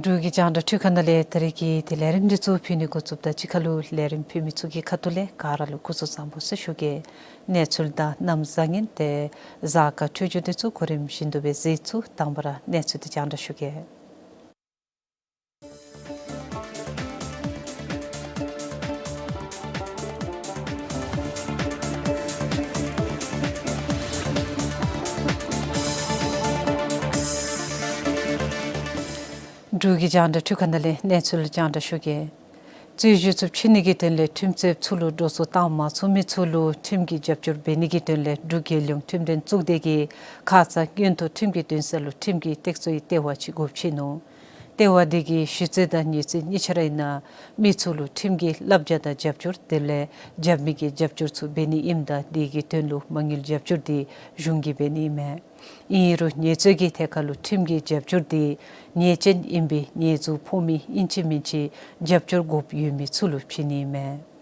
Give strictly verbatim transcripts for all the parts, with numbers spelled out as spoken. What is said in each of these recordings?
འབྲུག་གི་རྒྱང་བསྒྲགས་འཕྲུལ་ཁང་ནང་ལས་ད་རིས་ཀྱི་དེ་ལས་རིམ་འདི་ཚུ་ཕུལ་ནི་འགོ་བཙུགསཔ་ད་གཅིག་ཁར་ལུ་ལས་རིམ་ཕུལ་མི་ཚུ་གི་ཁ་ཐུག་ལས་ག་ར་ལུ་སྐུ་གཟུགས་བཟང་པོ་ཟེར་ཞུ་གེ། གནས་ཚུལ་དང་གནམ་བཟང་ངན་ཏེ་གཟའ་སྐར་འཕྲོད་སྦྱོར་འདི་ཚུ་གོ་རིམ་བཞིན་དུ་སྦེ་གཟིགས་ཚུགས། དང་པ་ར་གནས་ཚུལ་འདི་རྒྱང་བསྒྲགས་ཞུ་གེ། འབྲུག་གི་རྒྱང་བསྒྲགས་འཕྲུལ་ཁང་ནང་ལས་གནས་ཚུལ་རྒྱང་བསྒྲགས་ཞུ་གེ། རྩོད་བཞུགས་ཚུ་ཕྱེ་ནི་གི་དོན་ལས་ཁྲིམས་རྩོདཔ་ཚུ་ལུ་འགྲོ་སོང་བཏང་མ་ཚུགས་མི་ཚུ་ལུ་ཁྲིམས་ཀྱི་རྒྱབ་སྐྱོར་འབད་ནི་གི་དོན་ལས་འབྲུག་རྒྱལ་ཡོངས་ཁྲིམས་དོན་གཙུག་སྡེ་གིས་ཁ་ཙ་སྔོན་དུ་ཁྲིམས་ཀྱི་འདུན་ས་ལུ་ཁྲིམས་ཀྱི་སྟེགས་གཙོའི་ལྟེ་བ་ཅིག་སྒོ་ཕྱེ་ནུག། ལྟེ་བ་འདི་གིས་ཞུ་རྩོད་དང་ཉེས་རྩོད་གཉིས་ཆ་ར་ཨིན་ན་མི་ཚུ་ལུ་ཁྲིམས་ཀྱི་བསླབ་བྱ་དང་རྒྱབ་སྐྱོར་དེ་ལས་རྒྱབ་མི་གི་རྒྱབ་སྐྱོར་ཚུ་འབད་ནི་ཨིནམ་ད་འདི་གི་དོན་ལུ་མ་དངུལ་རྒྱབ་སྐྱོར་འདི་གཞུང་གིས་འབད་ནི་ཨིན་མས། ཨིན་རུང་ཉེས་རྩོད་ཀྱི་ཐད་ཁར་ལུ་ཁྲིམས་ཀྱི་རྒྱབ་སྐྱོར་འདི་ཉེས་ཅན་ཨིན་པའི་ཉེས་འཛུགས་ཕོག་མི་ཨིན་ཅི་མིན་ཅི་རྒྱབ་སྐྱོར་དགོཔ་ཡོད་མི་ཚུ་ལུ་བྱིན་ནི་ཨིན་མས།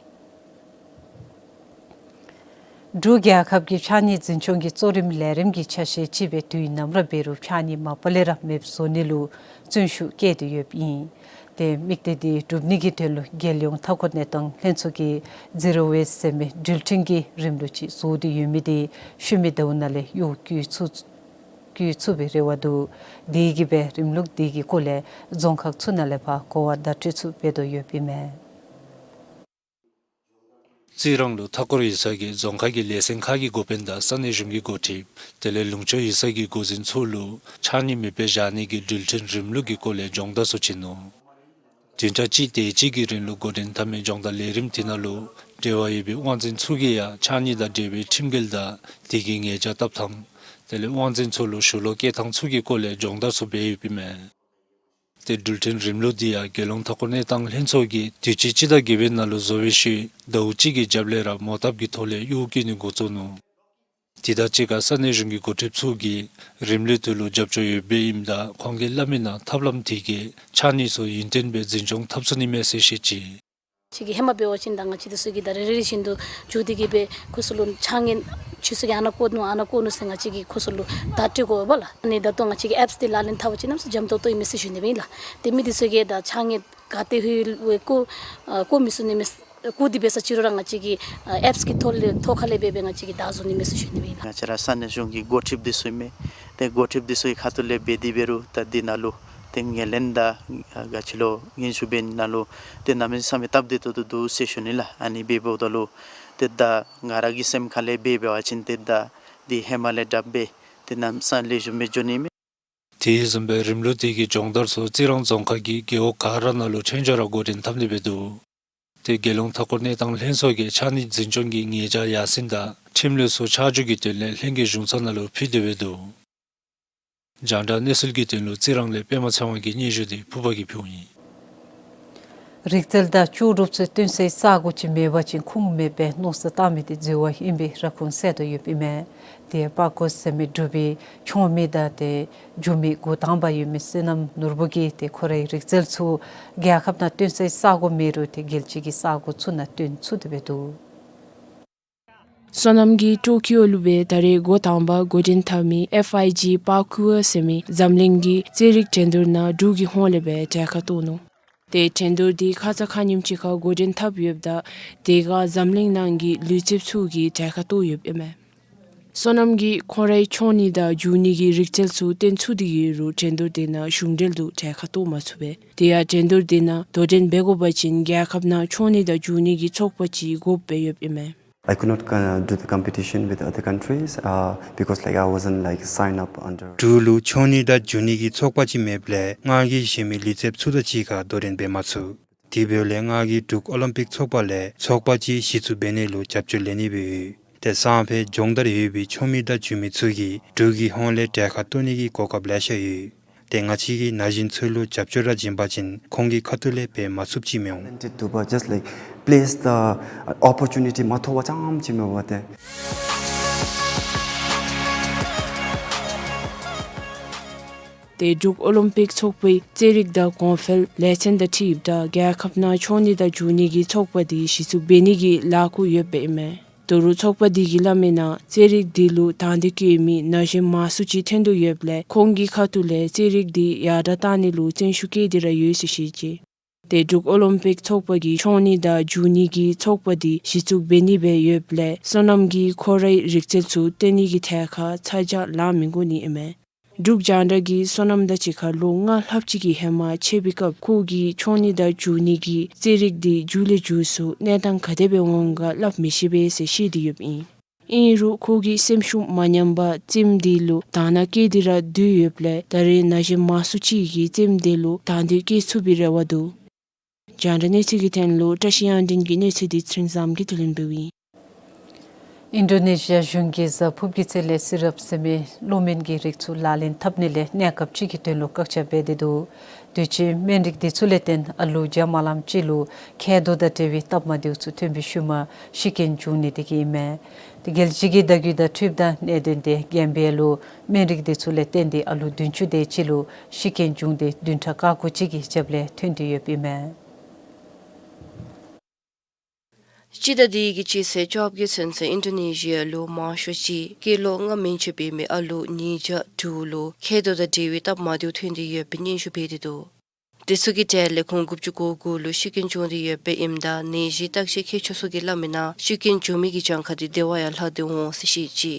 འབྲུག་རྒྱལ་ཁབ་ཀྱི་ཕྱགས་སྙིགས་འཛིན་སྐྱོང་གི་གཙོ་རིམ་ལས་རིམ་གྱི་ཆ་ཤས་ཅིག་སྦེ་དུས་ནམ་ར་འབད་རུང་ཕྱགས་སྙིགས་མ་པ་ལས་ར་མེདཔ་བཟོ་ནི་ལུ་བརྩོན་ཤུགས་བསྐྱེད་དེ་ཡོདཔ་ཨིན། དེ་དམིགས་གཏད་འདི་སྒྲུབ་ནི་གི་དོན་ལུ་རྒྱལ་ཡོངས་མཐའ་འཁོར་གནས་སྟངས་ལྷན་ཚོགས་ཀྱིས་ཛི་རོ་ཝེསཊ་ཟེར་མི་འགྲུལ་འཕྲིན་གྱི་རིམ་ལུགས་ཅིག་བཟོ་སྟེ་ཡོད་མི་འདི་ཤུལ་མའི་ཟླཝ་ནང་ལས་གཡོག་བཀོལ་ཚུགས་བཀོལ་ཚུགས་པའི་རེ་བ་འདུག། དེ་གིས་སྦེ་རིམ་ལུགས་འདི་གི་སྐོར་ལས་རྫོང་ཁག་ཚུ་ནང་ལས་ཕར་གོ་བ་བརྡ་སྤྲོད་ཚུ་འབད་དོ་ཡོདཔ་ཨིན་མས། རྩི་རང་ལུ་མཐའ་འཁོར་ཡིག་ཚང་གིས་རྫོང་ཁག་གི་ལས་ཚན་ཁག་གི་འགོ་དཔོན་དང་ས་གནས་གཞུང་གི་འགོ་ཁྲིདཔ་དེ་ལས་ལུང་ཕྱོགས་ཡིག་ཚང་གི་འགོ་འཛིན་ཚུ་ལུ་ཕྱགས་སྙིགས་མེདཔ་སྦེ་བཞག་ནི་གི་འགྲུལ་འཕྲིན་རིམ་ལུགས་ཀྱི་སྐོར་ལས་སྦྱོང་བརྡར་ཚུ་བྱིན་ནུག། བདུན་ཕྲག་གཅིག་དེ་ཅིག་གི་རིང་ལུ་འགོ་འདྲེན་འཐབ་མི་སྦྱོང་བརྡར་ལས་རིམ་དེ་ནང་ལུ་འབྲེལ་བ་ཡོད་པའི་དབང་འཛིན་ཚུ་གིས་ཡང་ཕྱགས་སྙིགས་དང་འབྲེལ་བའི་ཁྲིམས་འགལ་དང་དེ་གི་ཉེས་བྱ་བཏབ་ཐངས་དེ་ལས་དབང་འཛིན་ཚུ་ལུ་ཞུ་ལོག་བཀལ་ཐངས་ཚུ་གི་སྐོར་ལས་སྦྱོང་བརྡར་ཚུ་འབད་ཡོདཔ་ཨིན་མས། ཏེ་འགྲུལ་འཕྲིན་རིམ་ལུགས་འདི་ཡང་རྒྱལ་ཡོངས་མཐའ་འཁོར་གནས་སྟངས་ལྷན་ཚོགས་ཀྱིས་དུས་ཅི་སྤྱི་ཟླ་བརྒྱད་པའི་ནང་ལུ་བཟོ་བའི་ཤུལ་ཟླཝ་གཅིག་གི་རྒྱབ་ལས་ར་མོ་བཏབ་ཀྱི་ཐོག་ལས་གཡོག་བཀོལ་ནི་འགོ་བཙུགས་ནུག། དེ་དང་གཅིག་ཁར་ས་གནས་གཞུང་གི་འགོ་ཁྲིདཔ་ཚུ་གིས་རིམ་ལུགས་དེ་ལུ་རྒྱབ་སྐྱོར་ཡོདཔ་ཨིནམ་ད་ཁོང་གིས་སླབ་མི་ནང་ཐབས་ལམ་དེ་གིས་ཕྱགས་སྙིགས་ཚུ་ཡུན་བརྟན་སྦེ་འཛིན་སྐྱོང་འཐབ་ཚུགས་ནི་མས་ཟེར་བཤད་ཅི། ང་བཅས་ཀྱིས་ཧེ་མ་འབད་བ་ཅིན་ད་ང་བཅས་འདི་ཚུ་གིས་ད་རེ་རེ་བཞིན་དུ་འགྱོ་སྟེ་གིས་སྦེ་ཁོང་ཚུ་ལུ་ཕྱགས་སྙིགས་ཁྱོད་ཚུ་གིས་ཨ་ནཱ་བཀོ་ནུག་ཨ་ནཱ་བཀོ་ནུག་ཟེར་ང་བཅས་ཀྱིས་ཁོང་ཚུ་ལུ་བརྡ་སྤྲོད་དགོ་པས་ལགས། ཨ་ནི་ད་ལྟོ་ང་བཅས་ཀྱིས་ཨེཔསི་འདི་ལག་ལེན་འཐབ་པ་ཅིན་གནམ་མེད་ས་མེད་འཇམ་ཏོང་ཏོ་ཨིན་མས་ཟེར་ཞུ་ནི་སྦེ་ཨིན་ལགས། ཏེ་མི་འདི་ཚུ་གིས་ད་ཕྱགས་སྙིགས་ག་ཏེ་ལྷོད་ལྷོད་བཀོ་ཨ་བཀོ་མི་ཚུགས་ནི་མས། བཀོ་སྟེ་འབད་ས་ཅིག་རུང་ར་ང་བཅས་ཀྱིས་ཨ་ཨེཔསི་གི་ཐོག་ལས་ཐོག་ཁ་ལས་འབད་འབད་ང་བཅས་ཀྱིས་བདའ་བཟོ་ནི་མས་ཟེར་ཞུ་ནི་སྦེ་ཨིན་ལགས། ང་བཅས་ར་ས་གནས་གཞུང་གི་འགོ་ཁྲིདཔ་འདི་ཚུ་ཨིན་མས། ཏེ་འགོ་ཁྲིདཔ་འདི་ཚུ་གི་ཁ་ཐུག་ལས་འབད་དེ་འབད་རུང་ད་འདི་ནང་ལུ་ཏེ་ངོས་ལེན་དང་ཨ་ག་ཅི་ལོ་སྙན་ཞུ་འབད་ནི་ནང་ལུ་ཏེ་གནམ་མེད་ས་མེད་སྟབས་བདེ་ཏོག་ཏོ་འདུག་ཟེར་ཞུ་ནི་ལགས། ཨ་ནི་འབདཝ་ད་ལུ་ཏེ་ད་ང་ར་གི་སེམས་ཁ་ལས་འབད་འབད་བ་ཅིན་ཏེ་ད་འདི་ཧེ་མ་ལས་དྲགཔ་སྦེ་ཏེ་གནམ་མེད་ས་མེད་ལེགས་ཤོམ་སྦེ་འགྱོ་ནི་མས། དེ་བཟུམ་སྦེ་རིམ་ལུགས་དེ་གི་སྦྱོང་བརྡར་ཚུ་རྩི་རང་རྫོང་ཁག་གི་རྒེད་འོག་ག་ར་ནང་ལུ་ཕྲན་ཚེགས་ར་འགོ་འདྲེན་འཐབ་ནི་སྦེ་འདུག། ཏེ་རྒྱལ་ཡོངས་མཐའ་འཁོར་གནས་སྟངས་ལྷན་ཚོགས་ཀྱིས་ཕྱགས་སྙིགས་འཛིན་སྐྱོང་གི་ཉེས་བྱ་ཡར་སེང་དང་ཁྲིམས་ལུགས་ཚུ་ཆ་འཇོག་གི་དོན་ལས་ལྷན་རྒྱས་གཞུང་ཚབ་ནང་ལུ་ཕུལ་ཏེ་འབད་འདུག། རྒྱང་བསྒྲགས་གནས་ཚུལ་གྱི་དོན་ལུ་རྩི་རང་ལས་པདྨ་ཚེ་དབང་གི་སྙན་ཞུ་འདི་ཕུར་པ་གིས་ཕུལཝ་ཨིན། རིག་རྩལ་དང་ལྕོགས་གྲུབ་ཚུ་སྟོན་སའི་ས་གོ་ཅིག་མེད་པ་ཅིན་ཁུངས་མེད་པའི་མནོ་བསམ་བཏང་མི་དེ་འཛོལ་བ་ཨིན་པའི་ར་ཁུངས་གསལ་དོ་ཡོདཔ་ཨིན་མས། དེ་ཡང་པར་ཀོ་ཟེར་མི་འབྲུག་པའི་ཆོས་མི་དང་དེ་འགྱུར་མེད་འགོ་དང་པ་ཡོད་མི་བསོད་ནམས་ནོར་བུ་གིས་དེ་ཁོ་རའི་རིག་རྩལ་ཚུ་རྒྱལ་ཁབ་ནང་སྟོན་སའི་ས་གོ་མེད་རུང་དེ་རྒྱལ་སྤྱི་གི་ས་གོ་ཚུ་ནང་སྟོན་ཚུགས་ཏེ་འབད་འདུག། བསོད་ནམས་ཀྱིས་ཊོ་ཀིའོ་ལུ་སྦེ་ད་རེས་འགོ་དང་པ་འགོ་འདྲེན་འཐབ་མི་ཨེཕ་ཨའི་ཇི་པར་ཀུ་ཨར་ཟེར་མི་འཛམ་གླིང་གི་རྩེད་རིགས་འགྲན་བསྡུར་ནང་འབྲུག་གི་ཧོངས་ལས་སྦེ་གྲལ་ཁར་གཏོགས་ནུག། དེ་འགྲན་བསྡུར་འདི་ཁ་ཙ་ཁ་ཉིནམ་ཅིག་ཁར་འགོ་འདྲེན་འཐབ་ཡོདཔ་ད་དེ་ཁར་འཛམ་གླིང་ནང་གི་ལུས་རྩལཔ་ཚུ་གིས་གྲལ་ཁར་གཏོགས་ཡོདཔ་ཨིན་མས། བསོད་ནམས་ཀྱིས་ཁོང་རའི་འཁྱོངས་ནི་དང་འཇུ་ནི་གི་རིག་རྩལ་ཚུ་སྟོན་ཚུགས་ཏེ་ཡོད་རུང་འགྲན་བསྡུར་དེ་ནང་གཞུང་འབྲེལ་དུ་གྲལ་ཁར་གཏོགས་མ་ཚུགས་པས། དེ་ཡང་འགྲན་བསྡུར་དེ་ནང་དོ་འགྲན་འབད་དགོ་པ་ཅིན་རྒྱལ་ཁབ་ནང་འཁྱོངས་ནི་དང་འཇུ་ནི་གི་ཚོགས་པ་ཅིག་དགོཔ་སྦེ་ཡོདཔ་ཨིན་མས། I could not uh, do the competition with other countries uh, because like I wasn't like signed up under. འབྲུག་ལུ་འཁྱོངས་ནི་དང་འཇུ་ནི་གི་ཚོགས་པ་ཅིག་མེདཔ་ལས་ང་གིས་གཞན་མི་ལུས་རྩལཔ་ཚུ་དང་གཅིག་ཁར་དོ་འགྲན་འབད་མ་ཚུགས། དེ་འབདཝ་ལས་ང་གིས་འབྲུག་ཨོ་ལིམ་པིག་ཚོགས་པ་ལས་ཚོགས་པ་ཅིག་གཞི་བཙུགས་འབད་ནི་ལུ་རྒྱབ་སྐྱོར་ལེན་ནི་སྦེ་ཡོད། དེ་སང་ཕོད་སྦྱོང་བརྡར་ཡོད་པའི་འཁྱོངས་མི་དང་འཇུ་མི་ཚུ་གིས་འབྲུག་གི་ཧོངས་ལས་གྲལ་ཁར་གཏོགས་ནི་གི་གོ་སྐབས་ལེ་ཤ་ཡོད། དེ་ང་བཅས་ཀྱིས་ན་གཞོན་ཚུ་ལུ་རྒྱབ་སྐྱོར་ར་བྱིན་པ་ཅིན་ཁོང་གི་ཁ་ཐུག་ལས་འབད་མ་ཚུགསཔ་ཅིག་མི་འོང་། Wanted to, but just like place the uh, opportunity མ་ཐོབ་པ་ཙམ་ཅིག་མེད་པ་ཏེ། དེ་འབྲུག་ཨོ་ལིམ་པིག་ཚོགས་པའི་རྩེད་རིགས་དང་གོང་འཕེལ་ལས་ཚན་དང་འཁྲིལཝ་ད་རྒྱལ་ཁབ་ནང་འཁྱོངས་ནི་དང་འཇུ་ནི་གི་ཚོགས་པ་དེ་གཞི་བཙུགས་འབད་ནི་གི་ལཱ་འགོ་ཡོདཔ་ཨིན་མས། ད་རུང་ཚོགས་པ་དེ་གིས་སླབ་མིའི་ནང་རྩེད་རིགས་དེ་ལུ་དང་འདོད་བསྐྱེད་མི་ན་གཞོན་མང་སུ་ཅིག་ཐོན་དོ་ཡོདཔ་ལས་ཁོང་གི་ཁ་ཐུག་ལས་རྩེད་རིགས་དེ་ཡར་དྲག་གཏང་ནི་ལུ་བརྩོན་ཤུགས་བསྐྱེད་དེ་ར་ཡོད་ཟེར་བཤད་ཅི། དེ་འབྲུག་ཨོ་ལིམ་པིག་ཚོགས་པ་གིས་འཁྱོངས་ནི་དང་འཇུ་ནི་གི་ཚོགས་པ་དེ་གཞི་བཙུགས་འབད་ནི་སྦེ་ཡོདཔ་ལས་བསོད་ནམས་ཀྱིས་ཁོ་རའི་རིག་རྩལ་ཚུ་སྟོན་ནི་གི་ཐད་ཁར་ཚ་གྱང་ལང་མི་དགོ་ནི་ཨིན་མས། འབྲུག་རྒྱང་བསྒྲགས་ཀྱིས་བསོད་ནམས་དང་གཅིག་ཁར་ལོ་ལྔ་ལྷགཔ་ཅིག་གི་ཧེ་མ་འཕྱད་པའི་སྐབས་ཁོ་གིས་འཁྱོངས་ནི་དང་འཇུ་ནི་གི་རྩེད་རིགས་དེ་མཇུག་ལས་མཇུག་སུ་གནས་སྟངས་ག་དེ་སྦེ་འོང་ག་སླབ་མི་ཤེས་པས་ཟེར་བཤད་དེ་ཡོདཔ་ཨིན། ཨིན་རུང་ཁོ་གིས་སེམས་ཤུགས་མ་ཉམས་པར་རྩེདམོ་དེ་ལུ་དང་བླངས་བསྐྱེད་དེ་ར་སྡོད་ཡོདཔ་ལས་ད་རེས་ན་གཞོན་མང་སུ་ཅིག་གིས་རྩེདམོ་དེ་ལུ་དང་འདོད་བསྐྱེད་ཚུགས་པའི་རེ་བ་འདུག། རྒྱང་བསྒྲགས་གནས་ཚུལ་གྱི་དོན་ལུ་བཀྲ་ཤིས་དབྱངས་སྒྲོན་གྱི་གནས་ཚུལ་དེ་ཚེ་རིང་བཟངམོ་གིས་བསྡུ་ལེན་འབདཝ་ཨིན། ཨིན་ཌོ་ནེ་ཤི་ཡ་གཞུང་གིས་གཟའ་ཕུརཔ་གི་ཚེ་ལས་སི་རབ་ཟེར་མི་གློ་སྨན་གྱི་རིགས་ཚུ་ལག་ལེན་འཐབ་ནི་ལས་གནས་སྐབས་ཅིག་གི་དོན་ལུ་བཀག་ཆ་འབད་དེ་འདུག། དུས་ཅི་སྨན་རིགས་དེ་ཚུ་ལས་བརྟེན་ཨ་ལུ་བརྒྱ་མ་ལངམ་ཅིག་ལུ་མཁལ་རྡོག་དང་འབྲེལ་བའི་སྟབས་མ་བདེཝ་ཚུ་ཐོན་པའི་ཤུལ་མ་ཤི་རྐྱེན་བྱུང་ནི་དེ་གིས་ཨིན་མས། དེ་རྒྱལ་སྤྱི་གི་བརྡ་བརྒྱུད་དང་འཁྲིལཝ་ད་གནད་དོན་དེ་གན་བི་ཡ་ལུ་སྨན་རིགས་དེ་ཚུ་ལས་བརྟེན་ཏེ་ཨ་ལུ་བདུན་ཅུ་དེ་ཅིག་ལུ་ཤི་རྐྱེན་བྱུང་སྟེ་བདུན་ཕྲག་ཁ་ཁུ་ཅིག་གི་རྒྱབ་ལས་ཐོན་ཏེ་ཡོདཔ་ཨིན་མས། སྤྱི་ཟླ་འདི་གི་སྤྱི་ཚེས་བཅོ་བརྒྱད་ཚུན་ཚོད་ཨིན་ཌོ་ནེ་ཤི་ཡ་ལུ་མང་ཤོས་ཅིག་སྐྱེས་ལོ་ལྔ་མན་ཆད་པའི་མི་ཨ་ལུ་ཉིས་བརྒྱ་དྲུག་ལུ་མཁལ་རྡོག་དང་འབྲེལ་བའི་སྟབས་མ་བདེཝ་ཐོན་ཏེ་ཡོདཔ་སྙན་ཞུ་འབད་དེ་འདུག། དེ་ཚུ་གི་གྲས་ལས་ཁོང་དགུ་བཅུ་གོ་དགུ་ལུ་ཤི་རྐྱེན་བྱུང་སྟེ་ཡོདཔ་ཨིནམ་ད་ནད་གཞི་བརྟག་དཔྱད་མཁས་མཆོག་ཚུ་གིས་སླབ་མིའི་ནང་ཤི་རྐྱེན་བྱུང་མི་གི་གྱངས་ཁ་དེ་དེ་བ་ཡང་ལྷག་སྟེ་འོང་ཟེར་བཤད་ཅི།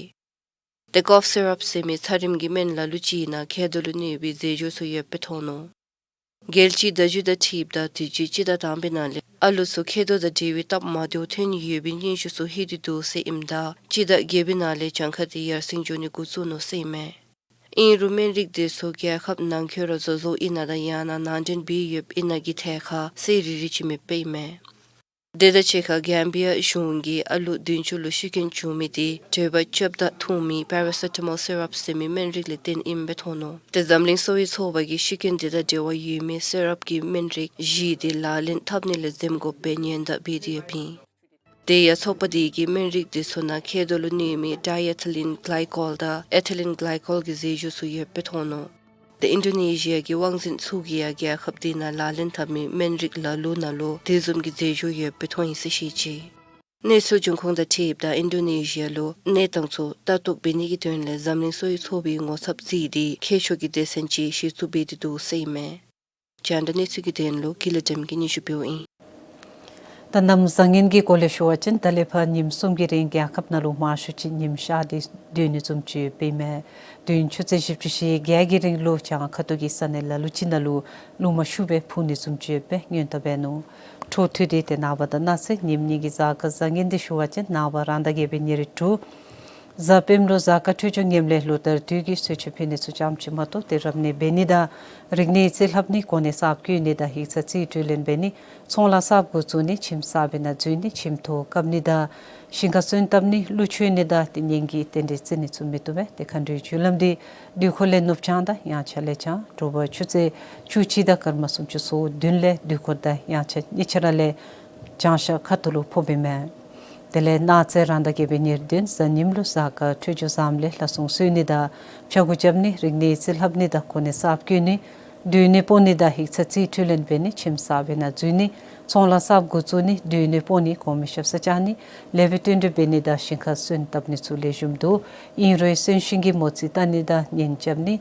དེ་ཀོབ་སི་རབ་ཟེར་མི་ཚ་རིམས་ཀྱི་སྨན་ལ་ལུ་ཅིག་ནང་མཁལ་རྡོག་ལུ་གནོད་པའི་རྫས་སྦྱོར་ཚུ་ཡོདཔ་སྦེ་མཐོང་ནུག། རྒྱལ་སྤྱིའི་བརྡ་བརྒྱུད་དང་འཁྲིལཝ་ད་དུས་ཅི་སྤྱི་ཟླ་དང་པའི་ནང་ལས་ཨ་ལུ་ཚུ་མཁལ་རྡོག་དང་འབྲེལ་བའི་སྟབས་མ་བདེཝ་ཐོན་ཡོད་པའི་སྙན་ཞུ་ཚུ་ལྷོད་དེ་འདུག་ཟེར་ཨིནམ་ད་སྤྱི་ཟླ་བརྒྱད་པའི་ནང་ལས་གྱངས་ཁ་དེ་ཡར་སེང་འགྱོ་ནི་འགོ་བཙུགས་ནུག་ཟེར་ཨིན་མས། ཨིན་རུང་སྨན་རིགས་དེ་ཚུ་རྒྱལ་ཁབ་ནང་འཁོད་ར་བཟོ་བཟོཝ་ཨིན་ན་དང་ཡང་ན་ནང་འདྲེན་འབད་ཡོདཔ་ཨིན་ན་གི་ཐད་ཁར་གསལ་རི་རི་ཅིག་མེདཔ་ཨིན་མས། དེ་དང་གཅིག་ཁར་གན་བི་ཡ་གཞུང་གིས་ཨ་ལུ་བདུན་ཅུ་ལུ་ཤི་རྐྱེན་བྱུང་མི་དེ་དྲོད་འབར་རྐྱབ་ད་འཐུང་མི་པ་ར་སི་ཊ་མོལ་སི་རབ་ཟེར་མི་སྨན་རིགས་ལས་བརྟེན་ཨིནམ་སྦེ་མཐོང་ནུག། དེ་འཛམ་གླིང་གསོ་བའི་ཚོགས་པ་གིས་ཤི་རྐྱེན་དེ་དང་འབྲེལ་བ་ཡོད་མི་སི་རབ་ཀྱི་སྨན་རིགས་བཞི་དེ་ལག་ལེན་འཐབ་ནི་ལས་འཛེམ་དགོཔ་སྦེ་ཉེན་བརྡ་འབད་དེ་ཡོདཔ་ཨིན། དེ་ཡང་ཚོགས་པ་དེ་གིས་སྨན་རིགས་དེ་ཚུ་ནང་མཁལ་རྡོག་ལུ་གནོད་མི་ཌའི་ཨེ་ཐི་ལིན་གླའི་ཀོལ་དང་ཨེ་ཐི་ལིན་གླའི་ཀོལ་གྱི་རྫས་སྦྱོར་ཚུ་ཡོདཔ་སྦེ་མཐོང་ནུག། དེ་ཨིན་ཌོ་ནེ་ཤི་ཡ་གི་དབང་འཛིན་ཚུ་གིས་ཡང་རྒྱལ་ཁབ་དེ་ནང་ལག་ལེན་འཐབ་མི་སྨན་རིགས་ལ་ལུ་ནང་ལུ་དེ་བཟུམ་གྱི་རྫས་སྦྱོར་ཡོདཔ་སྦེ་མཐོང་ཡི་ཟེར་བཤད་ཅི། གནས་ཚུལ་འབྱུང་ཁུངས་དང་འཁྲིལཝ་ད་ཨིན་ཌོ་ནེ་ཤི་ཡ་ལུ་གནས་སྟངས་ཚུ་ལྟ་རྟོག་འབད་ནི་གི་དོན་ལས་འཛམ་གླིང་གསོ་བའི་ཚོགས་པའི་ངོ་ཚབ་རྩིས་ཏེ་མཁས་མཆོག་གི་སྡེ་ཚན་ཅིག་གཞི་བཙུགས་འབད་དེ་འདུག་ཟེར་ཨིན་མས། རྒྱང་བསྒྲགས་གནས་ཚུལ་གྱི་དོན་ལུ་ཀུན་ལེགས་བདེམ་གིས་སྙན་ཞུ་འབདཝ་ཨིན། ད་གནམ་བཟང་ངན་གྱི་སྐོར་ལས་ཞུ་བ་ཅིན་ད་ལས་ཕར་ཉིནམ་གསུམ་གྱི་རིང་རྒྱལ་ཁབ་ནང་ལུ་མང་ཤོས་ཅིག་ཉིམ་ཤར་ཏེ་སྡོད་ནི་བཟུམ་ཅིག་ཡོདཔ་ཨིན་མས། དུས་ཡུན་ཆུ་ཚོད་བཞི་བཅུ་ཞེ་བརྒྱད་ཀྱི་རིང་ལུ་བྱང་ཁ་ཐུག་གི་ས་གནས་ལ་ལུ་ཅིག་ནང་ལུ་རླུང་མ་ཤུགས་སྦེ་འཕུ་ནི་བཟུམ་ཅིག་ཡོདཔ་སྦེ་སྔོན་བརྡ་འབད་ནུག། འཕྲོ་མཐུད་དེ་ཏེ་ནངས་པ་དང་གནངས་ཚེ་ཉིནམ་གཉིས་ཀྱི་གཟའ་སྐར་བཟང་ངན་འདི་ཞུ་བ་ཅིན་ནངས་པ་རང་ཟླ་བརྒྱད་པའི་ཉེར་དྲུག་ གཟའ་སྤེནམ་ལུ་གཟའ་སྐར་འཕྲོད་སྦྱོར་ངནམ་ལས་ལོ་ལྟར་དུས་ཀྱི་གསོལ་མཆོད་ཕུལ་ནི་ཚུ་ཙམ་ཅིག་མ་གཏོགས་ཏེ་རབ་གནས་འབད་ནི་དང་རིག་གནས་རྩིས་ལྷབ་ནི་གོ་གནས་གསརཔ་བསྐོ་ནི་དང་ཡིག་ཚང་རྩིས་སྤྲོད་ལེན་འབད་ནི་ཚོང་ལཱ་གསརཔ་འགོ་བཙུགས་ནི་ཁྱིམ་གསར་པའི་ནང་འཛུལ་ནི་ཁྱིམ་ཐོག་བཀབ་ནི་དང་ཞིང་ཁར་སོན་བཏབ་ནི་ཀླུ་མཆོད་ནི་དང་ཏེ་གཉེན་གྱི་རྟེན་འབྲེལ་བརྩི་ནི་ཚུ་མི་བཏུབ་པས། ཏེ་མཁའ་འགྲོའི་རྒྱུ་ལམ་འདི་དུས་འཁོར་ལས་ནུབ་བྱང་དང་དབྱངས་འཆར་ལས་བྱང་དྲོ་པ་ཆུ་ཚོད་བཅུ་གཅིག་དང་སྐར་མ་སུམ་ཅུ་སོ་བདུན་ལས་དུས་འཁོར་དང་དབྱངས་འཆར་གཉིས་ཆ་ར་ལས་བྱང་ཤར་ཁ་ཐུག་ལུ་ཕོགཔ་ཨིན་མས། དེ་ལས་གནངས་ཚེ་རང་ཟླ་བརྒྱད་པའི་ཉེར་བདུན་གཟའ་ཉིམ་ལུ་གཟའ་སྐར་འཕྲོད་སྦྱོར་བཟངམ་ལས་ལྷ་སྲུང་གསོལ་ནི་དང་ཕྱག་གུ་རྐྱབ་ནི་རིག་གནས་རྩིས་ལྷབ་ནི་དང་གོ་གནས་གསརཔ་བསྐོ་ནི་སྡོད་གནས་སྤོ་ནི་དང་ཡིག་ཚང་རྩིས་སྤྲོད་ལེན་འབད་ནི་ཁྱིམ་གསར་པའི་ནང་འཛུལ་ནི་ཚོང་ལཱ་གསརཔ་འགོ་བཙུགས་ནི་སྡོད་གནས་སྤོ་ནི་གོང་མའི་ཞབས་སར་བཅར་ནི་ལེགས་པའི་བསྟུན་གྲོས་འབད་ནི་དང་ཞིང་ཁར་སོན་བཏབ་ནི་ཚུ་ལེགས་ཤོམ་འདུག། ཨིན་རུང་གསོན་གཤིན་གྱི་མོ་རྩིས་བལྟ་ནི་དང་གཉེན་རྐྱབ་ནི་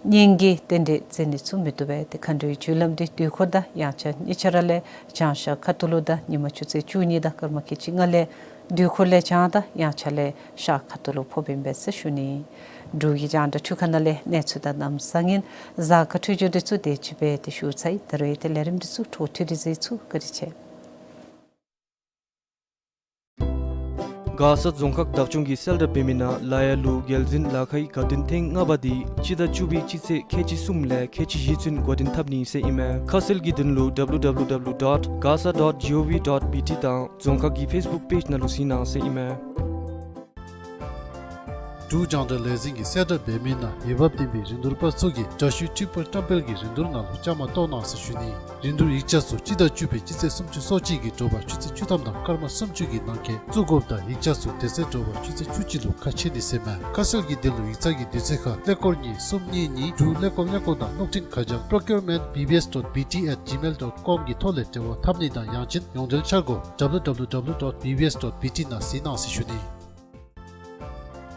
གཉེན་གྱི་རྟེན་འབྲེལ་བརྩི་ནི་ཚུ་མི་བཏུབ་པས། ཏེ་མཁའ་འགྲོའི་རྒྱུ་ལམ་འདི་དུས་འཁོར་དང་དབྱངས་འཆར་གཉིས་ཆ་ར་ལས་བྱང་ཤར་ཁ་ཐུག་ལུ་དང་ཉིན་མ་ཆུ་ཚོད་བཅུ་གཉིས་དང་སྐར་མ་ཁལ་གཅིག་ལྔ་ལས་དུས་འཁོར་ལས་བྱང་དང་དབྱངས་འཆར་ལས་ཤར་ཁ་ཐུག་ལུ་ཕོགཔ་ཨིན་པས་ཟེར་ཞུ་ནི། འབྲུག་གི་རྒྱང་བསྒྲགས་འཕྲུལ་ཁང་ནང་ལས་གནས་ཚུལ་དང་གནམ་ས་ངན་གཟའ་སྐར་འཕྲོད་སྦྱོར་འདི་ཚུ་དེ་ཅིག་སྦེ་ཏེ་ཞུ་ཚར་ཡི། ད་རེས་ཏེ་ལས་རིམ་འདི་ཚུ་འཕྲོ་མཐུད་དེ་གཟིགས་ཚུགས། བཀའ་དྲིན་ཆེ། མགར་ས་རྫོང་ཁག་བདག་སྐྱོང་གིས་གསལ་བསྒྲགས་འབད་མི་ནང་ལ་ཡ་ལུ་རྒྱལ་འཛིན་ལ་ཁའི་དགའ་སྟོན་ཐེངས་ལྔ་པ་འདི་སྤྱི་ཟླ་བཅུ་པའི་སྤྱི་ཚེས་ཁལ་གཅིག་གསུམ་ལས་ཁལ་གཅིག་བཞི་ཚུན་འགོ་འདྲེན་འཐབ་ནི་ཟེར་ཨིན་མས། ཁ་གསལ་གྱི་དོན་ལུ་W W W dot gasa dot gov dot B T དང་རྫོང་ཁག་གི་ཕེསི་བུཀ་པེཇ་ནང་ལུ་གཟིགས་གནང་ཟེར་ཨིན་མས། འབྲུག་རྒྱང་བསྒྲགས་ལས་འཛིན་གྱིས་གསལ་བསྒྲགས་འབད་མི་ནང་འོས་འབབ་ལྡན་པའི་རིན་བསྡུར་པ་ཚུ་གིས་དྲ་ཞུའི་འཕྲིན་ཕུད་བཀྲམ་སྤེལ་གྱི་རིན་བསྡུར་ནང་ལུ་བཅའ་མར་གཏོགས་གནང་ཟེར་ཞུ་ནི། རིན་བསྡུར་ཡིག་ཆ་ཚུ་སྤྱི་ཟླ་བཅུ་པའི་སྤྱི་ཚེས་སུམ་ཅུ་སོ་གཅིག་གི་དྲོ་པ་ཆུ་ཚོད་བཅུ་ཐམ་དང་སྐར་མ་སུམ་ཅུ་གི་ནང་འཁོད་བཙུགས་དགོཔ་དང་ཡིག་ཆ་ཚུ་དེ་ཚེ་དྲོ་པ་ཆུ་ཚོད་བཅུ་གཅིག་ལུ་ཁ་ཕྱེ་ནི་ཟེར་མས། ཁ་གསལ་གྱི་དོན་ལུ་ཡིག་ཚང་གི་དུས་ཚོད་ཁར་ཀླད་ཀོར་གཉིས་གསུམ་གཉིས་གཉིས་དྲུག་ཀླད་ཀོར་ཀླད་ཀོར་དང་གློག་འཕྲིན་ཁ་བྱང་procurement B B S dot B T at gmail dot com གི་ཐོག་ལས་འབྲེལ་བ་འཐབ་ནི་དང་ཡང་ཅིན་ཡོངས་འབྲེལ་འཆར་སྒོ་W W W dot B B S dot B T ནང་གཟིགས་གནང་ཟེར་ཞུ་ནི།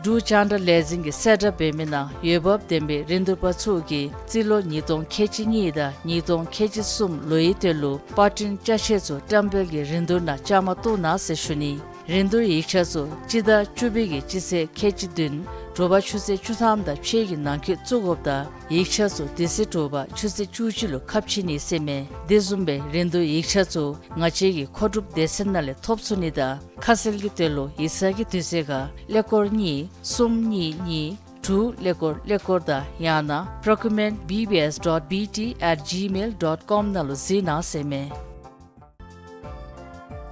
འབྲུག་རྒྱང་བསྒྲགས་ལས་འཛིན་གྱིས་གསལ་བསྒྲགས་འབད་མི་ནང་འོས་འབབ་ལྡན་པའི་རིན་བསྡུར་པ་ཚུ་གིས་རྩིས་ལོ་ཉིས་སྟོང་ཁལ་གཅིག་གཉིས་དང་ཉིས་སྟོང་ཁལ་གཅིག་གསུམ་ལོའི་དོན་ལུ་པར་སྐྲུན་ཅ་ཆས་ཚུ་བཀྲམ་སྤེལ་གྱི་རིན་བསྡུར་ནང་བཅའ་མར་གཏོགས་གནང་ཟེར་ཞུ་ནི། རིན་བསྡུར་ཡིག་ཆ་ཚུ་སྤྱི་ཟླ་བཅུ་པའི་གི་སྤྱི་ཚེས་ཁལ་གཅིག་བདུན་དྲོ་པ་ཆུ་ཚོད་བཅུ་ཐམ་དང་ཕྱེད་ཀྱི་ནང་འཁོད་བཙུགས་དགོཔ་དང་ཡིག་ཆ་ཚུ་དེ་ཚེ་དྲོ་པ་ཆུ་ཚོད་བཅུ་གཅིག་ལུ་ཁ་ཕྱེ་ནི་ཟེར་མས། དེ་བཟུམ་སྦེ་རིན་བསྡུར་ཡིག་ཆ་ཚུ་ང་བཅས་ཀྱི་མཁོ་སྒྲུབ་སྡེ་ཚན་ནང་ལས་ཐོབ་ཚུགས་ནི་དང་ཁ་གསལ་གྱི་དོན་ལུ་ཡིག་ཚང་གི་དུས་ཚོད་ཁར་ཀླད་ཀོར་གཉིས་གསུམ་གཉིས་གཉིས་དྲུག་ཀླད་ཀོར་ཀླད་ཀོར་དང་ཡང་ན་procurement B B S dot B T at gmail dot com ནང་ལུ་གཟིགས་གནང་ཟེར་མས།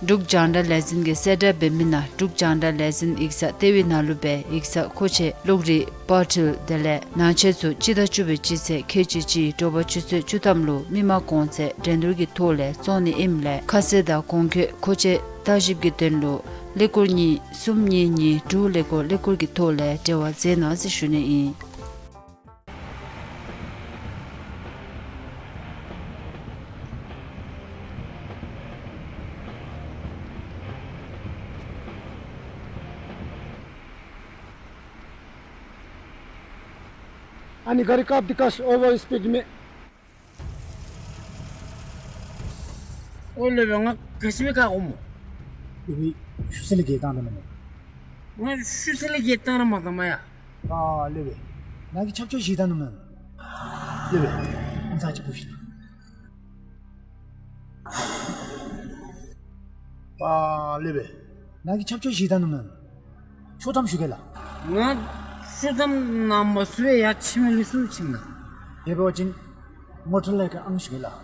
འབྲུག་རྒྱང་བསྒྲགས་ལས་འཛིན་གྱིས་གསལ་བསྒྲགས་འབད་མི་ནང་འབྲུག་རྒྱང་བསྒྲགས་ལས་འཛིན་ཡིག་ཚང་ལྟེ་བའི་ནང་ལུ་སྦེ་ཡིག་ཚང་མཁོ་ཆས་གློག་རིག་པར་འཕྲུལ་དེ་ལས་ནང་ཆས་ཚུ་སྤྱི་ཟླ་བཅུ་པའི་སྤྱི་ཚེས་ཁལ་གཅིག་གཅིག་དྲོ་པ་ཆུ་ཚོད་བཅུ་ཐམ་ལུ་མི་མང་གོང་ཚད་འགྲན་བསྡུར་གྱི་ཐོག་ལས་བཙོང་ནི་ཨིནམ་ལས་ཁ་གསལ་དང་གོང་འཁོད་མཁོ་ཆས་བརྟག་ཞིབ་ཀྱི་དོན་ལུ་ཀླད་ཀོར་གཉིས་གསུམ་གཉིས་གཉིས་དྲུག་ཀླད་ཀོར་ཀླད་ཀོར་གྱི་ཐོག་ལས་འབྲེལ་བ་མཛད་གནང་ཟེར་ཞུ་ནི་ཨིན། ཨ་ནི་ག་རི་ཀབ་འདི་ཀ་ཨོ་ཝར་སི་པིཌ་མས། ཨོ་ལེ་བེ་ང་ག་ཅི་སྦེ་བཀག་འོང་སྨོ། ལེ་བེ་ཤུལ་ས་ལས་བརྒལ་བཏང་ད་མེན་ན། ང་ཤུལ་ས་ལས་བརྒལ་བཏང་ར་མ་བཏང་མ་ཡ། ཨ་ལེ་བེ་ནཱ་གི་ཆབ་ཆོས་ཤེས་ད་ནུག་མེན་ན། ལེ་བེ་ཨིན་ས་ཅིག་པུ་ཤི། པ་ལེ་བེ་ནཱ་གི་ཆབ་ཆོས་ཤེས་ད་ནུག་མེན་ན། ཤོ་ཐམ་ཞུ་གེ་ལགས། ང་ཤོ་ཐམ་ནང་མ་ཚུད་པས་ཡ་ཕྱི་མི་ལུ་སུ་ཕྱིན་ན། དེ་འབད་བ་ཅིན་ངོ་སྤྲོད་ལས་ཀྱི་ཨང་ཞུ་གེ་ལགས།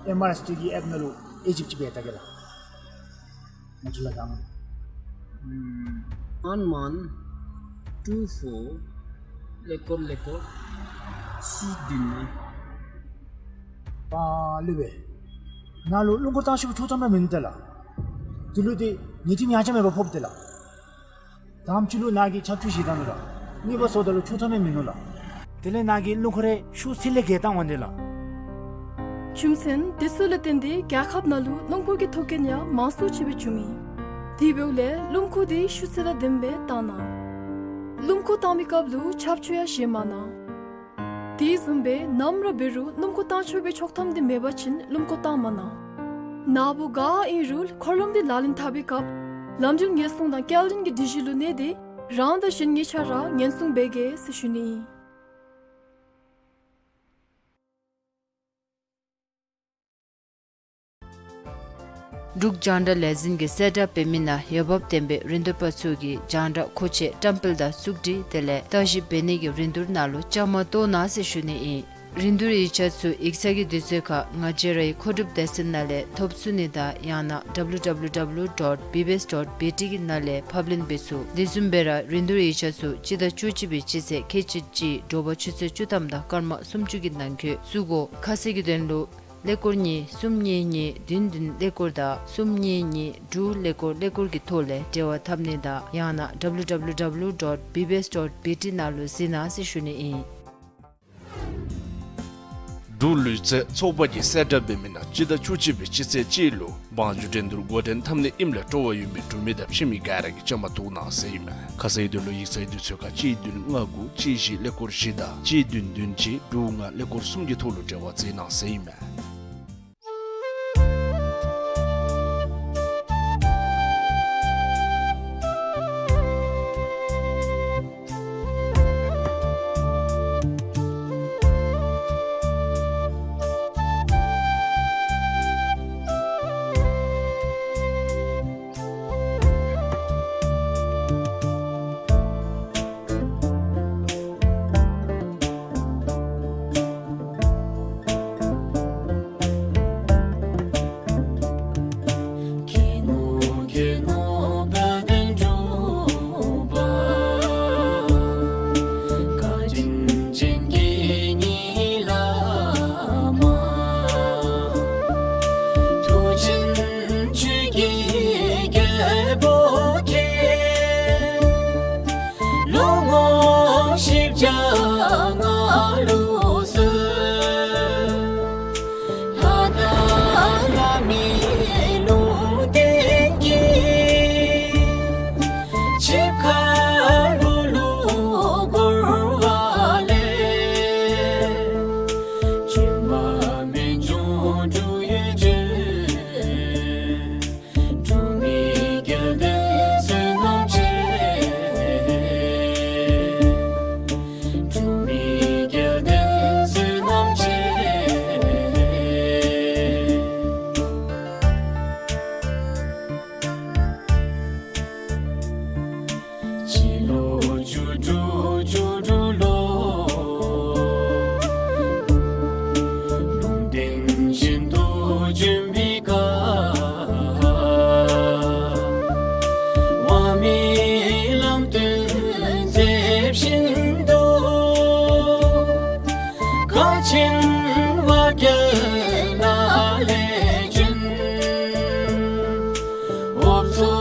ཨེམ་ཨར་ཨེསི་ཊི་གི་ཨེཔ་ནང་ལུ་ཨེ་ཇིབ་ཅིག་འབད་ད་གེ་ལགས། ངོ་སྤྲོད་ལས་ཀྱི་ཨང་། ཨན་མན་ཊུ་ཕོར་ཀླད་ཀོར་ཀླད་ཀོར་གཅིག་བདུན་ལྔ། པ་ལེ་བེ་ནཱ་ལུ་སྣུམ་འཁོར་བཏང་ཤོག་ཆོག་ཐམ་ར་མིན་ཏེ་ལགས། དེ་ལུ་ཏེ་ཉེས་ཁྲིམས་ཡང་ཆ་མེད་པར་ཕོགཔ་ཏེ་ལགས། དང་པ་ཅིག་ལུ་ནཱ་གི་ཆབ་ཆོས་ཤེས་ད་ནུག་ལགས། གཉིས་པ་སོངམ་ད་ལུ་ཆོག་ཐམ་ཡང་མིན་ནུག་ལགས། དེ་ལས་ནཱ་གི་སྣུམ་འཁོར་རེ་ཤུལ་ས་ལས་བརྒལ་བཏང་འོང་ཏེ་ལགས། རྒྱུ་མཚན་དེ་ཚུ་ལས་བརྟེན་ཏེ་རྒྱལ་ཁབ་ནང་ལུ་སྣུམ་འཁོར་གྱི་ཐོག་རྐྱེན་ཡང་མང་སུ་ཅིག་སྦེ་བྱུང་ཡི། དེ་འབདཝ་ལས་སྣུམ་འཁོར་དེ་ཤུལ་ས་དང་ལྡནམ་སྦེ་བཏང་གནང་། སྣུམ་འཁོར་བཏང་མི་སྐབས་ལུ་ཆབ་ཆོས་ཡང་བཞེས་མ་གནང་། དེ་བཟུམ་སྦེ་ནམ་ར་འབད་རུང་སྣུམ་འཁོར་བཏང་ཆོག་པའི་ཆོག་ཐམ་དེ་མེད་པ་ཅིན་སྣུམ་འཁོར་བཏང་མ་གནང་། ནཱ་བུ་ག་ཨིན་རུང་འཁོར་ལམ་དེ་ལག་ལེན་འཐབ་པའི་སྐབས་ལམ་འགྲུལ་ཉེན་སྲུང་དང་སྐྱེལ་འདྲེན་གྱི་སྒྲིག་གཞི་ལུ་གནས་ཏེ་རང་དང་གཞན་གཉིས་ཆ་ར་ཉེན་སྲུང་འབད་གེ་ཟེར་ཞུ་ནི་ཨིན། འབྲུག་རྒྱང་བསྒྲགས་ལས་འཛིན་གྱིས་གསལ་བསྒྲགས་འབད་མི་ནང་འོས་འབབ་ལྡན་པའི་རིན་བསྡུར་པ་ཚུ་གིས་རྒྱང་བསྒྲགས་མཁོ་ཆས་བཀྲམ་སྤེལ་དང་བཙུགས་སྒྲིག་དེ་ལས་བརྟག་ཞིབ་འབད་ནི་གི་རིན་བསྡུར་ནང་ལུ་བཅའ་མར་གཏོགས་གནང་ཟེར་ཞུ་ནི་ཨིན། རིན་བསྡུར་ཡིག་ཆ་ཚུ་ཡིག་ཚང་གི་དུས་ཚོད་ཁར་ང་བཅས་རའི་མཁོ་སྒྲུབ་སྡེ་ཚན་ནང་ལས་ཐོབ་ཚུགས་ནི་དང་ཡང་ན་W W W dot B B S dot B T གི་ནང་ལས་ཕབ་ལེན་འབད་ཚུགས། དེ་བཟུམ་སྦེ་ར་རིན་བསྡུར་ཡིག་ཆ་ཚུ་སྤྱི་ཟླ་བཅུ་གཅིག་པའི་སྤྱི་ཚེས་ཁལ་གཅིག་གཅིག་དྲོ་པ་ཆུ་ཚོད་བཅུ་ཐམ་དང་སྐར་མ་སུམ་ཅུ་གི་ནང་འཁོད་བཙུགས་དགོ། ཁ་གསལ་གྱི་དོན་ལུ་ཀླད་ཀོར་གཉིས་གསུམ་གཉིས་གཉིས་བདུན་བདུན་ཀླད་ཀོར་དང་གསུམ་གཉིས་གཉིས་དྲུག་ཀླད་ཀོར་ཀླད་ཀོར་གྱི་ཐོག་ལས་འབྲེལ་བ་འཐབ་ནི་དང་ཡང་ན་W W W dot B B S dot B T ནང་ལུ་གཟིགས་གནང་ཟེར་ཞུ་ནི་ཨིན། འབྲུག་ལུས་རྩལ་ཚོགས་པ་གིས་གསལ་བསྒྲགས་འབད་མི་ནང་སྤྱི་ཟླ་བཅུ་གཅིག་པའི་སྤྱི་ཚེས་གཅིག་ལུ་བང་རྒྱུགས་འགྲན་བསྡུར་འགོ་འདྲེན་འཐབ་ནི་ཨིནམ་ལས་སྤྲོ་བ་ཡོད་མི་འབྲུག་མི་དང་ཕྱི་མི་ག་ར་གིས་བཅའ་མར་གཏོགས་གནང་ཟེར་ཨིན་མས། ཁ་གསལ་དོན་ལུ་ཡིག་ཚང་གི་དུས་ཚོད་ཁར་གཅིག་བདུན་ལྔ་དགུ་གཅིག་བཞི་ཀླད་ཀོར་བཞི་དང་གཅིག་བདུན་བདུན་གཅིག་དྲུག་ལྔ་ཀླད་ཀོར་གསུམ་གྱི་ཐོག་ལུ་འབྲེལ་བ་མཛད་གནང་ཟེར་ཨིན་མས། ལོ་ངོ་བཞི་བརྒྱ་ལྔ་ལུགས་སུ་ལྷ་དང་ལྷ་མིའི་ལུང་བསྟན་གྱིས་ཆིབས་ཁ་ལྷུག་ལྷུག་བསྐོར་བ་ལས་བྱོན་པ་སྨན་ལྗོངས་འབྲུག་ཡུལ་གྱི་འབྲུག་མི་སྐལ་ལྡན་བསོད་ནམས་ཅན། འབྲུག་མི་སྐལ་ལྡན་བསོད་ནམས་ཅན། སྤྱི་ལོ་བཅུ་དྲུག་བཅུ་དྲུག་ལོ་ལུང་བསྟན་བཞིན་དུ་བྱོན་པའི་སྐབས། དབང་མེད་ལམ་སྟོན་མཛད་བཞིན་དུ། གངས་ཅན་བ་རྒྱལ་ལ་ལས་བྱོན། འོབ་མཚོ་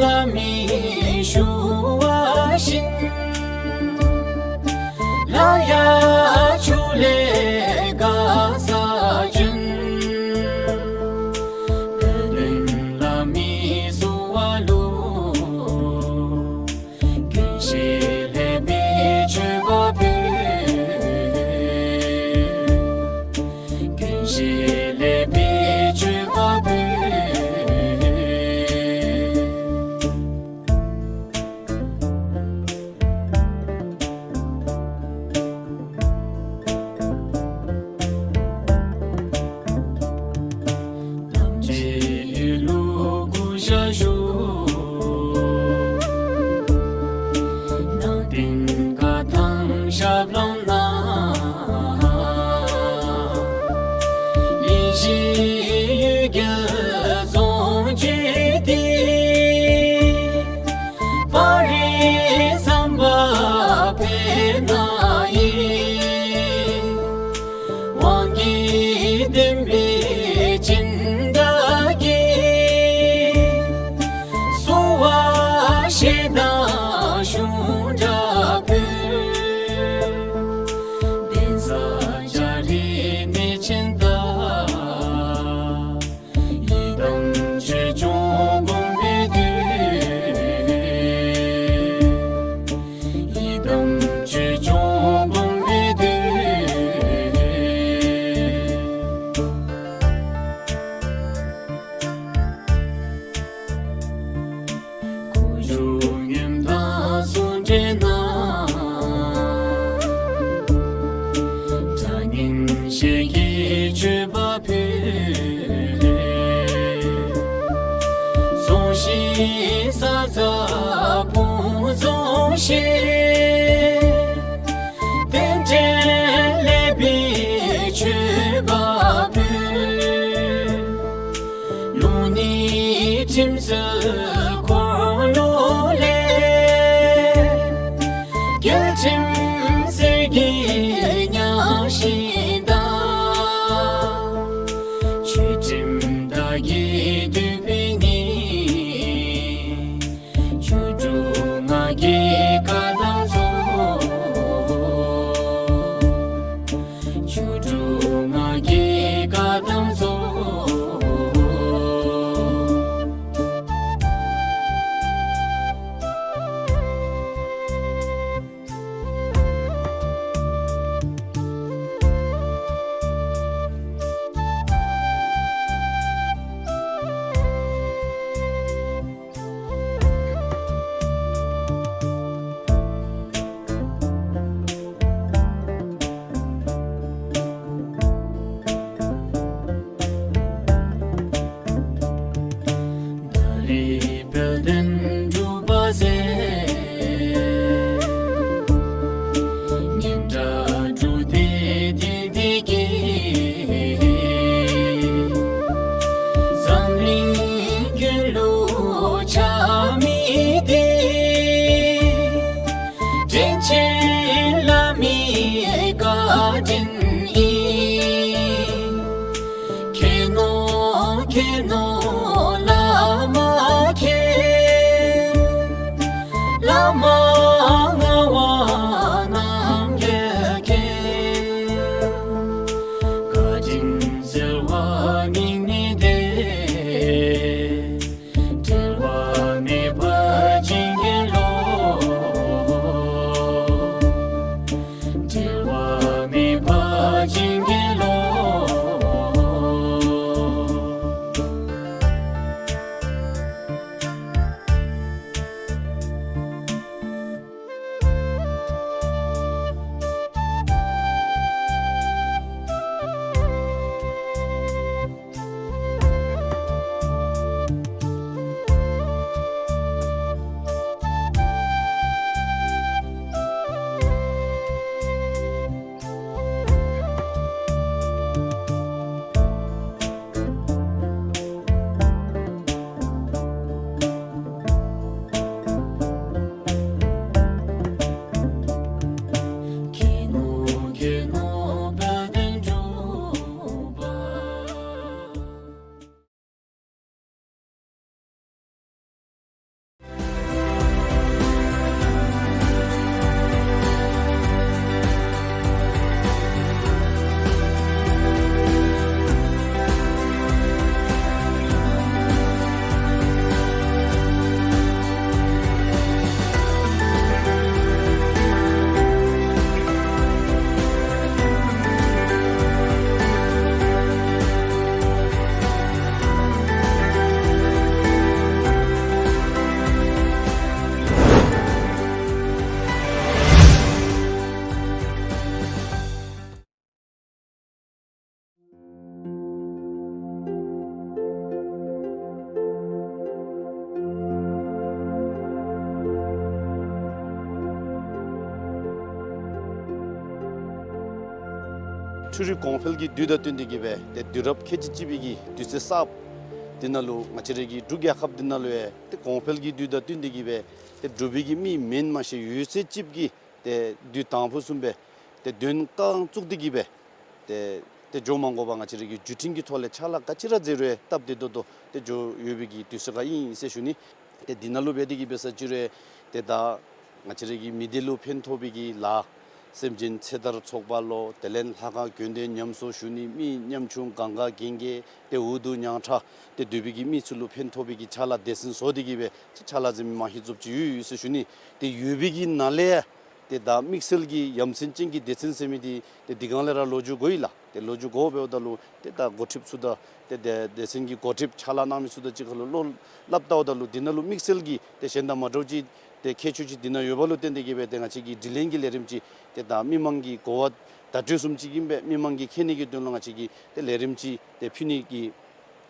ལ་མི་ཞུ་བ་བཞིན། ལ་ཡ་ཆུ་ལས་དགའ་ས་བྱོན། བོད་དོན་ལ་མི་གསོ་བ་ལུ། ཀུན་ཤེས་ལེགས་པའི་མཆོད་པ་ཕུལ། ཀུན་ཤེས་ལེགས་པའི་མཆོད་པ་ཕུལ། ཐམས་ཅད་ཡིད་ལུ་གུས་ཞབས་ཞུ། ནང་རྟེན་བཀའ་ཐང་ཞབས་ལྷམ་ནང་། ཡེ་ཤེས་འོད་ཀྱི་ཚོགས་བཅས་ཏེ། སྤ་རི་ཟམ་པ་ཕེབས་ནི་ཡིན། དབང་གིས་ལྡན་པའི་སྦྱིན་བདག་གིས། གསོལ་བ་བཞེས་དང་གཞུང་གྲྭ་ཕུལ། གདན་ས་བྱ་རིགས་གནས་ཆེན་དང་། ཡི་དམ་ཆོས་སྐྱོང་སྒོམ་པའི་དུས། ཡི་དམ་ཆོས་སྐྱོང་སྒོམ་པའི་དུས། ཁུ་བྱུག་ངན་དང་གསུང་འདྲེན་ནང་། གྲགས་སྙན་ཤེལ་གྱི་མཆོད་པ་ཕུལ། རྟེན་འབྲེལ་ལེགས་པའི་མཆོད་པ་ཕུལ། ལུང་ནི་ཁྲིམས་སྲོལ་འཁོར་ལོ་ལས། རྒྱལ་ཁྲིམས་གསེར་གྱི་ཉ་བཞིན་དང་། ཆོས་ཁྲིམས་བདག་གིས་བསྡུས་པའི་ནི། བཅུ་དྲུག་སྔགས་ཀྱི་བཀའ་དང་ཚོགས། བཅུ་དྲུག་སྔགས་ཀྱི་བཀའ་དང་ཚོགས། ད་རེས་དཔལ་ལྡན་འབྲུག་པ་ཟེར། སྙན་གྲགས་དྲུག་སྡེ་འདི་འདི་གིས། འཛམ་གླིང་ཀུན་ལུ་ཆ་མི་འདི། དྲིན་ཆེན་བླ་མའི་བཀའ་དྲིན་ཨིན། མཁྱེན་ནོ་མཁྱེན་ནོ་བླ་མ་མཁྱེན། བླ་མ་ངག་དབང་རྣམ་རྒྱལ་མཁྱེན། བཀའ་དྲིན་གསལ་བ་སྙིང་ནས་བདེ། འབྲལ་བ་མེད་པ་བྱིན་གྱིས་རློབས། འབྲལ་བ་མེད་པ་བྱིན་གྱིས་རློབས། མཁྱེན་ནོ་མཁྱེན་ནོ་དཔལ་ལྡན་འབྲུག་པ། འཕྲུལ་རིག་གོང་འཕེལ་གྱི་དུས་དང་བསྟུན་ཏེ་གིས་སྦེ་ཏེ་དུས་རབས་ཁལ་གཅིག་གཅིག་པའི་གི་དུས་ཚོད་གསརཔ་འདི་ནང་ལུ་ང་བཅས་རའི་གི་འབྲུག་རྒྱལ་ཁབ་འདི་ནང་ལུ་ཡང་ཏེ་གོང་འཕེལ་གྱི་དུས་དང་བསྟུན་ཏེ་གིས་སྦེ་ཏེ་འབྲུག་པའི་གི་མི་མེན་མ་ཤེས་ཡོད་ཚད་ཅིག་གིས་ཏེ་དུས་དང་ཕུ་བཟུམ་སྦེ་ཏེ་དོན་རྐང་བཙུགས་ཏེ་གིས་སྦེ་ཏེ་ཏེ་འགྱོ་མ་དགོ་པར་ང་བཅས་རའི་གི་བརྒྱུད་འཕྲིན་གྱི་ཐོག་ལས་ཕྱག་ལཱ་ག་ཅི་ར་མཛད་རུང་སྟབས་བདེ་ཏོག་ཏོ་ཏེ་འགྱོ་ཡོད་པའི་གི་དུས་ཚོད་ཁར་ཨིན་ཟེར་ཞུ་ནི། ཏེ་འདི་ནང་ལུ་འབད་དེ་གིས་འབད་ས་ཅིག་རུང་ཏེ་ད་ང་བཅས་རའི་གི་མི་སྡེ་ལུ་ཕན་ཐོགས་པའི་གི་ལཱ་སེམས་ཅན་ཚེ་ཐར་ཚོགས་པ་ལོ་དེ་ལས་ལྷ་ཁང་དགོན་སྡེ་ཉམས་གསོ་ཞུ་ནི་མི་ཉམ་ཆུང་གང་ག་གན་རྐྱལ་ཏེ་འུ་སྡུག་ཉམ་ཕྲ་ཏེ་སྡོད་པའི་གི་མི་ཚུ་ལུ་ཕན་ཐོགས་པའི་གི་ཕྱག་ལཱ་སྡེ་ཚན་བཟོ་སྟེ་གིས་སྦེ་ཕྱག་ལཱ་མཛད་མི་མང་ཤོས་ཅིག་ཡོད་ཡོད་ཟེར་ཞུ་ནི། ཏེ་ཡོད་པའི་གི་ནང་ལས་ཏེ་ད་དམིགས་བསལ་གྱི་ཡ་མཚན་ཅན་གྱི་སྡེ་ཚན་ཟེར་མི་འདི་ཏེ་འདི་སྒང་ལས་ར་ལོ་རྒྱུས་གོ་ཡི་ལགས། ཏེ་ལོ་རྒྱུས་གོ་འབདཝ་ད་ལུ་ཏེ་ད་འགོ་ཁྲིདཔ་ཚུ་དང་ཏེ་སྡེ་སྡེ་ཚན་གྱི་འགོ་ཁྲིདཔ་ཕྱག་ལཱ་གནང་མི་ཚུ་དང་གཅིག་ཁར་ལུ་བློ་སླབ་བལྟཝ་ད་ལུ་འདི་ནང་ལུ་དམིགས་བསལ་གྱི་ཏེ་གཞན་དང་མ་འདྲཝ་ཅིག་ཏེ་ཁྱད་ཆོས་ཅིག་འདི་ནང་ཡོདཔ་ལུ་བརྟེན་ཏེ་གིས་སྦེ་ཏེ་ང་བཅས་ཀྱི་དྲི་ལན་གྱི་ལས་རིམ་ཅིག་ཏེ་ད་མི་མང་གི་གོ་བ་བརྡ་སྤྲོད་བཟུམ་ཅིག་ཨིན་པས། མི་མང་གིས་མཁྱེན་ནི་གི་དོན་ལུ་ང་བཅས་ཀྱིས་ཏེ་ལས་རིམ་ཅིག་ཏེ་ཕུལ་ནི་གི་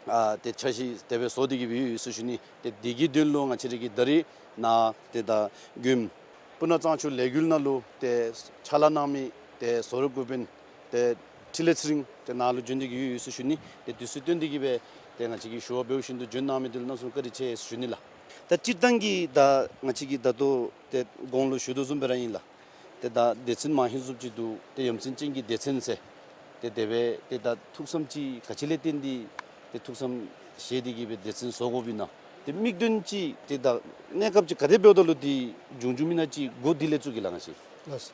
ཨ་ཏེ་འཆར་གཞི་དེ་སྦེ་བཟོ་སྟེ་གིས་སྦེ་ཡོད་ཡོད་ཟེར་ཞུ་ནི། ཏེ་འདི་གི་དོན་ལུ་ང་བཅས་རའི་གི་ད་རིས་ནཱ་ཏེ་ད་མགྱོནམ་ སྤུ་ན་གཙང་ཆུ་ལས་འགུལ་ནང་ལུ་ཏེ་ཕྱག་ལཱ་གནང་མི་ཏེ་བཟོ་རིག་འགོ་དཔོན་ཏེ་འཕྲིན་ལས་ཚེ་རིང་ཏེ་ནཱ་ལུ་བྱོན་ཏེ་གི་ཡོད་ཡོད་ཟེར་ཞུ་ནི། ཏེ་དུས་ཚོད་བཏོན་ཏེ་གི་སྦེ་ཏེ་ང་བཅས་ཀྱིས་ཞུ་བ་འབདཝ་བཞིན་དུ་བྱོན་གནང་མི་འདི་ལུ་གནམ་མེད་ས་མེད་བཀའ་དྲིན་ཆེ་ཟེར་ཞུ་ནི་ལགས། ད་སྤྱིར་བཏང་གི་ད་ང་བཅས་ཀྱིས་ད་ལྟོ་ཏེ་གོང་ལུ་ཞུ་དོ་བཟུམ་སྦེ་ར་ཨིན་ལགས། ཏེ་ད་སྡེ་ཚན་མ་ཧིང་བཟུམ་ཅིག་འདུག། ཏེ་ཡ་མཚན་ཅན་གྱི་སྡེ་ཚན་ཟེར། ཏེ་དེ་སྦེ་ཏེ་ད་ཐུགས་བསམ་ཅིག་ག་ཅི་ལས་བརྟེན་ཏེ་ཏེ་ཐུགས་བསམ་བཞེས་ཏེ་གི་སྦེ་སྡེ་ཚན་བཟོ་དགོཔ་ཨིན་ན། ཏེ་དམིགས་དོན་ཅིག་ཏེ་ད་གནས་སྐབས་ཅིག་ག་དེ་འབདཝ་ད་ལུ་ཏེ་འབྱུང་འགྱོཝ་ཨིན་ན་ཅིག་འགོ་འདི་ལས་བཙུགས་གེ་ལགས། ང་བཅས་ལགས།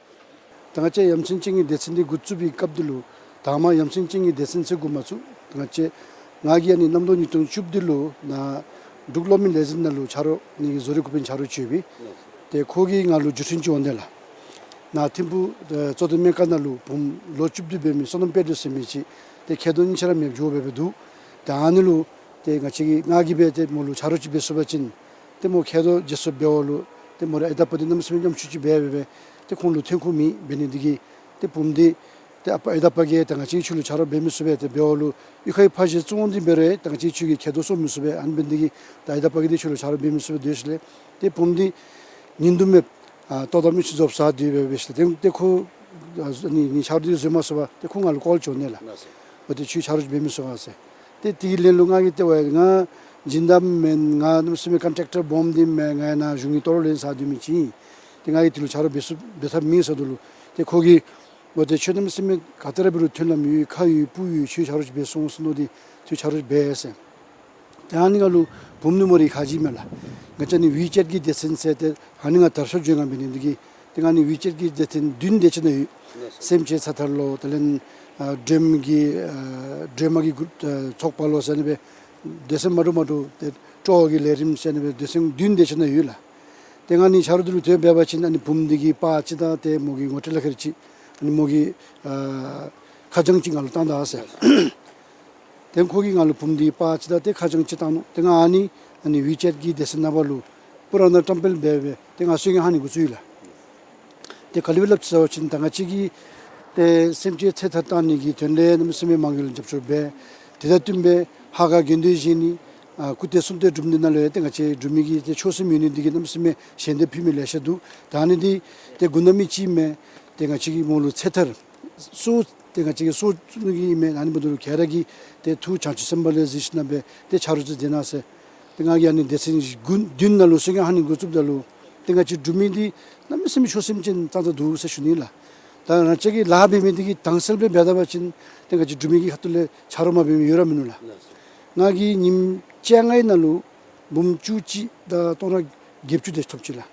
ད་ང་བཅས་ཡ་མཚན་ཅན་གྱི་སྡེ་ཚན་འདི་འགོ་བཙུགས་པའི་སྐབས་འདི་ལུ་དང་པ་ཡ་མཚན་ཅན་གྱི་སྡེ་ཚན་ཟེར་འགོ་མ་བཙུགས། ང་བཅས་ང་གིས་ཨ་ནི་གནམ་ལོ་ཉིས་སྟོང་བཅུ་བདུན་ལུ་ནཱ་འབྲུག་གློག་མེ་ལས་འཛིན་ནང་ལུ་ཆ་རོགས་ནི་གི་བཟོ་རིག་འགོ་དཔོན་ཆ་རོགས་ཅིག་ཡོད་པས། ཏེ་ཁོ་གིས་ང་ལུ་བརྒྱུད་འཕྲིན་ཅིག་འོང་དེས་ལགས། ནཱ་ཐིམ་ཕུག་ཨེ་གཙུག་སྡེ་སྨན་ཁང་ནང་ལུ་བུམོ་ལོ་བཅུ་བདུན་འབད་མི་བསོད་ནམས་དཔལ་སྒྲོན་ཟེར་མི་ཅིག་ཏེ་མཁལ་རྡོག་གཉིས་ཆ་ར་མེདཔ་འགྱོ་སྦེ་སྦེ་འདུག། ཏེ་ཨ་ནི་ལུ་ཏེ་ང་བཅས་ཀྱིས་ང་གིས་སྦེ་ཏེ་མོ་ལུ་ཆ་རོགས་ཅིག་འབད་ཚུགས་པ་ཅིན་ཏེ་མོ་མཁལ་རྡོག་བརྗེ་སོར་འབད་བ་ལུ་ཏེ་མོ་རའི་ཨའི་དང་པ་འདི་གནམ་མེད་ས་མེད་ཉམ་ཆུང་ཅིག་འབད་སྦེ་སྦེ་ཏེ་ཁོང་ལུ་ཐོན་ཁུངས་མེད། འབད་ནི་འདི་གིས་ཏེ་བུམོ་འདི་ཏེ་ཨ་པ་ཨའི་དང་པ་གིས་ད་ང་བཅས་ཁྱོད་ལུ་ཆ་རོགས་འབད་མི་ཚུགས་པས། ཏེ་འབད་བ་ལུ་གཡུས་ཁའི་ཕ་གཞིས་བཙོང་སྟེ་འབད་རུང་ད་ང་བཅས་ཁྱོད་ཀྱིས་མཁལ་རྡོག་གསོ་མི་ཚུགས་པས། ཨ་ནི་འབད་ནི་འདི་གིས་ད་ཨའི་དང་པ་གིས་ཏེ་ཁྱོད་ལུ་ཆ་རོགས་འབད་མི་ཚུགས་པས་ཟེར་ཞིནམ་ལས་ཏེ་བུམོ་འདི་ཉིན་དུ་མེདཔ་ཨ་ལྟོ་དང་མི་ཆུ་རྫོགསཔ་ཟ་སྟེ་འབད་སྦེ་ཞིནམ་ལས་ཏེ་ཏེ་ཁོ་ཨ་ནི་ནི་ཆ་རོགས་འདི་བཟོ་མ་ཚུགས་པར་ཏེ་ཁོ་ང་ལུ་ཀོལ་ཅིག་འོང་དེས་ལགས། ལགས་སོ། འོ་ཏེ་ཁྱོད་ཆ་རོགས་ཅིག་འབད་མི་ཚུགས་ག་ཟེར། ཏེ་དེ་གི་ལན་ལུ་ང་གིས་ཏེ་ཝའི་ང་སྦྱིན་བདག་མེན། ང་གནམ་མེད་ས་མེད་ཀོན་ཊེཀ་ཊར་སྦོམ་འདི་མེན། ང་ཡང་ནཱ་གཞུང་གི་ལྟོ་རོགས་ལེན་ས་སྡོད་མི་ཅིག་ཨིན། ཏེ་ང་གིས་དེ་ལུ་ཆ་རོགས་འབད་ཚུགས་འབད་ཐབས་མེད་ཟེརཝ་ད་ལུ་ཏེ་ཁོ་གིས་འོ་ཏེ་ཁྱོད་གནམ་མེད་ས་མེད་ག་ཏེ་ར་འབད་རུང་མཐུན་ལམ་ཡོད། ཁ་ཡོད་སྤུ་ཡོད། ཁྱོད་ཆ་རོགས་ཅིག་འབད་ཚུགས་འོང་ཟེར་མནོ་སྟེ་ཁྱོད་ཆ་རོགས་ཅིག་འབད་ཟེར། ཏེ་ཨ་ནི་ང་ལུ་བུམོ་ནི་མོ་རའི་ཁ་རྗེ་མས་ལགས། ང་བཅས་ནི་ཝི་ཅེཊ་གི་སྡེ་ཚན་ཟེར་ཏེ་ཨ་ནི་ང་དར་ཤོག་བྱོན་ག་འབད་ནི་འདི་གིས་ཏེ་ང་ནི་ཝི་ཅེཊ་གི་སྡེ་ཚན་བདུན་དེ་ཅིག་ནང་ཡོད། སེམས་ཅན་ཚེ་ཐར་ལོ་དེ་ལས་ཨ་སྒྲོལ་མ་གི་ཨ་སྒྲོལ་མ་གི་གུ་ཨ་ཚོགས་པ་ལོ་ཟེར་ཨ་ནི་སྦེ་སྡེ་ཚན་མ་འདྲཝ་མ་འདྲཝ་ཏེ་སྤྲོ་བ་གི་ལས་རིམ་ཟེར་ཨ་ནི་སྦེ་སྡེ་ཚན་བདུན་དེ་ཅིག་ནང་ཡོད་ལགས། ཏེ་ང་ནི་ཆ་རོགས་འདི་ལུ་དེ་འབད་བ་ཅིན་ཨ་ནི་བུམོ་འདི་གི་པར་ཅིག་དང་ཏེ་མོ་གི་ངོ་སྤྲོད་ལག་ཁྱེར་ཅིག་ཨ་ནི་མོ་གི་ཨ་ཁ་བྱང་ཅིག་ང་ལུ་བཏང་ད་ཟེར། ཏེ་ཁོ་གིས་ང་ལུ་བུམོ་འདི་པར་ཅིག་དང་ཏེ་ཁ་བྱང་ཅིག་བཏང་ནུག། ཏེ་ང་ཨ་ནི་ཨ་ནི་ཝི་ཅེཊ་གི་སྡེ་ཚན་ནང་པ་ལུ་སྤུ་ར་ནང་བཀྲམ་སྤེལ་འབད་སྦེ་ཏེ་ང་གསོལ་རྒྱུན་ཧ་ནི་འགོ་བཙུགས་ཡི་ལགས། ཏེ་ག་དེ་སྦེ་སླབ་ཅི་ཟེར་བ་ཅིན་ད་ང་བཅས་ཀྱིས་ཏེ་སེམས་ཅན་ཚེ་ཐར་བཏང་ནི་གི་དོན་ལས་གནམ་མེད་ས་མེད་མང་གི་ལུ་རྒྱབ་སྐྱོར་འབད། དེ་དང་བསྟུན་སྦེ་ཧ་ག་དགེ་འདུན་བཞེངས་ནི་ཨ་སྐུ་ཚེ་གསུམ་སྟོན་སྒྲུབ་ནི་ནང་ལུ་ཡང་ཏེ་ང་བཅས་འབྲུག་མི་གི་ཏེ་ཆོས་སེམས་ཡོད་ནི་འདི་གིས་གནམ་མེད་ས་མེད་ཞལ་འདེབས་ཕུལ་མི་ལེ་ཤ་འདུག། ད་ཨ་ནི་འདི་ཏེ་འགོ་དཔོན་མི་ཅིག་མས། ཏེ་ང་བཅས་ཀྱིས་མོ་ལུ་ཚེ་ཐར་གསོ་ཏེ་ང་བཅས་ཀྱིས་གསོ་བཙུགས་ནི་གི་ཨིན་མས། ཨ་ནི་འབདཝ་ད་ལུ་ག་ར་གིས་ཏེ་ཐུགས་བྱང་ཆུབ་སེམས་དཔའ་ལས་གཟིགས་ཞིནམ་ལས་ཏེ་ཆ་རོགས་ཅིག་མཛད་གནང་ཟེར། ཏེ་ང་གིས་ཨ་ནི་སྡེ་ཚན་བཞི་དགུ་བདུན་ནང་ལུ་གསོལ་རྒྱུན་ཧ་ནི་འགོ་བཙུགསཔ་ད་ལུ་ཏེ་ང་བཅས་འབྲུག་མི་འདི་གནམ་མེད་ས་མེད་ཆོས་སེམས་ཅན་ཙང་ཙང་འདུག་ཟེར་ཞུ་ནི་ལགས། ད་ང་བཅས་ཀྱིས་ལཱ་འབད་མི་འདི་གིས་དྭངས་གསལ་སྦེ་འབད་ད་པ་ཅིན་ཏེ་ང་བཅས་འབྲུག་མི་གི་ཁ་ཐུག་ལས་ཆ་རོགས་མ་འབད་མི་ཡོད་ར་མིན་འདུག་ལགས། ང་གིས་ཉིནམ་བཅོ་ལྔའི་ནང་ལུ་འབུམ་བཅུ་གཅིག་དང་སྟོང་ཕྲག་བརྒྱད་ཅུ་དེ་ཐོབ་ཅི་ལགས།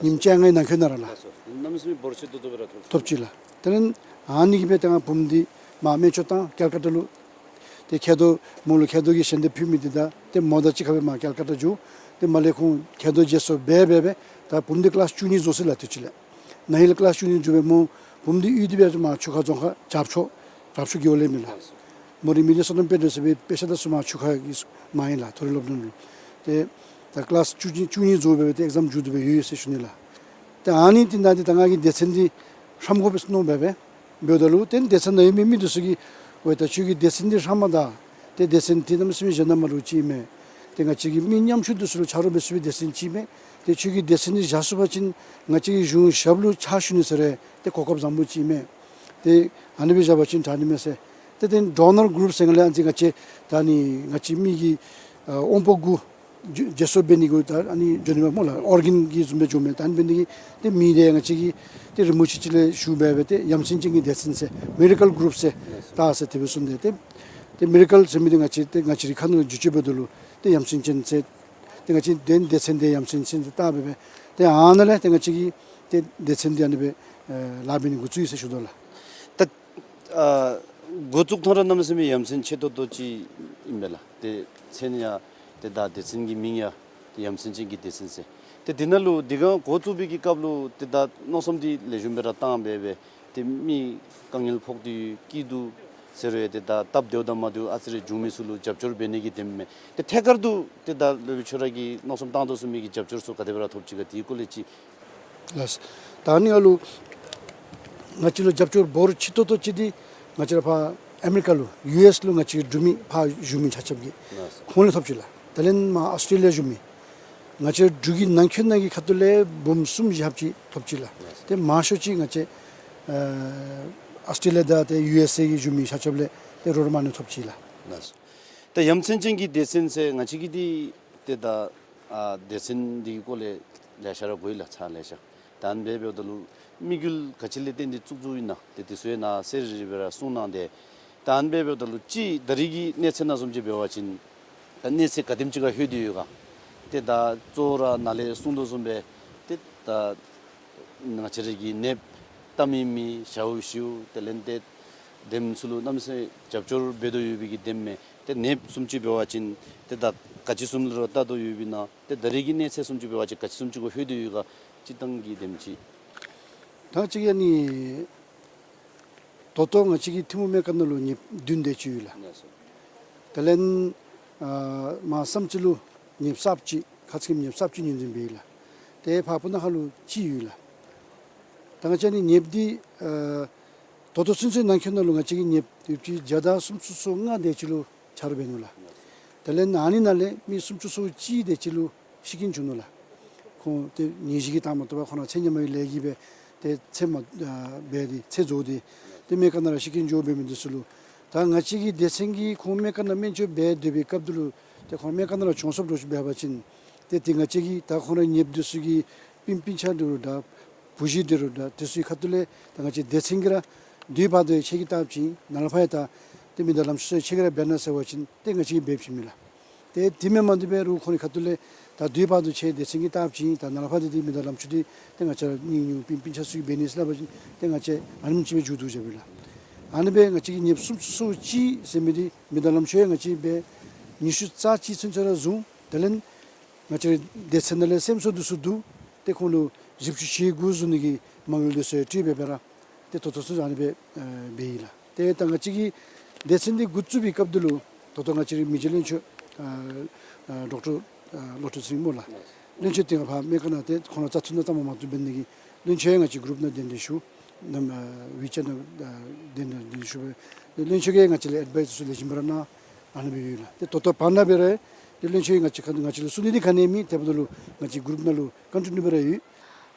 ཉིནམ་བཅོ་ལྔའི་ནང་འཁོད་ནང་ར་ལགས། ལགས་སོ། གནམ་མེད་ས་མེད་འབོར་ཆེ་ཏོག་ཏོ་སྦེ་ར་ཐོབ་ཅི་ལགས། དེ་ལས་ཨ་ནི་གིས་སྦེ་ཏེ་ང་བུམོ་འདི་མར་སྨན་བཅོས་བཏང་ཀལ་ཀ་ཏ་ལུ། ཏེ་མཁལ་རྡོག་མོ་ལུ་མཁལ་རྡོག་གི་ཞལ་འདེབས་ཕུལ་མི་འདི་དང་ཏེ་མོ་དང་གཅིག་ཁར་སྦེ་མར་ཀལ་ཀ་ཏ་འགྱོ། ཏེ་མར་ལས་ཁོང་མཁལ་རྡོག་བརྗེ་སོར་འབད་འབད་འབད་ད་བུམོ་འདི་ཀི་ལཱསི་བཅུ་གཉིས་རྫོགས་ཅི་ལགས། དུས་ཅི་ལས་ན་ཧིང་ལས་ཀི་ལཱསི་བཅུ་གཉིས་འགྱོ་སྦེ་མོ་བུམོ་འདི་གཡུས་འདི་སྦེ་མར་ཆུ་ཁ་རྫོང་ཁ་བྱག་ཕྱོགས་བྱག་ཕྱོགས་རྒེད་འོག་ལས་མས་ལགས། མོ་རའི་མིང་འདི་བསོད་ནམས་དཔལ་སྒྲོན་ཟེར་སྦེ་དཔེ་ཆ་དང་ཚུ་མར་ཆུ་ཁ་གི་མར་ཨིན་ལགས། མཐོ་རིམ་སློབ་སྡོམ་ལུ། ཏེ་ད་ཀི་ལཱསི་བཅུ་གཉིས་བཅུ་གཉིས་རྫོགས་སྦེ་སྦེ་ཏེ་ཨེག་ཛམ་མཇུག་བསྡུ་སྦེ་ཡོད་ཡོད་ཟེར་ཞུ་ནི་ལགས། ཏེ་ཨ་ནི་འདི་ནང་འདི་ད་ང་གིས་སྡེ་ཚན་འདི་ཧྲམ་དགོ་པས་མནོ་སྦེ་སྦེ་འབདཝ་ད་ལུ་ཏེ་སྡེ་ཚན་ནང་ཡོད་མི་མི་འདི་ཚུ་གིས་འོ་ད་ཁྱོད་ཀྱི་སྡེ་ཚན་འདི་ཧྲམ་མ་ད། ཏེ་སྡེ་ཚན་འདི་གནམ་མེད་ས་མེད་གཞན་དང་མ་འདྲཝ་ཅིག་མས། ཏེ་ང་བཅས་ཀྱི་མི་ཉམ་ཆུང་འདི་ཚུ་ལུ་ཆ་རོགས་འབད་ཚུགས་པའི་སྡེ་ཚན་ཅིག་མས། ཏེ་ཁྱོད་ཀྱི་སྡེ་ཚན་འདི་བཞག་ཚུགས་པ་ཅིན་ང་བཅས་ཀྱི་གཞུང་ཞབས་ལུ་ཕྱག་ཞུ་ནི་ཟེར་རུང་ཏེ་གོ་སྐབས་བཟང་པོ་ཅིག་མས། ཏེ་ཨ་ནི་སྦེ་བཞག་པ་ཅིན་དྲག་ནི་མས་ཟེར། ཏེ་ཏེ་ཌོ་ནར་གུ་རུབ་ཟེར་ང་ལས་ཨ་ནི་ང་བཅས་ད་ཨ་ནི་ང་བཅས་མི་གི་ཨ་དབང་པོ་དགུ་བརྗེ་བརྗེ་སོར་འབད་ནི་གུ་ད་ཨ་ནི་འགྱོ་ནི་མས་སྨོ་ལགས། ཨོར་གཱན་གྱི་བཟུམ་སྦེ་འགྱོཝ་མས། ད་ཨ་ནི་འབད་ནི་གི་ཏེ་མིང་འདི་ང་བཅས་ཀྱིས་ཏེ་རིན་པོ་ཆེ་ཅིག་ལས་ཞུ་སྦེ་སྦེ་ཏེ་ཡ་མཚན་ཅན་གྱི་སྡེ་ཚན་ཟེར་མི་རེ་ཀཱལ་གུ་རུབ་ཟེར་བཏགས་ཟེར་དེ་སྦེ་གསུངས་ཏེ། ཏེ་ཏེ་མི་རེ་ཀཱལ་ཟེར་མི་འདི་ང་བཅས་ཏེ་ང་བཅས་རའི་ཁ་ནང་ལུ་བསྒྱུར་བཅོས་འབདཝ་ད་ལུ་ཏེ་ཡ་མཚན་ཅན་ཟེར་ཏེ་ང་བཅས་ཏེ་སྡེ་ཚན་འདི་ཡ་མཚན་ཅན་ཟེར་བཏགས་སྦེ་སྦེ་ཏེ་ཨ་ནཱ་ལས་ཏེ་ང་བཅས་ཀྱིས་ཏེ་སྡེ་ཚན་འདི་ཨ་ནི་སྦེ་ཨེ་ལཱ་འབད་ནི་འགོ་བཙུགས་ཡི་ཟེར་ཞུ་དོ་ལགས། ད་ཨ་འགོ་བཙུགས་ཐངས་ར་གནམ་མེད་ས་མེད་ཡ་མཚན་ཆེ་ཏོག་ཏོ་ཅིག་ཨིན་པས་ལགས། ཏེ་མཚན་ཡང་ཏེ་ད་སྡེ་ཚན་གྱི་མིང་ཡང་ཏེ་ཡ་མཚན་ཅན་གྱི་སྡེ་ཚན་ཟེར། ཏེ་འདི་ནང་ལུ་འདི་ག་འགོ་བཙུགས་པའི་གི་སྐབས་ལུ་ཏེ་ད་མནོ་བསམ་འདི་ལེགས་ཤོམ་སྦེ་ར་བཏང་སྦེ་སྦེ་ཏེ་མི་དཀའ་ངལ་ཕོག་སྟེ་སྐྱིད་སྡུག་ཟེར་རུང་ཏེ་ད་སྟབས་བདེཝ་དང་མ་བདེཝ་ཨ་ཙི་རེ་བྱུང་མི་ཚུ་ལུ་རྒྱབ་སྐྱོར་འབད་ནི་གི་དེམ་མས། ཏེ་ཐད་ཀར་དུ་ཏེ་ད་སློབ་དཔོན་ཁྱོད་ར་གིས་མནོ་བསམ་བཏང་དོ་བཟུམ་མའི་གི་རྒྱབ་སྐྱོར་ཚུ་ག་དེ་སྦེ་ར་ཐོབ་ཅི་ག་དེའི་སྐོར་ལས་ཅིག། ལགས། ད་ཨ་ནི་ང་ལུ་ང་བཅས་ལུ་རྒྱབ་སྐྱོར་འབོར་ཆེ་ཏོག་ཏོ་ཅིག་འདི་ང་བཅས་ར་ཕར་ཨ་མི་རི་ཀ་ལུ་ཡུ་ཨེསི་ལུ་ང་བཅས་འབྲུག་མི་ཕར་བཞུགས་མི་ཆ་ཁྱབ་ཀྱིས་ལགས་སོ། ཁོང་ལས་ཐོབ་ཅི་ལགས། དེ་ལས་མར་ཨོསི་ཊྲེ་ལི་ཡ་བཞུགས་མི་ ང་བཅས་འབྲུག་གི་ནང་འཁོད་ནང་གི་ཁ་ཐུག་ལས་འབུམ་གསུམ་བཞི་ལྷགཔ་ཅིག་ཐོབ་ཅི་ལགས། ལགས་སོ། ཏེ་མང་ཤོས་ཅིག་ང་བཅས་ཨ་ཨཱོས་ཊྲེ་ལི་ཡ་དང་ཏེ་ཡུ་ཨེསི་ཨེ་གི་བཞུགས་མི་ཤ་ཁྱབ་ལས་ཏེ་རོགས་རམ་ཨ་ནི་ཐོབ་ཅི་ལགས། ལགས་སོ། ཏེ་ཡ་མཚན་ཅན་གྱི་སྡེ་ཚན་ཟེར་ང་བཅས་ཀྱིས་འདི་ཏེ་ད་ཨ་སྡེ་ཚན་འདི་གི་སྐོར་ལས་ལེ་ཤ་ར་གོ་ཡི་ལགས། ཚར་ལེ་ཤ། ད་ཨ་ནི་སྦེ་འབདཝ་ད་ལུ་དམིགས་ཡུལ་ག་ཅི་ལས་བརྟེན་ཏེ་བཙུགས་བཙུགསཔ་ཨིན་ན་ཏེ་འདི་ཚུ་ཡང་ནཱ་གསལ་རི་རི་སྦེ་ར་གསུངས་གནང་སྟེ། ད་ཨ་ནི་སྦེ་འབདཝ་ད་ལུ་ཅིག་ད་རེས་ཀྱི་གནས་ཚད་ནང་བཟུམ་ཅིག་འབད་བ་ཅིན་ད་གནས་ཚད་ག་དེམ་ཅིག་ཁར་ལྷོད་དེ་ཡོད་ག། ཏེ་ད་གཙོ་བོ་ར་ནཱ་ལས་གསུངས་དོ་བཟུམ་སྦེ་ཏེ་ད་ང་བཅས་ར་གི་ནདཔ་བལྟ་མི་མི་ཞཝ་ཞུ་དེ་ལས་ཏེ་དེམ་ཚུ་ལུ་གནམ་མེད་ས་མེད་རྒྱབ་སྐྱོར་འབད་དོ་ཡོད་པའི་གི་དེམ་མས། ཏེ་ནདཔ་བཟུམ་ཅིག་འབད་བ་ཅིན་ཏེ་ད་ག་ཅི་བཟུམ་ལུ་ར་བལྟ་དོ་ཡོདཔ་ཨིན་ན། ཏེ་ད་རེས་ཀྱི་གནས་ཚད་བཟུམ་ཅིག་འབད་བ་ཅིན་ག་ཅི་བཟུམ་ཅིག་ཁར་ལྷོད་དེ་ཡོད་ག། སྤྱིར་བཏང་གི་དེམ་ཅིག། ད་ཅིག་ཨ་ནི་ད་ལྟོ་ང་བཅས་ཀྱི་ཐིམ་ཕུག་སྨན་ཁང་ནང་ལུ་ནདཔ་བདུན་དེ་ཅིག་ཡོད་ལགས། ལགས་སོ། དེ་ལས་ཨ་མར་བསམ་རྩེ་ལུ་ནདཔ་གསརཔ་ཅིག་ཁ་ཙ་ཁ་ཉིནམ་ནདཔ་གསརཔ་ཅིག་ངོས་འཛིན་འབད་ཡི་ལགས། ཏེ་ཕར་སྤུ་ན་ཁ་ལུ་གཅིག་ཡོད་ལགས། ད་ང་བཅས་ཨ་ནི་ནདཔ་འདི་ཨ་ད་ལྟོ་ཚུན་ཚོད་ནང་འཁོད་ནང་ལུ་ང་བཅས་ཀྱི་ནདཔ་ཡོདཔ་ཅིག་བརྒྱ་དང་སུམ་ཅུ་སོ་ལྔ་དེ་ཅིག་ལུ་ཆ་རོགས་འབད་ནུག་ལགས། དེ་ལས་ཨ་ནི་ནང་ལས་མི་སུམ་ཅུ་སོ་གཅིག་དེ་ཅིག་ལུ་ཤི་རྐྱེན་བྱུང་ནུག་ལགས། ཁོང་ཏེ་ནད་གཞི་གིས་བཏང་མ་གཏོགས་པར་ཁོང་ར་ཚེ་སྔ་མའི་ལས་ཀྱིས་སྦེ་ཏེ་ཚེ་མ་ཨ་འབད་དེ་ཚེ་རྫོགས་ཏེ་ཏེ་སྨན་ཁང་ནང་ར་ཤི་རྐྱེན་འགྱོ་འབད་མི་འདི་ཚུ་ལུ་ད་ང་བཅས་ཀྱི་སྡེ་ཚན་གྱིས་ཁོང་སྨན་ཁང་ནང་སྨན་བཅོས་འབད་སྡོད་པའི་སྐབས་འདི་ལུ་ཏེ་ཁོང་སྨན་ཁང་ནང་ར་གྱོང་གསབ་འདྲཝ་ཅིག་འབད་བ་ཅིན་ཏེ་ཏེ་ང་བཅས་ཀྱིས་ད་ཁོང་ར་ནདཔ་འདི་ཚུ་གི་སྤུན་སྤུན་ཆ་འདི་རུང་འདྲ་བུ་གཞི་འདི་རུང་འདྲ་དེ་ཚུ་གི་ཁ་ཐུག་ལས་ད་ང་བཅས་སྡེ་ཚན་གྱིས་ར་དུས་བར་དུ་ཡང་ཁྱེད་ཀྱིས་བལྟ་བ་ཅིན་ནཱ་ལས་ཕར་ཡང་ད་ཏེ་མི་དང་ལམ་ཕྱོགས་ཚུ་ཡང་ཁྱེད་ཀྱིས་ར་འབད་གནང་ཟེར་བ་ཅིན་ཏེ་ང་བཅས་ཀྱིས་འབད་བྱིན་མས་ལགས། ཏེ་དེ་མེན་མ་དེ་འབད་རུང་ཁོང་གི་ཁ་ཐུག་ལས་ད་དུས་བར་དུ་ཁྱེད་སྡེ་ཚན་གྱིས་བལྟ་བ་ཅིན་ད་ནཱ་ལས་ཕར་ཏེ་ཏེ་མི་དང་ལམ་ཕྱོགས་འདི་ཏེ་ང་བཅས་ར་གཉེན་ཉེཝ་སྤུན་སྤུན་ཆ་ཚུ་གིས་འབད་ནི་ཟེར་སླབ་པ་ཅིན་ཏེ་ང་བཅས་ཨ་ནེམ་ཅིག་སྦེ་མཇུག་བསྡུ་བཞགཔ་ཨིན་ལགས། ཨ་ནི་སྦེ་ང་བཅས་ཀྱི་ནདཔ་སུམ་ཅུ་སོ་གཅིག་ཟེར་མི་འདི་མི་དང་ལམ་ཕྱོགས་ཡང་ང་བཅས་འབད་ཉི་ཤུ་རྩ་གཅིག་ཚུན་ཚོད་ར་བཟུང་། དེ་ལས་ང་བཅས་སྡེ་ཚན་ནང་ལས་སེམས་གསོ་འདི་ཚུ་བསྡུ་སྟེ་ཁོང་ལུ་བཞི་བཅུ་ཞེ་དགུ་བཟུང་ནི་གི་མ་དངུལ་འདི་ཚུ་ཡང་སྤྲོད་འབད་སྦེ་ར་ཏེ་ད་ལྟོ་ཚུན་ཚོད་ཨ་ནི་སྦེ་ཨེ་འབད་ཡི་ལགས། ཏེ་ད་ང་བཅས་ཀྱིས་སྡེ་ཚན་འདི་འགོ་བཙུགས་པའི་སྐབས་འདི་ལུ་ད་ལྟོ་ང་བཅས་རའི་མི་རྗེ་བློན་ཆེན་ཨ་ཨ་ཌོག་ཊར་ཨ་བློ་གྲོས་ཚེ་རིང་མ་ལགས། བློན་ཆེན་འདི་ཕར་སྨན་ཁང་ནང་ཏེ་ཁོང་ར་བཙག་འཐུ་ནང་བཏངམ་མ་གཏོགས་འབད་ནི་གི་བློན་ཆེན་ཡང་ང་བཅས་གུ་རུབ་ནང་གདན་འདྲེན་ཞུ། ནམ་ཨ་ཝི་ཅེཊ་ནང་ཨ་གདན་འདྲེན་ཞུ་སྦེ་བློན་ཆེན་གྱིས་ང་བཅས་ལུ་ཨེཌ་ཝའིསི་ཚུ་ལེགས་ཤོམ་སྦེ་ར་གནང་། ཨ་ནི་སྦེ་ཡོད་ལགས། ཏེ་ད་ལྟོ་བར་ན་འབད་རུང་ཏེ་བློན་ཆེན་ང་བཅས་ཁ་ང་བཅས་ལུ་གསུང་ནི་འདི་ག་ནི་ཡང་མེད། དེ་འབདཝ་ད་ལུ་ང་བཅས་གུ་རུབ་ནང་ལུ་ཀོན་ཊི་ནིའུ་སྦེ་ར་ཡོད།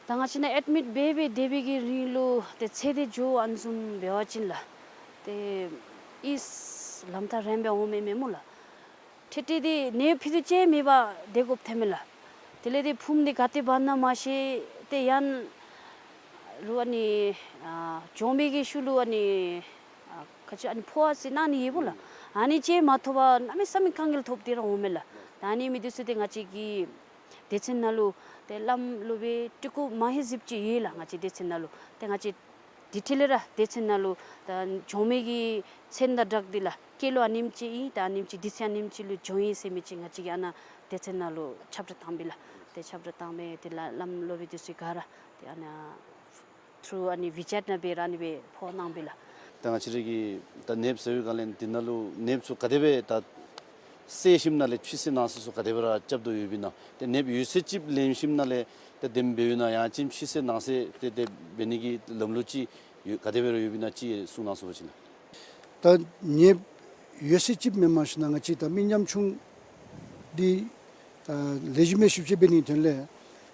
ད་ང་བཅས་ནཱ་ཨེཌ་མིཊ་འབད་སྦེ་སྡོད་པའི་གི་རིང་ལུ་ཏེ་ཚེ་འདི་འགྱོ་ཨ་ནི་བཟུམ་འབད་བ་ཅིན་ལགས། ཏེ་ཨིས་ལམ་ཐག་རིངམོ་སྦེ་འོང་མས་མས་སྨོ་ལགས། ཏེ་ཏེ་འདི་ནད་ཕྱི་དུ་ཅིག་མེད་པར་སྡོད་དགོཔ་ཐོནམ་མས་ལགས། དེ་ལས་ཏེ་ཕུངམ་འདི་ག་ཏེ་འབག་ན་མ་ཤེས། ཏེ་ཡང་རུང་ཨ་ནི་ཨ་གྱོང་མི་གི་ཤུལ་ལུ་ཨ་ནི་ཨ་ག་ཅི་ཨ་ནི་ཕོཝ་ཟེར་གནང་ནི་ཡོདཔ་ལགས། ཨ་ནི་ཅིག་མ་ཐོབ་པར་གནམ་མེད་ས་མེད་དཀའ་ངལ་ཐོབ་སྟེ་ར་འོངམ་མས་ལགས། ད་ཨ་ནི་མི་འདི་ཚུ་ཏེ་ང་བཅས་ཀྱི་སྡེ་ཚན་ནང་ལུ་ཏེ་བླམ་སློབ་དཔོན་སྤྲུལ་སྐུ་མང་ཧེང་གཟིགས་ཅིག་ཡོད་ལགས། ང་བཅས་སྡེ་ཚན་ནང་ལུ་ཏེ་ང་བཅས་དེ་འཕྲལ་ལས་ར་སྡེ་ཚན་ནང་ལུ་ད་གྱོང་མི་གི་མཚན་དང་སྦྲགས་ཏེ་ལགས་སྐྱེས་ལོ་ཨ་ནེམ་ཅིག་ཨིན། ད་ཨ་ནེམ་ཅིག་དུས་ཚོད་ཨ་ནེམ་ཅིག་ལུ་གྱོང་ཡི་ཟེར་མི་ཅིག་ང་བཅས་ཀྱིས་ཨ་ནཱ་སྡེ་ཚན་ནང་ལུ་ཁྱབ་བསྒྲགས་བཏང་པས་ལགས། ཏེ་ཁྱབ་བསྒྲགས་བཏང་པས། ཏེ་བླ་བླམ་སློབ་དཔོན་འདི་ཚུ་ག་ར་ཏེ་ཨ་ནཱ་ཐུརུ་ཨ་ནི་ཝི་ཅེཊ་ནང་སྦེ་ར་ཨ་ནི་སྦེ་ཕོཝ་གནང་པས་ལགས། ད་ང་བཅས་ར་གི་ད་ནདཔ་ཟེར་བའི་སྒང་ལས་འདི་ནང་ལུ་ནདཔ་ཚུ་ག་དེ་སྦེ་ད་བསལ་ཞིནམ་ལས་ཕྱི་སེལ་ནང་སེལ་ཚུ་ག་དེ་སྦེ་ར་རྐྱབ་དོ་ཡོདཔ་ཨིན་ན། ཏེ་ནདཔ་ཡོད་ཚད་ཅིག་ལེན་ཞིནམ་ལས་ཏེ་དེམ་སྦེ་ཡོད་ན་ཡང་ཅིན་ཕྱི་སེལ་ནང་སེལ་ཏེ་དེ་འབད་ནི་གི་ལམ་ལུགས་ཅིག་ཡོད་ག་དེ་སྦེ་ར་ཡོདཔ་ཨིན་ན་ཅིག་གསུང་གནང་ཟེར་བ་ཅིན་ལགས། ད་ནདཔ་ཡོད་ཚད་ཅིག་མེན་པར་ཞིན་ན་ང་བཅས་ད་མི་ཉམ་ཆུང་འདི་ཨ་ལེགས་ཤོམ་སྦེ་ཞིབ་དཔྱད་འབད་ནིའི་དོན་ལས་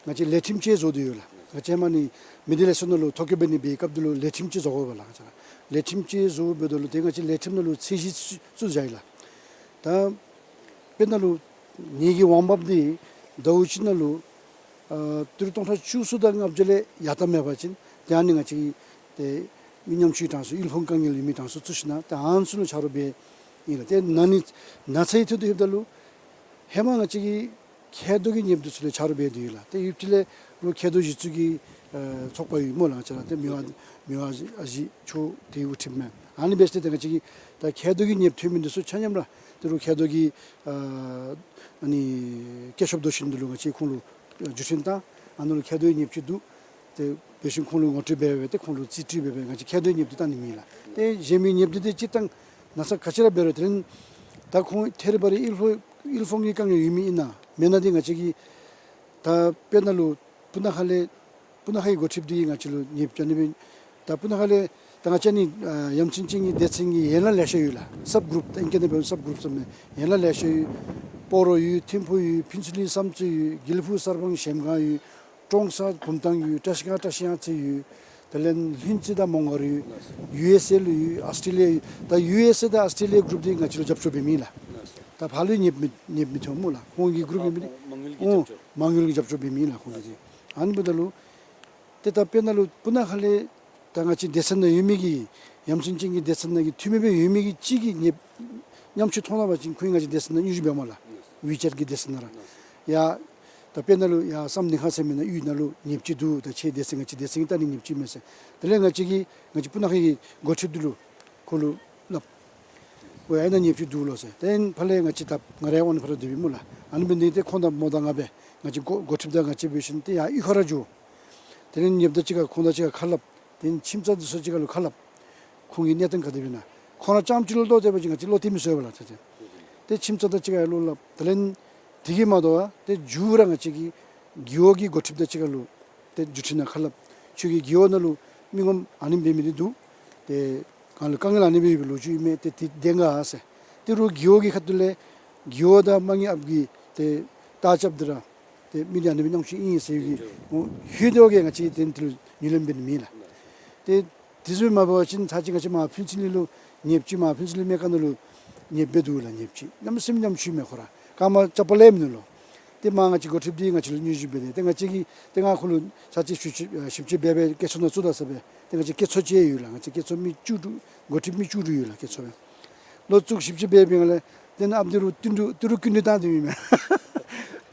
ང་བཅས་ལས་ཁྲིམས་ཅིག་བཟོ་སྟེ་ཡོད་ལགས། ང་བཅས་མ་ནི་མི་སྡེ་ལས་ཚོགས་ནང་ལུ་ཐོ་བཀོད་འབད་ནི་འབད་བའི་སྐབས་འདི་ལུ་ལས་ཁྲིམས་ཅིག་བཟོ་དགོ་པས་ལགས། ང་བཅས་ལས་ཁྲིམས་ཅིག་བཟོ་འབདཝ་ད་ལུ་ཏེ་ང་བཅས་ལས་ཁྲིམས་ནང་ལུ་ཚད་གཞི་བཙུགས་བཞག་ཡི་ལགས། ད་དཔེར་ན་ལུ་ནད་ཀྱི་འོང་འབབ་འདི་ཟླཝ་གཅིག་ནང་ལུ་ཨ་ཏི་རུ་སྟོང་ཕྲག་བཅུ་གསུམ་དང་ལྔ་བརྒྱ་ལས་ཡར་ལྟ་མེད་པ་ཅིན་ཏེ་ཨ་ནི་ང་བཅས་ཀྱིས་ཏེ་མི་ཉམ་ཆུང་གི་གྲངས་སུ་དབུལ་ཕོངས་དཀའ་ངལ་ཡོད་མི་གྲངས་སུ་བཙུགས་ཞིན་ན་ཏེ་ཨ་ནི་ཚུ་ལུ་ཆ་རོགས་འབད་ཡི་ལགས། ཏེ་ན་ནི་ན་ཚའི་ཐད་དུ་ལྷོདཔ་ད་ལུ་ཧེ་མ་ང་བཅས་ཀྱིས་མཁལ་རྡོག་གི་ནདཔ་འདི་ཚུ་ལུ་ཆ་རོགས་འབད་དེ་ཡོད་ལགས། ཏེ་ཡུདཔ་ཅིག་ལས་རུང་མཁལ་རྡོག་གཞི་བཙུགས་ཀྱི་ཨ་ཚོགས་པ་ཡོད་སྨོ་ལགས། ང་བཅས་ར་ཏེ་མི་དབང་མི་དབང་ཨ་ཞེ་མཆོག་ཏེ་དབུ་ཁྲིདཔ་མས། ཨ་ནི་འབད་ཞིནམ་ཏེ་ང་བཅས་ཀྱིས་ད་མཁལ་རྡོག་གི་ནདཔ་ཐོན་མི་འདི་ཚུ་ཆ་མཉམ་ར་ཏེ་རུང་མཁལ་རྡོག་གི་ཨ་ཨ་ནི་སྐྱེད་ཤོག་བརྡོལ་ཞིནམ་འདི་ལུ་ང་བཅས་ཁོང་ལུ་བརྒྱུད་འཕྲིན་བཏང་། ཨ་ནཱ་ལུ་མཁལ་རྡོག་གི་ནདཔ་ཅིག་འདུག། ཏེ་འབད་ཞིནམ་ཁོང་ལུ་ངོ་སྤྲོད་འབད་འབད་ཏེ་ཁོང་ལུ་རྩིས་སྤྲོད་འབད་འབད་ང་བཅས་མཁལ་རྡོག་གི་ནདཔ་འདི་བཏང་ནི་མེད་ལགས། ཏེ་གཞན་མི་ནདཔ་འདི་ཏེ་སྤྱིར་བཏང་ན་ཚ་ག་ཅི་ར་འབད་རུང་དེ་རིང་ད་ཁོང་ཐད་རི་བ་རི་དབུལ་ཕོངས་དབུལ་ཕོངས་ཀྱི་དཀའ་ངལ་ཡོད་མི་ཨིན་ན་མེན་ན་འདི་ང་བཅས་ཀྱིས་ད་དཔེར་ན་ལུ་སྤུ་ན་ཁ་ལས་སྤུ་ན་ཁའི་འགོ་ཁྲིདཔ་འདི་ང་བཅས་ལུ་ནདཔ་བྱིན་ནི་སྦེ། ད་སྤུ་ན་ཁ་ལས་ད་ང་བཅས་ནི་ཨ་ཡ་མཚན་ཅན་གྱི་སྡེ་ཚན་གྱི་ཡན་ལག་ལེ་ཤ་ཡོད་ལགས། སབ་གུ་རུབ་ད་ཨིང་སྐད་ནང་འབད་བ་སབ་གུ་རུབ་ཟེར་མི་ཡན་ལག་ལེ་ཤ་ཡོད། སྤ་རོ་ཡོད། ཐིམ་ཕུ་ཡོད། ཕུན་ཚོགས་གླིང་བསམ་རྩེ་ཡོད། དགེ་ལེགས་ཕུག་གསར་སྤང་གཞལམ་སྒང་ཡོད། ཀྲོང་གསར་བུམ་ཐང་ཡོད། བཀྲ་ཤིས་སྒང་བཀྲ་ཤིས་གཡང་རྩེ་ཡོད། དེ་ལས་ལྷུན་རྩེ་དང་མོང་སྒར་ཡོད། ཡུ་ཨེསི་ཨེ་ལུ་ཡོད། ཨཱོས་ཊྲེ་ལི་ཡ་ཡོད། ད་ཡུ་ཨེསི་ཨེ་དང་ཨཱོས་ཊྲེ་ལི་ཡ་གུ་རུབ་འདི་ང་བཅས་ལུ་རྒྱབ་སྐྱོར་འབད་མི་ལགས། ད་ཕར་ལུ་ནདཔ་མི་ནདཔ་མི་ཐོནམ་ལགས། ཁོང་གི་གུ་རུབ་ཨིན་པས། མ་དངུལ་གྱི་རྒྱབ་སྐྱོར། ཨོ་མ་དངུལ་གྱི་རྒྱབ་སྐྱོར་འབད་མི་ལགས་ཁོང་གིས། ཨ་ནི་འབདཝ་ད་ལུ་ཏེ་ད་དཔེར་ན་ལུ་སྤུ་ན་ཁ་ལས་ད་ང་བཅས་སྡེ་ཚན་ནང་ཡོད་མི་གི་ཡ་མཚན་ཅན་གྱི་སྡེ་ཚན་ནང་གི་འཐུས་མི་སྦེ་ཡོད་མི་གི་གཅིག་གིས་ནདཔ་ཉམ་ཆུང་མཐོང་ད་པ་ཅིན་ཁོང་ང་བཅས་སྡེ་ཚན་ནང་དངུལ་ཅིག་འབདཝ་མས་ལགས། ཝི་ཅེཊ་གི་སྡེ་ཚན་ནང་ར། ཡ་ད་དཔེར་ན་ལུ་ཡ་བསམ་གཏན་ཁ་ཟེར་མི་ནང་ཡུལ་ནང་ལུ་ནདཔ་ཅིག་འདུག། ད་ཁྱེད་སྡེ་ཚན་ང་བཅས་སྡེ་ཚན་གྱི་ལྟ་ནི་ནདཔ་ཅིག་མས་ཟེར། དེ་ལས་ང་བཅས་ཀྱི་ང་བཅས་སྤུ་ན་ཁ་གི་འགོ་ཁྲིདཔ་འདི་ལུ་ཁོ་ལུ་སླབ། ཝའི་ཨ་ནཱ་ནདཔ་ཅིག་འདུག་ལོ་ཟེར། ཏེ་ཕར་ལས་ང་བཅས་ད་ང་ར་ཡང་ཨ་ནི་ཕར་སྡོདཔ་ཨིན་སྨོ་ལགས། ཨ་ནི་འབད་ནི་འདི་ཏེ་ཁོང་དང་མོ་དང་ང་སྦེ་ང་བཅས་འགོ་འགོ་ཁྲིདཔ་དང་ང་བཅས་འབད་ཞིནམ་ཏེ་ཡར་གཡུས་ཁ་ར་འགྱོ། དེ་ལས་ནདཔ་དང་གཅིག་ཁར་ཁོང་དང་གཅིག་ཁར་ཁ་སླབ། དེ་ཁྱིམ་ཚང་འདི་ཚུ་གཅིག་ཁར་ལུ་ཁ་སླབ། ཁོང་གི་གནས་སྟངས་ག་དེ་སྦེ་ཨིན་ན། ཁོང་ར་རྐྱངམ་གཅིག་ལུ་བློ་གཏད་པ་ཅིན་ང་བཅས་བློ་གཏད་མི་ཚུགས་པས་ལགས་ཏེ། ཏེ་ཁྱིམ་ཚང་དང་གཅིག་ཁར་ལུ་སླབ། དེ་ལས་དེ་གིས་མ་དོ་བར་ཏེ་མཇུག་ར་ང་བཅས་ཀྱི་རྒེད་འོག་གི་འགོ་ཁྲིདཔ་དང་གཅིག་ཁར་ལུ་ཏེ་བརྒྱུད་འཕྲིན་ནང་ཁ་སླབ། ཁྱོད་ཀྱི་རྒེད་འོག་ནང་ལུ་མི་ངོམ་ཨ་ནེམ་འབད་མི་འདི་འདུག། ཏེ་ང་ལུ་དཀའ་ངལ་ཨ་ནེ་སྦེ་ཡོད་པའི་ལོ་རྒྱུས་ཨིན་མས། ཏེ་དེ་བདེན་ག་ཟེར། ཏེ་རུང་རྒེད་འོག་གི་ཁ་ཐུག་ལས་རྒེད་འོག་དང་དམངས་ཀྱི་ཨཔ་གིས་ཏེ་བརྟག་དཔྱད་འབད་ར་ཏེ་མི་འདི་ཨ་ནེ་སྦེ་ཉམ་ཆུང་ཨིན་ཟེར་གྱི་ཨོ་ཧུད་དེ་བ་གིས་ང་བཅས་ཏེ་དེ་ལུ་ཉུ་ལེམ་འབད་ནི་མེད་ལགས། ཏེ་དེ་བཟུམ་མ་འབད་བ་ཅིན་ཚར་གཅིག་ང་བཅས་མར་ཕུན་ཚོགས་གླིང་ལུ་ནདཔ་ཅིག་མར་ཕུན་ཚོགས་གླིང་སྨན་ཁང་ནང་ལུ་ནདཔ་སྦེ་འདུག་ལགས། ནདཔ་ཅིག་གནམ་མེད་ས་མེད་ཉམ་ཆུང་མས། ཁོ་ར་ཀརྨ་ཅ་པ་ལས་མིན་ནུག་ལོ། ཏེ་མར་ང་བཅས་འགོ་ཁྲིདཔ་འདི་ང་བཅས་ལུ་སྙན་ཞུ་འབད་དེ་ཏེ་ང་བཅས་ཀྱིས་ཏེ་ང་ཁོ་ལུ་ཚར་གཅིག་ཞིབ་དཔྱད་ཨ་ཞིབ་དཔྱད་འབད་སྦེ་སྐྱེད་ཚོར་ནང་བཙུགས་ད་ཟེར་སྦེ་ཏེ་ང་བཅས་སྐྱེད་ཚོར་ཅིག་ཡོད་ལགས། ང་བཅས་སྐྱེད་ཚོར་མི་བཅུ་དྲུག་འགོ་ཁྲིདཔ་མི་བཅུ་དྲུག་ཡོད་ལགས་སྐྱེད་ཚོར་སྦེ། ལོག་བཙུགས་ཞིབ་དཔྱད་འབད་བའི་སྒང་ལས་ཏེ་ནཱ་ཨཔ་འདི་རུང་ཏི་རུ་ཏི་རུ་ཀུན་ཏུ་བཏང་སྟེ་ཨིན་མས།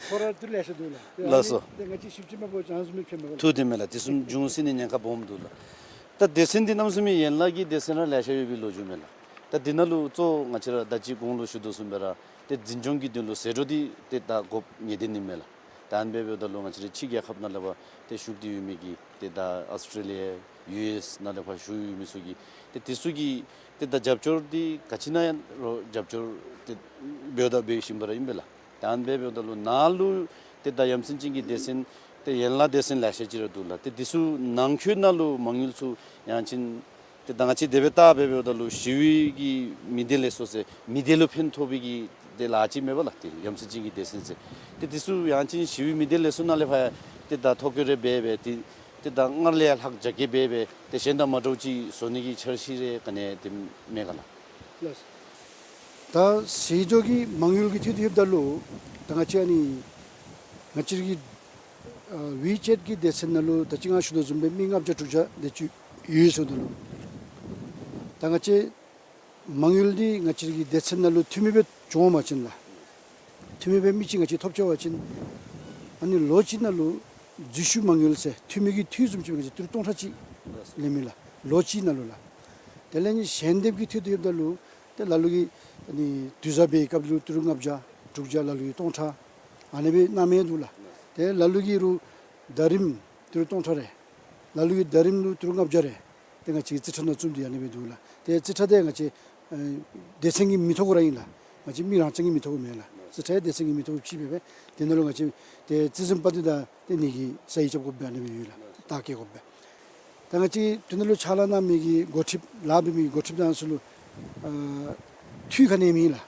ཁོ་ར་ཏི་རུ་ལེ་ཤ་འདུག་ལགས། ལགས་སོ། ཏེ་ང་བཅས་ཞིབ་དཔྱད་མ་འབད་བ་ཅིན་ཨ་ནི་བཟུམ་མི་ཕན་མས་ལགས། ཐུགས་བདེན་མས་ལགས། དེ་བཟུམ་འབྱུང་སྲིད་ནི་ཉེན་ཁ་སྦོམ་འདུག་ལགས། ད་སྡེ་ཚན་འདི་གནམ་མེད་ས་མེད་ཡན་ལག་གི་སྡེ་ཚན་ར་ལེ་ཤ་ཡོད་པའི་ལོ་རྒྱུས་མས་ལགས། ད་འདི་ནང་ལུ་གཙོ་བོ་ང་བཅས་ར་ད་ཅི་གོང་ལུ་ཞུ་དོ་བཟུམ་སྦེ་ར་ཏེ་འཛིན་སྐྱོང་གི་དོན་ལུ་ཟད་འགྲོ་འདི་ཏེ་ད་དགོཔ་ངེས་བདེན་ཨིན་མས་ལགས། ད་ཨ་ནི་སྦེ་འབདཝ་ད་ལུ་ང་བཅས་རའི་ཕྱི་རྒྱལ་ཁབ་ནང་ལས་ཕར་ཏེ་བཞུགས་ཏེ་ཡོད་མི་གི་ཏེ་ད་ཨཱོས་ཊྲེ་ལི་ཡ་ཡུ་ཨེསི་ནང་ལས་ཕར་བཞུགས་ཡོད་མི་ཚུ་གིས་ཏེ་དེ་ཚུ་གིས་ཏེ་ད་རྒྱབ་སྐྱོར་འདི་ག་ཅི་ནང་ཡང་རོགས་རྒྱབ་སྐྱོར་ཏེ་འབདཝ་ད་འབད་བཞིན་པ་ར་ཨིན་པས་ལགས། ད་ཨ་ནི་སྦེ་འབདཝ་ད་ལུ་ནཱ་ལུ་ཏེ་ད་ཡ་མཚན་ཅན་གྱི་སྡེ་ཚན་ཏེ་ཡན་ལག་སྡེ་ཚན་ལེ་ཤ་ཅིག་ར་འདུག་ལགས། ཏེ་དེ་ཚུ་ནང་འཁོད་ནང་ལུ་མ་དངུལ་ཚུ་ཡང་ཅིན་ཏེ་ད་ང་བཅས་དེ་སྦེ་བལྟ་སྦེ་འབདཝ་ད་ལུ་ཞི་བའི་གི་མི་སྡེ་ལས་སོ་ཟེར་མི་སྡེ་ལུ་ཕན་ཐོགས་པའི་གི་ཏེ་ལཱ་ཅིག་མེད་པ་ལགས། ཏེ་ཡ་མཚན་ཅན་གྱི་སྡེ་ཚན་ཟེར་ཏེ་དེ་ཚུ་ཡང་ཅིན་ཞི་བའི་མི་སྡེ་ལས་སོ་ནང་ལས་ཕར་ཡང་ཏེ་ད་ཐོ་བཀོད་རེ་འབད་སྦེ་ཏེ་ཏེ་ད་སྔར་ལས་ཡང་ལྷག་རྒྱ་སྐྱེད་འབད་སྦེ་ཏེ་གཞན་དང་མ་འདྲཝ་ཅིག་བཟོ་ནི་གི་འཆར་གཞི་རེ་ག་ནི་ཡང་ཏེ་མེད་ག་ལགས། ལགས། ད་ཟད་འགྲོ་གི་མ་དངུལ་གྱི་ཐད་དུ་ལྷོདཔ་ད་ལུ་ད་ང་བཅས་ཨ་ནི་ང་བཅས་ཀྱི་ཨ་ཝི་ཅེཊ་ཀྱི་སྡེ་ཚན་ནང་ལུ་ད་ཅི་ང་ཞུ་དོ་བཟུམ་སྦེ་མི་ལྔ་བརྒྱ་དྲུག་བརྒྱ་དེ་ཅིག་ཡོད་ཟེརཝ་ད་ལུ་ད་ང་བཅས་མ་དངུལ་འདི་ང་བཅས་ཀྱི་སྡེ་ཚན་ནང་ལུ་འཐུས་མི་སྦེ་བྱུང་བ་ཅིན་ལགས། འཐུས་མི་སྦེ་མི་གཅིག་ང་བཅས་ཐོབ་ཆི་བ་ཅིན་ཨ་ནི་ལོ་གཅིག་ནང་ལུ་འཛུལ་ཞུགས་མ་དངུལ་ཟེར་འཐུས་མི་གི་འཐུས་བཟུམ་ཅིག་ང་བཅས་ཏི་རུ་སྟོང་ཕྲག་གཅིག་ལེན་མས་ལགས། ལོ་གཅིག་ནང་ལུ་ལགས། དེ་ལས་ནི་ཞལ་འདེབས་ཀྱི་ཐད་དུ་ལྷོདཔ་ད་ལུ་ཏེ་ལ་ལུ་གིས་ཨ་ནི་དུས་བཟང་འབད་བའི་སྐབས་ལུ་ཏི་རུ་ལྔ་བརྒྱ་དྲུག་བརྒྱ་ལ་ལུ་གིས་སྟོང་ཕྲག་ཨ་ནི་སྦེ་གནང་མི་འདུག་ལགས། ཏེ་ལ་ལུ་གིས་རུང་ཟླ་རིམ་ཏི་རུ་སྟོང་ཕྲག་རེ་ལ་ལུ་གིས་ཟླ་རིམ་ལུ་ཏི་རུ་ལྔ་བརྒྱ་རེ་ཏེ་ང་བཅས་ཀྱི་རྩིས་ཁྲ་ནང་བཙུགས་ཏེ་ཨ་ནི་སྦེ་འདུག་ལགས། ཏེ་རྩིས་ཁྲ་འདི་ང་བཅས་ཨེ་སྡེ་ཚན་གྱི་མི་ཐོབ་དགོ་ར་ཨིན་ལགས། ང་བཅས་མི་རང་རྐྱང་གིས་མི་ཐོབ་དགོ་མེན་ལགས། རྩིས་ཁྲ་ཡང་སྡེ་ཚན་གྱི་མི་ཐོབ་ཅིག་འབད་སྦེ་དེ་ནང་ལུ་ང་བཅས་ཏེ་རྩིས་འཛིན་པ་འདི་དང་ཏེ་ཨ་ནི་གི་སའི་རྐྱབ་དགོཔ་སྦེ་ཨ་ནི་སྦེ་ཡོད་ལགས། རྟགས་བཀོད་དགོཔ་སྦེ། ད་ང་བཅས་དེ་ནང་ལུ་ཕྱག་ལཱ་གནང་མི་གི་འགོ་ཁྲིདཔ་ལཱ་འབད་མི་འགོ་ཁྲིདཔ་དང་ཚུ་ལུ་ཨ་འཐུས་ག་ནི་ཡང་མེད་ལགས།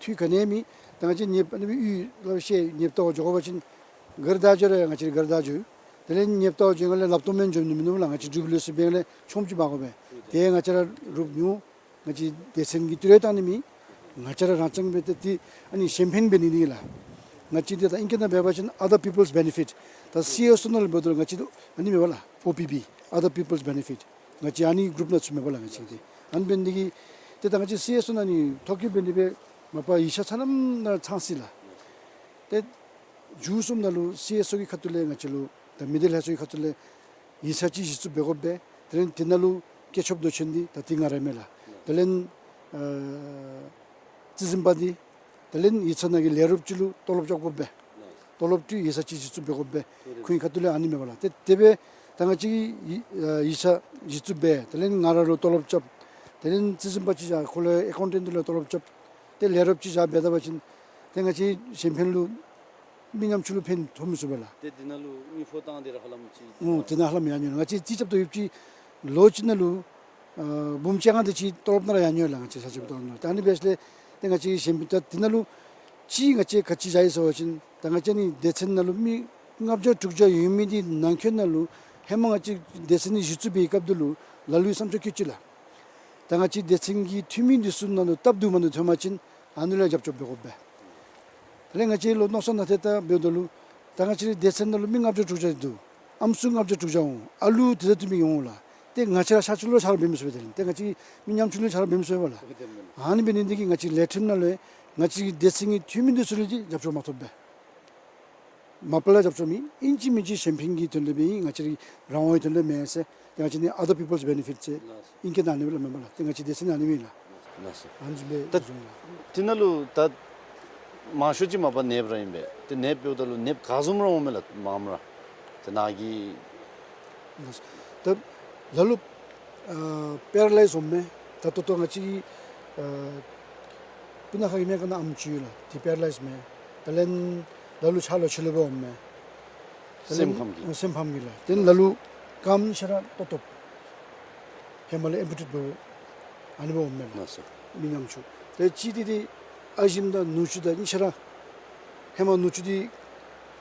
འཐུས་ག་ནི་ཡང་མེད། ད་ང་བཅས་ནདཔ་ཨ་ནི་སྦེ་གཡུས་ལུ་ཤེས་ནདཔ་བལྟ་བར་འགྱོ་དགོ་པ་ཅིན་སྒར་བདའ་འགྱོ་རུང་ང་བཅས་སྒར་བདའ་འགྱོ། དེ་ལས་ནདཔ་བལྟ་བར་འགྱོ་སྒང་ལས་ལགཔ་སྟོངམ་མེན་འགྱོ་ནི་མིན་འདུག་ལགས། ང་བཅས་འབྲུག་པའི་ལུགས་སྲོལ་འབད་སྒང་ལས་ཆོངམ་ཅིག་འབག་དགོ་པས། ཏེ་ང་བཅས་ར་རུབ་ཉོ། ང་བཅས་སྡེ་ཚན་གྱིས་ཏི་རུ་བཏང་ནི་མེད། ང་བཅས་ར་རང་རྐྱང་འབད་དེ་ཏེ་ཨ་ནི་གཞན་ཕན་འབད་ནི་འདི་ལགས། ང་བཅས་འདི་ད་ཨིང་སྐད་ནང་འབད་བ་ཅིན་other people's benefit། ད་སི་ཨེསི་ཨོ་ནང་ལུ་འབདཝ་ད་ལུ་ང་བཅས་ད་ཨ་ནི་མེད་པ་ལགས། ཨོ་པི་བི་other people's benefit། ང་བཅས་ཨ་ནི་གུ་རུབ་ནང་ཚུད་མེད་པ་ལགས། ང་བཅས་འདི་ཨ་ནི་འབད་ནི་འདི་གིས་ཏེ་ད་ང་བཅས་སི་ཨེསི་ཨོ་ནང་ནི་ཐོ་བཀོད་འབད་ནི་སྦེ་མ་པ་ཡིག་ཆ་ཚ་ལམ་ནང་ཚང་སྲིད་ལགས། ཏེ་མཇུག་གསུམ་ནང་ལུ་སི་ཨེསི་ཨོ་གི་ཁ་ཐུག་ལས་ང་བཅས་ལུ་ད་མི་སྡེ་ལྷན་ཚོགས་ཀྱི་ཁ་ཐུག་ལས་ཡིག་ཚང་ཅིག་གཞི་བཙུགས་འབད་དགོ་པས། དེ་ལས་དེ་ནང་ལུ་བཀོད་ཁྱབ་མདོ་ཆེན་འདི་ད་འདི་ང་ར་མས་ལགས། དེ་ལས་ཨ་རྩིས་འཛིན་པ་འདི་དེ་ལས་ཡིག་ཚང་ནང་གི་ལས་རོགསཔ་ཅིག་ལུ་ཏོ་ལོབ་རྐྱབ་དགོ་པས། ཏོ་ལོབ་ཏི་ཡིག་ཚང་ཅིག་གཞི་བཙུགས་འབད་དགོ་པས། ཁོང་གི་ཁ་ཐུག་ལས་ཨ་ནི་མེད་པ་ལགས། ཏེ་དེ་སྦེ་ད་ང་བཅས་ཡིག་ཡིག་ཚང་གཞི་བཙུགས་འབད་དེ་ལས་ང་ར་ལུ་ཏོ་ལོབ་རྐྱབ། དེ་ལས་རྩིས་འཛིན་པ་ཅིག་བཞག་ཁོ་ལུ་ཨེ་ཀའུན་ཊེནཊ་ལུ་ཏོ་ལོབ་རྐྱབ། ཏེ་ལས་རོགསཔ་ཅིག་བཞག་འབད་ད་པ་ཅིན་ཏེ་ང་བཅས་གཞན་ཕན་ལུ་མི་ཉམ་ཆུང་ལུ་ཕན་ཐོགས་མི་ཚུགས་པས་ལགས། ཏེ་འདི་ནང་ལུ་དངུལ་ཕོགས་བཏང་སྟེ་ར་ཧ་ལམ་ཅིག་ཨོ་དེ་ནང་ཧ་ལམ་ཡར་འགྱོ་ནི། ང་བཅས་རྩིས་རྐྱབ་དོ་ཡོདཔ་ཅིག་ལོ་གཅིག་ནང་ལུ་ཨ་འབུམ་བཅོ་ལྔ་དེ་ཅིག་ཏོ་ལོབ་ནང་ར་ཡར་འགྱོ་ལགས། ང་བཅས་ས་ཆ་ཏོ་ལོབ་ནང་ར། ད་ཨ་ནི་འབད་ཞིནམ་ལས་ཏེ་ང་བཅས་གཞན་ཕན་ད་འདི་ནང་ལུ་ གཅིག་ང་བཅས་ག་ཅི་བཞག་ཡི་ཟེར་བ་ཅིན་ད་ང་བཅས་ནི་སྡེ་ཚན་ནང་ལུ་མི་ལྔ་བརྒྱ་དྲུག་བརྒྱ་ཡོད་མི་འདི་ནང་འཁོད་ནང་ལུ་ཧེ་མ་ང་བཅས་སྡེ་ཚན་ནི་གཞི་བཙུགས་པའི་སྐབས་དེ་ལུ་ལ་ལུའི་བསམ་ཚུལ་བཀོད་ཅི་ལགས། ད་ང་བཅས་སྡེ་ཚན་གྱི་འཐུས་མི་འདི་ཚུ་ནང་ལུ་སྟབས་བདེཝ་མ་བདེཝ་ཐོན་པ་ཅིན་ཨ་ནི་ལུ་ཡང་རྒྱབ་སྐྱོར་འབད་དགོ་པས། དེ་ལས་ང་བཅས་ལུ་མནོ་བསམ་ནང་ཏེ་ད་འབདཝ་ད་ལུ་ད་ང་བཅས་རའི་སྡེ་ཚན་ནང་ལུ་མི་ལྔ་བརྒྱ་དྲུག་བརྒྱ་འདུག། ཨམ་སྲུ་ལྔ་བརྒྱ་དྲུག་བརྒྱ་འོང་། ཨ་ལུ་དེ་དང་བསྟུན་མི་ཡོང་ལགས། ཏེ་ང་བཅས་ར་ཤར་ཕྱོགས་ལུ་ཆ་རོགས་འབད་མི་ཚུགས་པས། དེ་ལས་ཏེ་ང་བཅས་མི་ཉམ་ཆུང་ལུ་ཆ་རོགས་འབད་མི་ཚུགས་པས་ལགས། ཨ་ནི་འབད་ནི་འདི་གིས་ང་བཅས་ལས་ཁྲིམས་ནང་ལུ་ང་བཅས་ཀྱི་སྡེ་ཚན་གྱི་འཐུས་མི་འདི་ཚུ་ལས་ཀྱི་རྒྱབ་སྐྱོར་མ་ཐོབ་པས། མ་པ་ལས་རྒྱབ་སྐྱོར་མེད། ཨིན་ཅི་མིན་ཅི་གཞན་ཕན་གྱི་དོན་ལས་འབད་ཨིན། ང་བཅས་རའི་རང་དབང་གི་དོན་ལས་མེན་ཟེར། ཏེ་ང་བཅས་ནི་other people's benefit ཟེར་ཨིང་སྐད་ནང་ཨ་ནི་སྦེ་སླབ་མས་པ་ལགས། ཏེ་ང་བཅས་སྡེ་ཚན་ནང་ཨ་ནི་མེད་ལགས། ལགས་སོ། ཨ་ནི་བཟུམ་སྦེ་ད་བཟུམ་ལགས། དེ་ནང་ལུ་ད་མང་ཤོས་ཅིག་མ་པ་ནདཔ་ར་ཨིན་པས། ཏེ་ནདཔ་འབདཝ་ད་ལུ་ནདཔ་ག་བཟུམ་ར་འོང་མས་ལགས་མངམ་ར། ཏེ་ནཱ་གི་ལགས་སོ། ད་ལ་ལུ་ཨ་པེ་ར་ལའིཛ་འོང་མས། ད་ལྟོ་ལྟོ་ང་བཅས་ཀྱི་ཨ་སྤུ་ན་ཁ་གི་སྨན་ཁང་ནང་ཨམ་ཅིག་ཡོད་ལགས། ཏེ་པེ་ར་ལའིཛ་མས། དེ་ལས་ལ་ལུ་ཆ་ལོ་ཆི་ལོ་སྦེ་འོང་མས། དེ་ལས་སེམས་ཕམ་གྱི། སེམས་ཕམ་གྱི་ལགས། དེ་ལ་ལུ་རྐངམ་ཆ་ར་བཏོག་བཏོགཔ། ཧེ་མ་ལས་ཨེམ་པུ་ཊེཊ་འབདཝ་ཨ་ནི་སྦེ་འོང་མས་ལགས། ལགས་སོ། མི་ཉམ་ཆུང་། ཏེ་གཅིག་འདི་ཏེ་ཨ་ཞིམ་དང་ནུ་གཅུང་དང་གཉིས་ཆ་ར་ཧེ་མ་ནུ་གཅུང་འདི་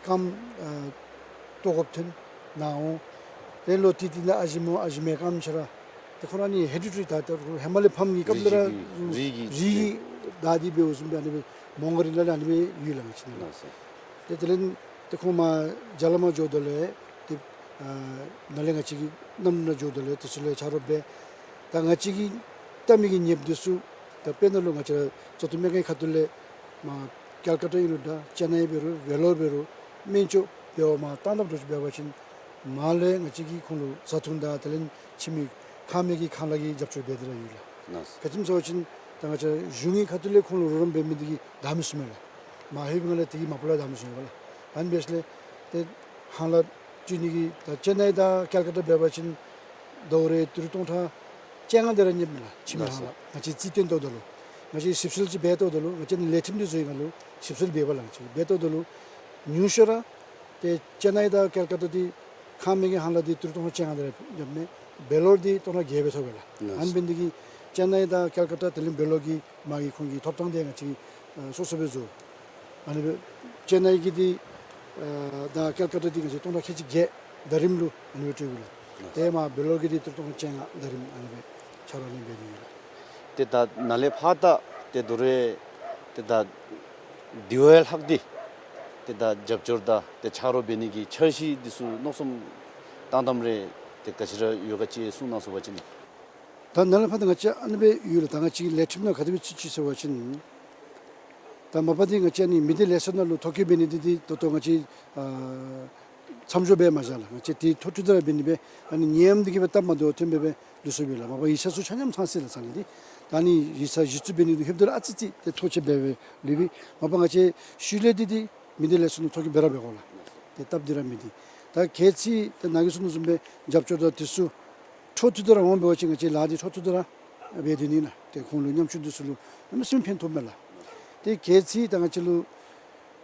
རྐངམ་ཨ་བཏོག་དགོཔ་ཐོན་ནཱ་འོང་། ཏེ་ལོག་ཏེ་འདི་ནང་ཨ་ཞིམ་འོང་། ཨ་ཞིམ་མས་རྐངམ་ཆ་ར། ཏེ་ཁོང་ར་ནི་ཧེ་རི་ཌི་ཊ་རི་ད་ད་ཧེ་མ་ལས་ཕམ་གྱི་སྐབས་ལས་ར་རིགས་ཀྱི་རིགས་ཀྱི་རིགས་ཀྱི་ད་འདི་འབདཝ་བཟུམ་སྦེ་ཨ་ནི་སྦེ་མོང་སྒར་ལས་ར་ཨ་ནི་སྦེ་ཡོད་ལགས་ང་བཅས་ནང་ལུ། ལགས་སོ། ཏེ་དེ་ལས་ཏེ་ཁོང་མར་རྒྱ་ལམ་འགྱོཝ་ད་ལས་ཏེ་ཨ་ནཱ་ལས་ང་བཅས་ཀྱི་གནམ་གྲུ་ནང་འགྱོཝ་ད་ལས་དེ་ཚུ་ལུ་ཡང་ཆ་རོགས་འབད། ད་ང་བཅས་ཀྱིས་བལྟ་མི་གི་ནདཔ་འདི་ཚུ་ད་དཔེར་ན་ལུ་ང་བཅས་ར་བཙག་འཐུ་སྨན་ཁང་གི་ཁ་ཐུག་ལས་མར་ཀལ་ཀ་ཏ་ཨིན་རུང་འདྲ་ཅེན་ནའི་འབད་རུང་ཝེ་ལོར་འབད་རུང་སྨན་བཅོས་འབད་བར་མར་བཏང་བཏངམ་འདྲཝ་ཅིག་འབད་བ་ཅིན་མར་ལས་ང་བཅས་ཀྱིས་ཁོང་ལུ་བཟའ་འཐུང་དང་དེ་ལས་ཁྱིམ་མི་ཁང་མིག་གི་ཁང་གླ་གི་རྒྱབ་སྐྱོར་འབད་དེ་ར་ཡོད་ལགས། ལགས་སོ། ག་ཅི་སྨོ་ཟེར་བ་ཅིན་ད་ང་བཅས་གཞུང་གི་ཁ་ཐུག་ལས་ཁོང་ལུ་རོགས་རམ་འབད་མི་འདི་གིས་བདའ་མི་ཚུགས་མས་ལགས། མ་ལྷོད་པའི་སྒང་ལས་དེ་གིས་མ་པ་ལས་བདའ་མི་ཚུགས་པས་ལགས། ཨ་ནི་འབད་ཞིནམ་ལས་ཏེ་ཧང་ལ་བཙུགས་ནི་གི་ད་ཅེན་ནའི་དང་ཀལ་ཀ་ཏ་འབད་བ་ཅིན་ཟླཝ་རེ་ཏི་རུ་སྟོང་ཕྲག་བཅོ་ལྔ་དེ་ར་རྙེདཔ་མས་ལགས། ཁྱིམ་ལགས་ཧང་ལ། སོ། ང་བཅས་རྩིས་སྟོན་བཏོགཔ་ད་ལུ་ང་བཅས་ཞིབ་འཚོལ་ཅིག་འབད་བཏོགཔ་ད་ལུ་ང་བཅས་ནི་ལས་ཁྲིམས་འདི་བཟོ་བའི་སྒང་ལུ་ཞིབ་འཚོལ་འབདཝ་ལགས། ང་བཅས་འབད་བཏོགཔ་ད་ལུ་ཉུང་ཤོས་ར་ཏེ་ཅེན་ནའི་དང་ཀལ་ཀ་ཏ་འདི་ཁང་མིག་གི་ཧང་ལ་འདི་ཏི་རུ་སྟོང་ཕྲག་བཅོ་ལྔ་དེ་ར་རྙེདཔ་མས། བེ་ལོར་འདི་སྟོང་ཕྲག་བརྒྱད་སྦེ་ཐོབ་པས་ལགས། ལགས་སོ། ཨ་ནི་འབད་ནི་འདི་གིས་ཅེན་ནའི་དང་ཀལ་ཀ་ཏ་དེ་ལས་བེ་ལོར་གྱི་མ་གི་ཁོང་གི་ཐོབ་ཐངས་འདི་ང་བཅས་ཨ་སོ་སོ་སྦེ་བཟོ། ཨ་ནི་སྦེ་ཅེན་ནའི་གི་འདི་ཨ་དང་ཀལ་ཀ་ཏ་འདི་ང་བཅས་སྟོང་ཕྲག་ཁལ་གཅིག་བརྒྱད་ཟླ་རིམ་ལུ་ཨ་ནི་སྦེ་སྤྲོད་དགོ་ལགས། ཏེ་མར་བེ་ལོར་གྱི་འདི་ཏི་རུ་སྟོང་ཕྲག་བཅོ་ལྔ་ཟླ་རིམ་ཨ་ནི་སྦེ་ཆ་རོགས་ཨ་ནི་འབད་དེ་ཡོད་ལགས། ཏེ་ད་ནཱ་ལས་ཕར་ད་ཏེ་དོ་རུང་ཏེ་ད་དེ་བ་ལྷག་སྟེ་ཏེ་ད་རྒྱབ་སྐྱོར་དང་ཏེ་ཆ་རོགས་འབད་ནི་གི་འཆར་གཞི་འདི་ཚུ་མནོ་བསམ་བཏང་བཏངམ་རེ་ཏེ་ག་ཅི་ར་ཡོད་ག་ཅིག་གསུང་གནང་ཚུགས་པ་ཅིན། ད་ནཱ་ལས་ཕར་ད་ང་བཅས་ཨ་ནི་སྦེ་ཡོད་ལགས། ད་ང་བཅས་ཀྱི་ལས་ཁྲིམས་ནང་ག་དེ་སྦེ་ཚུད་ཅི་ཟེར་བ་ཅིན་ད་མ་པ་འདི་ང་བཅས་ཨ་ནི་མི་སྡེ་ལས་ཚོགས་ནང་ལུ་ཐོ་བཀོད་འབད་ནི་འདི་འདི་ད་ལྟོ་ང་བཅས་ཨ་མཚམས་འཇོག་འབད་མ་བཞག་ལགས། ང་བཅས་འདི་འཕྲོ་མཐུད་དེ་ར་འབད་ནི་སྦེ་ཨ་ནི་ཉིནམ་འདི་གིས་སྦེ་སྟབས་མ་བདེཝ་ཐོན་སྦེ་སྦེ་ལུས་སོ་ཡོད་ལགས། མ་པ་ཡིག་ཚང་ཚུ་ཆ་མཉམ་ཚང་སོ་ཡི་ལགས། ཚང་ནི་འདི་ད་ཨ་ནི་ཡིག་ཚང་གཞི་བཙུགས་འབད་ནི་འདི་ལྷོདཔ་ད་ར་ཨ་ཙི་ཙི་ཏེ་ཐོ་ཆེ་སྦེ་སྦེ་ལུས་པས། མ་པ་ང་བཅས་ཤུལ་ལས་འདི་འདི་མི་སྡེ་ལས་ཚོགས་ནང་ཐོ་བཀོད་འབད་ར་འབད་དགོ་ལགས། ཏེ་སྟབས་བདེ་ར་མེད་འདི། ད་གལ་སྲིད་ད་ནཱ་གིས་གསུངས་དོ་བཟུམ་སྦེ་རྒྱབ་སྐྱོར་དང་འདི་ཚུ་འཕྲོ་མཐུད་དེ་ར་འོང་འབད་བ་ཅིན་ང་བཅས་ལཱ་འདི་འཕྲོ་མཐུད་དེ་ར་འབད་སྡོད་ནི་ལགས། ཏེ་ཁོང་ལུ་ཉམ་ཆུང་འདི་ཚུ་ལུ་གནམ་མེད་ས་མེད་ཕན་ཐོགས་མས་ལགས། ཏེ་གལ་སྲིད་ད་ང་བཅས་ལུ་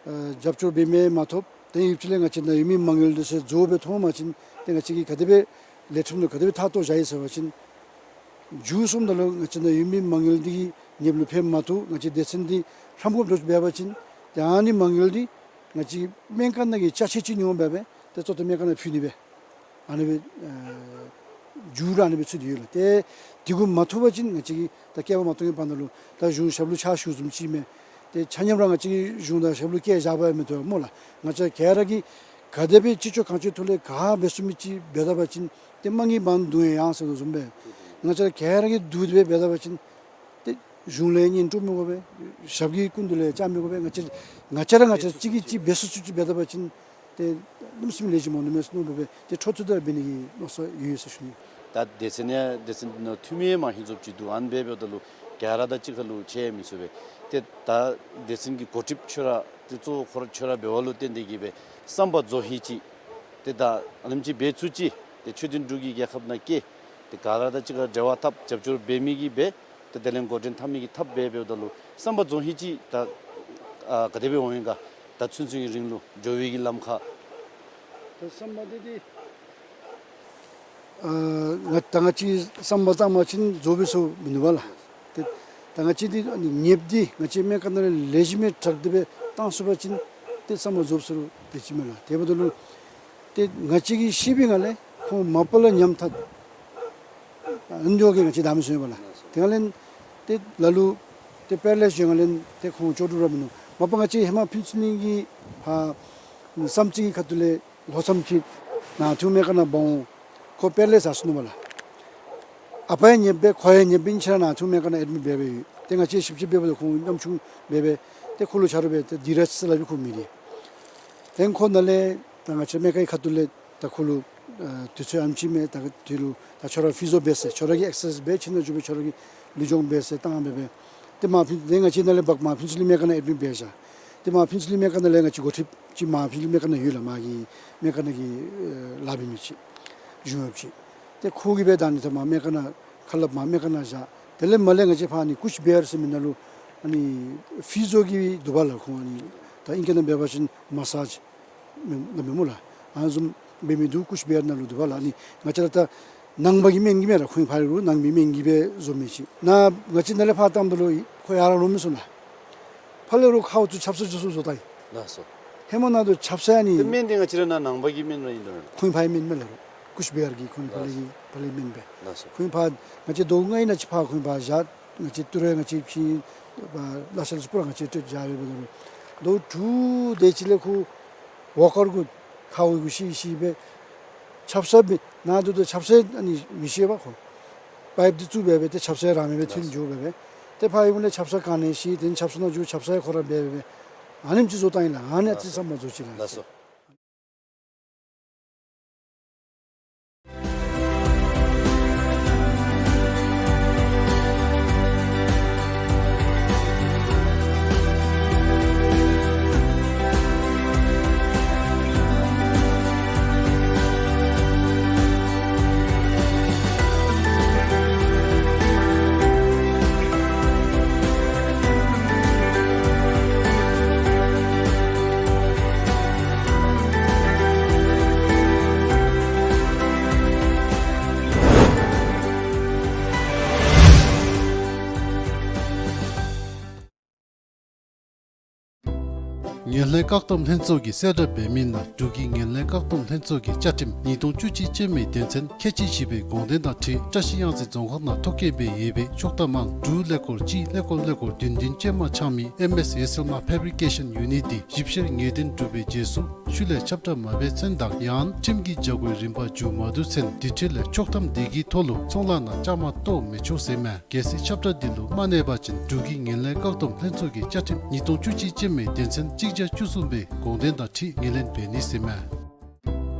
ཨ་རྒྱབ་སྐྱོར་འབད་མི་མ་ཐོབ་ཏེ་ཡུདཔ་ཅིག་ལས་ང་བཅས་ནང་ཡོད་མི་མ་དངུལ་འདི་ཚུ་རྫོགས་སྦེ་ཐོབ་པ་ཅིན་ཏེ་ང་བཅས་ཀྱིས་ག་དེ་སྦེ་ལས་ཁྲིམས་ནང་ག་དེ་སྦེ་ཐག་བཏོག་བཞག་ཡི་ཟེར་བ་ཅིན་མཇུག་གསུམ་ད་ལུ་ང་བཅས་ནང་ཡོད་མི་མ་དངུལ་འདི་གིས་ནདཔ་ལུ་ཕན་མ་ཐོགས། ང་བཅས་སྡེ་ཚན་འདི་ཧྲམ་འགོག་འདྲཝ་ཅིག་འབད་བ་ཅིན་ཏེ་ཨ་ནི་མ་དངུལ་འདི་ང་བཅས་སྨན་ཁང་ནང་གི་ཅ་ཆས་ཅིག་ཉོ་འབག་སྦེ་ཏེ་བཙག་འཐུ་སྨན་ཁང་ནང་ཕུལ་ནི་སྦེ་ཨ་ནི་སྦེ་ཨ་མཇུག་ར་ཨ་ནི་སྦེ་ཚུད་དེ་ཡོད་ལགས། ཏེ་དེ་གུ་མ་ཐུག་པ་ཅིན་ང་བཅས་ཀྱིས་ད་བསྐལ་པ་མ་སྟོང་གི་བར་ན་ལུ་ད་གཞུང་ཞབས་ལུ་ཕྱག་ཞུ་བཟུམ་ཅིག་མས། ཏེ་ཆ་མཉམ་ར་ང་བཅས་ཀྱིས་གཞུང་དང་ཞབས་ལུ་བཀལ་བཞག་པ་ཡང་མི་བཏུབ་སྨོ་ལགས། ང་བཅས་ག་ར་གིས་ག་དེ་སྦེ་ཅི་ལྕོགས་གང་ལྕོགས་ཐོག་ལས་ག་འབད་ཚུགས་མི་ཅིག་འབད་ད་པ་ཅིན་ཏེ་རྨ་གི་བང་རྡུང་ཡང་ཟེར་དོ་བཟུམ་སྦེ་ང་བཅས་ག་ར་གིས་སྡུག་སྦེ་འབད་ད་པ་ཅིན་ཏེ་གཞུང་ལས་གཉེན་སྤྲོ་མི་དགོ་པས། ཞབས་ཀྱི་སྐུ་མདུན་ལས་བཅར་མི་དགོ་པས། ང་བཅས་ང་བཅས་ར་ང་བཅས་གཅིག་གིས་གཅིག་འབད་ཚུགས་ཚུགས་ཅིག་འབད་ད་པ་ཅིན་ཏེ་གནམ་མེད་ས་མེད་ལེགས་ཤོམ་འོང་ནི་མས་ཟེར་མནོ་སྦེ་ཏེ་འཕྲོ་མཐུད་དེ་འབད་ནི་གི་མནོ་བསམ་ཡོད་ཡོད་ཟེར་ཞུ་ནི། ད་སྡེ་ཚན་ཡང་སྡེ་ཚན་ནང་འཐུས་མི་མ་ཧིང་ཚོགས་ཅིག་འདུག། ཨ་ནི་སྦེ་འབདཝ་ད་ལུ་ག་ར་དང་གཅིག་ཁར་ལུ་ཕྱད་མི་ཚུགས་པས། ཏེ་ད་སྡེ་ཚན་གྱི་འགོ་ཁྲིདཔ་ཁྱོད་ར་ཏེ་གཙོ་བོ་ཁོ་ར་ཁྱོད་ར་འབདཝ་ལུ་བརྟེན་ཏེ་གིས་སྦེ་བསམ་པ་རྫོགས་ཧིང་ཅིག་ཏེ་ད་ཨ་ནེམ་ཅིག་འབད་ཚུགས་ཅི། ཏེ་ཆོས་མཐུན་འབྲུག་གི་རྒྱལ་ཁབ་ནང་སྐྱེས། ཏེ་ག་ར་དང་གཅིག་ཁར་འབྲེལ་བ་འཐབ་རྒྱབ་སྐྱོར་འབད་མི་གིས་འབད། ཏེ་དེ་ལས་འགོ་འདྲེན་འཐབ་མི་གིས་འཐབ་སྦེ་འབདཝ་ད་ལུ་བསམ་པ་རྫོགས་ཧིང་ཅིག་ད་ཨ་ག་དེ་སྦེ་འོང་ཡི་ག། ད་ཚུན་ཚོད་ཀྱི་རིང་ལུ་འགྱོ་བའི་གི་ལམ་ཁར། ད་བསམ་པ་འདི་འདི་ཨ་ང་ད་ང་བཅས་བསམ་པ་བཏང་པ་ཅིན་རྫོགས་པས་ཟེར་མིན་འདུག་པ་ལགས། ཏེ་ ང་བཅས་འདི་ཨ་ནི་ཉེསཔ་འདི་ང་བཅས་སྨན་ཁང་ནང་ལས་ལེགས་ཤོམ་སྦེ་དྲག་སྟེ་སྦེ་བཏང་ཚུགས་པ་ཅིན་ཏེ་ཚང་མ་རྫོགས་ཚར་རུང་དེ་ཅིག་མས་ལགས། དེ་འབདཝ་ད་ལུ་ཏེ་ང་བཅས་ཀྱིས་ཤེས་པའི་ངང་ལས་ཁོང་མ་པ་ལས་ཉམ་ཐག་ཨ་ནི་འདི་གིས་ང་བཅས་བདའ་མི་ཚུགས་པས་ལགས། དེ་ནང་ལས་ཏེ་ལ་ལུ་ཏེ་པེ་ར་ལའིཛ་འགྱོ་ནི་ལས་ཏེ་ཁོང་ལྕོགས་གྲུབ་ར་མིན་ནུག། མ་པ་ང་བཅས་ཧེ་མ་ཕུན་ཚོགས་གླིང་གི་ཕར་བསམ་རྩེ་གི་ཁ་ཐུག་ལས་ལྷོ་མཚམས་ཀྱི་ནང་འཁྲུག་སྨན་ཁང་ནང་འབག་འོང་། ཁོ་པེ་ར་ལའིཛ་ཟ་སོ་ནུག་པ་ལགས། ཨ་པ་ཡང་ཉེསཔ་སྦེ་ཁོ་ཡང་ཉེསཔ་སྦེ་ཨིན་ཅི་ར་ནང་འཁྲུག་སྨན་ཁང་ནང་ཨེཌ་མིཊ་འབད་འབད་ཡོད། ཏེ་ང་བཅས་ཞིབ་དཔྱད་འབད་འབདཝ་ད་ཁོང་ཉམ་ཆུང་འབད་འབད་ཏེ་ཁོ་ལུ་ཆ་རོགས་འབད་ཏེ་དེ་ར་ཅིག་ལགས་སྦེ་ཁོ་མི་རེ། ཏེ་ཁོ་ནཱ་ལས་ད་ང་བཅས་སྨན་ཁང་གི་ཁ་ཐུག་ལས་ད་ཁོ་ལུ་ཨ་དུས་ཚོད་ཨ་ནེམ་ཅིག་མས། ད་དེ་ལུ་ད་ཁྱོད་ར་ཕི་ཟོ་འབད་ཟེར། ཁྱོད་ར་གིས་ཨེག་སེསི་འབད་ཁྱིམ་ནང་འགྱོ་སྦེ་ཁྱོད་ར་གིས་ལུས་སྦྱོང་འབད་ཟེར་བཏང་འབད་འབད། ཏེ་མར་ཕུན་ཏེ་ང་བཅས་ནཱ་ལས་འབག་མར་ཕུན་ཚོགས་གླིང་སྨན་ཁང་ནང་ཨེཌ་མིཊ་འབད་བཞག། ཏེ་མར་ཕུན་ཚོགས་གླིང་སྨན་ཁང་ནང་ལས་ང་བཅས་འགོ་ཁྲིདཔ་ཅིག་མར་ཕུན་ཚོགས་གླིང་སྨན་ཁང་ནང་ཡོད་ལགས། མར་གྱི་སྨན་ཁང་ནང་གི་ཨེ་ལཱ་འབད་མི་ཅིག་གཞུང་གཡོགཔ་ཅིག། ཏེ་ཁོ་གིས་འབད་ད་ཨ་ནི་ད་མར་སྨན་ཁང་ནང་ཁ་སླབ་མར་སྨན་ཁང་ནང་བཞག། དེ་ལས་མར་ལས་ང་བཅས་ཕར་ཨ་ནི་ཀུཆ་བིཧར་ཟེར་མི་ནང་ལུ་ཨ་ནི་ཕི་ཟོ་གི་འདུག་པ་ལགས། ཁོང་ཨ་ནི་ད་ཨིང་སྐད་ནང་འབད་བ་ཅིན་མ་སཱཇ་མེན་མེན་སྨོ་ལགས། ཨ་ནི་བཟུམ་འབད་མི་འདུག། ཀུཆ་བིཧར་ནང་ལུ་འདུག་པ་ལགས། ཨ་ནི་ང་བཅས་ར་ད་ནང་པ་གི་སྨན་གྱིས་མེན་ར་ཁོང་ཕར་ལུ་ནང་པའི་སྨན་གྱིས་འབད་བཟོ་མི་ཅིག། ནཱ་ང་བཅས་ནཱ་ལས་ཕར་བཏངམ་ད་ལུ་ཁོ་ཡར་ར་ལོང་མི་ཚུགས་ལགས། ཕར་ལས་ར་ཁཝ་ཚུ་ཆབ་གསང་ཚུ་བཟོ་བཏང་ཡི། ལགས་སོ། ཧེ་མ་ནཱ་ད་ཆབ་གསང་ཨ་ནི་ཏེ་སྨན་འདི་ང་བཅས་ར་ནཱ་ནང་པ་གི་སྨན་ར་ཨིན་དོ་མེན་ན། ཁོང་ཕར་གྱི་སྨན་མས་ལགས། ཀུཆ་བིཧར་གྱི་ཁོང་ཕར་ལས་ཀྱི་ཕར་ལས་སྨན་འབད། ལགས་སོ། ཁོང་ཕར་ང་བཅས་ཟླཝ་ལྔ་ཨིན་ན་ཅིག་ཕར་ཁོང་ཕར་བཞག། ང་བཅས་ཏི་རུ་ང་བཅས་ཕྱི་ཕར་ལ་ཤ་ལུ་སྤུ་ར་ང་བཅས་སྤྲོད་བཞག་ཡོད་པས། ཟླཝ་དྲུག་དེ་ཅིག་ལས་ཁོ་ཝོ་ཀར་གུ་ཁཝ་གུ་ཤི་ཤི་སྦེ་ཆབ་གསང་འབད་ནཱ་འདུག། ད་ཆབ་གསང་ཨ་ནི་མི་ཤེས་པས། ཁོ་པའིཔ་འདི་བཙུགས་འབད་འབད་ཏེ་ཆབ་གསང་རང་མེད་སྦེ་ཐོན་འགྱོ་འབད་འབད། ཏེ་ཕར་ཡོདཔ་ལས་ཆབ་གསང་ག་ནི་ཤེས། ཏེ་ཆབ་གསང་ནང་འགྱོ་ཆབ་གསང་ཁོ་ར་འབད་འབད་འབད། ཨ་ནེམ་ཅིག་བཟོ་བཏང་ཡི་ལགས། ཨ་ནི་ཨ་ཙི་ཚང་མ་བཟོ་ཅི་ལགས། ལགས་སོ། ངན་ལྷད་བཀག་སྡོམ་ལྷན་ཚོགས་ཀྱིས་གསལ་བསྒྲགས་འབད་མི་ནང་འབྲུག་གི་ངན་ལྷད་བཀག་སྡོམ་ལྷན་ཚོགས་ཀྱི་བཅའ་ཁྲིམས་ཉིས་སྟོང་བཅུ་གཅིག་ཅན་མའི་དོན་ཚན་ཁལ་གཅིག་བཞི་པའི་དགོངས་དོན་དང་འཁྲིལ་བཀྲ་ཤིས་གཡང་རྩེ་རྫོང་ཁག་ནང་ཐོ་བཀོད་འབད་ཡོད་པའི་ཆོག་ཐམ་ཨང་དྲུག་ཀླད་ཀོར་གཅིག་ཀླད་ཀོར་ཀླད་ཀོར་བདུན་བདུན་ཅན་མ་འཆང་མི་ཨེམ་ཨེསི་ཡེ་སིལ་མ་ཕེབ་རི་ཀེ་ཤཱན་ཡུ་ནིཊ་འདི་ཞིབ་བཤེར་ངེས་གཏན་གྲུབ་པའི་རྗེས་སུ་ཤུལ་ལས་ཁྱབ་བསྒྲགས་མ་འབད་ཚུན་དང་ཡང་ཁྲིམས་ཀྱི་བྱ་སྒོའི་རིམ་པ་མཇུག་མ་བསྡུ་ཚུན་དེ་འཕྲོ་ལས་ཆོག་ཐམ་དེ་གི་ཐོག་ལུ་ཚོང་ལཱ་ནང་བཅའ་མར་གཏོགས་མི་ཆོག་ཟེར་མས། གལ་སྲིད་ཁྱབ་བསྒྲགས་འདི་ལུ་མ་གནས་པ་ཅིན་འབྲུག་གི་ངན་ལྷད་བཀག་སྡོམ་ལྷན་ཚོགས་ཀྱི་བཅའ་ཁྲིམས་ཉིས་སྟོང་བཅུ་གཅིག་ཅན་མའི་དོན་ཚན་གཅིག་བརྒྱ་བཅུ་གསུམ་པའི་དགོངས་དོན་དང་འཁྲིལ་ངོས་ལེན་འབད་ནི་ཟེར་མས།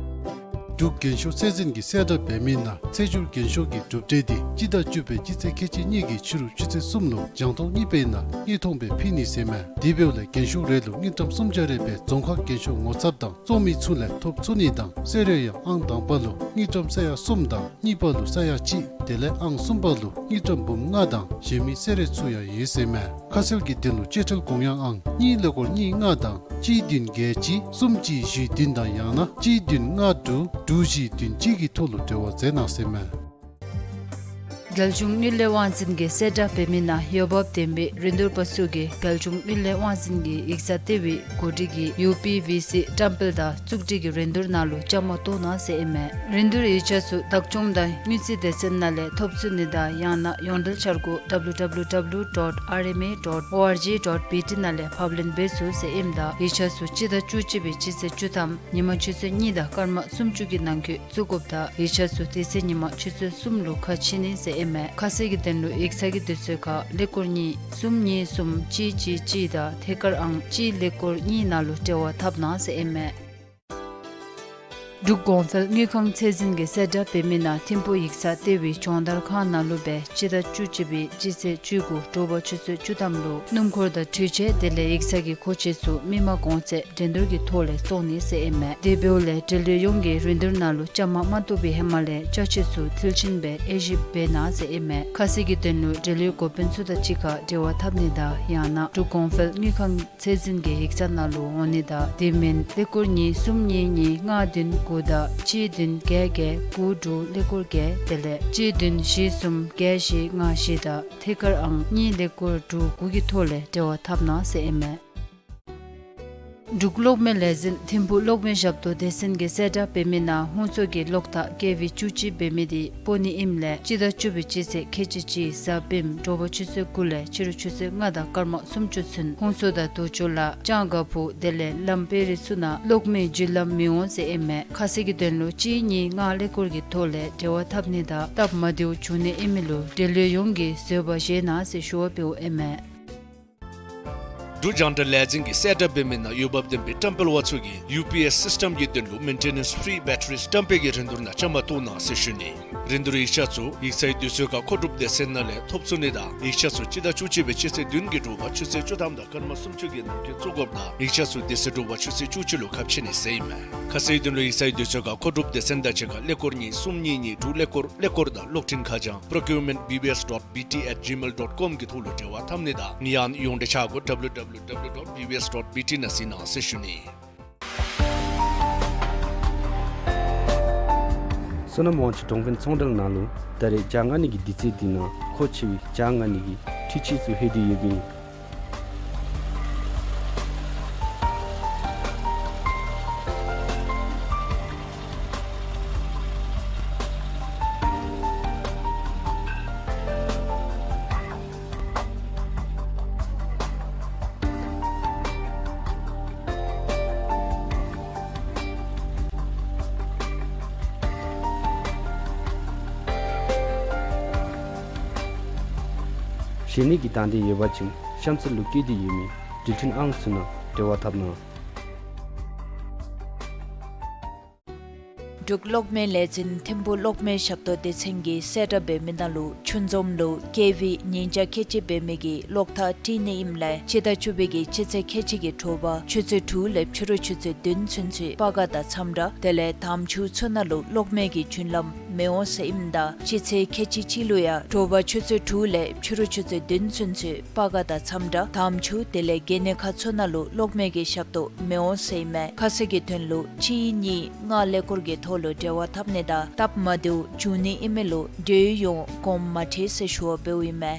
འབྲུག་རྒྱན་ཤོག་ཚད་འཛིན་གྱིས་གསལ་བསྒྲགས་འབད་མི་ནང་ཚེས་བཅུ་རྒྱན་ཤོག་གི་གྲུབ་འབྲས་འདི་སྤྱི་ཟླ་བཅུ་པའི་སྤྱི་ཚེས་ཁལ་གཅིག་གཉིས་ཀྱི་ཕྱི་རུ་ཆུ་ཚོད་གསུམ་ལུ་རྒྱང་མཐོང་གཉིས་པའི་ནང་དངོས་མཐོང་སྦེ་ཕུལ་ནི་ཟེར་མས། དེ་འབདཝ་ལས་རྒྱན་ཤོག་རེ་ལུ་དངུལ་ཀྲམ་སུམ་བརྒྱ་རེ་སྦེ་རྫོང་ཁག་རྒྱན་ཤོག་ངོ་ཚབ་དང་བཙོང་མི་ཚུ་ལས་ཐོབ་ཚུགས་ནི་དང་གསོལ་རས་ཡང་ཨང་དང་པ་ལུ་དངུལ་ཀྲམ་ས་ཡ་གསུམ་དང་གཉིས་པ་ལུ་ས་ཡ་གཅིག་དེ་ལས་ཨང་གསུམ་པ་ལུ་དངུལ་ཀྲམ་འབུམ་ལྔ་དང་གཞན་མི་གསོལ་རས་ཚུ་ཡང་ཡོད་ཟེར་མས། ཁ་གསལ་གྱི་དོན་ལུ་སྤྱོད་ཁྲལ་དགོངས་ཡངས་ཨང་གཉིས་ཀླད་ཀོར་གཉིས་ལྔ་དང་གཅིག་བདུན་བརྒྱད་གཅིག་གསུམ་གཅིག་བཞི་བདུན་དང་ཡང་ན་གཅིག་བདུན་ལྔ་དྲུག་དྲུག་བཞི་བདུན་གཅིག་གི་ཐོག་ལུ་འབྲེལ་བ་མཛད་གནང་ཟེར་མས། རྒྱལ་གཞུང་དངུལ་ལས་དབང་འཛིན་གྱིས་གསལ་བསྒྲགས་འབད་མི་ནང་འོས་འབབ་ལྡན་པའི་རིན་བསྡུར་པ་ཚུ་གིས་རྒྱལ་གཞུང་དངུལ་ལས་དབང་འཛིན་གྱི་ཡིག་ཚང་ལྟེ་བའི་འགོ་ཁྲིད་ཀྱི་ཡུ་པི་ཝི་སི་བཀྲམ་སྤེལ་དང་བཙུགས་སྒྲིག་གི་རིན་བསྡུར་ནང་ལུ་བཅའ་མར་གཏོགས་གནང་ཟེར་ཨིན་མས། རིན་བསྡུར་ཡིག་ཆ་ཚུ་བདག་སྐྱོང་དང་དངུལ་རྩིས་སྡེ་ཚན་ནང་ལས་ཐོབ་ཚུགས་ནི་དང་ཡང་ན་ཡོངས་འབྲེལ་འཆར་སྒོ་ཌབ་ལུ་ཌབ་ལུ་ཌབ་ལུ་ཌོཊ་ཨར་ཨེམ་ཨེ་ཌོཊ་ཨོ་ཨར་ཇི་ཌོཊ་བི་ཊི་ནང་ལས་ཕབ་ལེན་འབད་ཚུགས་ཟེར་ཨིནམ་ད་ཡིག་ཆ་ཚུ་སྤྱི་ཟླ་བཅུ་གཅིག་པའི་སྤྱི་ཚེས་བཅུ་ཐམ་ཉིན་མ་ཆུ་ཚོད་གཉིས་དང་སྐར་མ་སུམ་ཅུ་གི་ནང་འཁོད་བཙུགས་དགོཔ་དང་ཡིག་ཆ་ཚུ་དེ་ཚེ་ཉིན་མ་ཆུ་ཚོད་གསུམ་ལུ་ཁ་ཕྱེ་ནི་ཟེར་ཨིན་མས། ཁ་གསལ་གྱི་དོན་ལུ་ཡིག་ཚང་གི་དུས་ཚོད་ཁར་ཀླད་ཀོར་གཉིས་གསུམ་གཉིས་གསུམ་གཅིག་གཅིག་གཅིག་དང་ཐད་ཀར་ཨང་གཅིག་ཀླད་ཀོར་གཉིས་ནང་ལུ་འབྲེལ་བ་འཐབ་གནང་ཟེར་ཨིན་མས། འབྲུག་གོང་འཕེལ་དངུལ་ཁང་ཚད་འཛིན་གྱིས་གསལ་བསྒྲགས་འབད་མི་ནང་ཐིམ་ཕུག་ཡིག་ཚང་ལྟེ་བའི་སྦྱོང་བརྡར་ཁང་ནང་ལུ་སྦེ་སྤྱི་ཟླ་བཅུ་གཅིག་པའི་སྤྱི་ཚེས་བཅུ་དགུ་དྲོ་པ་ཆུ་ཚོད་བཅུ་ཐམ་ལུ་སྣུམ་འཁོར་དང་འཕྲུལ་ཆས་དེ་ལས་ཡིག་ཚང་གི་མཁོ་ཆས་ཚུ་མི་མང་གོང་ཚད་འགྲན་བསྡུར་གྱི་ཐོག་ལས་བཙོང་ནི་ཟེར་ཨིན་མས། དེ་འབདཝ་ལས་འབྲེལ་ཡོད་ཡོངས་ཀྱིས་རིན་བསྡུར་ནང་ལུ་བཅའ་མར་མ་གཏོགས་པའི་ཧེ་མ་ལས་ཅ་ཆས་ཚུ་མཐིལ་ཕྱིན་སྦེ་དབྱེ་ཞིབ་འབད་གནང་ཟེར་ཨིན་མས། ཁ་གསལ་གྱི་དོན་ལུ་འབྲེལ་ཡོད་འགོ་དཔོན་ཚུ་དང་གཅིག་ཁར་འབྲེལ་བ་འཐབ་ནི་དང་ཡང་ན་འབྲུག་གོང་འཕེལ་དངུལ་ཁང་ཚད་འཛིན་གྱི་ཡིག་ཚང་ནང་ལུ་འོང་ནི་དང་དེ་མིན་ཀླད་ཀོར་གཉིས་གསུམ་གཉིས་གཉིས་ལྔ་བདུན་ དགུ་དང་གཅིག་བདུན་བརྒྱད་བརྒྱད་དགུ་དྲུག་ཀླད་ཀོར་བརྒྱད་དེ་ལས་གཅིག་བདུན་བཞི་གསུམ་བརྒྱད་བཞི་ལྔ་བཞི་དང་ཐད་ཀར་ཨང་གཉིས་ཀླད་ཀོར་དྲུག་དགུ་གི་ཐོག་ལས་འབྲེལ་བ་འཐབ་གནང་ཟེར་ཨིན་མས། འབྲུག་གློག་མེ་ལས་འཛིན་ཐིམ་ཕུག་གློག་མེ་ཞབས་ཏོག་སྡེ་ཚན་གྱིས་གསལ་བསྒྲགས་འབད་མི་ནང་ཧོང་ཚོ་གི་གློག་ཐག་ཀེ་ཝི་བཅུ་གཅིག་འབད་མི་དེ་སྤོ་ནི་ཨིནམ་ལས་སྤྱི་ཟླ་བཅུ་པའི་སྤྱི་ཚེས་ཁལ་གཅིག་གཅིག་གཟའ་སྤེནམ་དྲོ་པ་ཆུ་ཚོད་དགུ་ལས་ཕྱི་རུ་ཆུ་ཚོད་ལྔ་དང་སྐར་མ་སུམ་ཅུ་ཚུན་ཧོང་ཚོ་དང་དུར་ཁྲོད་ལ་ལྕང་སྒ་ཕུག་དེ་ལས་ལམ་དཔལ་རི་ཚུ་ནང་གློག་མེའི་རྒྱུ་ལམ་མི་འོང་ཟེར་ཨིན་མས། ཁ་གསལ་གྱི་དོན་ལུ་གཅིག་གཉིས་ལྔ་ཀླད་ཀོར་གྱི་ཐོག་ལས་འབྲེལ་བ་འཐབ་ནི་དང་སྟབས་མ་བདེཝ་བྱུང་ནི་ཨིན་མི་ལུ་འབྲེལ་ཡོད་ཡོངས་ཀྱིས་བཟོད་པ་བཞེས་གནང་ཟེར་ཞུ་བ་འབདཝ་ཨིན་མས། འབྲུག་རྒྱང་བསྒྲགས་ལས་འཛིན་གྱིས་གསལ་བསྒྲགས་འབད་མི་ནང་འོས་འབབ་ལྡན་པའི་བཀྲམ་སྤེལ་པ་ཚུ་གིས་ཡུ་པི་ཨེསི་སིསི་ཊེམ་གྱི་དོན་ལུ་མེན་ཊེ་ནེནསི་ཕི་རི་བེ་ཊ་རི་བཀྲམ་སྤེལ་གྱི་རིན་བསྡུར་ནང་བཅའ་མར་གཏོགས་གནང་ཟེར་ཞུ་ནི། རིན་བསྡུར་ཡིག་ཆ་ཚུ་ཡིག་ཚང་དུས་ཚོད་ཁར་མཁོ་སྒྲུབ་སྡེ་ཚན་ནང་ལས་ཐོབ་ཚུགས་ནི་དང་ཡིག་ཆ་ཚུ་སྤྱི་ཟླ་བཅུ་གཅིག་པའི་སྤྱི་ཚེས་བདུན་གྱི་དྲོ་པ་ཆུ་ཚོད་བཅུ་ཐམ་དང་སྐར་མ་སུམ་ཅུ་གི་ནང་འཁོད་བཙུགས་དགོཔ་དང་ཡིག་ཆ་ཚུ་དེ་ཚེ་དྲོ་པ་ཆུ་ཚོད་བཅུ་གཅིག་ལུ་ཁ་ཕྱེ་ནི་ཟེར་ཨིན་མས། ཁ་གསལ་དོན་ལུ་ཡིག་ཚང་དུས་ཚོད་ཁར་མཁོ་སྒྲུབ་སྡེ་ཚན་དང་གཅིག་ཁར་ཀླད་ཀོར་གཉིས་གསུམ་གཉིས་གཉིས་དྲུག་ཀླད་ཀོར་ཀླད་ཀོར་དང་གློག་འཕྲིན་ཁ་བྱང་procurement B B S dot B T at gmail dot com གི་ཐོག་ལུ་འབྲེལ་བ་འཐབ་ནི་དང་ཡང་ཡོངས་འབྲེལ་ཆ་གོ་W W W dot B B S dot B T ནང་གཟིགས་གནང་ཟེར་ཞུ་ནི། བསོད་ནམས་དབང་ཕྱུག་གྲོང་དཔོན་ཚོང་འབྲེལ་ནང་ལུ་ད་རེས་བྱ་ལྔ་ནི་གི་དུས་ཚོད་འདི་ནང་མཁོ་ཆེ་བའི་བྱ་ལྔ་ནི་གི་འཕྲུལ་ཆས་ཚུ་ལྷོད་དེ་ཡོདཔ་ཨིན། གཞན་མི་གི་དང་འདོད་ཡོད་པ་ཅིན་གཤམ་ཚུ་ལུ་བཀོད་དེ་ཡོད་མི་འགྲུལ་འཕྲིན་ཨང་ཚུ་ནང་འབྲེལ་བ་འཐབ་གནང་། འབྲུག་གློག་མེ་ལས་འཛིན་ཐིམ་ཕུག་གློག་མེ་ཞབས་ཏོག་སྡེ་ཚན་གྱིས་གསལ་བསྒྲགས་འབད་མི་ནང་ལུ་ཆུ་འཛོམས་ལུ་ཀེ་ཝི་ཉིས་བརྒྱ་ཁལ་གཅིག་འབད་མི་གི་གློག་ཐག་དཀྲི་ནི་ཨིནམ་ལས་སྤྱི་ཟླ་བཅུ་པའི་གི་སྤྱི་ཚེས་ཁལ་གཅིག་གི་དྲོ་པ་ཆུ་ཚོད་དྲུག་ལས་ཕྱི་རུ་ཆུ་ཚོད་བདུན་ཚུན་ཚོད་སྤ་སྒར་དང་ཚམ་བྲག་དེ་ལས་དམ་ཆུ་ཚུ་ནང་ལུ་གློག་མེ་གི་རྒྱུན་ལམ་མི་འོང་ཟེར་ཨིནམ་ད་སྤྱི་ཚེས་ཁལ་གཅིག་གཅིག་ལུ་ཡང་དྲོ་པ་ཆུ་ཚོད་དྲུག་ལས་ཕྱི་རུ་ཆུ་ཚོད་བདུན་ཚུན་ཚོད་སྤ་སྒར་དང་ཚམ་བྲག་དམ་ཆུ་དེ་ལས་གན་ནི་ཁ་ཚུ་ནང་ལུ་གློག་མེ་གི་ཞབས་ཏོག་མི་འོང་ཟེར་ཨིན་མས། ཁ་གསལ་གྱི་དོན་ལུ་གཅིག་གཉིས་ལྔ་ཀླད་ཀོར་གྱི་ཐོག་ལུ་འབྲེལ་བ་འཐབ་ནི་དང་སྟབས་མ་བདེཝ་བྱུང་ནི་ཨིན་མི་ལུ་འབྲེལ་ཡོད་ཡོངས་དགོངསམ་མ་ཁྲེལ་ཟེར་ཞུ་བ་འབདཝ་ཨིན་མས།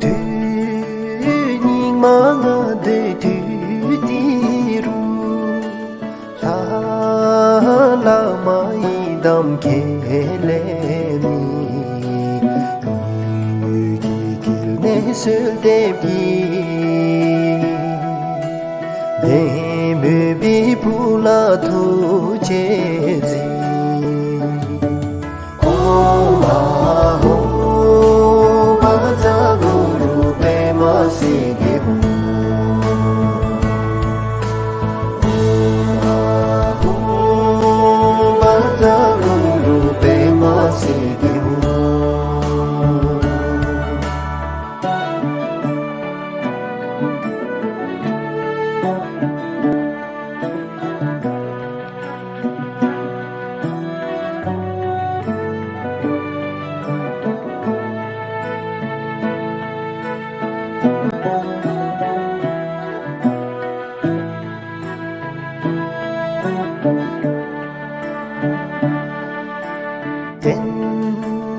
དུས་སྙིགས་མ་ལྔ་བདོའི་དུས་འདི་རུ། ལྷ་བླ་མ་ཡི་དམ་ཁྱེད་ལས་ནི། ལུས་ཀྱི་དཀྱིལ་ནས་གསོལ་འདེབས་ཀྱི། བདེ་སྨོན་པའི་བུ་ལ་ཐུགས་རྗེས་གཟིགས། ཨོཾ་ཨཱཿཧཱུྃ་བཛྲ་གུ་རུ་པདྨ་སིདྡྷི་ཧཱུྃ། ཨོཾ་ཨཱཿཧཱུྃ་བཛྲ་གུ་རུ་པདྨ་སིདྡྷི་ཧཱུྃ། བསྟན་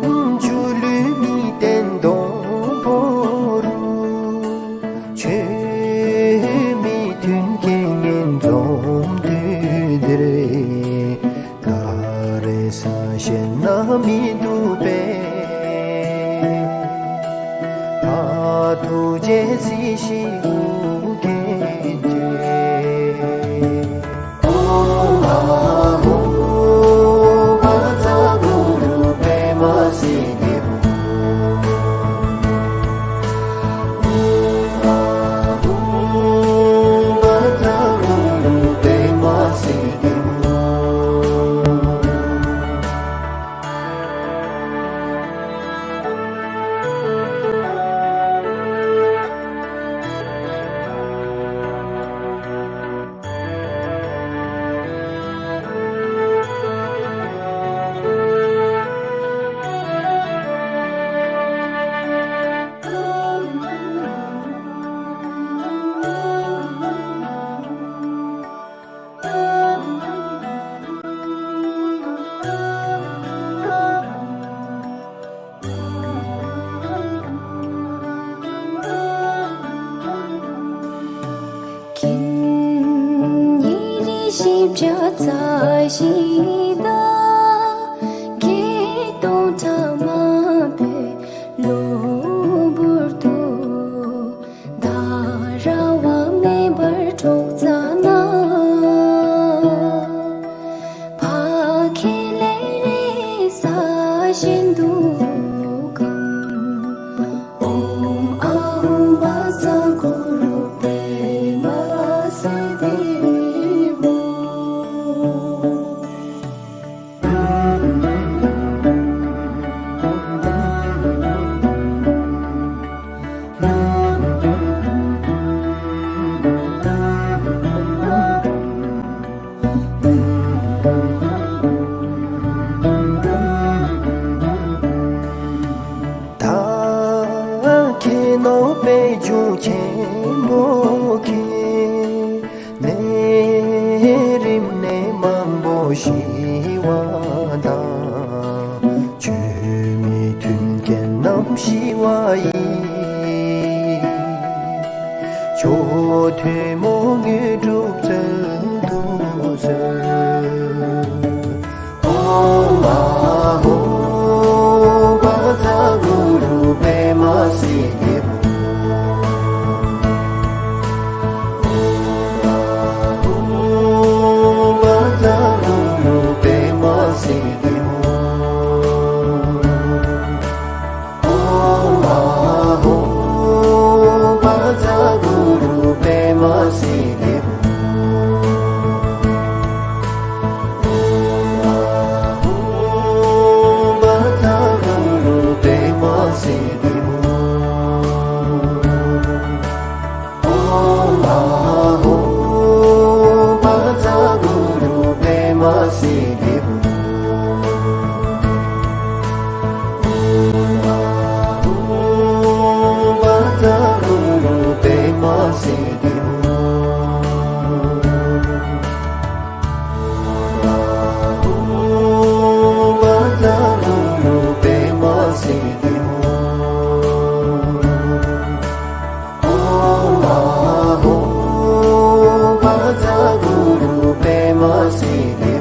བཅོས་ལུས་མི་བསྟན་སྡོང་པོ་རུ། ཆོས་མི་མཐུན་རྐྱེན་ངན་འཛོམས་དུས་འདིར། ག་རེ་ཟ་ཞེ་ན་མི་སྡུག་པས། ཕ་ཐུགས་རྗེས་གཟིགས་ཤིག་ཨོ་རྒྱན་ཏེ། ཨོཾ་ཨཱཿཧཱུྃ་བཛྲ་གུ་རུ་པདྨ་སིདྡྷི་ཧཱུྃ། ཨོཾ་ཨཱཿཧཱུྃ་བཛྲ་གུ་རུ་པདྨ་སིདྡྷི་ཧཱུྃ། ཁྱིམ་ཉེར་བཞི་བརྒྱ་རྩ་བཞི་དང་། བརྒྱད་སྟོང་ཕྲག་མང་པོའི་གློ་བུར་དུ། ད་ར་བ་མེད་པར་འགྲོགས་ཙ་ན། ཕ་ཁྱིམ་ལས་རེ་ས་གཞན་དུ་གང་། ཨོཾ་ཨཱཿཧཱུྃ་བཛྲ་གུ་རུ་པདྨ་སིདྡྷི་ཧཱུྃ། ད་ཁྱེད་ནོ་པའི་རྒྱུ་ཆེན་པོ་གིས། ནད་རིམས་ནད་མང་པོ་ཞི་བ་དང་། ཆོས་མི་མཐུན་རྐྱེན་རྣམས་ཞི་བ་ཡི། མཆོག་ཐུན་མོང་དངོས་གྲུབ་སྩོལ་དུ་གསོལ། ཨོཾ་ཨཱཿཧཱུྃ་བཛྲ་གུ་རུ་པདྨ་སིདྡྷི་ཧཱུྃ། ཨོཾ་ཨཱཿཧཱུྃ་བཛྲ་གུ་རུ་པདྨ་སིདྡྷི་ཧཱུྃ། ཨོཾ་ཨཱཿཧཱུྃ་བཛྲ་གུ་རུ་པདྨ་སིདྡྷི་ཧཱུྃ། ཨོཾ་ཨཱཿཧཱུྃ་བཛྲ་གུ་རུ་པདྨ་སིདྡྷི་ཧཱུྃ། ཨོཾ་ཨཱཿཧཱུྃ་བཛྲ་གུ་རུ་པདྨ་སིདྡྷི་ཧཱུྃ། ཨོཾ་ཨཱཿཧཱུྃ་བཛྲ་གུ་རུ་པདྨ་སིདྡྷི་ཧཱུྃ། ཨོཾ་ཨཱཿཧཱུྃ་བཛྲ་གུ་རུ་པདྨ་སིདྡྷི་ཧཱུྃ། ཨོཾ་ཨཱཿཧཱུྃ་བཛྲ་གུ་རུ་པདྨ་སིདྡྷི་ཧཱུྃ། ཨོཾ་ཨཱཿཧཱུྃ་བཛྲ་གུ་རུ་པདྨ་སིདྡྷི་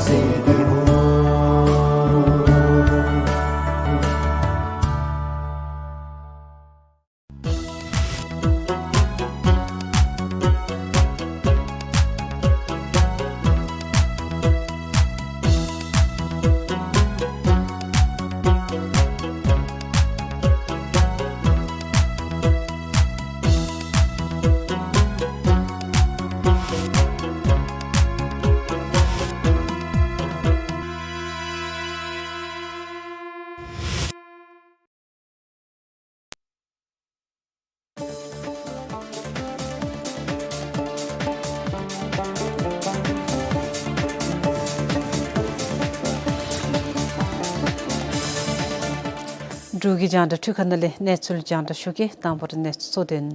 ཧཱུྃ། འབྲུག་གི་རྒྱང་བསྒྲགས་འཕྲུལ་ཁང་ནང་ལས་གནས་ཚུལ་རྒྱང་བསྒྲགས་ཞུ་གེ། དང་པོར་གནས་ཚུལ་གཙོ་དོན།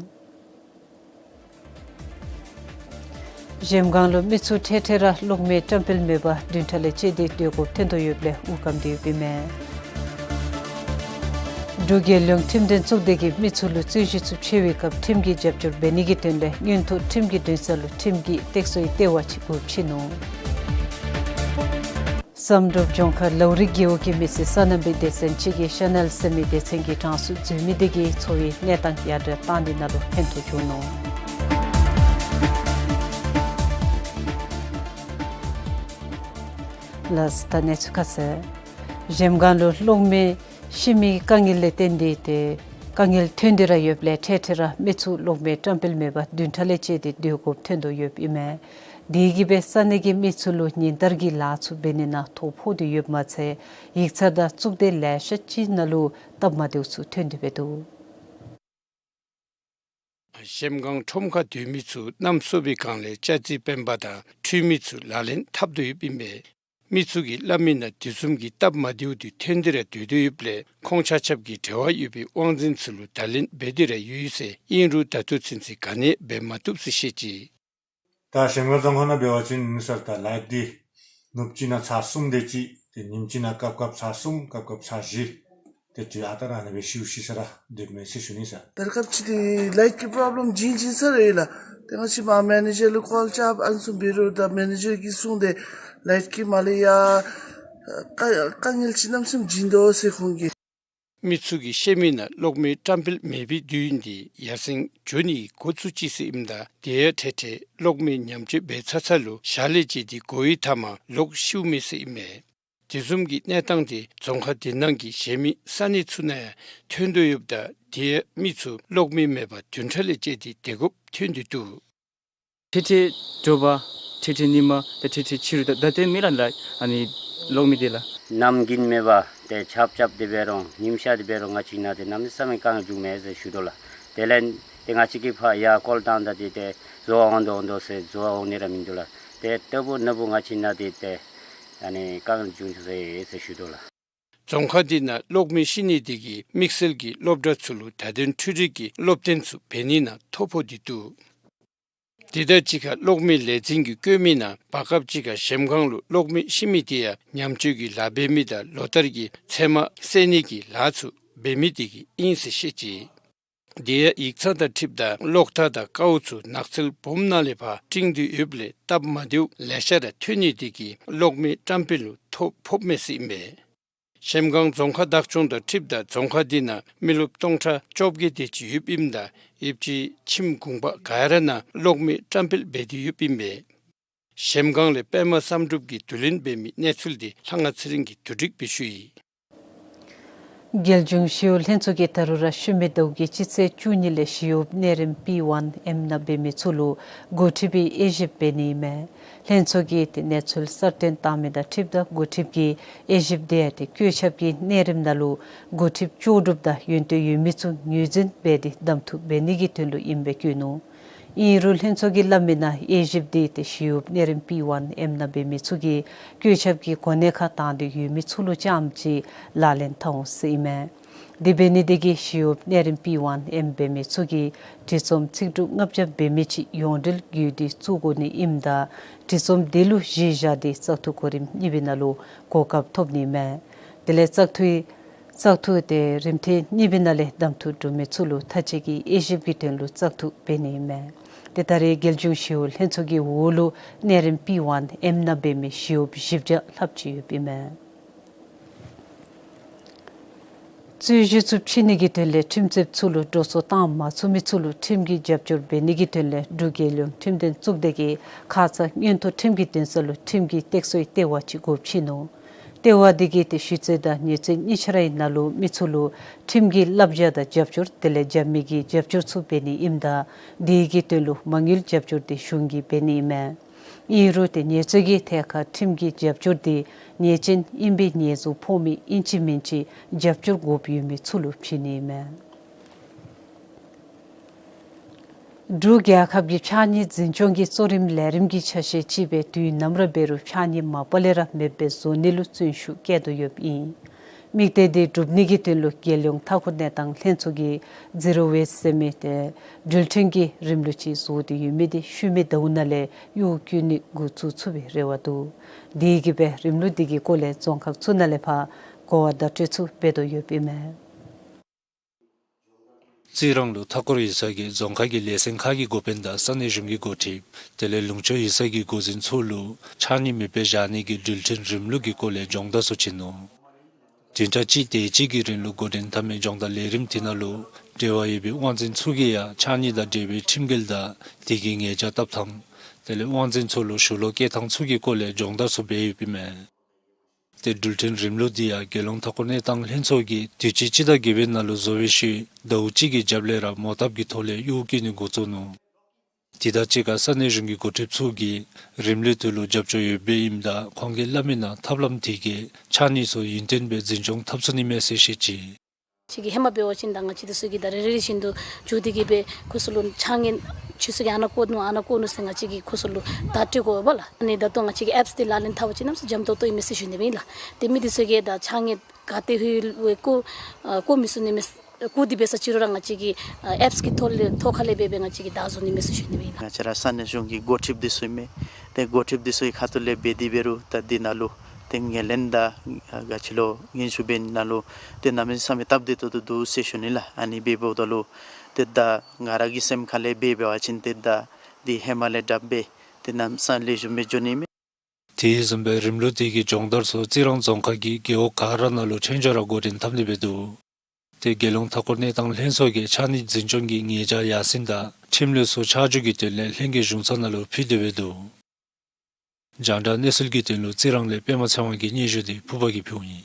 གཞལམ་སྒང་ལུ་མི་ཚུ་འཕྲལ་འཕྲལ་ར་གློག་མེ་བཀྲམ་སྤེལ་མེད་པར་བདུན་ཕྲག་ལས་བཅད་དེ་སྡོད་དགོཔ་ཐོན་དོ་ཡོདཔ་ལས་དབུགས་སྐམ་སྟེ་ཡོདཔ་ཨིན་མས། འབྲུག་རྒྱལ་ཡོངས་ཁྲིམས་དོན་གཙུག་སྡེ་གིས་མི་ཚུ་ལུ་རྩོད་གཞི་ཚུ་ཕྱེ་བའི་སྐབས་ཁྲིམས་ཀྱི་རྒྱབ་སྐྱོར་འབད་ནི་གི་དོན་ལས་མངོན་མཐོ་ཁྲིམས་ཀྱི་འདུན་ས་ལུ་ཁྲིམས་ཀྱི་སྟེགས་གསོའི་ལྟེ་བ་ཅིག་དབུ་བྱིན་ནུག། བསམ་གྲུབ་ལྗོངས་མཁར་ལའུ་རི་རྒེད་འོག་གི་མི་སེར་སོ་ནམ་པའི་སྡེ་ཚན་ཅིག་གིས་ཤ་ནལ་ཟེར་མི་སྡེ་ཚན་གྱི་གྲངས་སུ་འཛུལ་མི་དེ་གིས་འཚོ་བའི་གནས་སྟངས་ཡར་དྲག་བཏང་སྟེ་ནཱ་ལུ་ཕན་ཐོགས་བྱུང་ནུག། ལགས་ད་གནས་ཚུལ་ཁ་གསལ། གཞལམ་སྒང་ལུ་གློག་མེ་ཤི་མི་དཀའ་ངལ་ལས་བརྟེན་ཏེ་ཏེ་དཀའ་ངལ་ཐོན་ཏེ་ར་ཡོདཔ་ལས་འཕྲལ་འཕྲལ་ར་མི་ཚུ་གློག་མེ་བཀྲམ་སྤེལ་མེད་པར་བདུན་ཕྲག་ལས་བཅད་དེ་སྡོད་དགོཔ་ཐོན་དོ་ཡོདཔ་ཨིན་མས། དེ་གིས་སྦེ་ས་གནས་ཀྱི་མི་ཚུ་ལུ་ཉིན་ལྟར་གྱི་ལཱ་ཚུ་འབད་ནི་ནང་ཐོ་ཕོག་སྟེ་ཡོདཔ་མ་ཚད་ཡིག་ཚང་དང་གཙུག་སྡེ་ལེ་ཤ་ཅིག་ནང་ལུ་སྟབས་མ་བདེཝ་ཚུ་ཐོན་ཏེ་འབད་འདུག། གཞལམ་སྒང་ཁྲོམ་ཁར་སྡོད་མི་ཚུ་གནམ་སྲོ་བའི་སྒང་ལས་ལྕགས་རྩི་སྤེན་པ་དང་འཕྲུལ་མི་ཚུ་ལག་ལེན་འཐབ་དོ་ཡོདཔ་ཨིན་པས། མི་ཚུ་གིས་སླབ་མི་ནང་དེ་བཟུམ་གྱི་སྟབས་མ་བདེཝ་དེ་ཐོན་ཏེ་ར་སྡོད་དོ་ཡོདཔ་ལས་ཁོང་ཆ་ཁྱབ་ཀྱིས་འབྲེལ་བ་ཡོད་པའི་དབང་འཛིན་ཚུ་ལུ་བརྡ་ལན་འབད་དེ་ར་ཡོད་ཟེར་ཨིན་རུང་ད་ལྟོ་ཚུན་ཚོད་ག་ནི་འབད་མ་བཏུབ་ཟེར་བཤད་ཅི། ད་གཞལམ་སྒང་རྫོང་ཁག་ནང་འབད་བ་ཅིན་ཨིན་ཟེར་ད་ལའིཊ་འདི་ནུབ་གཅིག་ནང་ཚར་གསུམ་དེ་ཅིག་ཏེ་ཉིནམ་གཅིག་ནང་སྐབས་སྐབས་ཚར་གསུམ་སྐབས་སྐབས་ཚར་བཞི་དེ་ཅིག་ཨ་རྟག་ར་ཨ་ནི་སྦེ་ཤིཝ་ཤི་ས་ར་སྡོདཔ་མས་ཟེར་ཞུ་ནི་ཟེར། ད་རེས་སྐབས་ཅིག་ཏེ་ལའིཊ་ཀྱི་པོརོབ་ལེམ་བྱུང་བྱུང་ས་ར་ཡོད་ལགས། ཏེ་ང་བཅས་མ་མེ་ནེ་ཇར་ལུ་ཀོལ་རྐྱབ་ཨ་ནི་བཟུམ་འབད་རུང་ད་མེ་ནེ་ཇར་གྱིས་གསུངས་ཏེ་ལའིཊ་ཀྱི་མ་ལས་ཡར་དཀའ་དཀའ་ངལ་ཅིག་གནམ་མེད་ས་མེད་བྱུང་དོ་ཟེར་ཁོང་གིས། མི་ཚུ་གིས་བཤད་མི་ནང་གློག་མེ་བཀྲམ་སྤེལ་མེད་པའི་དུས་ཡུན་དེ་ཡར་སེང་འགྱོ་ནི་འགོ་བཙུགས་ཅི་ཟེར་ཨིནམ་ད་དེ་ཡང་འཕྲལ་འཕྲལ་གློག་མེ་ཉམས་བཅོས་འབད་ཚར་ཚརཝ་ལུ་ཞག་ལས་བཅད་དེ་འགོར་བའི་མཐའ་མར་ལོག་ཤིཝ་མས་ཟེར་ཨིན་མས། དེ་བཟུམ་གྱི་གནས་སྟངས་དེ་རྫོང་ཁག་དེ་ནང་གི་གཞན་མི་ས་གནས་ཚུ་ནང་ཡང་ཐོན་དོ་ཡོདཔ་ད་དེ་ཡང་མི་ཚུ་གློག་མེ་མེད་པར་བདུན་ཕྲག་ལས་བཅད་དེ་སྡོད་དགོཔ་ཐོན་ཏེ་འདུག། འཕྲལ་འཕྲལ་དྲོ་པ་འཕྲལ་འཕྲལ་ཉིནམ་དང་འཕྲལ་འཕྲལ་ཕྱི་རུ་ད་ད་ལྟོ་མེད་ལགས་ལ་ཨ་ནི་གློག་མེ་དེ་ལགས། གནམ་དགུན་མེད་པར་ཏེ་ཆརཔ་རྐྱབ་སྟེ་འབད་རུང་ཉིམ་ཤར་ཏེ་འབད་རུང་ང་བཅས་ནང་འདི་གནམ་མེད་ས་མེད་དཀའ་ངལ་འབྱུངམ་མས་ཟེར་ཞུ་དོ་ལགས། དེ་ལས་ཏེ་ང་བཅས་ཀྱིས་ཕར་ཡར་ཀོལ་བཏངམ་ད་འདི་ཏེ་བཟོ་བ་འོང་དོ་འོང་དོ་ཟེར་བཟོ་བ་འོང་ནི་ར་མིན་འདུག་ལགས། ཏེ་ལྟ་བུ་ན་བུ་ང་བཅས་ནང་འདི་ཏེ་ཨ་ནི་དཀའ་ངལ་འབྱུང་ཅི་ཟེར་ཞུ་དོ་ལགས། རྫོང་ཁག་འདི་ནང་གློག་མེ་ཤི་ནི་དེ་གིས་དམིགས་བསལ་གྱི་སློབ་གྲྭ་ཚུ་ལུ་བརྡ་དོན་འཕྲུལ་རིག་གི་སློབ་སྟོན་ཚུ་འབད་ནི་ནང་ཐོ་ཕོག་སྟེ་འདུག། དེ་དང་གཅིག་ཁར་གློག་མེ་ལས་འཛིན་གྱིས་བཀོད་མི་ནང་བར་སྐབས་ཅིག་ཁར་གཞལམ་སྒང་ལུ་གློག་མེ་ཤི་མི་དེ་ཡང་ཉམས་བཅོས་ཀྱི་ལཱ་འབད་མི་དང་ལོ་ལྟར་གྱི་ཚེར་མ་བསལ་ནི་གི་ལཱ་ཚུ་འབད་མི་དེ་གིས་ཨིན་ཟེར་བཤད་ཅི། དེ་ཡང་ཡིག་ཚང་དང་འཁྲིལཝ་ད་གློག་ཐག་དང་ཀཝ་ཚུ་ནགས་ཚལ་སྦོམ་ནང་ལས་ཕར་སྤྲིང་སྟེ་ཡོདཔ་ལས་སྟབས་མ་བདེཝ་ལེ་ཤ་ར་ཐོན་ནི་དེ་གིས་གློག་མེ་བཀྲམ་སྤེལ་ལུ་ཐོ་ཕོགཔ་མས་ཟེར་ཨིན་པས། གཞལམ་སྒང་རྫོང་ཁག་བདག་སྐྱོང་དང་འཁྲིལཝ་ད་རྫོང་ཁག་འདི་ནང་མི་རློབས་སྟོང་ཕྲག་བཅོ་བརྒྱད་དེ་ཅིག་ཡོདཔ་ཨིནམ་ད་ཡུདཔ་ཅིག་ཁྱིམ་གུང་པ་ག་ཡ་ར་ནང་གློག་མེ་བཀྲམ་སྤེལ་འབད་དེ་ཡོདཔ་ཨིན་པས། གཞལམ་སྒང་ལས་པདྨ་བསམ་གྲུབ་ཀྱིས་བསྡུ་ལེན་འབད་མི་གནས་ཚུལ་དེ་ལྷ་དབང་ཚེ་རིང་གིས་བསྡུ་སྒྲིག་འབད་ཞུ་ཡི། རྒྱལ་གཞུང་ཞི་གཡོག་ལྷན་ཚོགས་ཀྱིས་ད་རུང་ར་ཤུལ་མའི་ཟླཝ་གི་སྤྱི་ཚེས་བཅུ་གཉིས་ལས་ཞི་གཡོགཔ་གནས་རིམ་པི་ཝན་ཨེམ་ནང་འབད་མི་ཚུ་ལུ་འགོ་ཁྲིདཔ་གི་དབྱེ་ཞིབ་འབད་ནི་ཨིན་མས། ལྷན་ཚོགས་ཀྱིས་ཏེ་གནས་ཚུལ་གསར་བཏོན་བཏང་མི་དང་འཁྲིལཝ་ད་འགོ་ཁྲིདཔ་གི་དབྱེ་ཞིབ་དེ་ཏེ་བཀོད་ཁྱབ་ཀྱི་གནས་རིམ་ནང་ལུ་འགོ་ཁྲིདཔ་ལྕོགས་གྲུབ་དང་ཡོན་ཏན་ཡོད་མི་ཚུ་ངོས་འཛིན་འབད་དེ་གདམ་འཐུ་འབད་ནི་གི་དོན་ལུ་ཨིནམ་སྦེ་བཀོད་ནུག། ཨིན་རུང་ལྷན་ཚོགས་ཀྱིས་སླབ་མི་ནང་དབྱེ་ཞིབ་དེ་ཏེ་ཞི་གཡོགཔ་གནས་རིམ་པི་ཝན་ཨེམ་ནང་འབད་མི་ཚུ་གིས་བཀོད་ཁྱབ་ཀྱི་གོ་གནས་ཁར་བཏང་སྟེ་ཡོད་མི་ཚུ་ལུ་རྐྱངམ་ཅིག་ལག་ལེན་འཐབ་འོང་ཟེར་ཨིན་མས། དེ་འབད་ནི་དེ་གིས་ཞི་གཡོགཔ་གནས་རིམ་པི་ཝན་ཨེམ་འབད་མི་ཚུ་གིས་བྲིས་རྩོམ་ཚིག་འབྲུ་ལྔ་བརྒྱ་འབད་མི་ཅིག་ཡོངས་འབྲེལ་བརྒྱུད་དེ་བཙུགས་དགོ་ནི་ཨིནམ་ད་བྲིས་རྩོམ་དེ་ལུ་གཞི་བཞག་སྟེ་བཙག་འཐུ་གོ་རིམ་གཉིས་པའི་ནང་ལུ་གོ་སྐབས་ཐོབ་ནི་ཨིན་མས། དེ་ལས་བཙག་འཐུའི་བཙག་འཐུ་དེ་རིམ་ཐེངས་གཉིས་པའི་ནང་ལས་གདམ་འཐུ་གྲུབ་མི་ཚུ་ལུ་མཐའ་དཔྱད་ཀྱི་དབྱེ་ཞིབ་ཀྱི་དོན་ལུ་བཙག་འཐུ་འབད་ནི་ཨིན་མས། ཏེ་ད་རེས་རྒྱལ་གཞུང་ཞི་གཡོག་ལྷན་ཚོགས་ཀྱི་འོག་ལུ་གནས་རིམ་པི་ཝན་ཨེམ་ནང་འབད་མི་ཞི་གཡོགཔ་བཞི་བརྒྱ་ལྷགཔ་ཅིག་ཡོདཔ་ཨིན་མས། རྩོད་གཞི་ཚུ་ཕྱེ་ནི་གི་དོན་ལས་ཁྲིམས་རྩོདཔ་ཚུ་ལུ་འགྲོ་སོང་བཏང་མ་ཚུགས་མི་ཚུ་ལུ་ཁྲིམས་ཀྱི་རྒྱབ་སྐྱོར་འབད་ནི་གི་དོན་ལས་འབྲུག་རྒྱལ་ཡོངས་ཁྲིམས་དོན་གཙུག་སྡེ་གིས་ཁ་ཙ་མངོན་མཐོ་ཁྲིམས་ཀྱི་འདུན་ས་ལུ་ཁྲིམས་ཀྱི་སྟེགས་གསོའི་ལྟེ་བ་ཅིག་འགོ་བྱིན་ནུག། ལྟེ་བ་འདི་གིས་ཏེ་ཞུ་ཚོད་དང་ཉེས་ཚོད་གཉིས་ཆ་རའི་ནང་ལུ་མི་ཚུ་ལུ་ཁྲིམས་ཀྱི་བསླབ་བྱ་དང་རྒྱབ་སྐྱོར་དེ་ལས་རྒྱབ་མི་གི་རྒྱབ་སྐྱོར་ཚུ་འབད་ནི་ཨིནམ་ད་དེ་གི་དོན་ལུ་མ་དངུལ་རྒྱབ་སྐྱོར་དེ་གཞུང་གིས་འབད་ནི་ཨིན་མས། ཨིན་རུང་ཏེ་ཉེས་ཚོད་ཀྱི་ཐད་ཁར་ཁྲིམས་ཀྱི་རྒྱབ་སྐྱོར་དེ་ཉེས་ཅན་ཨིན་པའི་ཉེས་འཛུགས་ཕོག་མི་ཨིན་ཅི་མིན་ཅི་རྒྱབ་སྐྱོར་དགོཔ་ཡོད་མི་ཚུ་ལུ་བྱིན་ནི་ཨིན་མས། འབྲུག་རྒྱལ་ཁབ་ཀྱི་ཕྱགས་སྙིགས་འཛིན་སྐྱོང་གི་གཙོ་རིམ་ལས་རིམ་གྱི་ཆ་ཤས་ཅིག་སྦེ་དུས་ནམ་ར་འབད་རུང་ཕྱགས་སྙིགས་མ་པ་ལས་ར་མེདཔ་སྦེ་བཟོ་ནི་ལུ་བརྩོན་ཤུགས་བསྐྱེད་དོ་ཡོདཔ་ཨིན། དམིགས་གཏད་འདི་སྒྲུབ་ནི་གི་དོན་ལུ་རྒྱལ་ཡོངས་མཐའ་འཁོར་གནས་སྟངས་ལྷན་ཚོགས་ཀྱིས་ཛི་རོ་ཝེསཊ་ཟེར་མི་ཏེ་འགྲུལ་འཕྲིན་གྱི་རིམ་ལུགས་ཅིག་བཟོ་སྟེ་ཡོད་མི་འདི་ཤུལ་མའི་ཟླཝ་ནང་ལས་གཡོག་བཀོལ་ནི་འགོ་བཙུགས་ཚུགས་པའི་རེ་བ་འདུག། དེ་གིས་སྦེ་རིམ་ལུགས་འདི་གི་སྐོར་ལས་རྫོང་ཁག་ཚུ་ནང་ལས་ཕར་གོ་བ་བརྡ་སྤྲོད་ཚུ་འབད་དོ་ཡོདཔ་ཨིན་མས། རྩི་རང་ལུ་མཐའ་འཁོར་ཡིག་ཚང་གིས་རྫོང་ཁག་གི་ལས་ཚན་ཁག་གི་འགོ་དཔོན་དང་ས་གནས་གཞུང་གི་འགོ་ཁྲིདཔ་དེ་ལས་ལུང་ཕྱོགས་ཡིག་ཚང་གི་འགོ་འཛིན་ཚུ་ལུ་ཕྱགས་སྙིགས་མེད་པར་བཞག་ནི་གི་འགྲུལ་འཕྲིན་རིམ་ལུགས་ཀྱི་སྐོར་ལས་སྦྱོང་བརྡར་ཚུ་བྱིན་ནུག། བདུན་ཕྲག་གཅིག་དེ་ཅིག་གི་རིང་ལུ་འགོ་འདྲེན་འཐབ་མི་སྦྱོང་བརྡར་ལས་རིམ་དེ་ནང་ལུ་འབྲེལ་བ་ཡོད་པའི་དབང་འཛིན་ཚུ་གིས་ཡང་ཕྱགས་སྙིགས་དང་འབྲེལ་བའི་ཁྲིམས་འགལ་དང་དེ་གི་ཉེས་བྱ་བཏབ་ཐངས་དེ་ལས་དབང་འཛིན་ཚུ་ལུ་ཞུ་ལོག་བཀལ་ཐངས་ཚུ་གི་སྐོར་ལས་སྦྱོང་བརྡར་ཚུ་འབད་ཡོདཔ་ཨིན་མས། ཏེ་འགྲུལ་འཕྲིན་རིམ་ལུགས་འདི་ཡང་རྒྱལ་ཡོངས་མཐའ་འཁོར་གནས་སྟངས་ལྷན་ཚོགས་ཀྱིས་དུས་ཅི་སྤྱི་ཟླ་བརྒྱད་པའི་ནང་ལུ་བཟོ་བའི་ཤུལ་ཟླཝ་གཅིག་གི་རྒྱབ་ལས་ར་མོ་བཏབ་ཀྱི་ཐོག་ལས་གཡོག་བཀོལ་ནི་འགོ་བཙུགས་ནུག། དེ་དང་གཅིག་ཁར་ས་གནས་གཞུང་གི་འགོ་ཁྲིདཔ་ཚུ་གིས་རིམ་ལུགས་དེ་ལུ་རྒྱབ་སྐྱོར་ཡོདཔ་ཨིནམ་ད་ཁོང་གིས་སླབ་མི་ནང་ཐབས་ལམ་དེ་གིས་ཕྱགས་སྙིགས་ཚུ་ཡུན་བརྟན་སྦེ་འཛིན་སྐྱོང་འཐབ་ཚུགས་ནི་མས་ཟེར་བཤད་ཅི། ང་བཅས་ཀྱིས་ཧེ་མ་འབད་བ་ཅིན་ད་ང་བཅས་འདི་ཚུ་གིས་ད་རེ་རེ་རེ་བཞིན་དུ་འགྱོ་སྟེ་གིས་སྦེ་ཁོང་ཚུ་ལུ་ཕྱགས་སྙིགས་ཁྱོད་ཚུ་གིས་ཨ་ནཱ་བཀོ་ནུག་ཨ་ནཱ་བཀོ་ནུག་ཟེར་ང་བཅས་ཀྱིས་ཁོང་ཚུ་ལུ་བརྡ་སྤྲོད་དགོ་པས་ལགས། ཨ་ནི་ད་ལྟོ་ང་བཅས་ཀྱིས་ཨེཔསི་འདི་ལག་ལེན་འཐབ་པ་ཅིན་ནམ་སུ་འཇམ་ཏོང་ཏོ་ཨིན་མས་ཟེར་ཞུ་ནི་སྦེ་ཨིན་ལགས། ཏེ་མི་འདི་ཚུ་གིས་ད་ཕྱགས་སྙིགས་ག་ཏེ་ལྷོད་ལྷོད་བཀོ་ཨ་བཀོ་མི་ཚུགས་ནི་མས། བཀོ་སྟེ་འབད་ས་ཅིག་རུང་ར་ང་བཅས་ཀྱིས་ཨ་ཨེཔསི་གི་ཐོག་ལས་ཐོག་ཁ་ལས་འབད་འབད་ང་བཅས་ཀྱིས་བདའ་བཟོ་ནི་མས་ཟེར་ཞུ་ནི་སྦེ་ཨིན་ལགས། ང་བཅས་ར་ས་གནས་གཞུང་གི་འགོ་ཁྲིདཔ་འདི་ཚུ་ཨིན་མས། ཏེ་འགོ་ཁྲིདཔ་འདི་ཚུ་གི་ཁ་ཐུག་ལས་འབད་དེ་འབད་རུང་ད་འདི་ནང་ལུ་ཏེ་ངོས་ལེན་དང་ཨ་ག་ཅི་ལོ་སྙན་ཞུ་འབད་ནི་ནང་ལུ་ཏེ་གནམ་མེད་ས་མེད་སྟབས་བདེ་ཏོག་ཏོ་འདུག་ཟེར་ཞུ་ནི་ལགས། ཨ་ནི་འབདཝ་ད་ལུ་ཏེ་ད་ང་ར་གི་སེམས་ཁ་ལས་འབད་འབད་བ་ཅིན་ཏེ་ད་འདི་ཧེ་མ་ལས་དྲགཔ་སྦེ་ཏེ་གནམ་ས་ལེགས་ཤོམ་སྦེ་འགྱོ་ནི་མས། དེ་བཟུམ་སྦེ་རིམ་ལུགས་དེ་གི་སྦྱོང་བརྡར་ཚུ་རྩི་རང་རྫོང་ཁག་གི་རྒེད་འོག་ག་ར་ནང་ལུ་ཕྲན་བཅས་ར་འགོ་འདྲེན་འཐབ་ནི་འབད་དོ། ཏེ་རྒྱལ་ཡོངས་མཐའ་འཁོར་གནས་སྟངས་ལྷན་ཚོགས་ཀྱིས་ཕྱགས་སྙིགས་འཛིན་སྐྱོང་གི་ཉེས་བྱ་ཡར་སེང་དང་ཁྲིམས་ལུགས་ཚུ་ཆ་འཇོག་གི་དོན་ལས་ལྷན་རྒྱས་གཞུང་ཚབ་ནང་ལུ་ཕུལ་ཏེ་འབད་དོ། རྒྱང་བསྒྲགས་གནས་ཚུལ་གྱི་དོན་ལུ་རྩི་རང་ལས་པདྨ་ཚེ་དབང་གི་སྙན་ཞུ་འདི་ཕུར་པ་གིས་ཕུལཝ་ཨིན།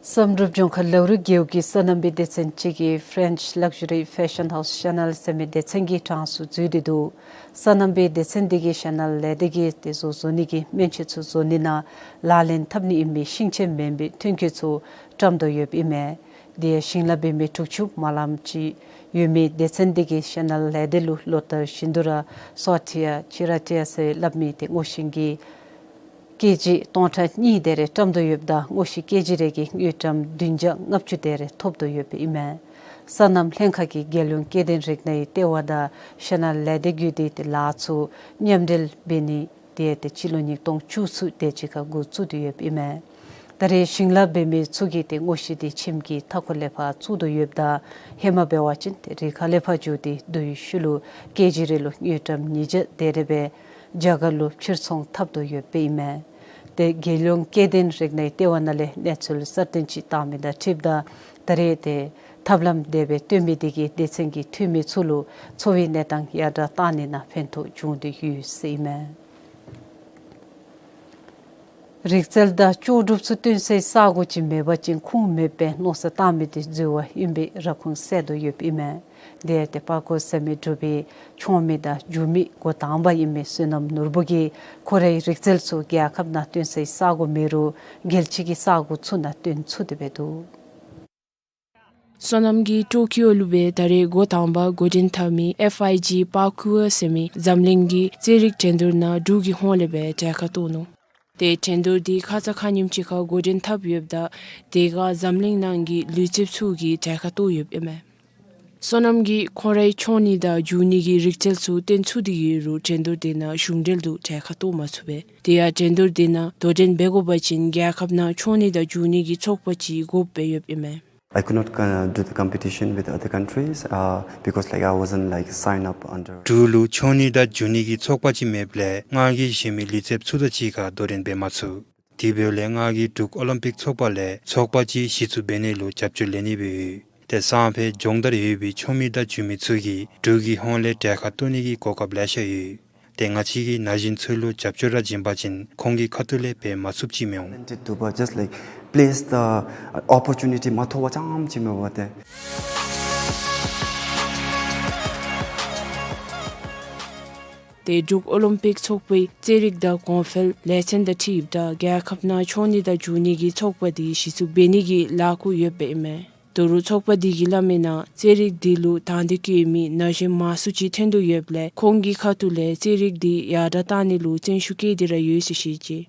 བསམ་གྲུབ་ལྗོངས་མཁར་ལའུ་རི་རྒེད་འོག་གི་སོ་ནམ་པའི་སྡེ་ཚན་ཅིག་གིས་French luxury fashion house Chanel ཟེར་མི་སྡེ་ཚན་གྱི་གྲངས་སུ་འཛུལ་ཏེ་འདུག། སོ་ནམ་པའི་སྡེ་ཚན་འདི་གིས་ཤ་ནལ་ལས་སྡེ་གི་ཏེ་བཟོ་བཟོ་ནི་གི་སྨན་ཆས་ཚུ་བཟོ་ནི་ནང་ལག་ལེན་འཐབ་ནི་ཨིན་པའི་ཤིང་ཆས་མེན་པའི་ཐོན་སྐྱེད་ཚུ་བཀྲམ་དོ་ཡོདཔ་ཨིན་མས། དེ་ཡང་ཞིང་ལཱ་འབད་མི་དྲུག་ཅུ་དེ་ཅིག་ཡོད་མི་སྡེ་ཚན་འདི་གིས་ཤ་ནལ་ལས་སྡེ་ལུ་ལོ་ལྟར་བཞིན་དུ་ར་སོ་ཊི་ཡ་ཅི་ར་ཊི་ཡ་ཟེར་སླབ་མི་ཏེ་སྔོ་ཤིང་གི་ཀེ་ཇི་སྟོང་ཕྲག་གཉིས་དེ་རེ་བཀྲམ་དོ་ཡོདཔ་ད་སྔོ་ཤིང་ཀེ་ཇི་རེ་གི་དངུལ་ཀྲམ་བདུན་བརྒྱ་ལྔ་བཅུ་དེ་རེ་ཐོབ་དོ་ཡོདཔ་ཨིན་མས། སོ་ནམ་ལྷན་ཁག་གིས་རྒྱལ་ཡོངས་སྐྱེ་ལྡན་རིགས་སྣའི་ལྟེ་བ་དང་ཤ་ནལ་ལས་སྡེ་བརྒྱུད་དེ་ཏེ་ལཱ་ཚུ་མཉམ་འབྲེལ་འབད་ནི་དེ་ཏེ་སྤྱི་ལོ་ཉིས་སྟོང་བཅུ་གསུམ་དེ་ཅིག་ཁར་འགོ་བཙུགས་ཏེ་ཡོདཔ་ཨིན་མས། ད་རེས་ཞིང་ལཱ་འབད་མི་ཚུ་གིས་ཏེ་སྔོ་ཤིང་འདི་ཁྱིམ་གྱི་མཐའ་འཁོར་ལས་ཕར་བཙུགས་དོ་ཡོདཔ་ད་ཧེ་མ་འབད་བ་ཅིན་ཏེ་རི་ཁ་ལས་ཕར་འགྱོ་སྟེ་བསྡུ་བའི་ཤུལ་ལུ་ཀེ་ཇི་རེ་ལུ་དངུལ་ཀྲམ་ཉིས་བརྒྱ་དེ་རེ་སྦེ་རྒྱ་གར་ལུ་ཕྱིར་ཚོང་འཐབ་དོ་ཡོདཔ་ཨིན་མས། ཏེ་རྒྱལ་ཡོངས་སྐྱེ་ལྡན་རིགས་སྣའི་ལྟེ་བ་ནང་ལས་གནས་ཚུལ་གསར་བཏོན་ཅིག་བཏང་མི་དང་འཁྲིལཝ་ད་ད་རེས་ཏེ་ཐབས་ལམ་དེ་སྦེ་སྟོན་མི་དེ་གིས་སྡེ་ཚན་གྱི་འཐུས་མི་ཚུ་ལུ་འཚོ་བའི་གནས་སྟངས་ཡར་དྲག་བཏང་ནི་ནང་ཕན་ཐོགས་བྱུང་སྟེ་ཡོད་ཟེར་ཨིན་མས། རིག་རྩལ་དང་ལྕོགས་གྲུབ་ཚུ་སྟོན་སའི་ས་གོ་ཅིག་མེད་པ་ཅིན་ཁུངས་མེདཔ་སྦེ་མནོ་བསམ་བཏང་མི་དེ་འཛོལ་བ་ཨིན་པའི་ར་ཁུངས་གསལ་དོ་ཡོདཔ་ཨིན་མས། དེ་ཡང་ཏེ་པར་ཀོ་ཟེར་མི་འབྲུག་པའི་ཆོས་མི་དང་སྒྱུ་མི་འགོ་དང་པ་ཨིན་མི་བསོད་ནམས་ནོར་བུ་གིས་ཁོ་རའི་རིག་རྩལ་ཚུ་རྒྱལ་ཁབ་ནང་སྟོན་སའི་ས་གོ་མེད་རུང་རྒྱལ་སྤྱི་གི་ས་གོ་ཚུ་ནང་སྟོན་ཚུགས་ཏེ་འབད་འདུག། བསོད་ནམས་ཀྱིས་ཊོ་ཀིའོ་ལུ་སྦེ་ད་རེས་འགོ་དང་པ་འགོ་འདྲེན་འཐབ་མི་ཨེཕ་ཨའི་ཇི་པར་ཀུར་ཟེར་མི་འཛམ་གླིང་གི་རྩེད་རིགས་འགྲན་བསྡུར་ནང་འབྲུག་གི་ཧོངས་ལས་སྦེ་གྲལ་ཁར་གཏོགས་ནུག། ཏེ་འགྲན་བསྡུར་འདི་ཁ་ཙ་ཁ་ཉིནམ་ཅིག་ཁར་འགོ་འདྲེན་འཐབ་ཡོདཔ་ད་དེ་ཁར་འཛམ་གླིང་ནང་གི་ལུས་རྩལཔ་ཚུ་གིས་གྲལ་ཁར་གཏོགས་ཡོདཔ་ཨིན་མས། བསོད་ནམས་ཀྱིས་ཁོང་རའི་མཆོང་ནི་དང་རྒྱུག་ནི་གི་རིག་རྩལ་ཚུ་སྟོན་ཚུགས་ཏེ་ཡོད་རུང་འགྲན་བསྡུར་དེ་ནང་གཞུང་འབྲེལ་དུ་གྲལ་ཁར་གཏོགས་མ་ཚུགས་པས། དེ་ཡང་འགྲན་བསྡུར་དེ་ནང་དོ་འགྲན་འབད་དགོ་པ་ཅིན་རྒྱལ་ཁབ་ནང་མཆོང་ནི་དང་རྒྱུག་ནི་གི་ཚོགས་པ་ཅིག་དགོཔ་སྦེ་ཡོདཔ་ཨིན་མས། I could not uh, do the competition with other countries uh, because like I wasn't like signed up under འབྲུག་ལུ་མཆོང་ནི་དང་རྒྱུག་ནི་གི་ཚོགས་པ་ཅིག་མེདཔ་ལས་ང་གིས་གཞན་མི་ལུས་རྩལཔ་ཚུ་དང་གཅིག་ཁར་དོ་འགྲན་འབད་མ་ཚུགས། དེ་འབདཝ་ལས་ང་གིས་འབྲུག་ཨོ་ལིམ་པིག་ཚོགས་པ་ལས་ཚོགས་པ་ཅིག་གཞི་བཙུགས་འབད་ནི་ལུ་རྒྱབ་སྐྱོར་ལེན་ནི་སྦེ་ཡོད། ཏེ་སང་ཕོད་སྦྱོང་བརྡར་ཡོད་པའི་མཆོང་མི་དང་རྒྱུག་མི་ཚུ་གིས་འབྲུག་གི་ཧོངས་ལས་གྲལ་ཁར་གཏོགས་ནི་གི་གོ་སྐབས་ལེ་ཤ་ཡོད། ཏེ་ང་བཅས་ཀྱིས་ན་གཞོན་ཚུ་ལུ་རྒྱབ་སྐྱོར་ར་བྱིན་པ་ཅིན་ཁོང་གི་ཁ་ཐུག་ལས་འབད་མ་ཚུགསཔ་ཅིག་མི་འོང་། Wanted to but just like place the opportunity མ་ཐོབ་པ་ཙམ་ཅིག་མེན་པ་ཏེ། ཏེ་འབྲུག་ཨོ་ལིམ་པིག་ཚོགས་པའི་རྩེད་རིགས་དང་གོང་འཕེལ་ལས་ཚན་དང་འཁྲིལཝ་ད་རྒྱལ་ཁབ་ནང་མཆོང་ནི་དང་རྒྱུག་ནི་གི་ཚོགས་པ་འདི་གཞི་བཙུགས་འབད་ནི་གི་ལཱ་འགོ་ཡོདཔ་ཨིན་མས། ད་རུང་ཚོགས་པ་འདི་གིས་སླབ་མི་ནང་རྩེད་རིགས་འདི་ལུ་དང་འདོད་བསྐྱེད་མི་ན་གཞོན་མང་སུ་ཅིག་ཐོན་དོ་ཡོདཔ་ལས་ཁོང་གི་ཁ་ཐུག་ལས་རྩེད་རིགས་འདི་ཡར་དྲག་བཏང་ནི་ལུ་བརྩོན་ཤུགས་བསྐྱེད་དེ་ར་ཡོད་ཟེར་བཤད་ཅི།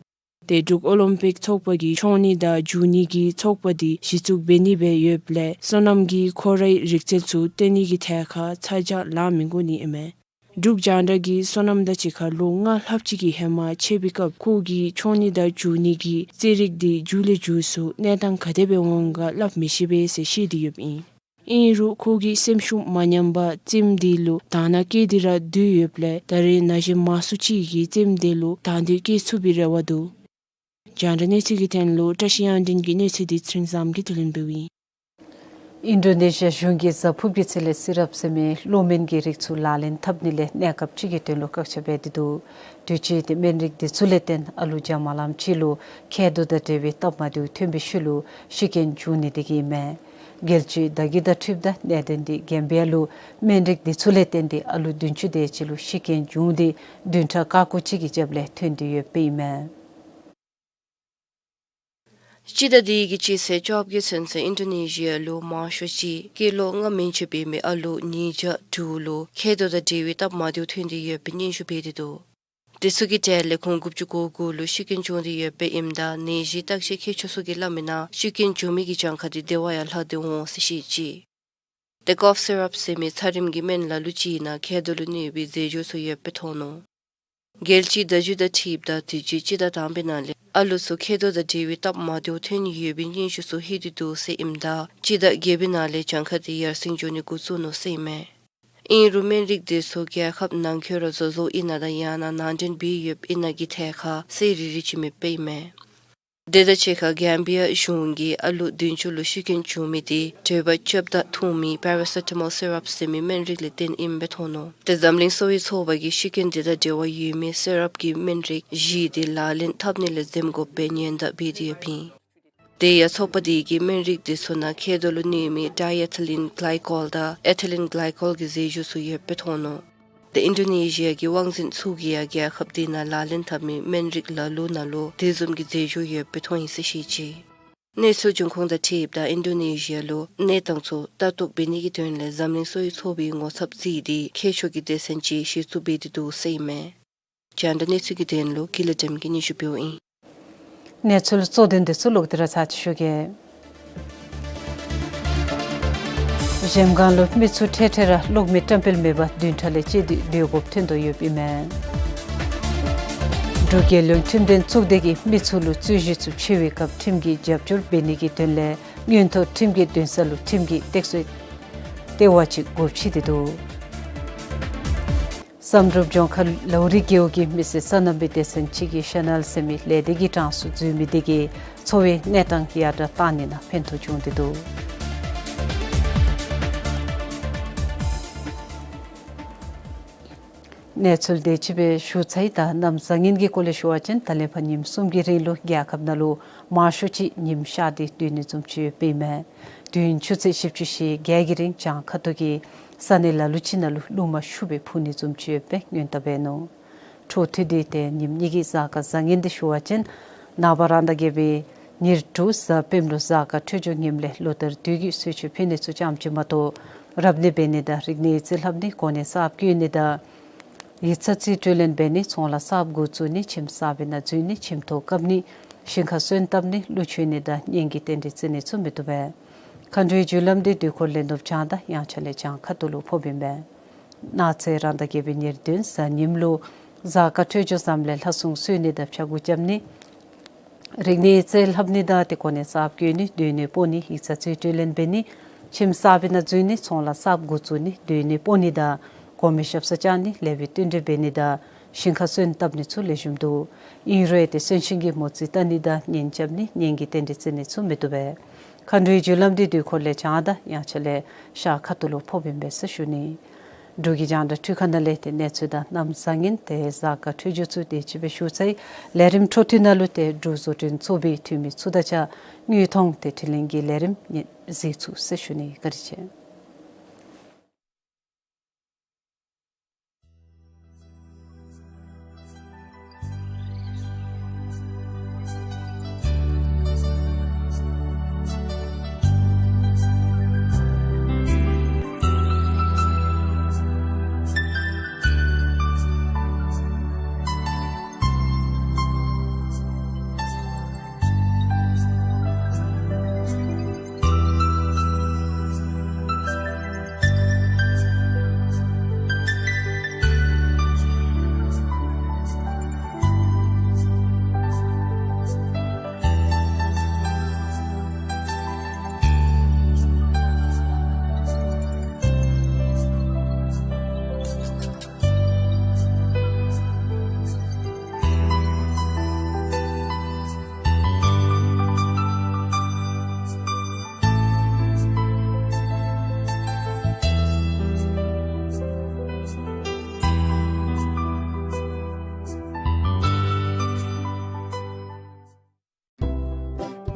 ཏེ་འབྲུག་ཨོ་ལིམ་པིག་ཚོགས་པ་གིས་མཆོང་ནི་དང་འཇུ་ནི་གི་ཚོགས་པ་འདི་གཞི་བཙུགས་འབད་ནི་སྦེ་ཡོདཔ་ལས་སོ་ནམ་གྱིས་ཁོ་རའི་རིག་རྩལ་ཚུ་སྟོན་ནི་གི་ཐད་ཁར་ཚ་གྱང་ལང་མི་དགོ་ནི་ཨིན་མས། འབྲུག་རྒྱང་བསྒྲགས་ཀྱིས་སོ་ནམ་དང་གཅིག་ཁར་ལོ་ལྔ་ལྷགཔ་ཅིག་གི་ཧེ་མ་འཕྱད་པའི་སྐབས་ཁོ་གིས་མཆོང་ནི་དང་འཇུ་ནི་གི་རྩེད་རིགས་འདི་མཇུག་ལས་མཇུག་སུ་གནས་སྟངས་ག་དེ་སྦེ་འོང་ག་སླབ་མི་ཤེས་པས་ཟེར་བཤད་དེ་ཡོདཔ་ཨིན། ཨིན་རུང་ཁོ་གིས་སེམས་ཤུགས་མ་ཉམས་པར་རྩེདམོ་འདི་ལུ་དང་བླངས་བསྐྱེད་དེ་ར་སྡོད་ཡོདཔ་ལས་ད་རེས་ན་གཞོན་མང་སུ་ཅིག་གིས་རྩེདམོ་འདི་ལུ་དང་འདོད་བསྐྱེད་ཚུགས་པའི་རེ་བ་འདུག། རྒྱང་བསྒྲགས་གནས་ཚུལ་གྱི་དོན་ལུ་བཀྲ་ཤིས་དབྱངས་ལྡན་གྱི་གནས་ཚུལ་འདི་ཚེ་རིང་བཟངམོ་གིས་བསྡུ་ལེན་འབདཝ་ཨིན། ཨིན་ཌོ་ནེ་ཤི་ཡ་གཞུང་གིས་གཟའ་ཕུར་བུ་གི་ཚེ་ལས་སེ་རབ་ཟེར་མི་གློག་མེན་གྱི་རིགས་ཚུ་ལག་ལེན་འཐབ་ནི་ལས་གནས་སྐབས་ཅིག་གི་དོན་ལུ་བཀག་ཆ་འབད་དེ་འདུག། དུས་ཅི་ཏེ་སྨན་རིགས་འདི་ཚུ་ལས་བརྟེན་ཨ་ལུ་རྒྱ་མ་ལངམ་ཅིག་ལུ་མཁལ་རྡོག་དང་འབྲེལ་བའི་སྟབས་མ་བདེཝ་ཐོན་པའི་ཤུལ་ལུ་ཤི་རྐྱེན་བྱུང་ནི་དེ་གིས་ཨིན་མས། རྒྱལ་སྤྱིའི་བརྡ་བརྒྱུད་དང་འཁྲིལཝ་ད་གནད་དོན་འདི་གེམ་བི་ཡ་ལུ་སྨན་རིགས་འདི་ཚུ་ལས་བརྟེན་ཏེ་ཨ་ལུ་བདུན་ཅུ་དེ་ཅིག་ལུ་ཤི་རྐྱེན་བྱུང་སྟེ་བདུན་ཕྲག་ཁ་ཁུ་ཅིག་གི་རྒྱབ་ལས་ཐོན་ཏེ་ཡོདཔ་ཨིན་མས། སྤྱི་ཟླ་འདི་གི་སྤྱི་ཚེས་བཅོ་བརྒྱད་ཚུན་ཚོད་ཨིན་ཌོ་ནེ་ཤི་ཡ་ལུ་མང་ཤོས་ཅིག་སྐྱེས་ལོ་ལྔ་མན་ཆད་འབད་མི་ཨ་ལུ་ཉིས་བརྒྱ་དྲུག་ལུ་མཁལ་རྡོག་དང་འབྲེལ་བའི་སྟབས་མ་བདེཝ་ཐོན་ཏེ་ཡོད་པའི་སྙན་ཞུ་འབད་དེ་འདུག། དེ་ཚུ་གི་གྲས་ལས་ཁོང་དགུ་བཅུ་གོ་དགུ་ལུ་ཤི་རྐྱེན་བྱུང་སྟེ་ཡོདཔ་ཨིནམ་ད་ནད་གཞི་བརྟག་དཔྱད་མཁས་མཆོག་ཚུ་གིས་སླབ་མིའི་ནང་ཤི་རྐྱེན་བྱུང་མི་གི་གྱངས་ཁ་འདི་དེ་བ་ཡང་ལྷག་སྟེ་འོང་ཟེར་བཤད་ཅི། ཏེ་ཀོབ་སི་རབ་ཟེར་མི་ཚ་རིམས་ཀྱི་སྨན་ལ་ལུ་ཅིག་ནང་མཁལ་རྡོག་ལུ་གནོད་པའི་རྫས་སྦྱོར་ཚུ་ཡོདཔ་སྦེ་མཐོང་ནུག། རྒྱལ་སྤྱིའི་བརྡ་བརྒྱུད་དང་འཁྲིལཝ་ད་དུས་ཅི་སྤྱི་ཟླ་དང་པའི་ནང་ལས་ཨ་ལུ་ཚུ་མཁལ་རྡོག་དང་འབྲེལ་བའི་སྟབས་མ་བདེཝ་ཐོན་ཡོད་པའི་སྙན་ཞུ་ཚུ་ལྷོད་དེ་འདུག་ཟེར་ཨིནམ་ད་སྤྱི་ཟླ་བརྒྱད་པའི་ནང་ལས་གྱངས་ཁ་འདི་ཡར་སེང་འགྱོ་ནི་འགོ་བཙུགས་ནུག་ཟེར་ཨིན་མས། ཨིན་རུང་སྨན་རིགས་འདི་ཚུ་རྒྱལ་ཁབ་ནང་འཁོད་ར་བཟོ་བཟོཝ་ཨིན་ན་དང་ཡང་ན་ནང་འདྲེན་འབད་ཡོདཔ་ཨིན་ན་གི་ཐད་ཁར་གསལ་རི་རི་ཅིག་མེདཔ་ཨིན་མས། དེ་དང་གཅིག་ཁར་གེམ་བི་ཡ་གཞུང་གིས་ཨ་ལུ་བདུན་ཅུ་ལུ་ཤི་རྐྱེན་བྱུང་མི་དེ་དྲོད་འབར་རྐྱབ་ད་འཐུང་མི་པ་ར་སི་ཊ་མོལ་སི་རབ་ཟེར་མི་སྨན་རིགས་ལས་བརྟེན་ཨིནམ་སྦེ་མཐོང་ནུག། ཏེ་འཛམ་གླིང་གསོ་བའི་ཚོགས་པ་གིས་ཤི་རྐྱེན་དེ་དང་འབྲེལ་བ་ཡོད་མི་སི་རབ་ཀྱི་སྨན་རིགས་བཞི་དེ་ལག་ལེན་འཐབ་ནི་ལས་འཛེམ་དགོཔ་སྦེ་ཉེན་བརྡ་འབད་དེ་ཡོདཔ་ཨིན། དེ་ཡང་ཚོགས་པ་དེ་གིས་སྨན་རིགས་དེ་ཚུ་ནང་མཁལ་རྡོག་ལུ་གནོད་མི་ཌའི་ཨེ་ཐི་ལིན་གླའི་ཀོལ་དང་ཨེ་ཐི་ལིན་གླའི་ཀོལ་གྱི་རྫས་སྦྱོར་ཚུ་ཡོདཔ་སྦེ་མཐོང་ནུག། ཏེ་ཨིན་ཌོ་ནེ་ཤི་ཡ་གི་དབང་འཛིན་ཚུ་གིས་ཡང་རྒྱལ་ཁབ་དེ་ནང་ལག་ལེན་འཐབ་མི་སྨན་རིགས་ལ་ལུ་ནང་ལུ་དེ་བཟུམ་གྱི་རྫས་སྦྱོར་ཡོདཔ་སྦེ་མཐོང་ཡི་ཟེར་བཤད་ཅི། གནས་ཚུལ་འབྱུང་ཁུངས་དང་འཁྲིལཝ་ད་ཨིན་ཌོ་ནེ་ཤི་ཡ་ལུ་གནས་སྟངས་ཚུ་ལྟ་རྟོག་འབད་ནི་གི་དོན་ལས་འཛམ་གླིང་གསོ་བའི་ཚོགས་པའི་ངོ་ཚབ་རྩིས་ཏེ་མཁས་མཆོག་གི་སྡེ་ཚན་ཅིག་གཞི་བཙུགས་འབད་དེ་འདུག་ཟེར་ཨིན་མས། རྒྱང་བསྒྲགས་གནས་ཚུལ་གྱི་དོན་ལུ་ཀུན་ལེགས་བདེམ་གིས་སྙན་ཞུ་འབདཝ་ཨིན། གནས་ཚུལ་གཙོ་དོན་དེ་ཚུ་ལོག་སྟེ་ར་ཚར་ཅིག་ཞུ་གེ། གཞལམ་སྒང་ལུ་མི་ཚུ་འཕྲལ་འཕྲལ་ར་གློག་མེ་བཀྲམ་སྤེལ་མེད་པར་བདུན་ཕྲག་ལས་བཅད་དེ་སྡོད་དགོཔ་ཐོན་དོ་ཡོདཔ་ཨིན་མས། འབྲུག་རྒྱལ་ཡོངས་ཁྲིམས་དོན་ཚོགས་སྡེ་གིས་མི་ཚུ་ལུ་རྩོད་གཞི་ཚུ་འཕྱེ་བའི་སྐབས་ཁྲིམས་ཀྱི་རྒྱབ་སྐྱོར་འབད་ནི་གི་དོན་ལས་མངོན་མཐོ་ཁྲིམས་ཀྱི་འདུན་ས་ལུ་ཁྲིམས་ཀྱི་སྟེགས་གསོའི་ལྟེ་བ་ཅིག་སྒོ་ཕྱེ་སྟེ་འདུག། བསམ་གྲུབ་ལྗོངས་མཁར་ལའུ་རི་རྒེད་འོག་གི་མི་སེར་སོ་ནམ་པའི་སྡེ་ཚན་ཅིག་གིས་ཤ་ནལ་ཟེར་མི་ལས་སྡེ་གི་གྲངས་སུ་འཛུལ་མི་དེ་གིས་འཚོ་བའི་གནས་སྟངས་ཡར་དྲག་བཏང་ནི་ནང་ཕན་ཐོགས་བྱུང་སྟེ་འདུག། གནས་ཚུལ་དེ་ཅིག་སྦེ་ཞུ་ཚར་ཡི། ད་གནམ་བཟང་ངན་གྱི་སྐོར་ལས་ཞུ་བ་ཅིན་ད་ལས་ཕར་ཉིནམ་གསུམ་གྱི་རིང་ལུ་རྒྱལ་ཁབ་ནང་ལུ་མང་ཤོས་ཅིག་ཉིམ་ཤར་ཏེ་སྡོད་ནི་བཟུམ་ཅིག་ཡོདཔ་ཨིན་མས། དུས་ཡུན་ཆུ་ཚོད་བཞི་བཅུ་ཞེ་བརྒྱད་ཀྱི་རིང་བྱང་ཁ་ཐུག་གི་ས་གནས་ལ་ལུ་ཅིག་ནང་ལུ་རླུང་མ་ཤུགས་སྦེ་འཕུ་ནི་བཟུམ་ཅིག་ཡོདཔ་སྦེ་སྔོན་བརྡ་འབད་ནུག། འཕྲོ་མཐུད་དེ་ཏེ་ཉིནམ་གཉིས་ཀྱི་གཟའ་སྐར་བཟང་ངན་འདི་ཞུ་བ་ཅིན་ནངས་པ་རང་ཟླ་བརྒྱད་པའི་ཉེར་དྲུག་གཟའ་སྤེནམ་ལུ་གཟའ་སྐར་འཕྲོད་སྦྱོར་ངནམ་ལས་ལོ་ལྟར་དུས་ཀྱི་གསོལ་མཆོད་ཕུལ་ནི་ཚུ་ཙམ་ཅིག་མ་གཏོགས་རབ་གནས་འབད་ནི་དང་རིག་གནས་ཡིག་རྩིས་ལྷབ་ནི་གོ་གནས་གསརཔ་བསྐོ་ནི་དང་ཡིག་ཚང་རྩིས་སྤྲོད་ལེན་འབད་ནི་ཚོང་ལཱ་གསརཔ་འགོ་བཙུགས་ནི་ཁྱིམ་གསར་པའི་ནང་འཛུལ་ནི་ཁྱིམ་ཐོག་བཀབ་ནི་ཞིང་ཁ་སོན་བཏབ་ནི་ཀླུ་མཆོད་ནི་དང་གཉེན་གྱི་རྟེན་འབྲེལ་བརྩི་ནི་ཚུ་མི་བཏུབ་པས། མཁའ་འགྲོའི་རྒྱུ་ལམ་འདི་དུས་འཁོར་ལས་ནུབ་བྱང་དང་དབྱངས་འཆར་ལས་བྱང་ཁ་ཐུག་ལུ་ཕོགཔ་ཨིན་པས། གནངས་ཚེ་རང་ཟླ་བརྒྱད་པའི་ཉེར་བདུན་གཟའ་ཉིམ་ལུ་གཟའ་སྐར་འཕྲོད་སྦྱོར་བཟངམ་ལས་ལྷ་སྲུང་གསོལ་ནི་དང་ཕྱག་འགུགས་རྐྱབ་ནི། རིག་གནས་ཡིག་རྩིས་ལྷབ་ནི་དང་ཏེ་གོ་གནས་གསརཔ་བསྐོ་ནི་སྡོད་གནས་སྤོ་ནི་ཡིག་ཚང་རྩིས་སྤྲོད་ལེན་འབད་ནི་ཁྱིམ་གསར་པའི་ནང་འཛུལ་ནི་ཚོང་ལཱ་གསརཔ་འགོ་བཙུགས་ནི་སྡོད་གནས་སྤོ་ནི་དང་གོང་མའི་ཞབས་སར་བཅར་ནི་ལེགས་པའི་བསྟུན་གྲོས་འབད་ནི་དང་ཞིང་ཁ་སོན་བཏབ་ནི་ཚུ་ལེགས་ཤོམ་འདུག། ཨིན་རུང་ཏེ་གསོན་གཤིན་གྱི་མོ་རྩིས་བལྟ་ནི་དང་གཉེན་རྐྱབ་ནི་གཉེན་གྱི་རྟེན་འབྲེལ་བརྩི་ནི་ཚུ་མི་བཏུབ་པས། མཁའ་འགྲོའི་རྒྱུ་ལམ་འདི་དུས་འཁོར་ལས་བྱང་དང་དབྱངས་འཆར་ལས་ཤར་ཁ་ཐུག་ལུ་ཕོགཔ་ཨིན་པས་ཟེར་ཞུ་ནི། འབྲུག་གི་རྒྱང་བསྒྲགས་འཕྲུལ་ཁང་ནང་ལས་ཏེ་གནས་ཚུལ་དང་གནམ་བཟང་ངན་ཏེ་གཟའ་སྐར་འཕྲོད་སྦྱོར་ཚུ་དེ་ཅིག་སྦེ་ཞུ་ཚར་ཡི། ལས་རིམ་འཕྲོ་མཐུད་ནང་ལུ་ཏེ་འབྲུག་བཟོ་སྐྲུན་ཚོགས་པའི་འཐུས་མི་ཚུ་དང་གཅིག་ཁར་དངོས་མཐོང་ཏེ་དྲི་ལན་གྱི་ལས་རིམ་ཉན་གཟིགས་ཚུགས་ཟེར་ཞུ་ནི། བཀའ་དྲིན་ཆེ།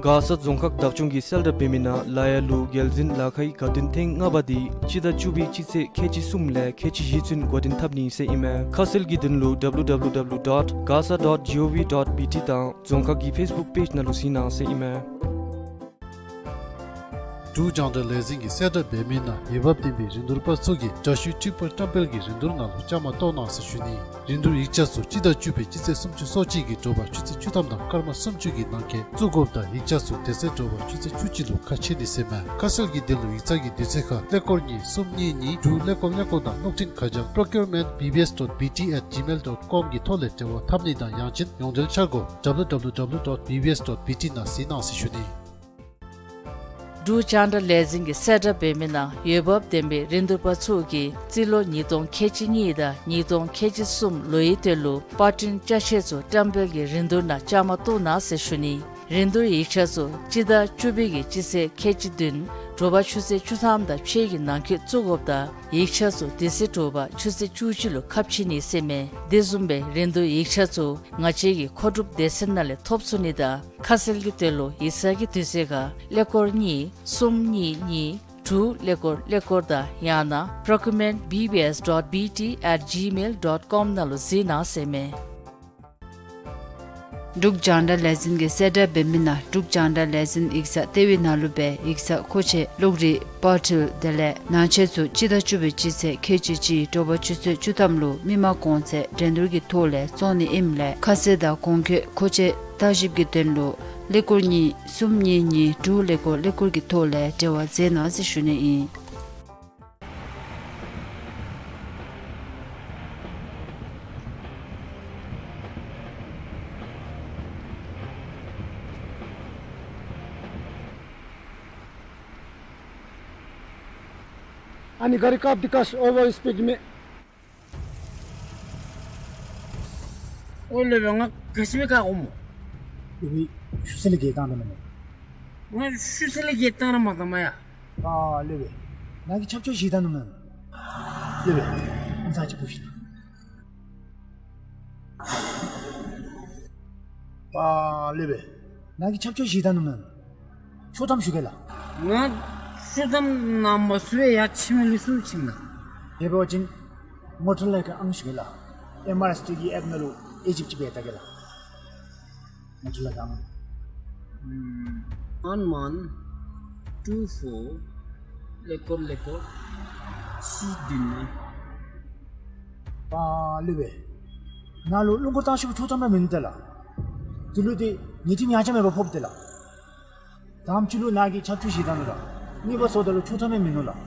མགར་ས་རྫོང་ཁག་བདག་སྐྱོང་གིས་གསལ་བསྒྲགས་འབད་མི་ནང་ལ་ཡ་ལུ་རྒྱལ་འཛིན་ལ་ཁའི་དགའ་སྟོན་ཐེངས་ལྔ་པ་འདི་སྤྱི་ཟླ་བཅུ་པའི་སྤྱི་ཚེས་ཁལ་གཅིག་གསུམ་ལས་ཁལ་གཅིག་བཞི་ཚུན་འགོ་འདྲེན་འཐབ་ནི་ཟེར་ཨིན་མས། ཁ་གསལ་གྱི་དོན་ལུ་W W W dot gasa dot gov dot B T དང་རྫོང་ཁག་གི་ཕེསི་བུཀ་པེཇ་ནང་ལུ་གཟིགས་གནང་ཟེར་ཨིན་མས། འབྲུག་རྒྱང་བསྒྲགས་ལས་འཛིན་གྱིས་གསལ་བསྒྲགས་འབད་མི་ནང་འོས་འབབ་ལྡན་པའི་རིན་བསྡུར་པ་ཚུ་གིས་དྲ་ཞུའི་འཕྲིན་ཕུར་བཀྲམ་སྤེལ་གྱི་རིན་བསྡུར་ནང་ལུ་བཅའ་མར་གཏོགས་གནང་ཟེར་ཞུ་ནི། རིན་བསྡུར་ཡིག་ཆ་ཚུ་སྤྱི་ཟླ་བཅུ་པའི་སྤྱི་ཚེས་སུམ་ཅུ་སོ་གཅིག་གི་དྲོ་པ་ཆུ་ཚོད་བཅུ་ཐམ་དང་སྐར་མ་སུམ་ཅུ་གི་ནང་འཁོད་བཙུགས་དགོཔ་དང་ཡིག་ཆ་ཚུ་དེ་ཚེ་དྲོ་པ་ཆུ་ཚོད་བཅུ་གཅིག་ལུ་ཁ་ཕྱེ་ནི་ཟེར་མས། ཁ་གསལ་གྱི་དོན་ལུ་ཡིག་ཚང་གི་དུས་ཚོད་ཁར་ཀླད་ཀོར་གཉིས་གསུམ་གཉིས་གཉིས་དྲུག་ཀླད་ཀོར་ཀླད་ཀོར་དང་གློག་འཕྲིན་ཁ་བྱང་procurement B B S dot B T at gmail dot com གི་ཐོག་ལས་འབྲེལ་བ་འཐབ་ནི་དང་ཡང་ཅིན་ཡོངས་འབྲེལ་འཆར་སྒོ་W W W dot B B S dot B T ནང་གཟིགས་གནང་ཟེར་ཞུ་ནི། འབྲུག་རྒྱང་བསྒྲགས་ལས་འཛིན་གྱིས་གསལ་བསྒྲགས་འབད་མི་ནང་འོས་འབབ་ལྡན་པའི་རིན་བསྡུར་པ་ཚུ་གིས་རྩིས་ལོ་ཉིས་སྟོང་ཁལ་གཅིག་གཉིས་དང་ཉིས་སྟོང་ཁལ་གཅིག་གསུམ་ལོའི་དོན་ལུ་པར་སྐྲུན་ཅ་ཆས་ཚུ་བཀྲམ་སྤེལ་གྱི་རིན་བསྡུར་ནང་བཅའ་མར་གཏོགས་གནང་ཟེར་ཞུ་ནི། རིན་བསྡུར་ཡིག་ཆ་ཚུ་སྤྱི་ཟླ་བཅུ་པའི་གི་སྤྱི་ཚེས་ཁལ་གཅིག་བདུན་དྲོ་པ་ཆུ་ཚོད་བཅུ་ཐམ་དང་ཕྱེད་ཀྱི་ནང་འཁོད་བཙུགས་དགོཔ་དང་ཡིག་ཆ་ཚུ་དེ་ཚེ་དྲོ་པ་ཆུ་ཚོད་བཅུ་གཅིག་ལུ་ཁ་ཕྱེ་ནི་ཟེར་མས། དེ་བཟུམ་སྦེ་རིན་བསྡུར་ཡིག་ཆ་ཚུ་ང་བཅས་ཀྱི་མཁོ་སྒྲུབ་སྡེ་ཚན་ནང་ལས་ཐོབ་ཚུགས་ནི་དང་ཁ་གསལ་གྱི་དོན་ལུ་ཡིག་ཚང་གི་དུས་ཚོད་ཁར་ཀླད་ཀོར་གཉིས་གསུམ་གཉིས་གཉིས་དྲུག་ཀླད་ཀོར་ཀླད་ཀོར་དང་ཡང་ན་procurement B B S dot B T at gmail dot com ནང་ལུ་གཟིགས་གནང་ཟེར་མས། འབྲུག་རྒྱང་བསྒྲགས་ལས་འཛིན་གྱིས་གསལ་བསྒྲགས་འབད་མི་ནང་འབྲུག་རྒྱང་བསྒྲགས་ལས་འཛིན་ཡིག་ཚང་ལྟེ་བའི་ནང་ལུ་སྦེ་ཡིག་ཚང་མཁོ་ཆས་གློག་རིག་པར་འཕྲུལ་དེ་ལས་ནང་ཆས་ཚུ་སྤྱི་ཟླ་བཅུ་པའི་སྤྱི་ཚེས་ཁལ་གཅིག་གཅིག་དྲོ་པ་ཆུ་ཚོད་བཅུ་ཐམ་ལུ་མི་མང་གོང་ཚད་འགྲན་བསྡུར་གྱི་ཐོག་ལས་བཙོང་ནི་ཨིནམ་ལས་ཁ་གསལ་དང་གོང་འཁོད་མཁོ་ཆས་བརྟག་ཞིབ་ཀྱི་དོན་ལུ་ཀླད་ཀོར་གཉིས་གསུམ་གཉིས་གཉིས་དྲུག་ཀླད་ཀོར་ཀླད་ཀོར་གྱི་ཐོག་ལས་འབྲེལ་བ་མཛད་གནང་ཟེར་ཞུ་ནི་ཨིན། ཨ་ནི་ག་རི་བཀག་སྟེ་བཀག་ཤིག། ཨོ་ཝར་སི་པིཌ་མེད། ཨོ་ལེ་བེ་ང་ག་ཅི་སྦེ་བཀག་འོང་སྨོ། ལེ་བེ་ཤུལ་ས་ལས་བརྒལ་བཏང་ད་མེན་ན། ང་ཤུལ་ས་ལས་བརྒལ་བཏང་ར་མ་བཏང་མ་ཡ། ཨ་ལེ་བེ་ནཱ་གིས་ཆབ་ཆ་བཞེས་ད་ནུག་མེན་ན། ལེ་བེ་ཨམ་ཚ་ཅིག་ཕུ་ཤིག། ཨ་ལེ་བེ་ནཱ་གིས་ཆབ་ཆ་བཞེས་ད་ནུག་མེན་ན། ཤོག་ཐམ་ཞུ་གེ་ལགས། ང་ཤོག་ཐམ་ནང་མ་ཚུད་པས་ཡར་ཕྱི་མི་ལུ་སུ་ཕྱིན་ན། དེ་འབད་བ་ཅིན་མོ་ཊ་ལས་ཀྱི་ཨང་ཞུ་གེ་ལགས། ཨེམ་ཨར་ཨེསི་ཊི་གི་ཨེཔ་ནང་ལུ་ཨེ་ཇིབ་ཅིག་འབད་ད་གེ་ལགས། མོ་ཊ་ལས་ཀྱི་ཨང་། ཨུམ་ཨན་ཝན་ཊུ་ཕོར་ཀླད་ཀོར་ཀླད་ཀོར་གཅིག་བདུན་ལྔ། ཨ་ལེ་བེ་ནཱ་ལུ་རླུང་འཁོར་བཏང་ཤོག་ཆོག་ཐམ་ར་མིན་འདུག་ལགས། དེ་ལུ་ཏེ་ཉེས་ཁྲིམས་ཡང་ཆ་མེད་པར་ཕོགཔ་འདུག་ལགས། དང་པ་ཅིག་ལུ་ནཱ་གིས་ཆབ་ཆ་བཞེས་ད་ནུག་ལགས། གཉིས་པ་སོངམ་ད་ལུ་ཆོག་ཐམ་ཡང་མིན་ནུག་ལགས།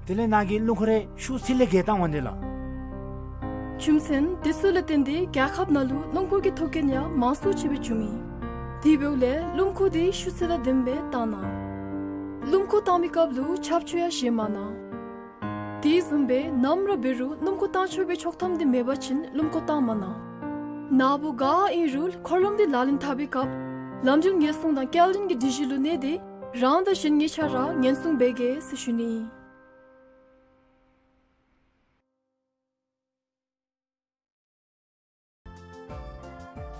དེ་ལས་ནཱ་གིས་རླུང་འཁོར་རེ་ཤུལ་ས་ལས་བརྒལ་བཏང་འོང་ནི་ལགས། རྒྱུ་མཚན་དེ་ཚུ་ལས་བརྟེན་ཏེ་རྒྱལ་ཁབ་ནང་ལུ་རླུང་འཁོར་གྱི་ཐོག་རྐྱེན་ཡང་མང་སུ་ཅིག་སྦེ་བྱུང་ཡི། དེ་འབདཝ་ལས་རླུང་འཁོར་དེ་ཤུལ་ས་དང་ལྡནམ་སྦེ་བཏང་གནང་། རླུང་འཁོར་བཏང་མི་སྐབས་ལུ་ཆབ་ཆ་ཡང་བཞེས་མ་གནང་། དེ་བཟུམ་སྦེ་ནམ་ར་འབད་རུང་རླུང་འཁོར་བཏང་ཆོག་པའི་ཆོག་ཐམ་དེ་མེད་པ་ཅིན་རླུང་འཁོར་བཏང་མ་གནང་། ནཱ་བུ་ག་ཨིན་རུང་འཁོར་ལམ་དེ་ལག་ལེན་འཐབ་པའི་སྐབས་ལམ་འགྲུལ་ཉེན་སྲུང་དང་སྐྱེལ་འདྲེན་གྱི་སྒྲིག་གཞི་ལུ་གནས་ཏེ་རང་དང་གཞན་གཉིས་ཆ་ར་ཉེན་སྲུང་འབད་གེ་ཟེར་ཞུ་ནི་ཨིན།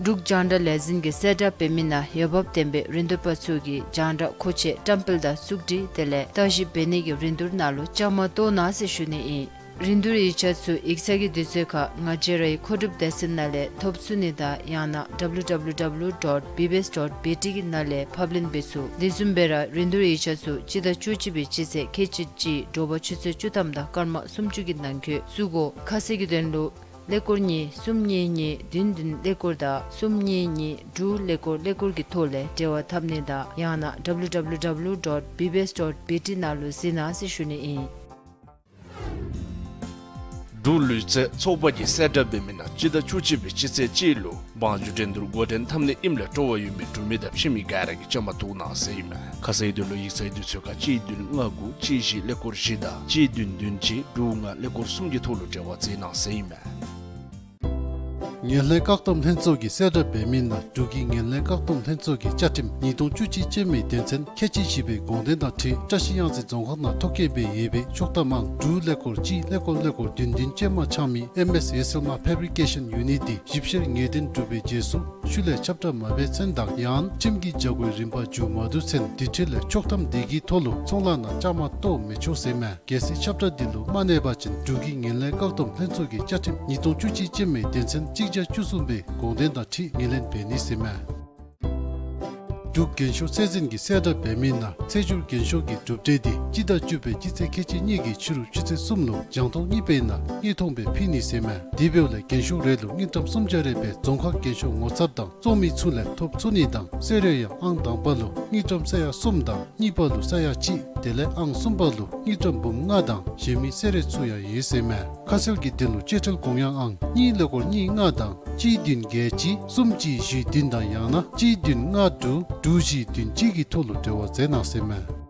འབྲུག་རྒྱང་བསྒྲགས་ལས་འཛིན་གྱིས་གསལ་བསྒྲགས་འབད་མི་ནང་འོས་འབབ་ལྡན་པའི་རིན་བསྡུར་པ་ཚུ་གིས་རྒྱང་བསྒྲགས་མཁོ་ཆས་བཀྲམ་སྤེལ་དང་བཙུགས་སྒྲིག་དེ་ལས་བརྟག་ཞིབ་འབད་ནི་གི་རིན་བསྡུར་ནང་ལུ་བཅའ་མར་གཏོགས་གནང་ཟེར་ཞུ་ནི་ཨིན། རིན་བསྡུར་ཡིག་ཆ་ཚུ་ཡིག་ཚང་གི་དུས་ཚོད་ཁར་ང་བཅས་རའི་མཁོ་སྒྲུབ་སྡེ་ཚན་ནང་ལས་ཐོབ་ཚུགས་ནི་དང་ཡང་ན་W W W dot B B S dot B T གི་ནང་ལས་ཕབ་ལེན་འབད་ཚུགས། དེ་བཟུམ་སྦེ་ར་རིན་བསྡུར་ཡིག་ཆ་ཚུ་སྤྱི་ཟླ་བཅུ་གཅིག་པའི་སྤྱི་ཚེས་ཁལ་གཅིག་གཅིག་དྲོ་པ་ཆུ་ཚོད་བཅུ་ཐམ་དང་སྐར་མ་སུམ་ཅུ་གི་ནང་འཁོད་བཙུགས་དགོ། ཁ་གསལ་གྱི་དོན་ལུ་ཀླད་ཀོར་གཉིས་གསུམ་གཉིས་གཉིས་བདུན་བདུན་ཀླད་ཀོར་དང་གསུམ་གཉིས་གཉིས་དྲུག་ཀླད་ཀོར་ཀླད་ཀོར་གྱི་ཐོག་ལས་འབྲེལ་བ་འཐབ་ནི་དང་ཡང་ན་W W W dot B B S dot B T ནང་ལུ་གཟིགས་གནང་ཟེར་ཞུ་ནི་ཨིན། འབྲུག་ལུས་རྩལ་ཚོགས་པ་གིས་གསལ་བསྒྲགས་འབད་མི་ནང་སྤྱི་ཟླ་བཅུ་གཅིག་པའི་སྤྱི་ཚེས་གཅིག་ལུ་བང་རྒྱུག་འགྲན་བསྡུར་འགོ་འདྲེན་འཐབ་ནི་ཨིནམ་ལས་སྤྲོ་བ་ཡོད་མི་འབྲུག་མི་དང་ཕྱི་མི་ག་ར་གིས་བཅའ་མར་གཏོགས་གནང་ཟེར་ཨིན་མས། ཁ་གསལ་དོན་ལུ་ཡིག་ཚང་གི་དུས་ཚོད་ཁར་གཅིག་བདུན་ལྔ་དགུ་གཅིག་བཞི་ཀླད་ཀོར་བཞི་དང་གཅིག་བདུན་བདུན་གཅིག་དྲུག་ལྔ་ཀླད་ཀོར་གསུམ་གྱི་ཐོག་ལུ་འབྲེལ་བ་མཛད་གནང་ཟེར་ཨིན་མས། ངན་ལྷད་བཀག་སྡོམ་ལྷན་ཚོགས་ཀྱིས་གསལ་བསྒྲགས་འབད་མི་ནང་འབྲུག་གི་ངན་ལྷད་བཀག་སྡོམ་ལྷན་ཚོགས་ཀྱི་བཅའ་ཁྲིམས་ཉིས་སྟོང་བཅུ་གཅིག་ཅན་མའི་དོན་ཚན་ཁལ་གཅིག་བཞི་པའི་དགོངས་དོན་དང་འཁྲིལ་བཀྲ་ཤིས་གཡང་རྩེ་རྫོང་ཁག་ནང་ཐོ་བཀོད་འབད་ཡོད་པའི་ཆོག་ཐམ་ཨང་དྲུག་ཀླད་ཀོར་གཅིག་ཀླད་ཀོར་ཀླད་ཀོར་བདུན་བདུན་ཅན་མ་འཆང་མི་ཨེམ་ཨེས་ཡེ་སིལ་མ་ཕེབ་རི་ཀེ་ཤཱན་ཡུ་ནིཊ་འདི་ཞིབ་བཤེར་ངེས་གཏན་གྲུབ་པའི་རྗེས་སུ་ཤུལ་ལས་ཁྱབ་བསྒྲགས་མ་འབད་ཚུན་དང་ཡང་ཁྲིམས་ཀྱི་བྱ་སྒོའི་རིམ་པ་མཇུག་མ་བསྡུ་ཚུན་དེ་འཕྲལ་ལས་ཆོག་ཐམ་དེ་གི་ཐོག་ལུ་ཚོང་ལཱ་ནང་བཅའ་མར་གཏོགས་མི་ཆོག་ཟེར་མས། གལ་སྲིད་ཁྱབ་བསྒྲགས་འདི་ལུ་མ་གནས་པ་ཅིན་འབྲུག་གི་ངན་ལྷད་བཀག་སྡོམ་ལྷན་ཚོགས་ཀྱི་བཅའ་ཁྲིམས་ཉིས་སྟོང་བཅུ་གཅིག་ཅན་མའི་དོན་ཚན་གཅིག་བརྒྱ་བཅུ་གསུམ་པའི་དགོངས་དོན་དང་འཁྲིལ་ངོས་ལེན་འབད་ནི་ཟེར་མས། འབྲུག་རྒྱན་ཤོག་ཚད་འཛིན་གྱིས་གསལ་བསྒྲགས་འབད་མི་ནང་ཚེས་བཅུར་རྒྱན་ཤོག་གི་གྲུབ་འབྲས་འདི་སྤྱི་ཟླ་བཅུ་པའི་སྤྱི་ཚེས་ཁལ་གཅིག་གཉིས་ཀྱི་ཕྱི་རུ་ཆུ་ཚོད་གསུམ་ལུ་རྒྱང་མཐོང་གཉིས་པའི་ནང་དངོས་མཐོང་སྦེ་ཕུལ་ནི་ཟེར་མས། དེ་འབདཝ་ལས་རྒྱན་ཤོག་རེ་ལུ་དངུལ་ཀྲམ་སུམ་བརྒྱ་རེ་སྦེ་རྫོང་ཁག་རྒྱན་ཤོག་ངོ་ཚབ་དང་བཙོང་མི་ཚུ་ལས་ཐོབ་ཚུགས་ནི་དང་གསོལ་རས་ཡང་ཨང་དང་པ་ལུ་དངུལ་ཀྲམ་ས་ཡ་གསུམ་དང་གཉིས་པ་ལུ་ས་ཡ་གཅིག་དེ་ལས་ཨང་གསུམ་པ་ལུ་དངུལ་ཀྲམ་འབུམ་ལྔ་དང་གཞན་མི་གསོལ་རས་ཚུ་ཡང་ཡོད་ཟེར་མས། ཁ་གསལ་གྱི་དོན་ལུ་གཅེས་སྤྲས་དགོངས་ཡངས་ཨང་གཉིས་ཀླད་ཀོར་གཉིས་ལྔ་དང་གཅིག་བདུན་བརྒྱད་གཅིག་གསུམ་གཅིག་བཞི་བདུན་དང་ཡང་ན་གཅིག་བདུན་ལྔ་དྲུག་དྲུག་བཞི་བདུན་གཅིག་གི་ཐོག་ལུ་འབྲེལ་བ་མཛད་གནང་ཟེར་མས།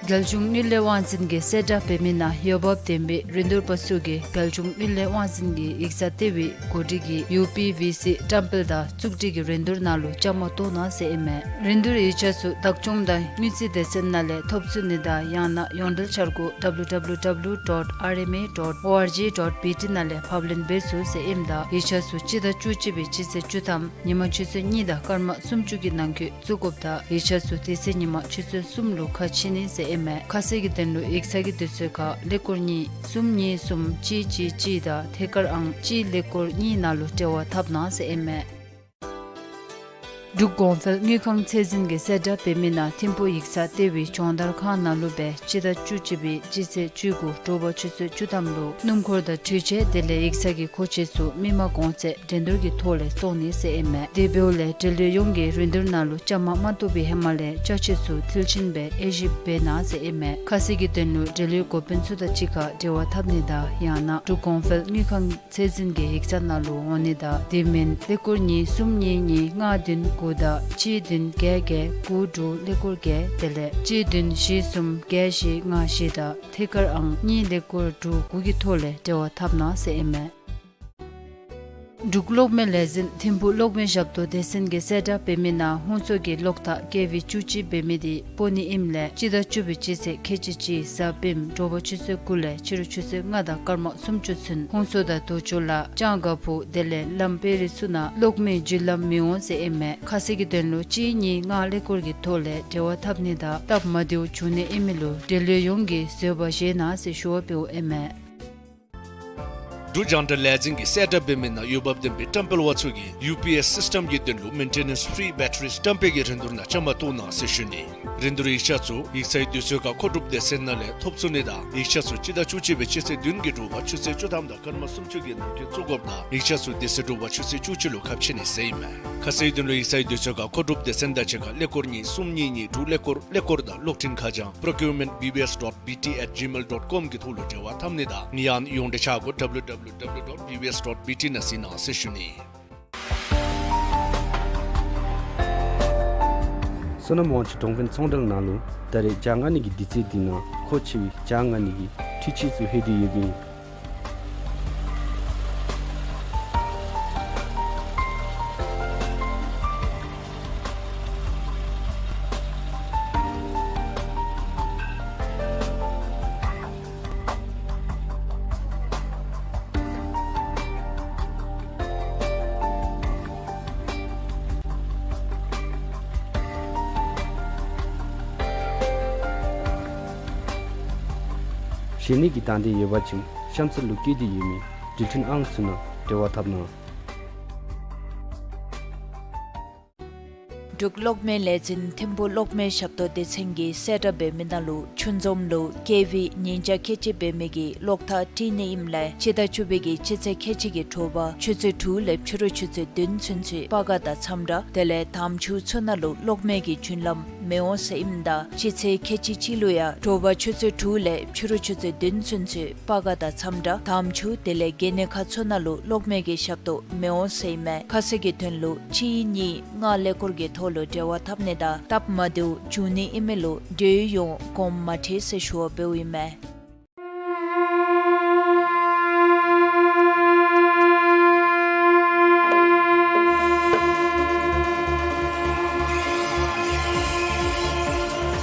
རྒྱལ་གཞུང་དངུལ་ལས་དབང་འཛིན་གྱིས་གསལ་བསྒྲགས་འབད་མི་ནང་འོས་འབབ་ལྡན་པའི་རིན་བསྡུར་པ་ཚུ་གིས་རྒྱལ་གཞུང་དངུལ་ལས་དབང་འཛིན་གྱི་ཡིག་ཚང་ལྟེ་བའི་འགོ་ཁྲིད་ཀྱི་ཡུ་པི་ཝི་སི་བཀྲམ་སྤེལ་དང་བཙུགས་སྒྲིག་གི་རིན་བསྡུར་ནང་ལུ་བཅའ་མར་གཏོགས་གནང་ཟེར་ཨིན་མས། རིན་བསྡུར་ཡིག་ཆ་ཚུ་བདག་སྐྱོང་དང་དངུལ་རྩིས་སྡེ་ཚན་ནང་ལས་ཐོབ་ཚུགས་ནི་དང་ཡང་ན་ཡོངས་འབྲེལ་འཆར་སྒོ་W W W dot R M A dot O R G dot B T ནང་ལས་ཕབ་ལེན་འབད་ཚུགས་ཟེར་ཨིནམ་ད་ཡིག་ཆ་ཚུ་སྤྱི་ཟླ་བཅུ་གཅིག་པའི་སྤྱི་ཚེས་བཅུ་ཐམ་ཉིན་མ་ཆུ་ཚོད་གཉིས་དང་སྐར་མ་སུམ་ཅུ་གི་ནང་འཁོད་བཙུགས་དགོཔ་དང་ཡིག་ཆ་ཚུ་དེ་ཚེ་ཉིན་མ་ཆུ་ཚོད་གསུམ་ལུ་ཁ་ཕྱེ་ནི་ཟེར་ཨིན་མས། ཁ་གསལ་གྱི་དོན་ལུ་ཡིག་ཚང་གི་དུས་ཚོད་ཁར་ཀླད་ཀོར་གཉིས་གསུམ་གཉིས་གསུམ་གཅིག་གཅིག་གཅིག་དང་ཐད་ཀར་ཨང་གཅིག་ཀླད་ཀོར་གཉིས་ནང་ལུ་འབྲེལ་བ་འཐབ་གནང་ཟེར་ཨིན་མས། འབྲུག་གོང་འཕེལ་དངུལ་ཁང་ཚད་འཛིན་གྱིས་གསལ་བསྒྲགས་འབད་མི་ནང་ཐིམ་ཕུག་ཡིག་ཚང་ལྟེ་བའི་སྦྱོང་བརྡར་ཁང་ནང་ལུ་སྦེ་སྤྱི་ཟླ་བཅུ་གཅིག་པའི་སྤྱི་ཚེས་བཅུ་དགུ་དྲོ་པ་ཆུ་ཚོད་བཅུ་ཐམ་ལུ་སྣུམ་འཁོར་དང་འཕྲུལ་ཆས་དེ་ལས་ཡིག་ཚང་གི་མཁོ་ཆས་ཚུ་མི་མང་གོང་ཚད་འགྲན་བསྡུར་གྱི་ཐོག་ལས་བཙོང་ནི་ཟེར་ཨིན་མས། དེ་འབདཝ་ལས་འབྲེལ་ཡོད་ཡོངས་ཀྱིས་རིན་བསྡུར་ནང་ལུ་བཅའ་མར་མ་གཏོགས་པའི་ཧེ་མ་ལས་ཅ་ཆས་ཚུ་མཐིལ་ཕྱིན་སྦེ་དབྱེ་ཞིབ་འབད་གནང་ཟེར་ཨིན་མས། ཁ་གསལ་གྱི་དོན་ལུ་འབྲེལ་ཡོད་འགོ་དཔོན་ཚུ་དང་གཅིག་ཁར་འབྲེལ་བ་འཐབ་ནི་དང་ཡང་ན་འབྲུག་གོང་འཕེལ་དངུལ་ཁང་ཚད་འཛིན་གྱི་ཡིག་ཚང་ནང་ལུ་འོང་ནི་དང་དེ་མིན་ཀླད་ཀོར་གཉིས་གསུམ་གཉིས་གཉིས་ལྔ་བདུན་དགུ་དང་གཅིག་བདུན་བརྒྱད་བརྒྱད་དགུ་དྲུག་ཀླད་ཀོར་བརྒྱད་དེ་ལས་གཅིག་བདུན་བཞི་གསུམ་བརྒྱད་བཞི་ལྔ་བཞི་དང་ཐད་ཀར་ཨང་གཉིས་ཀླད་ཀོར་དྲུག་དགུ་གི་ཐོག་ལས་འབྲེལ་བ་འཐབ་གནང་ཟེར་ཨིན་མས། འབྲུག་གློག་མེ་ལས་འཛིན་ཐིམ་ཕུག་གློག་མེ་ཞབས་ཏོག་སྡེ་ཚན་གྱིས་གསལ་བསྒྲགས་འབད་མི་ནང་ཧོང་ཚོ་གི་གློག་ཐག་ཀེ་ཝི་བཅུ་གཅིག་འབད་མི་དེ་སྤོ་ནི་ཨིནམ་ལས་སྤྱི་ཟླ་བཅུ་པའི་སྤྱི་ཚེས་ཁལ་གཅིག་གཅིག་གཟའ་སྤེནམ་དྲོ་པ་ཆུ་ཚོད་དགུ་ལས་ཕྱི་རུ་ཆུ་ཚོད་ལྔ་དང་སྐར་མ་སུམ་ཅུ་ཚུན་ཧོང་ཚོ་དང་དུ་ཅོ་ལ་ལྕང་ག་ཕུག་དེ་ལས་ལམ་དཔལ་རི་ཚུ་ནང་གློག་མེ་འཇུ་ལམ་མི་འོང་ཟེར་ཨིན་མས། ཁ་གསལ་གྱི་དོན་ལུ་གཅིག་གཉིས་ལྔ་ཀླད་ཀོར་གྱི་ཐོག་ལས་འབྲེལ་བ་འཐབ་ནི་དང་སྟབས་མ་བདེཝ་བྱུང་ནི་ཨིན་མི་ལུ་འབྲེལ་ཡོད་ཡོངས་ཀྱིས་བཟོད་པ་བཞེས་གནང་ཟེར་ཞུ་བ་འབདཝ་ཨིན་མས། འབྲུག་རྒྱང་བསྒྲགས་ལས་འཛིན་གྱིས་གསལ་བསྒྲགས་འབད་མི་ནང་འོས་འབབ་ལྡན་པའི་བཀྲམ་སྤེལ་པ་ཚུ་གིས་ཡུ་པི་ཨེསི་སིསི་ཊེམ་གྱི་དོན་ལུ་མེན་ཊེ་ནེནསི་ཕི་རི་བེ་ཊ་རི་བཀྲམ་སྤེལ་གྱི་རིན་བསྡུར་ནང་བཅའ་མར་གཏོགས་གནང་ཟེར་ཞུ་ནི། རིན་བསྡུར་ཡིག་ཆ་ཚུ་ཡིག་ཚང་གི་དུས་ཚོད་ཁར་མཁོ་སྒྲུབ་སྡེ་ཚན་ནང་ལས་ཐོབ་ཚུགས་ནི་དང་ཡིག་ཆ་ཚུ་སྤྱི་ཟླ་བཅུ་གཅིག་པའི་སྤྱི་ཚེས་བདུན་གྱི་དྲོ་པ་ཆུ་ཚོད་བཅུ་ཐམ་དང་སྐར་མ་སུམ་ཅུ་གི་ནང་འཁོད་བཙུགས་དགོཔ་དང་ཡིག་ཆ་ཚུ་དེ་ཚེ་དྲོ་པ་ཆུ་ཚོད་བཅུ་གཅིག་ལུ་ཁ་ཕྱེ་ནི་ཟེར་ཨིན་མས། ཁ་གསལ་གྱི་དོན་ལུ་ཡིག་ཚང་གི་དུས་ཚོད་ཁར་མཁོ་སྒྲུབ་སྡེ་ཚན་དང་གཅིག་ཁར་ཀླད་ཀོར་གཉིས་གསུམ་གཉིས་གཉིས་དྲུག་ཀླད་ཀོར་ཀླད་ཀོར་དང་གློག་འཕྲིན་ཁ་བྱང་procurement B B S dot B T at gmail dot com གི་ཐོག་ལུ་འབྲེལ་བ་འཐབ་ནི་དང་ཡང་ཡོངས་འབྲེལ་འཆར་སྒོ་W W W dot B B S dot B T ནང་གཟིགས་གནང་ཟེར་ཞུ་ནི། བསོད་ནམས་དབང་ཕྱུག་གྲོང་དཔོན་ཚོང་འབྲེལ་ནང་ལུ་ད་རེས་ཇ་མངགས་ནི་གི་དུས་ཚོད་འདི་ནང་མཁོ་ཆེ་བའི་ཇ་མངགས་ནི་གི་འཕྲུལ་ཆས་ཚུ་ལྷོད་དེ་ཡོདཔ་ཨིན། གཞན་མི་གིས་དང་འདོད་ཡོད་པ་ཅིན་གཤམ་གསལ་ལུ་བཀོད་དེ་ཡོད་མི་འབྲེལ་མཐུད་ཨང་ཚུ་ནང་འབྲེལ་བ་འཐབ་གནང་། འབྲུག་གློག་མེ་ལས་འཛིན་ཐིམ་ཕུག་གློག་མེ་ཞབས་ཏོག་སྡེ་ཚན་གྱིས་གསལ་བསྒྲགས་འབད་མི་ནང་ལུ་ཆུ་འཛོམས་ལུ་ཀེ་ཝི་ཉིས་བརྒྱ་ཁལ་གཅིག་འབད་མི་གི་གློག་ཐག་བསྲེ་ནི་ཨིནམ་ལས་སྤྱི་ཟླ་བཅུ་པའི་གི་སྤྱི་ཚེས་ཁལ་གཅིག་གི་དྲོ་པ་ཆུ་ཚོད་དྲུག་ལས་ཕྱི་རུ་ཆུ་ཚོད་བདུན་ཚུན་ཚོད་སྤ་སྒར་དང་ཚམ་བྲག་དེ་ལས་དམ་ཆུ་ཚུ་ནང་ལུ་གློག་མེ་གི་འཇུ་ལམ་མི་འོང་ཟེར་ཨིནམ་ད་སྤྱི་ཚེས་ཁལ་གཅིག་གཅིག་ལུ་ཡང་དྲོ་པ་ཆུ་ཚོད་དྲུག་ལས་ཕྱི་རུ་ཆུ་ཚོད་བདུན་ཚུན་ཚོད་སྤ་སྒར་དང་ཚམ་བྲག་དམ་ཆུ་དེ་ལས་གན་ནི་ཁ་ཚུ་ནང་ལུ་གློག་མེ་གི་ཞབས་ཏོག་མི་འོང་ཟེར་ཨིན་མས། ཁ་གསལ་གྱི་དོན་ལུ་གཅིག་གཉིས་ལྔ་ཀླད་ཀོར་གྱི་ཐོག་ལུ་འབྲེལ་བ་འཐབ་ནི་དང་སྟབས་མ་བདེཝ་བྱུང་ནི་ཨིན་མི་ལུ་འབྲེལ་ཡོད་ཡོངས་དགོངསམ་མ་ཁྲེལ་ཟེར་ཞུ་བ་འབདཝ་ཨིན་མས།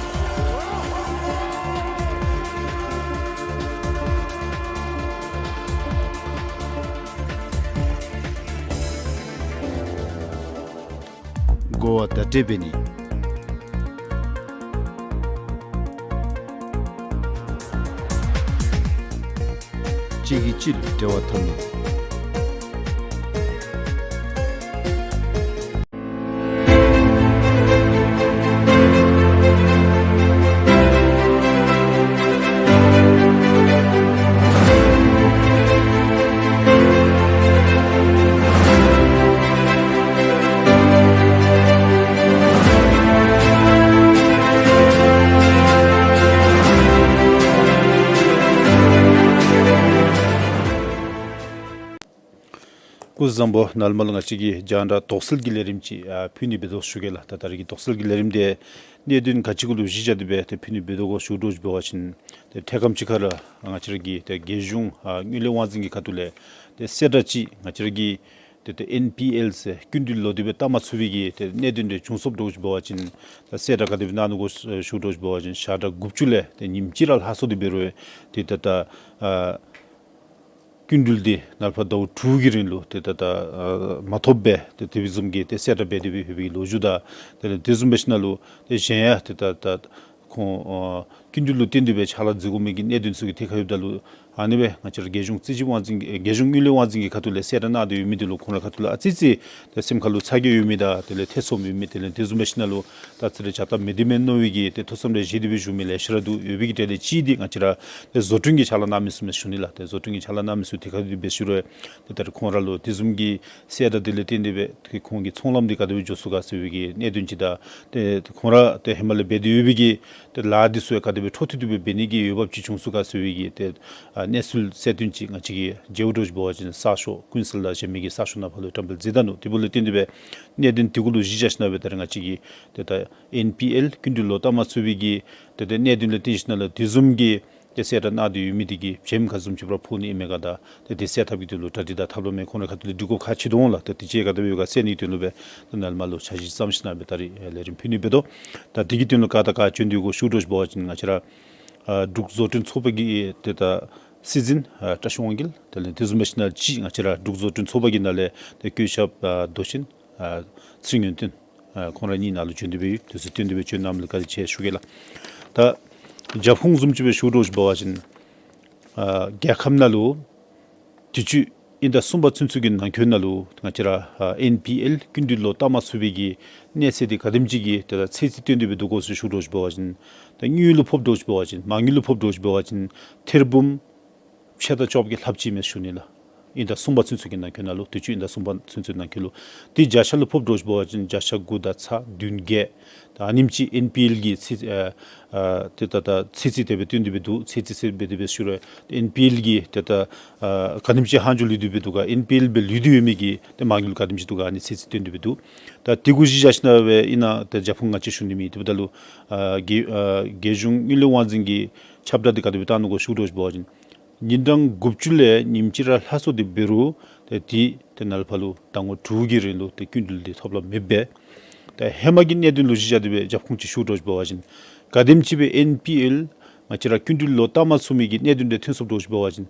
འགྲོ་བ་བརྡ་སྤྲོད་འབད་ནི། གཅིག་གིས་གཅིག་ལུ་འབྲེལ་བ་འཐབ་ནི། སྐུ་གཟུགས་བཟང་པོ། ནཱ་ལས་མར་ལུ་ང་བཅས་ཀྱིས་རྒྱང་བསྒྲགས་དོགས་སེལ་གྱི་ལས་རིམ་ཅིག་ཨ་ཕུལ་ནི་འབད་དོ་ཞུ་གེ་ལགས། ད་ད་རེས་ཀྱི་དོགས་སེལ་གྱི་ལས་རིམ་འདི་གནད་དོན་ག་ཅི་གུ་ལུ་གཞི་བཞག་སྟེ་སྦེ་ཏེ་ཕུལ་ནི་འབད་དོ་གོ་ཞུ་དོ་ཞུ་བ་ཅིན་ཏེ་འཕྲལ་ཁམས་ཅིག་ཁར་ང་བཅས་ར་གི་ཏེ་རྒྱལ་གཞུང་ཨ་དངུལ་ལས་དབང་འཛིན་གྱི་ཁ་ཐུག་ལས་ཏེ་གསལ་བསྒྲགས་ཅིག་ང་བཅས་ར་གི་ཏེ་ཏེ་ཨེན་པི་ཨེལ་ཟེར་སྐྱིན་འགྲུལ་ལོག་སྟེ་སྦེ་བཏབ་མ་ཚུགས་པའི་གི་ཏེ་གནད་དོན་འདི་བྱུང་སོངམ་འདྲཝ་ཅིག་འབད་བ་ཅིན་ད་གསལ་བསྒྲགས་ག་དེ་སྦེ་གནང་ནུག་གོ་ཞུ་དོ་ཞུ་བ་ཅིན་ཞག་གྲངས་དགུ་བཅུ་ལས་ཏེ་ཉིནམ་གཅིག་ར་ལྷག་སོང་སྟེ་འབད་རུང་ཏེ་ད་ད་ཨ་སྐྱིན་འགྲུལ་འདི་ནཱ་ལས་ཕར་ཟླཝ་དྲུག་གི་རིང་ལུ་ཏེ་ད་ད་ཨ་མ་ཐོབ་པར་ཏེ་དེ་བཟུམ་གྱི་ཏེ་གསལ་བསྒྲགས་འབད་དེ་སྦེ་ཡོད་པའི་གི་ལོ་རྒྱུས་དང་དེ་ལས་དེ་བཟུམ་འབད་ཞིནམ་ལས་ཏེ་གཞན་ཡང་ཏེ་ད་ད་ཁོང་ཨ་སྐྱིན་འགྲུལ་ལུ་བརྟེན་ཏེ་སྦེ་ཕྱག་ལཱ་མཛད་དགོ་མི་གི་གནད་དོན་ཚུ་གི་ཐད་ཁར་ཡོདཔ་ད་ལུ་ཨ་ནི་སྦེ་ང་བཅས་ར་རྒྱལ་གཞུང་རྩིས་ཞིབ་དབང་འཛིན་གྱི་རྒྱལ་གཞུང་དངུལ་ལས་དབང་འཛིན་གྱི་ཁ་ཐུག་ལས་གསལ་བསྒྲགས་གནང་སྟེ་ཡོད་མི་འདི་ལུ་ཁོང་ར་ཁ་ཐུག་ལུ་ཨ་ཙི་ཙི་ཏེ་སེམས་ཁར་ལུ་ཚ་གྱང་ཡོད་མི་དང་དེ་ལས་ཐེ་ཚོམ་ཡོད་མི་དེ་ལས་དེ་བཟུམ་འབད་ཞིནམ་ལས་ད་ཅི་ར་བྱ་སྟབས་མི་བདེ་མས་མནོ་བའི་གི་ཏེ་ཐུགས་བསམ་རེ་བཞེས་ཏེ་སྦེ་བཞུགས་མི་ལེ་ཤ་ར་འདུག། ཡོད་པའི་གི་གྲས་ལས་གཅིག་འདི་ང་བཅས་ར་ཏེ་བཟོ་སྐྲུན་གྱི་ཕྱག་ལཱ་གནང་མི་ཚུ་མས་ཞུ་ནི་ལགས། ཏེ་བཟོ་སྐྲུན་གྱི་ཕྱག་ལཱ་གནང་མི་ཚུ་དེ་ཁ་ཐུག་འབད་ཞུ་རུང་ཏེ་ད་རེས་ཁོང་ར་ལུ་དེ་བཟུམ་གྱི་གསལ་བསྒྲགས་དེ་ལས་བརྟེན་ཏེ་སྦེ་ཏེ་ཁོང་གི་ཚོང་ལམ་འདི་ག་དེ་སྦེ་འགྱོ་ཚུགས་ག་ཟེར་བའི་གི་གནད་དོན་ཅིག་དང་ཏེ་ཁོང་ར་ཏེ་ཧེ་མ་ལས་འབད་དེ་ཡོད་པའི་གི་ཏེ་ལཱ་འདི་ཚུ་ཡང་ག་དེ་སྦེ་འཕྲོ་མཐུད་དེ་སྦེ་འབད་ནི་གི་འོས་འབབ་ཅིག་བྱུང་ཚུགས་ག་ཟེར་བའི་གི་ཏེ་ཨ་གནས་ཚུལ་གསལ་སྟོན་ཅིག་ང་བཅས་ཀྱིས་མཇལཝ་འདྲཝ་ཅིག་འབད་བ་ཅིན་གསར་ཤོག་ཀུན་གསལ་དང་གཞན་མི་གི་གསར་ཤོག་ནང་ཕར་ལུ་བཀྲམ་སྤེལ་མཛད་ད་ནུག། དེ་འབདཝ་ལས་བརྟེན་ཏེ་སྦེ་གནད་དོན་དེ་གུ་ལུ་གཞི་བཞག་ཞིནམ་སྦེ་ད་རེས་ང་བཅས་ཀྱིས་ཏེ་ད་ཨེན་པི་ཨེལ་སྐྱིན་འགྲུལ་ལོག་བཏབ་མ་ཚུགས་པའི་གི་ཏེ་ཏེ་གནད་དོན་ལས་བརྟེན་ཞིནམ་ལས་དེ་བཟུམ་གྱི་ཏེ་གསལ་བསྒྲགས་གནང་སྟེ་ཡོད་མི་འདི་གིས་བྱེམ་ག་བཟུམ་ཅིག་ར་ཕོག་ནི་ཨིན་མས་ག་དང་ཏེ་དེ་སེལ་ཐབས་ཀྱི་དོན་ལུ་གྲ་སྒྲིག་དང་ཐབས་ལམ་ཡང་ཁོང་ར་ཁ་ཐུག་ལས་སྒྲིག་དགོཔ་ཁག་ཆེ་དོ་འོང་ལགས། ཏེ་དེ་ཅིག་ག་དེ་སྦེ་ཡོད་ག་གསན་ནིའི་དོན་ལུ་སྦེ་ད་ནཱ་ལས་མར་ལུ་འཆར་གཞི་བརྩམས་ཞིནམ་སྦེ་ད་རེས་ལས་རིམ་ཕུལ་ནི་འབད་དོ། ད་དེ་གི་དོན་ལུ་ག་དང་ག་བྱོན་དོ་གོ་ཞུ་འདྲཝ་ཅིག་འབད་བ་ཅིན་ང་བཅས་ར་ཨ་འབྲུག་བཟོ་སྐྲུན་ཚོགས་པ་གི་ཏེ་ད་སྲིད་འཛིན་ཨ་བཀྲ་ཤིས་དབང་རྒྱལ་དེ་ལས་དེ་བཟུམ་འབད་ཞིནམ་ལས་ཅིག་ང་བཅས་ར་འབྲུག་བཟོ་སྐྲུན་ཚོགས་པ་གི་ནང་ལས་ཏེ་བཀོད་ཁྱབ་ཨ་མདོ་ཆེན་ཨ་ཚེ་སྔོན་སྟོན་ཨ་ཁོང་ར་གཉིས་ནཱ་ལུ་བྱོན་ཏེ་སྦེ་ཡོད། དེ་ཚུ་བསྟུན་ཏེ་སྦེ་བྱོན་གནངམ་ལུ་བཀའ་དྲིན་ཆེ་ཞུ་གེ་ལགས། ད་རྒྱབ་ཁུངས་བཟུམ་ཅིག་སྦེ་ཞུ་འདྲཝ་ཅིག་འབད་བ་ཅིན་ཨ་རྒྱལ་ཁབ་ནང་ལུ་དུས་ཅི་དབྱིན་ཟླ་གསུམ་པ་ཚུན་ཚོད་ཀྱི་ནང་འཁོད་ནང་ལུ་ང་བཅས་ར་ཨ་ཨེན་པི་ཨེལ་སྐྱིན་འགྲུལ་ལོག་བཏབ་མ་ཚུགས་པའི་གི་གནས་ཚད་འདི་ག་དེམ་ཅིག་གི་ཏེ་ད་ཚད་རྩིས་བཏོན་ཏེ་སྦེ་འདུག་གོ་ཟེར་ཞུ་འདྲཝ་ཅིག་འབད་བ་ཅིན་ད་དངུལ་ལུ་ཕོགཔ་འདྲཝ་ཅིག་འབད་བ་ཅིན་མ་དངུལ་ལུ་ཕོགཔ་འདྲཝ་ཅིག་འབད་བ་ཅིན་ཐེར་འབུམ་ཕྱེད་དང་བཅོ་བརྒྱད་ལྷགཔ་ཅིག་མས་ཞུ་ནི་ལགས། དབྱིན་ཟླ་གསུམ་པ་ཚུན་ཚོད་ཀྱི་ནང་འཁོད་ནང་ལུ་དུས་ཅི་དབྱིན་ཟླ་གསུམ་པ་ཚུན་ཚོད་ནང་འཁོད་ལུ། དེ་བརྒྱ་ཆ་ལུ་ཕོགཔ་འདྲཝ་ཅིག་འབད་བ་ཅིན་བརྒྱ་ཆ་དགུ་དང་ཚག་བདུན་བརྒྱད། ད་ཨ་ནེམ་ཅིག་ཨེན་པི་ཨེལ་གྱིས་ཚད་ཨ་ཨ་ཏེ་ད་ད་ཚད་རྩིས་དེ་སྦེ་བཏོན་ཏེ་སྦེ་འདུག། ཚད་རྩིས་ཟེར་འབད་དེ་སྦེ་ཞུ་རུང་ཨེན་པི་ཨེལ་གྱིས་ཏེ་ད་ཨ་ག་ནེམ་ཅིག་ལྷག་འཇོག་ལུས་ཏེ་སྦེ་འདུག་ག། ཨེན་པི་ཨེལ་སྦེ་ལུས་ཏེ་ཡོད་མི་གི་ཏེ་མ་དངུལ་ག་དེམ་ཅིག་འདུག་ག། ཨ་ནི་ཚད་རྩིས་བཏོན་ཏེ་སྦེ་འདུག། ད་དེ་གུ་གཞི་བཞག་ཞིནམ་སྦེ་ཨིན་ན་ཏེ་རྒྱབ་ཁུངས་ང་བཅས་ཞུ་ནི་མེད། དེ་འབདཝ་ད་ལུ་ཨ་རྒྱལ་ཨ་རྒྱལ་གཞུང་དངུལ་ལས་དབང་འཛིན་གྱི་ཁྱབ་བསྒྲགས་འདི་ག་དེ་སྦེ་བཏང་ནུག་གོ་ཞུ་འདྲཝ་ཅིག་འབད་བ་ཅིན་ཉིན་གྲངས་དགུ་བཅུ་ལས་ཉིནམ་གཅིག་ར་ལྷག་སོང་སྟེ་འབད་རུང་ཏེ་དེ་ཏེ་ནཱ་ལས་ཕར་ལུ་ཟླ་ངོ་དྲུག་གི་རིང་ལུ་ཏེ་སྐྱིན་འགྲུལ་འདི་ཐོབ་ལམ་མེདཔ་སྦེ། ད་ཧེ་མ་གི་གནད་དོན་ལུ་གཞི་བཞག་སྟེ་སྦེ་རྒྱབ་ཁུངས་ཅིག་ཞུ་འདྲཝ་ཅིག་འབད་བ་ཅིན་ག་དེམ་ཅིག་སྦེ་ཨེན་པི་ཨེལ་ང་བཅས་ར་སྐྱིན་འགྲུལ་ལོག་བཏབ་མ་ཚུགས་མི་གི་གནད་དོན་འདི་ཐོན་སོངམ་འདྲཝ་ཅིག་འབད་བ་ཅིན་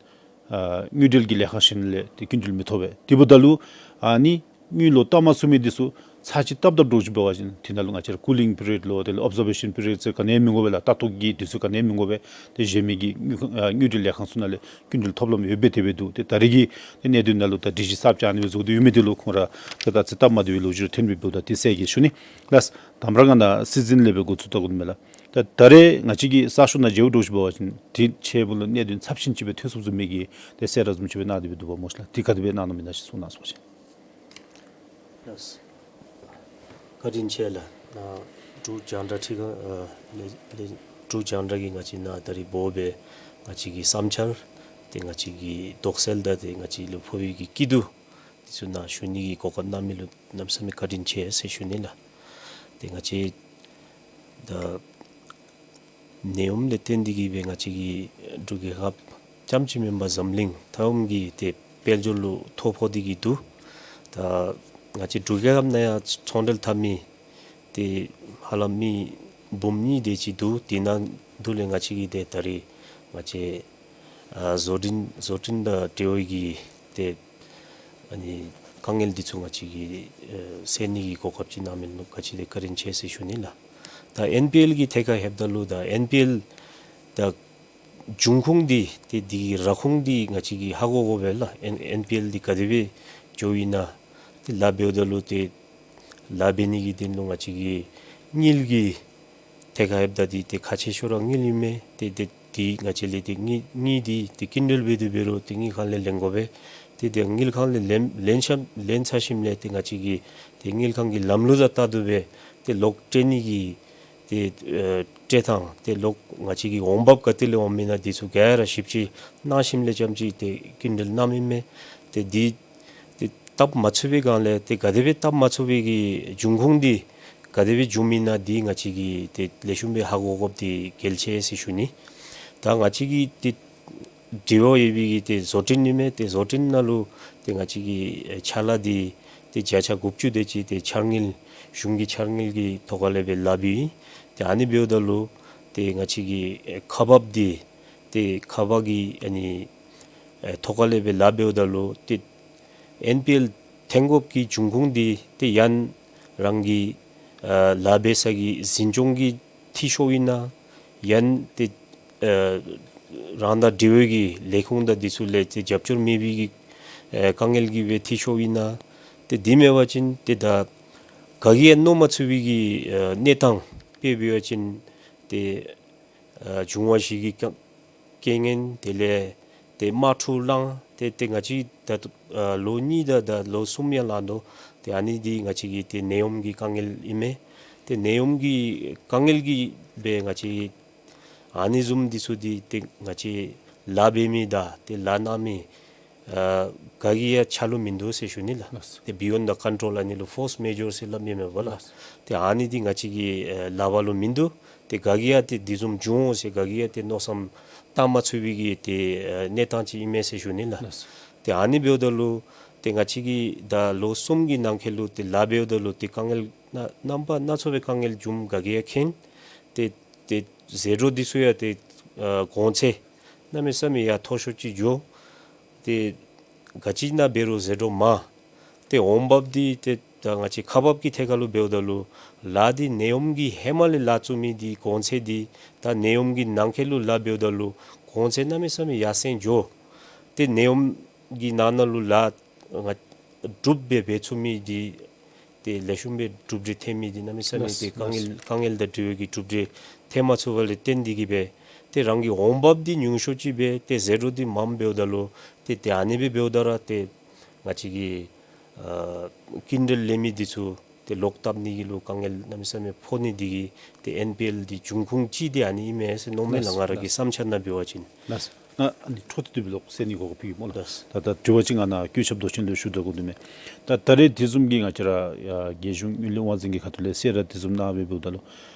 ཨ་དངུལ་འབྲེལ་གྱི་ལས་ཁང་གཞན་ལས་ཏེ་སྐྱིན་འགྲུལ་མི་ཐོབ་པས། དེ་འབདཝ་ད་ལུ་ཨ་ནི་དངུལ་ལོག་བཏབ་མ་ཚུགས་མི་འདི་ཚུ་ཚར་གཅིག་བཏབ་བཏབ་འདྲཝ་ཅིག་འབད་བ་ཅིན་དེ་ནང་ལུ་ང་བཅས་ར་ཀུ་ལིང་པི་རི་ཡོཌ་ལོ་དེ་ལས་ཨོབ་ཟར་ཝེ་ཤཱན་པི་རི་ཡོཌ་ཟེར་ག་ནི་ཡང་མི་དགོ་པས་ལགས། ལྟ་རྟོག་གི་དུས་ཚོད་ག་ནི་ཡང་མི་དགོ་པས། ཏེ་གཞན་མི་གི་དངུལ་ཁང་ཨ་དངུལ་འབྲེལ་ལས་ཁང་ཚུ་ནང་ལས་སྐྱིན་འགྲུལ་ཐོབ་ལམ་ཡོདཔ་སྦེ་དེ་སྦེ་འདུག། ཏེ་ད་རེས་ཀྱི་ཏེ་གནད་དོན་ནང་ལུ་ད་སྒྲིག་གཞི་གསརཔ་ཅིག་ཨ་ནི་སྦེ་བཟོ་སྟེ་ཡོད་མི་འདི་ལུ་ཁོང་ར་ཏེ་ད་ཚད་བཏབ་མ་བཏུབ་པའི་ལོ་རྒྱུས་རེ་ཐོན་མི་འདུག། ད་དེ་གསལ་གྱིས་ཞུ་ནི་ལགས། དང་པ་ར་ང་ནཱ་སྲིད་འཛིན་ལས་སྦེ་འགོ་བཙུགས་བལྟ་དགོ་ནི་མས་ལགས། ད་ད་རེས་ང་བཅས་ཀྱིས་གསར་ཤོག་ནང་མཇལཝ་འདྲཝ་ཅིག་འབད་བ་ཅིན་དེ་ཆེ་བོ་ལུ་གནད་དོན་ཚབས་ཆེན་ཅིག་སྦེ་ཐོན་སོངམ་བཟུམ་མའི་གི་ཏེ་གསལ་བསྒྲགས་བཟུམ་ཅིག་སྦེ་གནང་སྟེ་སྦེ་འདུག་པ་སྨོ་ལགས། དེ་ག་དེ་སྦེ་གནང་ནུག་མེན་ན་ཅིག་གསུང་གནང་ཟེར་བ་ཅིན། ལགས། བཀའ་དྲིན་ཆེ་ལགས། ནཱ་འབྲུག་རྒྱང་བསྒྲགས་ཁྲི་ཁང་ཨ་ལས་ལས་འབྲུག་རྒྱང་བསྒྲགས་ཀྱིས་ང་བཅས་ནཱ་ད་རེས་འབོ་སྦེ་ང་བཅས་ཀྱི་བསམ་འཆར་ཏེ་ང་བཅས་ཀྱི་དོགས་སེལ་དང་ཏེ་ང་བཅས་ལུ་ཕོག་པའི་གི་སྐྱིད་སྡུག་འདི་ཚུ་ནཱ་ཞུ་ནི་གི་གོ་སྐབས་གནང་མི་ལུ་གནམ་མེད་ས་མེད་བཀའ་དྲིན་ཆེ་ཟེར་ཞུ་ནི་ལགས། ཏེ་ང་བཅས་ད་ནད་ཡམས་ལས་བརྟེན་ཏེ་གིས་སྦེ་ང་བཅས་ཀྱི་འབྲུག་རྒྱལ་ཁབ་རྐྱངམ་ཅིག་མེན་པར་འཛམ་གླིང་མཐའ་ཡོམ་གྱི་ཏེ་དཔལ་འབྱོར་ལུ་ཐོ་ཕོག་སྟེ་གིས་འདུག། ད་ང་བཅས་འབྲུག་རྒྱལ་ཁབ་ནང་ཡང་ཚོང་འབྲེལ་འཐབ་མི་ཏེ་ཧ་ལམ་མི་འབུམ་གཉིས་དེ་ཅིག་འདུག། དེ་ནང་དུ་ལས་ང་བཅས་ཀྱི་ཏེ་ད་རེས་ང་བཅས་ཨ་བཟོ་སྐྲུན་བཟོ་སྐྲུན་དང་འབྲེལ་བའི་གི་ཏེ་ཨ་ནི་ དཀའ་ངལ་འདི་ཚུ་ང་བཅས་ཀྱིས་ཨེ་སེལ་ནི་གི་གོ་སྐབས་ཅིག་གནང་མི་ལུ་ག་ཅི་དེ་བཀའ་དྲིན་ཆེ་ཟེར་ཞུ་ནི་ལགས། ད་ཨེན་པི་ཨེལ་གྱི་ཐད་ཁར་ལྷོདཔ་ད་ལུ་ད་ཨེན་པི་ཨེལ་ད་འབྱུང་ཁུངས་འདི་ཏེ་འདི་གི་ར་ཁུངས་འདི་ང་བཅས་ཀྱིས་ཧ་གོ་དགོ་པས་ལགས། ཨེན་ཨེན་པི་ཨེལ་འདི་ག་དེ་སྦེ་འགྱོཝ་ཨིན་ན། ཏེ་ལཱ་འབདཝ་ད་ལུ་ཏེ་ལཱ་འབད་ནི་གི་དོན་ལུ་ང་བཅས་ཀྱིས་དངུལ་གྱི་ཐད་ཁར་ལྷོདཔ་ད་འདི་ཏེ་ཁག་ཆེ་ཤོས་ར་དངུལ་ཨིན་མས། ཏེ་ཏེ་འདི་ང་བཅས་ལས་ཏེ་དངུལ་དངུལ་འདི་ཏེ་སྐྱིན་འགྲུལ་འབད་དེ་འབད་རུང་ཏེ་དངུལ་ཁང་ལས་ལེན་དགོ་པས། ཏེ་ཏེ་དངུལ་ཁང་ལས་ལེན་ལེན་ཚར་ལེན་ཚར་ཞིནམ་ལས་ཏེ་ང་བཅས་ཀྱིས་ཏེ་དངུལ་ཁང་གི་ལམ་ལུགས་དང་ལྟ་སྟེ་སྦེ་ཏེ་ལོག་སྤྲོད་ནི་གི་ཏེ་ཨེ་སྤྲོད་ཐངས་ཏེ་ལོག་ང་བཅས་ཀྱི་འོང་འབབ་ག་ཏེ་ལས་འོངམ་ཨིན་ན་འདི་ཚུ་ག་ར་ཞིབ་དཔྱད་གནང་ཞིནམ་ལས་རྐྱངམ་ཅིག་ཏེ་སྐྱིན་འགྲུལ་གནངམ་ཨིན་མས། ཏེ་འདི་ཏེ་བཏབ་མ་ཚུགས་པའི་སྒང་ལས་ཏེ་ག་དེ་སྦེ་བཏབ་མ་ཚུགས་པའི་གི་འབྱུང་ཁུངས་འདི་ག་དེ་སྦེ་བྱུངམ་ཨིན་ན་འདི་ང་བཅས་ཀྱིས་ཏེ་ལེགས་ཤོམ་སྦེ་ཧ་གོ་དགོཔ་འདི་གལ་ཆེ་ཟེར་ཞུ་ནི། ད་ང་བཅས་ཀྱི་ཏེ་དྲི་བ་ཡོད་པའི་གི་ཏེ་བཟོ་སྐྲུན་ཨིན་མས། ཏེ་བཟོ་སྐྲུན་ནང་ལུ་ཏེ་ང་བཅས་ཀྱི་ཨེ་ཕྱག་ལཱ་འདི་ཏེ་བརྒྱ་ཆ་དགུ་བཅུ་དེ་ཅིག་ཏེ་འཆར་དངུལ་གཞུང་གི་འཆར་དངུལ་གྱི་ཐོག་ཁ་ལས་སྦེ་ལཱ་འབད་ཡི། ཏེ་ཨ་ནི་འབདཝ་ད་ལུ་ཏེ་ང་བཅས་ཀྱི་ཨེ་ཁག་འབགཔ་འདི་ཏེ་ཁག་འབག་གི་ཨ་ནི་ཨེ་ཐོག་ཁ་ལས་སྦེ་ལཱ་འབདཝ་ད་ལུ་ཏེ་ཨེན་པི་ཨེལ་འཐོན་དགོཔ་གི་འབྱུང་ཁུངས་འདི་ཏེ་ཡང་རང་གི་ཨ་ལཱ་འབད་ས་གི་འཛིན་སྐྱོང་གི་འཐུས་ཤོར་ཨིན་ན། ཡང་ཏེ་ཨ་རང་དང་འབྲེལ་བའི་གི་ལས་ཁུངས་དང་འདི་ཚུ་ལས་ཏེ་རྒྱབ་སྐྱོར་མེད་པའི་གི་ཨ་དཀའ་ངལ་གྱིས་སྦེ་འཐུས་ཤོར་ཨིན་ན། ཏེ་འདི་མེན་པ་ཅིན་ཏེ་ད་ག་གིས་ཡང་མནོ་མ་ཚུགས་པའི་གི་ཨ་གནས་སྟངས་དཔེ་འབད་བ་ཅིན་ཏེ་ཨ་འབྱུང་བ་བཞི་གི་རྐྱང་རྐྱེན་ངན་དེ་ལས་ཏེ་དམག་འཁྲུག་ལངས་ཏེ་ཏེ་ང་བཅས་ད་ལྟོ་ཨ་ལོ་གཉིས་དང་ད་ལོ་གསུམ་ཡང་ལང་དོ། ཏེ་ཨ་ནི་འདི་ང་བཅས་ཀྱི་ཏེ་ནད་ཡམས་ཀྱི་དཀའ་ངལ་ཨིན་མས། ཏེ་ནད་ཡམས་ཀྱི་དཀའ་ངལ་གྱིས་སྦེ་ང་བཅས་ཨ་ནི་བཟུམ་འདི་ཚུ་འདི་ཏེ་ང་བཅས་ལཱ་འབད་མི་དང་ཏེ་ལཱ་གནང་མི་ཨ་ག་གི་ཡང་ཆ་ལུགས་མིན་འདུག་ཟེར་ཞུ་ནི་ལགས། ལགས། ཏེ་beyond the control ཨ་ནི་ལུ་force majeure ཟེར་སླབ་མི་མེན་པ་ལགས། ལགས། ཏེ་ཨ་ནི་འདི་ང་བཅས་ཀྱི་ཨ་ལག་པ་ལུ་མིན་འདུག། ཏེ་ག་གི་ཡང་ཏེ་འདི་བཟུམ་འབྱུང་འོང་ཟེར་ག་གི་ཡང་ཏེ་མནོ་བསམ་བཏང་མ་ཚུགས་པའི་གི་ཏེ་ཨ་གནས་སྟངས་ཅིག་ཨིན་མས་ཟེར་ཞུ་ནི་ལགས། ལགས། ཏེ་ཨ་ནི་འབདཝ་ད་ལུ་ཏེ་ང་བཅས་ཀྱིས་ད་ལོ་གསུམ་གྱི་ནང་འཁོད་ལུ་ཏེ་ལཱ་འབདཝ་ད་ལུ་ཏེ་དཀའ་ངལ་ན་རྣམ་པ་སྣ་ཚོགས་པའི་དཀའ་ངལ་འབྱུངམ་ག་གིས་ཡང་མཁྱེན། ཏེ་ཏེ་ཟད་འགྲོ་འདི་ཚུ་ཡང་ཏེ་ཨ་གོང་ཚད་གནམ་མེད་ས་མེད་ཡར་མཐོ་ཤོས་ཅིག་འགྱོ། ཏེ་ག་ཅི་ནང་འབད་རུང་ཟད་འགྲོ་མང་། ཏེ་འོང་འབབ་འདི་ཏེ་ད་ང་བཅས་ཁག་འབག་གི་ཐད་ཁར་ལུ་འབདཝ་ད་ལུ་ལཱ་འདི་ནད་ཡམས་ཀྱི་ཧེ་མ་ལས་ལཱ་བཙུགས་མི་འདི་གོང་ཚད་འདི་ད་ནད་ཡམས་ཀྱི་ནང་འཁོད་ལུ་ལཱ་འབདཝ་ད་ལུ་གོང་ཚད་གནམ་མེད་ས་མེད་ཡར་སེང་འགྱོ། ཏེ་ནད་ཡམས་ཀྱི་ནང་ན་ལུ་ལཱ་ང་འགྲུབ་སྦེ་འབད་ཚུགས་མི་འདི་ཏེ་ལེགས་ཤོམ་སྦེ་གྲུབ་འབྲས་ཐོན་མི་འདི་གནམ་མེད་ས་མེད་ཏེ་ལགས་དཀའ་ངལ་ལགས། དཀའ་ངལ་དང་འབྲེལ་བའི་གི་གྲུབ་འབྲས་ཐོན་མ་ཚུགས་པ་ལས་བརྟེན་ཏེ་གིས་སྦེ་ཏེ་རང་གི་འོང་འབབ་འདི་ཉུང་ཤོས་ཅིག་སྦེ་ཏེ་ཟད་འགྲོ་འདི་མངམ་འབདཝ་ད་ལུ་ཏེ་ཏེ་ཨ་ནི་སྦེ་འབདཝ་ད་ར་ཏེ་ང་བཅས་ཀྱི་ཨ་སྐྱིན་འགྲུལ་ལེན་མི་འདི་ཚུ་ཏེ་ལོག་བཏབ་ནི་གི་ལུ་དཀའ་ངལ་གནམ་མེད་ས་མེད་ཕོག་ནི་འདི་གིས་ཏེ་ཨེན་པི་ཨེལ་འདི་འབྱུང་ཁུངས་ཅིག་འདི་ཨ་ནི་ཨིན་མས་ཟེར་མནོཝ་མས་ལགས། ལགས། ང་ར་གི་ལགས། བསམ་འཆར་ནང་འབད་བ་ཅིན། ལགས། ང་ཨ་ནི་འཕྲོ་མཐུད་དེ་སྦེ་ལོག་གསན་ནི་གོ་སྐབས་ཕུལ་གེ་སྨོ་ལགས། ལགས། ད་ད་དྲི་བ་ཅིག་ང་ནཱ་སྐུ་ཞབས་མདོ་ཆེན་ལུ་ཞུ་དགོ་དོ་མས། ད་ད་རེས་དེ་བཟུམ་གྱི་ང་བཅས་ར་ཡ་རྒྱལ་གཞུང་དངུལ་ལས་དབང་འཛིན་གྱི་ཁ་ཐུག་ལས་གསལ་བསྒྲགས་དེ་བཟུམ་གནང་སྦེ་འབདཝ་ད་ལུ་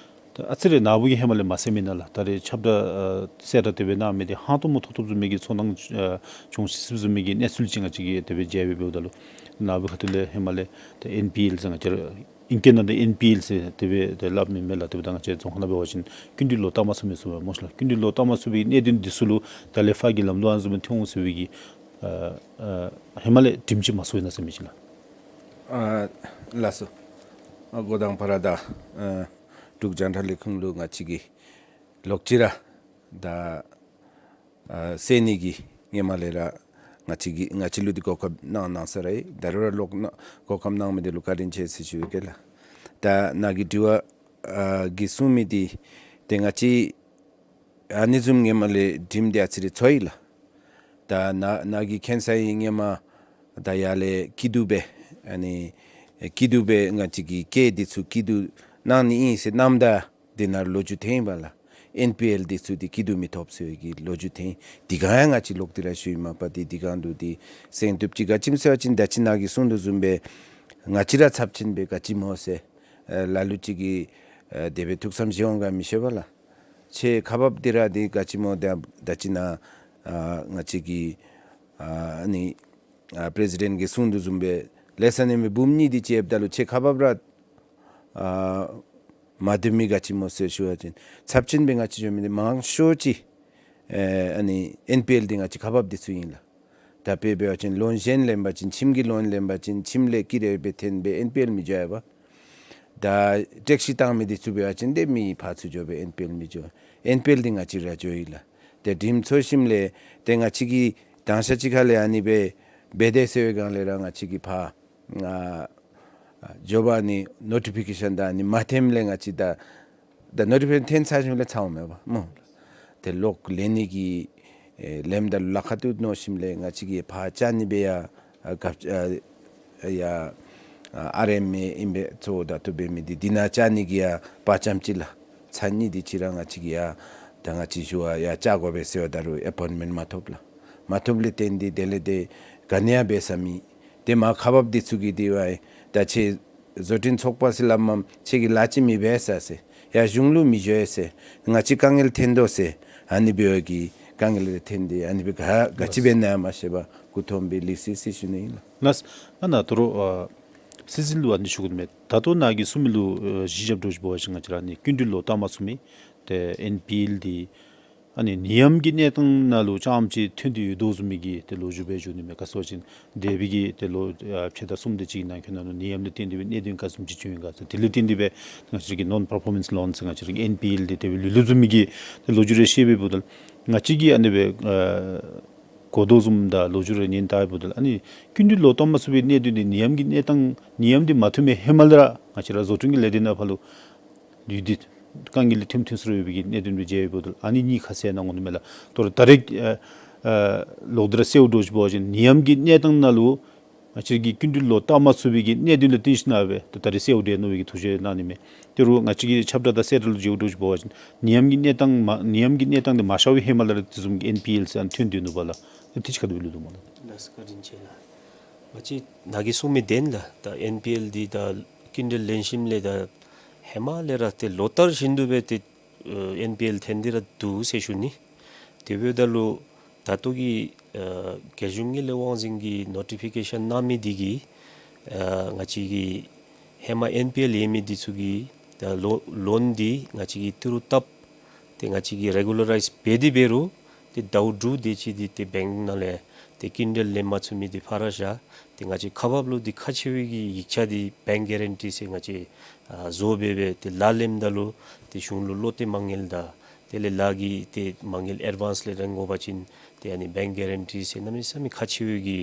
ད་ཨ་ཙི་རེ་ནཱ་བུ་གིས་ཧེ་མ་ལས་མ་གསན་མི་ནང་ལགས། ད་རེས་ཁྱབ་བསྒྲགས་ཨ་གསལ་བསྒྲགས་དེ་སྦེ་གནང་མི་འདི་ཧང་སྟོང་མ་ཐོབ་ཐོབ་བཟུམ་མའི་གི་ཚོར་སྣང་ཨ་བྱུང་སི་སི་བཟུམ་མའི་གི་གནས་ཚུལ་ཅིག་ང་བཅས་ཀྱིས་དེ་སྦེ་མཇལ་སྦེ་འབདཝ་ད་ལུ་ནཱ་བུའི་ཁ་ཐུག་ལས་ཧེ་མ་ལས་ད་ཨེན་པི་ཨེལ་ཟེར་ང་བཅས་ར་ཨིང་སྐད་ནང་ད་ཨེན་པི་ཨེལ་ཟེར་དེ་སྦེ་ད་སླབ་མི་མས་ལགས། དེ་སྦེ་ད་ང་བཅས་རྫོང་ཁ་ནང་འབད་བ་ཅིན་སྐྱིན་འགྲུལ་ལོག་བཏབ་མ་ཚུགས་མི་ཚུ་སྨོ་ལགས། སྐྱིན་འགྲུལ་ལོག་བཏབ་མ་ཚུགས་པའི་གནད་དོན་འདི་ཚུ་ལུ་ད་ལས་ཕར་གྱི་ལམ་ལུགས་ཨ་ནི་བཟུམ་ཐོན་འོང་ཟེར་བའི་གི་ཨ་ཨ་ཧེ་མ་ལས་དྲིམ་ཅིག་མ་གསོལ་ན་ཟེར་མི་ཅིག་ལགས། ཨ་ལགས་སོ། ཨ་འགོ་དང་པ་ར་ད་ཨ་འབྲུག་རྒྱང་བསྒྲགས་ལས་ཁུངས་ལུ་ང་བཅས་ཀྱིས་ལོག་ཅི་ར་ད་ཨ་གསན་ནི་གི་ཧེ་མ་ལས་ར་ང་བཅས་ཀྱིས་ང་བཅས་ལུ་འདི་གོ་སྐབས་གནང་གནང་ས་ར་ཨིན། ད་རུང་ར་ལོག་གནང་གོ་སྐབས་གནང་མི་འདི་ལུ་བཀའ་དྲིན་ཆེ་ཟེར་ཞུ་ཡི་གེ་ལགས། ད་ནཱ་གི་དྲི་བ་ཨ་གིས་གསུངས་མི་འདི་ཏེ་ང་བཅས་ཨ་ནི་བཟུམ་ཧེ་མ་ལས་དྲིམ་འདི་ཨ་ཙི་རེ་ཚོར་ཡི་ལགས། ད་ནཱ་ནཱ་གིས་མཁྱེན་ས་ཨིན། ཧེ་མ་ད་ཡར་ལས་སྐྱིད་སྡུག་སྦེ་ཨ་ནི་སྐྱིད་སྡུག་སྦེ་ང་བཅས་ཀྱི་སྐད་འདི་ཚུ་སྐྱིད་སྡུག་གནང་ནི་ཨིན་ཟེར་གནངམ་ད་འདི་ནང་ལོ་རྒྱུས་ཐོན་ཡི་པ་ལགས། ཨེན་པི་ཨེལ་འདི་ཚུ་འདི་སྐྱིད་སྡུག་མི་ཐོབ་ཟེར་བའི་གི་ལོ་རྒྱུས་ཐོན་ཡི། དེ་སྒང་ཡང་ང་བཅས་ལོག་སྟེ་ར་ཞུ་ཡི་མ་པ་འདི་དེ་སྒང་དུ་འདི་གསན་བཏུབ་ཅི། ག་ཅི་སྨོ་ཟེར་བ་ཅིན་ད་ཅི་ནཱ་གིས་གསུངས་དོ་བཟུམ་སྦེ་ང་བཅས་ར་ཚབས་ཆེན་སྦེ་ག་ཅི་སྨོ་ཟེར་ཨ་ལ་ལུ་ཅིག་གིས་ཨ་དེ་སྦེ་ཐུགས་བསམ་བཞེས་འོང་ག་མི་ཤེས་པ་ལགས། ཁྱེད་ཁག་འབགཔ་འདི་ར་འདི་ག་ཅི་སྨོ་ད་ད་ཅི་ནཱ་ཨ་ང་བཅས་ཀྱི་ཨ་ཨ་ནི་ཨ་པི་རེ་སི་ཌེནཊ་གིས་གསུངས་དོ་བཟུམ་སྦེ་ལེ་ས་ནི་མི་འབུམ་གཉིས་འདི་ཅིག་ཨེབ་ད་ལུ་ཁྱེད་ཁག་འབགཔ་ར་ཨ་མ་བདེ་མི་ག་ཅི་སྨོ་ཟེར་ཞུ་བ་ཅིན་ཚབས་ཆེན་སྦེ་ང་བཅས་ཞུ་མི་འདི་མང་ཤོས་ཅིག་ཨེ་ཨ་ནི་ཨེན་པི་ཨེལ་འདི་ང་བཅས་ཁག་འབགཔ་འདི་ཚུ་ཨིན་ལགས། ད་དཔེ་འབད་བ་ཅིན་ལོན་གཞན་ལེན་པ་ཅིན་ཁྱིམ་གྱི་ལོན་ལེན་པ་ཅིན་ཁྱིམ་ལས་ཀི་རེ་འབད་འཐོན་སྦེ་ཨེན་པི་ཨེལ་མི་འགྱོ་བས། ད་ཊེག་སི་བཏང་མི་འདི་ཚུ་འབད་བ་ཅིན་ཏེ་མི་ཕར་ཚུར་འགྱོ་སྦེ་ཨེན་པི་ཨེལ་མི་འགྱོ། ཨེན་པི་ཨེལ་འདི་ང་བཅས་ར་འགྱོ་ཡི་ལགས། ཏེ་དྲིམ་ཚོར་ཞིནམ་ལས་ཏེ་ང་བཅས་ཀྱིས་དང་ཤ་ཅིག་ཁ་ལས་ཨ་ནི་སྦེ་འབད་དེ་ཟེར་བའི་སྒང་ལས་ར་ང་བཅས་ཀྱིས་ཕར་ཨ་འགྱོ་བ་ནི་ནོ་ཊི་ཕི་ཀེ་ཤཱན་ད་ཨ་ནི་མ་འཐོནམ་ལས་ང་བཅས་ད་ད་ནོ་ཊི་ཕི་ཀེ་ཤཱན་འཐོན་ཚར་ཞིནམ་ལས་ཚརཝ་མས་པ་སྨོ། ཏེ་ལོག་ལེན་ནི་གི་ཨེ་ལེནམ་ད་ལཱ་ཁག་ཏུ་མནོ་ཞིནམ་ལས་ང་བཅས་ཀྱིས་ཕར་བཅར་ནི་སྦེ་ཡར་ཨ་ག་ཨ་ཡར་ཨ་ཨར་ཨེམ་ཨེ་ཨིན་པས་གཙོ་བོ་ད་ལྟོ་འབད་མི་འདི་འདི་ནང་བཅར་ནི་གི་ཡར་དཔའ་བཅམ་ཅི་ལགས། ཚར་གཉིས་དེ་ཅིག་ར་ང་བཅས་ཀྱིས་ཡར་ད་ང་བཅས་ཞུ་བར་ཡར་བཅར་དགོ་པས་ཟེརཝ་ད་རུང་ཨེ་པོའིནཊ་མེནཊ་མ་ཐོབ་ལགས། མ་ཐོབ་ལས་བརྟེན་ཏེ་དེ་ལས་ཏེ་ག་ནི་ཡང་འབད་ས་མེད། ཏེ་མར་ཁག་འབགཔ་འདི་ཚུ་གིས་འདི་བ་ད་ཁྱེད་བཟོ་སྐྲུན་ཚོགས་པ་ཟེར་སླབ་མས། ཁྱེད་ཀྱིས་ལཱ་ཅིག་མི་འབད་ས་ཟེར། ཡར་གཞུང་ལུ་མི་འགྱོ་ཡི་ཟེར། ང་བཅས་དཀའ་ངལ་འཐོན་དོ་ཟེར། ཨ་ནི་འབད་བའི་གི་དཀའ་ངལ་རེ་འཐོན་ཏེ་ཨ་ནི་སྦེ་ག་ག་ཅི་འབད་ནི་ཡང་མ་ཤེས་པར་མགུ་འཐོམ་སྦེ་ལུས་ཅི་ཟེར་ཞུ་ནི་ཨིན་ལགས། ལགས། ཨ་ནཱ་དོ་རུང་ཨ་སྲིད་འཛིན་ལུ་ཨ་ནི་ཞུ་དགོ་མས། ད་ལྟོ་ནཱ་གིས་གསུངས་མི་ལུ་ཨ་གཞི་བཞག་འདྲཝ་ཅིག་འབད་བ་ཅིན་ང་བཅས་ར་ཨ་ནི་སྐྱིན་འགྲུལ་ལོག་བཏབ་མ་ཚུགས་མི་ཏེ་ཨེན་པི་ཨེལ་འདི་ཨ་ནི་ནད་ཡམས་ཀྱི་གནས་སྟངས་ནང་ལུ་རྐྱངམ་ཅིག་ཐོན་ཏེ་ཡོད་དོ་བཟུམ་མའི་གི་ཏེ་ལོ་རྒྱུས་སྦེ་བྱུང་ནི་མས། ག་ཅི་སྨོ་ཟེར་བ་ཅིན་འདས་པའི་གི་ཏེ་ལོ་ཨ་ཕྱེད་དང་གསུམ་དེ་ཅིག་གི་ནང་འཁོད་ནང་ལུ་ནད་ཡམས་ལས་བརྟེན་ཏེ་སྦེ་གནད་དོན་ག་བཟུམ་ཅིག་བྱུང་ཡི་ག་ཟེར། དེ་ལས་བརྟེན་ཏེ་སྦེ་ང་བཅས་ཀྱིས་ནོན་པར་ཕོར་མེནསི་ལོན་ཟེར་ང་བཅས་ཀྱི་ཨེན་པི་ཨེལ་འདི་དེ་སྦེ་ལུས་ལུས་བཟུམ་མའི་གི་ཏེ་ལོ་རྒྱུས་རེ་བཤད་སྦེ་འབདཝ་ད་ང་བཅས་ཀྱིས་ཨ་ནི་སྦེ་ཨ་གོ་དོ་བཟུམ་དང་ལོ་རྒྱུས་རེ་ཉན་བལྟ་བའི་འབདཝ་ད་ཨ་ནི་སྐྱིན་འགྲུལ་ལོག་བཏབ་མ་ཚུགས་པའི་གནད་དོན་འདི་ནད་ཡམས་ཀྱི་གནས་སྟངས་ནད་ཡམས་འདི་མ་ཐོན་པའི་ཧེ་མ་ལས་ར་ང་བཅས་ར་བཟོ་སྐྲུན་གྱི་ལས་སྡེ་ནང་ཕར་ལུ་ཡོད་དེ་དཀའ་ངལ་ཐོན་ཐོན་སོང་ཡོད་པའི་གི་གནད་དོན་སྦེ་མཇལ་བའི་འབདཝ་ད་ཨ་ནི་གཉིས་ཁ་གསལ་གནང་དགོ་ནི་མས་ལགས། དོ་རུང་ད་རེས་ཨ་ཨ་ལོག་སྟེ་ར་གསལཝ་འདྲཝ་ཅིག་འབད་བ་ཅིན་ནད་ཡམས་ཀྱི་གནས་སྟངས་ནང་ལུ་ང་བཅས་ཀྱིས་སྐྱིན་འགྲུལ་ལོག་བཏབ་མ་ཚུགས་པའི་གི་གནད་དོན་ལུ་བརྟེན་ཞིན་ན་སྦེ་ད་ད་རེས་གསལཝ་འདྲས་མནོ་བའི་གི་ཐུགས་བཞེད་གནང་ནི་མས། དོ་རུང་ང་བཅས་ཀྱི་ཁྱབ་བསྒྲགས་དང་གསལ་བསྒྲགས་ལུ་མཇལཝ་འདྲཝ་ཅིག་འབད་བ་ཅིན་ནད་ཡམས་ཀྱི་གནས་སྟངས་མ་ནད་ཡམས་ཀྱི་གནས་སྟངས་འདི་མ་ཤར་བའི་ཧེ་མ་ལས་ར་དེ་བཟུམ་གྱི་ཨེན་པི་ཨེལ་ཟེར་ཨ་ནི་ཐོན་ཏེ་ཡོད་ནུག་པ་ལགས། ཨ་དེ་ཅིག་ག་དེ་སྦེ་ལུས་འདུག་སྨོ་ལགས། ལགས་སོ། བཀའ་དྲིན་ཆེ་ལགས། ང་བཅས་ནཱ་གིས་གསུངས་མི་བདེན་ལགས། ད་ཨེན་པི་ཨེལ་འདི་ད་སྐྱིན་འགྲུལ་ལེན་ཞིནམ་ལས་ད་ཧེ་མ་ལས་ར་ཏེ་ལོ་ལྟར་བཞིན་དུ་སྦེ་ཏེ་ཨ་ཨེན་པི་ཨེལ་འཐོན་ཏེ་ར་འདུག་ཟེར་ཞུ་ནི། དེ་འབདཝ་ད་ལུ་ད་ལྟོ་གི་ཨ་རྒྱལ་གཞུང་དངུལ་ལས་དབང་འཛིན་གྱིས་ནོ་ཊི་ཕི་ཀེ་ཤཱན་གནང་མི་འདི་གིས་ཨ་ང་བཅས་ཀྱི་ཧེ་མ་ཨེན་པི་ཨེལ་ཡོད་མི་འདི་ཚུ་གི་ད་ལོ་ལོན་འདི་ང་བཅས་ཀྱིས་ཏི་རུ་བཏབ་སྟེ་ང་བཅས་ཀྱིས་རེ་གུ་ལ་རའིཛ་འབད་དེ་འབད་རུང་ཏེ་ཟླཝ་དྲུག་དེ་ཅིག་འདི་ཏེ་བེངཀ་ནང་ལས་ཏེ་སྐྱིན་འགྲུལ་ལེན་མ་ཚུགས་མི་འདི་ཕར་བཞག་སྟེ་ང་བཅས་ཁག་འབགཔ་ལུ་འདི་ཁག་ཆེ་བའི་གི་ཡིག་ཆ་འདི་བེངཀ་གེ་རན་ཊི་ཟེར་ང་བཅས་ཨ་བཟོ་སྦེ་སྦེ་ཏེ་ལཱ་ལེནམ་ད་ལུ་ཏེ་གཞུང་ལུ་བློ་གཏད་མ་དངུལ་དང་དེ་ལས་ལཱ་གི་ཏེ་མ་དངུལ་ཨེཌ་ཝཱནསི་ལས་རན་དགོ་པ་ཅིན་ཏེ་ཨ་ནི་བེངཀ་གེ་རན་ཊི་ཟེར་གནམ་མེད་ས་མེད་ཁག་ཆེ་བའི་གི་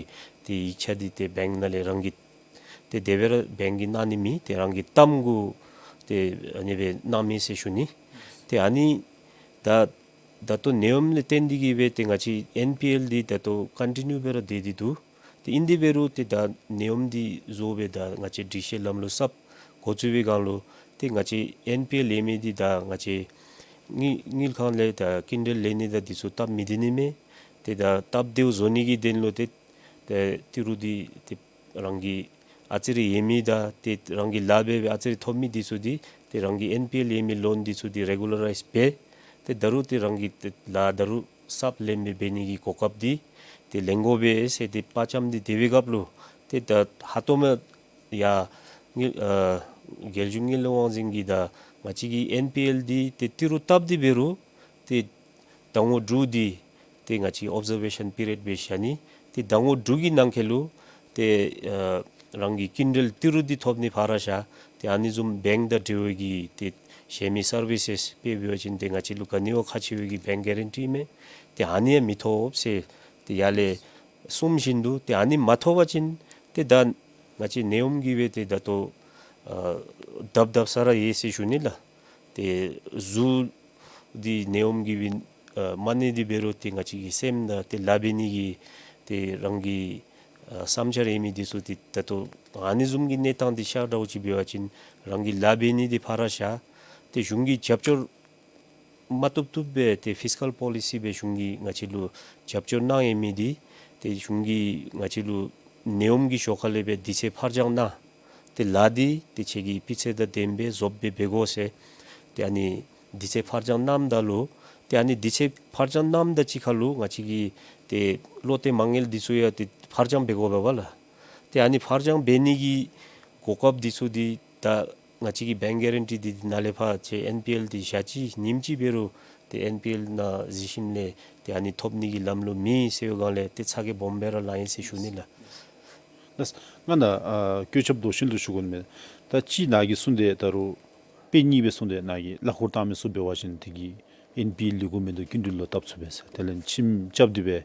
ཏེ་ཡིག་ཆ་འདི་ཏེ་བེངཀ་ནང་ལས་རང་གི་ཏེ་དེ་སྦེ་ར་བེངཀ་གིས་གནང་ནི་མེད། ཏེ་རང་གི་གཏམ་གུ་ཏེ་ཨ་ནི་སྦེ་གནང་མི་ཟེར་ཞུ་ནི། ཏེ་ཨ་ནི་ད་ད་ལྟོ་ནད་ཡམས་ལས་བརྟེན་ཏེ་གིས་སྦེ་ཏེ་ང་བཅས་ཨེན་པི་ཨེལ་འདི་ད་ལྟོ་ཀོན་ཊི་ནིའུ་སྦེ་ར་སྡོད་དེ་འདུག། ཏེ་ཨིན་དེ་འབད་རུང་ཏེ་ད་ནད་ཡམས་འདི་བཟོ་སྦེ་ད་ང་བཅས་སྒྲིག་གཞི་ལམ་ལུགས་གསརཔ་འགོ་བཙུགས་པའི་སྒང་ལུ་ཏེ་ང་བཅས་ཨེན་པི་ཨེལ་ཡོད་མི་འདི་ད་ང་བཅས་དངུལ་དངུལ་ཁང་ལས་ད་སྐྱིན་འགྲུལ་ལེན་ནི་དང་འདི་ཚུ་སྟབས་མི་བདེ་ནི་མས། ཏེ་ད་སྟབས་བདེཝ་བཟོ་ནི་གི་དོན་ལུ་ཏེ་ཏེ་ཏི་རུ་འདི་ཏེ་རང་གི་ཨ་ཙི་རེ་ཡོད་མི་དང་ཏེ་རང་གིས་ལཱ་འབད་སྦེ་ཨ་ཙི་རེ་ཐོབ་མི་འདི་ཚུ་འདི་ཏེ་རང་གི་ཨེན་པི་ཨེལ་ཡོད་མི་ལོན་འདི་ཚུ་འདི་རེ་གུ་ལ་རའིཛ་འབད། ཏེ་ད་རུང་ཏེ་རང་གི་ཏེ་ལཱ་ད་རུང་གསརཔ་ལེན་སྦེ་འབད་ནི་གི་གོ་སྐབས་འདི་ཏེ་ལེན་དགོ་པས་ཟེར་ཏེ་དཔའ་བཅམ་སྟེ་དེ་སྦེ་སྐབས་ལུ་ཏེ་ད་ཧ་ཏོ་མ་ཡ་དངུལ་ཨ་རྒྱལ་གཞུང་དངུལ་ལས་དབང་འཛིན་གྱིས་ད་ང་བཅས་ཀྱི་ཨེན་པི་ཨེལ་འདི་ཏེ་ཏི་རུ་བཏབ་སྟེ་འབད་རུང་ཏེ་ཟླ་ངོ་དྲུག་འདི་ཏེ་ང་བཅས་ཨོབ་ཛར་ཝེ་ཤཱན་པི་རི་ཡཌ་སྦེ་བཞག་ནི། ཏེ་ཟླ་ངོ་དྲུག་གི་ནང་འཁོད་ལུ་ཏེ་ཨ་རང་གི་སྐྱིན་འགྲུལ་ཏི་རུ་འདི་ཐོབ་ནི་ཕར་བཞག། ཏེ་ཨ་ནི་བཟུམ་བེངཀ་དང་འབྲེལ་བའི་གི་ཏེ་གཞན་མི་སར་བི་སེས་དཔེ་འབད་བ་ཅིན་ཏེ་ང་བཅས་ལུ་ག་ནི་བ་ཁག་ཆེ་བའི་གི་བེངཀ་གེ་རན་ཊི་མེད། ཏེ་ཨ་ནི་ཡང་མི་ཐོབ་ཟེར་ཏེ་ཡར་ལས་གསུངས་བཞིན་དུ་ཏེ་ཨ་ནི་མ་ཐོབ་པ་ཅིན་ཏེ་ད་ང་བཅས་ནད་ཡམས་ཀྱིས་སྦེ་ཏེ་ད་ལྟོ་ཨ་བརྡབ་བརྡབ་ས་ར་ཡོད་ཟེར་ཞུ་ནི་ལགས། ཏེ་གཟུགས་འདི་ནད་ཡམས་ཀྱིས་སྦེ་ཨ་མ་གནས་ཏེ་འབད་རུང་ཏེ་ང་བཅས་ཀྱི་སེམས་དང་ཏེ་ལཱ་འབད་ནི་གི་ཏེ་རང་གི་ཨ་བསམ་འཆར་ཡོད་མི་འདི་ཚུ་ཏེ་ད་ལྟོ་ཨ་ནི་བཟུམ་གྱི་གནས་སྟངས་འདི་ཤར་འདྲཝ་ཅིག་འབད་བ་ཅིན་རང་གི་ལཱ་འབད་ནི་འདི་ཕར་བཞག། ཏེ་གཞུང་གིས་རྒྱབ་སྐྱོར་མ་བཏུབ་བཏུབ་སྦེ་ཏེ་ཕིས་ཀཱལ་པོ་ལི་སི་སྦེ་གཞུང་གིས་ང་བཅས་ལུ་རྒྱབ་སྐྱོར་གནང་ཡོད་མི་འདི་ཏེ་གཞུང་གིས་ང་བཅས་ལུ་ནད་ཡམས་ཀྱི་ཞོར་ཁ་ལས་སྦེ་དུས་ཚོད་ཕར་འགྱངས་གནང་། ཏེ་ལཱ་འདི་ཏེ་ཁྱེད་ཀྱི་སྤུས་ཚད་དང་ལྡནམ་སྦེ་རྫོགསཔ་སྦེ་འབད་དགོ་ཟེར། ཏེ་ཨ་ནི་དུས་ཚོད་ཕར་འགྱངས་གནངམ་ད་ལུ་ཏེ་ཨ་ནི་དུས་ཚོད་ཕར་འགྱངས་གནངམ་དང་གཅིག་ཁར་ལུ་ང་བཅས་ཀྱི་ཏེ་བློ་གཏད་མ་དངུལ་འདི་ཚུ་ཡང་ཏེ་ཕར་འགྱངས་འབད་དགོ་པས་པ་ལགས། ཏེ་ཨ་ནི་ཕར་འགྱངས་འབད་ནི་གི་གོ་སྐབས་འདི་ཚུ་འདི་ད་ང་བཅས་ཀྱི་བེངཀ་གེ་རན་ཊི་འདི་ནཱ་ལས་ཕར་ཁྱེད་ཨེན་པི་ཨེལ་འདི་བཞག་ཅི་ཉིནམ་ཅིག་འབད་རུང་ ཏེ་ཨེན་པི་ཨེལ་ནང་གཟིགས་ཞིནམ་ལས་ཏེ་ཨ་ནི་ཐོབ་ནི་གི་ལམ་ལུ་མེད་ཟེར་བའི་སྒང་ལས་ཏེ་ཚ་གྱང་སྦོམ་སྦེ་ར་ལང་ཡི་ཟེར་ཞུ་ནི་ལགས། ལགས། ང་ནཱ་ཨ་བཀོད་ཁྱབ་མདོ་ཆེན་ལུ་ཞུ་དགོ་ནི་མས། ད་ཅི་ནཱ་གིས་གསུངས་ཏེ་ད་རུང་དཔེ་གཉིས་སྦེ་གསུངས་ཏེ་ནཱ་གིས་གླ་འཁོར་བཏང་མི་ཚུ་འབད་བ་ཅིན་དེ་གིས་ཨེན་པི་ཨེལ་ལས་འགུལ་མི་འདི་སྐྱིན་འགྲུལ་ལུ་བཏབ་ཚུགས་པས་ཟེར། དེ་ལས་ཁྱིམ་རྐྱབ་སྟེ་སྦེ་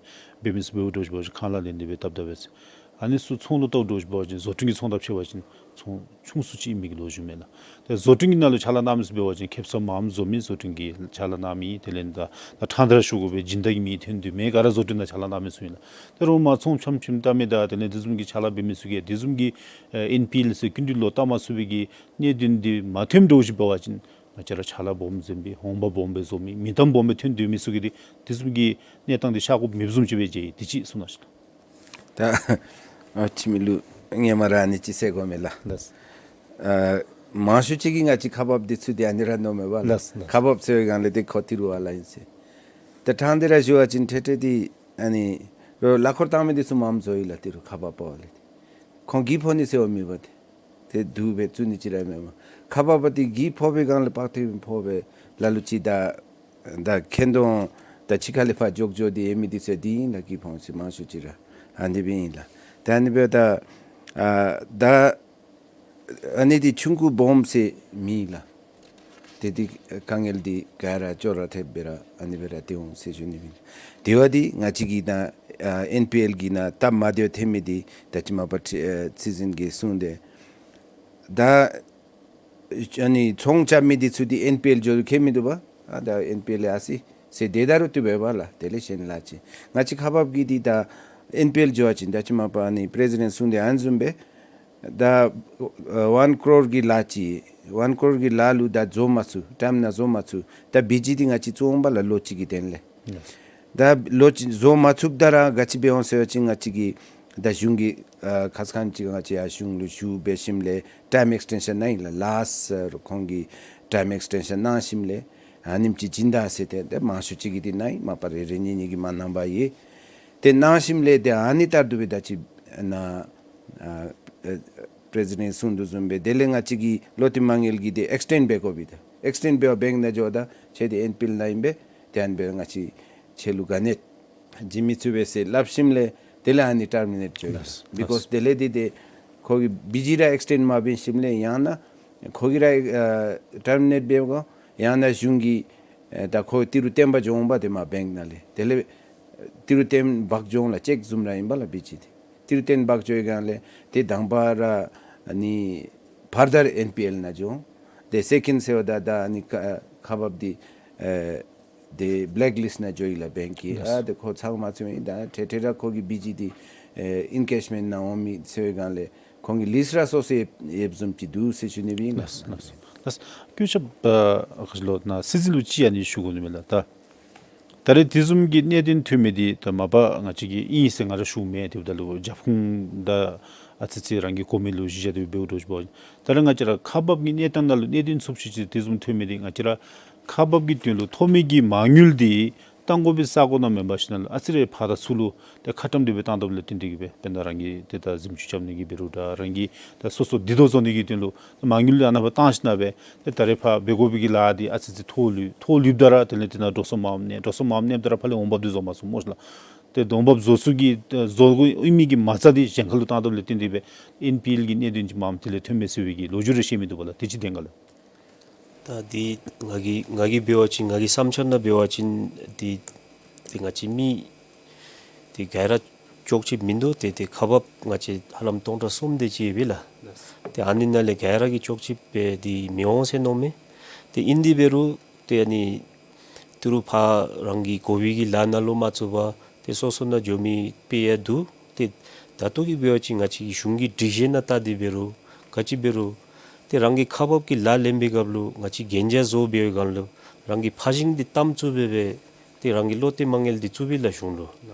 འབད་མི་ཚུ་འབདཝ་འདྲཝ་ཅིག་འབད་བ་ཅིན་ཁང་གླ་ལེན་ཏེ་སྦེ་བཏབ་ད་པས་ཟེར། ཨ་ནི་ཚུ་ཚོང་ལུ་བལྟཝ་འདྲཝ་ཅིག་འབད་བ་ཅིན་བཟོ་སྐྲུན་གྱི་ཚོང་དང་ཕྱད་པ་ཅིན་ཚོང་ཆུང་སུ་ཅིག་ཨིན་མི་གི་ལོ་རྒྱུས་མས་ལགས། ཏེ་བཟོ་སྐྲུན་གྱི་ནང་ལུ་ཕྱག་ལཱ་གནང་མི་ཚུ་འབད་བ་ཅིན་ཁེ་སང་མངམ་བཟོ་མི་བཟོ་སྐྲུན་གྱི་ཕྱག་ལཱ་གནང་མི་དེ་ལས་ད་ད་ཕྲང་སྟེ་ར་ཞུ་དགོ་པས། སྦྱིན་བདག་གི་མིང་ཐོན་དོ་མེད་ག་ར་བཟོ་སྐྲུན་ནང་ཕྱག་ལཱ་གནང་མི་ཚུ་ཨིན་ལགས། ཏེ་རོགས་མར་ཚོང་ཆམ་ཆིམ་བཏབ་མི་དང་དེ་ལས་དེ་བཟུམ་གྱི་ཕྱག་ལཱ་འབད་མི་ཚུ་གིས་དེ་བཟུམ་གྱི་ཨེན་པི་ཨེལ་ཟེར་སྐྱིན་འགྲུལ་ལོག་བཏབ་མ་ཚུགས་པའི་གི་གནད་དོན་འདི་མ་ཐོནམ་འདྲཝ་ཅིག་འབད་བ་ཅིན་ང་བཅས་ར་ཕྱག་ལཱ་སྦོམ་འཛེམ་སྦེ་འོང་འབབ་སྦོམ་སྦེ་བཟོ་མི་མིང་གཏམ་སྦོམ་སྦེ་ཐོན་སྡོད་མི་ཚུ་གིས་དེ་དེ་བཟུམ་གྱི་གནས་སྟངས་འདི་ཤར་དགོཔ་མེདཔ་བཟུམ་ཅིག་སྦེ་མཇལ་ཡི། དེ་ཅིག་གསུང་གནང་ཤིག་ལགས། ད་ཨ་ཁྱིམ་ལུ་ངེ་མ་ར་ཨ་ནི་ཅིག་ཟེར་དགོ་མས་ལགས། ལགས། ཨ་མང་ཤོས་ཅིག་གིས་ང་བཅས་ཁག་འབགཔ་འདི་ཚུ་འདི་ཨ་ནི་ར་མནོཝ་མས་པ་ལགས། ལགས་ལགས། ཁག་འབགཔ་ཟེར་བའི་སྒང་ལས་ཏེ་ཁོ་ཏི་རུ་བ་ལ་ཨིན་ཟེར། ད་ཕྲང་སྟེ་ར་ཞུ་བ་ཅིན་ཏེ་ཏེ་འདི་ཨ་ནི་རོགས་གླ་འཁོར་བཏང་མི་འདི་ཚུ་མངམ་བཟོ་ཡི་ལགས། ཏི་རུ་ཁག་འབགཔ་པ་ལས་ཏེ་ཁོང་གྱི་ཕོག་ནི་ཟེར་བ་མེད་པ་ཏེ། ཏེ་བསྡུ་སྦེ་བཙུགས་ནི་ཅིག་ར་མེན་པར་ཁག་འབགཔ་འདི་གྱི་ཕོག་པའི་སྒང་ལས་དཔག་ཏེ་ཕོག་སྦེ་ལ་ལུ་ཅིག་ད་ད་ཁེན་དོང་ད་ཕྱི་ཁ་ལས་ཕར་འགྱོ་འགྱོ་སྟེ་ཡོད་མི་འདི་ཚུ་འདི་ཨིན་ལགས། གྱི་ཕོག་ཟེར་མང་ཤོས་ཅིག་ར་ཨ་ནི་སྦེ་ཨིན་ལགས། ད་ཨ་ནི་སྦེ་ད་ཨ་ད་ཨ་ནི་འདི་ཆུང་ཀུ་སྦོམ་ཟེར་མེད་ལགས། ཏེ་འདི་དཀའ་ངལ་འདི་ག་ར་ཅོག་ར་འཐདཔ་སྦེ་ར་ཨ་ནི་སྦེ་ར་ཏེ་འོང་ཟེར་ཞུ་ནི་ཨིན། དེ་བ་འདི་ང་བཅས་ཀྱི་ནཱ་ཨ་ཨེན་པི་ཨེལ་གྱི་ནང་སྟབས་མ་བདེཝ་ཐོན་མི་འདི་ད་ཅི་མ་པ་ཁྲི་ཨ་ཁྲི་འཛིན་གྱིས་གསུངས་ཏེ་ད་ཨ་ནི་ཚོང་རྐྱབ་མི་འདི་ཚུ་འདི་ཨེན་པི་ཨེལ་འགྱོ་རུང་ཁྱད་མིན་འདུག་པ། ཨ་ད་ཨེན་པི་ཨེལ་ཡང་ཨ་སི་ཟེར་དེ་ད་རུང་བཏུབ་པས་པ་ལགས། དེ་ལས་གཞན་ལཱ་ཅིག་ང་བཅས་ཁག་འབགཔ་གི་འདི་ད་ཨེན་པི་ཨེལ་འགྱོ་བ་ཅིན་ད་ཅི་མ་པ་ཨ་ནི་པི་རེ་སི་ཌེནཊ་གསུངས་ཏེ་ཨ་ནི་བཟུམ་སྦེ་ད་ཨ་ཝན་ཀོར་གྱི་ལཱ་ཅིག་ཝན་ཀོར་གྱི་ལཱ་ལུ་ད་བཟོ་མ་ཚུགས་ཊའིམ་ནང་བཟོ་མ་ཚུགས་ད་བི་ཇི་འདི་ང་བཅས་བཙོང་པ་ལགས་ལོ་གཅིག་གི་དོན་ལས། ད་ལོ་གཅིག་བཟོ་མ་ཚུགསཔ་ད་ར་ག་ཅི་འབད་འོང་ཟེར་བ་ཅིན་ང་བཅས་ཀྱིས་ད་གཞུང་གི་ཨ་ཁ་ཙ་ཁ་ཉིནམ་ཅིག་ང་བཅས་ཡར་གཞུང་ལུ་ཞུ་འབད་ཞིནམ་ལས་ཊའིམ་ཨེགསི་ཊེན་ཤཱན་གནང་ཡི་ལགས། ལཱསཊ་ཨ་ཁོང་གིས་ཊའིམ་ཨེགསི་ཊེན་ཤཱན་གནང་ཞིནམ་ལས་ཨ་ནེམ་ཅིག་བྱིན་ད་ཟེར་ཏེ་ཏེ་མང་ཤོས་ཅིག་གིས་འདི་གནང་ཡི། མ་པ་རེ་རེ་གཉིས་གཉིས་ཀྱིས་མ་གནང་པར་ཡོད། ཏེ་གནང་ཞིནམ་ལས་ཏེ་ཨ་ནི་ལྟར་དུ་སྦེ་ད་ཅི་ནཱ་ཨ་ཨ་པི་རེ་སི་ཌེནཊ་གསུངས་དོ་བཟུམ་སྦེ་དེ་ལས་ང་བཅས་ཀྱི་ལོ་ཏི་མ་དངུལ་གྱི་འདི་ཨེགསི་ཊེནཌ་འབད་དགོ་པས། ད་ཨེགསི་ཊེནཌ་འབད་བར་བེངཀ་ནང་འགྱོཝ་ད་ཁྱོད་འདི་ཨེན་པི་ཨེལ་ནང་ཨིན་པས། ཏེ་ཨ་ནི་སྦེ་ང་བཅས་ཁྱོད་ལུ་ག་ནི་བྱིན་མི་ཚུགས་པས་ཟེར་སླབ་ཞིནམ་ལས་དེ་ལས་ཨ་ནི་ཊར་མི་ནེཊ་འགྱོ་ཡི། ལགས། བི་ཀོསི་དེ་ལས་འདི་ཏེ་ཁོ་གིས་བི་ཇི་ར་ཨེགསི་ཊེནཌ་མ་འབད་ཞིནམ་ལས་ཡང་ན་ཁོ་གིས་ར་ཨ་ཊར་མི་ནེཊ་འབད་དགོ། ཡང་ན་གཞུང་གིས་ཨེ་ད་ཁོ་ཏི་རུ་བཏོན་པར་འགྱོ་འོང་པ་ཏེ་མར་བེངཀ་ནང་ལས་དེ་ལས་ཏི་རུ་བཏོན་འབག་འགྱོ་འོང་ལགས། ཅེཀ་བཟུམ་ར་ཨིན་པས་ལགས་བི་ཇི་འདི། ཏི་རུ་བཏོན་འབག་འགྱོ་བའི་སྒང་ལས་ཏེ་དང་པ་ར་ཨ་ནི་ཕར་དར་ཨེན་པི་ཨེལ་ནང་འགྱོ་འོང་། ཏེ་སེ་ཀེནཌ་ཟེརཝ་ད་ད་ཨ་ནི་ཁ་ཁག་འབགཔ་འདི་ཨེ་ཏེ་བི་ལེཀ་ལིསཊ་ནང་འགྱོ་ཡི་ལགས་བེངཀ་གིས། ལགས། ཨ་ཏེ་ཁོ་ཚང་མ་ཚུད་ཡི། ད་ཏེ་ཏེ་ར་ཁོ་གི་བི་ཇི་འདི་ཨེ་ཨེན་ཀེཤ་མེནཊ་ནང་འོང་མི་ཟེར་བའི་སྒང་ལས་ཁོང་གི་ལིསཊ་ར་སོ་སོ་ཡོདཔ་བཟུམ་ཅིག་འདུག་ཟེར་ཞུ་ནི་སྦེ་ཨིན་ལགས། ལགས་ལགས་ལགས། བཀོད་ཁྱབ་ཨ་ཁ་ལོ་ནཱ་སྲིད་འཛིན་ལུ་ཅིག་ཨ་ནི་ཞུ་དགོ་ནི་མས་ལགས། ད་ད་རེས་དེ་བཟུམ་གྱི་གནད་དོན་ཐོན་མི་འདི་ད་མ་པ་ང་བཅས་ཀྱིས་ཨིན་ཟེར་ང་ར་ཞུཝ་མེན། དེ་འབདཝ་ད་ལུ་རྒྱབ་ཁུངས་དང་ཨ་ཙི་ཙི་རང་གི་གོ་མི་ལུ་གཞི་བཞག་སྟེ་འབདཝ་འདྲཝ་ཅིག་འབད་བ་ཅིན་ད་རེས་ང་བཅས་ར་ཁག་འབག་གི་གནས་སྟངས་ནང་ལུ་གནད་དོན་ཚབས་ཆེ་ཅིག་དེ་བཟུམ་ཐོན་མི་འདི་ང་བཅས་ར་ཁག་འབག་གི་དོན་ལུ་ཐོབ་མི་གི་མ་དངུལ་འདི་བཏང་དགོ་པའི་ས་གོ་ནང་མེན་པར་ཞིན་ན་ལུ་ཨ་ཙི་རེ་ཕར་དང་ཚུར་ལུ་ཏེ་ཁ་བཀྲམ་སྟེ་སྦེ་བཏང་དོཝ་ལས་བརྟེན་ཏེ་གིས་སྦེ་དཔེར་ན་རང་གི་ཏེ་ད་གཟིམ་ཅུང་རྐྱབ་ནི་གི་འབད་རུང་ད་རང་གི་ད་སོ་སོ་སྡིག་ཏོ་བཟོ་ནི་གི་དོན་ལུ་མ་དངུལ་ཨ་ནཱ་ཕར་བཏང་ཞིན་ན་སྦེ་ཏེ་ད་རེས་ཕར་འབད་དགོ་པའི་གི་ལཱ་འདི་ཨ་ཙི་ཙི་ཐོག་ལུ་ཐོག་ལུསཔ་ད་ར་དེ་ལས་དེ་ནང་འགྲོ་སོང་མངམ་གནས། འགྲོ་སོང་མངམ་གནསཔ་ད་ར་ཕར་ལས་འོང་འབབ་འདི་བཟོ་མ་ཚུགས་སྨོ་ལགས། ཏེ་འོང་འབབ་བཟོ་ཚུགས་ཀྱི་བཟོ་དགོ་ཨིན་མི་གི་མ་རྩ་འདི་གཞན་ཁ་ལུ་བཏང་དོཝ་ལས་བརྟེན་ཏེ་སྦེ་ཨེན་པི་ཨེལ་གྱི་གནད་དོན་ཅིག་མངམ་དེ་ལས་ཐོན་མས་ཟེར་བའི་གི་ལོ་རྒྱུས་རེ་བཤད་མི་འདུག་པ་ལགས། དེ་ཅིག་བདེན་ག་ལགས། ད་འདི་ང་གིས་ང་གིས་འབད་བ་ཅིན་ང་གི་བསམ་འཆར་ནང་འབད་བ་ཅིན་འདི་འདི་ང་བཅས་མི་འདི་ག་ར་ཅོག་ཅིག་མིན་འདུག། ཏེ་ཏེ་ཁག་འབགཔ་ང་བཅས་ཧ་ལམ་སྟོང་ཕྲག་གསུམ་དེ་ཅིག་ཡོད་པས་ལགས། ཏེ་ཨ་ནི་ནང་ལས་ག་ར་གིས་ཅོག་ཅིག་སྦེ་འདི་མི་འོང་ཟེར་མནོཝ་མས། ཏེ་ཨིན་དེ་འབད་རུང་ཏེ་ཨ་ནི་ཏི་རུ་ཕར་རང་གི་དགོ་པའི་གི་ལཱ་ནང་ལུ་མ་བཙུགས་པར་ཏེ་སོ་སོ་ནང་འགྱོ་མི་དཔེ་ཡང་འདུག། ཏེ་ད་ལྟོ་གི་འབད་བ་ཅིན་ང་བཅས་ཀྱི་གཞུང་གི་སྒྲིག་གཞི་ནང་བལྟ་སྟེ་འབད་རུང་ག་ཅི་འབད་རུང་ཏེ་རང་གི་ཁག་འབགཔ་གི་ལཱ་ལེན་པའི་སྐབས་ལུ་ང་བཅས་གན་རྒྱ་བཟོ་བའི་སྒང་ལུ་རང་གི་ཕར་ཞིང་འདི་གཏམ་བཙུགས་སྦེ་སྦེ་ཏེ་རང་གི་ལོ་ཏེ་མ་དངུལ་འདི་བཙུགས་པས་ལགས་གཞུང་ལུ།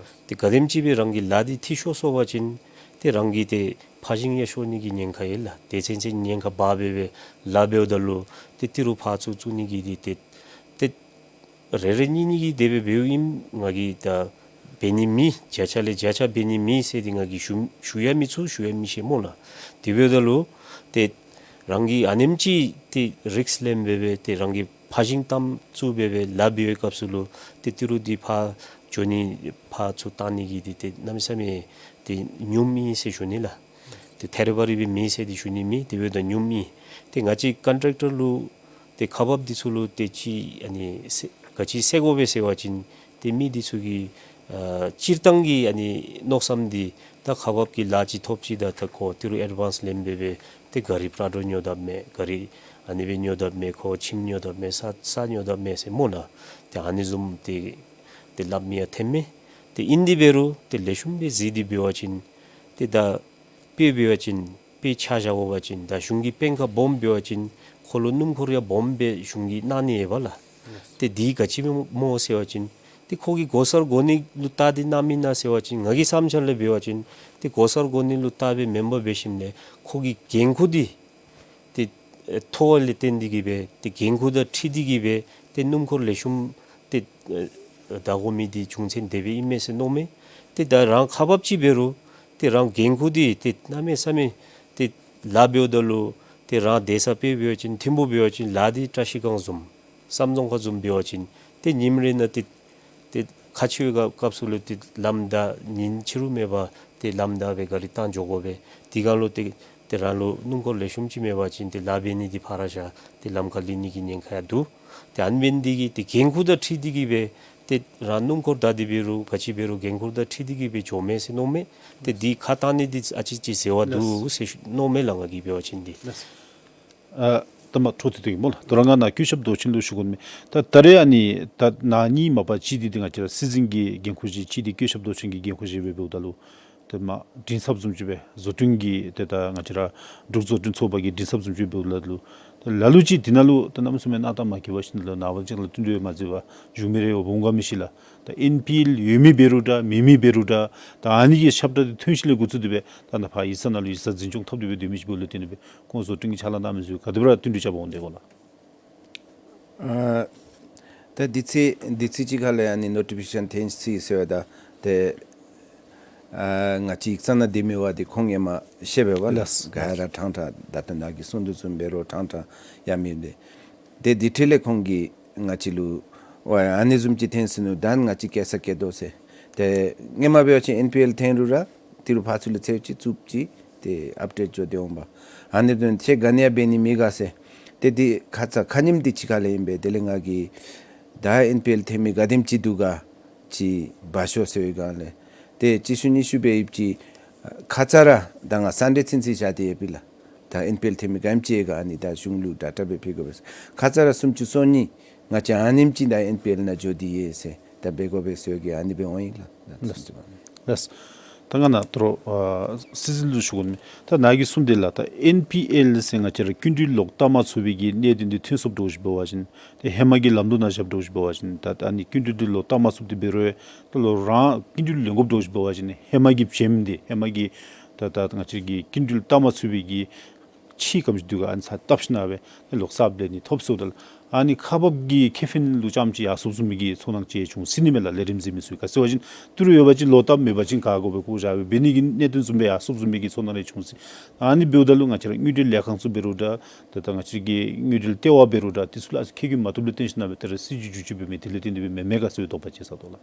ཏེ་ག་དེམ་ཅིག་སྦེ་རང་གི་ལཱ་འདི་འཐུས་ཤོར་སོང་པ་ཅིན་ཏེ་རང་གི་ཏེ་ཕར་ཞིང་ཡང་ཤོར་ནི་གི་ཉེན་ཁ་ཡོད་ལགས། ཏེ་ཚུན་ཚོད་ཉེན་ཁ་འབག་སྦེ་སྦེ་ལཱ་འབདཝ་ད་ལུ་ཏེ་ཏི་རུ་ཕར་ཚུར་བཙུགས་ནི་གི་འདི་ཏེ་ཏེ་རེ་རེ་གཉིས་གཉིས་ཀྱིས་དེ་སྦེ་འབདཝ་ཨིན། ང་གིས་ད་འབད་ནི་མེད། བརྒྱ་ཆ་ལས་བརྒྱ་ཆ་འབད་ནི་མེད་ཟེར་འདི་ང་གིས་ཞུ་ཞུ་ཡང་མི་ཚུགས། ཞུ་ཡང་མི་ཤེས་སྨོ་ལགས། དེ་འབདཝ་ད་ལུ་ཏེ་རང་གིས་ཨ་ནེམ་ཅིག་ཏེ་རིསཀ་ལེན་སྦེ་སྦེ་ཏེ་རང་གི་ ཕར་ཞིང་གཏམ་བཙུགས་སྦེ་སྦེ་ལཱ་འབད་བའི་སྐབས་སུ་ལུ་ཏེ་ཏི་རུ་འདི་ཕར་འགྱོ་ནི་ཕར་ཚུར་བཏང་ནི་གི་འདི་ཏེ་གནམ་མེད་ས་མེད་ཏེ་ཉུངམ་ཨིན་ཟེར་ཞུ་ནི་ལགས། ཏེ་ཐད་རི་བ་རི་སྦེ་མེད་ཟེར་འདི་ཞུ་ནི་མེད། དེ་འབདཝ་ད་ཉུངམ་ཨིན། ཏེ་ང་བཅས་ཀོན་ཊེཀ་ཊར་ལུ་ཏེ་ཁག་འབགཔ་འདི་ཚུ་ལུ་ཏེ་ཅིག་ཨ་ནི་ག་ཅི་ཟེར་དགོ་པས་ཟེར་བ་ཅིན་ཏེ་མི་འདི་ཚུ་གིས་ཨ་སྤྱིར་བཏང་གི་ཨ་ནི་མནོ་བསམ་འདི་ད་ཁག་འབགཔ་གིས་ལཱ་ཅིག་ཐོབ་ཅི་ད་ད་ཁོ་ཏི་རུ་ཨེཌ་ཝཱནསི་ལེན་སྦེ་སྦེ་ཏེ་གཱ་རི་པྲ་ཌོ་ཉོ་དཔ་མས། གཱ་རི་ཨ་ནི་སྦེ་ཉོ་དཔ་མས། ཁོ་ཁྱིམ་ཉོ་དཔ་མས། ས་ས་ཉོ་དཔ་མས་ཟེར་སྨོ་ལགས། ཏེ་ཨ་ནི་བཟུམ་ཏེ་ཏེ་སླབ་མི་ཡང་ཐོནམ་མས། ཏེ་ཨིན་དེ་འབད་རུང་ཏེ་ལེགས་ཤོམ་སྦེ་གཟིགས་ཏེ་འབད་བ་ཅིན་ཏེ་ད་དཔེ་འབད་བ་ཅིན་དཔེ་ཆ་བཞག་དགོ་པ་ཅིན་ད་གཞུང་གི་དཔོན་ཁག་སྦོམ་འབད་བ་ཅིན་ཁོ་ལུ་སྣུམ་འཁོར་ཡང་སྦོམ་སྦེ་གཞུང་གིས་གནང་ནི་ཡོད་པ་ལགས། ཏེ་འདི་ག་ཅི་སྦེ་སྨོ་ཟེར་བ་ཅིན་ཏེ་ཁོ་གིས་གོ་སར་གོ་ནི་ལུ་བལྟ་སྟེ་གནང་མི་ཨིན་ན་ཟེར་བ་ཅིན་ང་གི་བསམ་འཆར་ལས་འབད་བ་ཅིན་ཏེ་གོ་སར་གོ་ནི་ལུ་བལྟ་སྦེ་མེན་པར་འབད་ཞིནམ་ལས་ཁོ་གི་འགན་ཁུར་འདི་ཏེ་ཨེ་མཐོ་བ་ལས་བརྟེན་ཏེ་གིས་སྦེ་ཏེ་འགན་ཁུར་དང་འཁྲིལ་ཏེ་གིས་སྦེ་ཏེ་སྣུམ་འཁོར་ལེགས་ཤོམ་ཏེ་ཨེ་བདའ་དགོ་མི་འདི་རྒྱུ་མཚན་དེ་སྦེ་ཨིན་མས་ཟེར་མནོཝ་མས། ཏེ་ད་རང་ཁག་འབགཔ་ཅིག་འབད་རུང་ཏེ་རང་འགན་ཁུར་འདི་ཏེ་གནམ་མེད་ས་མེད་ཏེ་ལཱ་འབདཝ་ད་ལུ་ཏེ་རང་སྡོད་ས་དཔེ་འབད་བ་ཅིན་ཐིམ་ཕུ་འབད་བ་ཅིན་ལཱ་འདི་བཀྲ་ཤིས་སྒང་བཟུམ་སམ་རྫོང་ཁག་བཟུམ་འབད་བ་ཅིན་ཏེ་ཉིནམ་རེ་ནང་ཏེ་ཏེ་ཁ་ཆེ་བའི་སྐབས་སུ་ལུ་ཏེ་ལམ་བདའ་ཉིན་ཕྱི་རུ་མེད་པར་ཏེ་ལམ་བདའ་སྦེ་གཱ་རི་བཏང་འགྱོ་དགོ་པས། དེ་སྒང་ལུ་ཏེ་ཏེ་རང་ལུ་སྣུམ་འཁོར་ལེགས་ཤོམ་ཅིག་མེད་པ་ཅིན་ཏེ་ལཱ་འབད་ནི་འདི་ཕར་ར་བཞག་ཏེ་ལམ་ཁར་ལུས་ནི་གི་ཉེན་ཁ་ཡང་འདུག། ཏེ་ཨ་ནི་འབད་ནི་འདི་གིས་ཏེ་འགན་ཁུར་དང་འཁྲིལ་ཏེ་གིས་སྦེ་ཏེ་རང་སྣུམ་འཁོར་བདའ་སྟེ་འབད་རུང་ག་ཅི་འབད་རུང་འགན་ཁུར་དང་འཁྲིལ་ཏེ་གིས་སྦེ་འགྱོཝ་མས་ཟེར་མནོཝ་མས། ཏེ་འདི་ཁ་བཏང་ནི་འདི་ཨ་ཙི་ཅིག་ཟེར་བ་འདུག་ཟེར་མནོཝ་མས་ལགས། ང་གིས་འབད་བ་ཅིན་འདི། ཨ་ད་མ་འཕྲོ་མཐུད་དེ་གི་སྨོ་ལགས། དོ་རུང་ང་ནཱ་བཀོད་ཁྱབ་མདོ་ཆེན་ལུ་ཞུ་དགོ་མི་ད་ད་རེས་ཨ་ནི་ད་ནཱ་གཉིས་མ་པ་གཅིག་འདི་ཏེ་ང་བཅས་ར་སྲིད་འཛིན་གྱི་འགན་ཁུར་བཞེས་གཅིག་འདི་བཀོད་ཁྱབ་མདོ་ཆེན་གྱི་འགན་ཁུར་བཞེས་སྦེ་འབདཝ་ད་ལུ་ཏེ་མ་མགྲིན་ཚབ་བཟུམ་ཅིག་སྦེ་བཟོ་སྐྲུན་གྱི་ཏེ་ད་ང་བཅས་ར་འབྲུག་བཟོ་སྐྲུན་ཚོགས་པ་གི་མགྲིན་ཚབ་བཟུམ་ཅིག་འབདཝ་ད་ལུ་ལ་ལུ་ཅིག་འདི་ནང་ལུ་ད་གནམ་མེད་ས་མེད་གནང་སྟངས་མ་འཁྱོལ་བ་ཅིན་ལུ་ནངས་པ་གཅིག་ལུ་བསྟུན་གྲོས་མ་མཛད་པར་བཞུགས་མི་རེ་འོང་ག་མི་ཤེས་ལགས། ད་ཨེན་པི་ཨེལ་ཡོད་མི་འབད་རུང་འདྲ་མེད་མི་འབད་རུང་འདྲ་ད་ཨ་ནི་གི་ཁྱབ་བསྒྲགས་འདི་ཐོན་ཞིནམ་ལས་འགོ་བཙུགས་ཏེ་སྦེ་ད་ནཱ་ཕར་ཡིག་ཚང་ནང་ལུ་ཡིག་ཚང་འཛིན་སྐྱོང་འཐབ་སྟེ་སྦེ་སྡོད་མི་ཅིག་འབདཝ་ལུ་བརྟེན་ཏེ་སྦེ་ཁོང་བཟོ་སྐྲུན་གྱི་ཕྱག་ལཱ་གནང་མི་ཚུ་ག་དེ་སྦེ་ར་བསྟུན་གྲོས་རྐྱབ་པར་འོང་དེས་གོ་ལགས། ཨ་ད་དུས་ཚོད་དུས་ཚོད་ཅིག་ཁ་ལས་ཨ་ནི་ནོ་ཊི་ཕི་ཀེ་ཤཱན་ཐོན་ཅི་ཟེར་བ་ད་ཏེ་ཨ་ང་བཅས་ཡིག་ཚང་ནང་སྡོད་མི་བ་འདི་ཁོང་ཡང་མ་ཤེས་པས་བ་ལགས། ལགས། ག་ར་ཕྲང་ཕྲང་ད་ལྟོ་ནཱ་གིས་གསུང་དོ་བཟུམ་འབད་རུང་ཕྲང་ཕྲང་ཡང་མེད་དེ། ཏེ་དེ་འཕྲོ་ལས་ཁོང་གིས་ང་བཅས་ལུ་ཝའི་ཨ་ནི་བཟུམ་ཅིག་ཐོན་སོ་ནུག། ད་ང་བཅས་སྐྱེལ་ས་སྐྱེལ་དོ་ཟེར། ཏེ་སྔོན་མ་འབད་བ་ཅིན་ཨེན་པི་ཨེལ་ཐོན་རུང་ར་ཏི་རུ་ཕར་ཚུར་ལུ་ཚེས་གཅིག་རྩུབ་ཅིག་ཏེ་ཨཔ་ཌེཊ་འགྱོ་སྟེ་འོང་པ། ཨ་ནི་དོན་ཚེས་ག་ནི་ཡང་འབད་ནི་མེད་ག་ཟེར། ཏེ་འདི་ཁ་ཙ་ཁ་ཉིནམ་འདི་ཅིག་ཁ་ལས་ཨིན་པས། དེ་ལས་ང་གིས་ད་ཨེན་པི་ཨེལ་ཐོན་མི་ག་དེམ་ཅིག་འདུག་ག་ཅིག་འབད་ཤོག་ཟེར་བའི་སྒང་ལས་ཏེ་གཅིག་ཤུལ་གཉིས་ཤུལ་སྦེ་ཡོདཔ་ཅིག་ཁ་ཙ་ར་ད་ང་སན་ཌེ་ཚུན་ཚོད་བཞག་སྟེ་ཡོད་པས་ལགས། ད་ཨེན་པི་ཨེལ་ཐོན་མི་ག་དེམ་ཅིག་ཡོད་ག་ཨ་ནི་ད་གཞུང་ལུ་ཌེ་ཊ་སྦེ་ཕུལ་དགོ་པས། ཁ་ཙ་ར་སུམ་ཅུ་སོ་གཉིས་ང་བཅས་ཨ་ནེམ་ཅིག་ད་ཨེན་པི་ཨེལ་ནང་འགྱོ་སྟེ་ཡོད་ཟེར། ད་འབད་དགོ་པས་ཟེར་གི་ཨ་ནི་སྦེ་འོང་ཡི་ལགས། ལགས། ལགས། ད་ང་ནཱ་ད་རུང་ཨ་སྲིད་འཛིན་ལུ་ཞུ་དགོ་མི་ད་ནཱ་གིས་གསུངས་དེ་ལགས། ད་ཨེན་པི་ཨེལ་ཟེར་ང་བཅས་ར་སྐྱིན་འགྲུལ་ལོག་བཏབ་མ་ཚུགས་པའི་གི་གནད་དོན་འདི་ཐོན་སོངམ་འདྲཝ་ཅིག་འབད་བ་ཅིན་ཏེ་ཧེ་མ་གི་ལམ་ལུགས་ནང་བཞགཔ་འདྲཝ་ཅིག་འབད་བ་ཅིན་ད་ཨ་ནི་སྐྱིན་འགྲུལ་འདི་ལོག་བཏབ་མ་ཚུགསཔ་འདི་འབད་རུང་ད་ལོག་རང་སྐྱིན་འགྲུལ་ལེན་དགོཔ་འདྲཝ་ཅིག་འབད་བ་ཅིན་ཧེ་མ་གི་བྱེམ་འདི་ཧེ་མ་གི་ད་ད་ང་བཅས་ཀྱི་སྐྱིན་འགྲུལ་བཏབ་མ་ཚུགས་པའི་གི་ཕྱེ་གམ་ཅིག་འདུག་ག་ཨ་ནི་ཚུ་བཏབ་ཞིནམ་སྦེ་ལོག་གསརཔ་ལེན་ནི་ཐོབ་སོངམ་ད་ལགས། ཨ་ནི་ཁག་འབགཔ་གི་ཁེ་ཕན་ལུ་ཙམ་ཅིག་ཡར་སོངམ་བཟུམ་མའི་གི་ཚོར་སྣང་ཅིག་བྱུང་སྲིད་ནི་མས་ལགས། ལས་རིམ་གཟིགས་མི་ཚུ་གིས་ག་ཅི་ཟེར་བ་ཅིན་ཏི་རུ་ཡོད་པ་ཅིན་ལོག་བཏབ་མེད་པ་ཅིན་ག་དགོ་པས་བཀོ་བཞག་སྦེ་འབད་ནི་གི་གནད་དོན་བཟུམ་སྦེ་ཡར་སོངམ་བཟུམ་མའི་གི་ཚོར་སྣང་རེ་བྱུང་སྲིད། ཨ་ནི་འབདཝ་ད་ལུ་ང་བཅས་ར་དངུལ་འབྲེལ་ལས་ཁང་ཚུ་འབད་རུང་འདྲ་ད་ད་ང་བཅས་ཀྱི་དངུལ་འབྲེལ་ལྟེ་བ་འབད་རུང་འདྲ་དེ་ཚུ་ལུ་ཨ་ཙི་ཁེ་གྱོང་མ་ཐོབ་ལུ་བརྟེན་ཞིནམ་སྦེ་ད་རེས་སྲིད་བྱུས་བསྒྱུར་བཅོས་འབད་མི་དེ་ལུ་བརྟེན་ཏེ་སྦེ་མེན་མས་ག་ཟེར་བའི་དོགས་པ་སྐྱེས་ས་དོ་ལགས།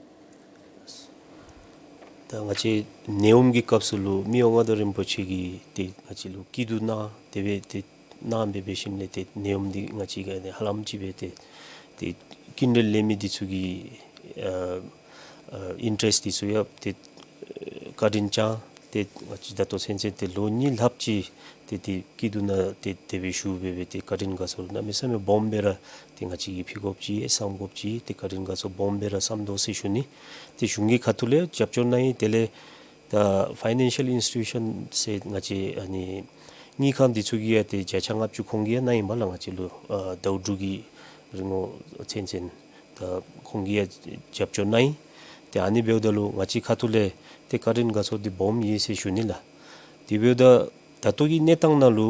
ད་ང་བཅས་ནད་ཡམས་ཀྱི་སྐབས་སུ་ལུ་མི་དབང་མངའ་བདག་རིན་པོ་ཆེ་གིས་ཏེ་ང་བཅས་ལུ་སྐྱིད་སྡུག་གནང་དེ་སྦེ་ཏེ་གནང་སྦེ་འབད་ཞིནམ་ལས་ཏེ་ནད་ཡམས་འདི་ང་བཅས་ཀྱིས་ཧ་ལམ་ཅིག་སྦེ་ཏེ་ཏེ་སྐྱིན་འགྲུལ་ལེན་མི་འདི་ཚུ་གི་ཨ་ཨ་ཨིན་ཊ་རེསཊ་འདི་ཚུ་ཡང་ཏེ་བཀའ་དྲིན་བསྐྱངས། ཏེ་ང་བཅས་ད་ལྟོ་ཚུན་ཚོད་ཏེ་ལོ་གཉིས་ལྷགཔ་ཅིག་ཏེ་ཏེ་སྐྱིད་སྡུག་ནང་ཏེ་དེ་སྦེ་བཞུགས་སྦེ་སྦེ་ཏེ་བཀའ་དྲིན་དགའ་ཚོར་གནམ་མེད་ས་མེད་སྦོམ་སྦེ་ར་ཏེ་ང་བཅས་ཀྱིས་ཕུལ་དགོཔ་ཅིག་བསམ་དགོཔ་ཅིག་ཏེ་བཀའ་དྲིན་དགའ་ཚོར་སྦོམ་སྦེ་ར་བསམ་དོ་ཟེར་ཞུ་ནི། ཏེ་གཞུང་གི་ཁ་ཐུག་ལས་རྒྱབ་སྐྱོར་གནང་ཡི། དེ་ལས་ད་ཕའི་ནན་ཤལ་ཨིནསི་ཊི་ཊུ་ཤཱན་ཟེར་ང་བཅས་ཨ་ནི་དངུལ་ཁང་འདི་ཚུ་གིས་ཡང་ཏེ་བརྒྱ་ཆ་ལྔ་བཅུ་ཁོང་གིས་ཡང་གནང་ཡི་མས་ལགས། ང་བཅས་ལུ་ཨ་ཟླཝ་དྲུག་གི་རིང་ལུ་ཚུན་ཚོད་ད་ཁོང་གིས་ཡང་རྒྱབ་སྐྱོར་གནང་ཡི། ཏེ་ཨ་ནི་འབདཝ་ད་ལུ་ང་བཅས་ཁ་ཐུག་ལས་ཏེ་བཀའ་དྲིན་དགའ་ཚོར་འདི་སྦོམ་ཡོད་ཟེར་ཞུ་ནི་ལགས། དེ་འབདཝ་ད་ད་ལྟོ་གི་གནས་སྟངས་ནང་ལུ་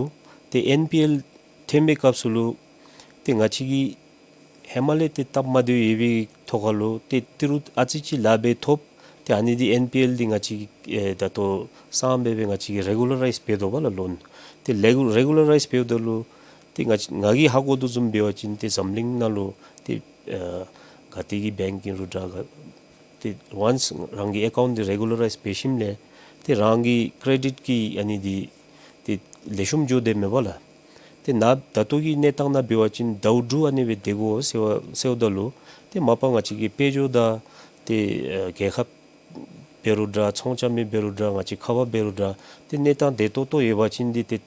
ཏེ་ཨེན་པི་ཨེལ་ཐོན་པའི་སྐབས་སུ་ལུ་ཏེ་ང་བཅས་ཀྱིས་ཧེ་མ་ལས་ཏེ་སྟབས་མ་བདེཝ་ཡོད་པའི་ཐོག་ཁ་ལུ་ཏེ་ཏི་རུ་ཨ་ཙི་ཅིག་ལཱ་འབད་ཐོབ། ཏེ་ཨ་ནི་འདི་ཨེན་པི་ཨེལ་འདི་ང་བཅས་ཀྱིས་ཨེ་ད་ལྟོ་སང་སྦེ་སྦེ་ང་བཅས་ཀྱིས་རེ་གུ་ལ་རའིཛ་འབད་དོ་བ་ལགས་ལོན། ཏེ་རེ་གུ་རེ་གུ་ལ་རའིཛ་འབདཝ་ད་ལུ་ ཏེ་ང་ང་གིས་ཧ་གོ་དོ་བཟུམ་འབད་བ་ཅིན་ཏེ་འཛམ་གླིང་ནང་ལུ་ཏེ་ཨ་ག་ཏེ་གི་བེངཀ་ཨིན་རུང་འདྲ་ག་ཏེ་ཝཱནསི་རང་གི་ཨེ་ཀའུནཊ་འདི་རེ་གུ་ལ་རའིཛ་འབད་ཞིནམ་ལས་ཏེ་རང་གི་ཀེ་རེ་ཌིཊ་ཀྱི་ཨ་ནི་འདི་ཏེ་ལེགས་ཤོམ་འགྱོ་དེས་མས་པ་ལགས། ཏེ་ནཱ་ད་ལྟོ་གི་གནས་སྟངས་ནང་འབད་བ་ཅིན་ཟླཝ་དྲུག་ཨ་ནི་སྦེ་སྡོད་དགོ་ཟེར་བ་ཟེརཝ་ད་ལུ་ཏེ་མ་པ་ང་བཅས་ཀྱི་དཔལ་འབྱོར་དང་ཏེ་ཨ་རྒྱལ་ཁབ་འབད་རུང་འདྲ་ཚོང་རྐྱབ་མི་འབད་རུང་འདྲ་ང་བཅས་ཁ་བ་འབད་རུང་འདྲ་ཏེ་གནས་སྟངས་བདེ་ཏོག་ཏོ་ཡོད་པ་ཅིན་འདི་ཏེ་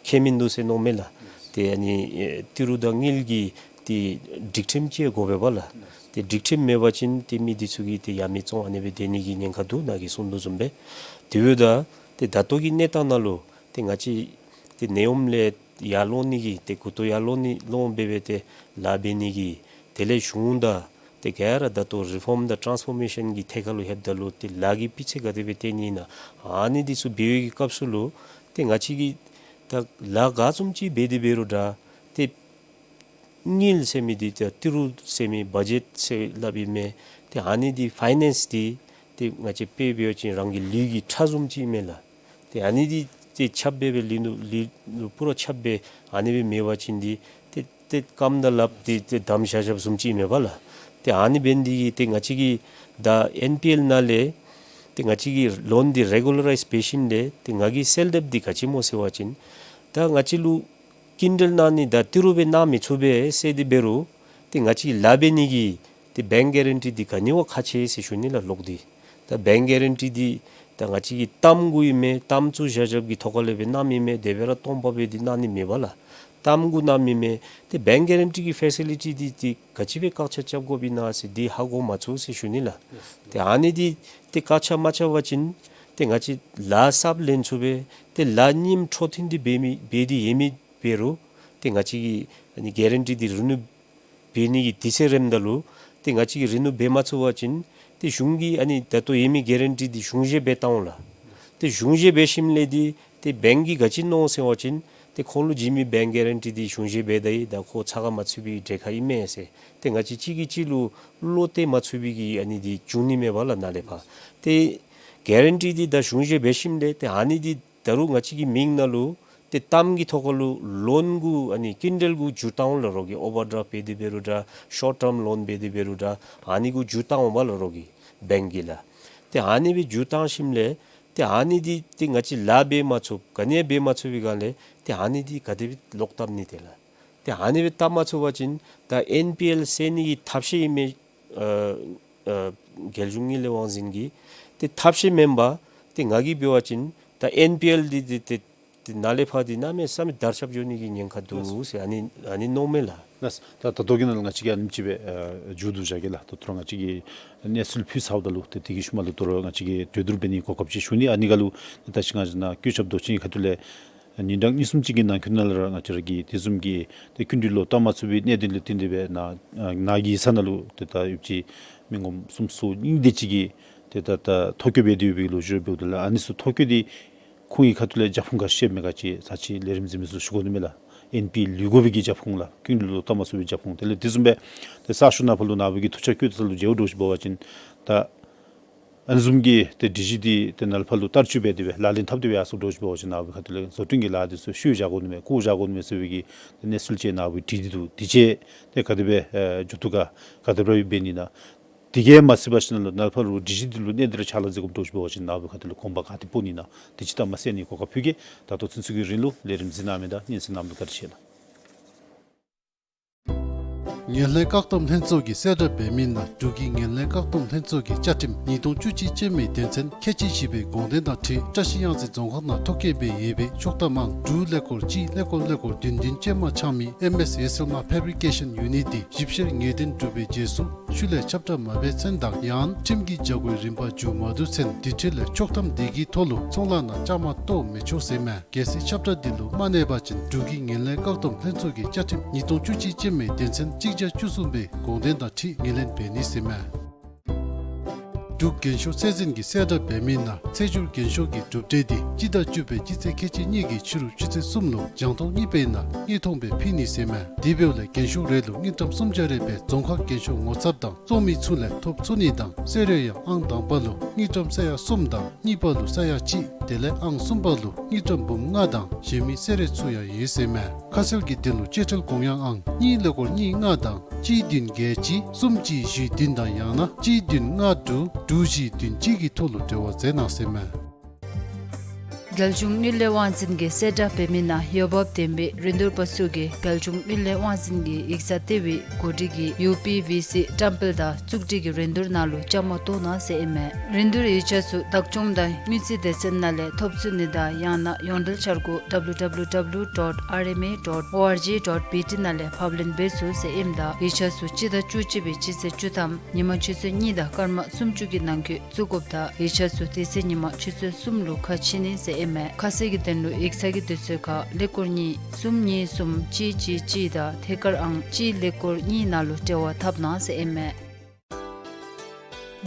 ཁྱད་མིན་འདུག་ཟེར་མནོཝ་མས་ལགས། ཏེ་ཨ་ནི་ཨེ་ཏི་རུ་དང་དངུལ་གྱི་ཏེ་སྒྲིག་ཁྲིམས་ཅིག་དགོ་པས་པ་ལགས། ཏེ་སྒྲིག་ཁྲིམས་མེད་པ་ཅིན་ཏེ་མི་འདི་ཚུ་གིས་ཏེ་ཡ་མེད་བཙོང་ཨ་ནི་སྦེ་སྡོད་ནི་གི་ཉེན་ཁ་འདུག། ནཱ་གིས་གསུངས་དོ་བཟུམ་སྦེ། དེ་འབདཝ་ད་ཏེ་ད་ལྟོ་གི་གནས་སྟངས་ནང་ལུ་ཏེ་ང་བཅས་ཏེ་ནད་ཡམས་ལས་ཡར་ལོང་ནི་གི་ཏེ་མགུ་ཏོ་ཡར་ལོང་ནི་ལོང་འབད་སྦེ་ཏེ་ལཱ་འབད་ནི་གི་དེ་ལས་གཞུང་དང་ཏེ་ག་ར་ད་ལྟོ་རི་ཕོམ་དང་ཊཱནསི་ཕོར་མེ་ཤཱན་གྱི་ཐད་ཁར་ལུ་ལྷོདཔ་ད་ལུ་ཏེ་ལཱ་གི་སྤུས་ཚད་ག་དེ་སྦེ་བཏོན་ནི་ཨིན་ན་ཨ་ནི་འདི་ཚུ་འབད་བའི་གི་སྐབས་སུ་ལུ་ཏེ་ང་བཅས་ཀྱིས་ད་ལཱ་ག་བཟུམ་ཅིག་འབད་དེ་འབད་རུང་འདྲ་ཏེ་དངུལ་ཟེར་མི་འདི་ཏེ་ཏི་རུ་ཟེར་མི་བ་ཇེཊ་ཟེར་སླབ་ཨིན་མས། ཏེ་ཨ་ནི་འདི་ཕའི་ནེནསི་འདི་ཏེ་ང་བཅས་དཔེ་འབད་བ་ཅིན་རང་གི་ལུས་ཀྱི་ཁྲག་བཟུམ་ཅིག་མས་ལགས། ཏེ་ཨ་ནི་འདི་ཏེ་ཁྱབ་སྦེ་སྦེ་ལུས་ནུ་ལུས་ནུ་པུ་ར་ཁྱབ་སྦེ་ཨ་ནི་སྦེ་མེད་པ་ཅིན་འདི་ཏེ་ཏེ་རྐངམ་དང་ལགཔ་འདི་ཏེ་བསྡམས་བཞག་བཞགཔ་བཟུམ་ཅིག་མས་པ་ལགས། ཏེ་ཨ་ནི་འབད་ནི་འདི་གིས་ཏེ་ང་བཅས་ཀྱིས་ད་ཨེན་པི་ཨེལ་ནང་ལས་ཏེ་ང་བཅས་ཀྱིས་ལོན་འདི་རེ་གུ་ལ་རའིཛ་འབད་ཞིནམ་ལས་ཏེ་ང་གིས་གསལ་འདེབས་འདི་ག་ཅི་སྨོ་ཟེར་བ་ཅིན་ད་ང་བཅས་ལུ་སྐྱིན་འགྲུལ་གནང་ནི་དང་ཏི་རུ་སྦེ་གནང་མི་ཚུགས་པས་ཟེར་དེ་འབད་རུང་ཏེ་ང་བཅས་ལཱ་འབད་ནི་གི་ཏེ་བེངཀ་གེ་རན་ཊི་འདི་ག་ནི་བ་ཁག་ཆེ་ཟེར་ཞུ་ནི་ལགས་ལོག་སྟེ། ད་བེངཀ་གེ་རན་ཊི་འདི་ད་ང་བཅས་ཀྱིས་གཏམ་གུ་ཨིན་མས། གཏམ་ཚུ་བཞག་བཞགཔ་གི་ཐོག་ཁ་ལས་སྦེ་གནངམ་ཨིན་མས། དེ་སྦེ་ར་སྟོང་པ་སྦེ་འདི་གནང་ནི་མེད་པ་ལགས། གཏམ་གུ་གནངམ་ཨིན་མས། ཏེ་བེངཀ་གེ་རན་ཊི་གི་ཕེ་སི་ལི་ཊི་འདི་ཏེ་ག་ཅི་སྦེ་བཀག་ཆ་རྐྱབ་དགོཔ་ཨིན་ན་ཟེར་འདི་ཧ་གོ་མ་ཚུགས་ཟེར་ཞུ་ནི་ལགས། ཏེ་ཨ་ནི་འདི་ཏེ་བཀག་ཆ་མ་རྐྱབ་པ་ཅིན་ཏེ་ང་བཅས་ལཱ་གསརཔ་ལེན་ཚུགས་པས། ཏེ་ལཱ་རྙིངམ་འཕྲོ་མཐུད་དེ་འབད་མི་འབད་དེ་ཡོད་མི་འབད་རུང་ཏེ་ང་བཅས་ཀྱིས་ཨ་ནི་གེ་རན་ཊི་འདི་རི་ནིའུ་འབད་ནི་གི་དུས་ཚོད་རནམ་ད་ལུ་ཏེ་ང་བཅས་ཀྱིས་རི་ནིའུ་འབད་མ་ཚུགས་པ་ཅིན་ཏེ་གཞུང་གིས་ཨ་ནི་ད་ལྟོ་ཡོད་མི་གེ་རན་ཊི་འདི་གཞུང་བཞེས་འབད་བཏང་འོང་ལགས། ཏེ་གཞུང་བཞེས་འབད་ཞིནམ་ལས་འདི་ཏེ་བེངཀ་གིས་ག་ཅི་མནོ་ཟེར་བ་ཅིན་ཏེ་ཁོང་ལུ་བྱིན་མི་བེངཀ་གེ་རན་ཊི་འདི་གཞུང་བཞེས་འབད་ད་ཡི། ད་ཁོ་ཚ་ཁ་མ་ཚུད་པའི་གྲལ་ཁར་ཨིན་མས་ཟེར་ཏེ་ང་བཅས་གཅིག་གིས་གཅིག་ལུ་བློ་གཏད་མ་ཚུགས་པའི་གི་ཨ་ནི་འདི་བྱུང་ནི་མས་པ་ལགས་ནཱ་ལས་ཕར། ཏེ་གེ་རན་ཊི་འདི་ད་གཞུང་བཞེས་འབད་ཞིནམ་ལས་ཏེ་ཨ་ནི་འདི་ད་རུང་ང་བཅས་ཀྱི་མིང་ནང་ལུ་ཏེ་གཏམ་གྱི་ཐོག་ཁ་ལུ་ལོན་གུ་ཨ་ནི་སྐྱིན་འགྲུལ་གུ་བསྒྱུར་བཏང་འོང་ལགས་རོགས་ཀྱིས། ཨོ་ཝར་ཌྲབ་འབད་དེ་འབད་རུང་འདྲ་ཤོཊ་ཊརམ་ལོན་འབད་དེ་འབད་རུང་འདྲ་ཨ་ནི་གུ་བསྒྱུར་བཏང་འོང་པ་ལགས་རོགས་ཀྱིས་བེངཀ་གིས་ལགས། ཏེ་ཨ་ནི་སྦེ་བསྒྱུར་བཏང་ཞིནམ་ལས་ཏེ་ཨ་ནི་འདི་ཏེ་ང་བཅས་ལཱ་འབད་མ་ཚུགས་ག་ནི་ཡང་འབད་མ་ཚུགས་པའི་སྒང་ལས་ཏེ་ཨ་ནི་འདི་ག་དེ་སྦེ་ལོག་བཏབ་ནི་ཏེ་ལགས། ཏེ་ཨ་ནི་སྦེ་བཏབ་མ་ཚུགས་པ་ཅིན་ད་ཨེན་པི་ཨེལ་སེལ་ནི་གི་ཐབས་ཤེས་ཨིན་མས། ཨ་ཨ་རྒྱལ་གཞུང་དངུལ་ལས་དབང་འཛིན་གྱིས་ཏེ་ཐབས་ཤེས་མེན་པར་ཏེ་ང་གིས་འབད་བ་ཅིན་ད་ཨེན་པི་ཨེལ་འདི་ཏེ་ཏེ་ཏེ་ནཱ་ལས་ཕར་འདི་གནམ་མེད་ས་མེད་དར་ཁྱབ་འགྱོ་ནི་གི་ཉེན་ཁ་འདུག་ཟེར་ཨ་ནི་ཨ་ནི་མནོཝ་མས་ལགས། ལགས། ད་ད་ལྟོ་གི་ནང་ལུ་ང་བཅས་ཀྱིས་ཨ་ནེམ་ཅིག་སྦེ་ཨ་མཇུག་བསྡུ་བཞག་གེ་ལགས། ད་ལྟོ་ར་ང་བཅས་ཀྱིས་གནས་ཚུལ་ཕུལ་ཚརཝ་ད་ལུ་ཏེ་དེ་གི་ཤུལ་མ་ལུ་ད་རུང་ང་བཅས་ཀྱིས་གྲོས་བསྡུར་འབད་ནི་གོ་སྐབས་ཅིག་ཞུ་ནི། ཨ་ནི་ཁར་ལུ་ད་ཅི་ང་བཅས་ནཱ་བཀོད་ཁྱབ་དོ་ཅི་ཁ་ཐུག་ལས་ཉིན་གྲངས་གཉིས་གསུམ་ཅིག་གི་ནང་འཁོད་ནང་ལུ་ར་ང་བཅས་ར་གི་དེ་བཟུམ་གྱི་ཏེ་སྐྱིན་འགྲུལ་ལོག་བཏབ་མ་ཚུགས་པའི་གནད་དོན་ལུ་བརྟེན་ཏེ་སྦེ་ནཱ་ནཱ་གི་ས་ནང་ལུ་ཏེ་ད་ཡོདཔ་ཅིག་མི་ངོམ་སུམ་ཅུ་སོ་གཉིས་དེ་ཅིག་གིས་ཏེ་ད་ད་ཐོ་བཀོད་འབད་དེ་ཡོད་པའི་ལོ་རྒྱུས་འབདཝ་ད་ལུ་ཨ་ནི་ཚུ་ཐོ་བཀོད་འདི་ཁོང་གི་ཁ་ཐུག་ལས་རྒྱབ་ཁུངས་ག་ཅི་ཡོད་མེད་ག་ཅི་ཚར་ཅིག་ལས་རིམ་གཟིགས་མི་ཚུ་ཞུ་དགོ་ནི་མས་ལགས། ཨེན་པི་ལུས་དགོ་པའི་གི་རྒྱབ་ཁུངས་ལགས། སྐྱིན་འགྲུལ་ལོག་བཏབ་མ་ཚུགས་པའི་རྒྱབ་ཁུངས། དེ་ལས་དེ་བཟུམ་སྦེ་ཏེ་གསར་ཤོག་ནང་ཕར་ལུ་ནཱ་བུ་གིས་ཐུགས་འཆར་བཀོད་ས་ལུ་མཇལཝ་འདྲཝ་ཅིག་འབད་བ་ཅིན་ད་ཨ་ནི་བཟུམ་གྱི་ཏེ་སྒྲིག་གཞི་འདི་ཏེ་ནཱ་ལས་ཕར་ལུ་བསྟར་སྤྱོད་འབད་དེ་སྦེ་ལག་ལེན་འཐབ་སྟེ་སྦེ་ཡར་སོངམ་འདྲཝ་ཅིག་འབད་བ་ཅིན་ནཱ་བུ་ཁ་ཐུག་ལས་བཟོ་སྐྲུན་གྱི་ལཱ་འདི་ཚུ་ཤུལ་བཞག་དགོ་ནི་མས་བཀོ་བཞག་དགོ་ནི་མས་ཟེར་བའི་གི་ཏེ་གནས་ཚུལ་ཅིག་ནཱ་བུ་བྲིས་ཏེ་འདུག། དེ་ཅིག་ཏེ་ག་དེ་སྦེ་ཨེ་མཇུག་བསྡུ་ག་ག་དེ་སྦེ་འབད་ནི་ན། དེ་གིས་མ་ཚད་པར་ཞིནམ་ལས་ནཱ་ལས་ཕར་ལུ་སྒྲིག་གཞི་འདི་ལུ་གནད་དོན་རེ་ཕྱག་ལཱ་མཛད་དགོཔ་འདྲཝ་ཅིག་འབད་བ་ཅིན་ནཱ་བུ་ཁ་ཐུག་ལས་གོམ་པ་ག་ཏེ་སྤོ་ནི་ན། དེ་ཅིག་ད་མ་ཟད་ནི་གོ་སྐབས་ཕུལ་གེ། ད་ལྟོ་ཚུན་ཚོད་ཀྱི་རིང་ལུ་ལས་རིམ་གཟིགས་གནང་མི་དང་སྙན་གསན་གནང་མི་ལུ་བཀའ་དྲིན་ཆེ་ལགས། ངན་ལྷད་བཀག་སྡོམ་ལྷན་ཚོགས་ཀྱིས་གསལ་བསྒྲགས་འབད་མི་ནང་འབྲུག་གི་ངན་ལྷད་བཀག་སྡོམ་ལྷན་ཚོགས་ཀྱི་བཅའ་ཁྲིམས་ཉིས་སྟོང་བཅུ་གཅིག་ཅན་མའི་དོན་ཚན་ཁལ་གཅིག་བཞི་པའི་དགོངས་དོན་དང་འཁྲིལ་བཀྲ་ཤིས་གཡང་རྩེ་རྫོང་ཁག་ནང་ཐོ་བཀོད་འབད་ཡོད་པའི་ཤོག་ཐབས་མང་དྲུག་ཀླད་ཀོར་གཅིག་ཀླད་ཀོར་ཀླད་ཀོར་བདུན་བདུན་ཅན་མ་འཆང་མི་ཨེམ་ཨེས་ཡེ་སིལ་མ་ཕེབ་རི་ཀེ་ཤཱན་ཡུ་ནིཊ་འདི་ཞིབ་བཤེར་ངེས་གཏན་གྲུབ་པའི་རྗེས་སུ་ཤུལ་ལས་ཁྱབ་བསྒྲགས་མ་འབད་ཚུན་དང་ཡང་ཁྲིམས་ཀྱི་བྱ་སྒོའི་རིམ་པ་མཇུག་མ་བསྡུ་ཚུན་དེ་འཕྲོ་ལས་ཤོག་ཐབས་དེ་གི་ཐོག་ལུ་ཚོང་ལཱ་ནང་བཅའ་མར་གཏོགས་མི་ཆོག་ཟེར་མས། གལ་སྲིད་ཁྱབ་བསྒྲགས་འདི་ལུ་མ་གནས་པ་ཅིན་འབྲུག་གི་ངན་ལྷད་བཀག་སྡོམ་ལྷན་ཚོགས་ཀྱི་བཅའ་ཁྲིམས་ཉིས་སྟོང་བཅུ་གཅིག་ཅན་མའི་དོན་ཚན་གཅིག་བརྒྱ་བཅུ་གསུམ་པའི་དགོངས་དོན་དང་འཁྲིལ་ངོས་ལེན་འབད་ནི་ཟེར་མས། འབྲུག་རྒྱན་ཤོག་ཚད་འཛིན་གྱིས་གསལ་བསྒྲགས་འབད་མི་ནང་ཚེས་བཅུར་རྒྱན་ཤོག་གི་གྲུབ་འབྲས་འདི་སྤྱི་ཟླ་བཅུ་པའི་སྤྱི་ཚེས་ཁལ་གཅིག་གཉིས་ཀྱི་ཕྱི་རུ་ཆུ་ཚོད་གསུམ་ལུ་རྒྱང་མཐོང་གཉིས་པའི་ནང་དངོས་མཐོང་སྦེ་ཕུལ་ནི་ཟེར་མས། དེ་འབདཝ་ལས་རྒྱན་ཤོག་རེ་ལུ་དངུལ་ཀྲམ་སུམ་བརྒྱ་རེ་སྦེ་རྫོང་ཁག་རྒྱན་ཤོག་ངོ་ཚབ་དང་བཙོང་མི་ཚུ་ལས་ཐོབ་ཚུགས་ནི་དང་གསོལ་རས་ཡང་ཨང་དང་པ་ལུ་དངུལ་ཀྲམ་ས་ཡ་གསུམ་དང་གཉིས་པ་ལུ་ས་ཡ་གཅིག་དེ་ལས་ཨང་གསུམ་པ་ལུ་དངུལ་ཀྲམ་འབུམ་ལྔ་དང་གཞན་མི་གསོལ་རས་ཚུ་ཡང་ཡོད་ཟེར་མས། ཁ་གསལ་གྱི་དོན་ལུ་སྤྱོད་ཁྲལ་དགོངས་ཡངས་ཨང་གཉིས་ཀླད་ཀོར་གཉིས་ལྔ་དང་གཅིག་བདུན་བརྒྱད་གཅིག་གསུམ་གཅིག་བཞི་བདུན་དང་ཡང་ན་གཅིག་བདུན་ལྔ་དྲུག་དྲུག་བཞི་བདུན་གཅིག་གི་ཐོག་ལུ་འབྲེལ་བ་མཛད་གནང་ཟེར་མས། རྒྱལ་གཞུང་དངུལ་ལས་དབང་འཛིན་གྱིས་གསལ་བསྒྲགས་འབད་མི་ནང་འོས་འབབ་ལྡན་པའི་རིན་བསྡུར་པ་ཚུ་གིས་རྒྱལ་གཞུང་དངུལ་ལས་དབང་འཛིན་གྱི་ཡིག་ཚང་ལྟེ་བའི་གོ་སྒྲིག་གིས་ཡུ་པི་ཝི་སི་བཀྲམ་སྤེལ་དང་བཙུགས་སྒྲིག་གི་རིན་བསྡུར་ནང་ལུ་བཅའ་མར་གཏོགས་གནང་ཟེར་ཨིན་མས། རིན་བསྡུར་ཡིག་ཆ་ཚུ་བདག་སྐྱོང་དང་དངུལ་རྩིས་སྡེ་ཚན་ནང་ལས་ཐོབ་ཚུགས་ནི་དང་ཡང་ན་ཡོངས་འབྲེལ་འཆར་སྒོ་W W W dot R M A dot O R G dot B T ནང་ལས་ཕབ་ལེན་འབད་ཚུགས་ཟེར་ཨིནམ་ད་ཡིག་ཆ་ཚུ་སྤྱི་ཟླ་བཅུ་གཅིག་པའི་སྤྱི་ཚེས་བཅུ་ཐམ་ཉིན་མ་ཆུ་ཚོད་གཉིས་དང་སྐར་མ་སུམ་ཅུ་གི་ནང་འཁོད་བཙུགས་དགོཔ་དང་ཡིག་ཆ་ཚུ་དེ་ཚེ་ཉིན་མ་ཆུ་ཚོད་གསུམ་ལུ་ཁ་ཕྱེ་ནི་ཟེར་ཨིན་མས། ཁ་གསལ་གྱི་དོན་ལུ་ཡིག་ཚང་གི་དུས་ཚོད་ཁར་ཀླད་ཀོར་གཉིས་གསུམ་གཉིས་གསུམ་གཅིག་གཅིག་གཅིག་དང་ཐད་ཀར་ཨང་གཅིག་ཀླད་ཀོར་གཉིས་ནང་ལུ་འབྲེལ་བ་འཐབ་གནང་ཟེར་ཨིན་མས།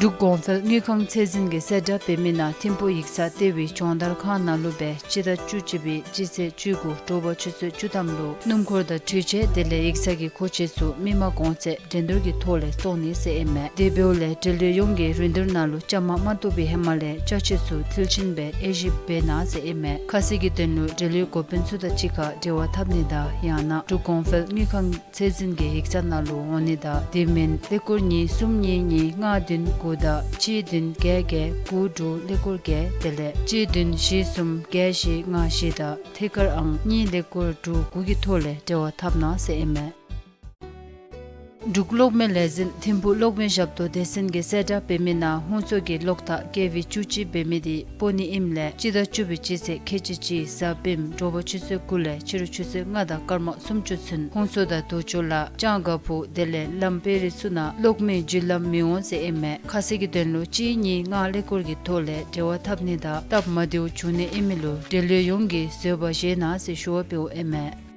འབྲུག་གོང་འཕེལ་དངུལ་ཁང་ཚད་འཛིན་གྱིས་གསལ་བསྒྲགས་འབད་མི་ནང་ཐིམ་ཕུག་ཡིག་ཚང་ལྟེ་བའི་སྦྱོང་བརྡར་ཁང་ནང་ལུ་སྦེ་སྤྱི་ཟླ་བཅུ་གཅིག་པའི་སྤྱི་ཚེས་བཅུ་དགུ་དྲོ་པ་ཆུ་ཚོད་བཅུ་ཐམ་ལུ་སྣུམ་འཁོར་དང་འཕྲུལ་ཆས་དེ་ལས་ཡིག་ཚང་གི་མཁོ་ཆས་ཚུ་མི་མང་གོང་ཚད་འགྲན་བསྡུར་གྱི་ཐོག་ལས་བཙོང་ནི་ཟེར་ཨིན་མས། དེ་འབདཝ་ལས་འབྲེལ་ཡོད་ཡོངས་ཀྱིས་རིན་བསྡུར་ནང་ལུ་བཅའ་མར་མ་གཏོགས་པའི་ཧེ་མ་ལས་ཅ་ཆས་ཚུ་མཐིལ་ཕྱིན་སྦེ་དབྱེ་ཞིབ་འབད་གནང་ཟེར་ཨིན་མས། ཁ་གསལ་གྱི་དོན་ལུ་འབྲེལ་ཡོད་འགོ་དཔོན་ཚུ་དང་གཅིག་ཁར་འབྲེལ་བ་འཐབ་ནི་དང་ཡང་ན་འབྲུག་གོང་འཕེལ་དངུལ་ཁང་ཚད་འཛིན་གྱི་ཡིག་ཚང་ནང་ལུ་འོང་ནི་དང་དེ་མིན་ཀླད་ཀོར་གཉིས་གསུམ་གཉིས་གཉིས་ལྔ་བདུན་དགུ་དང་གཅིག་བདུན་བརྒྱད་བརྒྱད་དགུ་དྲུག་ཀླད་ཀོར་བརྒྱད་དེ་ལས་གཅིག་བདུན་བཞི་གསུམ་བརྒྱད་བཞི་ལྔ་བཞི་དང་ཐད་ཀར་ཨང་གཉིས་ཀླད་ཀོར་དྲུག་དགུ་གི་ཐོག་ལས་འབྲེལ་བ་འཐབ་གནང་ཟེར་ཨིན་མས། འབྲུག་གློག་མེ་ལས་འཛིན་ཐིམ་ཕུག་གློག་མེ་ཞབས་ཏོག་སྡེ་ཚན་གྱིས་གསལ་བསྒྲགས་འབད་མི་ནང་ཧོང་སོ་གི་གློག་ཐག་ཀེ་ཝི་བཅུ་གཅིག་འབད་མི་འདི་སྤོ་ནི་ཨིནམ་ལས་སྤྱི་ཟླ་བཅུ་པའི་སྤྱི་ཚེས་ཁལ་གཅིག་གཅིག་གཟའ་སྤེནམ་དྲོ་པ་ཆུ་ཚོད་དགུ་ལས་ཕྱི་རུ་ཆུ་ཚོད་ལྔ་དང་སྐར་མ་སུམ་ཅུ་ཚུན་ཧོང་སོ་དང་དུག་ཆུ་ལ་ལྕང་དཀར་ཕུག་དེ་ལས་ལམ་དཔལ་རི་ཚུ་ནང་གློག་མེ་བརྒྱུད་ལམ་མི་འོང་ཟེར་ཨིན་མས། ཁ་གསལ་གྱི་དོན་ལུ་གཅིག་གཉིས་ལྔ་ཀླད་ཀོར་གྱི་ཐོག་ལས་འབྲེལ་བ་འཐབ་ནི་དང་སྟབས་མ་བདེཝ་བྱུང་ནི་ཨིན་མི་ལུ་འབྲེལ་ཡོད་ཡོངས་ཀྱིས་བཟོད་པ་བཞེས་གནང་ཟེར་ཞུ་བ་འབདཝ་ཨིན་མས།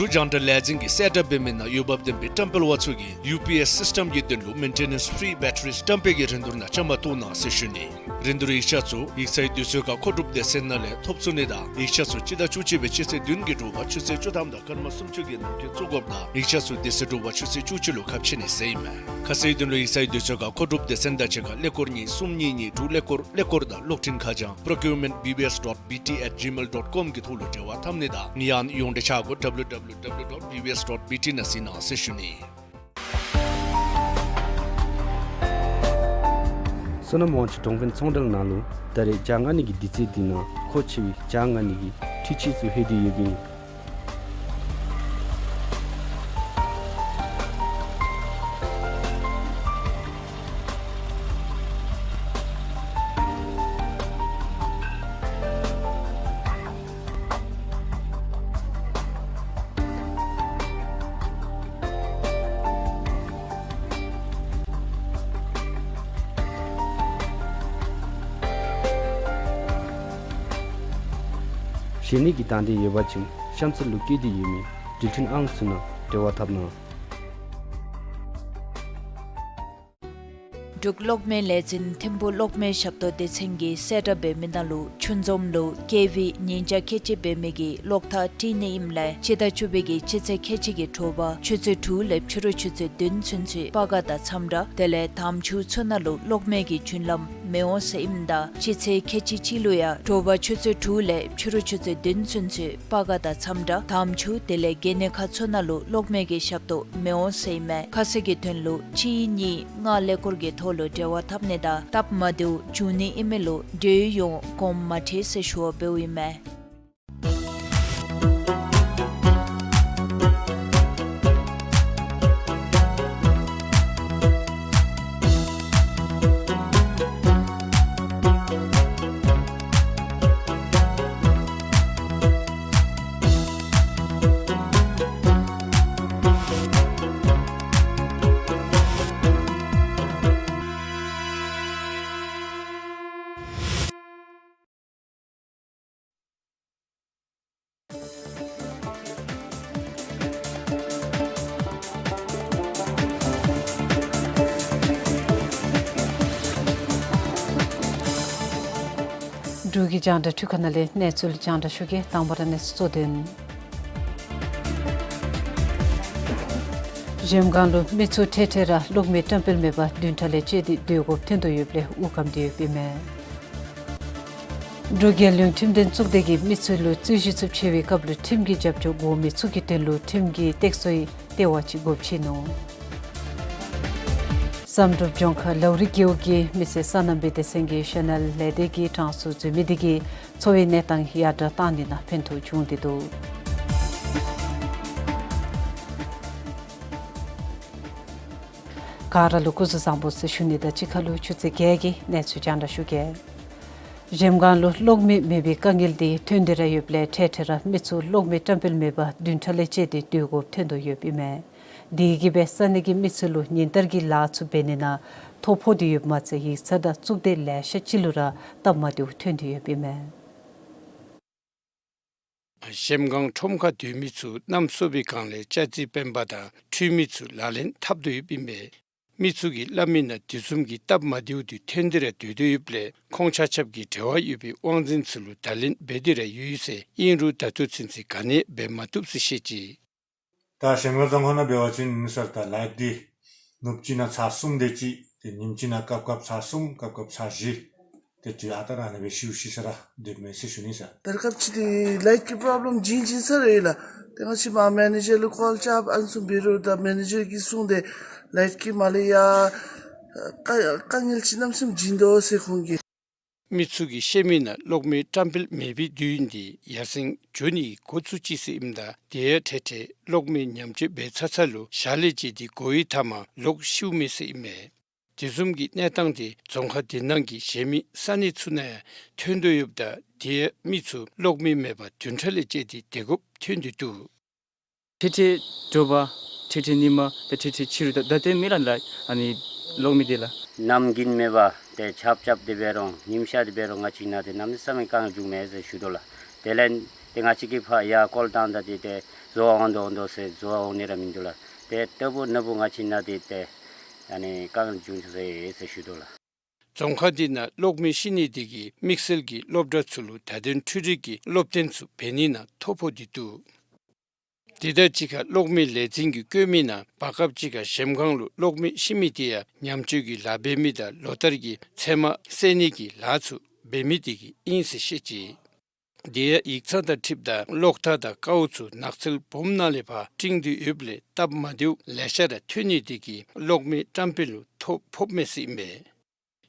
འབྲུག་རྒྱང་བསྒྲགས་ལས་འཛིན་གྱིས་གསལ་བསྒྲགས་འབད་མི་ནང་འོས་འབབ་ལྡན་པའི་བཀྲམ་སྤེལ་པ་ཚུ་གིས་ཡུ་པི་ཨེསི་སིསི་ཊེམ་གྱི་དོན་ལུ་མེན་ཊེ་ནེནསི་ཕི་རི་བེ་ཊ་རི་བཀྲམ་སྤེལ་གྱི་རིན་བསྡུར་ནང་བཅའ་མར་གཏོགས་གནང་ཟེར་ཞུ་ནི། རིན་བསྡུར་ཡིག་ཆ་ཚུ་ཡིག་ཚང་གི་དུས་ཚོད་ཁར་མཁོ་སྒྲུབ་སྡེ་ཚན་ནང་ལས་ཐོབ་ཚུགས་ནི་དང་ཡིག་ཆ་ཚུ་སྤྱི་ཟླ་བཅུ་གཅིག་པའི་སྤྱི་ཚེས་བདུན་གྱི་དྲོ་པ་ཆུ་ཚོད་བཅུ་ཐམ་དང་སྐར་མ་སུམ་ཅུ་གི་ནང་འཁོད་བཙུགས་དགོཔ་དང་ཡིག་ཆ་ཚུ་དེ་ཚེ་དྲོ་པ་ཆུ་ཚོད་བཅུ་གཅིག་ལུ་ཁ་ཕྱེ་ནི་ཟེར་ཨིན་མས། ཁ་གསལ་གྱི་དོན་ལུ་ཡིག་ཚང་གི་དུས་ཚོད་ཁར་མཁོ་སྒྲུབ་སྡེ་ཚན་དང་གཅིག་ཁར་ཀླད་ཀོར་གཉིས་གསུམ་གཉིས་གཉིས་དྲུག་ཀླད་ཀོར་ཀླད་ཀོར་དང་གློག་འཕྲིན་ཁ་བྱང་procurement B B S dot B T at gmail dot com གི་ཐོག་ལུ་འབྲེལ་བ་འཐབ་ནི་དང་ཡང་ན་ཡོངས་འབྲེལ་འཆར་སྒོ་W W W dot B B S dot B T ནང་གཟིགས་གནང་ཟེར་ཞུ་ནི། བསོད་ནམས་དབང་ཕྱུག་གྲོང་དཔོན་ཚོང་འབྲེལ་ནང་ལུ་ད་རེས་ཇ་མངགས་ནི་གི་དུས་ཚོད་འདི་ནང་མཁོ་ཆེ་བའི་ཇ་མངགས་ནི་གི་འཕྲུལ་ཆས་ཚུ་ལྷོད་དེ་ཡོདཔ་ཨིན། ཞལ་ནད་ཀྱི་དང་འདོད་ཡོད་པ་ཅིན་གཤམ་ས་ལུ་བཀོད་དེ་ཡོད་མི་འབྲེལ་མཐུད་ཨང་ཚུ་ནང་འབྲེལ་བ་འཐབ་གནང་། འབྲུག་གློག་མེ་ལས་འཛིན་ཐིམ་ཕུག་གློག་མེ་ཞབས་ཏོག་སྡེ་ཚན་གྱིས་གསལ་བསྒྲགས་འབད་མི་ནང་ལུ་ཆུ་འཛོམས་ལུ་ཀེ་ཝི་ཉིས་བརྒྱ་ཁལ་གཅིག་འབད་མི་གི་གློག་ཐག་དཀྲིས་ནི་ཨིནམ་ལས་སྤྱི་ཟླ་བཅུ་པའི་གི་སྤྱི་ཚེས་ཁལ་གཅིག་གི་དྲོ་པ་ཆུ་ཚོད་དྲུག་ལས་ཕྱི་རུ་ཆུ་ཚོད་བདུན་ཚུན་ཚོད་སྤར་ཁ་དང་ཚམ་དྲག་དེ་ལས་དམ་ཆུ་ཚུ་ནང་ལུ་གློག་མེ་གི་བརྒྱུད་ལམ་མི་འོང་ཟེར་ཨིནམ་ད་སྤྱི་ཚེས་ཁལ་གཅིག་གཅིག་ལུ་ཡང་དྲོ་པ་ཆུ་ཚོད་དྲུག་ལས་ཕྱི་རུ་ཆུ་ཚོད་བདུན་ཚུན་ཚོད་སྤར་ཁ་དང་ཚམ་དྲག་དམ་ཆུ་དེ་ལས་གད་སྙིགས་ཁང་ཚུ་ནང་ལུ་གློག་མེ་གི་ཞབས་ཏོག་མི་འོང་ཟེར་ཨིན་མས། ཁ་གསལ་གྱི་དོན་ལུ་གཅིག་གཉིས་ལྔ་ཀླད་ཀོར་གྱི་ཐོག་ལུ་འབྲེལ་བ་འཐབ་ནི་དང་སྟབས་མ་བདེཝ་བྱུང་ནི་ཨིན་མི་ལུ་འབྲེལ་ཡོད་ཡོངས་དགོངསམ་མ་ཁྲེལ་ཟེར་ཞུ་བ་འབདཝ་ཨིན་མས། གི་རྒྱང་བསྒྲགས་འཕྲུལ་ཁང་ནང་ལས་གནས་ཚུལ་རྒྱང་བསྒྲགས་ཞུ་གེ། དང་པ་ར་གནས་ཚུལ་གཙོ་དོན། གཞལམ་སྒང་ལུ་མི་ཚུ་འཕྲལ་འཕྲལ་ར་གློག་མེ་བཀྲམ་སྤེལ་མེད་པར་བདུན་ཕྲག་ལས་བཅད་དེ་སྡོད་དགོཔ་ཐོན་དོ་ཡོདཔ་ལས་དབུགས་སྐམ་སྟེ་ཡོདཔ་ཨིན་མས། འབྲུག་རྒྱལ་ཡོངས་ཁྲིམས་དོན་གཙུག་སྡེ་གིས་མི་ཚུ་ལུ་རྩོད་གཞི་ཚུ་འཕྱད་པའི་སྐབས་ལུ་ཁྲིམས་ཀྱི་རྒྱབ་སྐྱོར་དགོ་མི་ཚུ་གི་དོན་ལུ་ཁྲིམས་ཀྱི་སྟེགས་གསོའི་ལྟེ་བ་ཅིག་དགོཔ་ཆེ་ནུག། བསམ་གྲུབ་ལྗོངས་མཁར་ལའུ་རི་རྒེད་འོག་གི་མི་སེར་སོ་ནམ་སྦེ་སྡེ་ཚན་གྱིས་ཤ་ནལ་ལས་སྡེ་གི་གྲངས་སུ་འཛུལ་མི་དེ་གིས་འཚོ་བའི་གནས་སྟངས་ཡར་དྲག་བཏང་ནི་ནང་ཕན་ཐོགས་བྱུང་སྟེ་འདུག། ག་ར་ལུ་སྐུ་གཟུགས་བཟང་པོ་ཟེར་ཞུ་ནི་དང་གཅིག་ཁར་ལུ་ཆུ་ཚོད་བརྒྱད་ཀྱི་གནས་ཚུལ་རྒྱང་བསྒྲགས་ཞུ་གེ། གཞལམ་སྒང་ལུ་གློག་མེ་མེད་པའི་དཀའ་ངལ་དེ་ཐོན་ཏེ་ར་ཡོདཔ་ལས་འཕྲལ་འཕྲལ་ར་མི་ཚུ་གློག་མེ་བཀྲམ་སྤེལ་མེད་པར་བདུན་ཕྲག་ལས་བཅད་དེ་སྡོད་དགོཔ་ཐོན་དོ་ཡོདཔ་ཨིན་མས། དེ་གིས་སྦེ་ས་གནས་ཀྱི་མི་ཚུ་ལུ་ཉིན་ལྟར་གྱི་ལཱ་ཚུ་འབད་ནི་ནང་ཐོ་ཕོག་སྟེ་ཡོདཔ་མ་ཚད་ཡིག་ཚང་དང་གཙུག་སྡེ་ལེ་ཤ་ཅིག་ལུ་ར་སྟབས་མ་བདེཝ་ཐོན་ཏེ་ཡོདཔ་ཨིན་མས། གཞལམ་སྒང་ཁྲོམ་ཁར་སྡོད་མི་ཚུ་གནམ་སྲོ་བའི་སྒང་ལས་ལྕགས་རྩི་སྤེན་པ་དང་འཕྲུལ་མི་ཚུ་ལག་ལེན་འཐབ་དོ་ཡོདཔ་ཨིན་པས། མི་ཚུ་གིས་སླབ་མི་ནང་དེ་བཟུམ་གྱི་སྟབས་མ་བདེཝ་དེ་ཐོན་ཏེ་ར་སྡོད་དོ་ཡོདཔ་ལས་ཁོང་ཆ་ཁྱབ་ཀྱིས་འབྲེལ་བ་ཡོད་པའི་དབང་འཛིན་ཚུ་ལུ་བརྡ་ལན་འབད་དེ་ར་ཡོད་ཟེར་ཨིན་རུང་ད་ལྟོ་ཚུན་ཚོད་ག་ནི་འབད་མ་བཏུབ་ཟེར་བཤད་ཅི། ད་གཞལམ་སྒང་རྫོང་ཁག་ནང་འབད་བ་ཅིན་ཨིན་ས་ལགས། ད་ལའིཊ་འདི་ནུབ་གཅིག་ནང་ཚར་གསུམ་དེ་ཅིག་ཏེ་ཉིནམ་གཅིག་ནང་སྐབས་སྐབས་ཚར་གསུམ་སྐབས་སྐབས་ཚར་བཞི་དེ་ཅིག་ཨ་རྟག་ར་ཨ་ནི་སྦེ་ཤིཝ་ཤི་ས་ར་སྡོདཔ་མས་ཟེར་ཞུ་ནི་ས། ད་རེས་སྐབས་ཅིག་འདི་ལའིཊ་ཀྱི་པོརོབ་ལེམ་བྱུང་བྱུང་ས་ར་ཡོད་ལགས། ཏེ་ང་བཅས་མར་མེ་ནེ་ཇར་ལུ་ཀོལ་རྐྱབ་ཨ་ནི་ཚུ་འབད་རུང་ད་མེ་ནེ་ཇར་གྱིས་གསུངས་ཏེ་ལའིཊ་ཀྱི་མར་ལས་ཡར་དཀའ་དཀའ་ངལ་ཅིག་གནམ་མེད་ས་མེད་བྱུང་དོ་ཟེར་ཁོང་གིས། མི་ཚུ་གིས་བཤད་མི་ནང་གློག་མེ་བཀྲམ་སྤེལ་མེད་པའི་དུས་ཡུན་དེ་ཡར་སེང་འགྱོ་ནི་གི་འགོ་བཙུགས་ཅི་ཟེར་ཨིནམ་ད་དེ་ཡང་འཕྲལ་འཕྲལ་གློག་མེ་ཉམས་བཅོས་འབད་ཚར་ཚར་ལུ་ཞག་ལས་བཅད་དེ་འགོར་བའི་མཐའ་མར་ལོག་ཤིཝ་མས་ཟེར་ཨིན་མས། དེ་བཟུམ་གྱི་གནས་སྟངས་དེ་རྫོང་ཁག་དེ་ནང་གི་གཞན་མི་ས་གནས་ཚུ་ནང་ཡང་ཐོན་དོ་ཡོདཔ་ད་དེ་ཡང་མི་ཚུ་གློག་མེ་མེད་པར་བདུན་ཕྲག་ལས་བཅད་དེ་སྡོད་དགོཔ་ཐོན་ཏེ་འདུག། འཕྲལ་འཕྲལ་དྲོ་པ་འཕྲལ་འཕྲལ་ཉིནམ་ད་འཕྲལ་འཕྲལ་ཕྱི་རུ་ད་ད་ལྟོ་མེད་ལགས་ལགས། ཨ་ནི་གློག་མེ་དེ་ལགས། གནམ་དགུན་མེད་པར་ཏེ་ཆརཔ་རྐྱབ་སྟེ་འབད་རུང་ཉིམ་ཤར་ཏེ་འབད་རུང་ང་བཅས་ནང་ཏེ་གནམ་མེད་ས་མེད་དཀའ་ངལ་བྱུངམ་མས་ཟེར་ཞུ་དོ་ལགས། དེ་ལས་ཏེ་ང་བཅས་ཀྱིས་ཕར་ཡར་ཀོལ་བཏངམ་ད་ཏེ་ཏེ་བཟོ་བ་འོང་དོ་འོང་དོ་ཟེར་བཟོ་བ་འོང་ནི་ར་མིན་འདུག་ལགས། ཏེ་ལྟ་བུ་ན་བུ་ང་བཅས་ནང་ཏེ་ཏེ་ཨ་ནི་དཀའ་ངལ་བྱུང་ཟེར་ཟེར་ཞུ་དོ་ལགས། རྫོང་ཁག་དེ་ནང་གློག་མེ་ཤི་ནི་དེ་གིས་དམིགས་བསལ་གྱིས་སློབ་གྲྭ་ཚུ་ལུ་བརྡ་དོན་འཕྲུལ་རིག་གི་སློབ་སྟོན་ཚུ་འབད་ནི་ནང་ཐོ་ཕོག་སྟེ་འདུག། དེ་དང་གཅིག་ཁར་གློག་མེ་ལས་འཛིན་གྱིས་བཀོད་མི་ནང་བར་སྐབས་ཅིག་ཁར་གཞལམ་སྒང་ལུ་གློག་མེ་ཤི་མི་དེ་ཡང་ཉམས་བཅོས་ཀྱི་ལཱ་འབད་མི་དང་ལོ་ལྟར་གྱི་ཚལ་མ་བསལ་ནི་གི་ལཱ་ཚུ་འབད་མི་དེ་གིས་ཨིན་ཟེར་བཤད་ཅི། དེ་ཡང་ཡིག་ཚང་དང་འཁྲིལཝ་ད་གློག་ཐག་དང་ཀཝ་ཚུ་ནགས་ཚལ་སྦོམ་ནང་ལས་ཕར་སྤྲིང་སྟེ་ཡོདཔ་ལས་སྟབས་མ་བདེཝ་ལེ་ཤ་ར་ཐོན་ནི་དེ་གིས་གློག་མེ་བཀྲམ་སྤེལ་ལུ་ཐོ་ཕོགཔ་མས་ཟེར་ཨིན་པས།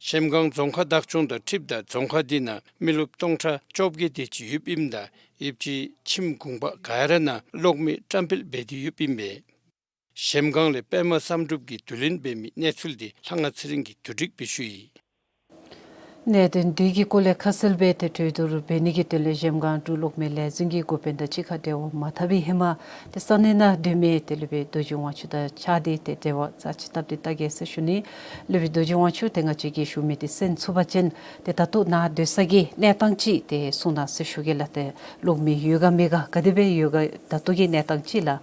གཞལམ་སྒང་རྫོང་ཁག་བདག་སྐྱོང་དང་འཁྲིལཝ་ད་རྫོང་ཁག་དེ་ནང་མི་རློབས་སྟོང་ཕྲག་བཅོ་བརྒྱད་དེ་ཅིག་ཡོདཔ་ཨིནམ་ད་ཡུདཔ་ཅིག་ཁྱིམ་གུང་པ་ག་ར་ནང་གློག་མེ་བཀྲམ་སྤེལ་འབད་དེ་ཡོདཔ་ཨིན་པས། གཞལམ་སྒང་ལས་པདྨ་བསམ་གྲུབ་ཀྱིས་བསྡུ་ལེན་འབད་མི་གནས་ཚུལ་དེ་ལྷ་དབང་ཚེ་རིང་གིས་བསྡུ་སྒྲིག་འབད་ཞུ་ཡི། གནད་དོན་དེ་གི་སྐོར་ལས་ཁ་གསལ་སྦེ་ཏེ་གྲོས་བསྡུར་འབད་ནི་གི་དོན་ལས་གཞལམ་སྒང་འབྲུག་གློག་མེ་ལས་འཛིན་གྱི་འགོ་དཔོན་དང་གཅིག་ཁར་འབྲེལ་བ་མ་འཐབ་པའི་ཧེ་མ་ཏེ་ས་གནས་ནང་སྡོད་མི་ཏེ་སློབ་དཔོན་རྡོ་རྗེ་དབང་ཕྱུག་དང་གཅིག་ཁར་ཏེ་འབྲེལ་བ་ཚར་གཅིག་བཏབ་སྟེ་བལྟ་གེ་ཟེར་ཞུ་ནི། སློབ་དཔོན་རྡོ་རྗེ་དབང་ཕྱུག་ཏེ་ང་བཅས་ཀྱིས་ཞུ་མི་དེ་གསན་ཚུགས་པ་ཅིན་ཏེ་ད་ལྟོ་ནཱ་སྡོད་ས་གི་གནས་སྟངས་ཅིག་ཏེ་གསུང་གནང་ཟེར་ཞུ་གེ་ལགས། ཏེ་གློག་མེ་ཡོད་ག་མེད་ག་ག་དེ་སྦེ་ཡོད་ག་ད་ལྟོ་གི་གནས་སྟངས་ཅིག་ལགས།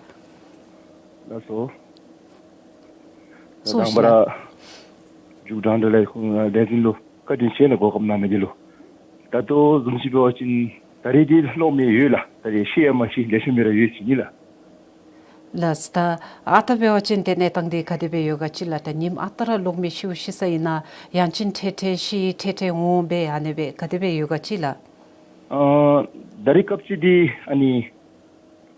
ལགས་སོ། གསུངས་ཤིག་ལགས། དང་པ་ར་མཇུག་དྲང་དེ་ལས་ཁོང་ལས་འཛིན་ལུ་བཀའ་དྲིན་ཆེ་ལགས་གོ་སྐབས་གནང་མི་དེ་ལུ། ད་ལྟོ་བཟུམ་ཅིག་འབད་བ་ཅིན་ད་རེས་འདི་གློག་མེ་ཡོད་ལགས། ད་རེས་ཤི་ཡང་མ་ཤི་ལེགས་ཤོམ་སྦེ་ར་ཡོད་ཟེར་ཨིན་ལགས། ལགས་ད་ཨ་རྟག་འབད་བ་ཅིན་ཏེ་གནས་སྟངས་འདི་ག་དེ་སྦེ་ཡོད་ག་ཅིག་ལགས། ད་ཉིནམ་ཨ་རྟག་ར་གློག་མེ་ཤིཝ་ཤི་ས་ཨིན་ན་ཡང་ཅིན་འཕྲལ་འཕྲལ་ཤི་འཕྲལ་འཕྲལ་འོང་སྦེ་ཨ་ནི་སྦེ་ག་དེ་སྦེ་ཡོད་ག་ཅིག་ལགས། ཨ་ད་རེས་སྐབས་ཅིག་འདི་ཨ་ནི་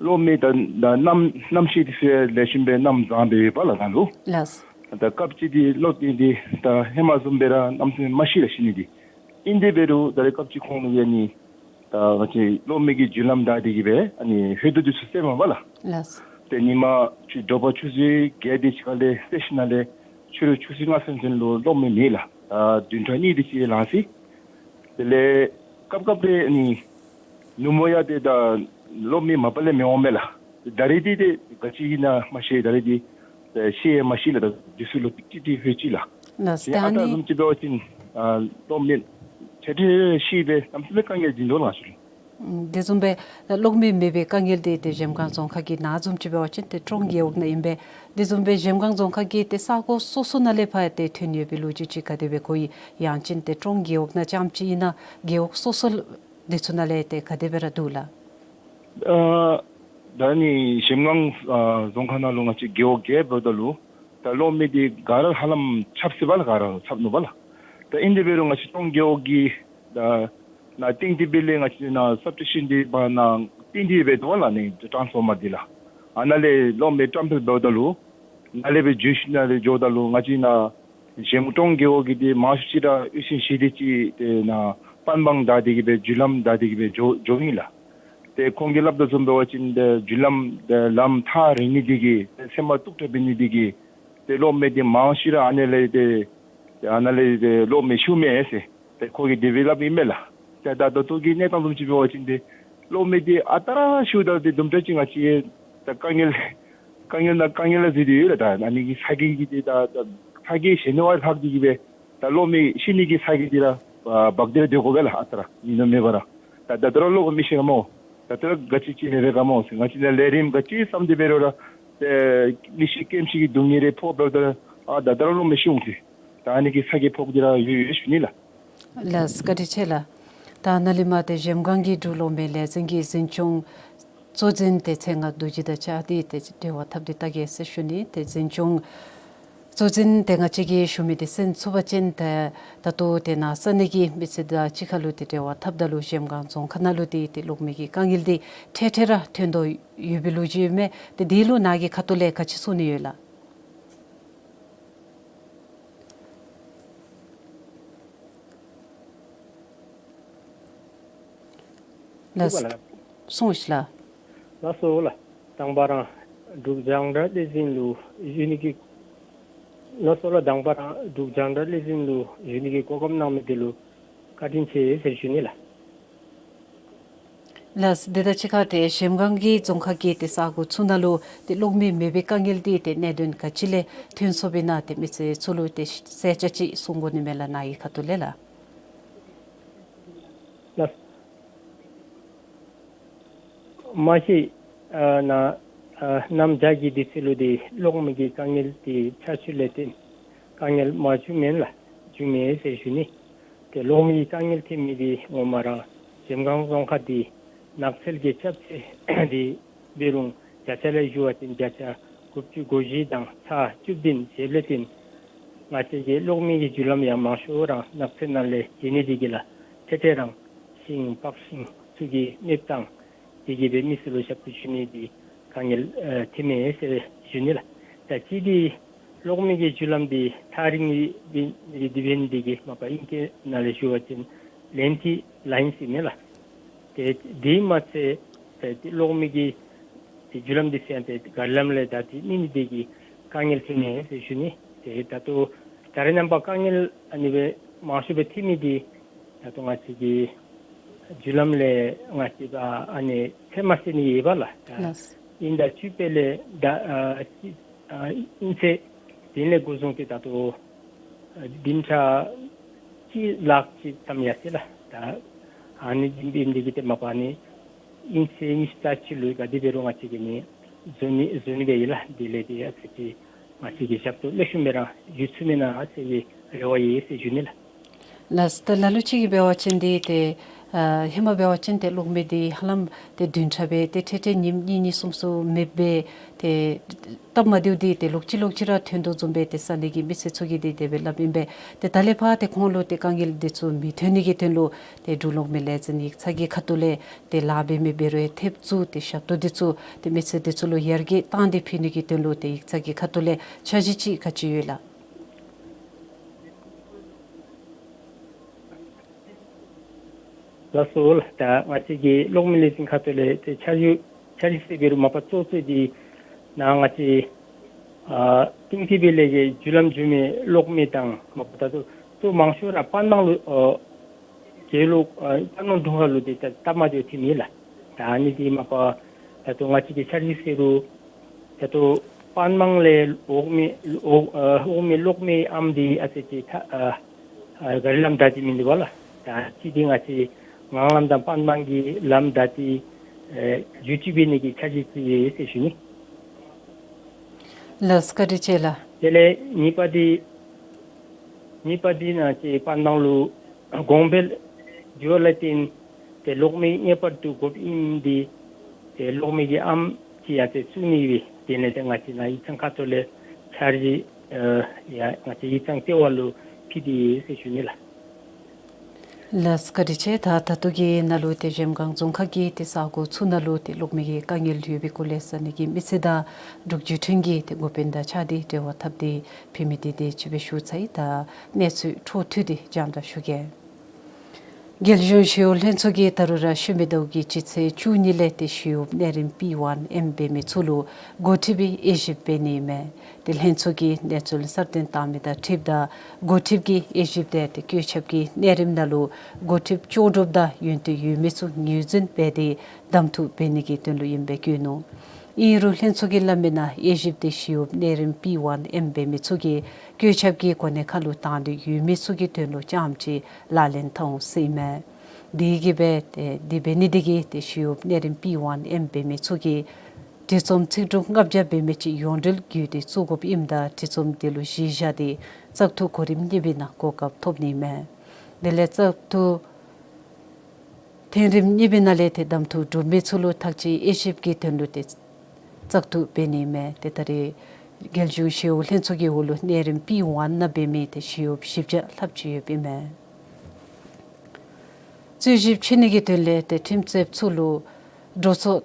གློག་མེ་དང་ད་གནམ་གནམ་གཤིས་འདི་ཚུ་ལེགས་ཤོམ་སྦེ་གནམ་བཟང་སྦེ་ཡོདཔ་ལགས་ད་ལུ། ལགས། ད་སྐབས་ཅིག་འདི་གློག་མེ་འདི་ད་ཧེ་མ་བཟུམ་སྦེ་ར་གནམ་མེད་ས་མེད་མ་ཤི་ལགས་ཤི་ནི་འདི། ཨིན་དེ་འབད་རུང་ད་རེས་སྐབས་ཅིག་ཁོང་ལུ་ཡང་ནི་ད་ང་བཅས་གློག་མེ་གི་བརྒྱུད་ལམ་བདའ་སྟེ་གི་སྦེ་ཨ་ནི་ཧོད་དོ་འདི་ཚུ་བསལ་མས་པ་ལགས། ལགས། ཏེ་ཉིནམ་ཆུ་དྲོ་པ་ཆུ་ཚོད་བརྒྱད་དེ་ཅིག་ཁར་ལས་བསལ་ཞིནམ་ལས་ཕྱི་རུ་ཆུ་ཚོད་ལྔ་ཙམ་ཙམ་ལུ་གློག་མེ་མེད་ལགས། ད་བདུན་ཕྲག་གཉིས་དེ་ཅིག་ལང་སོ་ཡི། དེ་ལས་སྐབས་སྐབས་རེ་ཨ་ནི་ནུབ་མོ་ཡང་ཏེ་ད་གློག་མེ་མ་པ་ལས་མི་འོང་མས་ལགས། ད་རེས་འདི་ཏེ་ག་ཅི་ཨིན་ན་མ་ཤེས། ད་རེས་འདི་ཤི་ཡང་མ་ཤི་ལགས། ད་དུས་ཚོད་ལུ་ཏིག་ཏིག་ཏིག་ལྷོད་ཅི་ལགས། ལགས། ཏེ་ཨ་རྟག་བཟུམ་ཅིག་འབད་བ་ཅིན་ཨ་གློག་མེ་འཕྲལ་འཕྲལ་ཤི་སྦེ་གནམ་མེད་ས་མེད་དཀའ་ངལ་འབྱུང་དོ་ལགས་ཞུ་ལགས། ཨུམ། དེ་བཟུམ་སྦེ་གློག་མེ་མེད་པའི་དཀའ་ངལ་འདི་ཏེ་གཞལམ་སྒང་རྫོང་ཁག་གི་ནང་བཟུམ་ཅིག་འབད་བ་ཅིན་ཏེ་ཀྲོང་རྒེད་འོག་ནང་ཨིན་པས། དེ་བཟུམ་སྦེ་གཞལམ་སྒང་རྫོང་ཁག་གི་ཏེ་ས་གོ་སོ་སོ་ནང་ལས་ཕར་ཏེ་ཐོན་ཡོད་པའི་ལོ་རྒྱུས་ཅིག་ག་དེ་སྦེ་གོ་ཡི། ཡང་ཅིན་ཏེ་ཀྲོང་རྒེད་འོག་ནང་རྐྱངམ་ཅིག་ཨིན་ན་རྒེད་འོག་སོ་སོ་དེ་ཚུ་ནང་ལས་ཏེ་ག་དེ་སྦེ་ར་འདུག་ལགས། ཨ་ད་ནི་གཞལམ་སྒང་ཨ་རྫོང་ཁག་ནང་ལུ་ང་བཅས་རྒེད་འོག་བརྒྱད་འབདཝ་ད་ལུ་ད་གློག་མེ་འདི་ག་ར་ཧ་ལམ་ཁྱབ་ཟེར་བ་ལགས། ག་ར་ཁྱབ་ནུག་པ་ལགས། ད་ཨིན་དེ་འབད་རུང་ང་བཅས་ཀྲོང་རྒེད་འོག་གི་ད་ནཱ་ཏིང་ཏི་སྦེ་ལས་ང་བཅས་ནཱ་སབ་སི་ཊེ་ཤཱན་འདི་ཕར་ནཱ་ཏིང་ཏི་སྦེ་འདུག་པ་ལགས། ནི་ཊཱནས་ཕོར་མར་འདི་ལགས། ཨ་ནཱ་ལས་གློག་མེ་བཀྲམ་སྤེལ་འབདཝ་ད་ལུ་ནཱ་ལས་སྦེ་འགྱོ་ཞིནམ་ལས་འགྱོཝ་ད་ལུ་ང་བཅས་ནཱ་གཞལམ་ཀྲོང་རྒེད་འོག་གི་འདི་མང་ཤོས་ཅིག་ར་ཡོད་ཟེར་ཞུ་སྟེ་ཅིག་ཏེ་ནཱ་པན་བང་བདའ་སྟེ་གི་སྦེ་རྒྱུ་ལམ་བདའ་སྟེ་གི་སྦེ་འགྱོ་འགྱོཝ་ཨིན་ལགས། ཏེ་ཁོང་གིས་སླབ་དོ་བཟུམ་འབད་བ་ཅིན་ཏེ་རྒྱུ་ལམ་ཏེ་ལམ་ཐག་རིང་ནི་འདི་གིས་ཏེ་ཚེར་མ་སྟུག་དྲགས་འབད་ནི་འདི་གིས་ཏེ་གློག་མེ་འདི་མང་ཤོས་ར་ཨ་ནཱ་ལས་ཏེ་ཏེ་ཨ་ནཱ་ལས་ཏེ་གློག་མེ་ཤོརཝ་མས་ཟེར་ཏེ་ཁོ་གིས་དེ་སྦེ་སླབ་ཨིན་མས་ལགས། ཏེ་ད་ད་ལྟོ་གི་གནས་སྟངས་བཟུམ་ཅིག་འབད་བ་ཅིན་ཏེ་གློག་མེ་འདི་ཨ་རྟག་ར་ཤོརཝ་ད་ཏེ་དུམ་གྲ་ཅིག་ང་བཅས་ད་དཀའ་ངལ་དཀའ་ངལ་ནང་དཀའ་ངལ་ལུ་འཛུལ་ཏེ་ཡོད་ལགས། ད་ཨ་ནི་གི་ཚ་གྱང་གིས་ཏེ་ད་ད་ཚ་གྱང་ཞི་ནི་བ་ལྷག་སྟེ་གི་སྦེ་ད་གློག་མེ་ཤི་ནི་གི་ཚ་གྱང་འདི་ར་ཨ་འབག་སྟེ་ར་སྡོད་དགོ་པས་ལགས། ཨ་རྟག་ར་ཨིན་ན་མེད་པར་ར་ད་ད་ལྟོ་ར་གློག་མེ་ཤི་ག་སྨོ། ད་ལྟོ་ར་ག་ཅི་ཅིག་མེད་པས་ག་སྨོ་ཟེར་ང་བཅས་ནཱ་ལས་རིམ་ག་ཅི་བསམ་སྟེ་འབད་རུང་ར་ཏེ་མི་ཤི་རྐྱེན་ཤི་གི་སྡུག་བསྔལ་རེ་ཕོགཔ་ད་ཨ་ད་ད་རུང་གློག་མེ་ཤི་འོང་ཟེར་ད་ཨ་ནི་གི་ཚ་གྱང་ཕོགཔ་འདི་ར་ཡོད་ཡོད་ཞུ་ནི་ལགས། ལགས་བཀའ་དྲིན་ཆེ་ལགས། ད་ནཱ་ལས་མར་ཏེ་གཞལམ་སྒང་གི་འབྲུག་གློག་མེ་ལས་འཛིན་གྱི་འཛིན་སྐྱོང་གཙོ་འཛིན་ཏེ་ཚེ་དབང་རྡོ་རྗེ་དང་གཅིག་ཁར་ཏེ་འབྲེལ་བ་འཐབ་སྟེ་བལྟ་གེ་ཟེར་ཞུ་ནི། ཏེ་འཛིན་སྐྱོང་གཙོ་འཛིན་ཏེ་ང་བཅས་ཀྱིས་ཞུ་མི་འདི་གསན་ཚུགས་པ་ཅིན་ཏེ་ད་ལྟོ་ཏེ་ནཱ་ས་གནས་ཀྱི་མི་སེར་དང་གཅིག་ཁར་ལུ་ཏེ་འབྲེལ་བ་འཐབ་ད་ལུ་གཞལམ་སྒང་རྫོང་ཁག་ནང་ལུ་ཏེ་ཏེ་གློག་མེ་གི་དཀའ་ངལ་འདི་འཕྲལ་འཕྲལ་ར་ཐོན་དོ་ཡོད་པའི་ལོ་རྒྱུས་ཨིན་མས། ཏེ་དེ་ལུ་ནཱ་གི་ཁ་ཐུག་ལས་ག་ཅི་གསུང་ནི་ཡོད་ལགས། ལགས། གསུངས་ཤིག་ལགས། ལགས་སོ་ལགས། དང་པ་ར་འབྲུག་རྒྱང་བསྒྲགས་ལས་འཛིན་ལུ་ཞུ་ནི་གི་ལགས་སོ་ལགས། དང་པ་ར་འབྲུག་རྒྱང་བསྒྲགས་ལས་འཛིན་ལུ་ཞུ་ནི་གི་གོ་སྐབས་གནང་མི་འདི་ལུ་བཀའ་དྲིན་ཆེ་ཟེར་ཞུ་ནི་ལགས། ལགས། དེ་དང་གཅིག་ཁར་ཏེ་གཞལམ་སྒང་གི་རྫོང་ཁག་གི་ཏེ་ས་གོ་ཚུ་ནང་ལུ་ཏེ་གློག་མེ་མེད་པའི་དཀའ་ངལ་འདི་ཏེ་གནད་དོན་ག་ཅི་ལས་ཐོན་སོཔ་ཨིན་ན་ཏེ་མི་སེར་ཚུ་ལུ་ཏེ་གསལ་ཆ་ཅིག་གསུང་དགོ་ནི་མས་ལགས། ནཱ་གི་ཁ་ཐུག་ལས་ལགས། ལགས། མ་གཞི་ཨ་ནཱ་ཨ་གནམ་བྱཱར་གྱི་དུས་ཚོད་ལུ་འདི་གློག་མེ་གི་དཀའ་ངལ་འདི་ཆར་ཆུ་ལས་བརྟེན་དཀའ་ངལ་མ་བྱུངམ་མེན་ལགས། བྱུངམ་མས་ཟེར་ཞུ་ནི། ཏེ་གློག་མེ་གི་དཀའ་ངལ་ཐོན་མི་འདི་ངོ་མ་ར་གཞལམ་སྒང་རྫོང་ཁག་འདི་ནགས་ཚལ་གྱི་ཁྱབ་ཚད་འདི་འབད་རུང་བརྒྱ་ཆ་ལས་ཞུ་བ་ཅིན་བརྒྱ་ཆ་དགུ་བཅུ་གོ་བཞི་དང་ཚག་བཅུ་བདུན་ཟེརཝ་ལས་བརྟེན་ང་བཅས་ཀྱི་གློག་མེ་གི་རྒྱུ་ལམ་ཡང་མང་ཤོས་ར་ནགས་ཚལ་ནང་ལས་བྱོན་ནི་འདི་གིས་ལགས། འཕྲལ་འཕྲལ་ར་ཤིང་པགས་ཤིང་ཚུ་གི་གནོདཔ་བཏང་འདི་གིས་སྦེ་མི་སེར་ལུ་ཞབས་ཏོག་ཞུ་ནི་འདི་དཀའ་ངལ་ཨ་ཐོནམ་མས་ཟེར་ཞུ་ནི་ལགས། ད་ཅི་འདི་གློག་མེ་གི་རྒྱུ་ལམ་འདི་ཐག་རིང་ནི་འདི་འདི་འབད་ནི་འདི་གིས་མ་པ་ཨིང་སྐད་ནང་ལས་ཞུ་བ་ཅིན་ལེན་ཊི་ལཱའིན་ཟེར་མས་ལགས། ཏེ་དེ་མ་ཚད་ཏེ་གློག་མེ་གི་ཏེ་རྒྱུ་ལམ་འདི་ཟེར་ཡང་ཏེ་ག་རི་ལམ་ལས་བདའ་སྟེ་མི་ནི་འདི་གིས་དཀའ་ངལ་ཐོན་ནི་ཟེར་ཞུ་ནི། ཏེ་ད་ལྟོ་ད་རེས་ནངས་པ་དཀའ་ངལ་ཨ་ནི་སྦེ་མང་ཤོས་སྦེ་ཐོན་མི་འདི་ད་ལྟོ་ང་བཅས་ཀྱི་རྒྱུ་ལམ་ལས་ང་བཅས་ཀྱི་ཨ་ནི་ཚེར་མ་ཟེར་ནི་ཡོད་པ་ལགས། ད་ལགས། ཨིན་ཟླ་བཅུ་པའི་ལས་ད་ཨ་ཨ་ཨིན་ཚེས་བདུན་ལས་འགོ་བཟུང་སྟེ་ད་ལྟོ་ཨ་བདུན་ཕྲག་གཅིག་ལྷག་ཅིག་ཙམ་ཡར་སོ་ཡི་ལགས། ད་ཨ་ནི་བདུན་པའི་འདི་གིས་ཏེ་མ་པ་ནི་ཨིན་ཚེས་ཉི་ཤུ་རྩ་གཅིག་ལུ་ག་དེ་འབད་རུང་ང་བཅས་ཀྱིས་ནི་བཟོ་ནི་བཟོ་ནི་སྦེ་ཡོད་ལགས། དེ་ལས་ཏེ་ཨ་ཙི་ཅིག་ང་བཅས་ཀྱིས་ཞབས་ཏོག་ལེགས་ཤོམ་སྦེ་ར་ཞུ་ཚུགས་མེན་ན་ཨ་ཙི་གི་རེ་བ་ཡོད་ཟེར་ཞུ་ནི་ལགས། ལགས། ད་ལ་ལུ་ཅིག་གིས་འབད་བ་ཅིན་འདི་ཏེ་ཨ་ཧེ་མ་འབད་བ་ཅིན་ཏེ་གློག་མེ་འདི་ཧ་ལམ་ཏེ་བདུན་ཕྲག་སྦེ་ཏེ་འཕྲལ་འཕྲལ་ཉིནམ་གཉིས་གཉིས་གསུམ་གསུམ་མེདཔ་སྦེ་ཏེ་སྟབས་མ་བདེཝ་འདི་ཏེ་ལོག་ཅི་ལོག་ཅི་ར་ཐོན་དོ་བཟུམ་སྦེ་ཏེ་ས་གནས་ཀྱི་མི་སེར་ཚུ་གིས་འདི་དེ་སྦེ་སླབ་ཨིན་པས། ཏེ་ད་ལས་ཕར་ཏེ་ཁོང་ལུ་ཏེ་དཀའ་ངལ་འདི་ཚུ་མི་ཐོན་ནི་གི་དོན་ལུ་ཏེ་འབྲུག་གློག་མེ་ལས་འཛིན་ཡིག་ཚང་གི་ཁ་ཐུག་ལས་ཏེ་ལཱ་འབད་མི་འབད་རུང་ཐེབས་བཙུགས་ཏེ་ཞབས་ཏོག་འདི་ཚུ་ཏེ་མི་སེར་འདི་ཚུ་ལུ་ཡར་རྒྱས་བཏང་སྟེ་ཕུལ་ནི་གི་དོན་ལུ་ཏེ་ཡིག་ཚང་གི་ཁ་ཐུག་ལས་འཆར་གཞི་ཅིག་ག་ཅི་ཡོད་ལགས། ལགས་སོ་ལགས། ད་ང་བཅས་ཀྱི་གློག་མེ་ལས་འཛིན་ཁ་ཐུག་ལས་ཏེ་འཆར་གཞི་འཆར་གཞི་ཟེར་འབད་རུང་མ་པ་གཙོ་གཙོ་འདི་ནཱ་ང་བཅས་ཨ་ཏིང་ཏི་སྦེ་ལས་ཀྱི་རྒྱུ་ལམ་རྒྱུ་མའི་གློག་མེ་དང་མ་པ་ད་ལྟོ་གཙོ་མང་ཤོས་ར་པན་མང་ལུ་ཨ་རྒེད་ལུ་ཨ་པན་མང་དྲུང་ཁག་ལུ་འདི་ད་སྟབས་མ་བདེཝ་ཐོནམ་ཨིན་ལགས། ད་ཨ་ནི་འདི་མ་པ་ད་ལྟོ་ང་བཅས་ཀྱི་འཆར་གཞི་ཟེར་རུང་ད་ལྟོ་པན་མང་ལས་འོག་མའི་འོག་ཨ་འོག་མའི་གློག་མེ་ཨམ་འདི་ཨ་ཙི་ཅིག་ཐ་ཨ་ཨ་ག་རི་ལམ་བདའ་སྟེ་མིན་འདུག་པ་ལགས། ད་ཅི་འདི་ང་བཅས་ ངང་ལམ་དང་པན་སྦང་གི་ལམ་བདའ་སྟེ་ཨེ་བསྒྱུར་བཅོས་འབད་ནི་གི་འཆར་གཞི་ཅིག་ཡོད་ཟེར་ཞུ་ནི། ལགས་བཀའ་དྲིན་ཆེ་ལགས། དེ་ལས་གཉིས་པ་འདི་གཉིས་པ་འདི་ནང་ཅིག་པན་སྦང་ལུ་གོང་འཕེལ་འགྱོ་བ་ལུ་བརྟེན་ཏེ་གློག་མེ་ངེས་པར་དུ་དགོཔ་ཨིནམ་འདི་ཏེ་གློག་མེ་གི་ཨམ་ཅིག་ཡང་ཏེ་བཙུགས་ནི་ཡོད། དེ་ལས་ཏེ་ང་བཅས་ནཱ་ཡིག་ཚང་ཁ་ཐུག་ལས་འཆར་གཞི་ཨེ་ཡང་ང་བཅས་ཡིག་ཚང་ལྟེ་བ་ལུ་ཕུལ་ཏེ་ཡོད་ཟེར་ཞུ་ནི་ལགས། ལགས་བཀའ་དྲིན་ཆེ། ད་ད་ལྟོ་གི་ནང་ལུ་ཏེ་གཞལམ་སྒང་རྫོང་ཁག་གི་ཏེ་ས་གོ་ཚུ་ནང་ལུ་ཏེ་གློག་མེ་གི་དཀའ་ངལ་ཡོད་པའི་སྐོར་ལས་ས་གནས་ཀྱི་མི་སེར་དང་འབྲུག་བརྒྱུད་འཕྲིན་གྱི་ཏེ་འགོ་དཔོན་དང་གཅིག་ཁར་ཏེ་འབྲེལ་བ་འཐབ་སྟེ་ཕུལ་མི་འདི་དེ་ཅིག་སྦེ་ཞུ་ཚར་ཡི། ད་གནས་ཚུལ་འཕྲོ་མཐུད་དེ་སྤྱན་འདྲེན་ཞུ་གེ། རྒྱལ་གཞུང་ཞི་གཡོག་ལྷན་ཚོགས་ཀྱིས་ད་རུང་ར་ཤུལ་མའི་ཟླཝ་གི་སྤྱི་ཚེས་བཅུ་གཉིས་ལས་ཏེ་ཞི་གཡོག་གནས་རིམ་པི་ཝན་ཨེམ་འབད་མི་ཚུ་ལུ་འགོ་ཁྲིདཔ་གིས་དབྱེ་ཞིབ་འབད་ནི་ཨིན་མས། ཏེ་ལྷན་ཚོགས་ཀྱིས་གནས་ཚུལ་གསར་བཏོན་བཏང་མི་དང་འཁྲིལཝ་ད་འགོ་ཁྲིདཔ་གིས་དབྱེ་ཞིབ་དེ་ཏེ་བཀོད་ཁྱབ་ཀྱི་གནས་རིམ་ནང་ལུ་འགོ་ཁྲིདཔ་ལྕོགས་གྲུབ་དང་ཡོན་ཏན་ཡོད་མི་ཚུ་ངོས་འཛིན་འབད་དེ་གདམ་འཐུ་འབད་ནི་གི་དོན་ལུ་ཨིནམ་སྦེ་བཀོད་ནུག། ཨིན་རུང་ལྷན་ཚོགས་ཀྱིས་སླབ་མི་ནང་དབྱེ་ཞིབ་དེ་ཞི་གཡོག་གནས་རིམ་པི་ཝན་ཨེམ་འབད་མི་ཚུ་གིས་བཀོད་ཁྱབ་ཀྱི་གོ་གནས་ཁར་ལུ་དང་འདོད་ཡོད་མི་ཚུ་གི་དོན་ལུ་རྐྱངམ་ཅིག་ལག་ལེན་འཐབ་འོང་ཟེར་ཨིན་མས། དེ་གིས་འབད་ཏེ་དེ་འབད་ནི་དེ་གིས་ཏེ་ཞི་གཡོག་གནས་རིམ་པི་ཝན་ཨེམ་འབད་མི་ཚུ་གིས་བྲིས་རྩོམ་ཚིག་གྲུབ་ལྔ་བརྒྱ་འབད་མི་ཅིག་ཡོངས་འབྲེལ་བརྒྱུད་དེ་བཙུགས་དགོཔ་ཨིནམ་ད་བྲིས་རྩོམ་དེ་ལུ་གཞི་བཞག་སྟེ་བཙག་འཐུ་གོ་རིམ་གཉིས་པའི་ནང་གོ་སྐབས་ཐོབ་ནི་ཨིན་མས། དེ་ལས་བཙག་འཐུ་ཐེངས་རིམ་གཉིས་པའི་ནང་ལས་ཏེ་གདམ་འཐུ་གྲུབ་མི་ཚུ་ལུ་ཐག་གཅོད་དབྱེ་ཞིབ་ཀྱི་དོན་ལུ་ཏེ་བཙག་འཐུ་འབད་ནི་ཨིན་མས། ཏེ་ད་རེས་རྒྱལ་གཞུང་ཞི་གཡོག་ལྷན་ཚོགས་ཀྱི་འོག་ལུ་གནས་རིམ་པི་ཝན་ནང་འབད་མི་ཏེ་ཞི་གཡོགཔ་བཞི་བརྒྱ་ལྷགཔ་ཅིག་ཡོདཔ་ཨིན་མས། རྩོད་ཞིབ་ཕྱེ་ནི་གི་དོན་ལས་ཏེ་ཁྲིམས་རྩོདཔ་ཚུ་ལུ་འགྲོ་སོང་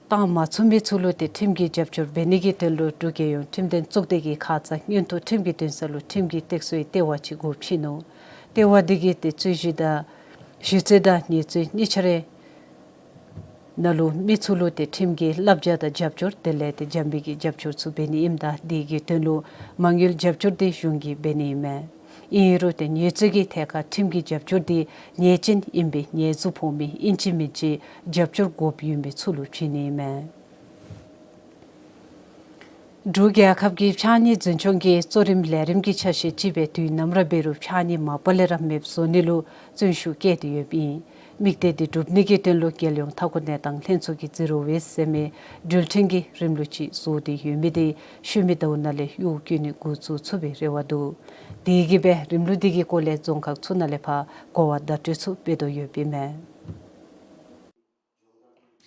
བཏང་མ་ཚུགས་མི་ཚུ་ལུ་ཏེ་ཁྲིམས་ཀྱི་རྒྱབ་སྐྱོར་འབད་ནི་གི་དོན་ལུ་འབྲུག་རྒྱལ་ཡོངས་ཁྲིམས་དོན་ཚོགས་སྡེ་གི་ཁ་ཙ་མངོན་མཐོ་ཁྲིམས་ཀྱི་འདུན་ས་ལུ་ཁྲིམས་ཀྱི་སྟེགས་གསོའི་ལྟེ་བ་ཅིག་སྒོ་ཕྱེ་ནུག། ལྟེ་བ་འདི་གིས་ཏེ་རྩོད་གཞི་དང་ཞི་རྩོད་དང་ཉེས་རྩོད་གཉིས་ཆ་རའི་ནང་ལུ་མི་ཚུ་ལུ་ཏེ་ཁྲིམས་ཀྱི་བསླབ་བྱ་དང་རྒྱབ་སྐྱོར་དེ་ལས་ཏེ་འཇམ་དཔལ་གྱི་རྒྱབ་སྐྱོར་ཚུ་འབད་ནི་ཨིནམ་ད་དེ་གི་དོན་ལུ་མ་དངུལ་རྒྱབ་སྐྱོར་དེ་གཞུང་གིས་འབད་ནི་ཨིན་མས། ཨིན་རུང་ཏེ་ཉེས་རྩོད་ཀྱི་ཐད་ཁར་ཁྲིམས་ཀྱི་རྒྱབ་སྐྱོར་དེ་ཉེས་ཅན་ཨིན་པའི་ཉེས་འཛུགས་ཕོག་མི་ཨིན་ཅི་མིན་ཅི་རྒྱབ་སྐྱོར་དགོཔ་ཡོད་མི་ཚུ་ལུ་བྱིན་ནི་ཨིན་མས། འབྲུག་རྒྱལ་ཁབ་ཀྱི་ཕྱགས་སྙིགས་འཛིན་སྐྱོང་གི་གཙོ་རིམ་ལས་རིམ་གྱི་ཆ་ཤས་ཅིག་སྦེ་དུས་ནམ་ར་འབད་རུང་ཕྱགས་སྙིགས་མ་པ་ལས་ར་མེདཔ་བཟོ་ནི་ལུ་བརྩོན་ཤུགས་བསྐྱེད་དེ་ཡོདཔ་ཨིན། དམིགས་གཏད་འདི་སྒྲུབ་ནི་གི་དོན་ལུ་རྒྱལ་ཡོངས་མཐའ་འཁོར་གནས་སྟངས་ལྷན་ཚོགས་ཀྱིས་ཛི་རོ་ཝེསཊ་ཟེར་མི་འགྲུལ་འཕྲིན་གྱི་རིམ་ལུགས་ཅིག་བཟོ་སྟེ་ཡོད་མི་དེ་ཤུལ་མའི་ཟླཝ་ནང་ལས་གཡོག་བཀོལ་ནི་འགོ་བཙུགས་ཚུགས་པའི་རེ་བ་འདུག། དེ་གིས་འབད་རིམ་ལུགས་འདི་གི་སྐོར་ལས་རྫོང་ཁག་ཚུ་ནང་ལས་ཕར་གོ་བ་བརྡ་སྤྲོད་ཚུ་འབད་དོ་ཡོདཔ་ཨིན་མས།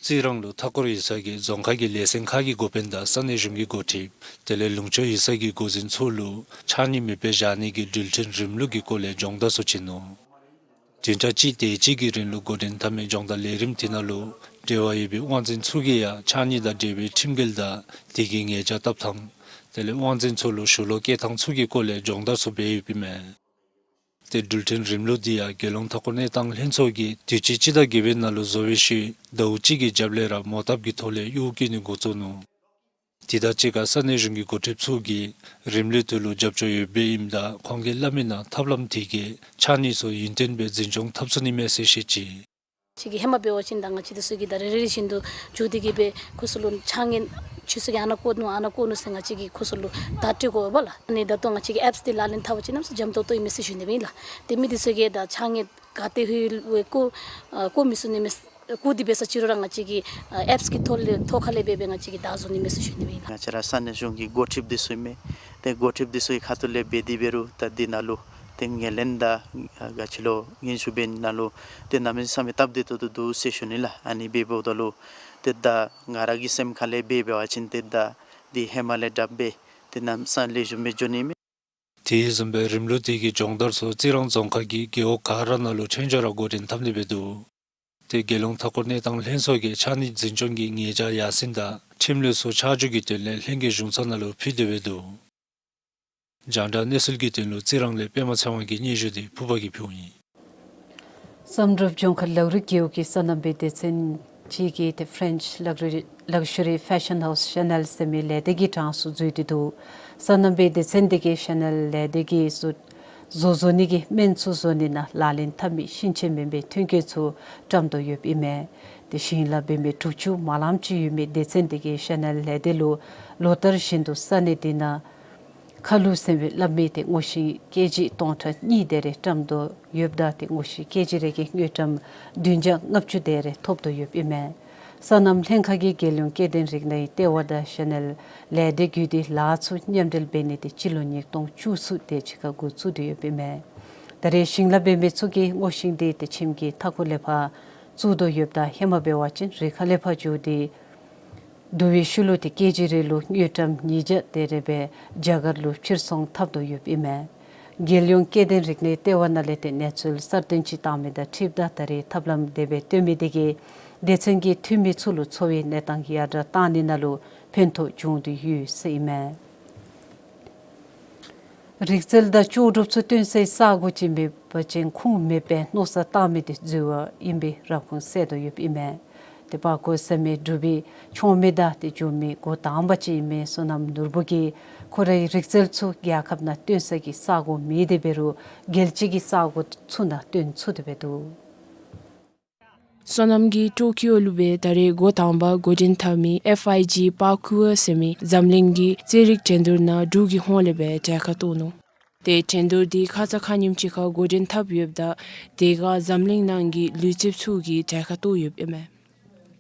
རྩི་རང་ལུ་མཐའ་འཁོར་ཡོད་ས་གི་རྫོང་ཁག་གི་ལས་ཚན་ཁག་གི་འགོ་དཔོན་དང་ས་གནས་གཞུང་གི་འགོ་ཁྲིདཔ་དེ་ལས་ལུང་ཕྱོགས་ཡོད་ས་གི་འགོ་འཛིན་ཚུ་ལུ་ཕྱགས་སྙིགས་མེདཔ་སྦེ་བཞག་ནི་གི་འགྲུལ་འཕྲིན་རིམ་ལུགས་ཀྱི་སྐོར་ལས་སྦྱོང་བརྡར་ཚུ་བྱིན་ནུག། བདུན་ཕྲག་གཅིག་དེ་ཅིག་གི་རིང་ལུ་འགོ་འདྲེན་འཐབ་མི་སྦྱོང་བརྡར་ལས་རིམ་དེ་ནང་ལུ་འབྲེལ་བ་ཡོད་པའི་དབང་འཛིན་ཚུ་གིས་ཡང་ཕྱགས་སྙིགས་དང་འབྲེལ་བའི་ཁྲིམས་འགལ་དང་དེ་གི་ཉེས་བྱ་བཏབ་ཐངས་དེ་ལས་དབང་འཛིན་ཚུ་ལུ་ཞུ་ལོག་བཀལ་ཐངས་ཚུ་གི་སྐོར་ལས་སྦྱོང་བརྡར་ཚུ་འབད་ཡོདཔ་ཨིན་མས། ཏེ་འགྲུལ་འཕྲིན་རིམ་ལུགས་འདི་ཡང་རྒྱལ་ཡོངས་མཐའ་འཁོར་གནས་སྟངས་ལྷན་ཚོགས་ཀྱིས་དུས་ཅི་སྤྱི་ཟླ་བརྒྱད་པའི་ནང་ལུ་བཟོ་བའི་ཤུལ་ཟླཝ་གཅིག་གི་རྒྱབ་ལས་ར་མོ་བཏབ་ཀྱི་ཐོག་ལས་གཡོག་བཀོལ་ནི་འགོ་བཙུགས་ནུག། དེ་དང་གཅིག་ཁར་ས་གནས་གཞུང་གི་འགོ་ཁྲིདཔ་ཚུ་གིས་རིམ་ལུགས་དེ་ལུ་རྒྱབ་སྐྱོར་ཡོདཔ་ཨིནམ་ད་ཁོང་གིས་སླབ་མི་ནང་ཐབས་ལམ་དེ་གིས་ཕྱགས་སྙིགས་ཚུ་ཡུན་བརྟན་སྦེ་འཛིན་སྐྱོང་འཐབ་ཚུགས་ནི་མས་ཟེར་བཤད་ཅི། ང་བཅས་ཀྱིས་ཧེ་མ་འབད་བ་ཅིན་ད་ང་བཅས་འདི་ཚུ་གིས་ད་རེ་རེ་བཞིན་དུ་འགྱོ་སྟེ་གིས་སྦེ་ཁོང་ཚུ་ལུ་ཕྱགས་སྙིགས་ཁྱོད་ཚུ་གིས་ཨ་ནཱ་བཀོ་ནུག་ཨ་ནཱ་བཀོ་ནུག་ཟེར་ང་བཅས་ཀྱིས་ཁོང་ཚུ་ལུ་བརྡ་སྤྲོད་དགོ་པས་ལགས། ཨ་ནི་ད་ལྟོ་ང་བཅས་ཀྱིས་ཨེཔསི་འདི་ལག་ལེན་འཐབ་པ་ཅིན་གནམ་མེད་ས་མེད་འཇམ་ཏོང་ཏོ་ཨིན་མས་ཟེར་ཞུ་ནི་ཨིན་ལགས། ཏེ་མི་འདི་ཚུ་གིས་ད་ཕྱགས་སྙིགས་ག་ཏེ་ལྷོད་ལྷོད་བཀོ་ཨ་བཀོ་མི་ཚུགས་ནི་མས། བཀོ་སྟེ་འབད་ས་ཅིག་རུང་ར་ང་བཅས་ཀྱིས་ཨ་ཨེཔསི་གི་ཐོག་ལས་ཐོག་ཁ་ལས་འབད་འབད་ང་བཅས་ཀྱིས་བདའ་བཟོ་ནི་མས་ཟེར་ཞུ་ནི་ཨིན་ལགས། ང་བཅས་ར་ས་གནས་གཞུང་གི་འགོ་ཁྲིདཔ་འདི་ཚུ་ཨིན་མས། ཏེ་འགོ་ཁྲིདཔ་འདི་ཚུ་གི་ཁ་ཐུག་ལས་འབད་དེ་འབད་རུང་ད་འདི་ནང་ལུ་ཏེ་ངོས་ལེན་དང་ཨ་ག་ཅི་ལོ་སྙན་ཞུ་འབད་ནི་ནང་ལུ་ཏེ་གནམ་མེད་ས་མེད་སྟབས་བདེ་ཏོག་ཏོ་འདུག་ཟེར་ཞུ་ནི་ལགས། ཨ་ནི་འབདཝ་ད་ལུ་ཏེ་ད་ང་ར་གི་སེམས་ཁ་ལས་འབད་འབད་བ་ཅིན་ཏེ་ད་འདི་ཧེ་མ་ལས་དྲགཔ་སྦེ་ཏེ་གནམ་མེད་ས་མེད་ལེགས་ཤོམ་སྦེ་འགྱོ་ནི་མས། དེ་བཟུམ་སྦེ་རིམ་ལུགས་དེ་གི་སྦྱོང་བརྡར་ཚུ་རྩི་རང་རྫོང་ཁག་གི་རྒེད་འོག་ག་ར་ནང་ལུ་ཕྲན་བཅས་ར་འགོ་འདྲེན་འཐབ་ནི་འབད་དོ། ཏེ་རྒྱལ་ཡོངས་མཐའ་འཁོར་གནས་སྟངས་ལྷན་ཚོགས་ཀྱིས་ཕྱགས་སྙིགས་འཛིན་སྐྱོང་གི་ཉེས་བྱ་ཡར་སེང་དང་ཁྲིམས་ལུགས་ཚུ་ཆ་འཇོག་གི་དོན་ལས་ལྷན་རྒྱས་གཞུང་ཚབ་ནང་ལུ་ཕུལ་ཏེ་འབད་དོ། རྒྱང་བསྒྲགས་གནས་ཚུལ་གྱི་དོན་ལུ་རྩི་རང་ལས་པདྨ་ཚེ་དབང་གི་སྙན་ཞུ་དེ་ཕུར་པ་གིས་ཕུལཝ་ཨིན། བསམ་གྲུབ་ལྗོངས་མཁར་ལག་རིགས་རྒེད་འོག་གི་སོ་ནམ་པའི་སྡེ་ཚན་ཅིག་གིས་ཏེ་ཕྲེནཅ་ལག་ལག་ཞུ་རི་ཕེ་ཤན་ཧའུས་ཤེ་ནེལ་ཟེར་མི་ལས་སྡེ་གི་གྲངས་སུ་འཛུལ་ཏེ་འདུག། སོ་ནམ་པའི་སྡེ་ཚན་དེ་གིས་ཤེ་ནེལ་ལས་སྡེ་གིས་བཟོ་བཟོ་བཟོ་ནི་གི་སྨན་ཚུ་བཟོ་ནི་ནང་ལག་ལེན་འཐབ་མི་ཤིང་ཆེན་མེན་པའི་མཐུན་རྐྱེན་ཚུ་བཀྲམ་དོ་ཡོདཔ་ཨིན་མས། ཏེ་ཞིང་ལཱ་འབད་མི་དྲུག་ཅུ་མ་ལངམ་ཅིག་ཡོད་མི་སྡེ་ཚན་དེ་གིས་ཤེ་ནེལ་ལས་སྡེ་ལུ་ལོ་ལྟར་བཞིན་དུ་ས་གནས་དེ་ནང་ ཁ་ལུ་ཟེར་བའི་སླབ་མི་དེ་དངོས་ཤིང་ཀེ་ཇི་སྟོང་ཕྲག་གཉིས་དེ་རེ་བཀྲམ་དོ་ཡོདཔ་ད་དེ་དངོས་ཤིང་ཀེ་ཇི་རེ་གི་དངུལ་ཀྲམ་བདུན་བརྒྱ་ལྔ་བཅུ་དེ་རེ་ཐོབ་དོ་ཡོདཔ་ཨིན་མས། སོ་ནམ་ལྷན་ཁག་གིས་རྒྱལ་ཡོངས་སྐྱེ་ལྡན་རིག་གནས་ལྟེ་བ་དང་ཤེ་ནལ་ལས་སྡེ་བརྒྱུད་དེ་ལཱ་ཚུ་མཉམ་འབྲེལ་འབད་ནི་དེ་སྤྱི་ལོ་ཉིས་སྟོང་བཅུ་གསུམ་དེ་ཅིག་ཁར་འགོ་བཙུགས་དོ་ཡོདཔ་ཨིན་མས། ད་རེས་ཞིང་ལཱ་འབད་མི་ཚུ་གིས་དངོས་ཤིང་དེ་དེ་ཁྱིམ་གྱི་མཐའ་འཁོར་ལས་ཕར་བཙུགས་དོ་ཡོདཔ་ད་ཧེ་མ་འབད་བ་ཅིན་རི་ཁ་ལས་ཕར་འགྱོ་སྟེ་བསྡུ་བའི་ཤུལ་ལུ་དེ་ཀེ་ཇི་རེ་ལུ་དངུལ་ཀྲམ་ཉིས་བརྒྱ་དེ་རེ་སྦེ་རྒྱ་གར་ལུ་ཕྱིར་ཚོང་འཐབ་དོ་ཡོདཔ་ཨིན་མས། རྒྱལ་ཡོངས་སྐྱེ་ལྡན་རིག་གནས་ལྟེ་བ་ནང་ལས་དེ་གནས་ཚུལ་གསར་བཏོན་ཅིག་བཏང་མི་དང་འཁྲིལཝ་ད་ད་རེས་ཐབས་ལམ་དེ་སྦེ་སྟོན་མི་དེ་གིས་སྡེ་ཚན་གྱི་འཐུས་མི་ཚུ་ལུ་འཚོ་བའི་གནས་སྟངས་ཡར་དྲག་བཏང་ནི་ནང་ལུ་ཕན་ཐོགས་འབྱུང་དོ་ཡོད་ཟེར་ཨིན་མས། རིག་རྩལ་དང་ལྕོགས་གྲུབ་ཚུ་སྟོན་སའི་ས་གོ་ཅིག་མེད་པ་ཅིན་ཁུངས་མེད་པའི་མནོ་བསམ་བཏང་མི་དེ་འཛོལ་བ་ཨིན་པའི་རབ་ཁུངས་གསལ་དོ་ཡོདཔ་ཨིན་མས། དེ་པར་གོ་ཟེར་མི་འབྲུག་པའི་ཆོས་མི་དང་དེ་འགྱོ་མི་འགོ་དང་པ་ཅིག་ཨིན་མི་བསོད་ནམས་ནོར་བུ་གིས་ཁོ་རའི་རིག་རྩལ་ཚུ་རྒྱལ་ཁབ་ནང་སྟོན་ས་གི་ས་གོ་མེད་དེ་འབད་རུང་རྒྱལ་སྤྱི་གི་ས་གོ་ཚུ་ནང་སྟོན་ཚུགས་ཏེ་འབད་འདུག། བསོད་ནམས་ཀྱིས་ཊོ་ཀིའོ་ལུ་སྦེ་ད་རེས་འགོ་དང་པ་འགོ་འདྲེན་འཐབ་མི་ཨེཕ་ཨའི་ཇི་པར་ཀུ་ཨར་ཟེར་མི་འཛམ་གླིང་གི་རྩེད་རིགས་འགྲན་བསྡུར་ནང་འབྲུག་གི་ཧོངས་ལས་སྦེ་གྲལ་ཁར་གཏོགས་ནུག། དེ་འགྲན་བསྡུར་དེ་ཁ་ཙ་ཁ་ཉིནམ་ཅིག་ཁར་འགོ་འདྲེན་འཐབ་ཡོདཔ་ད་དེ་ཁར་འཛམ་གླིང་ནང་གི་ལུས་རྩལཔ་ཚུ་གིས་གྲལ་ཁར་གཏོགས་ཡོདཔ་ཨིན་མས།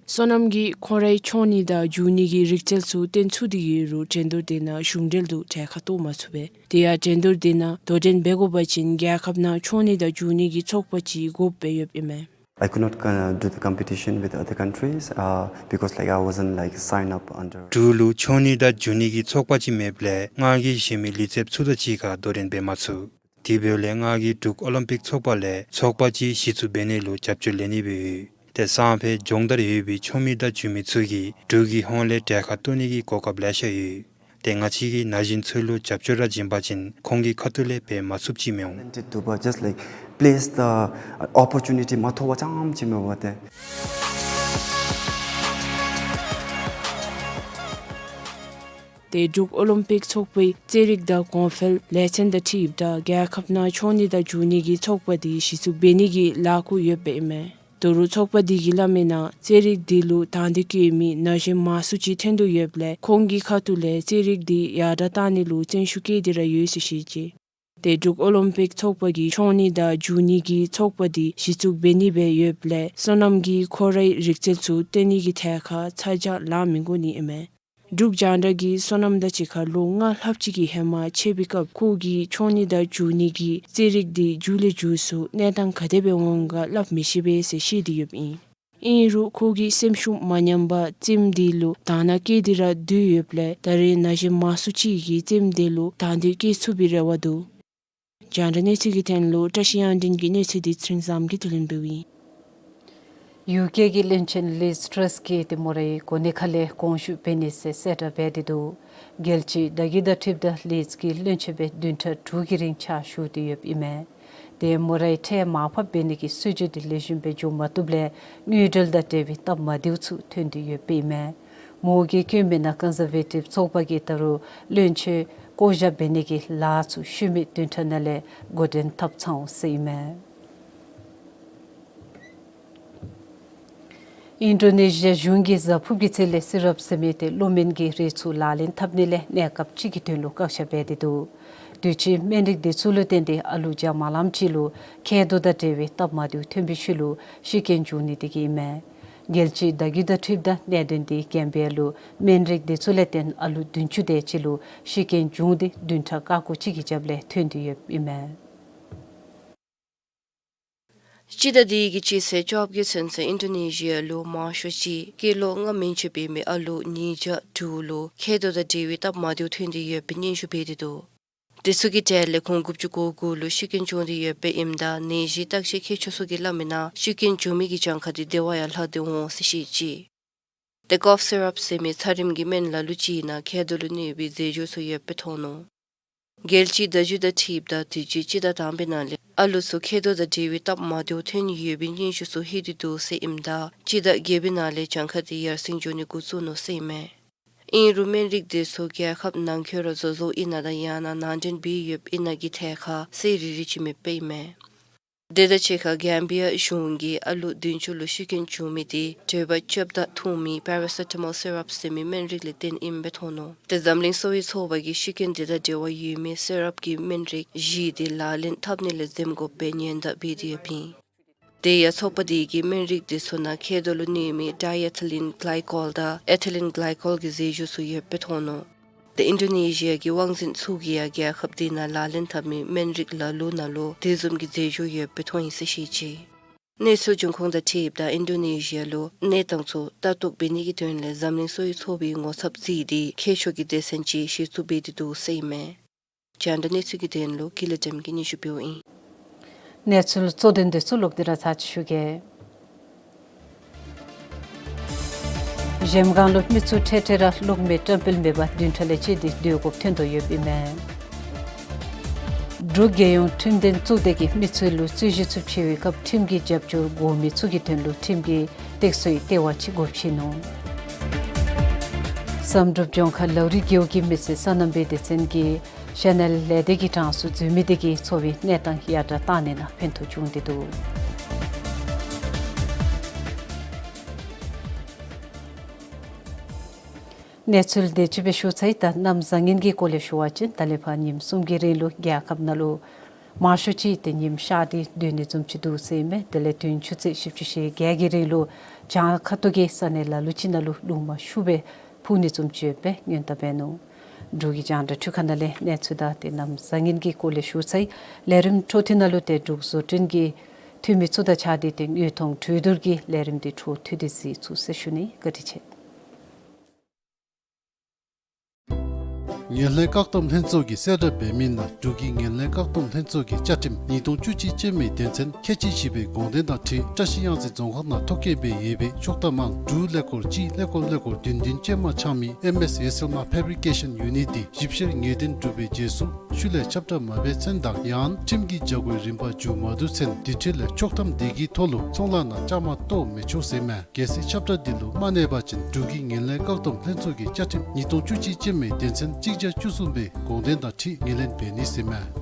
བསོད་ནམས་ཀྱིས་ཁོང་རའི་འཁྱོངས་ནི་དང་འཇུ་ནི་གི་རིག་རྩལ་ཚུ་སྟོན་ཚུགས་ཏེ་ཡོད་རུང་འགྲན་བསྡུར་དེ་ནང་གཞུང་འབྲེལ་དུ་གྲལ་ཁར་གཏོགས་མ་ཚུགས་པས། དེ་ཡང་འགྲན་བསྡུར་དེ་ནང་དོ་འགྲན་འབད་དགོ་པ་ཅིན་རྒྱལ་ཁབ་ནང་འཁྱོངས་ནི་དང་འཇུ་ནི་གི་ཚོགས་པ་ཅིག་དགོཔ་སྦེ་ཡོདཔ་ཨིན་མས། I could not, uh, do the competition with other countries, uh, because, like, I wasn't, like, signed up under. འབྲུག་ལུ་འཁྱོངས་ནི་དང་འཇུ་ནི་གི་ཚོགས་པ་ཅིག་མེདཔ་ལས་ང་གིས་གཞན་མི་ལུས་རྩལཔ་ཚུ་དང་གཅིག་ཁར་དོ་འགྲན་འབད་མ་ཚུགས། དེ་འབདཝ་ལས་ང་གིས་འབྲུག་ཨོ་ལིམ་པིག་ཚོགས་པ་ལས་ཚོགས་པ་ཅིག་གཞི་བཙུགས་འབད་ནི་ལུ་རྒྱབ་སྐྱོར་ལེན་ནི་སྦེ་ཡོད། དེ་སང་ཕོད་སྦྱོང་བརྡར་ཡོད་པའི་ཆོས་མི་དང་འཇུ་མི་ཚུ་གིས་འབྲུག་གི་ཧོངས་ལས་གྲལ་ཁར་གཏོགས་ནི་གི་གོ་སྐབས་ལེ་ཤ་ཡོད། དེ་ང་བཅས་ཀྱིས་ན་གཞོན་ཚུ་ལུ་རྒྱབ་སྐྱོར་ར་བྱིན་པ་ཅིན་ཁོང་གི་ཁ་ཐུག་ལས་འབད་མ་ཚུགསཔ་ཅིག་མི་འོང་། Talented to, but just, like, place the, uh, opportunity མ་ཐོབ་པ་ཙམ་ཅིག་མེན་པ་ཏེ། དེ་འབྲུག་ཨོ་ལིམ་པིག་ཚོགས་པའི་རྩེད་རིགས་དང་གོང་འཕེལ་ལས་ཚན་དང་འཁྲིལཝ་ད་རྒྱལ་ཁབ་ནང་འཁྱོངས་ནི་དང་འཇུ་ནི་གི་ཚོགས་པ་དེ་གཞི་བཙུགས་འབད་ནི་གི་ལཱ་འགོ་ཡོདཔ་ཨིན་མས། ད་རུང་ཚོགས་པ་དེ་གིས་སླབ་མིའི་ནང་རྩེད་རིགས་དེ་ལུ་དང་འདོད་བསྐྱེད་མི་ན་གཞོན་མང་སུ་ཅིག་ཐོན་དོ་ཡོདཔ་ལས་ཁོང་གི་ཁ་ཐུག་ལས་རྩེད་རིགས་དེ་ཡར་དྲག་བཏང་ནི་ལུ་བརྩོན་ཤུགས་བསྐྱེད་དེ་ར་ཡོད་ཟེར་བཤད་ཅི། དེ་འབྲུག་ཨོ་ལིམ་པིག་ཚོགས་པ་གིས་འཁྱོངས་ནི་དང་འཇུ་ནི་གི་ཚོགས་པ་དེ་གཞི་བཙུགས་འབད་ནི་སྦེ་ཡོདཔ་ལས་བསོད་ནམས་ཀྱིས་ཁོ་རའི་རིག་རྩལ་ཚུ་སྟོན་ནི་གི་ཐད་ཁར་ཚ་གྱང་ལང་མི་དགོ་ནི་ཨིན་མས། འབྲུག་རྒྱང་བསྒྲགས་ཀྱིས་བསོད་ནམས་དང་གཅིག་ཁར་ལོ་ལྔ་ལྷགཔ་ཅིག་གི་ཧེ་མ་འཕྱད་པའི་སྐབས་ཁོ་གིས་འཁྱོངས་ནི་དང་འཇུ་ནི་གི་རྩེད་རིགས་དེ་མཇུག་ལས་མཇུག་སུ་གནས་སྟངས་ག་དེ་སྦེ་འོང་ག་སླབ་མི་ཤེས་པས་ཟེར་བཤད་དེ་ཡོདཔ་ཨིན། ཨིན་རུང་ཁོ་གིས་སེམས་ཤུགས་མ་ཉམས་པར་རྩེདམོ་དེ་ལུ་དང་བླངས་བསྐྱེད་དེ་ར་སྡོད་ཡོདཔ་ལས་ད་རེས་ན་གཞོན་མང་སུ་ཅིག་གིས་རྩེདམོ་དེ་ལུ་དང་འདོད་བསྐྱེད་ཚུགས་པའི་རེ་བ་འདུག། རྒྱང་བསྒྲགས་གནས་ཚུལ་གྱི་དོན་ལུ་བཀྲ་ཤིས་དབྱངས་སྒྲོན་གྱི་གནས་ཚུལ་དེ་ཚེ་རིང་བཟངམོ་གིས་བསྡུ་ལེན་འབདཝ་ཨིན། ཡུ་ཀེ་གི་བློན་ཆེན་ལིཛ་ཊྲས་གིས་དེ་མོ་རའི་གོ་གནས་ཁ་ལས་དགོངས་ཞུ་འབད་ནི་ཟེར་གསལ་བསྒྲགས་འབད་དེ་འདུག། རྒྱལ་སྤྱིའི་བརྡ་བརྒྱུད་དང་འཁྲིལཝ་ད་ལིཛ་གིས་བློན་ཆེན་སྦེ་བདུན་ཕྲག་དྲུག་གི་རིང་ཕྱག་ཞུ་སྟེ་ཡོདཔ་ཨིན་མས། དེ་མོ་རའི་ཁྲལ་མར་ཕབ་འབད་ནི་གི་སྲིད་བྱུས་དེ་ལེགས་ཤོམ་སྦེ་འགྱོ་མ་བཏུབ་ལས་དངུལ་འབྲེལ་དང་འབྲེལ་བའི་སྟབས་མ་བདེཝ་ཚུ་ཐོན་ཏེ་ཡོདཔ་ཨིན་མས། མོ་གིས་བཀོད་མིའི་ནང་ཀོན་ཟར་ཝེ་ཊིབ་ཚོགས་པ་གིས་ད་རུང་བློན་ཆེན་བསྐོ་བཞག་འབད་ནི་གི་ལཱ་ཚུ་ཤུལ་མའི་བདུན་ཕྲག་ནང་ལས་འགོ་འདྲེན་འཐབ་ཚར་འོང་ཟེར་ཨིན་མས། ཨིན་ཌོ་ནེ་ཤི་ཡ་གཞུང་གིས་གཟའ་ཕུརཔ་གི་ཚེ་ལས་སི་རབ་ཟེར་མི་དེ་གློ་སྨོན་གྱི་རིགས་ཚུ་ལག་ལེན་འཐབ་ནི་ལས་གནས་སྐབས་ཅིག་གི་དོན་ལུ་བཀག་ཆ་འབད་དེ་འདུག། དུས་ཅི་སྨན་རིགས་དེ་ཚུ་ལུ་བརྟེན་ཏེ་ཨ་ལུ་བརྒྱ་མ་ལངམ་ཅིག་ལུ་མཁལ་རྡོག་དང་འབྲེལ་བའི་སྟབས་མ་བདེཝ་ཐོན་པའི་ཤུལ་ལུ་ཤི་རྐྱེན་བྱུང་ནི་དེ་གིས་ཨིན་མས། རྒྱལ་སྤྱིའི་བརྡ་བརྒྱུད་དང་འཁྲིལཝ་ད་གནད་དོན་དེ་གིས་གེམ་བི་ཡ་ལུ་སྨན་རིགས་དེ་ཚུ་ལས་བརྟེན་ཨ་ལུ་བདུན་ཅུ་དེ་ཅིག་ལུ་ཤི་རྐྱེན་བྱུང་སྟེ་བདུན་ཕྲག་ཀ་ཁོ་གཅིག་གི་རྒྱབ་ལས་ཐོན་ཏེ་ཡོདཔ་ཨིན་མས། སྤྱི་ཟླ་འདི་གི་སྤྱི་ཚེས་བཅོ་བརྒྱད་ཚུན་ཚོད་ཨིན་ཌོ་ནེ་ཤི་ཡ་ལུ་མང་ཤོས་ཅིག་སྐྱེས་ལོ་ལྔ་མན་ཆད་འབད་མི་ཨ་ལུ་ཉིས་བརྒྱ་དྲུག་ལུ་མཁལ་རྡོག་དང་འབྲེལ་བའི་སྟབས་མ་བདེཝ་ཐོན་ཏེ་ཡོད་པའི་སྙན་ཞུ་འབད་དེ་འདུག། དེ་ཚུ་གི་གྲས་ལས་ཁོང་དགུ་བཅུ་གོ་དགུ་ལུ་ཤི་རྐྱེན་བྱུང་སྟེ་ཡོདཔ་ཨིནམ་ད་ནད་གཞི་བརྟག་དཔྱད་མཁས་མཆོག་ཚུ་གིས་སླབ་མིའི་ནང་ཤི་རྐྱེན་བྱུང་མི་གི་གྱངས་ཁ་དེ་དེ་བ་ཡང་ལྷག་སྟེ་འོང་ཟེར་བཤད་ཅི། དེ་ཀོབ་སི་རབ་ཟེར་མི་ཚ་རིམས་ཀྱི་སྨན་ལ་ལུ་ཅིག་ནང་མཁལ་རྡོག་ལུ་གནོད་པའི་རྫས་སྦྱོར་ཚུ་ཡོདཔ་སྦེ་མཐོང་ནུག། རྒྱལ་སྤྱིའི་བརྡ་བརྒྱུད་དང་འཁྲིལཝ་ད་དུས་ཅི་སྤྱི་ཟླ་དང་པའི་ནང་ལས་ཨ་ལུ་ཚུ་མཁལ་རྡོག་དང་འབྲེལ་བའི་སྟབས་མ་བདེཝ་ཐོན་ཡོད་པའི་སྙན་ཞུ་ཚུ་ལྷོད་དེ་འདུག་ཟེར་ཨིནམ་ད་སྤྱི་ཟླ་བརྒྱད་པའི་ནང་ལས་གྱངས་ཁ་དེ་ཡར་སེང་འགྱོ་ནི་འགོ་བཙུགས་ནུག་ཟེར་ཨིན་མས། ཨིན་རུང་སྨན་རིགས་དེ་ཚུ་རྒྱལ་ཁབ་ནང་འཁོད་ར་བཟོ་བཟོཝ་ཨིན་ན་དང་ཡང་ན་ནང་འདྲེན་འབད་ཡོདཔ་ཨིན་ན་གི་ཐད་ཁར་གསལ་རི་རི་ཅིག་མེདཔ་ཨིན་མས། དེ་དང་གཅིག་ཁར་གེམ་བི་ཡ་གཞུང་གིས་ཨ་ལུ་བདུན་ཅུ་ལུ་ཤི་རྐྱེན་བྱུང་མི་དེ་དྲོད་འབར་རྐྱབ་ད་འཐུང་མི་པ་ར་སི་ཊ་མོལ་སི་རབ་ཟེར་མི་སྨན་རིགས་ལས་བརྟེན་ཨིནམ་སྦེ་མཐོང་ནུག། ཏེ་འཛམ་གླིང་གསོ་བའི་ཚོགས་པ་གིས་ཤི་རྐྱེན་དེ་དང་འབྲེལ་བ་ཡོད་མི་སི་རབ་ཀྱི་སྨན་རིགས་བཞི་དེ་ལག་ལེན་འཐབ་ནི་ལས་འཛེམ་དགོཔ་སྦེ་ཉེན་བརྡ་འབད་དེ་ཡོདཔ་ཨིན། དེ་ཡང་ཚོགས་པ་དེ་གིས་སྨན་རིགས་དེ་ཚུ་ནང་མཁལ་རྡོག་ལུ་གནོད་མི་ཌའི་ཨེ་ཐི་ལིན་གླའི་ཀོལ་དང་ཨེ་ཐི་ལིན་གླའི་ཀོལ་གྱི་རྫས་འགྱུར་ཚུ་ཡོདཔ་སྦེ་མཐོང་ནུག། ཏེ་ཨིན་ཌོ་ནེ་ཤི་ཡ་གི་དབང་འཛིན་ཚུ་གིས་ཡང་རྒྱལ་ཁབ་དེ་ནང་ལག་ལེན་འཐབ་མི་སྨན་རིགས་ལ་ལུ་ནང་ལུ་དེ་བཟུམ་གྱི་རྫས་འགྱུར་ཡོདཔ་སྦེ་མཐོང་ཡི་ཟེར་བཤད་ཅི། གནས་ཚུལ་འབྱུང་ཁུངས་དང་འཁྲིལཝ་ད་ཨིན་ཌོ་ནེ་ཤི་ཡ་ལུ་གནས་སྟངས་ཚུ་ལྟ་རྟོག་འབད་ནི་གི་དོན་ལས་འཛམ་གླིང་གསོ་བའི་ཚོགས་པའི་ངོ་ཚབ་རྩིས་ཏེ་མཁས་མཆོག་གི་སྡེ་ཚན་ཅིག་གཞི་བཙུགས་འབད་དེ་འདུག་ཟེར་ཨིན་མས། རྒྱང་བསྒྲགས་གནས་ཚུལ་གྱི་དོན་ལུ་ཀུན་ལེགས་བདེམ་གིས་སྙན་ཞུ་འབདཝ་ཨིན། གནས་ཚུལ་གཙོ་དོན་དེ་ཚུ་ལོག་སྟེ་ར་ཚར་ཅིག་ཞུ་གེ། གཞལམ་སྒང་ལུ་མི་ཚུ་འཕྲལ་འཕྲལ་ར་གློག་མེ་བཀྲམ་སྤེལ་མེད་པར་བདུན་ཕྲག་ལས་བཅད་དེ་སྡོད་དགོཔ་ཐོན་དོ་ཡོདཔ་ཨིན་མས། འབྲུག་རྒྱལ་ཡོངས་ཁྲིམས་དོན་གཙུག་སྡེ་གིས་མི་ཚུ་ལུ་རྩོད་གཞི་ཚུ་ཕྱེ་བའི་སྐབས་ཁྲིམས་ཀྱི་རྒྱབ་སྐྱོར་དགོ་མི་ཚུ་གི་དོན་ལུ་ཁྲིམས་ཀྱི་སྟེགས་གསོའི་ལྟེ་བ་ཅིག་སྒོ་ཕྱེ་ནུག། བསམ་གྲུབ་ལྗོངས་མཁར་ལའུ་རི་རྒེད་འོག་གི་མི་སེར་སོ་ནམ་པའི་སྡེ་ཚན་གྱིས་ཤ་ནལ་ལས་སྡེ་གི་གྲངས་སུ་འཛུལ་མི་དེ་གིས་འཚོ་བའི་གནས་སྟངས་ཡར་དྲག་གཏང་ནི་ནང་ཕན་ཐོགས་བྱུང་སྟེ་འདུག། གནས་ཚུལ་དེ་ཅིག་སྦེ་ཞུ་ཚར་ཡི། ད་གནམ་བཟང་ངན་གྱི་སྐོར་ལས་ཞུ་བ་ཅིན་ད་ལས་ཕར་ཉིནམ་གསུམ་གྱི་རིང་ལུ་རྒྱལ་ཁབ་ནང་ལུ་མང་ཤོས་ཅིག་ཏེ་ཉིམ་ཤར་ཏེ་སྡོད་ནི་བཟུམ་ཅིག་འདུག་ཟེར་ཨིན་མས། དེ་ལས་དུས་ཡུན་ཆུ་ཚོད་བཞི་བཅུ་ཞེ་བརྒྱད་ཀྱི་རིང་ལུ་བྱང་ཁ་ཐུག་གི་ས་གནས་ལ་ལུ་ཅིག་ནང་ལུ་རླུང་མ་ཤུགས་སྦེ་འཕུ་ནི་བཟུམ་ཅིག་ཡོདཔ་སྦེ་སྔོན་བརྡ་འབད་ནུག། འབྲུག་གི་རྒྱང་བསྒྲགས་འཕྲུལ་ཁང་ནང་ལས་གནས་ཚུལ་དང་ཏེ་གནམ་བཟང་ངན་གྱི་སྐོར་ལས་ཞུ་ཚར་ཡི། ལས་རིམ་འཕྲོ་མཐུད་ནང་ལུ་ཏེ་འབྲུག་བཟོ་སྐྲུན་གྱི་འཐུས་མི་ཚུ་དང་གཅིག་ཁར་ཏེ་དངོས་མཐོང་གྲོས་བསྡུར་གྱི་ལས་རིམ་དེ་འཕྲོ་མཐུད་དེ་གཟིགས་ཚུགས་ཟེར་ཞུ་ནི། བཀའ་དྲིན་ཆེ། ངན་ལྷད་བཀག་སྡོམ་ལྷན་ཚོགས་ཀྱིས་གསལ་བསྒྲགས་འབད་མི་ནང་འབྲུག་གི་ངན་ལྷད་བཀག་སྡོམ་ལྷན་ཚོགས་ཀྱི་བཅའ་ཁྲིམས་ཉིས་སྟོང་བཅུ་གཅིག་ཅན་མའི་དོན་ཚན་ཁལ་གཅིག་བཞི་པའི་དགོངས་དོན་དང་འཁྲིལ་བཀྲ་ཤིས་གཡང་རྩེ་རྫོང་ཁག་ནང་ཐོ་བཀོད་འབད་ཡོད་པའི་ཆོག་ཐམ་ཨང་དྲུག་ཀླད་ཀོར་གཅིག་ཀླད་ཀོར་ཀླད་ཀོར་བདུན་བདུན་ཅན་མ་འཆང་མི་ཨེམ་ཨེསི་ཧེ་སེལ་ནཊ་ཕེབ་རི་ཀེ་ཤཱན་ཡུ་ནིཊ་དེ་ཞིབ་བཤེར་ངེས་གཏན་གྲུབ་པའི་རྗེས་སུ་ཤུལ་ལས་ཁྱབ་བསྒྲགས་མ་འབད་ཚུན་དང་ཡང་ཁྲིམས་ཀྱི་བྱ་སྒོའི་རིམ་པ་མཇུག་མ་བསྡུ་ཚུན་དེ་འཕྲོ་ལས་ཆོག་ཐམ་དེ་གི་ཐོག་ལུ་ཚོང་ལཱ་ནང་བཅའ་མར་གཏོགས་མི་ཆོག་ཟེར་མས། གལ་སྲིད་ཁྱབ་བསྒྲགས་འདི་ལུ་མ་གནས་པ་ཅིན་འབྲུག་གི་ངན་ལྷད་བཀག་སྡོམ་ལྷན་ཚོགས་ཀྱི་བཅའ་ཁྲིམས་ཉིས་སྟོང་བཅུ་གཅིག་ཅན་མའི་དོན་ཚན་གཅིག་བརྒྱ་བཅུ་གསུམ་པའི་དགོངས་དོན་དང་འཁྲིལ་ངོས་ལེན་འབད་ནི་ཟེར་མས།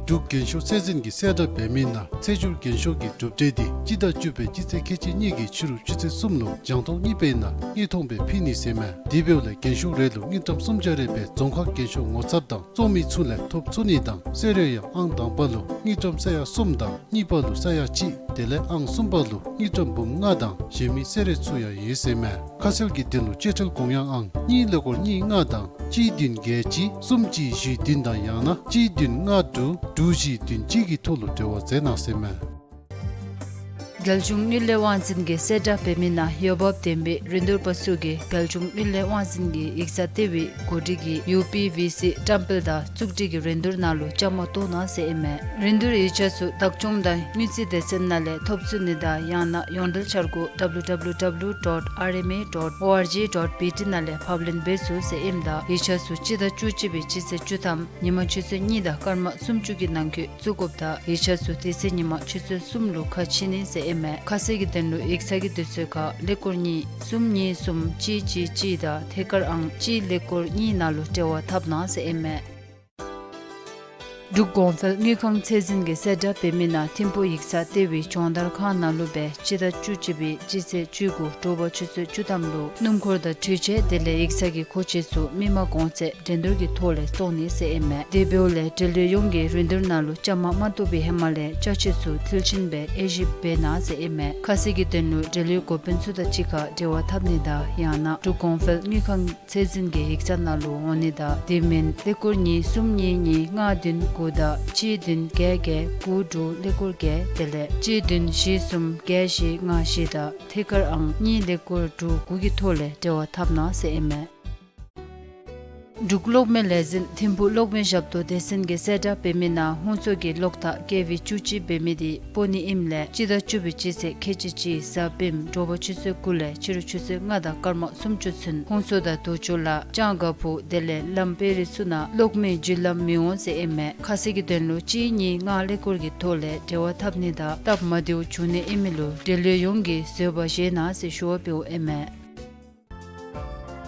འབྲུག་རྒྱན་ཤོག་ཚད་འཛིན་གྱིས་གསལ་བསྒྲགས་འབད་མི་ནང་ཚེས་བཅུར་རྒྱན་ཤོག་གི་གྲུབ་འབྲས་དེ་སྤྱི་ཟླ་བཅུ་པའི་སྤྱི་ཚེས་ཁལ་གཅིག་གཉིས་ཀྱི་ཕྱི་རུ་ཆུ་ཚོད་གསུམ་ལུ་རྒྱང་མཐོང་གཉིས་པའི་ནང་དངོས་མཐོང་སྦེ་ཕུལ་ནི་ཟེར་མས། དེ་འབདཝ་ལས་རྒྱན་ཤོག་རེ་ལུ་དངུལ་ཀྲམ་སུམ་བརྒྱ་རེ་སྦེ་རྫོང་ཁག་རྒྱན་ཤོག་ངོ་ཚབ་དང་བཙོང་མི་ཚུ་ལས་ཐོབ་ཚུགས་ནི་དང་གསོལ་རས་ཡང་ཨང་དང་པ་ལུ་དངུལ་ཀྲམ་ས་ཡ་གསུམ་དང་གཉིས་པ་ལུ་ས་ཡ་གཅིག་དེ་ལས་ཨང་གསུམ་པ་ལུ་དངུལ་ཀྲམ་འབུམ་ལྔ་དང་གཞན་མི་གསོལ་རས་ཚུ་ཡང་ཡོད་ཟེར་མས། ཁ་གསལ་གྱི་དོན་ལུ་གཅེས་སྤྲས་གོང་ཡངས་ཨང་གཉིས་ཀླད་ཀོར་གཉིས་ལྔ་དང་གཅིག་བདུན་བརྒྱད་གཅིག་གསུམ་གཅིག་བཞི་བདུན་དང་ཡང་ན་གཅིག་བདུན་ལྔ་དྲུག་དྲུག་བཞི་བདུན་གཅིག་གི་ཐོག་ལུ་འབྲེལ་བ་མཛད་གནང་ཟེར་མས། རྒྱལ་གཞུང་དངུལ་ལས་དབང་འཛིན་གྱིས་གསལ་བསྒྲགས་འབད་མི་ནང་འོས་འབབ་ལྡན་པའི་རིན་བསྡུར་པ་ཚུ་གིས་རྒྱལ་གཞུང་དངུལ་ལས་དབང་འཛིན་གྱི་ཡིག་ཚང་ལྟེ་བའི་གོ་སྒྲིག་གི་ཡུ་པི་ཝི་སི་བཀྲམ་སྤེལ་དང་བཙུགས་སྒྲིག་གི་རིན་བསྡུར་ནང་ལུ་བཅའ་མར་གཏོགས་གནང་ཟེར་ཨིན་མས། རིན་བསྡུར་ཡིག་ཆ་ཚུ་བདག་སྐྱོང་དང་དངུལ་རྩིས་སྡེ་ཚན་ནང་ལས་ཐོབ་ཚུགས་ནི་དང་ཡང་ན་ཡོངས་འབྲེལ་འཆར་སྒོ་ཌབ་ལུ་ཌབ་ལུ་ཌབ་ལུ་ཌོཊ་ཨར་ཨེམ་ཨེ་ཌོཊ་ཨོ་ཨར་ཇི་ཌོཊ་བི་ཊི་ནང་ལས་ཕབ་ལེན་འབད་ཚུགས་ཟེར་ཨིནམ་ད་ཡིག་ཆ་ཚུ་སྤྱི་ཟླ་བཅུ་གཅིག་པའི་སྤྱི་ཚེས་བཅུ་ཐམ་ཉིན་མ་ཆུ་ཚོད་གཉིས་དང་སྐར་མ་སུམ་ཅུ་གི་ནང་འཁོད་བཙུགས་དགོཔ་དང་ཡིག་ཆ་ཚུ་དེ་ཚེ་ཉིན་མ་ཆུ་ཚོད་གསུམ་ལུ་ཁ་ཕྱེ་ནི་ཟེར་ཨིན་མས། ཁ་གསལ་གྱི་དོན་ལུ་ཡིག་ཚང་གི་དུས་ཚོད་ཁར་ཀླད་ཀོར་གཉིས་གསུམ་གཉིས་གསུམ་གཅིག་གཅིག་གཅིག་དང་ཐད་ཀར་ཨང་གཅིག་ཀླད་ཀོར་གཉིས་ནང་ལུ་འབྲེལ་བ་འཐབ་གནང་ཟེར་ཨིན་མས། འབྲུག་གོང་འཕེལ་དངུལ་ཁང་ཚད་འཛིན་གྱིས་གསལ་བསྒྲགས་འབད་མི་ནང་ཐིམ་ཕུག་ཡིག་ཚང་ལྟེ་བའི་སྦྱོང་བརྡར་ཁང་ནང་ལུ་སྦེ་སྤྱི་ཟླ་བཅུ་གཅིག་པའི་སྤྱི་ཚེས་བཅུ་དགུ་དྲོ་པ་ཆུ་ཚོད་བཅུ་ཐམ་ལུ་སྣུམ་འཁོར་དང་འཕྲུལ་ཆས་དེ་ལས་ཡིག་ཚང་གི་མཁོ་ཆས་ཚུ་མི་མང་གོང་ཚད་འགྲན་བསྡུར་གྱི་ཐོག་ལས་བཙོང་ནི་ཟེར་ཨིན་མས། དེ་འབདཝ་ལས་འབྲེལ་ཡོད་ཡོངས་ཀྱིས་རིན་བསྡུར་ནང་ལུ་བཅའ་མར་མ་གཏོགས་པའི་ཧེ་མ་ལས་ཅ་ཆས་ཚུ་མཐིལ་ཕྱིན་སྦེ་དབྱེ་ཞིབ་འབད་གནང་ཟེར་ཨིན་མས། ཁ་གསལ་གྱི་དོན་ལུ་འབྲེལ་ཡོད་འགོ་དཔོན་ཚུ་དང་གཅིག་ཁར་འབྲེལ་བ་འཐབ་ནི་དང་ཡང་ན་འབྲུག་གོང་འཕེལ་དངུལ་ཁང་ཚད་འཛིན་གྱི་ཡིག་ཚང་ནང་ལུ་འོང་ནི་དང་དེ་མིན་ཀླད་ཀོར་གཉིས་གསུམ་གཉིས་གཉིས་ལྔ་བདུན་དགུ་དང་གཅིག་བདུན་བརྒྱད་བརྒྱད་དགུ་དྲུག་ཀླད་ཀོར་བརྒྱད་དེ་ལས་གཅིག་བདུན་བཞི་གསུམ་བརྒྱད་བཞི་ལྔ་བཞི་དང་ཐད་ཀར་ཨང་གཉིས་ཀླད་ཀོར་དྲུག་དགུ་གི་ཐོག་ལས་འབྲེལ་བ་འཐབ་གནང་ཟེར་ཨིན་མས། འབྲུག་གློག་མེ་ལས་འཛིན་ཐིམ་ཕུག་གློག་མེ་ཞབས་ཏོག་སྡེ་ཚན་གྱིས་གསལ་བསྒྲགས་འབད་མི་ནང་ཧོང་སོ་གི་གློག་ཐག་ཀེ་ཝི་བཅུ་གཅིག་འབད་མི་དེ་སྤོ་ནི་ཨིནམ་ལས་སྤྱི་ཟླ་བཅུ་པའི་སྤྱི་ཚེས་ཁལ་གཅིག་གཅིག་གཟའ་སྤེནམ་དྲོ་པ་ཆུ་ཚོད་དགུ་ལས་ཕྱི་རུ་ཆུ་ཚོད་ལྔ་དང་སྐར་མ་སུམ་ཅུ་ཚུན་ཧོང་སོ་དང་དུག་ཆུ་ལ་ལྕང་དཀར་ཕུག་དེ་ལས་ལམ་དཔལ་རི་ཚུ་ནང་གློག་མེ་བརྒྱུད་ལམ་མི་འོང་ཟེར་ཨིན་མས། ཁ་གསལ་གྱི་དོན་ལུ་གཅིག་གཉིས་ལྔ་ཀླད་ཀོར་གྱི་ཐོག་ལས་འབྲེལ་བ་འཐབ་ནི་དང་སྟབས་མ་བདེཝ་བྱུང་ནི་ཨིན་མི་ལུ་འབྲེལ་ཡོད་ཡོངས་ཀྱིས་བཟོད་པ་བཞེས་གནང་ཟེར་ཞུ་བ་འབདཝ་ཨིན་མས།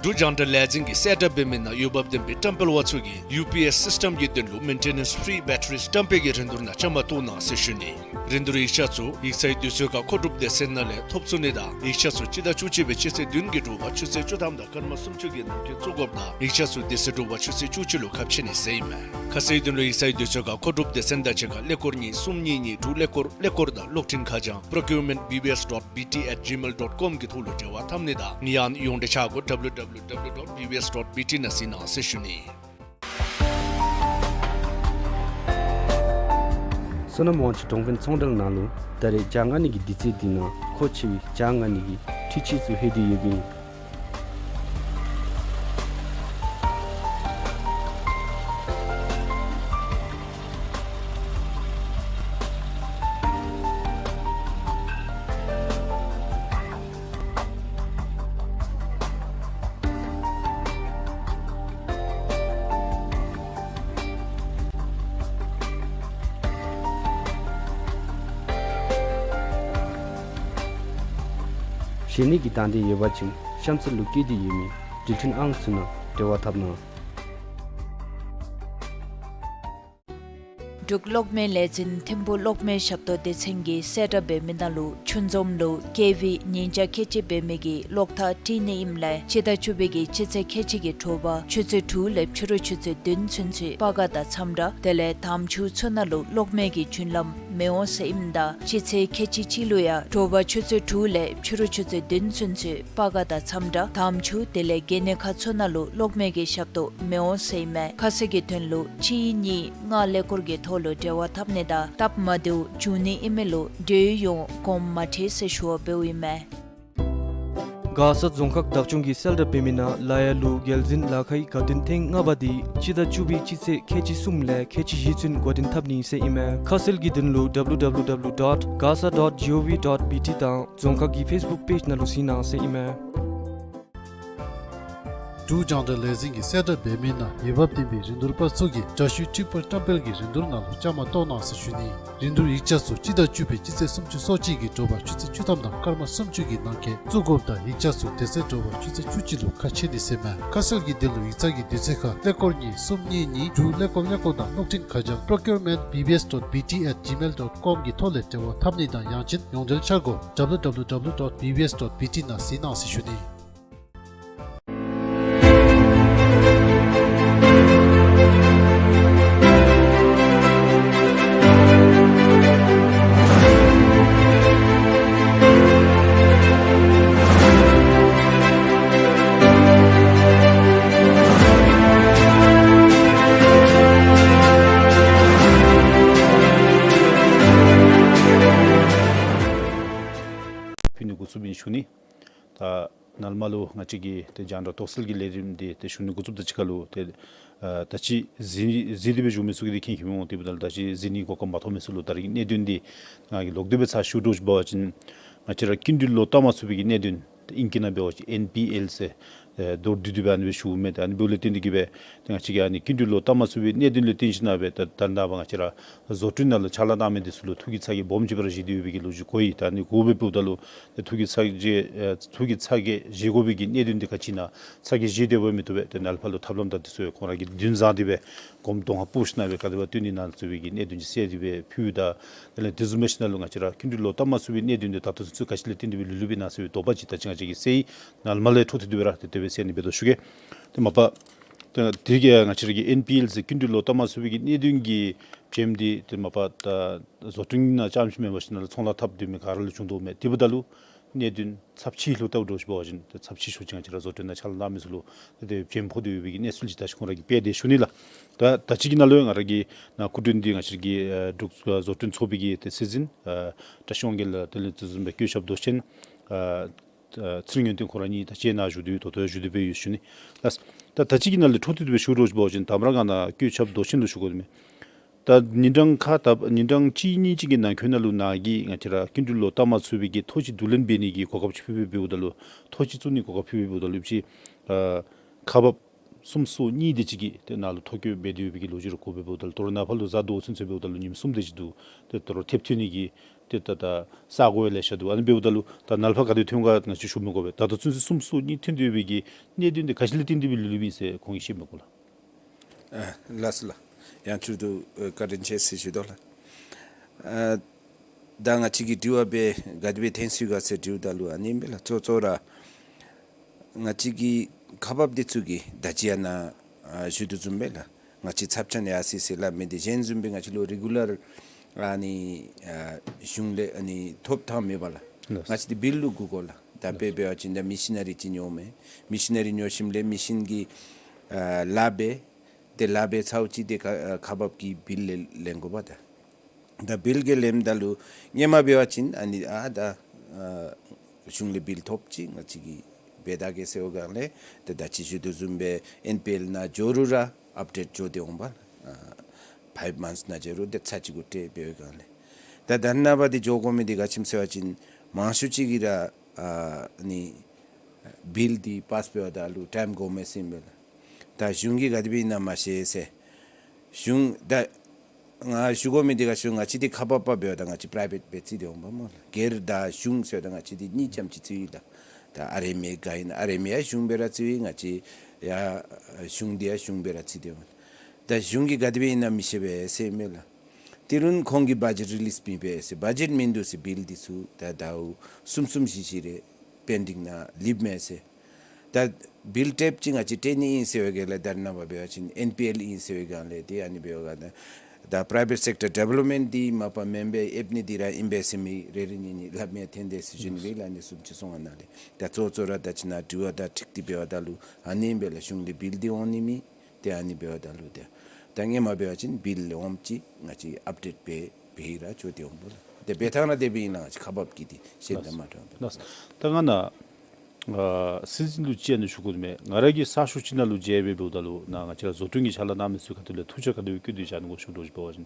འབྲུག་རྒྱང་བསྒྲགས་ལས་འཛིན་གྱིས་གསལ་བསྒྲགས་འབད་མི་ནང་འོས་འབབ་ལྡན་པའི་བཀྲམ་སྤེལ་པ་ཚུ་གིས་ཡུ་པི་ཨེསི་སིསི་ཊམ་གྱི་དོན་ལུ་མེན་ཊེ་ནེནསི་ཕི་རི་བེ་ཊ་རི་བཀྲམ་སྤེལ་གྱི་རིན་བསྡུར་ནང་བཅའ་མར་གཏོགས་གནང་ཟེར་ཞུ་ནི། རིན་བསྡུར་ཡིག་ཆ་ཚུ་ཡིག་ཚང་དུས་ཚོད་ཁར་མཁོ་སྒྲུབ་སྡེ་ཚན་ནང་ལས་ཐོབ་ཚུགས་ནི་དང་ཡིག་ཆ་ཚུ་སྤྱི་ཟླ་བཅུ་གཅིག་པའི་སྤྱི་ཚེས་བདུན་གྱི་དྲོ་པ་ཆུ་ཚོད་བཅུ་ཐམ་དང་སྐར་མ་སུམ་ཅུ་གི་ནང་འཁོད་བཙུགས་དགོཔ་དང་ཡིག་ཆ་ཚུ་དེ་ཚེ་དྲོ་པ་ཆུ་ཚོད་བཅུ་གཅིག་ལུ་ཁ་ཕྱེ་ནི་ཟེར་ཨིན་མས། ཁ་གསལ་དོན་ལུ་ཡིག་ཚང་དུས་ཚོད་ཁར་མཁོ་སྒྲུབ་སྡེ་ཚན་དང་གཅིག་ཁར་ཀླད་ཀོར་གཉིས་གསུམ་གཉིས་གཉིས་དྲུག་ཀླད་ཀོར་ཀླད་ཀོར་དང་གློག་འཕྲིན་ཁ་བྱང་procurement B B S dot B T at gmail dot com གི་ཐོག་ལུ་འབྲེལ་བ་འཐབ་ནི་དང་ཡང་ཡོངས་འབྲེལ་ཆ་བགོས་W W W dot B B S dot B T ནང་གཟིགས་གནང་ཟེར་ཞུ་ནི། བསོད་ནམས་དབང་ཕྱུག་གྲོང་དཔོན་ཚོང་འབྲེལ་ནང་ལུ་ད་རེས་བྱ་ལྔ་ནི་གི་དུས་ཚོད་འདི་ནང་མཁོ་ཆེ་བའི་བྱ་ལྔ་ནི་གི་འཕྲུལ་ཆས་ཚུ་ལྷོད་དེ་ཡོདཔ་ཨིན། གཞན་ནི་གི་དང་འདོད་ཡོད་པ་ཅིན་གཤམ་གསལ་ལུ་བཀོད་དེ་ཡོད་མི་འབྲེལ་མཐུད་ཨང་ཚུ་ནང་འབྲེལ་བ་འཐབ་གནང་། འབྲུག་གློག་མེ་ལས་འཛིན་ཐིམ་ཕུག་གློག་མེ་ཞབས་ཏོག་སྡེ་ཚན་གྱིས་གསལ་བསྒྲགས་འབད་མི་ནང་ལུ་ཆུ་འཛོམས་ལུ་ཀེ་ཝི་ཉིས་བརྒྱ་ཁལ་གཅིག་འབད་མི་གི་གློག་ཐག་དཀྲིས་ནི་ཨིནམ་ལས་སྤྱི་ཟླ་བཅུ་པའི་གི་སྤྱི་ཚེས་ཁལ་གཅིག་གི་དྲོ་པ་ཆུ་ཚོད་དྲུག་ལས་ཕྱི་རུ་ཆུ་ཚོད་བདུན་ཚུན་ཚོད་སྤ་སྒར་དང་ཚམ་ར་དེ་ལས་དམ་ཆུ་ཚུ་ནང་ལུ་གློག་མེ་གི་རྒྱུན་ལམ་མི་འོང་ཟེར་ཨིནམ་ད་སྤྱི་ཚེས་ཁལ་གཅིག་གཅིག་ལུ་ཡང་དྲོ་པ་ཆུ་ཚོད་དྲུག་ལས་ཕྱི་རུ་ཆུ་ཚོད་བདུན་ཚུན་ཚོད་སྤ་སྒར་དང་ཚམ་ར་དམ་ཆུ་དེ་ལས་གན་ནི་ཁ་ཚུ་ནང་ལུ་གློག་མེ་གི་ཞབས་ཏོག་མི་འོང་ཟེར་ཨིན་མས། ཁ་གསལ་གྱི་དོན་ལུ་གཅིག་གཉིས་ལྔ་ཀླད་ཀོར་གྱི་ཐོག་ལུ་འབྲེལ་བ་འཐབ་ནི་དང་སྟབས་མ་བདེཝ་འབྱུང་ནི་ཨིན་མི་ལུ་འབྲེལ་ཡོད་ཡོངས་དགོངསམ་མ་ཁྲེལ་ཟེར་ཞུ་བ་འབདཝ་ཨིན་མས། མགར་ས་རྫོང་ཁག་བདག་སྐྱོང་གིས་གསལ་བསྒྲགས་འབད་མི་ནང་ལ་ཡ་ལུ་རྒྱལ་འཛིན་ལ་ཁའི་དགའ་སྟོན་ཐེངས་ལྔ་པ་འདི་སྤྱི་ཟླ་བཅུ་པའི་སྤྱི་ཚེས་ཁལ་གཅིག་གསུམ་ལས་ཁལ་གཅིག་བཞི་ཚུན་འགོ་འདྲེན་འཐབ་ནི་ཟེར་ཨིན་མས། ཁ་གསལ་གྱི་དོན་ལུ་W W W dot gasa dot gov dot B T དང་རྫོང་ཁག་གི་ཕེསི་བུཀ་པེཇ་ནང་ལུ་གཟིགས་གནང་ཟེར་ཨིན་མས། འབྲུག་རྒྱང་བསྒྲགས་ལས་འཛིན་གྱིས་གསལ་བསྒྲགས་འབད་མི་ནང་འོས་འབབ་ལྡན་པའི་རིན་བསྡུར་པ་ཚུ་གིས་དྲ་ཤུལ་འཕྲུལ་པར་བཀྲམ་སྤེལ་གྱི་རིན་བསྡུར་ནང་ལུ་བཅའ་མར་གཏོགས་གནང་ཟེར་ཞུ་ནི། རིན་བསྡུར་ཡིག་ཆ་ཚུ་སྤྱི་ཟླ་བཅུ་པའི་སྤྱི་ཚེས་སུམ་ཅུ་སོ་གཅིག་གི་དྲོ་པ་ཆུ་ཚོད་བཅུ་ཐམ་དང་སྐར་མ་སུམ་ཅུ་གི་ནང་འཁོད་བཙུགས་དགོཔ་དང་ཡིག་ཆ་ཚུ་དེ་ཚེ་དྲོ་པ་ཆུ་ཚོད་བཅུ་གཅིག་ལུ་ཁ་ཕྱེ་ནི་ཟེར་ཨིན་མས། ཁ་གསལ་གྱི་དོན་ལུ་ཡིག་ཚང་གི་དུས་ཚོད་ཁར་ཀླད་ཀོར་གཉིས་གསུམ་གཉིས་གཉིས་དྲུག་ཀླད་ཀོར་ཀླད་ཀོར་དང་གློག་འཕྲིན་ཁ་བྱང་procurement B B S dot B T at gmail dot com གི་ཐོག་ལས་འབྲེལ་བ་འཐབ་ནི་དང་ཡང་ཅིན་ཡོངས་འབྲེལ་འཆར་སྒོ་W W W dot B B S dot B T ནང་གཟིགས་གནང་ཟེར་ཞུ་ནི། ཕུལ་ནི་འགོ་བཙུགསཔ་ཨིན་ཞུ་ནི། ད་ནཱ་ལས་མར་ལུ་ང་བཅས་ཀྱི་ཏེ་རྒྱང་བསྒྲགས་དོགས་སེལ་གྱི་ལས་རིམ་འདི་ཏེ་ཞུ་ནི་འགོ་བཙུགསཔ་དང་གཅིག་ཁར་ལུ་ཏེ་ཨ་ད་ཅི་གཟིགས་གཟིགས་ཏེ་སྦེ་བཞུགས་མི་ཚུ་གིས་ཏེ་མཁྱེན་མཁྱེནམ་འོང་། དེ་འབདཝ་ད་ལུ་ད་ཅི་གཟིགས་ནིའི་གོ་སྐབས་མ་ཐོབ་མི་ཚུ་ལུ་ད་རིས་ཀྱི་གནད་དོན་འདི་ང་གིས་ལོག་སྟེ་སྦེ་ཚར་ཞུ་འདྲཝ་ཅིག་འབད་བ་ཅིན་ང་བཅས་ར་ཀུན་འདུས་གློག་ཐག་མ་ཚུད་པའི་གི་གནད་དོན་ཏེ་ཨིང་སྐད་ནང་འབད་བ་ཅིན་N P L ཟེར་ཨེ་མདོར་བསྡུས་ཏེ་སྦེ་ཨ་ནི་སྦེ་ཞུཝ་མས། ད་ཨ་ནི་འབདཝ་ལས་བརྟེན་ཏེ་གིས་སྦེ་ཏེ་ང་བཅས་ཀྱིས་ཨ་ནི་ཀུན་འདུས་གློག་ཐག་མ་ཚུད་པའི་གནད་དོན་ལུ་བརྟེན་ཞིན་ན་སྦེ་ད་ད་ལྟོ་ང་བཅས་ར་བཟོ་སྐྲུན་ནང་ལུ་ཕྱག་ལཱ་གནང་མི་འདི་ཚུ་ལུ་ཐུགས་ཀྱི་ཚ་གྱང་སྦོམ་ཅིག་སྦེ་ར་བཞེས་ཏེ་ཡོད་པའི་གི་ལོ་རྒྱུས་གོ་ཡི། ད་ཨ་ནི་གོཝ་སྦེ་འབདཝ་ད་ལུ་ཏེ་ཐུགས་ཀྱི་ཚ་གྱང་ཨེ་ཐུགས་ཀྱི་ཚ་གྱང་བཞེས་དགོ་པའི་གི་གནད་དོན་འདི་ག་ཅི་ཨིན་ན་ཚ་གྱང་བཞེས་ཏེ་འབད་མི་བཏུབ་པས། ཏེ་ནཱ་ལས་ཕར་ལུ་ཐབས་ལམ་དང་འདི་ཚུ་ཁོང་ར་གིས་འདུན་བཟང་སྟེ་སྦེ་སྒོམ་གདོང་ཁར་སྤུ་ཞིན་ན་སྦེ་ག་དེ་སྦེ་བཏོན་ནི་ཨིན་ན་ཟེར་བའི་གི་གནད་དོན་ཅིག་གསལ་ཏེ་སྦེ་ཕུལཝ་ད་དེ་ལས་དེ་བཟུམ་སྦེ་ཞིན་ན་ལུ་ང་བཅས་ར་ཀུན་འདུས་གློག་ཐག་མ་ཚུད་པའི་གནད་དོན་འདི་ད་ལྟོ་ཚུན་ཚོད་ག་ཅི་ལས་བརྟེན་ཏེ་སྦེ་ལུས་ལུས་པས་ན་ཟེར་བའི་དོགས་པ་ཅིག་ད་ཅི་ང་བཅས་ཀྱིས་སེལ་ཡི། ནཱ་ལས་མར་ལས་འཕྲོ་མཐུད་དེ་སྦེ་ར་ཏེ་དེ་སྦེ་སེལ་ནི་འབད་དོ་ཞུ་གེ། ཏེ་མ་པ་ཏེ་དེ་གིས་ང་བཅས་ར་གི་N P L ཟེར་ཀུན་འདུས་གློག་ཐག་མ་ཚུད་པའི་གི་གནད་དོན་གྱི་བྱེམ་འདི་ཏེ་མ་པ་ད་བཟོ་སྐྲུན་ནང་རྐྱངམ་ཅིག་མེན་པར་ཞིན་ན་ལུ་ཚོང་ལཱ་འཐབ་སྡོད་མི་ག་ར་ལུ་བྱུང་དོ་མས། དེ་འབདཝ་ད་ལུ་གནད་དོན་ཚབས་ཆེ་ལུ་བལྟཝ་འདྲཝ་ཅིག་འབད་བ་ཅིན་ཏེ་ཚབས་ཆེ་ཤོས་ཅིག་ང་བཅས་ར་བཟོ་སྐྲུན་ནང་ཕྱག་ལཱ་གནང་མི་ཚུ་ལུ་ཏེ་དེ་བྱེམ་ཕོག་སྟེ་ཡོད་པའི་གི་གནས་ཚུལ་ཅིག་ད་ཅི་ཁོང་ར་གིས་སྤེལ་ཏེ་ཞུ་ནི་ལགས། ད་ད་ཅི་གི་ནང་ལུ་ཡང་ང་ར་གིས་ནཱ་སྐུ་མགྲོན་འདི་ང་བཅས་ར་གི་ཨེ་འབྲུག་བཟོ་སྐྲུན་ཚོགས་པའི་གི་ཏེ་སྲིད་འཛིན་ཨེ་བཀྲ་ཤིས་དབང་རྒྱལ་དེ་ལས་དེ་བཟུམ་སྦེ་བཀོད་ཁྱབ་མདོ་ཆེན་ཨེ་ཨེ་ཚུལ་ངེས་དོན་ཁོང་ར་གཉིས་ད་ཅི་ནཱ་བཞུགས་ཏེ་ཡོད། ད་ལྟོ་བཞུགས་ཏེ་སྦེ་ཡོད་ཞུ་ནི་ལགས། ད་ད་ཅི་གི་ནང་ལུ་འཕྲོ་མཐུད་དེ་སྦེ་ཞུ་འདྲཝ་ཅིག་འབད་བ་ཅིན་ད་མར་ང་ནཱ་བཀོད་ཁྱབ་མདོ་ཆེན་ལུ་ཞུ་དགོ་དེ་མས། ད་ཉིན་གྲངས་ཁ་ད་ཉིན་གྲངས་གཅིག་གཉིས་ཅིག་གི་ནང་འཁོད་ནང་ལུ་ནཱ་གིས་ང་བཅས་ར་ཀུན་འདུས་གློག་ཐག་མ་ཚུད་པའི་གི་ཐོ་ཅིག་བསྡུ་ལེན་འབད་ནི་གི་གོ་སྐབས་ཅིག་ཕུལ་སྦེ་འབདཝ་ད་ལུ་ཐོ་ཅིག་བཙུགས་ནི་གོ་སྐབས་ཕུལ་སྦེ་འབདཝ་ད་ལུ་ཅིག་ཨ་ཁག་འབགཔ་སུམ་ཅུ་སོ་གཉིས་དེ་ཅིག་གིས་ཏེ་ནཱ་ལུ་ཐོ་བཀོད་འབད་དེ་ཡོད་པའི་གི་ལོ་རྒྱུས་རེ་གོ་སྦེ་འབདཝ་ད་ལུ་ད་རུང་ནཱ་ཕར་ལུ་གཟའ་ཟླཝ་ཚུན་ཚོད་འབདཝ་ད་ལུ་ཉིནམ་གསུམ་དེ་ཅིག་འདུག། ཏེ་ད་རུང་ཐེབས་ཐོན་ནི་གི་ ཏེ་ད་ད་ས་གོ་ཡང་ལེ་ཤ་འདུག། ཨ་ནི་འབདཝ་ད་ལུ་ད་ནཱ་ལས་ཕར་ག་དེ་ཐོན་ག་ང་བཅས་ཞུ་མི་དགོ་པས། ད་ད་ཚུན་ཚོད་གསུམ་གསུམ་གཉིས་ཐོན་ཏེ་ཡོད་པའི་གི་གནད་དོན་དེ་ག་ཅི་ལས་བརྟེན་ཏེ་སྦེ་ལུས་ལུསཔ་ཨིན་ཟེར་ཁོང་གིས་བཤད་མི་དགོ་ལགས། ཨ་ལགས་སོ་ལགས། ཡང་བསྐྱར་དུ་ཨ་བཀའ་དྲིན་ཆེ་ཟེར་ཞུ་དོ་ལགས། ཨ་ད་ང་བཅས་ཀྱི་དྲི་བ་སྦེ་ག་དེ་སྦེ་འཐོན་ཚུགས་ག་ཟེར་དྲིཝ་ད་ལུ་ཨ་ནི་ཨིན་པས་ལགས། གཙོ་གཙོ་ར་ང་བཅས་ཀྱི་ཁག་འབགཔ་འདི་ཚུ་གིས་ད་ཅི་ཨ་ནཱ་ཨ་ཞུ་དོ་བཟུམ་སྦེ་ལགས། ང་བཅས་ཚབ་ཆེན་ཡར་སོ་ཡི་ཟེར་སླབ་མི་འདི་གཞན་བཟུམ་སྦེ་ང་བཅས་ལུ་རི་གུ་ལར་ཨ་ནི་ཨ་གཞུང་ལས་ཨ་ནི་ཐོབ་ཐངས་མེད་པས་ལགས། ལགས། ང་བཅས་འདི་བིལ་ལུ་བསྒུག་དགོ་ལགས། ད་དཔེ་འབད་བ་ཅིན་ད་མི་ཤི་ན་རི་ཅིག་ཉོཝ་མས། མི་ཤི་ན་རི་ཉོ་ཞིནམ་ལས་མི་ཤི་ན་གི་ཨ་ལཱ་འབད། ཏེ་ལཱ་འབད་ཚརཝ་ཅིག་ཏེ་ཁ་ཨ་ཁག་འབགཔ་གིས་བིལ་ལེན་ལེན་དགོ་པས་ད། ད་བིལ་ག་ལེནམ་ད་ལུ་སྔོན་མ་འབད་བ་ཅིན་ཨ་ནི་ཨ་ད་ཨ་གཞུང་ལས་བིལ་ཐོབ་ཅི། ང་བཅས་ཀྱིས་འབད་ད་གེ་ཟེར་བའི་སྒང་ལས་ཏེ་ད་ཅི་ཞུ་དོ་བཟུམ་སྦེ་ཨེན་པི་ཨེལ་ནང་འགྱོ་རུང་ར་ཨཔ་ཌེཊ་འགྱོ་སྟེ་འོང་པས་ལགས། ཨ་ཕའིབ་མནཐས་ནང་འགྱོ་རུང་ཏེ་ཚར་གཅིག་གུ་སྤྲོད་འབད་བའི་སྒང་ལས། ད་ད་ནཱ་འབད་དེ་འགྱོ་དགོ་མི་འདི་ག་ཅི་སྨོ་ཟེར་བ་ཅིན་མང་ཤོས་ཅིག་གིས་ར་ཨ་ནི་བིལ་འདི་པཱསི་འབདཝ་ད་ལུ་ཊའིམ་འགོར་མས་ཟེར་ཨིན་པས་ལགས། ད་གཞུང་གིས་ག་དེ་སྦེ་ཨིན་ན་མ་ཤེས་ཟེར། གཞུང་ད་ང་ཞུ་དགོ་མི་འདི་ག་ཞུ་ང་བཅས་འདི་ཁག་འབགཔ་འབདཝ་ད་ང་བཅས་པ་རའི་ཝེཊ་སྦེ་བརྩི་སྟེ་འོང་པས་སྨོ་ལགས། སྒེར་དང་གཞུང་ཟེརཝ་ད་ང་བཅས་འདི་གཉིས་རྐྱངམ་ཅིག་བརྩིཝ་ཨིན་ལགས། ད་ཨ་རེ་མེ་ག་ཨིན་ན་ཨ་རེ་མེ་ཡང་གཞུང་སྦེ་ར་བརྩིཝ་ཨིན། ང་བཅས་ཡང་གཞུང་འདི་ཡང་གཞུང་སྦེ་ར་བརྩི་སྟེ་འོང་། ད་གཞུང་གིས་ག་དེ་སྦེ་ཨིན་ན་མི་ཤེས་པས་ཟེར་ཨིན་མས་ལགས། དེ་རུང་ཁོང་གིས་བ་ཇེཊ་རི་ལིསི་མེད་པས་ཟེར། བ་ཇེཊ་མིན་འདུག་ཟེར། བིལ་འདི་ཚུ་ད་ཟླཝ་གསུམ་གསུམ་བཞི་བཞི་རེ་པེན་ཌིང་ནང་ལུསཔ་མས་ཟེར། ད་བིལ་ཊེབ་ཅིག་ང་བཅས་སྤྲོད་ནི་ཨིན་ཟེར་བའི་སྒང་ལས་ད་ནཱ་འབད་བ་ཅིན་ཨེན་པི་ཨེལ་ཨིན་ཟེར་བའི་སྒང་ལས་ཏེ་ཨ་ནི་འབདཝ་ད་ད་པ་རའི་ཝེཊ་སེཀ་ཊར་ཌི་ཝེ་ལོབ་མེནཊ་འདི་མ་པ་མེན་པར་ཨེབ་ནི་འདི་ར་ཨིན་པས་ཟེར་མི་རེ་རེ་གཉིས་གཉིས་སླབ་མི་ཐོན་དེས་ཟེར་ཞུ་ནི་སྦེ་ལགས། ཨ་ནི་གསུམ་ཅིག་སོང་ང་ནཱ་ལས་ད་གཙོ་གཙོ་ར་ད་ཅི་ནཱ་དྲི་བ་དང་འཁྲིལ་ཏེ་འབདཝ་ད་ལུ་ཨ་ནི་ཨིན་པས་ལགས། གཞུང་ལས་བིལ་འདི་འོང་ནི་མེད། ཏེ་ཨ་ནི་འབདཝ་ད་ལུ་ཏེ་ད་སྔོན་མ་འབད་བ་ཅིན་བིལ་ལེན་འོངམ་ཅིག་ང་བཅས་ཨཔ་ཌེཊ་འབད་འབད་ར་འགྱོ་སྟེ་འོང་པས་ལགས། ཏེ་འབད་ཐངས་ར་དེ་སྦེ་ཨིན་ལགས། ང་བཅས་ཁག་འབགཔ་གིས་འདི་ཤེས་ད་མ་ཐོན་པས། ལགས། ད་ང་ནཱ་ཨ་སྲིད་འཛིན་ལུ་ཅིག་ཨ་ནི་ཞུ་དགོ་མས། ང་ར་གིས་གསར་ཤོག་ཅིག་ནང་ལུ་མཇལ་སྦེ་འབདཝ་ད་ལུ་ནཱ་ང་བཅས་ར་བཟོ་སྐྲུན་གྱི་ཕྱག་ལཱ་གནང་མི་ཚུ་ཁ་ཐུག་ལས་ཐུགས་འཆར་ག་དེ་སྦེ་བསྐྱོན་ཏེ་བཞག་ནི་གོ་ཞུ་དོ་ཅིག་འབད་བ་ཅིན་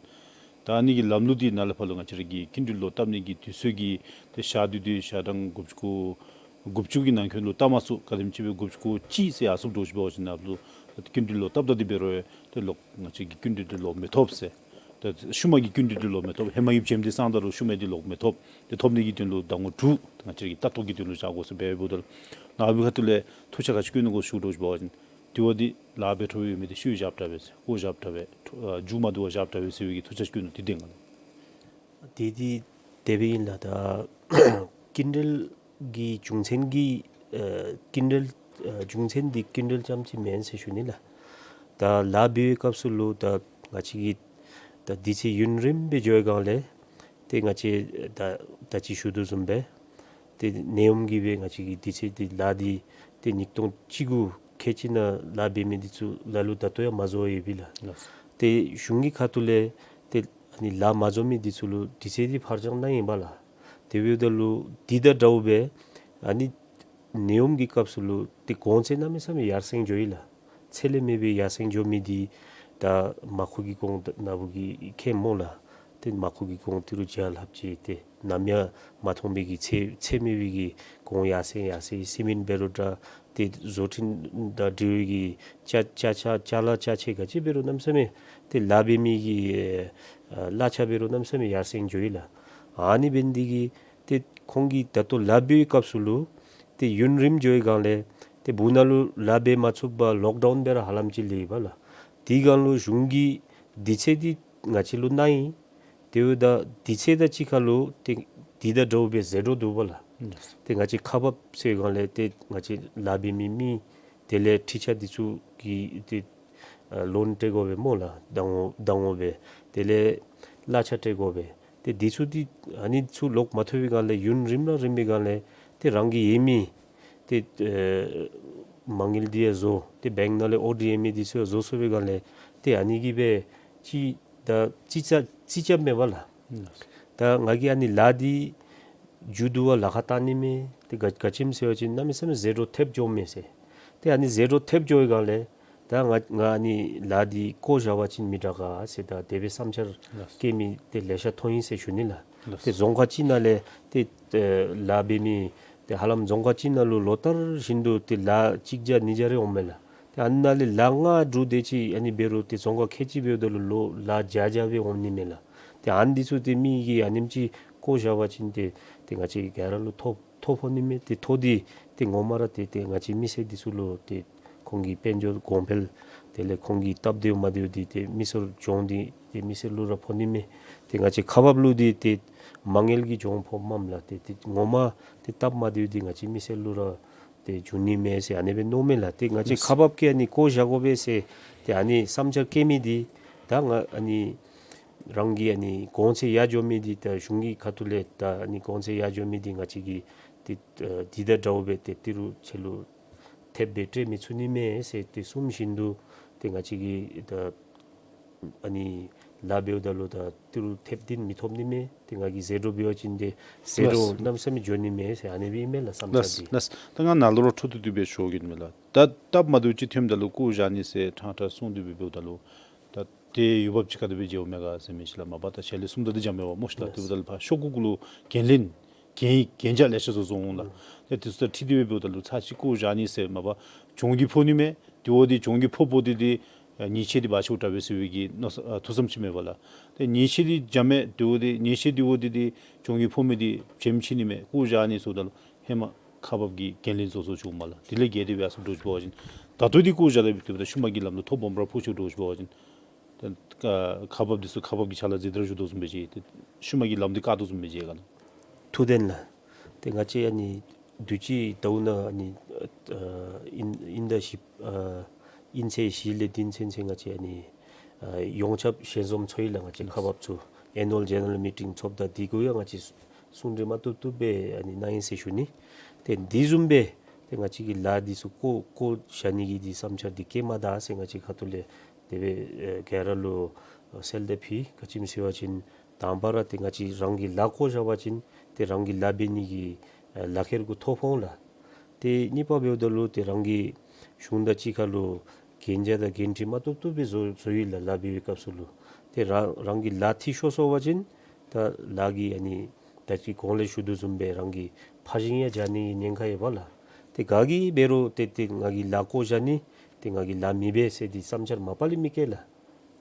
ད་ཨ་ནི་གི་ལམ་ལུགས་འདི་ནཱ་ལས་ཕར་ལུ་ང་བཅས་ར་གི་སྐྱིན་འགྲུལ་ལོག་བཏབ་ནི་གི་དུས་ཚོད་ཀྱི་ཏེ་ཞག་དུས་འདི་ཞག་གྲངས་དགུ་བཅུ་གོ་དགུ་བཅུ་གི་ནང་འཁོད་ལུ་བཏབ་མ་ཚུགས། ག་དེམ་ཅིག་སྦེ་དགུ་བཅུ་གོ་གཅིག་ཟེར་ཡར་སོངམ་འདྲཝ་ཅིག་འབད་བ་ཅིན་ནཱ་ལུ་སྐྱིན་འགྲུལ་ལོག་བཏབ་ད་དེ་འབད་རུང་ཏེ་ལོག་ང་བཅས་ཀྱི་སྐྱིན་འགྲུལ་འདི་ལོག་མི་ཐོབ་ཟེར། ཏེ་ཤུལ་མ་གི་སྐྱིན་འགྲུལ་འདི་ལོག་མི་ཐོབ། ཧེ་མ་གི་བྱེམ་འདི་སངས་ད་རུང་ཤུལ་མ་འདི་ལོག་མི་ཐོབ། ཏེ་ཐོབ་ནི་གི་དོན་ལུ་ཟླ་ངོ་དྲུག་ང་བཅས་ཀྱིས་ལྟ་རྟོག་གི་དོན་ལུ་བཞག་དགོ་ཟེར་སྦེ་འབདཝ་ད་ལུ་ནཱ་འབད་ཁ་ཐུག་ལས་ཐུགས་འཆར་ག་ཅི་བསྐྱོན་ནི་གོ་ཞུ་དོ་ཅིག་འབད་བ་ཅིན་དྲི་བ་འདི་ལཱ་འབད་འཕྲོ་ཡོད་མི་འདི་ཤུལ་བཞགཔ་འདྲ་བས་ཟེར། བཀོ་བཞགཔ་འདྲ་བས། ཨ་མཇུག་མ་བསྡུ་བར་བཞགཔ་འདྲ་བས་ཟེར་བའི་གི་ཐུགས་འཆར་བསྐྱོན་ནུག། དེ་བདེན་ག་ལགས། དེ་འདི་དེ་སྦེ་ཨིན་ལགས། ད་སྐྱིན་འགྲུལ་གྱི་འབྱུང་ཚན་གྱི་ཨ་སྐྱིན་འགྲུལ་ཨ་འབྱུང་ཚན་འདི་སྐྱིན་འགྲུལ་རྐྱངམ་ཅིག་མེན་ཟེར་ཞུ་ནི་ལགས། ད་ལཱ་འབད་བའི་སྐབས་སུ་ལུ་ད་ང་བཅས་ཀྱིས་ད་དུས་ཚོད་ཡུན་རིངམོ་སྦེ་འགྱོ་བའི་སྒང་ལས་ཏེ་ང་བཅས་ད་ད་ཅི་ཞུ་དོ་བཟུམ་སྦེ་ཏེ་ནད་ཡམས་ཀྱིས་སྦེ་ང་བཅས་ཀྱི་དུས་ཚོད་འདི་ལཱ་འདི་ཏེ་ཉིས་སྟོང་བཅུ་དགུ་ཁལ་གཅིག་ནང་ལཱ་འབད་མི་འདི་ཚུ་ལ་ལུ་ད་ལྟོ་ཡང་མ་རྫོགས་ཡོད་པས་ལགས། ལགས། ཏེ་གཞུང་གི་ཁ་ཐུག་ལས་ཏེ་ཨ་ནི་ལཱ་མ་རྫོགས་མི་འདི་ཚུ་ལུ་དུས་ཚོད་འདི་ཕར་འགྱངས་གནང་ཡི་པས་ལགས། དེ་འབདཝ་ད་ལུ་འདི་དང་འདྲཝ་སྦེ་ཨ་ནི་ནད་ཡམས་ཀྱི་སྐབས་སུ་ལུ་ཏེ་གོང་ཚད་གནམ་མེད་ས་མེད་ཡར་སེང་འགྱོ་ཡི་ལགས། ཚད་ལས་མེད་པའི་ཡར་སེང་འགྱོ་མི་འདི་ད་མར་ཁུ་གི་གོང་ད་ནཱ་བུ་གིས་མཁྱེནམ་སྨོ་ལགས། ཏེ་མར་ཁུ་གི་གོང་ཏི་རུ་བརྒྱ་ལྷགཔ་ཅིག་ཏེ་ནམ་ཡང་མ་མཐོང་པའི་གི་ཚད་ཚད་མེད་པའི་གི་གོང་ཡར་སེང་ཡར་སེང་ཡི། སི་མེནཊ་འབད་རུང་འདྲ་ཏེ་བཟོ་སྐྲུན་དང་འབྲེལ་བའི་གི་ཅ་ཅ་ཆས་ཅ་ལ་ཅ་ཆས་ག་ཅི་འབད་རུང་གནམ་མེད་ས་མེད་ཏེ་ལཱ་འབད་མི་གི་ཨ་གླ་ཆ་འབད་རུང་གནམ་མེད་ས་མེད་ཡར་སེང་འགྱོ་ཡི་ལགས། ཨ་ནི་འབད་ནི་འདི་གིས་ཏེ་ཁོང་གིས་ད་ལྟོ་ལཱ་འབད་བའི་སྐབས་སུ་ལུ་ཏེ་ཡུན་རིངམོ་འགྱོ་བའི་སྒང་ལས་ཏེ་སྦུག་ནང་ལུ་ལཱ་འབད་མ་ཚུགས་པར་ལོག་ཌའུན་འབད་ར་ཧ་ལམ་ཅིག་ལུས་ཡི་པས་ལགས། དེའི་སྒང་ལུ་གཞུང་གིས་དུས་ཚོད་འདི་ང་བཅས་ལུ་གནང་ཡི། དེ་འབདཝ་ད་དུས་ཚོད་དང་གཅིག་ཁར་ལུ་ཏེ་འདི་དང་འདྲཝ་སྦེ་ཟད་འགྲོ་འདུག་པས་ལགས། ཨུམ། ཏེ་ང་བཅས་ཁག་འབགཔ་ཟེར་སྒང་ལས་ཏེ་ང་བཅས་ལཱ་འབད་མི་མི་དེ་ལས་འཕྲུལ་ཆས་འདི་ཚུ་གི་ཏེ་ཨ་ལོན་སྤྲོད་དགོ་པས་སྨོ་ལགས། ཟླ་ངོ་ཟླ་ངོ་སྦེ་དེ་ལས་གླ་ཆ་སྤྲོད་དགོ་པས། ཏེ་འདི་ཚུ་འདི་ཨ་ནི་ཚུ་ལོག་མ་ཐོབ་པའི་སྒང་ལས་ཡུན་རིངམ་ར་རིངམ་པའི་སྒང་ལས་ཏེ་རང་གི་ཡོད་མི་ཏེ་ཨེ་མ་དངུལ་འདི་ཡང་བཟོ་ཏེ་བེངཀ་ནང་ལས་ཨོ་ཌི་ཨེ་མི་འདི་ཚུ་ཡང་བཟོ་ཚུགས་པའི་སྒང་ལས་ཏེ་ཨ་ནི་གིས་སྦེ་ཅིག་ད་ཅིག་ཅ་ཅིག་ཅ་མེད་པས་ལགས། ཨུམ། ད་ང་གིས་ཨ་ནི་ལཱ་འདི་མཇུག་བསྡུ་བར་ལཱ་ཁག་བཏང་ནི་མས། ཏེ་ག་ག་ཅི་སྨོ་ཟེར་བ་ཅིན་གནམ་མེད་ས་མེད་ཟད་འགྲོ་ཐེབས་འགྱོཝ་མས་ཟེར། ཏེ་ཨ་ནི་ཟད་འགྲོ་ཐེབས་འགྱོ་བའི་སྒང་ལས་ད་ང་ང་ཨ་ནི་ལཱ་འདི་བཀོ་བཞག་པ་ཅིན་མི་དྲག་ག་ཟེར་ད་དེ་སྦེ་བསམ་འཆར་ལགས། བཀོད་མི་ཏེ་ལེ་ཤ་མཐོང་ཡི་ཟེར་ཞུ་ནི་ལགས། ལགས། ཏེ་རྫོང་ཁག་ཅིག་ནང་ལས་ཏེ་ཨེ་ལཱ་འབད་མི་ཏེ་ཧ་ལམ་རྫོང་ཁག་ཅིག་ནང་ལུ་ལོ་ལྟར་བཞིན་དུ་ཏེ་ལཱ་གཅིག་བརྒྱ་ཉིས་བརྒྱ་རེ་འོངམ་མས་ལགས། ཏེ་ཨ་ནཱ་ལས་ལཱ་ལྔ་དྲུག་དེ་ཅིག་ཨ་ནི་འབད་རུང་ཏེ་རྫོང་ཁག་ཁལ་གཅིག་འབདཝ་ད་ལུ་ལོ་ལཱ་བརྒྱ་བརྒྱ་སྦེ་འོང་ནི་མས་ལགས། ཏེ་ཨ་ནི་འདི་ཚུ་ཏེ་མི་གིས་ཨ་ནེམ་ཅིག་ བཀོ་བཞག་པ་ཅིན་ཏེ་ཏེ་ང་བཅས་ག་ར་ལུ་ཐོ་ཐོ་ཕོག་ནི་མས། ཏེ་ཐོ་འདི་ཏེ་ངོ་མ་ར་ཏེ་ཏེ་ང་བཅས་མི་སེར་འདི་ཚུ་ལུ་ཏེ་ཁོང་གི་དཔལ་འབྱོར་གོང་འཕེལ་དེ་ལས་ཁོང་གི་སྟབས་བདེཝ་མ་བདེཝ་འདི་ཏེ་མི་སེར་གྱོང་འདི་ཏེ་མི་སེར་ལུ་ར་ཕོག་ནི་མས། ཏེ་ང་བཅས་ཁག་འབགཔ་ལུ་འདི་ཏེ་མ་དངུལ་གྱི་གྱོང་ཕོགཔ་མས་ལགས། ཏེ་ཏེ་ངོ་མ་ཏེ་སྟབས་མ་བདེཝ་འདི་ང་བཅས་མི་སེར་ལུ་ར་ཏེ་འབྱུང་ནི་མས་ཟེར་ཨ་ནི་སྦེ་མནོཝ་མས་ལགས། ཏེ་ང་བཅས་ཁག་འབགཔ་གིས་ཨ་ནི་བཀོ་བཞག་དགོ་པས་ཟེར་ཏེ་ཨ་ནི་བསམ་འཆར་བཀོད་མི་འདི་ད་ང་ཨ་ནི་རང་གི་ཨ་ནི་གོང་ཚད་ཡར་འགྱོ་མི་འདི་ད་གཞུང་གི་ཁ་ཐུག་ལས་ད་ཨ་ནི་གོང་ཚད་ཡར་འགྱོ་མི་འདི་ང་བཅས་ཀྱིས་ཏེ་ཨ་འདི་དང་འདྲཝ་སྦེ་ཏེ་ཏི་རུ་ཁྱེད་ལུ་ཐེབས་སྦེ་སྤྲོད་མི་ཚུགས་ནི་མས་ཟེར་ཏེ་གསུངམ་བཞིན་དུ་ཏེ་ང་བཅས་ཀྱིས་ད་ཨ་ནི་ལཱ་འབདཝ་ད་ལུ་ད་ཏི་རུ་ཐེབས་བདུན་མི་ཐོབ་ནི་མས། ཏེ་ང་གིས་ཟད་འགྲོ་འབད་བ་ཅིན་ཏེ་ཟད་འགྲོ་ལགས། གནམ་མེད་ས་མེད་འགྱོ་ནི་མས་ཟེར་ཨ་ནི་སྦེ་ཨིན་མས་ལགས་བསམ་འཆར་ལགས་འདི། ལགས། ད་ང་ནཱ་ལུ་ར་འཕྲོ་མཐུད་དེ་སྦེ་ཞུ་གེ་ཨིན་མས་ལགས། ད་སྟབས་མ་བདེཝ་ཅིག་ཐོནམ་ད་ལུ་བཀོ་བཞག་ནི་ཟེར་ཕྲང་ཕྲང་གསུངས་ཏེ་སྦེ་འབདཝ་ད་ལུ་ད་ཏེ་འོས་འབབ་ཅིག་ག་དེ་སྦེ་འཇལཝ་མས་ག་ཟེར་མི་ཅིག་ལགས། མ་པ་ད་ཞལ་ལས་གསུངམ་ད་འདི་འཇམ་མས་པ་སྨོ་ཤི་ལགས། ལགས། དེ་འབདཝ་ད་ལུ་ཕར་ཤོག་གུ་གུ་ལུ་འགན་ལེན་གན་གན་རྒྱ་ལེ་ཤ་བཟོ་བཟོཝ་འོང་ལགས། ཏེ་དེ་ཚུ་དང་འཁྲིལ་ཏེ་སྦེ་འབདཝ་ད་ལུ་ཚར་གཅིག་བཀོ་བཞག་ནི་ཟེར་མ་པ་གྱོང་འདི་ཕོག་ནི་མས། དེ་བ་འདི་གྱོང་འདི་ཕོག་ཕོག་སྟེ་འདི་ཉེས་ཆད་འདི་འབག་ཆོག་དྲག་པས་ཟེར་བའི་གི་མནོ་ཨ་ཐུགས་བསམ་ཅིག་མས་པ་ལགས། ཏེ་ཉེས་ཆད་འདི་འཇམ་མས། དེ་བ་འདི་ཉེས་ཆད་དེ་བ་འདི་འདི་གྱོང་འདི་ཕོག་མི་འདི་བྱེམ་ཆི་ནི་མས། བཀོ་བཞག་ནི་ཟེརཝ་ད་ལུ་ཧེ་མ་ཁག་འབགཔ་གིས་འགན་ལེན་བཟོ་བཟོཝ་བྱུངམ་མས་ལགས། དེ་ལས་བརྒལ་ཏེ་སྦེ་ཨ་ཙི་འདྲཝ་ཅིག་འབད་བ་ཅིན་ད་ལྟོ་འདི་བཀོ་བཞག་ལས་འབད་དེ་འབདཝ་ད་ཤུལ་མ་གི་ལམ་ལུ་ཐོ་སྦོམ་ར་ཕོག་ཆོག་འདྲཝ་ཅིག་འབད་བ་ཅིན་ཏེ་ཨ་ཁག་འབགཔ་འདི་ཚུ་ཁག་འབགཔ་གི་ཕྱག་ལཱ་མཛད་དེ་ར་བཞུགས་དོ་བཟུམ་སྦེ་མཇལ། ཏེ་ཤུལ་མ་གི་ལམ་འདི་བཀག་དོ་བཟུམ་སྦེ་མཇལ་ག་ལགས། ཐུགས་བདེན་ལགས། ཏེ་ང་བཅས་ཨ་ནི་དུས་ཅི་ཟླཝ་ནང་ཨ་ནི་ཨ་དབྱིན་དབྱིན་ཟླ་བཞི་ཨ་དབྱིན་ཚེས་བཞི་ལས་བདུན་ཚུན་ཚོད་ང་བཅས་ཨ་ནི་ཨ་ཡོངས་ཁྱབ་ཞལ་འཛོམས་ཚོགས་ཡི་ལགས། ང་བཅས་ཁག་འབགཔ་ཚུ་ཨེ་ནུ་ཨལ་ཇེ་ནེ་རལ་མི་ཊིང་ཚོགསཔ་ད་འདི་གུ་ཡང་ང་བཅས་གསུང་གྲོས་མ་བཏུབ་བཏུབ་སྦེ་ཨ་ནི་གནང་ཡི་ཟེར་ཞུ་ནི། ཏེ་འདི་བཟུམ་སྦེ་ཏེ་ང་བཅས་ཀྱི་ལཱ་འདི་ཚུ་བཀོ་བཀོ་བཞག་ནི་གི་འདི་བསམ་འཆར་འདི་བཀོད་མ་ད་ཟེར་ང་བཅས་ཁ་ཐུག་ལས་དེ་སྦེ་ཨེ་ག་ར་ལུ་ཨེ་གསལ་བརྡ་ཕུལ། ག་ཅི་སྨོ་ཟེར་བ་ཅིན་དང་པ་ར་ཏེ་ང་བཅས་རང་གིས་ལཱ་བཀོ་བཞག་པ་ཅིན་ཏེ་རང་གིས་ལཱ་འབད་ནི་གི་ཨེ་ལག་ཁྱེར་གུ་ཐོ་ཕོག་འོང་ལགས། ཏེ་གཉིས་པ་འབདཝ་ད་ལུ་ཏེ་རང་གིས་གཞུང་དང་གཅིག་ཁར་ལུ་གན་རྒྱ་དང་འགན་འཁྲི་མ་བཏུབ་བཏུབ་སྦེ་བཟོ་བཟོ་ཡི་ལགས། ལཱ་འབད་བའི་སྐབས་སུ་ལུ་ཏེ་རང་རང་གི་ལཱ་འཐུས་ཤོར་སོང་པ་ཅིན་ད་ལཱ་གི་ཨ་ནི་ད་ཅི་གོང་ལས་ཞུ་དོ་བཟུམ་སྦེ་རང་གི་ཕར་ཞིང་ཡང་བྱ་ནི་གི་ཉེན་ཁ་ཡོད་པ་ལགས། ཏེ་ག་གིས་འབད་རུང་ཏེ་ཏེ་ང་གིས་ལཱ་བཀོ་བཞག་ནི་ཏེ་ང་གིས་ལཱ་མི་འབད་ཟེར་འདི་བསམ་འཆར་མ་པ་ལས་མི་བཀོད་ལགས།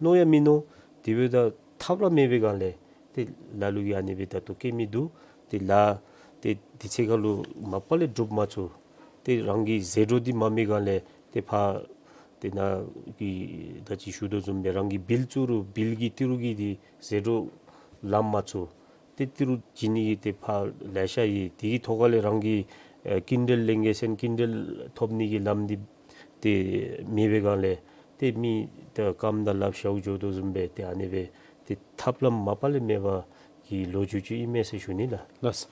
མནོ་ཡང་མི་མནོ། དེ་འབདཝ་ད་ཐབས་ར་མེད་པའི་སྒང་ལས་ཏེ་ལ་ལུ་གིས་ཨ་ནི་སྦེ་ད་ལྟོ་བཀོད་མི་འདུག། ཏེ་ལཱ་ཏེ་དུས་ཚོད་ཁར་ལུ་མ་པ་ལས་སྒྲུབ་མ་ཚུགས། ཏེ་རང་གི་ཟད་འགྲོ་འདི་མ་མི་སྒང་ལས་ཏེ་ཕར་ཏེ་ནཱ་གི་ད་ཅི་ཞུ་དོ་བཟུམ་སྦེ་རང་གི་བིལ་བཙུགས་རུང་བིལ་གྱི་ཏི་རུ་གི་འདི་ཟད་འགྲོ་ལངམ་མ་ཚུགས། ཏེ་ཏི་རུ་བྱིན་ནི་གི་ཏེ་ཕར་ལེ་ཤ་ཡོད། དེ་གི་ཐོག་ཁ་ལས་རང་གི་ཨེ་ཀུན་ཊལ་ལེན་གེ་ཟེར་ན་ཀུན་ཊལ་ཐོབ་ནི་གི་ལམ་འདི་ཏེ་མེད་པའི་སྒང་ལས་ཏེ་མི་ད་རྐངམ་དང་ལགཔ་ཞཝ་འགྱོ་དོ་བཟུམ་སྦེ་ཏེ་ཨ་ནི་སྦེ་ཏེ་ཐབས་ལམ་མ་པ་ལས་མེད་པ་གི་ལོ་རྒྱུས་ཅིག་ཨིན་མས་ཟེར་ཞུ་ནི་ལགས། ལགས།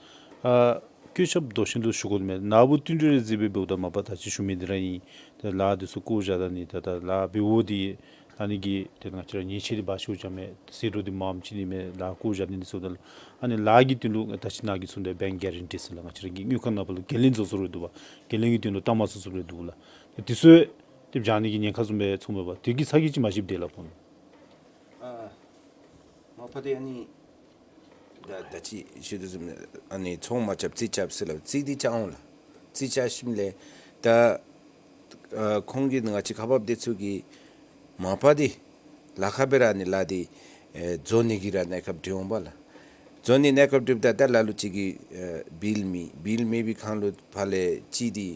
ཨ་བཀོད་ཁྱབ་མདོ་ཤིན་ཏུ་ཞུ་དགོ་མས། ནཱ་བུ་བསྟུན་གྲོས་རེ་མཛད་སྦེ་འབདཝ་ད་མ་པ་ད་ཅི་ཞུ་མི་འདི་ར་ཨིན། ད་ལཱ་འདི་ཚུ་བཀོ་བཞག་ད་ནི་ད་ད་ལཱ་འབདཝ་འདི་ཨ་ནི་གི་ཏེ་ང་བཅས་ར་ཉེས་ཆད་འདི་འབག་ཆོག་ཅ་མེད། ཟད་འགྲོ་འདི་མངམ་ཅིག་ནི་མས། ལཱ་བཀོ་བཞག་ནི་འདི་ཚུ་ད་ལུ་ཨ་ནི་ལཱ་གི་དོན་ལུ་ད་ཅི་ནཱ་གིས་གསུངས་ཏེ་བེངཀ་གེ་རན་ཊི་ཟེར་ལགས། ང་བཅས་ར་གི་དངུལ་ཁང་ནང་ཕར་ལུ་འགན་ལེན་བཟོ་བཟོཝ་རེ་འདུག་པ། འགན་ལེན་གྱི་དོན་ལུ་གཏའ་མ་བཟོ་བཟོཝ་རེ་འདུག་ལགས། ཏེ་འདི་ཚུ་ཏེ་བྱང་ནི་གི་ཉེན་ཁ་བཟུམ་སྦེ་ཚོརཝ་མས་པ། དེ་གི་ཚ་གྱང་ཅིག་མ་ཞིབ་དེ་ལགས་ཁོང་། ཨ་མ་པ་ཏེ་ཨ་ནི་ད་ད་ཅི་ཞུ་དོ་བཟུམ་ཨ་ནི་ཚོང་མ་རྐྱབ་རྩིས་རྐྱབ་ཟེར་ལགས། རྩིས་འདི་རྐྱབ་འོང་ལགས། རྩིས་རྐྱབ་ཞིནམ་ལས་ད་ཨ་ཁོང་གིས་ང་བཅས་ཁག་འབགཔ་འདི་ཚུ་གིས་མ་པ་འདི་ལཱ་ཁག་སྦེ་ར་ཨ་ནི་ལཱ་འདི་ཨེ་བཟོ་ནི་གི་ར་གནས་སྐབས་འདྲི་འོང་པ་ལགས། བཟོ་ནི་གནས་སྐབས་འདྲིཝ་ད་ད་ལ་ལུ་ཅིག་གིས་ཨེ་བིལ་མེད། བིལ་མེད་པའི་ཁར་ལུ་ཕར་ལས་ཅིག་འདི་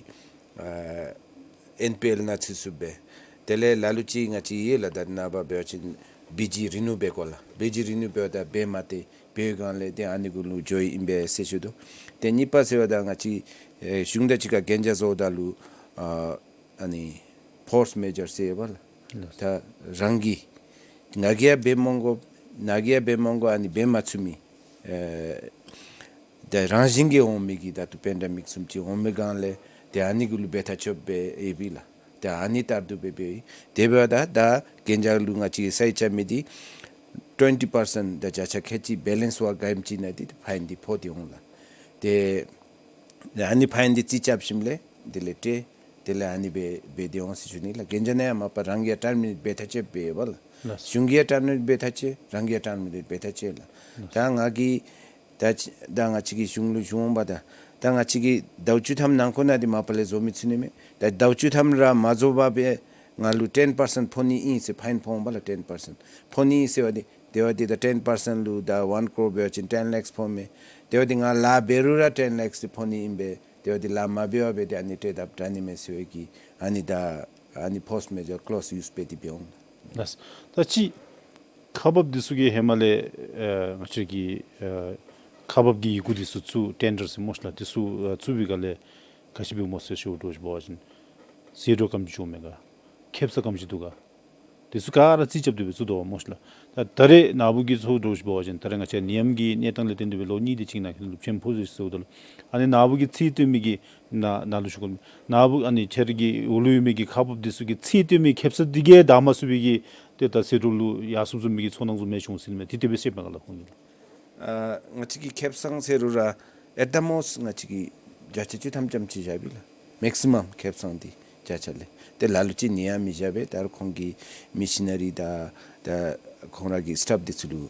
ཨ་ཨེན་པི་ཨེལ་ནང་ཚུད་ཚུདཔ་སྦེ། དེ་ལས་ལ་ལུ་ཅིག་ང་བཅས་ཡོད་ལགས། ད་ནངས་པ་འབད་བ་ཅིན་བི་ཇི་རི་ནིའུ་འབད་དགོ་ལགས། བི་ཇི་རི་ནིའུ་འབདཝ་ད་འབད་མ་སྟེར་བའི་སྒང་ལས་ཏེ་ཨ་ནི་གུ་ལུ་འགྱོཝ་ཨིན་པས་ཟེར་ཞུ་དོ། ཏེ་གཉིས་པ་ཟེརཝ་ད་ང་བཅས་ཨེ་གཞུང་དང་གཅིག་ཁར་གན་རྒྱ་བཟོཝ་ད་ལུ་ཨ་ཨ་ནི་ཕོརསི་མེ་ཇར་ཟེར་བ་ལགས། ལགས། ད་རང་གིས་ང་གིས་ཡང་འབད་མ་དགོ་ནཱ་གིས་ཡང་འབད་མ་དགོ་ཨ་ནི་འབད་མ་ཚུགས་མི་ཨེ་ད་རང་བཞིན་གྱིས་འོང་མི་གི་ད་ལྟོ་པེན་ཌེ་མིག་བཟུམ་ཅིག་འོང་མི་སྒང་ལས་ཏེ་ཨ་ནི་གུ་ལུ་འབད་ཐག་ཆོད་སྦེ་ཨེ་འབད་ལགས། ཏེ་ཨ་ནི་ལྟར་དུ་སྦེ་འབད་ཡི། དེ་འབདཝ་ད་ད་གན་རྒྱ་ལུ་ང་བཅས་ཀྱིས་སའིན་རྐྱབ་མི་འདི་ཊུ་ཝེན་ཊི་པར་སེནཊ་དང་བརྒྱ་ཆ་ཁལ་གཅིག་བེ་ལེནསི་བ་ག་ཨིནམ་ཅིག་ནང་འདི་ཕའིན་འདི་ཕོག་སྟེ་འོང་ལགས། ཏེ་ཨ་ནི་ཕའིན་འདི་རྩིས་རྐྱབ་ཞིནམ་ལས་དེ་ལས་སྤྲོད། དེ་ལས་ཨ་ནི་སྦེ་འབད་དེ་འོང་ཟེར་ཞུ་ནི་ལགས། གན་རྒྱ་ནང་ཡང་མ་པ་རང་གིས་ཡང་བཀྲམ་ནི་འབད་ཐག་ཆོད་སྦེ་འབདཝ་ལགས། ལགས། གཞུང་གིས་ཡང་བཀྲམ་ནི་འབད་ཐག་ཆོད། རང་གིས་ཡང་བཀྲམ་ནི་འབད་ཐག་ཆོད་ལགས། ལགས། ད་ང་གིས་ད་ཅི་ད་ང་བཅས་ཀྱིས་གཞུང་ལུ་ཞུ་འོང་པ་ད་ད་ང་བཅས་ཀྱིས་ཟླཝ་བཅུ་ཐམ་ནང་འཁོད་ནང་འདི་མ་པ་ལས་བཟོ་མི་ཚུགས་ནི་མས། ད་ཟླཝ་བཅུ་ཐམ་ར་མ་བཟོ་བར་སྦེ་ང་ལུ་ཊེན་པར་སེནཊ་ཕོག་ནི་ཨིན་ཟེར་ཕའིན་ཕོག་འོང་པ་ལགས། ཊེན་པར་སེནཊ་ཕོག་ནི་ཨིན་ཟེར་བ་འདི་ དེ་བ་འདི་ད་ten percent ལུ་ད་one crore འབད་བ་ཅིན་ten lakhs ཕོག་མས། དེ་བ་འདི་ང་ལཱ་འབད་རུང་ར་ten lakhs འདི་ཕོག་ནི་ཨིན་པས། དེ་བ་འདི་ལཱ་མ་འབད་བར་སྦེ་ཏེ་ཨ་ནི་ཏེ་ད་དྲག་ནི་མས་ཟེར་བའི་གི་ཨ་ནི་ད་ཨ་ནི་force majeure clause use འབད་དེ་འབད་འོང་། ལགས། ད་ཅི་ཁག་འབགཔ་འདི་ཚུ་གིས་ཧེ་མ་ལས་ཨེ་ང་བཅས་ཀྱི་ཨེ་ཁག་འབགཔ་གི་ཡི་གུ་འདི་ཚུ་བཙུགས་tender ཟེར་སྨོ་ཤ་ལགས། འདི་ཚུ་ཨེ་བཙུགས་པའི་སྒང་ལས་ག་ཅི་འབད་སྨོ་ཟེར་ཞུ་དོ་ཅིག་འབད་བ་ཅིན་ཟད་འགྲོ་ག་དེམ་ཅིག་འོང་མས་ག། ཁེ་སང་ག་དེམ་ཅིག་འདུག་ག། འདི་ཚུ་ག་ར་རྩིས་རྐྱབ་སྟེ་སྦེ་བཙུགས་དོ་སྨོ་ཤ་ལགས། ད་ད་རེས་ནཱ་བུ་གིས་ཞུ་དོ་ཅིག་འབད་བ་ཅིན་ད་རེས་ང་བཅས་ནད་ཡམས་ཀྱི་གནས་སྟངས་ལས་བརྟེན་ཏེ་སྦེ་ལོ་གཉིས་དེ་ཅིག་ནང་འཁོད་ལུ་ཕྱེངམ་ཕོག་ཟེར་ཞུ་དོ་ལགས། ཨ་ནི་ནཱ་བུ་གིས་རྩིས་སྟོན་མི་གི་ནཱ་ནཱ་ལུ་ཞུ་དགོ་མི་ནཱ་བུ་ཨ་ནི་ཁྱེད་རའི་གི་འོག་ལུ་ཡོད་མི་གི་ཁག་འབགཔ་འདི་ཚུ་གིས་རྩིས་སྟོན་མི་ཁེ་སང་འདི་གིས་དག་མ་ཚུགས་པའི་གི་ཏེ་ད་ཟད་འགྲོ་ལུ་ཡར་སོངམ་བཟུམ་མའི་གི་ཚོར་སྣང་བཟུམ་མས་བྱུང་ཟེར་མས། དེ་དེ་སྦེ་ཤེས་མས་ག་ལགས་ཁོང་གིས། ཨ་ང་བཅས་ཀྱི་ཁེ་སང་ཟེར་རུང་ར་at the most ང་བཅས་ཀྱིས་བརྒྱ་ཆ་བཅུ་ཐམ་ཙམ་ཅིག་བཞག་པས་ལགས། maximum ཁེ་སང་འདི་བརྒྱ་ཆ་ལས་ཏེ་ལ་ལུ་ཅིག་ནི་ཡང་མི་བཞག་པས། ད་རུང་ཁོང་གི་མི་ཤི་ན་རི་དང་ད་ཁོང་ར་གི་སི་ཊཕ་འདི་ཚུ་ལུ་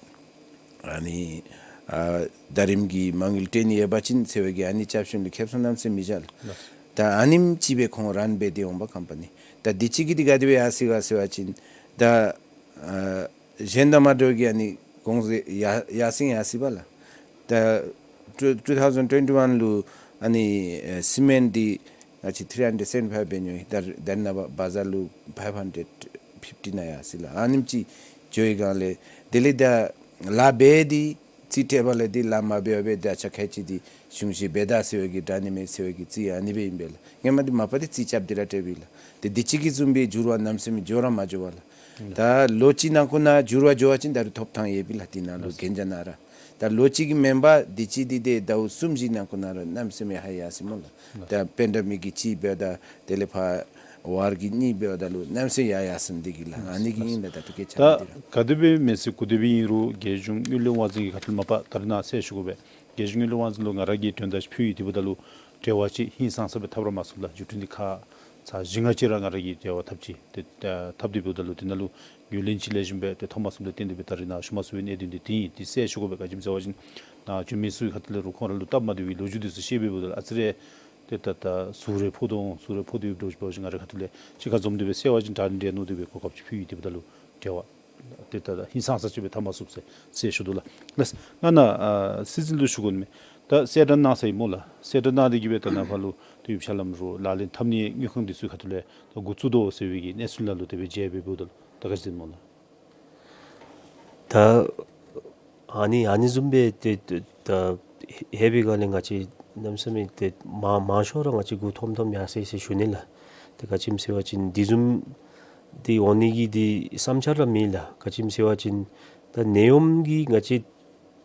ཨ་ནི་ཨ་ཟླ་རིམ་གྱི་མ་དངུལ་སྤྲོད་ནི་ཡོད་པ་ཅིན་ཟེར་བའི་གི་ཨ་ནི་རྒྱབ་སྐྱོར་ལུ་ཁེ་སང་གནམ་མེད་ས་མེད་མི་བཞག་ལགས། ད་ཨ་ནེམ་ཅིག་སྦེ་ཁོང་རཱན་འབད་དེ་འོང་པས་ཀམ་པ་ནི། ད་འདི་ཅིག་གི་འདི་ག་དེ་སྦེ་ཡར་སོང་ག་ཟེར་བ་ཅིན་ད་ཨ་གཞན་དང་མ་འདྲཝ་གི་ཨ་ནི་གོང་ཟད་ཡར་ཡར་སེང་ཡར་སོང་པས་ལགས། ད་two two thousand twenty one ལུ་ཨ་ནི་ཨེ་སི་མེནཊ་འདི་ང་བཅས་three hundred seventy five འབད་ནི་ཨིན། ད་ད་རེས་ནངས་པ་བ་ཛར་ལུ་five hundred fifty ནང་ཡར་སོང་ལགས། ཨ་ནེམ་ཅིག་འགྱོ་བའི་སྒང་ལས་དེ་ལས་ད་ལཱ་འབད་དེ་རྩིས་སྤྲོད་པ་ལས་འདི་ལཱ་མ་འབད་བར་སྦེ་ད་ཆ་ཁལ་གཅིག་འདི་གཞུང་བཞེས་འབད་ད་ཟེར་བའི་གི་དྲག་ནི་མས་ཟེར་བའི་གི་རྩིས་ཨ་ནི་སྦེ་ཨིན་པས་ལགས། ཧེ་མ་འདི་མ་པ་འདི་རྩིས་རྐྱབ་སྟེ་ར་སྤྲོད་པས་ལགས། ཏེ་འདི་ཅིག་གི་བཟུམ་སྦེ་འགྱུར་བ་གནམ་མེད་ས་མེད་འགྱོ་ར་མ་འགྱོ་བས་ལགས། ད་ལོ་གཅིག་ནང་འཁོད་ནང་འགྱུར་བ་འགྱོ་བ་ཅིན་ད་རུང་ཐོབ་ཐང་ཡོད་པས་ལགས། འདི་ནང་ལུ་གན་རྒྱ་ནང་ར། ད་ལོ་གཅིག་གི་མེན་པར་འདི་ཅིག་འདི་ཏེ་ཟླཝ་གསུམ་བཞི་ནང་འཁོད་ནང་ར་གནམ་མེད་ས་མེད་ཧ་ཡར་སོང་སྨོ་ལགས། ད་པེན་ཌེ་མིག་གི་གཅིག་འབདཝ་ད་དེ་ལས་ཕར་ཝར་གྱི་གཉིས་འབདཝ་ད་ལུ་གནམ་མེད་ས་མེད་ཡར་ཡར་སོང་འདི་གིས་ལགས། ཨ་ནི་གིས་ཨིན་ལགས། ད་ཐུགས་ཁར་ཆ་ད་ནི་འདི་ར་ག་དེ་སྦེ་མེད་ཟེར་ག་དེ་སྦེ་ཨིན་རུང་རྒྱལ་གཞུང་དངུལ་ལས་དབང་འཛིན་གྱི་ཁ་ཐུག་ལས་མ་པ་ད་རེས་ནཱ་གསལ་ཞུ་དགོ་པས། རྒྱལ་གཞུང་དངུལ་ལས་དབང་འཛིན་ལུ་ང་ར་གིས་དོན་དག་ཅིག་ཕུལ་ཡི། དེ་འབདཝ་ད་ལུ་འབྲེལ་བ་ཅིག་ཧིང་སངས་ས་སྦེ་འཐབ་ར་མ་ཚུགས་ལགས། བརྒྱུད་འཕྲིན་འདི་ཁ་ཙ་བཞི་ལྔ་ཅིག་ར་ང་ར་གིས་འབྲེལ་བ་འཐབ་ཅི། ཏེ་ད་འཐབ་སྟེ་འབདཝ་ད་ལུ་དེ་ནང་ལུ་ཡོན་ཏན་ཅིག་ལེགས་ཤོམ་སྦེ་ཏེ་ཐོབ་མ་ཚུགསཔ་ལས་བརྟེན་ཏེ་སྦེ་ད་རེས་ནཱ་ཞུ་མ་ཚུགས་པའི་གནད་དོན་འདི་འདི་ཨིན། འདི་གསལ་ཞུ་དགོ་པས། ག་ཅི་སྨོ་ཟེར་བ་ཅིན་ནཱ་འབྱོན་མི་ཚུ་གི་ཁ་ཐུག་ལས་རུང་ཁོང་ར་ལུ་སྟབས་མ་བདེ་བའི་ལོ་རྒྱུས་འདི་ཚུ་ཤེས་པས། འབདཝ་ད་ལུ་ཨ་ཙི་རེ་ཏེ་ད་ད་ཟུག་རེ་ཕོག་དོ་འོང་། ཟུག་རེ་ཕོག་སྟེ་འབད་བ་ཅིན་ང་རའི་ཁ་ཐུག་ལས་གཅིག་ཁར་འཛོམས་ཏེ་སྦེ་གསལ་བ་ཅིན་དྲག་ནི་འདྲས་མནོ་སྟེ་སྦེ་གོ་སྐབས་ཅིག་ཕུལ་ཡི། དེ་འབདཝ་ད་ལུ་འབྲེལ་བ་ཏེ་ད་ད་ཧིང་སངས་ས་ཅིག་སྦེ་འཐབ་མ་ཚུགས་ཟེར་ཟེར་ཞུ་དོ་ལགས། ལགས། ང་ནཱ་ཨ་སྲིད་འཛིན་ལུ་ཞུ་དགོ་མི་ད་གསལ་བསྒྲགས་གནང་ས་ཨིན་སྨོ་ལགས། གསལ་བསྒྲགས་གནང་སྟེ་གིས་སྦེ་ད་ནཱ་ཕར་ལུ་ཏེ་ཡུདཔ་ཅིག་ལམ་རོགས་ལག་ལེན་འཐབ་ནི་དངུལ་ཁང་འདི་ཚུ་གི་ཁ་ཐུག་ལས་ད་འགོ་བཙུགས་དོ་ཟེར་བའི་གི་གནས་ཚུལ་ནང་ལུ་དེ་སྦེ་མཇལ་བས། འབདཝ་ད་ལུ་ད་ག་ཅི་ཟེར་སྨོ་ལགས། ད་ཨ་ནི་ཨ་ནི་བཟུམ་སྦེ་ཏེ་ཏེ་ད་ཧེ་བའི་སྒང་ལས་ང་བཅས་གནམ་མེད་ས་མེད་ཏེ་མང་མང་ཤོས་ར་ང་བཅས་མགུ་འཐོམ་འཐོམ་ཡར་སོང་ཡི་ཟེར་ཞུ་ནི་ལགས། ཏེ་ག་ཅི་སྨོ་ཟེར་བ་ཅིན་འདི་བཟུམ་འདི་འོང་ནི་གི་འདི་བསམ་འཆར་ར་མེད་ལགས། ག་ཅི་སྨོ་ཟེར་བ་ཅིན་ད་ནད་ཡམས་ཀྱིས་ང་བཅས་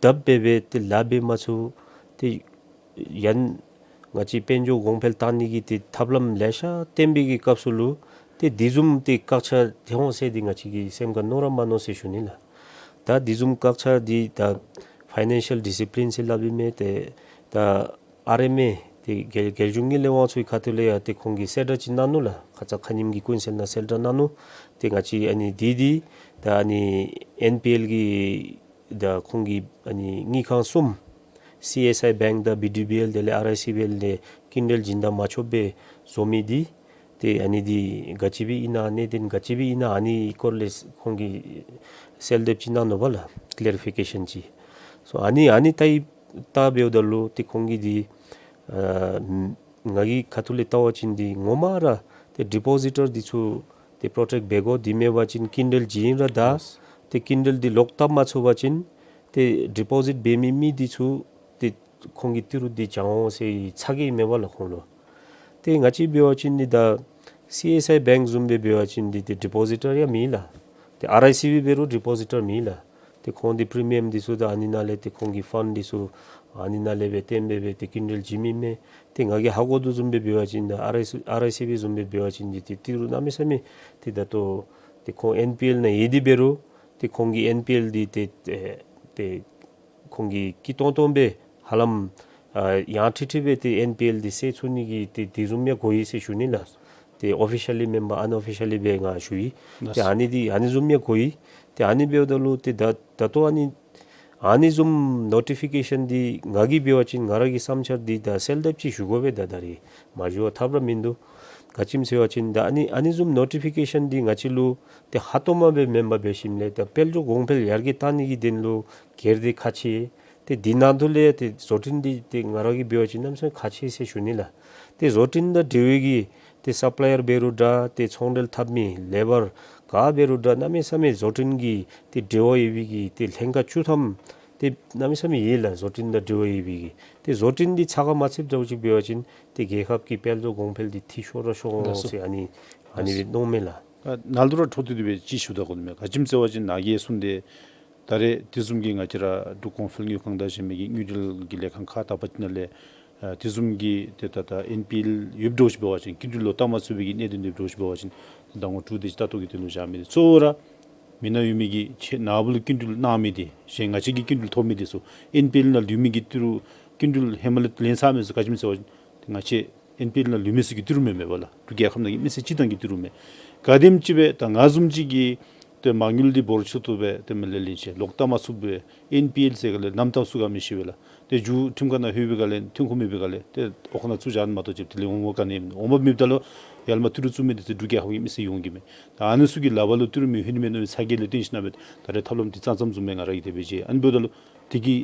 དག་པ་སྦེ་ཏེ་ལཱ་འབད་མ་ཚུགས། ཏེ་ཡང་ང་བཅས་དཔལ་འབྱོར་གོང་འཕེལ་གཏང་ནི་གི་ཏེ་ཐབས་ལམ་ལེ་ཤ་བསྟན་པའི་གི་སྐབས་སུ་ལུ་ཏེ་འདི་བཟུམ་ཏེ་བཀག་ཆ་ཐོན་འོང་ཟེར་འདི་ང་བཅས་ཀྱིས་སེམས་ཁར་མནོ་ར་མ་མནོ་ཟེར་ཞུ་ནི་ལགས། ད་འདི་བཟུམ་བཀག་ཆ་འདི་ད་ཕའི་ནན་ཤཱལ་ཌི་སི་པི་ལིན་ཟེར་སླབ་ཨིན་མས། ཏེ་ད་ཨར་ཨེམ་ཨེ་ཏེ་རྒྱལ་རྒྱལ་གཞུང་དངུལ་ལས་དབང་ཚུ་གི་ཁ་ཐུག་ལས་ཡང་ཏེ་ཁོང་གིས་གསལ་བསྒྲགས་ཅིག་གནང་ནུག་ལགས། ཁ་ཙ་ཁ་ཉིནམ་གྱི་ཀུན་གསལ་ནང་གསལ་བསྒྲགས་གནང་ནུག། ཏེ་ང་བཅས་ཨ་ནི་འདི་འདི་ད་ཨ་ནི་ཨེན་པི་ཨེལ་གྱི་ད་ཁོང་གི་ཨ་ནི་དངུལ་ཁང་གསུམ་སི་ཨེསི་ཨའི་བེངཀ་དང་བི་ཌི་བི་ཨེལ་དེ་ལས་ཨར་ཨའི་སི་བི་ཨེལ་ལས་ཀུན་འབྲེལ་སྦྱིན་བདག་མ་ཆོགཔ་སྦེ་བཟོ་མི་འདི་ཏེ་ཨ་ནི་འདི་ག་ཅི་སྦེ་ཨིན་ན་གནད་དོན་ག་ཅི་སྦེ་ཨིན་ན་ཨ་ནི་སྐོར་ལས་ཁོང་གིས་གསལ་འདེབས་ཅིག་གནང་ནུག་པ་ལགས། ཀི་ལེ་རི་ཕི་ཀེ་ཤཱན་ཅིག། སོ་ཨ་ནི་ཨ་ནི་ལྟ་ཡི་ལྟ་འབདཝ་ད་ལུ་ཏེ་ཁོང་གིས་འདི་ཨ་ང་གི་ཁ་ཐུག་ལས་བལྟ་བ་ཅིན་འདི་ངོ་མ་ར་ཏེ་ཌི་པོ་ཟི་ཊར་འདི་ཚུ་ཏེ་པྲོ་ཊེཀཊ་འབད་དགོ། དེ་མེན་པ་ཅིན་ཀུན་འབྲེལ་བྱིན་ར་ད་ཡེས། ཏེ་ཀུན་འབྲེལ་འདི་ལོག་བཏབ་མ་ཚུགས་པ་ཅིན་ཏེ་ཌི་པོ་ཟིཊ་འབད་མི་མི་འདི་ཚུ་ཏེ་ཁོང་གི་ཏི་རུ་འདི་བྱང་འོང་ཟེར་ཚ་གྱང་མེད་པ་ལགས་ཁོང་ལུ། ཏེ་ང་བཅས་འབད་བ་ཅིན་འདི་ད་སི་ཨེསི་ཨའི་བེངཀ་བཟུམ་སྦེ་འབད་བ་ཅིན་འདི་ཏེ་ཌི་པོ་ཟི་ཊར་ཡང་མེད་ལགས། ཏེ་ཨར་ཨའི་སི་བི་འབད་རུང་ཌི་པོ་ཟི་ཊར་མེད་ལགས། ཏེ་ཁོང་འདི་པི་རི་མི་ཡམ་འདི་ཚུ་དང་ཨ་ནི་ནང་ལས་ཏེ་ཁོང་གི་ཕཱནཌ་འདི་ཚུ་ཨ་ནི་ནང་ལས་སྦེ་བཏོན་སྦེ་སྦེ་ཏེ་ཀུན་འབྲེལ་བྱིན་མི་མས། ཏེ་ང་གིས་ཧ་གོ་དོ་བཟུམ་སྦེ་འབད་བ་ཅིན་ད་ཨར་ཨའི་སི་ཨར་ཨའི་སི་བི་བཟུམ་སྦེ་འབད་བ་ཅིན་འདི་ཏེ་ཏི་རུ་གནམ་མེད་ས་མེད་ཏེ་ད་ལྟོ་ཏེ་ཁོང་ཨེན་པི་ཨེལ་ནང་ཡོད་དེ་འབད་རུང་ཏེ་ཁོང་གི་ཨེན་པི་ཨེལ་འདི་ཏེ་ཏེ་ཏེ་ཁོང་གིས་སྐྱིད་ཏོང་ཏོ་སྦེ་ཧ་ལམ་ཨ་ཡང་ཁྲིག་ཁྲི་སྦེ་ཏེ་ཨེན་པི་ཨེལ་འདི་སེལ་ཚུགས་ནི་གི་ཏེ་དེ་བཟུམ་ཡང་གོ་ཡི་ཟེར་ཞུ་ནི་ལགས། ཏེ་ཨོ་ཕི་ཤལ་ལི་མེན་པར་ཨན་ཨོ་ཕི་ཤལ་ལི་སྦེ་ང་ཞུ་ཡི། ལགས། ཏེ་ཨ་ནི་འདི་ཨ་ནི་བཟུམ་ཡང་གོ་ཡི། ཏེ་ཨ་ནི་འབདཝ་ད་ལུ་ཏེ་ད་ད་ལྟོ་ཨ་ནི་ཨ་ནི་བཟུམ་ནོ་ཊི་ཕི་ཀེ་ཤཱན་འདི་ང་གིས་འབད་བ་ཅིན་ང་ར་གི་བསམ་འཆར་འདི་ད་གསལ་འདེབས་ཅིག་ཞུ་དགོ་པས། ད་ད་རིས་མ་ཞུ་བར་ཐབས་ར་མིན་འདུག། ག་ཅི་སྨོ་ཟེར་བ་ཅིན་ད་ཨ་ནི་ཨ་ནི་བཟུམ་ནོ་ཊི་ཕི་ཀེ་ཤཱན་འདི་ང་བཅས་ལུ་ཏེ་ཧ་ཏོག་མ་སྦེ་མེན་པར་འབད་ཞིནམ་ལས་ད་དཔལ་འབྱོར་གོང་འཕེལ་ཡར་རྒྱས་གཏང་ནི་གི་དོན་ལུ་སྒེར་སྡེ་ཁག་ཆེ། ཏེ་འདི་ནང་དོག་ལས་ཏེ་བཟོ་སྐྲུན་འདི་ཏེ་ང་ར་གིས་འབད་བ་ཅིན་གནམ་མེད་ས་མེད་ཁག་ཆེ་ཟེར་ཞུ་ནི་ལགས། ཏེ་བཟོ་སྐྲུན་དང་འབྲེལ་བའི་གི་ཏེ་སབ་ལ་ཡར་འབད་རུང་འདྲ་ཏེ་ཚོང་འབྲེལ་འཐབ་མི་ལེ་བར་ག་འབད་རུང་འདྲ་གནམ་མེད་ས་མེད་བཟོ་སྐྲུན་གྱི་ཏེ་འབྲེལ་བ་ཡོད་པའི་གི་ཏེ་ལྷན་ཁག་བཅུ་ཐམ་ཏེ་གནམ་མེད་ས་མེད་ཡོད་ལགས། བཟོ་སྐྲུན་དང་འབྲེལ་བ་ཡོད་པའི་གི་ཏེ་བཟོ་སྐྲུན་འདི་ཚགས་ཁར་མ་ཚུདཔ་འདྲཝ་ཅིག་འབད་བ་ཅིན་ཏེ་རྒྱལ་ཁབ་ཀྱི་དཔལ་འབྱོར་གོང་འཕེལ་འདི་འཐུས་ཤོར་ར་ཤོར་འོང་ཟེར་ཨ་ནི་ཨ་ནི་སྦེ་མནོཝ་མས་ལགས། ཨ་ནཱ་ལུ་ར་འཕྲོ་མཐུད་དེ་སྦེ་ཅིག་ཞུ་ད་དགོ་ནི་མས། ག་ཅི་སྨོ་ཟེར་བ་ཅིན་ནཱ་གིས་གསུངས་ཏེ་ད་རེས་དེ་བཟུམ་གྱི་ང་བཅས་ར་འབྲུག་གོང་འཕེལ་དངུལ་ཁང་དང་གཞན་མི་གི་དངུལ་འབྲེལ་གྱི་ལས་ཁང་ཁག་དག་པ་ཅིག་ནང་ལས་ཨ་དེ་བཟུམ་གྱི་ཏེ་ད་ད་ཨེན་པི་ཨེལ་ཡོདཔ་འདྲཝ་ཅིག་འབད་བ་ཅིན་སྐྱིན་འགྲུལ་ལོག་བཏབ་མ་ཚུགས་པའི་གི་གནད་དོན་འདི་འདྲཝ་ཅིག་འབད་བ་ཅིན་ཟླ་ངོ་དྲུག་དེ་ཅིག་ལྟ་རྟོག་གི་དོན་ལུ་བཞག་མི་འདི་གཙོ་བོ་ར་མི་ནང་ཡོད་མི་གི་ཁྱེད་ནཱ་བུ་ལུ་སྐྱིན་འགྲུལ་གནང་མི་འདི་གཞན་ང་བཅས་ཀྱིས་སྐྱིན་འགྲུལ་ཐོབ་མི་འདི་ཚུ་ཨེན་པི་ཨེལ་ནང་ལུས་མི་གི་ཏི་རུ་སྐྱིན་འགྲུལ་ཧེ་མ་ལས་ལེན་ཚར་མི་ཚུ་ག་ཅི་སྨོ་ཟེར་བ་ཅིན་ང་བཅས་ཨེན་པི་ཨེལ་ནང་ལུས་མི་ཚུ་གི་ཏི་རུ་མེན་མས་པ་ལགས། འབྲུག་རྒྱལ་ཁབ་ནང་གི་མི་སེར་སྤྱིར་བཏང་གི་ཏི་རུ་མས། ག་དེམ་ཅིག་སྦེ་ད་ང་བཟུམ་ཅིག་གིས་ཏེ་མ་དངུལ་འདི་འབོར་ཆེ་ཏོག་ཏོ་སྦེ་ཏེ་མི་ལས་ལེན་ཅི་ལོག་བཏབ་མ་ཚུགས་པར་ཨེན་པི་ཨེལ་ཟེར་ག་ལས་ནམ་བཏབ་ཚུགས་ག་མི་ཤེས་པས་ལགས། ཏེ་མཇུག་ཁྲིམས་ཁང་ནང་ལྷོད་པའི་སྒང་ལས་ཐོན་ཁུངས་མེད་པའི་སྒང་ལས་ཏེ་འོག་ཁང་ནང་བཙུགས་བཞག་ནི་མ་གཏོགས་ཅིག་དེ་ལས་འོང་བ་ག་ནི་ཡང་མེད། འོངམ་མེདཔ་ད་ལུ་ཡར་ལས་མར་ཏི་རུ་བཙུགས་མི་འདི་ཚུ་འབྲུག་རྒྱལ་ཁབ་ཀྱི་མི་སེར་ཡོངས་ཀྱི་མས། ད་ཨ་ནི་ཚུ་གི་ལག་པར་ལུ་ཏི་རུ་མེད་ཧེ་ནི་མེད་ནི་ཚ་གྱང་ལས་བརྟེན་ཞིན་ན་སྦེ་ད་རེས་ཐབས་ལམ་འདི་ཙང་ཙམ་བཟུམ་སྦེ་ང་ར་གིས་དེ་སྦེ་མཇལ། ཨ་ནི་འབདཝ་ད་ལུ་དེ་གི་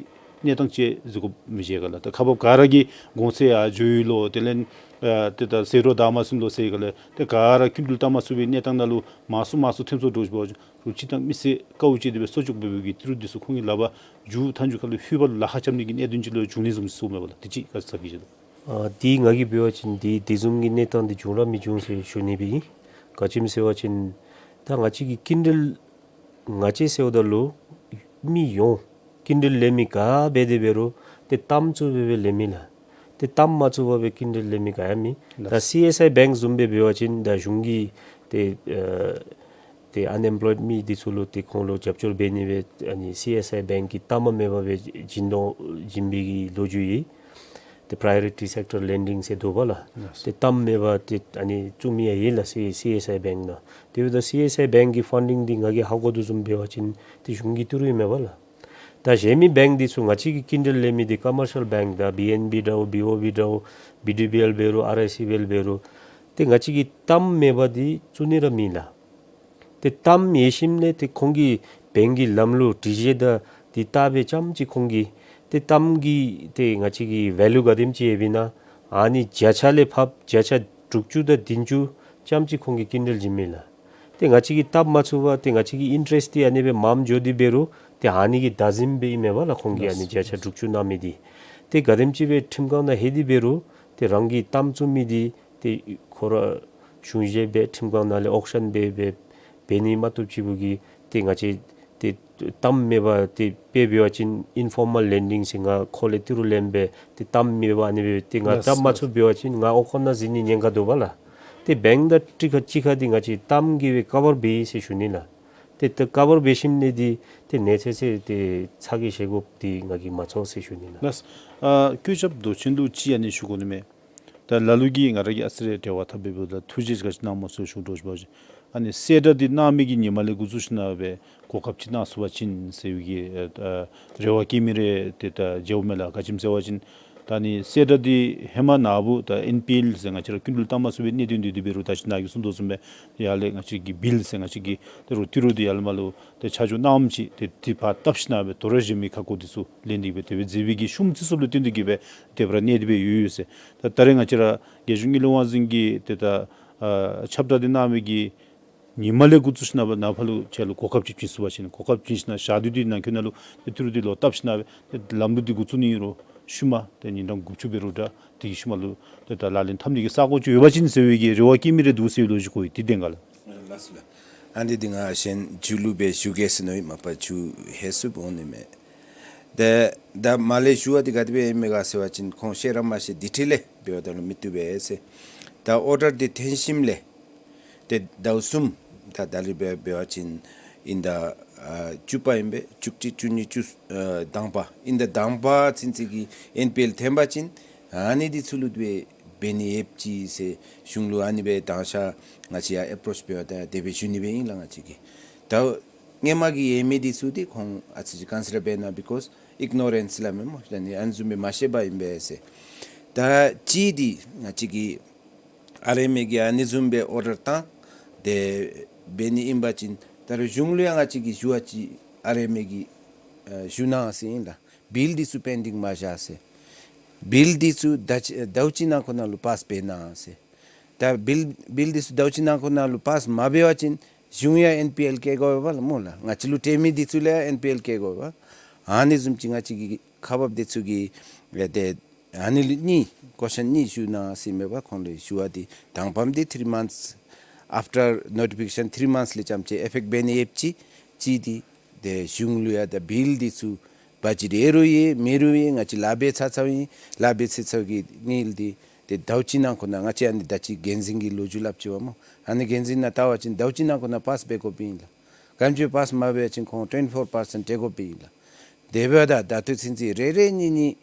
གནས་སྟངས་ཅིག་གཟིགས་དགོཔ་མི་མཇལ་ག་ལགས། ད་ཁག་འབགཔ་ག་ར་གིས་གོང་ཚད་ཡར་འགྱོ་ཡི་ལོ་དེ་ལས་ཨ་ཏེ་ད་ཟད་འགྲོ་དར་མ་སོང་ལོ་ཟེར་ག་ལས་ཏེ་ག་ར་སྐྱིན་འགྲུལ་བཏབ་མ་ཚུགས་པའི་གནས་སྟངས་ནང་ལུ་མང་སུ་མང་སུ་ཐོན་སོང་འདྲཝ་ཅིག་འབད་བ་ཅིན་རུང་སྤྱིར་བཏང་མི་སེར་དཀའཝ་སྤྱད་དེ་སྦེ་གསོག་འཇོག་འབད་བའི་གི་ཏི་རུ་འདི་ཚུ་ཁོང་གི་ལག་པར་མཇུག་མཐའ་མཇུག་ཁར་ལུ་ལྷོདཔ་ལུ་ལཱ་ཁག་རྐྱབ་ནི་གི་གནད་དོན་ཅིག་ལུ་འབྱུང་ནི་བཟུམ་ཅིག་གསུངམ་མས་པ་ལགས། དེ་ཅིག་ག་ཅི་གསུང་གེ་ཟེར་ད། ཨ་དེ་ང་གིས་འབད་བ་ཅིན་དེ་དེ་བཟུམ་གྱི་གནས་སྟངས་འདི་འབྱུང་ར་མི་འབྱུང་ཟེར་ཞུ་ནི་སྦེ་ཨིན། ག་ཅི་སྨོ་ཟེར་བ་ཅིན་ད་ང་བཅས་ཀྱི་སྐྱིན་འགྲུལ་ང་བཅས་ཟེརཝ་ད་ལུ་མི་ཡོངས་སྐྱིན་འགྲུལ་ལེན་མི་ག་འབད་དེ་འབད་རུང་ཏེ་གཏམ་ཚུ་སྦེ་སྦེ་ལེན་མི་ལགས། ཏེ་གཏམ་མ་ཚུགས་པར་སྦེ་སྐྱིན་འགྲུལ་ལེན་མི་ག་ཡང་མེད། ད་སི་ཨེསི་ཨའི་བེངཀ་བཟུམ་སྦེ་འབད་བ་ཅིན་ད་གཞུང་གིས་ཏེ་ཨ་ཏེ་ཨན་ཨེམ་པོལོའིཌ་མི་འདི་ཚུ་ལུ་ཏེ་ཁོང་ལུ་རྒྱབ་སྐྱོར་འབད་ནི་སྦེ་ཨ་ནི་སི་ཨེསི་ཨའི་བེངཀ་གི་གཏའ་མ་མེད་པར་སྦེ་བྱིན་དོ་བྱིན་པའི་གི་ལོ་རྒྱུས་ཡོད། ཏེ་པ་རའི་ཡོ་རི་ཊི་སེཀ་ཊར་ལེན་ཌིང་ཟེར་འདུག་པ་ལགས། ལགས་སོ། ཏེ་གཏའ་མ་མེད་པར་ཏེ་ཨ་ནི་བཙུགས་མི་ཡང་ཡོད་ལགས་སི་སི་ཨེསི་ཨའི་བེངཀ་ནང་། དེ་འབདཝ་ད་སི་ཨེསི་ཨའི་བེངཀ་གི་ཕན་ཌིང་འདི་ང་གིས་ཧ་གོ་དོ་བཟུམ་འབད་བ་ཅིན་ཏེ་གཞུང་གི་ཏི་རུ་ཨིན་མས་པ་ལགས། ད་གཞན་མི་བེངཀ་འདི་ཚུ་ང་བཅས་ཀྱིས་སྐྱིན་འགྲུལ་ལེན་མི་འདི་ཀོ་མར་ཤལ་བེངཀ་ད་བི་ཨེན་བི་འདྲཝ་བི་ཨོ་བི་འདྲཝ་བི་ཌི་བི་ཨེལ་འབད་རུང་ཨར་ཨའི་སི་བི་ཨེལ་འབད་རུང་ཏེ་ང་བཅས་ཀྱིས་གཏའ་མ་མེད་པར་འདི་བཙུགས་ནི་ར་མེད་ལགས། ཏེ་གཏའ་མ་ཡོད་ཞིནམ་ལས་ཏེ་ཁོང་གིས་བེངཀ་གི་ལམ་ལུགས་སྒྲིག་གཞི་དང་འདི་ལྟ་སྦེ་རྐྱངམ་ཅིག་ཁོང་གིས་ཏེ་གཏའ་མ་གི་ཏེ་ང་བཅས་ཀྱི་ཝེ་ལུ་ག་དེམ་ཅིག་ཡོདཔ་ཨིན་ན་ཨ་ནི་བརྒྱ་ཆ་ལས་ཕར་བརྒྱ་ཆ་དྲུག་ཅུ་དང་བདུན་ཅུ་རྐྱངམ་ཅིག་ཁོང་གིས་སྐྱིན་འགྲུལ་བྱིན་མས་ལགས། ཏེ་ང་བཅས་ཀྱིས་གཏའ་མ་མ་ཚུགས་པར་ཏེ་ང་བཅས་ཀྱི་ཨིན་ཊ་རེསཊ་འདི་ཨ་ནི་སྦེ་མངམ་འགྱོ་སྟེ་འབད་རུང་ཏེ་ཨ་ནི་གི་བདའ་ཟིན་སྦེ་ཨིན་མས་པ་ལགས། ཁོང་གིས་ཨ་ནི་བརྒྱ་ཆ་དྲུག་ཅུ་གནང་མི་འདི་ཏེ་ག་དེམ་ཅིག་སྦེ་ཁྲིམས་ཁང་ནང་ལྷོད་དེ་འབད་རུང་ཏེ་རང་གིས་གཏའ་མ་བཙུགས་མི་འདི་ཏེ་ཁོ་ར་གཞུང་བཞེས་སྦེ་ཁྲིམས་ཁང་ནང་ལས་ཨོག་ཤཱན་འབད་སྦེ་འབད་ནི་མ་གཏོགས་ཅིག་པོ་གིས་ཏེ་ང་བཅས་ཏེ་གཏའ་མ་མེད་པར་ཏེ་དཔེ་འབད་བ་ཅིན་ཨིན་ཕོར་མཱལ་ལེན་ཌིང་ཟེར་ང་ཁོ་ལས་ཏི་རུ་ལེན་སྦེ་ཏེ་གཏའ་མ་མེད་པར་ཨ་ནི་སྦེ་ཏེ་ང་ལགས་གཏའ་མ་མ་ཚུགས་པར་འབད་བ་ཅིན་ང་ཨོག་ཁང་ནང་འཛུལ་ནི་ཉེན་ཁ་འདུག་པ་ལགས། ཏེ་བེངཀ་དང་ཅིག་ཁར་ཅིག་ཁར་འདི་ང་བཅས་གཏའ་མ་གིས་སྦེ་ཀ་བར་འབད་ཡི་ཟེར་ཞུ་ནི་ལགས། ཏེ་ཏེ་ཀ་བར་འབད་ཞིནམ་ལས་འདི་ཏེ་ནེ་ཚེ་ཚེ་ཏེ་ཚ་གྱང་བཞེས་དགོཔ་འདི་ང་གིས་མ་ཚོར་ཟེར་ཞུ་ནི་ལགས། ལགས། ཨ་བཀོད་ཁྱབ་མདོ་ཆེན་ལུ་ཅིག་ཨ་ནི་ཞུ་དགོ་ནི་མས། ད་ལ་ལུ་གིས་ང་ར་གིས་ཨ་ཙི་རེ་འབྲེལ་བ་འཐབ་འབདཝ་ད་ཐུགས་རྗེ་ཆེ་ག་ཅི་གནངམ་སྨོ་ཟེར་ཞུ་དོ་ཟེར་བ་ཅིན་ཨ་ནི་གསལ་བསྒྲགས་འདི་གནང་མི་གི་ཉིནམ་ལས་འགོ་བཙུགས་ཞིན་ན་སྦེ་གོ་སྐབས་ཅིག་གནང་ཚུགས་པ་ཅིན་ཟེར་བའི་གི་ཨ་རེ་བ་བསྐྱེད་མི་རེ་ཏེ་ད་མཇལཝ་མས་ལགས། ག་ཅི་སྨོ་ཟེར་བ་ཅིན་ད་ཨ་ནི་གསལ་བསྒྲགས་འདི་ཧེ་མ་ནཱ་བུ་ད་ཨེན་པི་ཨེལ་ཟེར་ང་བཅས་ར་སྐྱིན་འགྲུལ་གཏའ་མ་ཚུགས་པའི་གནད་དོན་འདི་འདི་འབད་རུང་ད་ཅི་ནཱ་གིས་གསུངས་དོ་བཟུམ་སྦེ་ཡར་ལས་ང་བཅས་ཀྱི་བིལ་ཟེར་ང་བཅས་ཀྱི་ཏི་རུ་ཏི་རུ་འདི་ཡར་ལས་མར་ལུ་ཏེ་ཆ་འཇོག་གནངམ་ཅིག་ཏེ་འདི་ཕར་བཏབ་ཞིན་ན་སྦེ་དོ་རུང་གཞན་མི་ཁག་ཁུ་འདི་ཚུ་ལེན་ཏེ་སྦེ་དེ་སྦེ་མཛད་པའི་གི་ཤུགས་ཚུད་སོངམ་ལུ་བརྟེན་ཏེ་གིས་སྦེ་དེ་སྦེ་ར་གནས་ཏེ་སྦེ་ཡོད་ཡོད་ཟེར། ད་ད་རེས་ང་བཅས་ར་རྒྱལ་གཞུང་དངུལ་ལས་དབང་འཛིན་གྱིས་ཏེ་ད་ཨ་ཁྱབ་བསྒྲགས་འདི་གནང་མི་གི་ཉིནམ་ལས་འགོ་བཙུགས་ཞིན་ན་སྦེ་ནཱ་ཕར་ལུ་ཁྱེད་ལུ་གོ་སྐབས་ཅིག་བྱིན་ཚུགས་པ་ཅིན་གོ་སྐབས་བྱིན་ཞིན་ན་ཞག་དུས་དུས་ནང་འཁོད་ནང་ལུ་ཏེ་ཏི་རུ་འདི་ལོག་བཏབ་ཞིན་ན་སྦེ་ཏེ་ལམ་ལུགས་འདི་འགོ་བཙུགས་ནི་ཨིན་རུང་ཤུལ་མ་ཏེ་ཉིན་གྲངས་དགུ་བཅུ་འབད་རུང་འདྲ་དེ་གི་ཤུལ་མ་ལུ་ཏེ་ད་ལག་ལེན་འཐབ་ནི་གི་ས་གོ་ཅིག་ཡོད་པ་ཅིན་ཟེར་བའི་གི་རེ་བ་བསྐྱེད་མི་རེ་འདུག་ཟེར་བའི་ལོ་རྒྱུས་གོ་ཡི། དེ་བདེན་ག་ལགས། ལགས་སོ་ལགས། ཨ་ནི་འདི་ང་གཞན་མཇུག་ལུ་སྦེ་ཞུ་གེ་ཟེར་མནོ་ཡི། མ་པ་ཞུ་ཧེ་སུབ་འོང་ནི་མས། ཏེ་ད་མར་ལས་ཞུ་བ་འདི་ག་དེ་སྦེ་ཨིན་མས་ག་ཟེར་བ་ཅིན་ཁོང་ཤེས་ར་མ་ཤེས་འདི་འཁྲིལ་ལས་འབདཝ་ད་ལུ་མི་བཏུབ་པས་ཟེར། ད་ཨོར་ཌར་འདི་ཐོན་ཞིནམ་ལས་ཏེ་ཟླཝ་གསུམ་ད་ད་རིས་འབད་འབད་བ་ཅིན་ཨིན་ད་ཨ་བཅུ་པ་ཨིན་པས། བཅུ་གཅིག་བཅུ་གཉིས་བཅུ་ཨ་དང་པ་ཨིན་ད་དང་པ་ཚུན་ཚོད་ཀྱི་ཨེན་པི་ཨེལ་ཐོན་པ་ཅིན་ཨ་ནི་འདི་ཚུ་ལུ་སྦེ་འབད་ནི་ཡོདཔ་ཅིག་ཟེར་གཞུང་ལུ་ཨ་ནི་སྦེ་དང་ཤ་ང་བཅས་ཡང་ཨེ་པྲོཆ་འབདཝ་ད་དེ་སྦེ་ཞུ་ནི་སྦེ་ཨིན་ལགས། ང་བཅས་ཀྱིས་ད་སྔོན་མ་གི་ཡོད་མི་འདི་ཚུ་འདི་ཁོང་ཨ་ཙི་ཅིག་ཀོན་སི་ཌར་འབད་ན་བི་ཀོས་ཨིག་ནོ་རེནསི་སླབ་མས་སྨོ། ད་ནི་ཨ་ནི་བཟུམ་སྦེ་མ་ཤེས་པ་ཨིན་པས་ཟེར། ད་གཅིག་འདི་ང་བཅས་ཀྱི་ ཨར་ཨེམ་ཨེ་གིས་ཨ་ནི་བཟུམ་སྦེ་ཨོར་ཌར་བཏང་སྟེ་འབད་ནི་ཨིན་པ་ཅིན་ད་རུང་གཞུང་ལུ་ཡང་ང་བཅས་ཀྱིས་ཞུ་བ་ཅིག་ཨར་ཨེམ་ཨེ་གིས་ཨ་ཞུ་གནང་ཟེར་ཨིན་ལགས། བིལ་འདི་ཚུ་པེན་ཌིང་མ་བཞག་ཟེར། བིལ་འདི་ཚུ་ཟླཝ་གཅིག་ཟླཝ་གཅིག་ནང་འཁོད་ནང་ལུ་པཱསི་འབད་གནང་ཟེར། ད་བིལ་བིལ་འདི་ཚུ་ཟླཝ་གཅིག་ནང་འཁོད་ནང་ལུ་པཱསི་མ་འབད་བ་ཅིན་གཞུང་ཡང་ཨེན་པི་ཨེལ་བཀལ་དགོ་པས་ལགས་སྨོ་ལགས། ང་བཅས་ལུ་སྤྲོད་མི་འདི་ཚུ་ལུ་ཡང་ཨེན་པི་ཨེལ་བཀལ་དགོ་པས། ཨ་ནི་བཟུམ་ཅིག་ང་བཅས་ཀྱི་ཁག་འབགཔ་འདི་ཚུ་གིས་ཨེ་ཏེ་ཨ་ནི་ལུ་གཉིས་ཀོ་ཤཱན་གཉིས་ཞུ་གནང་ཟེར་མས་པ། ཁོང་ལུ་ཞུ་བ་འདི་དང་པམ་འདི་ཐིརི་མཱནཐསི་ཨཕ་ཊར་ནོ་ཊི་ཕི་ཀེ་ཤཱན་ཐིརི་མཱནཐསི་ལས་རྐྱངམ་ཅིག་ཨི་ཕེཀཊ་འབད་ནི་ཡོདཔ་ཅིག་གཅིག་འདི་ཏེ་གཞུང་ལུ་ཡང་ད་བིལ་འདི་ཚུ་བ་ཇེཊ་ཡོད་རུང་ཡོད་མེད་རུང་ཡོད་ང་བཅས་ལཱ་འབད་ཚར་ཚརཝ་ཨིན། ལཱ་འབད་ཚར་ཚརཝ་གི་དངུལ་འདི་ཏེ་ཟླཝ་གཅིག་ནང་འཁོད་ནང་ང་བཅས་ཨ་ནི་ད་ཅི་འགན་འཛིན་གྱི་ལོ་རྒྱུས་སླབ་ཅི་པ་སྨོ། ཨ་ནི་འགན་འཛིན་ནང་བལྟ་བ་ཅིན་ཟླཝ་གཅིག་ནང་འཁོད་ནང་པཱསི་འབད་དགོཔ་ཨིན་ལགས། ག་དེམ་ཅིག་པཱསི་མ་འབད་བ་ཅིན་ཁོང་ཊུ་ཝེན་ཊི་ཕོར་པར་སེནཊ་སྤྲོད་དགོཔ་ཨིན་ལགས། དེ་འབདཝ་ད་ད་ལྟོ་ཚུན་ཚོད་རེ་རེ་གཉིས་གཉིས་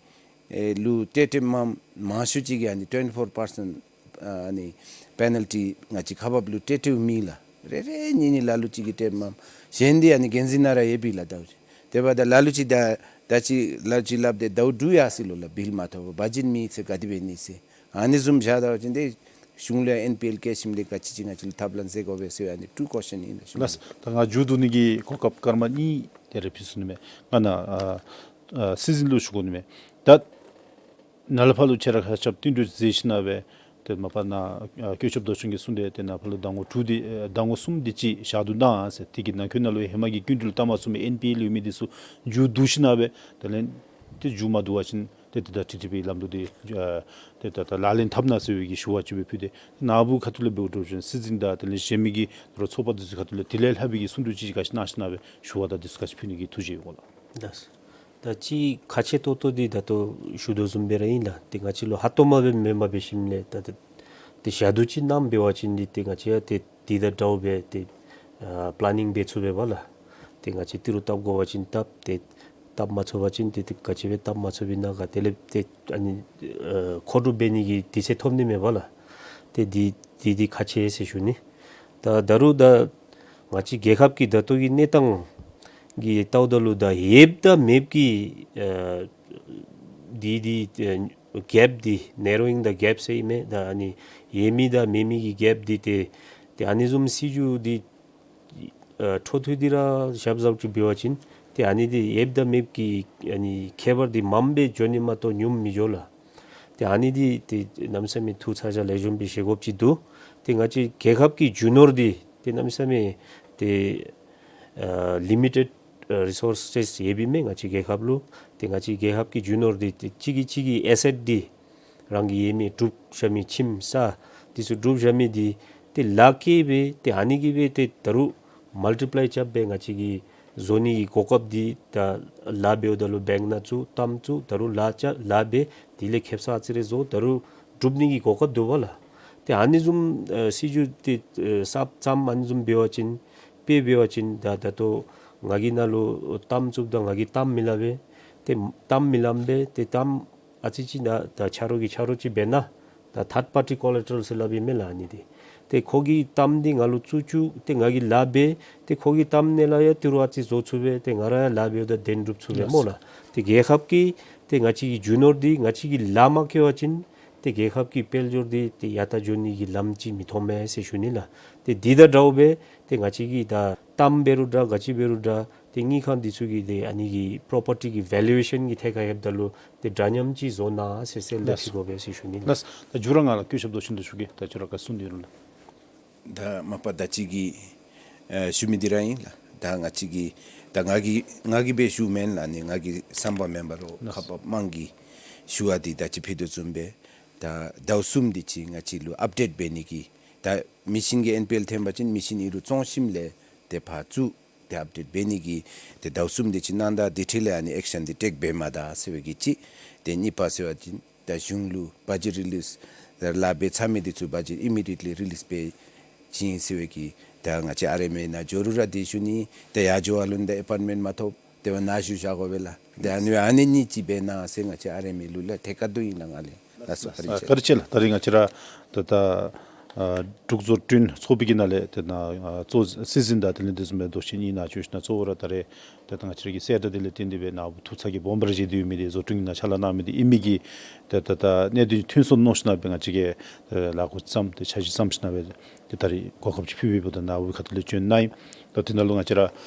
ཨེ་ལུ་སྤྲོད་སྤྲོདཔ་མང་མང་ཤོས་ཅིག་གིས་ཨ་ནི་ཊུ་ཝེན་ཊི་ཕོར་པར་སེནཊ་ཨ་ནི་པེ་ནཱལ་ཊི་ང་བཅས་ཁག་འབགཔ་ལུ་སྤྲོད་སྤྲོདཔ་མེད་ལགས། རེ་རེ་གཉིས་གཉིས་ལ་ལུ་ཅིག་གིས་སྤྲོདཔ་མང་། གཞན་འདི་ཨ་ནི་འགན་འཛིན་ནང་ར་ཡོདཔ་ཨིན་ལགས་ཟླཝ་གཅིག། དེ་འབདཝ་ད་ལ་ལུ་ཅིག་ད་ད་ཅི་ལ་ལུ་ཅིག་སླབ་སྟེ་ཟླཝ་དྲུག་ཡར་སོ་ལོ་ལགས་བིལ་མ་ཐོབ་པར་བ་ཇེཊ་མེད་ཟེར་ག་དེ་འབད་ནི་ཟེར། ཨ་ནི་བཟུམ་བཞག་ད་བ་ཅིན་ཏེ་གཞུང་ལུ་ཡང་ཨེན་པི་ཨེལ་བཀལ་ཞིནམ་ལས་ག་ཅི་ཅིག་ང་བཅས་ལུ་ཐབས་ལམ་ཟེར་དགོ་པས་ཟེར་ཨ་ནི་ཊུ་ཀོ་ཤཱན་ཨིན་ལགས་གཞུང་ལུ། ལགས། ད་ང་མཇུག་བསྡུ་ནི་གི་གོ་སྐབས་སྐར་མ་གཉིས་དེ་རེ་ཕུལ་ཚུགས་ནི་མས། ང་ནཱ་ཨ་ཨ་སྲིད་འཛིན་ལུ་ཞུ་དགོ་ནི་མས། ད་ནཱ་ལས་ཕར་ལུ་ཁྱེད་ར་ཁ་ཤ་བསྟུན་གྲོས་མཛད་ཞིནམ་ལས་ཏེ་མ་པ་ནཱ་ཨ་བཀོད་ཁྱབ་མདོ་ཆུང་གིས་གསུངས་ཏེ་ཏེ་ནཱ་ཕར་ལུ་ཟླ་ངོ་དྲུག་འདི་ཨ་ཟླ་ངོ་གསུམ་འདི་ཅིག་བཞག་དོ་ད་ཟེར། དེ་གི་ནང་འཁོད་ནང་ལུ་ཧེ་མ་གི་སྐྱིན་འགྲུལ་བཏང་མ་ཚུགས་མི་ཨེན་པི་ཨེལ་ཡོད་མི་འདི་ཚུ་མཇུག་བསྡུ་ཞིནམ་ལས་དེ་ལས་ཏེ་མཇུག་མ་བསྡུ་བ་ཅིན་ཏེ་ཏེ་ད་ཊི་ཊི་པི་ལམ་ལུགས་འདི་ཨ་ཏེ་ད་ད་ལག་ལེན་འཐབ་གནང་ཟེར་བའི་གི་ཞུ་བ་ཅིག་སྦེ་ཕུལ་ཏེ་ནཱ་བུ་ཁ་ཐུག་ལས་འབདཝ་འདྲཝ་ཅིན་སྲིད་འཛིན་དང་དེ་ལས་གཞན་མི་གི་ཚོགས་པ་འདི་ཚུ་ཁ་ཐུག་ལས་དེ་ལས་ལྷག་པའི་གི་གསུང་གྲོས་ཅིག་ག་ཅི་གནང་ཞིནམ་ལས་ཞུ་བ་དང་འདི་ཚུ་ག་ཅི་ཕུལ་ནི་གི་ཐུགས་བཞེད་ཡོད་ག་ལགས། ལགས། ད་ཅི་ཁག་ཆེ་ཏོག་ཏོ་འདི་ད་ལྟོ་ཞུ་དོ་བཟུམ་སྦེ་ར་ཨིན་ལགས། ཏེ་ང་བཅས་ལུ་ཧ་ཏོག་མ་སྦེ་མེན་པར་འབད་ཞིནམ་ལས་ད་ད་ཏེ་ཞག་དུས་ཅིག་གནངམ་འབད་བ་ཅིན་འདི་ཏེ་ང་བཅས་ཡང་ཏེ་འདི་དང་འདྲཝ་སྦེ་ཏེ་ཨ་པི་ལེ་ནིང་འབད་ཚུགས་པས་པ་ལགས། ཏེ་ང་བཅས་ཏི་རུ་བཏབ་དགོ་པ་ཅིན་བཏབ་ཏེ་བཏབ་མ་ཚུགས་པ་ཅིན་ཏེ་ཏེ་ག་ཅི་སྦེ་བཏབ་མ་ཚུགས་པའི་ནང་ག་དེ་ལས་ཏེ་ཨ་ནི་ཨ་མཁོ་སྒྲུབ་འབད་ནི་གི་དུས་ཚོད་ཐོབ་ནི་མས་པ་ལགས། ཏེ་འདི་འདི་འདི་ཁག་ཆེ་ཟེར་ཞུ་ནི། ད་ད་རུང་ད་ང་བཅས་རྒྱལ་ཁབ་ཀྱི་ད་ལྟོ་གི་གནས་སྟངས་ཀྱི་ལྟཝ་ད་ལུ་ད་ཡོདཔ་དང་མེདཔ་ཀྱི་ཨ་འདི་འདི་ཨ་གེཔ་འདི་ནེ་རོ་ཡིང་ད་གེཔ་ཟེར་ཨིན་མས། ད་ཨ་ནི་ཡོད་མི་དང་མེད་མི་གི་གེཔ་འདི་ཏེ་ཏེ་ཨ་ནི་བཟུམ་སྲིད་བྱུས་འདི་ཨ་འཕྲོ་མཐུད་དེ་ར་ཞབས་ཞུ་ཅིག་འབད་བ་ཅིན་ཏེ་ཨ་ནི་འདི་ཡོདཔ་དང་མེདཔ་ཀྱི་ཨ་ནི་ཁྱད་པར་འདི་མངམ་སྦེ་འགྱོ་ནི་མ་གཏོགས་ཉུངམ་མི་འགྱོ་ལགས། ཏེ་ཨ་ནི་འདི་ཏེ་གནམ་མེད་ས་མེད་ཐུགས་ཚ་གྱང་ལེགས་ཤོམ་སྦེ་བཞེས་དགོཔ་ཅིག་འདུག། ཏེ་ང་བཅས་རྒྱལ་ཁབ་ཀྱི་རྒྱུ་ནོར་འདི་ཏེ་གནམ་མེད་ས་མེད་ཏེ་ཨ་ལི་མི་ཊེཌ་ཨ་རི་སོར་སེས་ཡོདཔ་ཨིན་མས་ང་བཅས་རྒྱལ་ཁབ་ལུ། ཏེ་ང་བཅས་རྒྱལ་ཁབ་ཀྱི་རྒྱུ་ནོར་འདི་ཏེ་གཅིག་གིས་གཅིག་གི་ཨེ་སེཊ་འདི་རང་གི་ཡོད་མི་སྒྲུབ་བཞག་མི་ཁྱིམ་ས་འདི་ཚུ་སྒྲུབ་བཞག་མི་འདི་ཏེ་ལཱ་བཀལ་སྦེ་ཏེ་ཨ་ནི་གིས་སྦེ་ཏེ་ད་རུང་མལ་ཊི་པ་ལའི་རྐྱབ་སྦེ་ང་བཅས་ཀྱིས་བཟོ་ནི་གི་གོ་སྐབས་འདི་ད་ལཱ་འབདཝ་ད་ལུ་བེངཀ་ནང་བཙུགས་གཏམ་བཙུགས་ད་རུང་ལཱ་རྐྱབ་ལཱ་འབད་དེ་ལས་ཁེབ་ས་ཨ་ཙི་རེ་བཟོ་ད་རུང་སྒྲུབ་ནི་གི་གོ་སྐབས་འདུག་པ་ལགས། ཏེ་ཨ་ནི་བཟུམ་ཨ་སྲིད་བྱུས་འདི་ཨ་གསརཔ་བརྩམ་ཨ་ནི་བཟུམ་འབད་བ་ཅིན་དཔེ་འབད་བ་ཅིན་ད་ད་ལྟོ་ང་གིས་ནཱ་ལུ་གཏམ་བཙུགསཔ་ད་ང་གིས་གཏམ་མི་སླབ་པས། ཏེ་གཏམ་མི་སླབ་པས། ཏེ་གཏམ་ཨ་ཙི་ཅིག་ད་ད་ཆ་རོགས་ཀྱིས་ཆ་རོགས་ཅིག་འབད་ན་ད་ཐརཌ་པར་ཊི་ཀོ་ལེ་ཊ་རཱལ་ཟེར་སླབ་ཨིན་མས་ལགས་ཨ་ནི་འདི། ཏེ་ཁོ་གིས་གཏམ་འདི་ང་ལུ་བཙུགས་བཅུག། ཏེ་ང་གིས་ལཱ་འབད། ཏེ་ཁོ་གིས་གཏམ་ནང་ལས་ཡང་ཏི་རུ་ཨ་ཙི་བཟོ་ཚུགས་པས། ཏེ་ང་ར་ཡང་ལཱ་འབདཝ་ད་དོན་འགྲུབ་ཚུགས་པས་སྨོ་ལགས། ཏེ་རྒྱལ་ཁབ་ཀྱི་ཏེ་ང་བཅས་ཀྱི་རྒྱུ་ནོར་འདི་ང་བཅས་ཀྱིས་ལཱ་མ་བཀལ་བ་ཅིན་ཏེ་རྒྱལ་ཁབ་ཀྱི་དཔལ་འབྱོར་འདི་ཏེ་ཡར་ད་འགྱོ་ནི་གི་ལམ་ཅིག་མི་མཐོང་མས་ཟེར་ཞུ་ནི་ལགས། ཏེ་འདི་དང་འདྲཝ་སྦེ་ཏེ་ང་བཅས་ཀྱིས་ད་གཏམ་འབད་རུང་འདྲ་ག་ཅི་འབད་རུང་འདྲ་ཏེ་དངུལ་ཁང་འདི་ཚུ་གིས་ཏེ་ཨ་ནི་གི་པོ་རོ་པར་ཊི་གི་ཝེ་ལུ་ཨེ་ཤཱན་གྱི་ཐད་ཁར་ལྷོདཔ་ད་ལུ་ཏེ་འདྲ་མཉམ་ཅིག་བཟོ་གནང་ཟེར་གསལ་བསྒྲགས་ལགས་ཞུ་དགོ་པས་ཟེར་ཞུ་ནི་ལགས། ལགས། ད་མཇུག་ར་ང་ལུ་བཀོད་ཁྱབ་མདོ་ཆུང་འདི་ཞུ་གེ། ད་ཁྱོད་ར་ག་གསུང་འདོད་རུང་ལགས། ད་མ་པ་ད་ཅི་གི་ཨ་ཞུ་མི་འདི་ར་ཨིན་ལགས། ད་ང་བཅས་ཀྱིས་ད་ང་གིས་ང་གིས་སྦེ་ཞུཝ་མེན་ལགས། ཨ་ནི་ང་གི་བསམ་པ་མེན་པར་ལགས། ཁག་འབགཔ་དམངས་ཀྱིས་ཞུ་བ་འདི་ད་ཅི་ཕུལ་དོ་བཟུམ་སྦེ་ད་ཟླཝ་གསུམ་འདི་ཅིག་ང་བཅས་ལུ་ཨཔ་ཌེཊ་འབད་ནི་གི་ད་མི་ཤིན་གྱི་ཨེན་པི་ཨེལ་ཐོན་པ་ཅིན་མི་ཤིན་ཨིན་རུང་བཙོང་ཞིནམ་ལས་ཏེ་ཕར་བཙུགས་ཏེ་ཨཔ་ཌེཊ་འབད་ནི་གི་ཏེ་ཟླཝ་གསུམ་འདི་ཅིག་གནང་ད་དེ་འཕྲོ་ལས་ཨ་ནི་ཨེཀ་ཤཱན་འདི་ཊེཀ་འབད་མ་ད་ཟེར་བའི་གི་གཅིག། ཏེ་གཉིས་པ་ཟེར་བ་ཅིན་ད་གཞུང་ལུ་བ་ཇེཊ་རི་ལིསི་ལཱ་འབད་ཚར་མི་འདི་ཚུ་བ་ཇེཊ་ཨི་མི་ཌི་ཡེཊ་ལི་རི་ལིསི་འབད་བྱིན་ཟེར་བའི་གི་ད་ང་བཅས་ཨར་ཨེམ་ཨེ་ནང་འགྱོ་རུང་ར་དེ་ཞུ་ནི། ད་ཡར་འགྱོ་བ་ལུ་ད་ཨེ་པོའིནཊ་མེནཊ་མ་ཐོབ། དེ་བ་ནཱ་ཞུ་བཞག་དགོ་པས་ལགས། ད་ཨ་ནི་ཨ་ནི་གཉིས་ཅིག་འབད་གནང་ཟེར་ང་བཅས་ཨར་ཨེམ་ཨེ་ལུ་ལགས་ཐད་ཀར་དུ་ཨིན་ལགས་ང་ལས། ལགས་སོ། བཀའ་དྲིན་ཆེ། བཀའ་དྲིན་ཆེ་ལགས། ད་རིས་ང་བཅས་ར་ད་ད་ ཨ་འབྲུག་བཟོ་སྐྲུན་ཚོགས་པའི་གི་ནང་ལས་ཏེ་ནཱ་ཨ་གཙོ་སྲིད་འཛིན་དང་དེ་ལས་དེ་བཟུམ་མའི་མདོ་ཆེན་གཉིས་ནཱ་བྱོན་ཞིནམ་གཙོ་བོ་ར་ད་རེས་ཏེ་ད་ང་བཅས་ར་གི་གསལ་བསྒྲགས་དེ་ལས་བརྟེན་ཏེ་སྦེ་ནཱ་བུ་ཐུགས་ཚ་གི་སྦོམ་ར་བཞེས་ཏེ་ཡོད་མི་འདི་བཟོ་སྐྲུན་གྱི་ནང་ཕྱག་ལཱ་གནང་མི་འདི་ཨིན་མི་གིས་ཏེ་ད་ད་གནད་དོན་ཐོན་སོང་མནོ་ཞིནམ་སྦེ་ང་བཅས་ཀྱིས་ལཱ་འགོ་བརྩམས་ཏེ་འཆར་གཞི་བརྩམས་ཞིནམ་སྦེ་ཏེ་ད་རེས་གོ་སྐབས་ཅིག་ཕུལ་བའི་འབདཝ་ད་ནཱ་བུ་ཁ་ཐུག་ལས་བྱོན་གནང་ཡི། ད་དེ་ནང་ལུ་ང་བཅས་ར་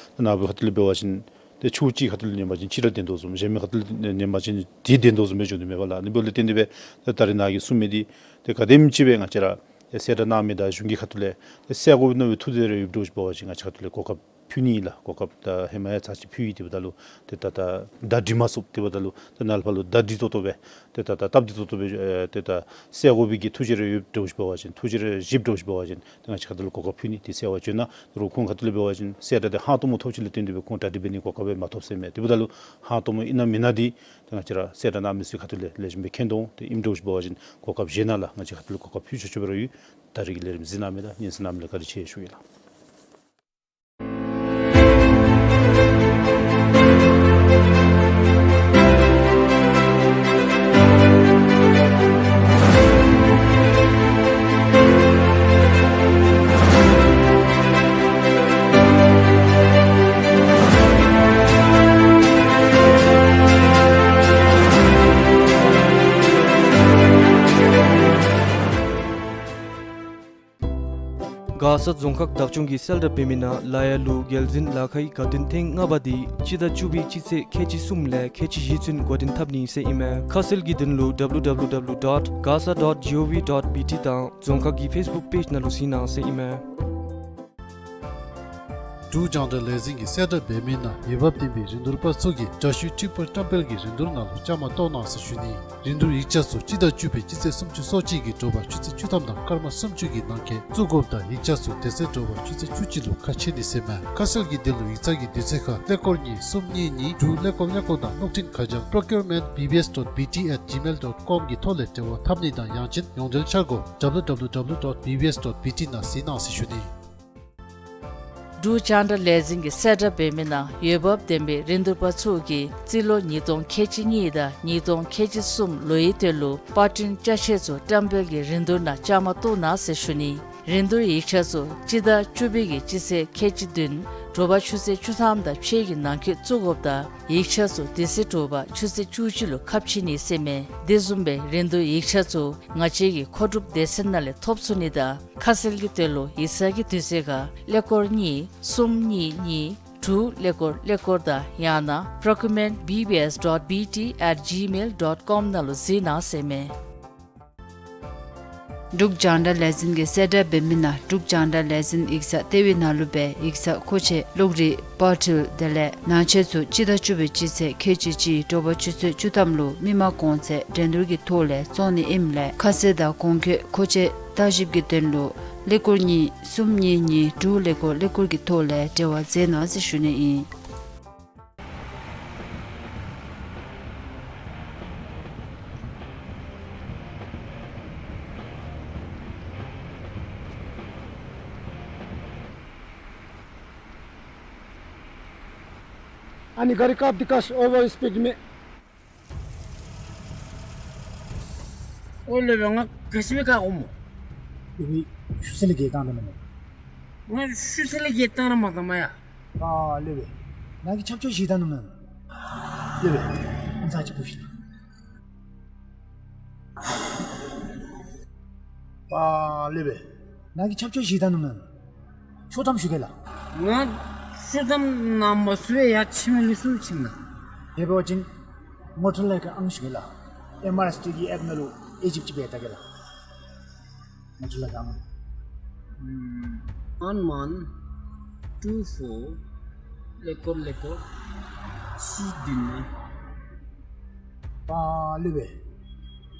ནཱ་བུ་ཁ་ཐུག་ལས་འབད་བ་ཅིན་ཏེ་ཆུ་གཅིག་ཁ་ཐུག་ལས་ཉན་པ་ཅིན་གཅིག་ར་བདེན་དོ་བཟུམ། གཞན་མི་ཁ་ཐུག་ལས་ཉན་པ་ཅིན་དེ་བདེན་དོ་བཟུམ་སྦེ་བྱུང་དོ་མས་པ་ལགས། ཨ་ནི་འབདཝ་ལས་བརྟེན་ཏེ་སྦེ་ད་ད་རེས་ནཱ་གིས་གསུངས་མི་འདི་ཏེ་ག་དེམ་ཅིག་སྦེ་ང་བཅས་ར་ཏེ་གསལ་བསྒྲགས་གནང་མི་དང་གཞུང་གི་ཁ་ཐུག་ལས་ཏེ་གསལ་དགོ་མནོ་བའི་ཐུགས་འདོད་རེ་ཡོདཔ་འདྲཝ་ཅིག་འབད་བ་ཅིན་ང་བཅས་ཁ་ཐུག་ལས་གོ་སྐབས་ཕུལ་ནི་ཨིན་ལགས། གོ་སྐབས་ད་ཧེ་མ་ཡང་ཚར་གཅིག་ཕུལ་ཡི། དེ་འབདཝ་ད་ལུ་ཏེ་ད་ད་བརྡ་སྤྲོད་མ་ཚུགས། དེ་འབདཝ་ད་ལུ་ད་ནཱ་ལས་ཕར་ལུ་བརྡ་སྤྲོད་ཏོག་ཏོ་སྦེ་ཏེ་ད་ད་སྟབས་བདེ་ཏོག་ཏོ་སྦེ་ཨེ་ཏེ་ད་གསལ་དགོ་པའི་གི་ཐུགས་འདོད་རེ་ཡོདཔ་འདྲཝ་ཅིག་འབད་བ་ཅིན་ཐུགས་འདོད་རེ་བཞེསཔ་འདྲཝ་ཅིག་འབད་བ་ཅིན་ཏེ་ང་བཅས་ཁ་ཐུག་ལུ་གོ་སྐབས་ཕུལ་ནི། དེ་གསལ་བ་བྱོན་གནང་། རུང་ཁོང་ཁ་ཐུག་ལས་འབད་བ་ཅིན་གསལ་བསྒྲགས་དེ་ཧང་སྟོང་མོ་ཐོབ་ཅི་ལས་བརྟེན་ཏེ་སྦེ་ཁོང་གྲ་སྒྲིག་འབད་ནི་གོ་སྐབས་སྦེ་མ་ཐོབ་ཟེར་མས། དེ་འབདཝ་ད་ལུ་ཧང་སྟོང་མོ་ཨིན་ན་མེན་ན་འདི་ཏེ་ང་བཅས་ར་གསལ་བསྒྲགས་གནང་མི་ཚུ་ཁ་ཐུག་ལས་ལེགས་ཤོམ་སྦེ་མཁྱེན་དོ་འོང་། ཏེ་ཨིནམ་འདྲཝ་ཅིག་འབད་བ་ཅིན་གོ་སྐབས་བཞེས་གནང་ལགས། ང་བཅས་ཁ་ཐུག་ལུ་གོ་སྐབས་ཕུལ་ཆོག་ཆོག་སྦེ་ར་ཡོད། ད་རེས་ཀྱི་ལས་རིམ་གཟིགས་གནང་མི་དང་སྙན་གསན་གནང་མི་ལུ་བཀའ་དྲིན་ཆེ་ཞུ་ཡི་ལགས། མགར་ས་རྫོང་ཁག་བདག་སྐྱོང་གིས་གསལ་བསྒྲགས་འབད་མི་ནང་ལ་ཡ་ལུ་རྒྱལ་འཛིན་ལ་ཁའི་དགའ་སྟོན་ཐེངས་ལྔ་པ་འདི་སྤྱི་ཟླ་བཅུ་པའི་སྤྱི་ཚེས་ཁལ་གཅིག་གསུམ་ལས་ཁལ་གཅིག་བཞི་ཚུན་འགོ་འདྲེན་འཐབ་ནི་ཟེར་ཨིན་མས། ཁ་གསལ་གྱི་དོན་ལུ་W W W dot gasa dot gov dot B T དང་རྫོང་ཁག་གི་ཕེསི་བུཀ་པེཇ་ནང་ལུ་གཟིགས་གནང་ཟེར་ཨིན་མས། འབྲུག་རྒྱང་བསྒྲགས་ལས་འཛིན་གྱིས་གསལ་བསྒྲགས་འབད་མི་ནང་འོས་འབབ་ལྡན་པའི་རིན་བསྡུར་པ་ཚུ་གིས་དྲ་ཞུའི་ཊིཀ་པར་བཀྲམ་སྤེལ་གྱི་རིན་བསྡུར་ནང་ལུ་བཅའ་མར་གཏོགས་གནང་ཟེར་ཞུ་ནི། རིན་བསྡུར་ཡིག་ཆ་ཚུ་སྤྱི་ཟླ་བཅུ་པའི་སྤྱི་ཚེས་སུམ་ཅུ་སོ་གཅིག་གི་དྲོ་པ་ཆུ་ཚོད་བཅུ་ཐམ་དང་སྐར་མ་སུམ་ཅུ་གི་ནང་འཁོད་བཙུགས་དགོཔ་དང་ཡིག་ཆ་ཚུ་དེ་ཚེ་དྲོ་པ་ཆུ་ཚོད་བཅུ་གཅིག་ལུ་ཁ་ཕྱེ་ནི་ཟེར་མས། ཁ་གསལ་གྱི་དོན་ལུ་ཡིག་ཚང་གི་དུས་ཚོད་ཁར་ཀླད་ཀོར་གཉིས་གསུམ་གཉིས་གཉིས་དྲུག་ཀླད་ཀོར་ཀླད་ཀོར་དང་གློག་འཕྲིན་ཁ་བྱང་procurement B B S dot B T at gmail dot com གི་ཐོག་ལས་འབྲེལ་བ་འཐབ་ནི་དང་ཡང་ཅིན་ཡོངས་འབྲེལ་འཆར་སྒོ་W W W dot B B S dot B T ནང་གཟིགས་གནང་ཟེར་ཞུ་ནི། འབྲུག་རྒྱང་བསྒྲགས་ལས་འཛིན་གྱིས་གསལ་བསྒྲགས་འབད་མི་ནང་འོས་འབབ་ལྡན་པའི་རིན་བསྡུར་པ་ཚུ་གིས་རྩིས་ལོ་ཉིས་སྟོང་ཁལ་གཅིག་གཉིས་དང་ཉིས་སྟོང་ཁལ་གཅིག་གསུམ་ལོའི་དོན་ལུ་པར་སྐྲུན་ཅ་ཆས་ཚུ་བཀྲམ་སྤེལ་གྱི་རིན་བསྡུར་ནང་བཅའ་མར་གཏོགས་གནང་ཟེར་ཞུ་ནི། རིན་བསྡུར་ཡིག་ཆ་ཚུ་སྤྱི་ཟླ་བཅུ་པའི་གི་སྤྱི་ཚེས་ཁལ་གཅིག་བདུན་དྲོ་པ་ཆུ་ཚོད་བཅུ་ཐམ་དང་ཕྱེད་ཀྱི་ནང་འཁོད་བཙུགས་དགོཔ་དང་ཡིག་ཆ་ཚུ་དེ་ཚེ་དྲོ་པ་ཆུ་ཚོད་བཅུ་གཅིག་ལུ་ཁ་ཕྱེ་ནི་ཟེར་མས། དེ་བཟུམ་སྦེ་རིན་བསྡུར་ཡིག་ཆ་ཚུ་ང་བཅས་ཀྱི་མཁོ་སྒྲུབ་སྡེ་ཚན་ནང་ལས་ཐོབ་ཚུགས་ནི་དང་ཁ་གསལ་གྱི་དོན་ལུ་ཡིག་ཚང་གི་དུས་ཚོད་ཁར་ཀླད་ཀོར་གཉིས་གསུམ་གཉིས་གཉིས་དྲུག་ཀླད་ཀོར་ཀླད་ཀོར་དང་ཡང་ན་procurement B B S dot B T at gmail dot com ནང་ལུ་གཟིགས་གནང་ཟེར་མས། འབྲུག་རྒྱང་བསྒྲགས་ལས་འཛིན་གྱིས་གསལ་བསྒྲགས་འབད་མི་ནང་འབྲུག་རྒྱང་བསྒྲགས་ལས་འཛིན་ཡིག་ཚང་ལྟེ་བའི་ནང་ལུ་སྦེ་ཡིག་ཚང་མཁོ་ཆས་གློག་རིག་པར་འཕྲུལ་དེ་ལས་ནང་ཆས་ཚུ་སྤྱི་ཟླ་བཅུ་པའི་སྤྱི་ཚེས་ཁལ་གཅིག་གཅིག་དྲོ་པ་ཆུ་ཚོད་བཅུ་ཐམ་ལུ་མི་མང་གོང་ཚད་འགྲན་བསྡུར་གྱི་ཐོག་ལས་བཙོང་ནི་ཨིནམ་ལས་ཁ་གསལ་དང་གོང་འཁོད་མཁོ་ཆས་བརྟག་ཞིབ་ཀྱི་དོན་ལུ་ཀླད་ཀོར་གཉིས་གསུམ་གཉིས་གཉིས་དྲུག་ཀླད་ཀོར་ཀླད་ཀོར་གྱི་ཐོག་ལས་འབྲེལ་བ་མཛད་གནང་ཟེར་ཞུ་ནི་ཨིན། ཨ་ནི་ག་རི་བཀག་སྟེ་ཀ་ཤ་ཨོ་ཝར་སི་པིཌ་མས། ཨོ་ལེ་བེ་ང་ག་ཅི་སྦེ་བཀག་འོང་སྨོ། ལེ་བེ་ཤུལ་ས་ལས་བརྒལ་བཏང་ད་མེན་ན། ང་ཤུལ་ས་ལས་བརྒལ་བཏང་ར་མ་བཏང་མ་ཡ། པ་ལེ་བེ། ནཱ་གིས་ཆབ་ཆོས་བཞེས་ད་ནུག་མེན་ན། ལེ་བེ། ཨ་ཙི་ཅིག་འབོ་ཤིག། པ་ལེ་བེ། ནཱ་གིས་ཆབ་ཆོས་བཞེས་ད་ནུག་མེན་ན། ཤོ་ཐམ་ཞུ་གེ་ལགས། ང་ཤོ་ཐམ་ནང་མ་ཚུད་པས་ཡར་ཕྱི་མི་ལུ་ཚུར་ཕྱིན་ན། དེ་འབད་བ་ཅིན་མོ་ཊ་ལས་ཀྱི་ཨང་ཞུ་གེ་ལགས། ཨེམ་ཨར་ཨེསི་ཊི་གི་ཨེཔ་ནང་ལུ་ཨེ་ཇིབ་ཅིག་འབད་ད་གེ་ལགས། མོ་ཊ་ལས་ཀྱི་ཨང་། ཨུམ། one one two four ཀླད་ཀོར་ཀླད་ཀོར་གཅིག་བདུན་ལྔ། པ་ལེ་བེ།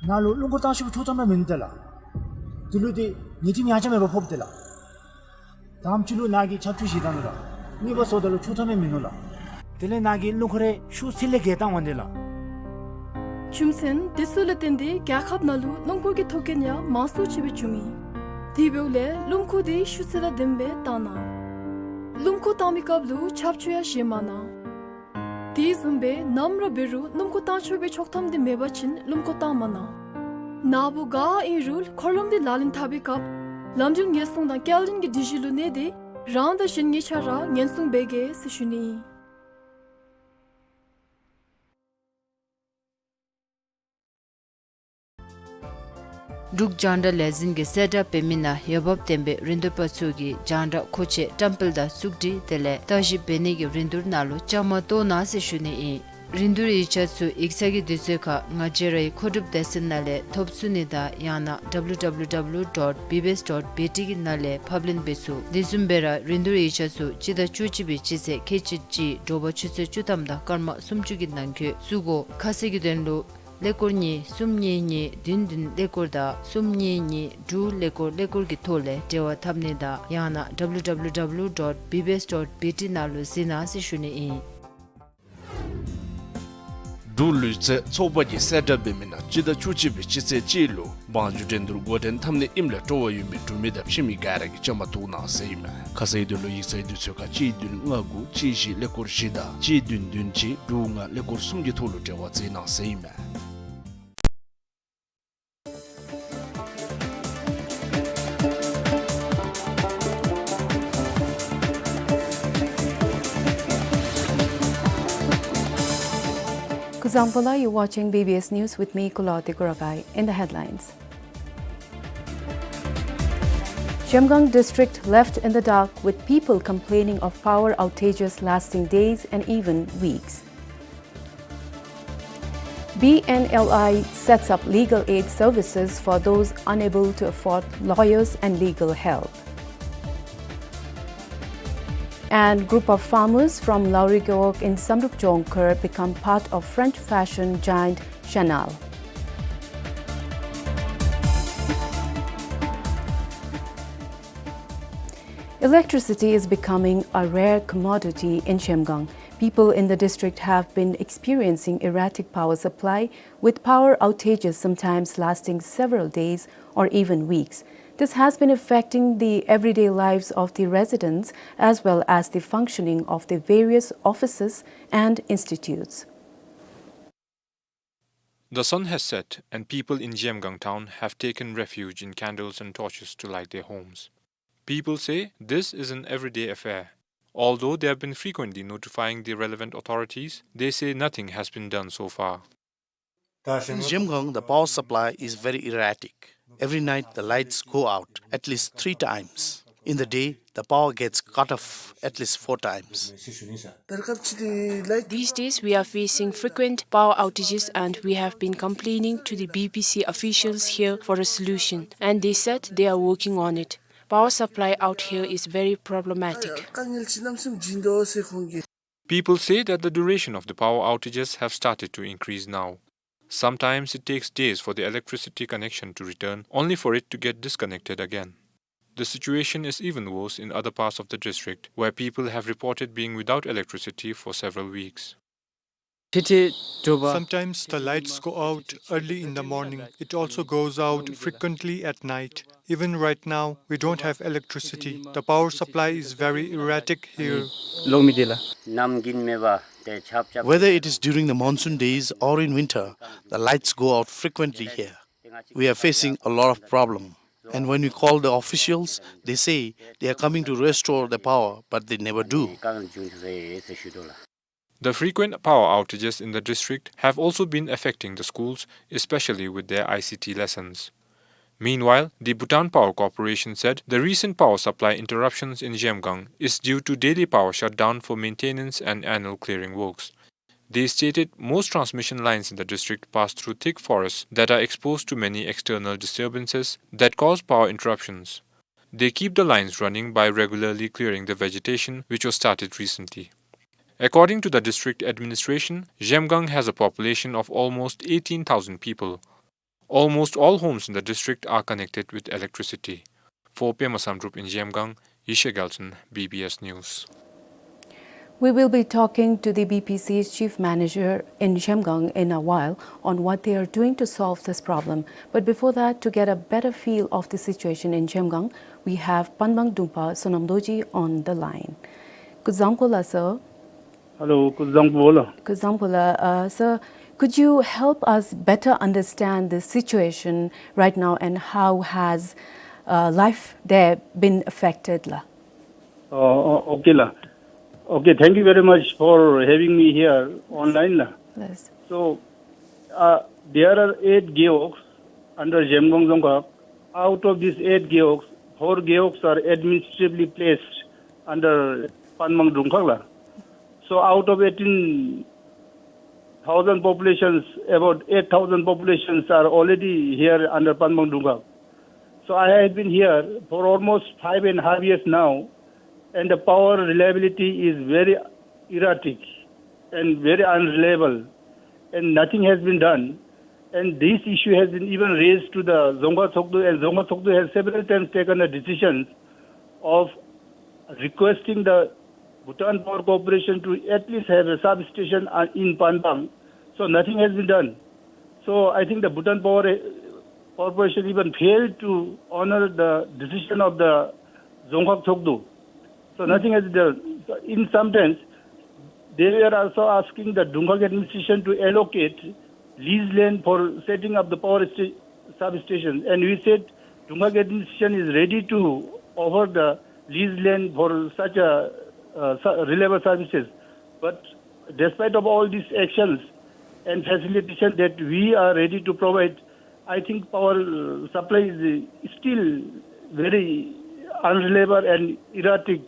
ནཱ་ལུ་སྣུམ་འཁོར་བཏང་ཤོག་པའི་ཤོ་ཐམ་ར་མིན་འདུག་ལགས། དེ་ལུ་ཏེ་ཉེས་ཁྲིམས་ཡང་ཆ་མེད་པར་ཕོགཔ་འདུག་ལགས། དང་པ་ཅིག་ལུ་ནཱ་གིས་ཆབ་ཆོས་བཞེས་ད་ནུག་ལགས། གཉིས་པ་སོངམ་ད་ལུ་ཤོ་ཐམ་ཡང་མིན་ནུག་ལགས། དེ་ལས་ནཱ་གིས་སྣུམ་འཁོར་རེ་ཤུལ་ས་ལས་བརྒལ་བཏང་འོང་དེ་ལགས། རྒྱུ་མཚན་དེ་ཚུ་ལས་བརྟེན་ཏེ་རྒྱལ་ཁབ་ནང་ལུ་སྣུམ་འཁོར་གྱི་ཐོག་རྐྱེན་ཡང་མང་སུ་ཅིག་སྦེ་བྱུང་ཡི། དེ་འབདཝ་ལས་སྣུམ་འཁོར་དེ་ཤུལ་ས་དང་ལྡནམ་སྦེ་བཏང་གནང་། སྣུམ་འཁོར་བཏང་མི་སྐབས་ལུ་ཆབ་ཆོས་ཡང་བཞེས་མ་གནང་། དེ་བཟུམ་སྦེ་ནམ་ར་འབད་རུང་སྣུམ་འཁོར་བཏང་ཆོག་པའི་ཆོག་ཐམ་དེ་མེད་པ་ཅིན་སྣུམ་འཁོར་བཏང་མ་གནང་། ནཱ་བུ་ག་ཨིན་རུང་འཁོར་ལམ་དེ་ལག་ལེན་འཐབ་པའི་སྐབས་ ལམ་འགྲུལ་ཉེན་སྲུང་དང་སྐྱེལ་འདྲེན་གྱི་སྒྲིག་གཞི་ལུ་གནས་ཏེ་རང་དང་གཞན་གཉིས་ཆ་ར་ཉེན་སྲུང་འབད་གེ་ཟེར་ཞུ་ནི་ཨིན། འབྲུག་རྒྱང་བསྒྲགས་ལས་འཛིན་གྱིས་གསལ་བསྒྲགས་འབད་མི་ནང་འོས་འབབ་ལྡན་པའི་རིན་བསྡུར་པ་ཚུ་གིས་རྒྱང་བསྒྲགས་མཁོ་ཆས་བཀྲམ་སྤེལ་དང་བཙུགས་སྒྲིག་དེ་ལས་བརྟག་ཞིབ་འབད་ནི་གི་རིན་བསྡུར་ནང་ལུ་བཅའ་མར་གཏོགས་གནང་ཟེར་ཞུ་ནི་ཨིན། རིན་བསྡུར་ཡིག་ཆ་ཚུ་ཡིག་ཚང་གི་དུས་ཚོད་ཁར་ང་བཅས་རའི་མཁོ་སྒྲུབ་སྡེ་ཚན་ནང་ལས་ཐོབ་ཚུགས་ནི་དང་ཡང་ན་W W W dot B B S dot B T གི་ནང་ལས་ཕབ་ལེན་འབད་ཚུགས། དེ་བཟུམ་སྦེ་ར་རིན་བསྡུར་ཡིག་ཆ་ཚུ་སྤྱི་ཟླ་བཅུ་གཅིག་པའི་སྤྱི་ཚེས་ཁལ་གཅིག་གཅིག་དྲོ་པ་ཆུ་ཚོད་བཅུ་ཐམ་དང་སྐར་མ་སུམ་ཅུ་གི་ནང་འཁོད་བཙུགས་དགོ། ཁ་གསལ་གྱི་དོན་ལུ་ཀླད་ཀོར་གཉིས་གསུམ་གཉིས་གཉིས་བདུན་བདུན་ཀླད་ཀོར་དང་གསུམ་གཉིས་གཉིས་དྲུག་ཀླད་ཀོར་ཀླད་ཀོར་གྱི་ཐོག་ལས་འབྲེལ་བ་འཐབ་ནི་དང་ཡང་ན་W W W dot B B S dot B T ནང་ལུ་གཟིགས་གནང་ཟེར་ཞུ་ནི་ཨིན། འབྲུག་ལུས་རྩལ་ཚོགས་པ་གིས་གསལ་བསྒྲགས་འབད་མི་ནང་སྤྱི་ཟླ་བཅུ་གཅིག་པའི་སྤྱི་ཚེས་གཅིག་ལུ་བང་རྒྱུག་འགྲན་བསྡུར་འགོ་འདྲེན་འཐབ་ནི་ཨིནམ་ལས་སྤྲོ་བ་ཡོད་མི་འབྲུག་མི་དང་ཕྱི་མི་ག་ར་གིས་བཅའ་མར་གཏོགས་གནང་ཟེར་ཨིན་མས། ཁ་གསལ་དོན་ལུ་ཡིག་ཚང་གི་དུས་ཚོད་ཁར་གཅིག་བདུན་ལྔ་དགུ་གཅིག་བཞི་ཀླད་ཀོར་བཞི་དང་གཅིག་བདུན་བདུན་གཅིག་དྲུག་ལྔ་ཀླད་ཀོར་གསུམ་གྱི་ཐོག་ལུ་འབྲེལ་བ་མཛད་གནང་ཟེར་ཨིན་མས། Kuzuzangpo la, you're watching B B S News with me, Kulawarti Kuragai. In the headlines, Zhemgang district left in the dark with people complaining of power outages lasting days and even weeks. B N L I sets up legal aid services for those unable to afford lawyers and legal help. And group of farmers from Lauri Gewog in Samdrup Jongkhar become part of French fashion giant Chanel. Electricity is becoming a rare commodity in Zhemgang. People in the district have been experiencing erratic power supply, with power outages sometimes lasting several days or even weeks. This has been affecting the everyday lives of the residents as well as the functioning of the various offices and institutes. The sun has set, and people in Zhemgang town have taken refuge in candles and torches to light their homes. People say this is an everyday affair. Although they have been frequently notifying the relevant authorities, they say nothing has been done so far. In Zhemgang, the power supply is very erratic. Every night, the lights go out at least three times. In the day, the power gets cut off at least four times. These days, we are facing frequent power outages, and we have been complaining to the B P C officials here for a solution, and they said they are working on it. Power supply out here is very problematic. People say that the duration of the power outages have started to increase now. Sometimes it takes days for the electricity connection to return, only for it to get disconnected again. The situation is even worse in other parts of the district, where people have reported being without electricity for several weeks. Sometimes the lights go out early in the morning. It also goes out frequently at night. Even right now, we don't have electricity. The power supply is very erratic here. Whether it is during the monsoon days or in winter, the lights go out frequently here. We are facing a lot of problem. And when we call the officials, they say they are coming to restore the power, but they never do. The frequent power outages in the district have also been affecting the schools, especially with their I C T lessons. Meanwhile, the Bhutan Power Corporation said the recent power supply interruptions in Zhemgang is due to daily power shutdown for maintenance and annual clearing works. They stated most transmission lines in the district pass through thick forests that are exposed to many external disturbances that cause power interruptions. They keep the lines running by regularly clearing the vegetation, which was started recently. According to the district administration, Zhemgang has a population of almost eighteen thousand people. Almost all homes in the district are connected with electricity. For Pema Samdrup in Zhemgang, Yeshe Gyaltsen, B B S News. We will be talking to the B P C's chief manager in Zhemgang in a while on what they are doing to solve this problem. But before that, to get a better feel of the situation in Zhemgang, we have Panbang Dungpa Sonam Dorji on the line. Kuzuzangpo la, sir. Hello, kuzuzangpo la. Kuzuzangpo la. Uh, sir, could you help us better understand the situation right now, and how has uh, life they been affected la. Oh, oh, okay la. Okay, thank you very much for having me here online la. Yes. So, uh, there are eight gewogs under Zhemgang Dzongkhag. Out of these eight gewogs, four gewogs are administratively placed under Panmang Dungkhag la. So out of eighteen thousand populations, about eight thousand populations are already here under Panmang Dungkhag. So I have been here for almost five and a half years now, and the power reliability is very erratic and very unreliable, and nothing has been done. And this issue has been even raised to the Dzongkhag Tshogdu, and Dzongkhag Tshogdu has several times taken a decision of requesting the Bhutan Power Corporation to at least have a substation, uh, in Panmang. So nothing has been done. So I think the Bhutan Power, uh, Corporation even failed to honor the decision of the Dzongkhag Tshogdu. So nothing has been done. So in some sense, they were also asking the Dungkhag administration to allocate lease land for setting up the power sta-, substation. And we said Dungkhag administration is ready to offer the lease land for such a, uh, su-, reliable services. But despite of all these actions and facilitation that we are ready to provide, I think power, uh, supply is, uh, still very unreliable and erratic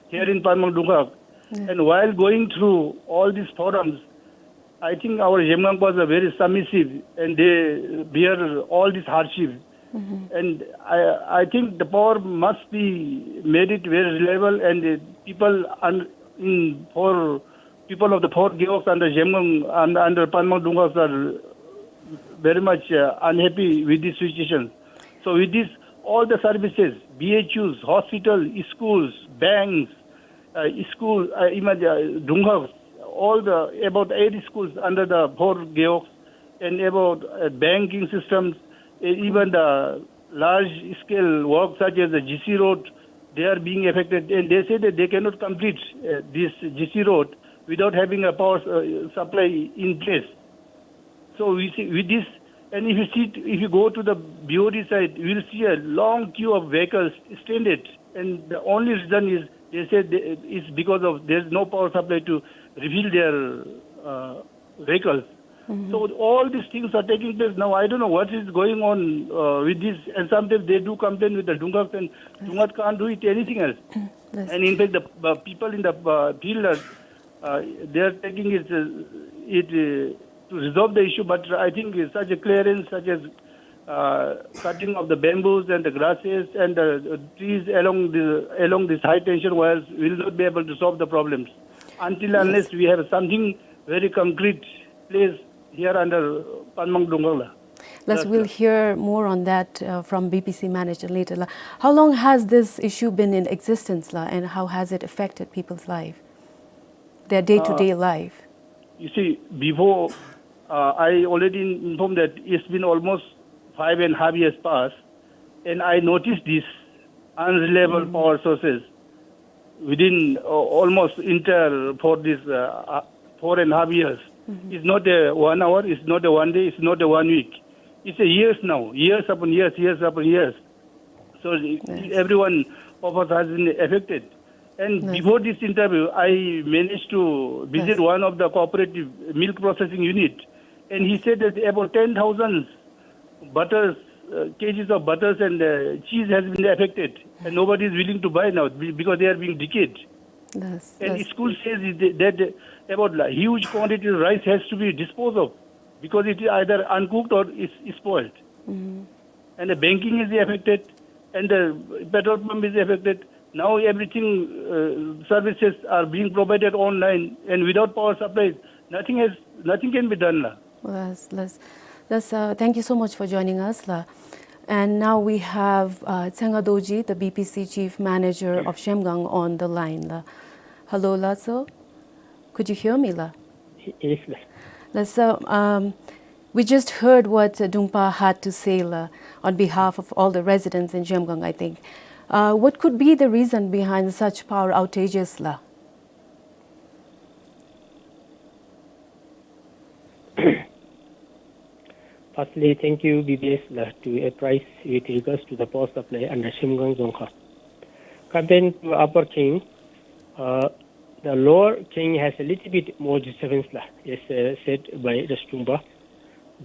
here in Panmang Dungkhag. Yeah. And while going through all these forums, I think our Zhemgang Pas are very submissive and they bear all this hardship. Mm-hmm. And I, I think the power must be made it very reliable, and the people un-, in four, people of the four gewogs under Zhemgang and under Panmang Dungkhag are very much, uh, unhappy with this situation. So with this, all the services, B H Us, hospital, schools, banks, uh, school, uh, even, uh, Dungkhag, all the about eight schools under the four gewogs, and about, uh, banking systems, uh, even the large scale work such as the G C Road, they are being affected, and they say that they cannot complete, uh, this G C Road without having a power, uh, supply in place. So we see with this, and if you see, if you go to the B O D side, you will see a long queue of vehicles stranded, and the only reason is they say they, it's because of there's no power supply to refill their, uh, vehicles. Mm-hmm. So all these things are taking place now. I don't know what is going on, uh, with this, and sometimes they do complain with the Dungkhag, and Dungkhag can't do it anything else. Yes. And in fact, the, uh, people in the, uh, field are, uh, they are taking it, uh, it, uh, to resolve the issue, but I think such a clearance, such as, uh, cutting of the bamboos and the grasses and the, uh, trees along the, along these high tension wires will not be able to solve the problems until, yes, unless we have something very concrete place here under Panmang Dungkhag la. Yes, we'll hear more on that, uh, from B P C manager later la. How long has this issue been in existence la, and how has it affected people's life, their day-to-day life? You see, before, uh, I already informed that it's been almost five and a half years past, and I noticed this unreliable power sources within, uh, almost entire for this, uh, uh, four and a half years. Mm-hmm. It's not a one hour, it's not a one day, it's not a one week. It's a years now, years upon years, years upon years. So everyone of us has been affected. And before this interview, I managed to visit one of the cooperative milk processing unit, and he said that about ten thousand butters, uh, kgs of butters and, uh, cheese has been affected, and nobody is willing to buy now be-, because they are being decayed. And school says it, that about, like, huge quantity of rice has to be disposed of because it is either uncooked or is, is spoiled. Mm-hmm. And the banking is affected, and the petrol pump is affected. Now everything, uh, services are being provided online, and without power supply, nothing has, nothing can be done la. Yes, yes. Yes, uh, thank you so much for joining us la. And now we have, uh, Tsenga Dorji, the B P C chief manager of Zhemgang, on the line la. Hello la, sir. Could you hear me la? Yes, la. La, sir, um, we just heard what, uh, Dungpa had to say la, on behalf of all the residents in Zhemgang, I think. Uh, what could be the reason behind such power outages la? Firstly, thank you, B B S, la, to apprise with regards to the power supply under Zhemgang Dzongkha. Compared to Upper Kaying, uh, the Lower Kaying has a little bit more disturbance, la, as, uh, said by Ras Trungpa.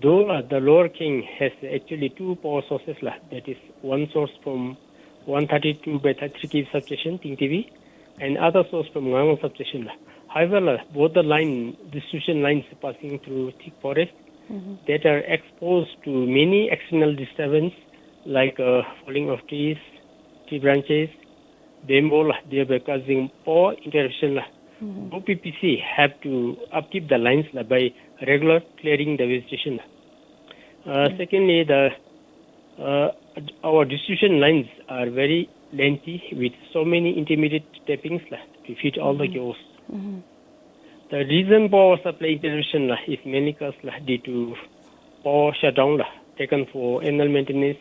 Though, uh, the Lower Kaying has actually two power sources, la, that is one source from one thirty-two by thirty-three K V substation, Tingtibi, and other source from Nganglon substation, la. However, la, both the line, distribution lines passing through thick forest that are exposed to many external disturbance like, uh, falling of trees, tree branches, bamboo, la, thereby causing power interruption, la. Both P P C have to upkeep the lines, la, by regular clearing the vegetation, la. Uh, secondly, the, uh, our distribution lines are very lengthy with so many intermediate tappings, la, to feed all the gewos. The recent power supply interruption, la, is mainly caused, la, due to power shutdown, la, taken for annual maintenance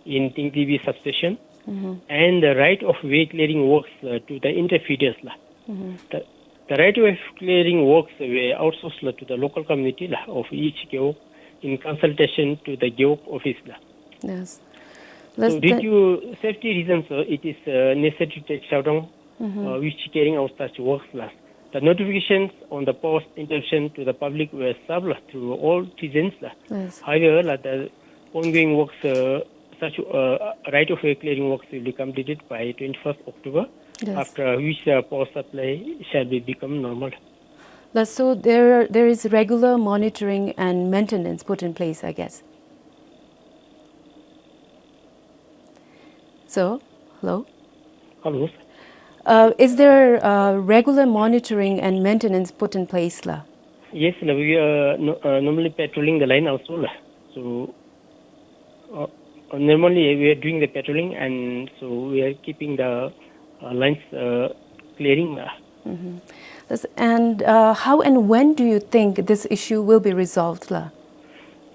in Tingtibi substation and the right of way clearing works, la, to the interfeeders, la. The, the right of way clearing works were outsourced, la, to the local community, la, of each gewog in consultation to the gewog office, la. Yes. So due to safety reasons, uh, it is, uh, necessary to take shutdown, uh, which carrying out such works, la. The notifications on the power interruption to the public were served, la, through all citizens, la. Yes. However, la, the ongoing works, uh, such, uh, right of way clearing works will be completed by twenty-first October, yes, after which, uh, power supply shall be become normal. La, so there, there is regular monitoring and maintenance put in place, I guess. So, hello? Hello. Uh, is there, uh, regular monitoring and maintenance put in place, la? Yes, la, we are no-, uh, normally patrolling the line also, la. So, uh, normally we are doing the patrolling, and so we are keeping the, uh, lines, uh, clearing, la. Yes, and, uh, how and when do you think this issue will be resolved, la?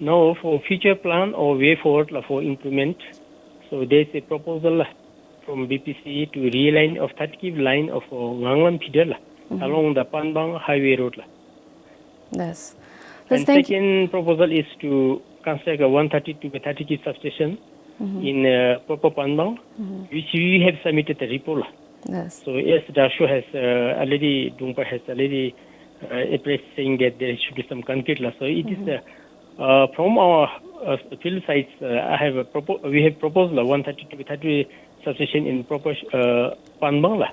Now, for future plan or way forward, la, for improvement, so there is a proposal, la, from B P C to realign of thirty K V line of, uh, Nganglon feeder, la, along the Panbang Highway Road, la. Yes. And second proposal is to construct a one thirty-two by thirty K V substation in, uh, proper Panbang, which we have submitted the report, la. Yes. So yes, Dasho has, uh, already, Dungpa has already, uh, expressed saying that there should be some concrete, la. So it is, uh, uh, from our, uh, field sites, uh, I have a propo-, we have proposed, la, one thirty-two by thirty substation in proper, uh, Panbang, la.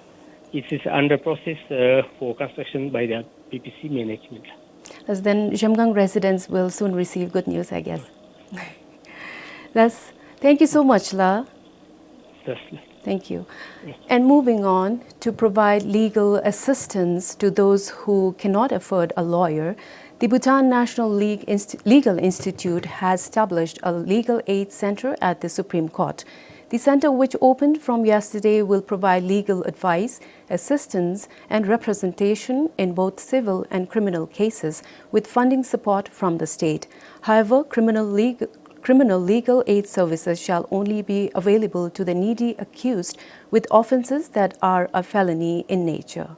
It is under process, uh, for construction by the B P C management. Yes, then Zhemgang residents will soon receive good news, I guess. Yes, thank you so much, la. Yes, la. Thank you. Yes. And moving on, to provide legal assistance to those who cannot afford a lawyer, the Bhutan National League Inst-, Legal Institute has established a legal aid center at the Supreme Court. The center, which opened from yesterday, will provide legal advice, assistance, and representation in both civil and criminal cases with funding support from the state. However, criminal leg-, criminal legal aid services shall only be available to the needy accused with offenses that are a felony in nature.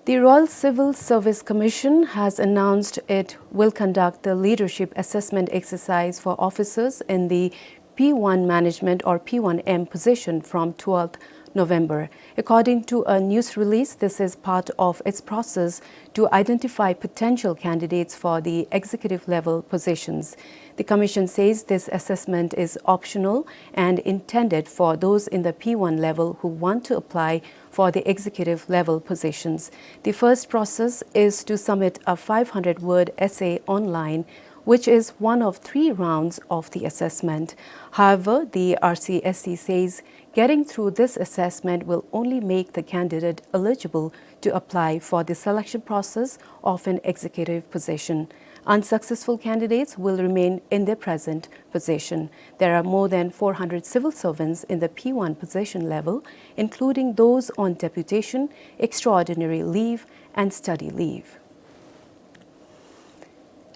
The Royal Civil Service Commission has announced it will conduct the leadership assessment exercise for officers in the P one management or P one M position from twelfth November. According to a news release, this is part of its process to identify potential candidates for the executive level positions. The commission says this assessment is optional and intended for those in the P one level who want to apply for the executive level positions. The first process is to submit a five hundred word essay online, which is one of three rounds of the assessment. However, the R C S C says getting through this assessment will only make the candidate eligible to apply for the selection process of an executive position. Unsuccessful candidates will remain in their present position. There are more than four hundred civil servants in the P one position level, including those on deputation, extraordinary leave, and study leave.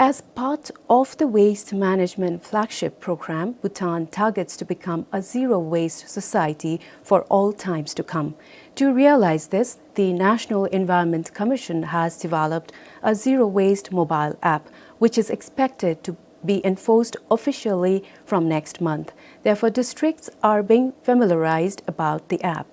As part of the waste management flagship program, Bhutan targets to become a zero-waste society for all times to come. To realize this, the National Environment Commission has developed a zero-waste mobile app, which is expected to be enforced officially from next month. Therefore, districts are being familiarized about the app.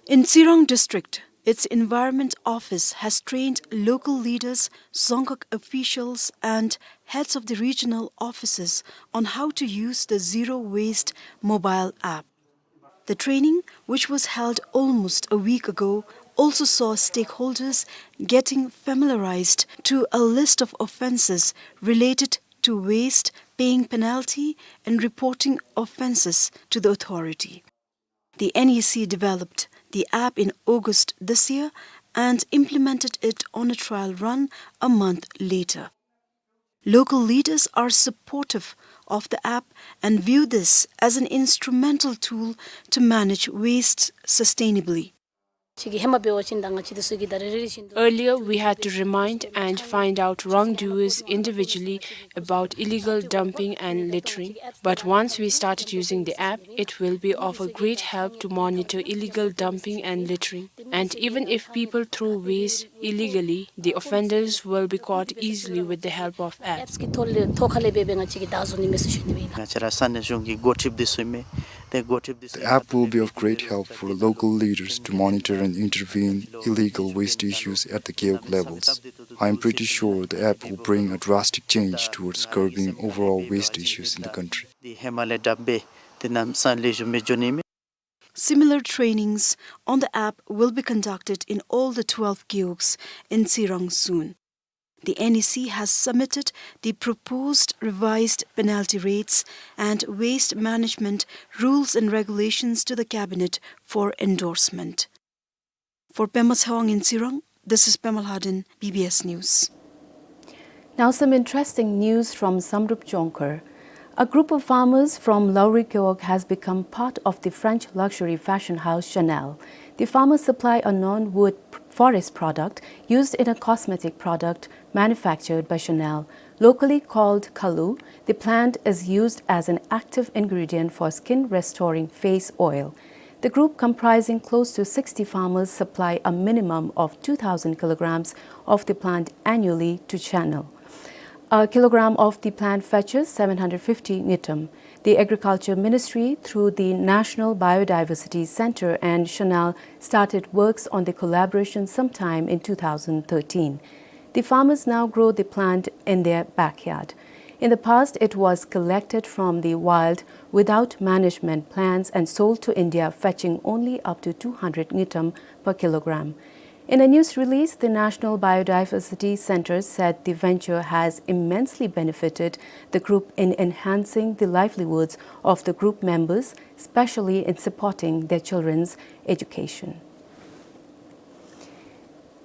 In Tsirang district, its environment office has trained local leaders, dzongkhag officials, and heads of the regional offices on how to use the Zero Waste mobile app. The training, which was held almost a week ago, also saw stakeholders getting familiarized to a list of offenses related to waste, paying penalty, and reporting offenses to the authority. The N E C developed the app in August this year and implemented it on a trial run a month later. Local leaders are supportive of the app and view this as an instrumental tool to manage waste sustainably. Earlier, we had to remind and find out wrongdoers individually about illegal dumping and littering. But once we started using the app, it will be of a great help to monitor illegal dumping and littering. And even if people throw waste illegally, the offenders will be caught easily with the help of app. The app will be of great help for local leaders to monitor and intervene illegal waste issues at the gewog levels. I am pretty sure the app will bring a drastic change towards curbing overall waste issues in the country. Similar trainings on the app will be conducted in all the twelve gewogs in Tsirang soon. The N E C has submitted the proposed revised penalty rates and waste management rules and regulations to the cabinet for endorsement. For Pema Tshewang in Tsirang, this is Pema Lhaden, B B S News. Now some interesting news from Samdrup Jongkhar. A group of farmers from Lauri Gewog has become part of the French luxury fashion house Chanel. The farmers supply a non-wood forest product used in a cosmetic product manufactured by Chanel. Locally called Kalu, the plant is used as an active ingredient for skin restoring face oil. The group, comprising close to sixty farmers, supply a minimum of two thousand kilograms of the plant annually to Chanel. A kilogram of the plant fetches seven hundred fifty ngultrum. The Agriculture Ministry, through the National Biodiversity Center and Chanel, started works on the collaboration sometime in two thousand thirteen. The farmers now grow the plant in their backyard. In the past, it was collected from the wild without management plans and sold to India, fetching only up to two hundred ngultrum per kilogram. In a news release, the National Biodiversity Center said the venture has immensely benefited the group in enhancing the livelihoods of the group members, especially in supporting their children's education.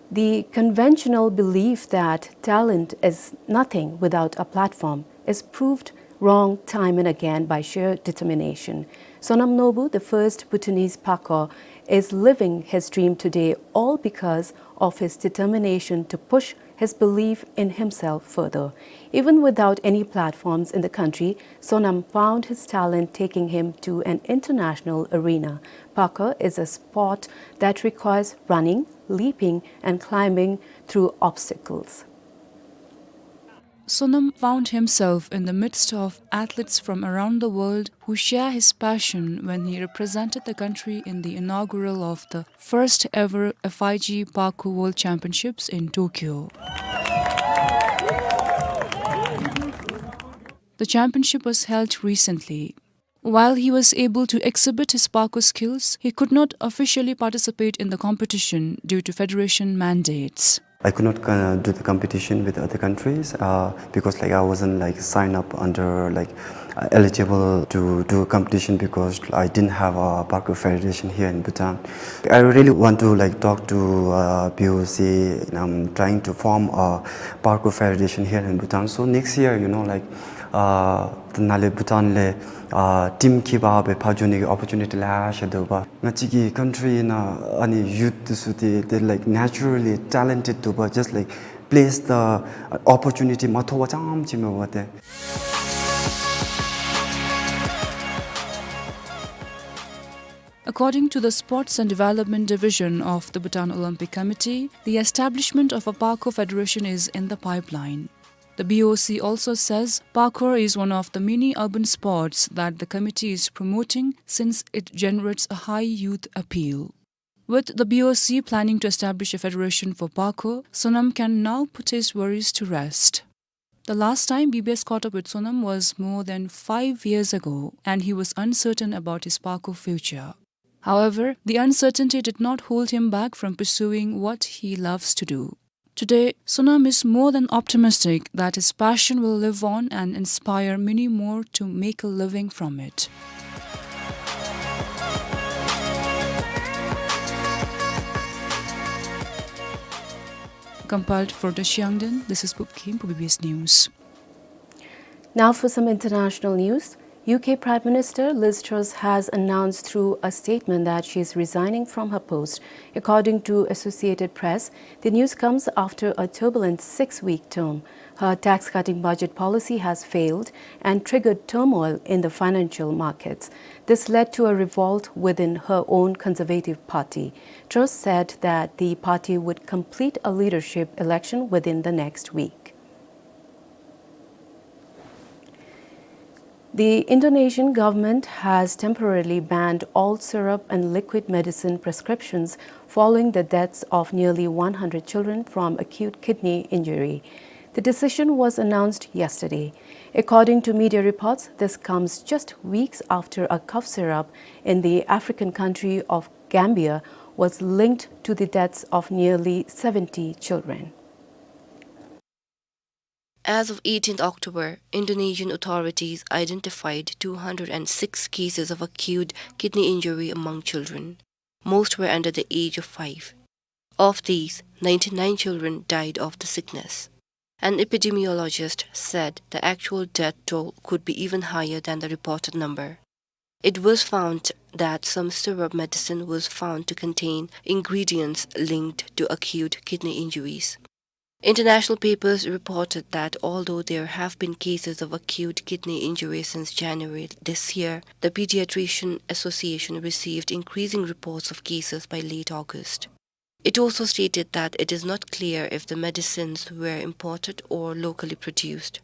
The conventional belief that talent is nothing without a platform is proved wrong time and again by sheer determination. Sonam Norbu, the first Bhutanese parkour, is living his dream today, all because of his determination to push his belief in himself further. Even without any platforms in the country, Sonam found his talent taking him to an international arena. Parkour is a sport that requires running, leaping, and climbing through obstacles. Sonam found himself in the midst of athletes from around the world who share his passion when he represented the country in the inaugural of the first ever F I G Parkour World Championships in Tokyo. The championship was held recently. While he was able to exhibit his parkour skills, he could not officially participate in the competition due to federation mandates. I could not, uh, do the competition with other countries, uh, because, like, I wasn't, like, signed up under, like, uh, eligible to do a competition because I didn't have a parkour federation here in Bhutan. I really want to, like, talk to, uh, B O C. I'm trying to form a parkour federation here in Bhutan. So next year, you know, like, uh, the Nale Bhutan le, uh, team kippa be pha ju ning ki opportunity la sha du ba. Nga chi ki country na, ani youth tu su te, they, like, naturally talented du ba, just, like, place དང་opportunity མ་ཐོབ་པ་ཙམ་ཅིག་མེན་པ་ཏེ། According to the Sports and Development Division of the Bhutan Olympic Committee, the establishment of a parkour federation is in the pipeline. The B O C also says parkour is one of the many urban sports that the committee is promoting since it generates a high youth appeal. With the B O C planning to establish a federation for parkour, Sonam can now put his worries to rest. The last time B B S caught up with Sonam was more than five years ago, and he was uncertain about his parkour future. However, the uncertainty did not hold him back from pursuing what he loves to do. Today, Sonam is more than optimistic that his passion will live on and inspire many more to make a living from it. Compiled for the Xiangdan, this is Pup Kim for B B S News. Now for some international news. U K Prime Minister Liz Truss has announced through a statement that she is resigning from her post. According to Associated Press, the news comes after a turbulent six-week term. Her tax-cutting budget policy has failed and triggered turmoil in the financial markets. This led to a revolt within her own Conservative Party. Truss said that the party would complete a leadership election within the next week. The Indonesian government has temporarily banned all syrup and liquid medicine prescriptions following the deaths of nearly one hundred children from acute kidney injury. The decision was announced yesterday. According to media reports, this comes just weeks after a cough syrup in the African country of Gambia was linked to the deaths of nearly seventy children. As of eighteenth October, Indonesian authorities identified two hundred and six cases of acute kidney injury among children. Most were under the age of five. Of these, ninety-nine children died of the sickness. An epidemiologist said the actual death toll could be even higher than the reported number. It was found that some syrup medicine was found to contain ingredients linked to acute kidney injuries. International papers reported that although there have been cases of acute kidney injury since January this year, the Pediatrician Association received increasing reports of cases by late August. It also stated that it is not clear if the medicines were imported or locally produced.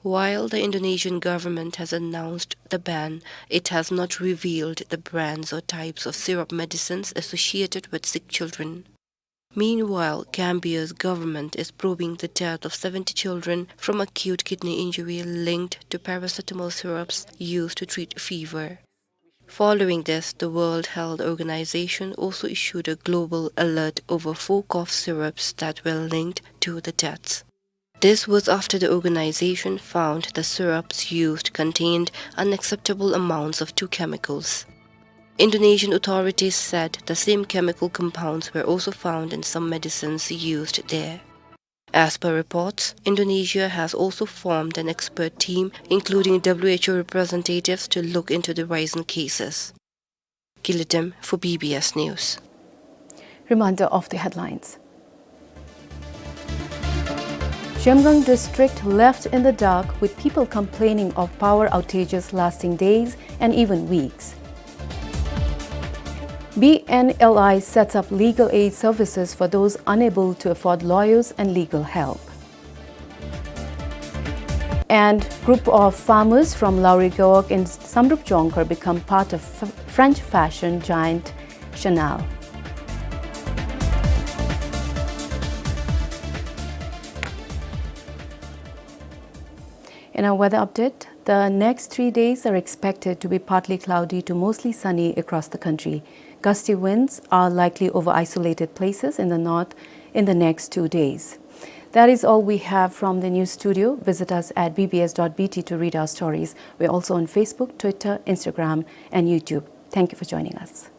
While the Indonesian government has announced the ban, it has not revealed the brands or types of syrup medicines associated with sick children. Meanwhile, Gambia's government is probing the death of seventy children from acute kidney injury linked to paracetamol syrups used to treat fever. Following this, the World Health Organization also issued a global alert over four cough syrups that were linked to the deaths. This was after the organization found the syrups used contained unacceptable amounts of two chemicals. Indonesian authorities said the same chemical compounds were also found in some medicines used there. As per reports, Indonesia has also formed an expert team, including W H O representatives, to look into the rising cases. Gilidem for B B S News. Reminder of the headlines. Zhemgang district left in the dark with people complaining of power outages lasting days and even weeks. B N L I sets up legal aid services for those unable to afford lawyers and legal help. And group of farmers from Lauri Gewog in Samdrup Jongkhar become part of f-, French fashion giant Chanel. In our weather update, the next three days are expected to be partly cloudy to mostly sunny across the country. Gusty winds are likely over isolated places in the north in the next two days. That is all we have from the news studio. Visit us at B B S dot B T to read our stories. We're also on Facebook, Twitter, Instagram, and YouTube. Thank you for joining us.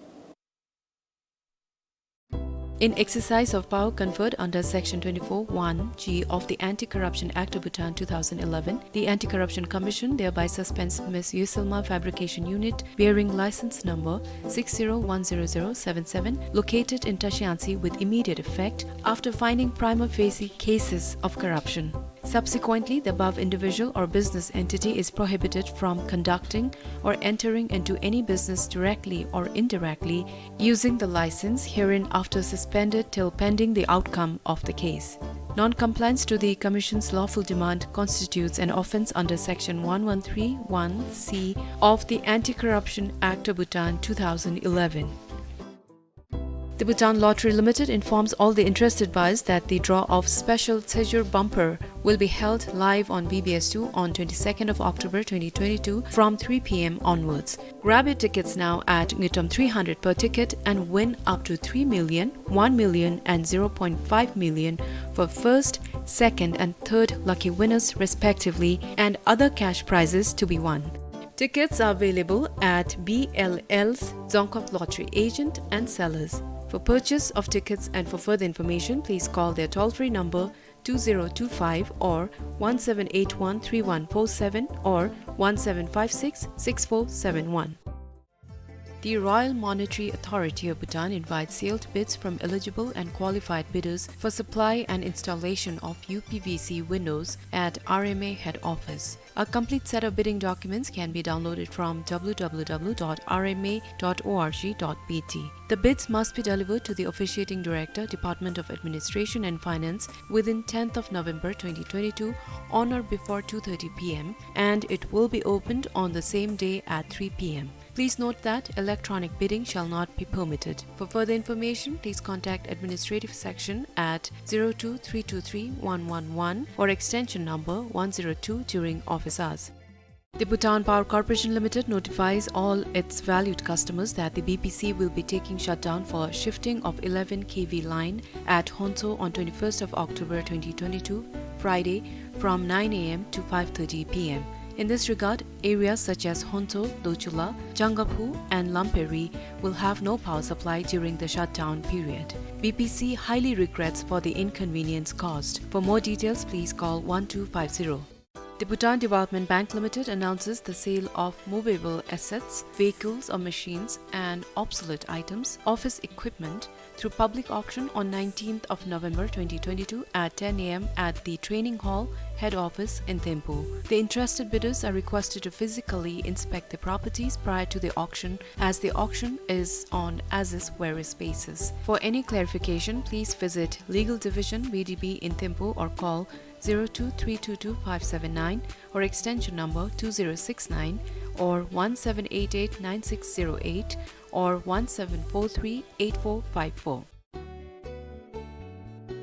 In exercise of power conferred under Section twenty-four one G of the Anti-Corruption Act of Bhutan two thousand eleven, the Anti-Corruption Commission thereby suspends Miss Yusilma Fabrication Unit bearing license number six zero one zero zero seven seven, located in Tashiansi, with immediate effect after finding prima facie cases of corruption. Subsequently, the above individual or business entity is prohibited from conducting or entering into any business directly or indirectly using the license hereinafter suspended till pending the outcome of the case. Non-compliance to the Commission's lawful demand constitutes an offence under Section one one three one C of the Anti-Corruption Act of Bhutan two thousand eleven. The Bhutan Lottery Limited informs all the interested buyers that the draw of special Tsezhur Bumper will be held live on B B S two on twenty-second of October twenty twenty-two from three P M onwards. Grab your tickets now at Ngultrum three hundred per ticket and win up to three million, one million and zero point five million for first, second and third lucky winners respectively, and other cash prizes to be won. Tickets are available at B L L's Dzongkhag Lottery agent and sellers. For purchase of tickets and for further information, please call their toll-free number two zero two five or one seven eight one three one four seven or one seven five six six four seven one. The Royal Monetary Authority of Bhutan invites sealed bids from eligible and qualified bidders for supply and installation of U P V C windows at R M A head office. A complete set of bidding documents can be downloaded from W W W dot R M A dot org dot B T. The bids must be delivered to the Officiating Director, Department of Administration and Finance, within tenth of November twenty twenty-two, on or before two thirty P M, and it will be opened on the same day at three P M. Please note that electronic bidding shall not be permitted. For further information, please contact administrative section at zero two three two three one one one or extension number one zero two during office hours. The Bhutan Power Corporation Limited notifies all its valued customers that the B P C will be taking shutdown for shifting of eleven K V line at Honto on twenty-first of October twenty twenty-two, Friday, from nine A M to five thirty P M. In this regard, areas such as Honto, Dochula, Changaphu, and Lamperi will have no power supply during the shutdown period. B P C highly regrets for the inconvenience caused. For more details, please call one two five zero. The Bhutan Development Bank Limited announces the sale of movable assets, vehicles or machines, and obsolete items, office equipment, through public auction on nineteenth of November twenty twenty-two at ten A M at the Training Hall, Head Office in Thimphu. The interested bidders are requested to physically inspect the properties prior to the auction, as the auction is on as-is where-is basis. For any clarification, please visit Legal Division, B D B in Thimphu or call zero two three two two five seven nine or extension number two zero six nine or one seven eight eight nine six zero eight or one seven four three eight four five four.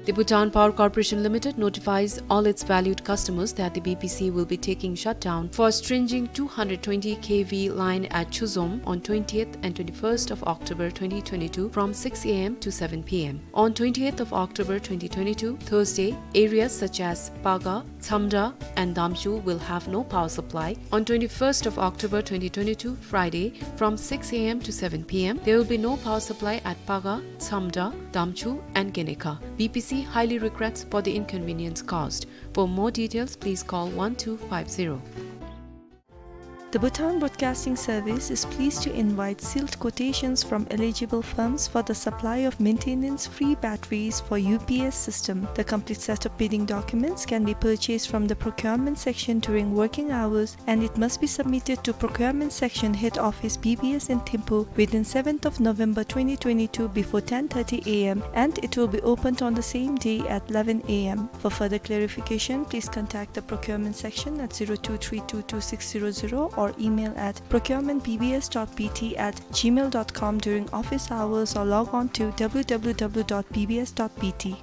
The Bhutan Power Corporation Limited notifies all its valued customers that the B P C will be taking shutdown for stringing two hundred twenty K V line at Chuzom on twentieth and twenty-first of October twenty twenty-two from six A M to seven P M. On twentieth of October twenty twenty-two, Thursday, areas such as Paga, Tsamda, and Damchu will have no power supply. On twenty-first of October twenty twenty-two, Friday, from six A M to seven P M, there will be no power supply at Paga, Tsamda, Damchu, and Genekha. B P C highly regrets for the inconvenience caused. For more details, please call one two five zero. The Bhutan Broadcasting Service is pleased to invite sealed quotations from eligible firms for the supply of maintenance-free batteries for U P S system. The complete set of bidding documents can be purchased from the procurement section during working hours, and it must be submitted to procurement section, head office, B B S in Thimphu, within seventh of November twenty twenty-two before ten thirty A M, and it will be opened on the same day at eleven A M. For further clarification, please contact the procurement section at zero two three two two six zero zero or email at procurement B B S dot B T at gmail dot com during office hours or log on to W W W dot B B S dot B T.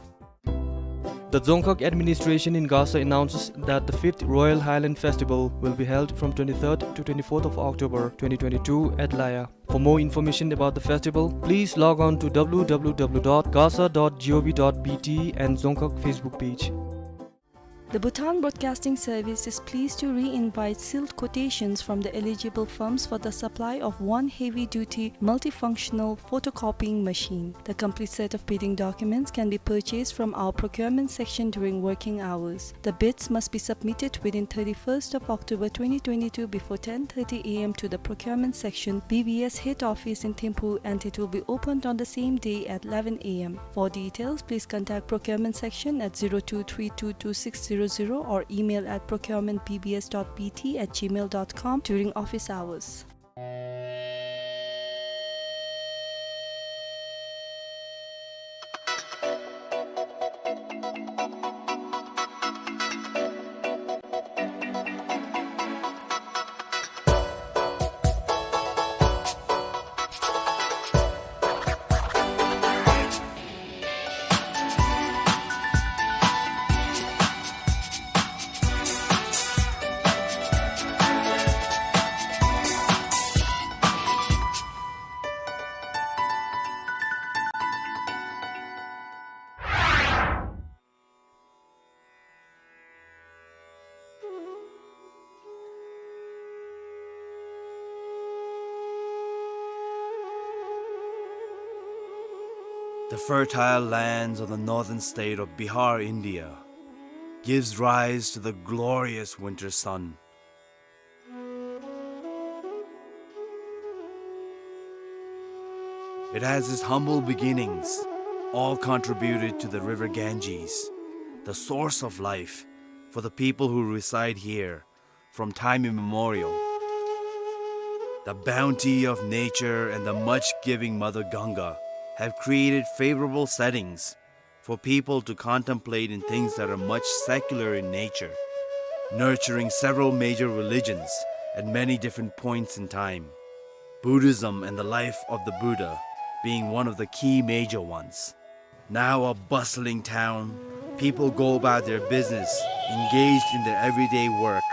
The Dzongkhag Administration in Gasa announces that the fifth Royal Highland Festival will be held from twenty-third to twenty-fourth of October twenty twenty-two at Laya. For more information about the festival, please log on to W W W dot gasa dot gov dot B T and Dzongkhag Facebook page. The Bhutan Broadcasting Service is pleased to re-invite sealed quotations from the eligible firms for the supply of one heavy-duty multifunctional photocopying machine. The complete set of bidding documents can be purchased from our procurement section during working hours. The bids must be submitted within thirty-first of October twenty twenty-two before ten thirty A M to the procurement section, B B S head office in Thimphu, and it will be opened on the same day at eleven A M. For details, please contact procurement section at zero two three two two six zero zero or email at procurement B B S dot B T at gmail dot com during office hours. The fertile lands of the northern state of Bihar, India, gives rise to the glorious winter sun. It has its humble beginnings, all contributed to the river Ganges, the source of life for the people who reside here from time immemorial. The bounty of nature and the much-giving Mother Ganga have created favorable settings for people to contemplate in things that are much secular in nature, nurturing several major religions at many different points in time, Buddhism and the life of the Buddha being one of the key major ones. Now a bustling town, people go about their business, engaged in their everyday work,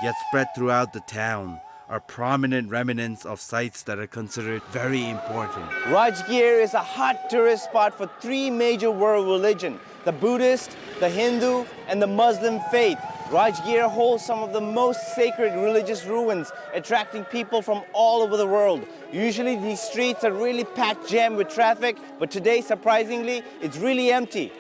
yet spread throughout the town are prominent remnants of sites that are considered very important. Rajgir is a hot tourist spot for three major world religion, the Buddhist, the Hindu, and the Muslim faith. Rajgir holds some of the most sacred religious ruins, attracting people from all over the world. Usually these streets are really packed jam with traffic, but today, surprisingly, it's really empty.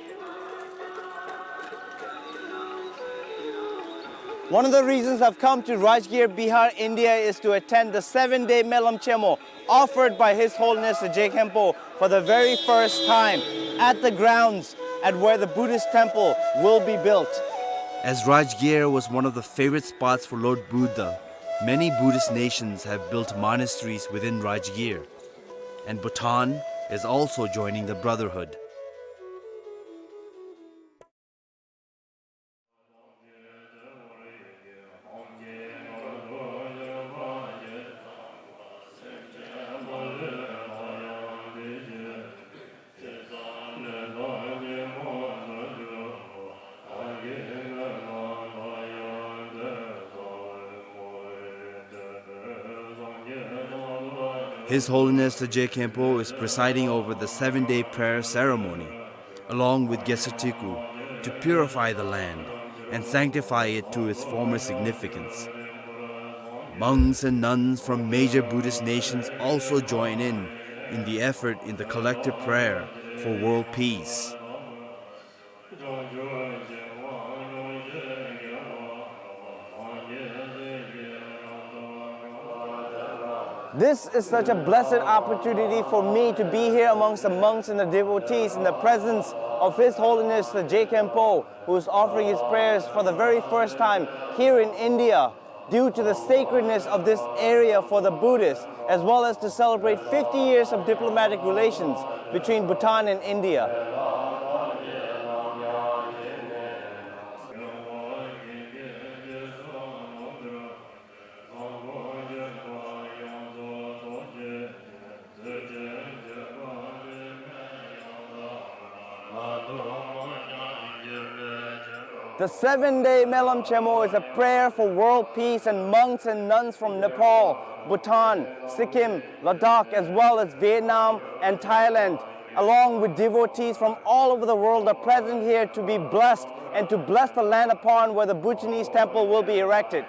One of the reasons I've come to Rajgir, Bihar, India is to attend the seven-day Melam Chemo offered by His Holiness the Je Khenpo for the very first time at the grounds at where the Buddhist temple will be built. As Rajgir was one of the favorite spots for Lord Buddha, many Buddhist nations have built monasteries within Rajgir, and Bhutan is also joining the brotherhood. His Holiness the Je Khenpo is presiding over the seven-day prayer ceremony, along with Gesar Teku, to purify the land and sanctify it to its former significance. Monks and nuns from major Buddhist nations also join in, in the effort in the collective prayer for world peace. This is such a blessed opportunity for me to be here amongst the monks and the devotees in the presence of His Holiness the Je Khenpo, who is offering his prayers for the very first time here in India, due to the sacredness of this area for the Buddhists, as well as to celebrate fifty years of diplomatic relations between Bhutan and India. The seven-day Melam Chemo is a prayer for world peace, and monks and nuns from Nepal, Bhutan, Sikkim, Ladakh, as well as Vietnam and Thailand along with devotees from all over the world, are present here to be blessed and to bless the land upon where the Bhutanese temple will be erected.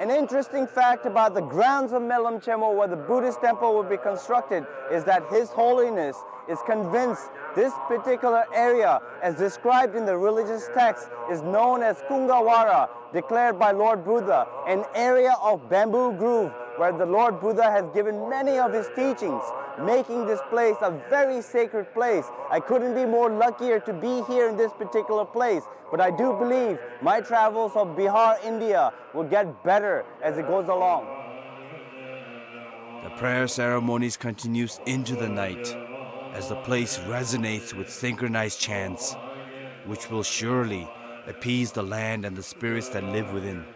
An interesting fact about the grounds of Melam Chemo, where the Buddhist temple will be constructed, is that His Holiness is convinced this particular area, as described in the religious text, is known as Kungawara, declared by Lord Buddha, an area of bamboo grove where the Lord Buddha has given many of his teachings, making this place a very sacred place. I couldn't be more luckier to be here in this particular place, but I do believe my travels of Bihar, India will get better as it goes along. The prayer ceremonies continues into the night as the place resonates with synchronized chants, which will surely appease the land and the spirits that live within.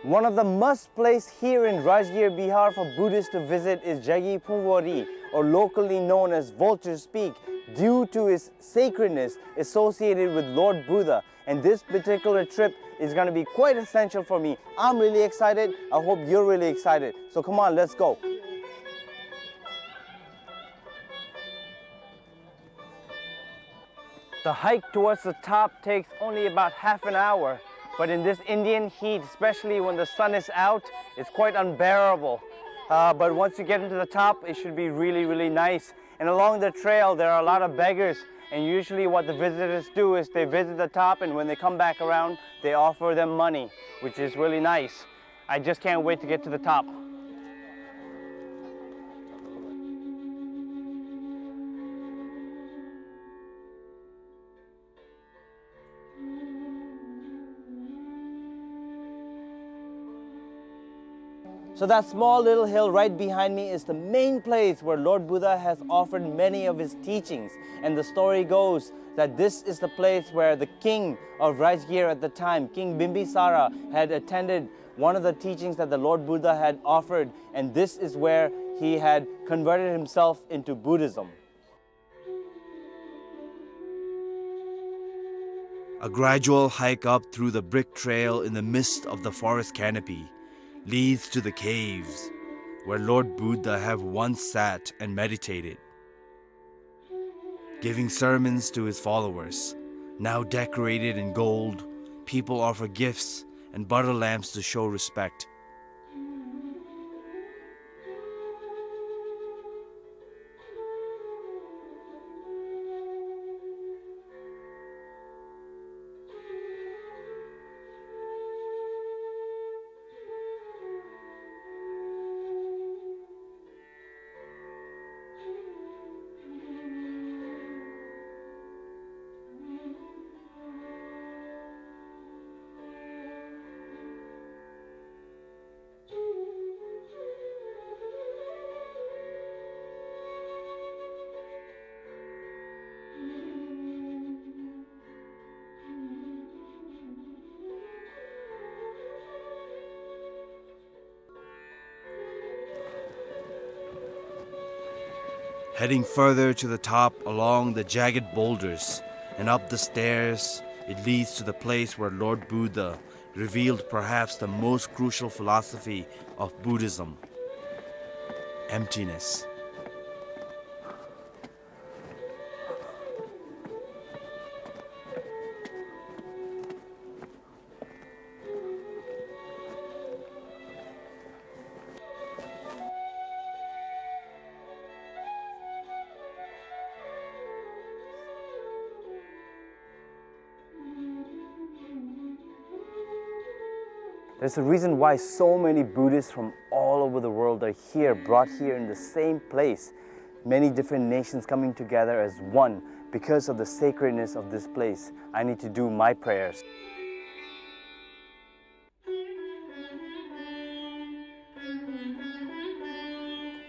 One of the must place here in Rajgir, Bihar for Buddhists to visit is Jagi Phungwari, or locally known as Vulture's Peak, due to its sacredness associated with Lord Buddha. And this particular trip is gonna be quite essential for me. I'm really excited. I hope you're really excited. So come on, let's go. The hike towards the top takes only about half an hour, but in this Indian heat, especially when the sun is out, it's quite unbearable. Uh, but once you get into the top, it should be really, really nice. And along the trail, there are a lot of beggars, and usually what the visitors do is they visit the top, and when they come back around, they offer them money, which is really nice. I just can't wait to get to the top. So that small little hill right behind me is the main place where Lord Buddha has offered many of his teachings. And the story goes that this is the place where the king of Rajgir at the time, King Bimbisara, had attended one of the teachings that the Lord Buddha had offered, and this is where he had converted himself into Buddhism. A gradual hike up through the brick trail in the midst of the forest canopy leads to the caves where Lord Buddha have once sat and meditated, giving sermons to his followers. Now decorated in gold, people offer gifts and butter lamps to show respect. Heading further to the top along the jagged boulders and up the stairs, it leads to the place where Lord Buddha revealed perhaps the most crucial philosophy of Buddhism: emptiness. There's a reason why so many Buddhists from all over the world are here, brought here in the same place. Many different nations coming together as one because of the sacredness of this place. I need to do my prayers.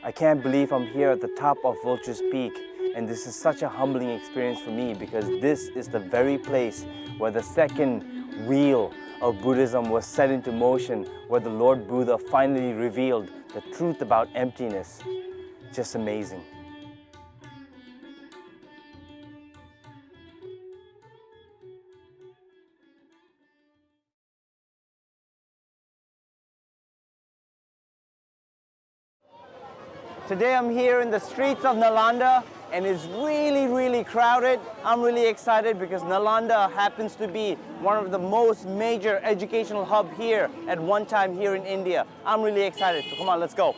I can't believe I'm here at the top of Vulture's Peak, and this is such a humbling experience for me because this is the very place where the second wheel of Buddhism was set into motion, where the Lord Buddha finally revealed the truth about emptiness. Just amazing. Today I'm here in the streets of Nalanda, and it's really, really crowded. I'm really excited because Nalanda happens to be one of the most major educational hub here at one time here in India. I'm really excited. So come on, let's go.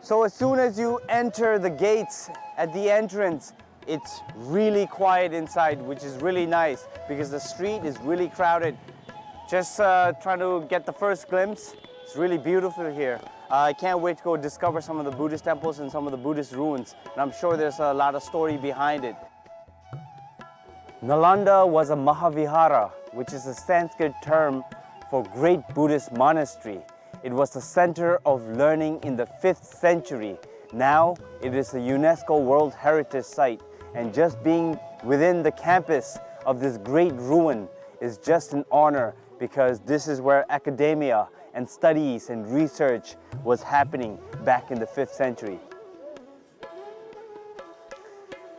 So as soon as you enter the gates at the entrance, it's really quiet inside, which is really nice because the street is really crowded. Just, uh, trying to get the first glimpse. It's really beautiful here. Uh, I can't wait to go discover some of the Buddhist temples and some of the Buddhist ruins. And I'm sure there's a lot of story behind it. Nalanda was a Mahavihara, which is a Sanskrit term for great Buddhist monastery. It was the center of learning in the fifth century. Now, it is a UNESCO World Heritage Site, and just being within the campus of this great ruin is just an honor, because this is where academia and studies and research was happening back in the fifth century.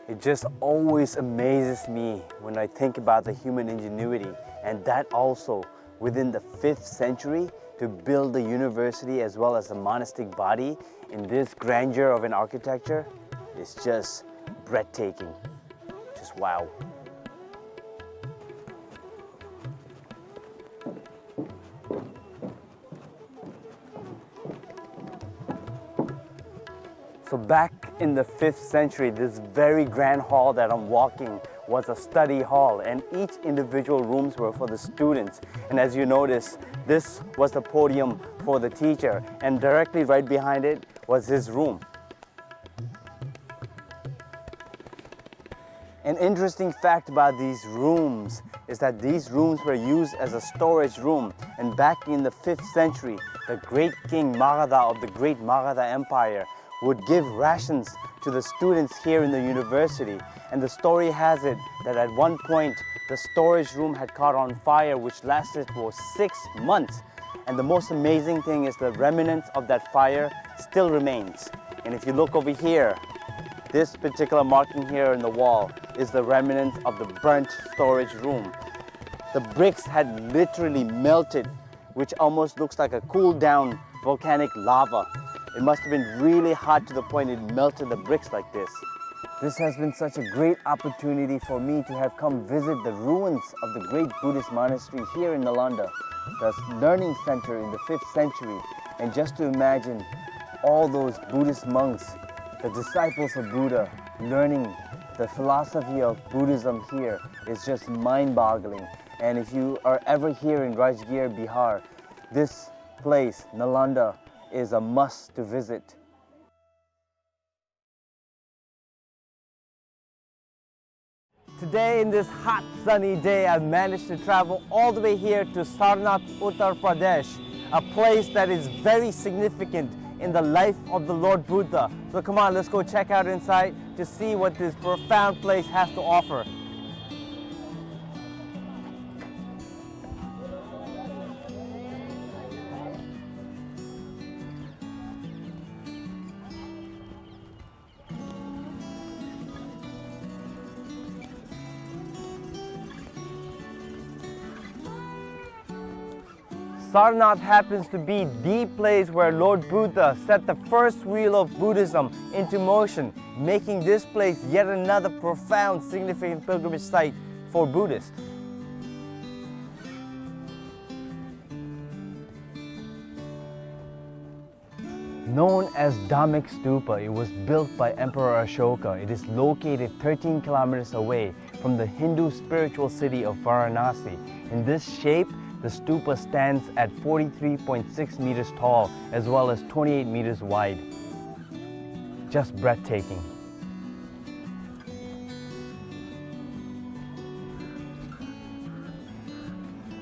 It just always amazes me when I think about the human ingenuity, and that also within the fifth century, to build the university as well as the monastic body in this grandeur of an architecture is just breathtaking. Just wow. So back in the fifth century, this very grand hall that I'm walking was a study hall, and each individual rooms were for the students. And as you notice, this was the podium for the teacher, and directly right behind it was his room. An interesting fact about these rooms is that these rooms were used as a storage room, and back in the fifth century, the great king Magadha of the great Magadha Empire would give rations to the students here in the university. And the story has it that at one point, the storage room had caught on fire, which lasted for six months. And the most amazing thing is the remnants of that fire still remains. And if you look over here, this particular marking here in the wall is the remnants of the burnt storage room. The bricks had literally melted, which almost looks like a cooled down volcanic lava. It must have been really hot to the point it melted the bricks like this. This has been such a great opportunity for me to have come visit the ruins of the great Buddhist monastery here in Nalanda, the learning center in the fifth century. And just to imagine all those Buddhist monks, the disciples of Buddha, learning the philosophy of Buddhism here is just mind-boggling. And if you are ever here in Rajgir, Bihar, this place, Nalanda, is a must to visit. Today, in this hot, sunny day, I managed to travel all the way here to Sarnath, Uttar Pradesh, a place that is very significant in the life of the Lord Buddha. So come on, let's go check out inside to see what this profound place has to offer. Sarnath happens to be the place where Lord Buddha set the first wheel of Buddhism into motion, making this place yet another profound, significant pilgrimage site for Buddhists. Known as Dhammek Stupa, it was built by Emperor Ashoka. It is located thirteen kilometers away from the Hindu spiritual city of Varanasi. In this shape, the stupa stands at forty-three point six meters tall as well as twenty-eight meters wide. Just breathtaking.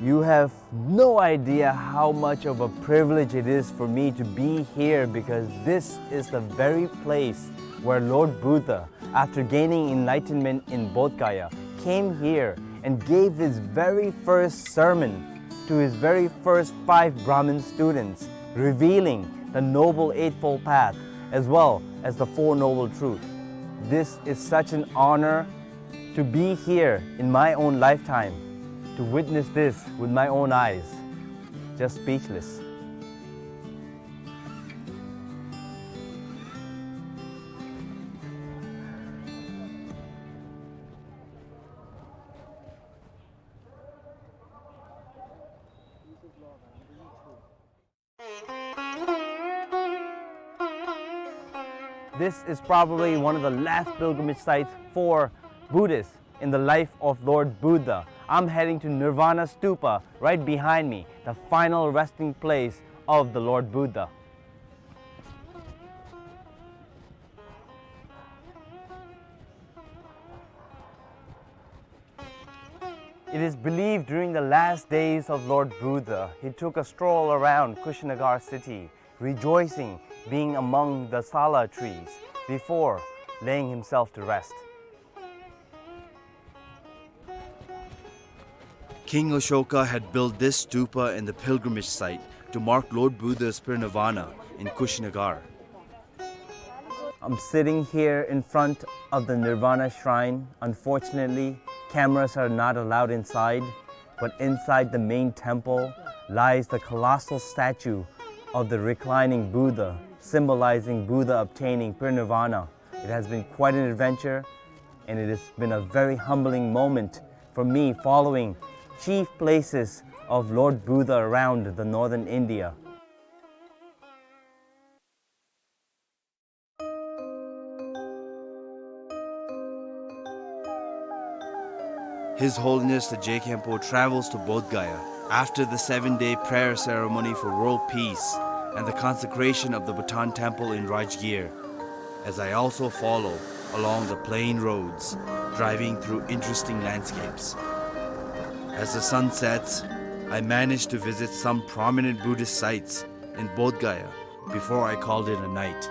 You have no idea how much of a privilege it is for me to be here, because this is the very place where Lord Buddha, after gaining enlightenment in Bodh Gaya, came here and gave his very first sermon to his very first five Brahmin students, revealing the Noble Eightfold Path as well as the Four Noble Truths. This is such an honor to be here in my own lifetime, to witness this with my own eyes. Just speechless. This is probably one of the last pilgrimage sites for Buddhists in the life of Lord Buddha. I'm heading to Nirvana Stupa right behind me, the final resting place of the Lord Buddha. It is believed during the last days of Lord Buddha, he took a stroll around Kushinagar city, rejoicing being among the sala trees before laying himself to rest. King Ashoka had built this stupa in the pilgrimage site to mark Lord Buddha's parinirvana in Kushinagar. I'm sitting here in front of the Nirvana Shrine. Unfortunately, cameras are not allowed inside, but inside the main temple lies the colossal statue of the reclining Buddha, symbolizing Buddha obtaining parinirvana. It has been quite an adventure, and it has been a very humbling moment for me, following chief places of Lord Buddha around the northern India. His Holiness the Je Khenpo travels to Bodh Gaya after the seven-day prayer ceremony for world peace and the consecration of the Bhutan Temple in Rajgir, as I also follow along the plain roads, driving through interesting landscapes. As the sun sets, I manage to visit some prominent Buddhist sites in Bodh Gaya before I called it a night.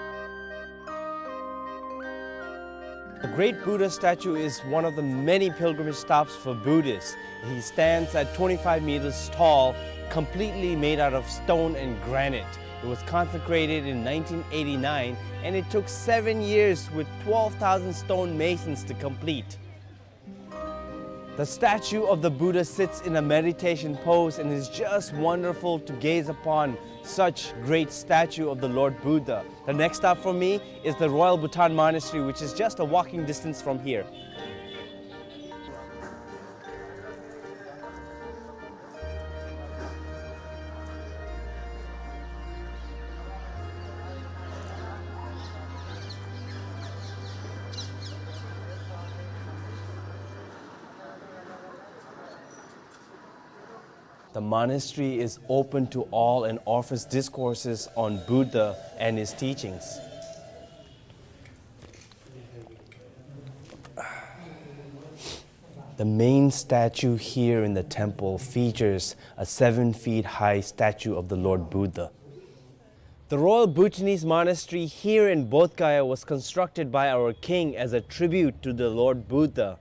The great Buddha statue is one of the many pilgrimage stops for Buddhists. He stands at twenty-five meters tall, completely made out of stone and granite. It was consecrated in nineteen eighty-nine, and it took seven years with twelve thousand stone masons to complete. The statue of the Buddha sits in a meditation pose, and it's just wonderful to gaze upon such great statue of the Lord Buddha. The next stop for me is the Royal Bhutan Monastery, which is just a walking distance from here. The monastery is open to all and offers discourses on Buddha and his teachings. The main statue here in the temple features a seven feet high statue of the Lord Buddha. The Royal Bhutanese Monastery here in Bodh Gaya was constructed by our king as a tribute to the Lord Buddha.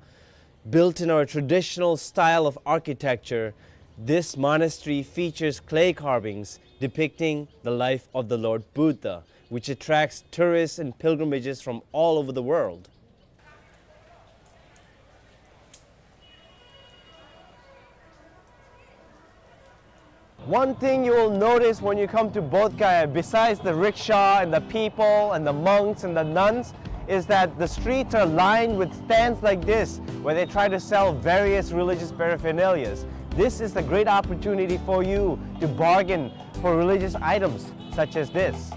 Built in our traditional style of architecture, this monastery features clay carvings depicting the life of the Lord Buddha, which attracts tourists and pilgrimages from all over the world. One thing you will notice when you come to Bodh Gaya, besides the rickshaw and the people and the monks and the nuns, is that the streets are lined with stands like this, where they try to sell various religious paraphernalias. This is a great opportunity for you to bargain for religious items such as this.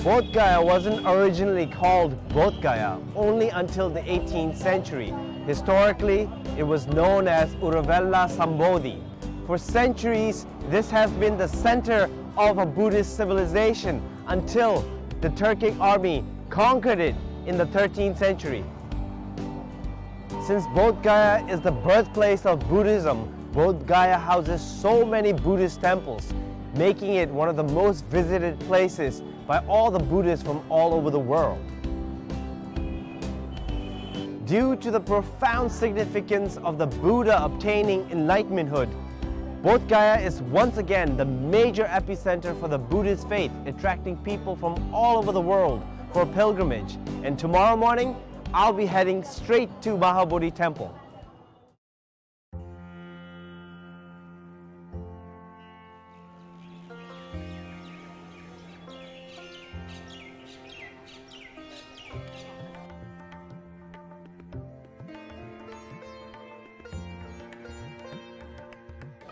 Bodh Gaya wasn't originally called Bodh Gaya only until the eighteenth century. Historically, it was known as Uruvela Sambodhi. For centuries, this has been the center of a Buddhist civilization until the Turkic army conquered it in the thirteenth century. Since Bodh Gaya is the birthplace of Buddhism, Bodh Gaya houses so many Buddhist temples, making it one of the most visited places by all the Buddhists from all over the world. Due to the profound significance of the Buddha obtaining enlightenmenthood, Bodh Gaya is once again the major epicenter for the Buddhist faith, attracting people from all over the world for pilgrimage. And tomorrow morning, I'll be heading straight to Mahabodhi Temple.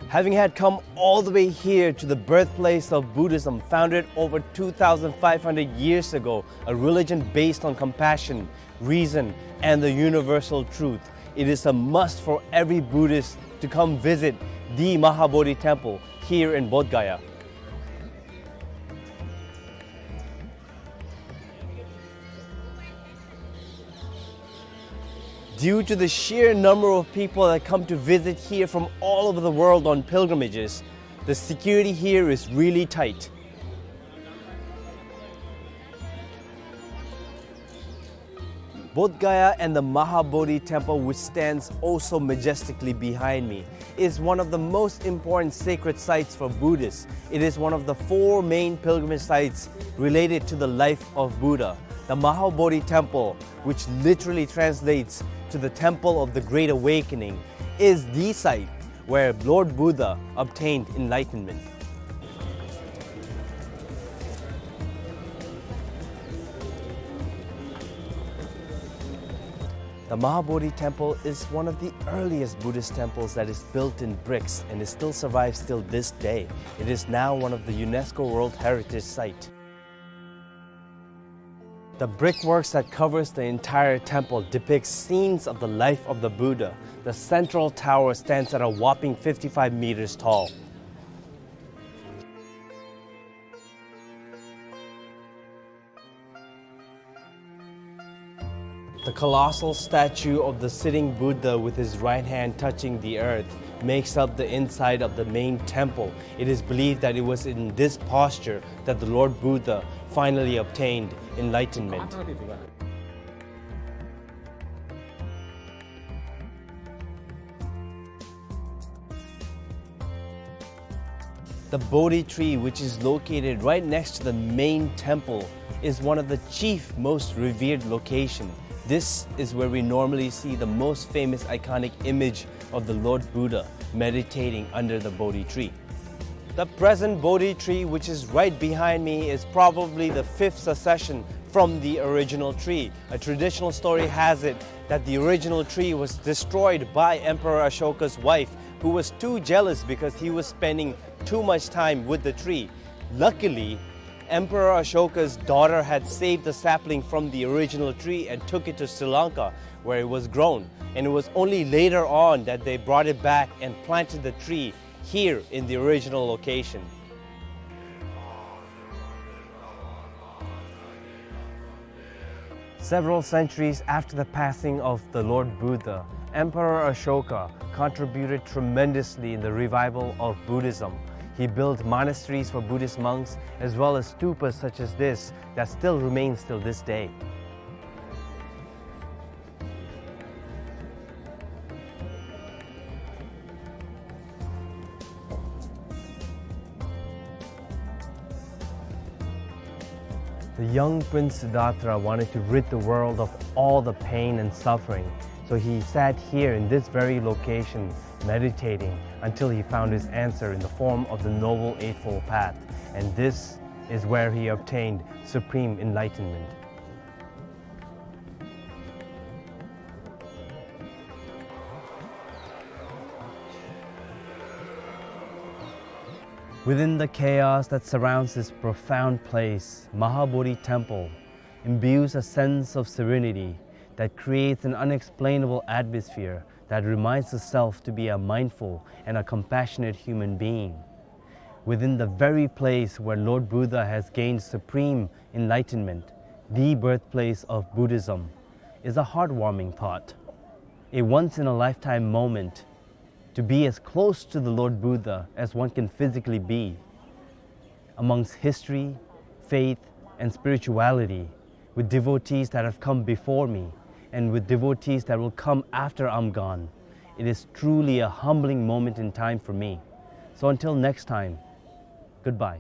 Having had come all the way here to the birthplace of Buddhism, founded over two thousand five hundred years ago, a religion based on compassion, reason, and the universal truth, it is a must for every Buddhist to come visit the Mahabodhi Temple here in Bodh Gaya. Due to the sheer number of people that come to visit here from all over the world on pilgrimages, the security here is really tight. Bodh Gaya and the Mahabodhi Temple, which stands oh so majestically behind me, is one of the most important sacred sites for Buddhists. It is one of the four main pilgrimage sites related to the life of Buddha. The Mahabodhi Temple, which literally translates to the Temple of the Great Awakening, is the site where Lord Buddha obtained enlightenment. The Mahabodhi Temple is one of the earliest Buddhist temples that is built in bricks, and it still survives till this day. It is now one of the UNESCO World Heritage Site. The brickworks that covers the entire temple depicts scenes of the life of the Buddha. The central tower stands at a whopping fifty-five meters tall. The colossal statue of the sitting Buddha with his right hand touching the earth makes up the inside of the main temple. It is believed that it was in this posture that the Lord Buddha finally obtained enlightenment. The Bodhi tree, which is located right next to the main temple, is one of the chief, most revered location. This is where we normally see the most famous iconic image of the Lord Buddha meditating under the Bodhi tree. The present Bodhi tree, which is right behind me, is probably the fifth succession from the original tree. A traditional story has it that the original tree was destroyed by Emperor Ashoka's wife, who was too jealous because he was spending too much time with the tree. Luckily, Emperor Ashoka's daughter had saved the sapling from the original tree and took it to Sri Lanka, where it was grown. And it was only later on that they brought it back and planted the tree here in the original location. Several centuries after the passing of the Lord Buddha, Emperor Ashoka contributed tremendously in the revival of Buddhism. He built monasteries for Buddhist monks, as well as stupas such as this that still remains till this day. The young Prince Siddhartha wanted to rid the world of all the pain and suffering, so he sat here in this very location, meditating until he found his answer in the form of the Noble Eightfold Path, and this is where he obtained supreme enlightenment. Within the chaos that surrounds this profound place, Mahabodhi Temple imbues a sense of serenity that creates an unexplainable atmosphere that reminds the self to be a mindful and a compassionate human being. Within the very place where Lord Buddha has gained supreme enlightenment, the birthplace of Buddhism, is a heartwarming thought, a once-in-a-lifetime moment to be as close to the Lord Buddha as one can physically be. Amongst history, faith, and spirituality, with devotees that have come before me, and with devotees that will come after I'm gone, it is truly a humbling moment in time for me. So until next time, goodbye.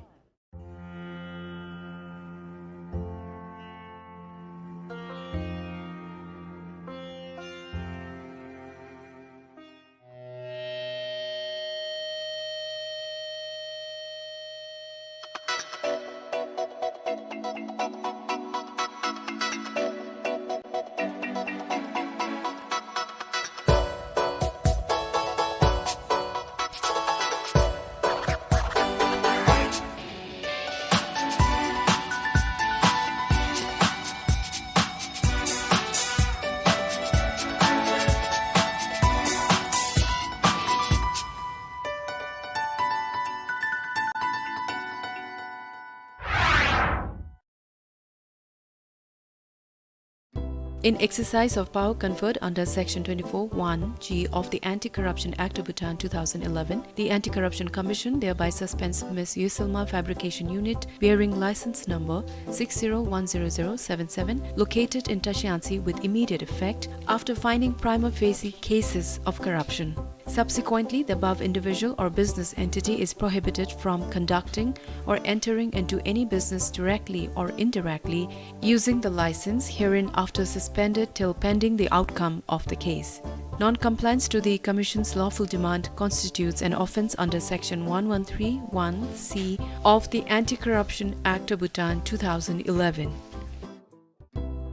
In exercise of power conferred under Section twenty-four one G of the Anti-Corruption Act of Bhutan two thousand eleven, the Anti-Corruption Commission thereby suspends Miss Yusilma Fabrication Unit, bearing license number six zero one zero zero seven seven, located in Tashiansi, with immediate effect after finding prima facie cases of corruption. Subsequently, the above individual or business entity is prohibited from conducting or entering into any business directly or indirectly using the license herein after suspended till pending the outcome of the case. Non-compliance to the Commission's lawful demand constitutes an offence under Section one one three one C of the Anti-Corruption Act of Bhutan two thousand eleven.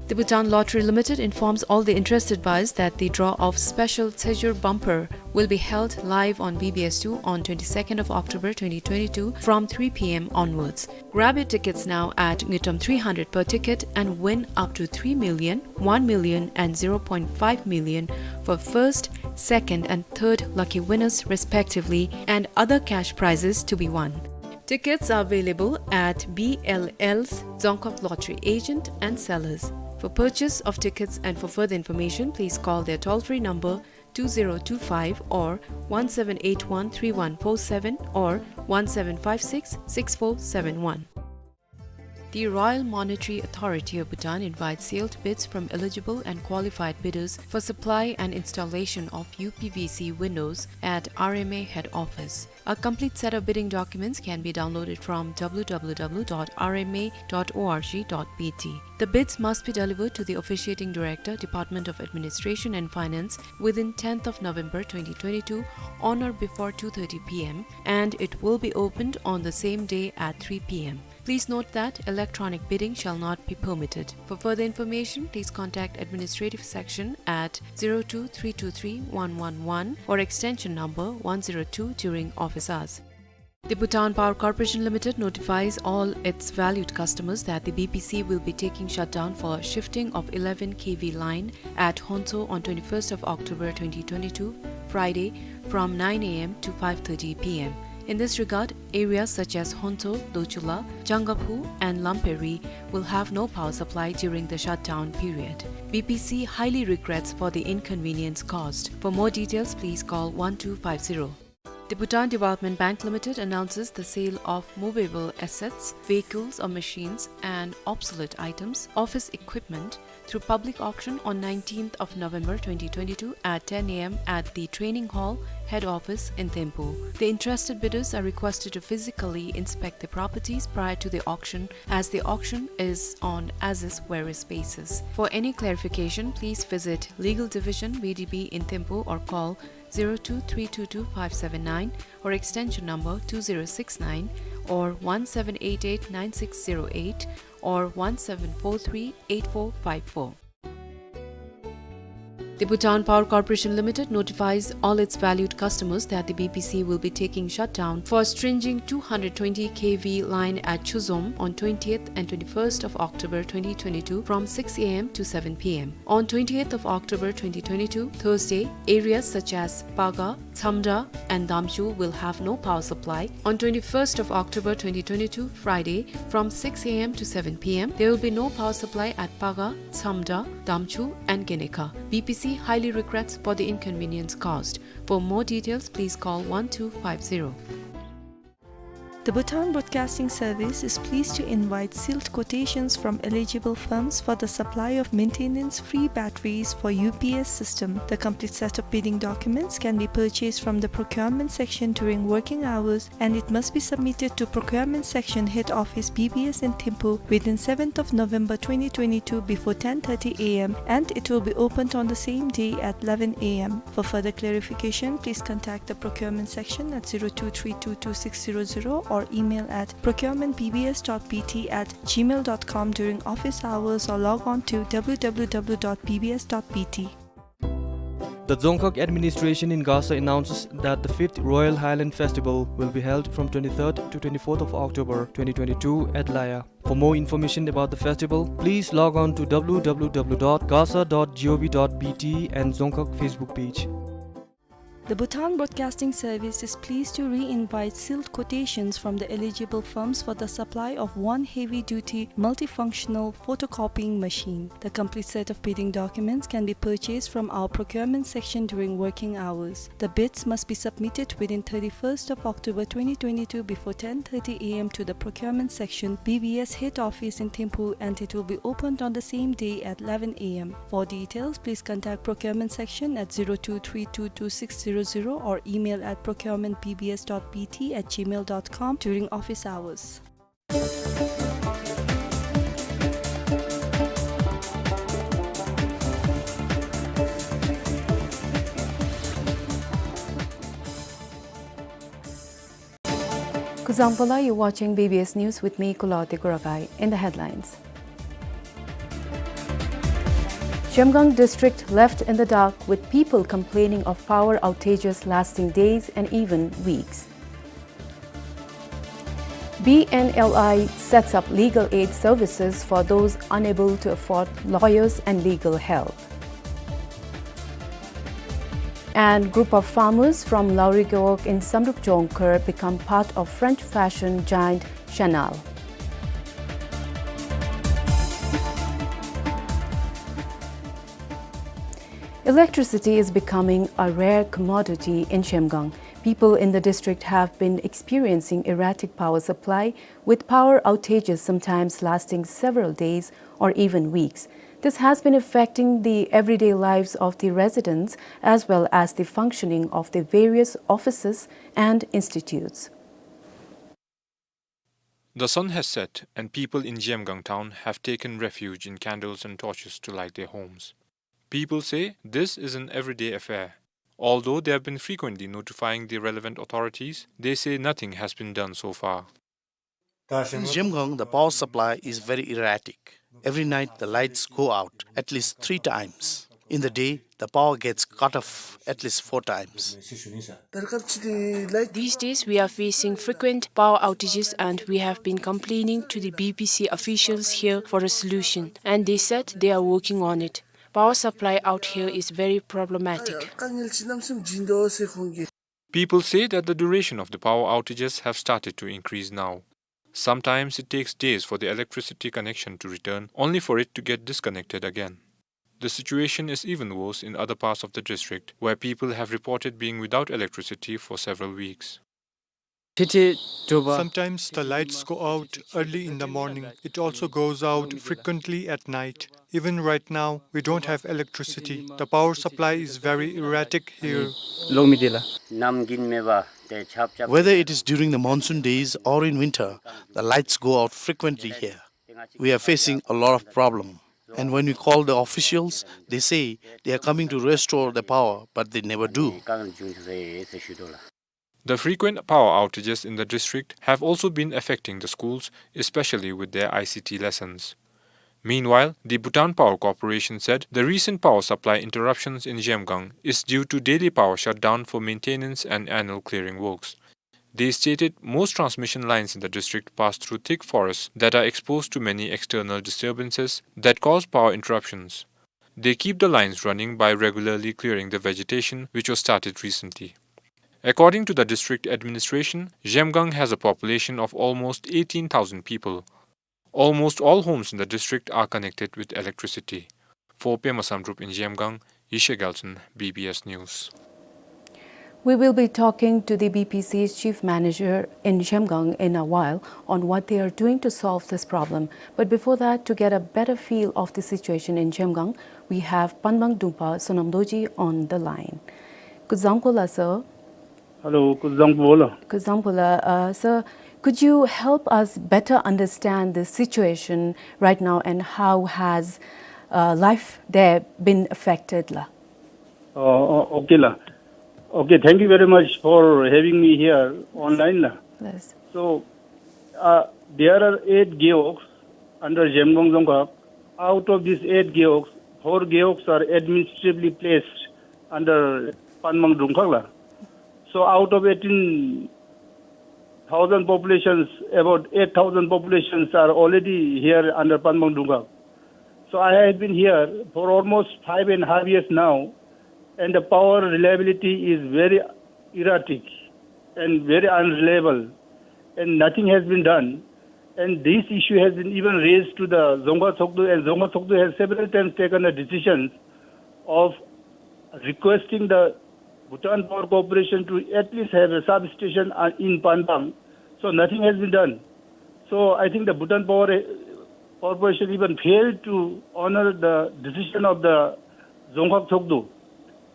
The Bhutan Lottery Limited informs all the interested buyers that the draw of special Sejur Bumper will be held live on B B S two on twenty-second of October twenty twenty-two from three P M onwards. Grab your tickets now at ngultrum three hundred per ticket and win up to three million, one million and zero point five million for first, second and third lucky winners respectively, and other cash prizes to be won. Tickets are available at B L L's Dzongkhag Lottery agent and sellers. For purchase of tickets and for further information, please call their toll-free number two zero two five or one seven eight one three one four seven or one seven five six six four seven one. The Royal Monetary Authority of Bhutan invites sealed bids from eligible and qualified bidders for supply and installation of U P V C windows at R M A head office. A complete set of bidding documents can be downloaded from W W W dot R M A dot org dot B T. The bids must be delivered to the Officiating Director, Department of Administration and Finance, within tenth of November twenty twenty-two, on or before two thirty P M, and it will be opened on the same day at three P M. Please note that electronic bidding shall not be permitted. For further information, please contact administrative section at zero two three two three one one one or extension number one zero two during office hours. The Bhutan Power Corporation Limited notifies all its valued customers that the B P C will be taking shutdown for shifting of eleven K V line at Honso on twenty-first of October twenty twenty-two, Friday, from nine A M to five thirty P M. In this regard, areas such as Honso, Dochula, Changaphu and Lamperi will have no power supply during the shutdown period. B P C highly regrets for the inconvenience caused. For more details, please call one two five zero. The Bhutan Development Bank Limited announces the sale of movable assets, vehicles or machines and obsolete items, office equipment through public auction on nineteenth of November twenty twenty-two at ten A M at the Training Hall, Head Office in Thimphu. The interested bidders are requested to physically inspect the properties prior to the auction, as the auction is on as-is where-is basis. For any clarification, please visit Legal Division, B D B in Thimphu or call zero two three two two five seven nine or extension number two zero six nine or one seven eight eight nine six zero eight or one seven four three eight four five four. The Bhutan Power Corporation Limited notifies all its valued customers that the B P C will be taking shutdown for stringing two hundred twenty K V line at Chuzom on twentieth and twenty-first of October twenty twenty-two from six A M to seven P M. On twentieth of October twenty twenty-two, Thursday, areas such as Paga, Tsamda, and Damchu will have no power supply. On twenty-first of October twenty twenty-two, Friday, from six A M to seven P M, there will be no power supply at Paga, Tsamda, Damchu, and Genekha. B P C highly regrets for the inconvenience caused. For more details, please call one two five zero. The Bhutan Broadcasting Service is pleased to invite sealed quotations from eligible firms for the supply of maintenance-free batteries for U P S system. The complete set of bidding documents can be purchased from the procurement section during working hours, and it must be submitted to procurement section head office B B S in Thimphu within seventh of November twenty twenty-two before ten thirty A M, and it will be opened on the same day at eleven A M. For further clarification, please contact the procurement section at zero two three two two six zero zero or email at procurement B B S dot B T at gmail dot com during office hours or log on to W W W dot B B S dot B T. The Dzongkhag administration in Gasa announces that the fifth Royal Highland Festival will be held from twenty-third to twenty-fourth of October twenty twenty-two at Laya. For more information about the festival, please log on to W W W dot gasa dot gov dot B T and Dzongkhag Facebook page. The Bhutan Broadcasting Service is pleased to re-invite sealed quotations from the eligible firms for the supply of one heavy-duty multifunctional photocopying machine. The complete set of bidding documents can be purchased from our procurement section during working hours. The bids must be submitted within thirty-first of October twenty twenty-two before ten thirty A M to the procurement section, B B S head office in Thimphu, and it will be opened on the same day at eleven A M. For details, please contact procurement section at zero two three two two six zero zero or email at procurement B B S dot B T at gmail dot com during office hours. Kuzuzangpo, you're watching B B S News with me, Kulawarti Kurakai. In the headlines: Zhemgang district left in the dark, with people complaining of power outages lasting days and even weeks. B N L I sets up legal aid services for those unable to afford lawyers and legal help. And group of farmers from Lauri Gewog in Samdrup Jongkhar become part of French fashion giant Chanel. Electricity is becoming a rare commodity in Zhemgang. People in the district have been experiencing erratic power supply, with power outages sometimes lasting several days or even weeks. This has been affecting the everyday lives of the residents as well as the functioning of the various offices and institutes. The sun has set, and people in Zhemgang town have taken refuge in candles and torches to light their homes. People say this is an everyday affair. Although they have been frequently notifying the relevant authorities, they say nothing has been done so far. In Zhemgang, the power supply is very erratic. Every night, the lights go out at least three times. In the day, the power gets cut off at least four times. These days, we are facing frequent power outages, and we have been complaining to the B P C officials here for a solution, and they said they are working on it. Power supply out here is very problematic. People say that the duration of the power outages have started to increase now. Sometimes it takes days for the electricity connection to return, only for it to get disconnected again. The situation is even worse in other parts of the district, where people have reported being without electricity for several weeks. Sometimes the lights go out early in the morning. It also goes out frequently at night. Even right now, we don't have electricity. The power supply is very erratic here. Whether it is during the monsoon days or in winter, the lights go out frequently here. We are facing a lot of problem. And when we call the officials, they say they are coming to restore the power, but they never do. The frequent power outages in the district have also been affecting the schools, especially with their I C T lessons. Meanwhile, the Bhutan Power Corporation said the recent power supply interruptions in Zhemgang is due to daily power shutdown for maintenance and annual clearing works. They stated most transmission lines in the district pass through thick forests that are exposed to many external disturbances that cause power interruptions. They keep the lines running by regularly clearing the vegetation, which was started recently. According to the district administration, Zhemgang has a population of almost eighteen thousand people. Almost all homes in the district are connected with electricity. For Pema Samdrup in Zhemgang, Yeshe Gyaltsen, B B S News. We will be talking to the B P C's chief manager in Zhemgang in a while on what they are doing to solve this problem. But before that, to get a better feel of the situation in Zhemgang, we have Panmang Drungpa Sonam Dorji on the line. Kuzuzangpo la, sir. Hello, kuzuzangpo la. Kuzuzangpo la. Uh, sir, could you help us better understand the situation right now and how has uh, life there been affected la? Oh, oh, okay la. Okay, thank you very much for having me here online la. Yes. So, uh, there are eight gewogs under Zhemgang Dzongkhag. Out of these eight gewogs, four gewogs are administratively placed under Panmang Drungkhag la. So out of eighteen thousand populations, about eight thousand populations are already here under Panmang Drungkhag. So I have been here for almost five and a half years now, and the power reliability is very erratic and very unreliable, and nothing has been done. And this issue has been even raised to the Dzongkhag Tshogdu, and Dzongkhag Tshogdu has several times taken a decision of requesting the Bhutan Power Corporation to at least have a substation, uh, in Panmang. So nothing has been done. So I think the Bhutan Power, uh, Corporation even failed to honor the decision of the Dzongkhag Tshogdu.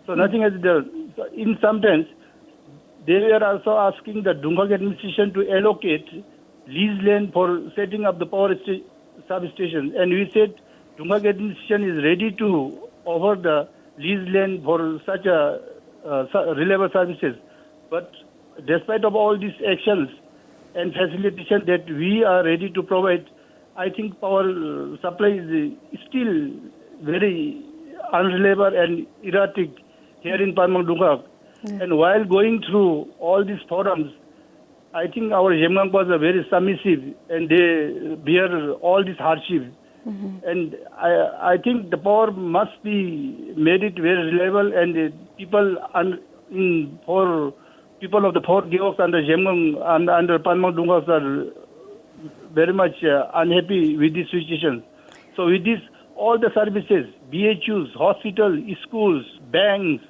So nothing has been done. So in some sense, they were also asking the Drungkhag administration to allocate lease land for setting up the power sta-, substation. And we said Drungkhag administration is ready to offer the lease land for such a, uh, su-, reliable services. But despite of all these actions and facilitation that we are ready to provide, I think power, uh, supply is, uh, still very unreliable and erratic here in Panmang Drungkhag. And while going through all these forums, I think our Zhemgang was a very submissive and they bear all this hardship. And I, I think the power must be made it very reliable and the people un-, in four, people of the four gewogs under Zhemgang and under Panmang Drungkhag are very much, uh, unhappy with this situation. So with this, all the services, B H Us, hospital, schools, banks,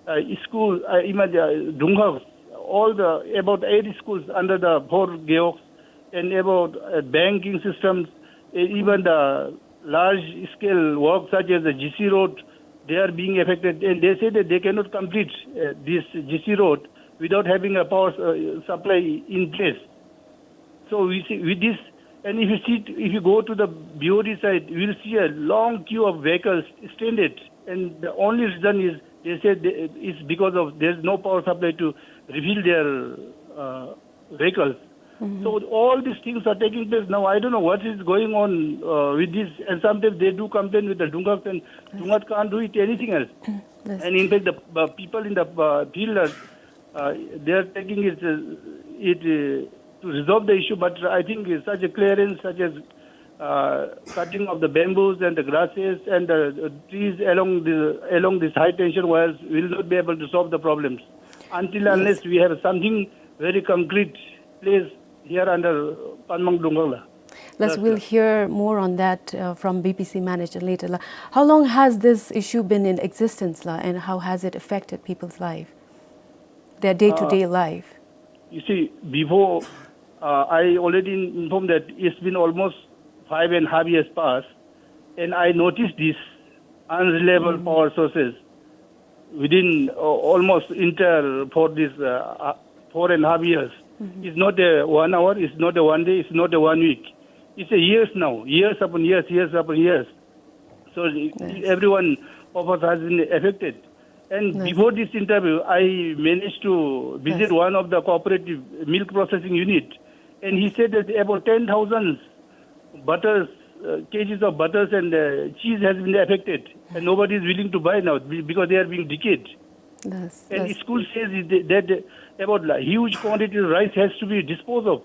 uh, school, uh, even, uh, Drungkhag, all the about eight schools under the four gewogs, and about, uh, banking systems, uh, even the large scale work such as the G C road, they are being affected, and they say that they cannot complete, uh, this G C road without having a power, uh, supply in place. So we see with this, and if you see, if you go to the B O D side, you will see a long queue of vehicles stranded, and the only reason is they say they, it's because of there's no power supply to refill their, uh, vehicles. So all these things are taking place now. I don't know what is going on, uh, with this, and sometimes they do complain with the Drungkhag, and Drungkhag can't do it anything else. And in fact, the, uh, people in the, uh, field are, uh, they are taking it, uh, it, uh, to resolve the issue, but I think such a clearance, such as, uh, cutting of the bamboos and the grasses and the, uh, trees along the, along these high tension wires will not be able to solve the problems until unless we have something very concrete place here under Panmang Drungkhag la. Yes, we'll hear more on that, uh, from B P C manager later la. How long has this issue been in existence la, and how has it affected people's life, their day-to-day life? You see, before, uh, I already in-, informed that it's been almost five and a half years past, and I noticed this unreliable power sources within, uh, almost entire for this, uh, uh, four and a half years. It's not a one hour, it's not a one day, it's not a one week. It's a years now, years upon years, years upon years. So everyone of us has been affected. And before this interview, I managed to visit one of the cooperative milk processing unit, and he said that about ten thousand butters uh, cases of butters and, uh, cheese has been affected, and nobody is willing to buy now be- because they are being decayed. Yes, and yes. School says it- that about la- huge quantity of rice has to be disposed of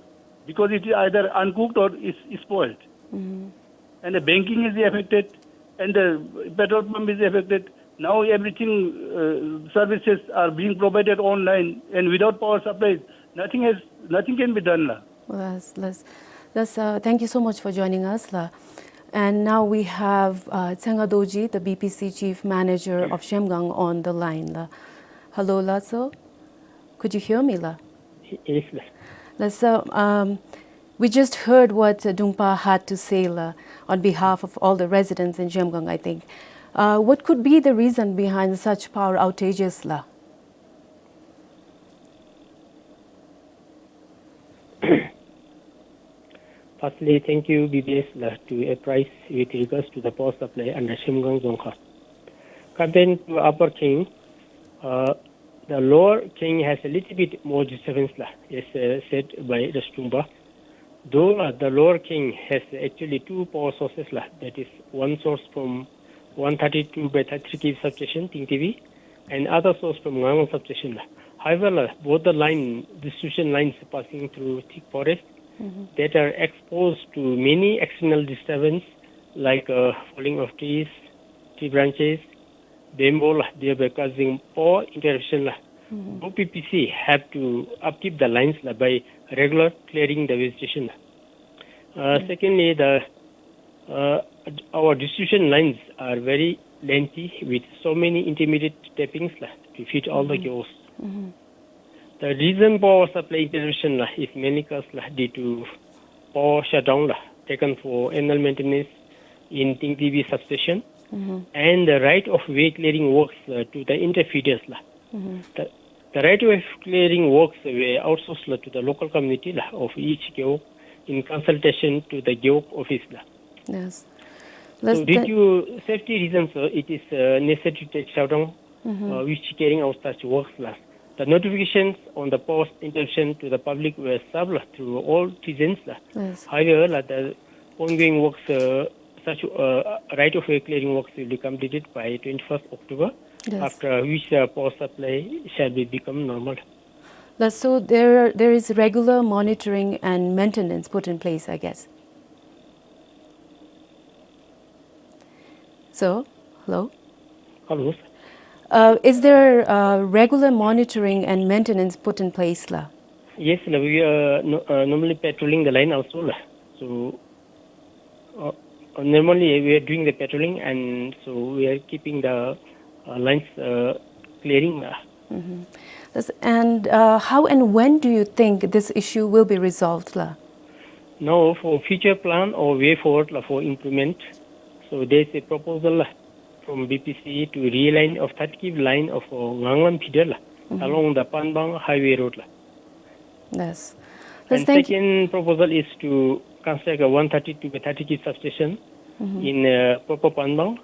because it is either uncooked or is spoiled. And the banking is affected, and the petrol pump is affected. Now everything, uh, services are being provided online, and without power supplies, nothing has nothing can be done la. Yes, yes. Yes, uh, thank you so much for joining us la. And now we have, uh, Tsenga Dorji, the B P C chief manager of Zhemgang, on the line la. Hello la, sir. Could you hear me la? Yes la. La, sir, um, we just heard what, uh, Dungpa had to say la, on behalf of all the residents in Zhemgang, I think. Uh, what could be the reason behind such power outages la? Firstly, thank you, B B S, la, to apprise with regards to the power supply under Zhemgang Dzongkha. Compared to Upper Kheng, uh, the Lower Kheng has a little bit more disturbance, la, as, uh, said by Dungpa. Though, uh, the Lower Kheng has actually two power sources, la, that is one source from one thirty-two by thirty-three K V substation, Tingtibi, and other source from Nganglong substation la. However, la, both the line, distribution lines passing through thick forest that are exposed to many external disturbance like, uh, falling of trees, tree branches, bamboo la, thereby causing power interruption la. Both P P C have to upkeep the lines la by regular clearing the vegetation la. Uh, secondly, the, uh, our distribution lines are very lengthy with so many intermediate tappings la, to feed all the gewog. The reason power supply interruption la is mainly caused la due to power shutdown la taken for annual maintenance in Tingtibi substation and the right of way clearing works, uh, to the interfeeders la. The, the right of way clearing works were outsourced la to the local community la of each gewog in consultation to the gewog office la. Yes. So due to safety reasons, uh, it is, uh, necessary to take shutdown, uh, which carrying out such works la. The notifications on the power interruption to the public were served la through all citizens la. Yes. However, la, the ongoing works, uh, such, uh, right of way clearing works will be completed by twenty-first October, after which, uh, power supply shall be become normal. La, so there, there is regular monitoring and maintenance put in place, I guess. So, hello? Hello. Uh, is there, uh, regular monitoring and maintenance put in place la? Yes la, we are no- uh, normally patrolling the line also la. So, uh, normally we are doing the patrolling, and so we are keeping the, uh, lines, uh, clearing la. Yes, and, uh, how and when do you think this issue will be resolved la? Now, for future plan or way forward la for improvement, so there is a proposal la from B P C to realign of thirty K V line of, uh, Nganglam feeder la along the Panbang Highway Road la. Yes. And second proposal is to construct a one thirty-two by thirty K V substation in, uh, proper Panbang,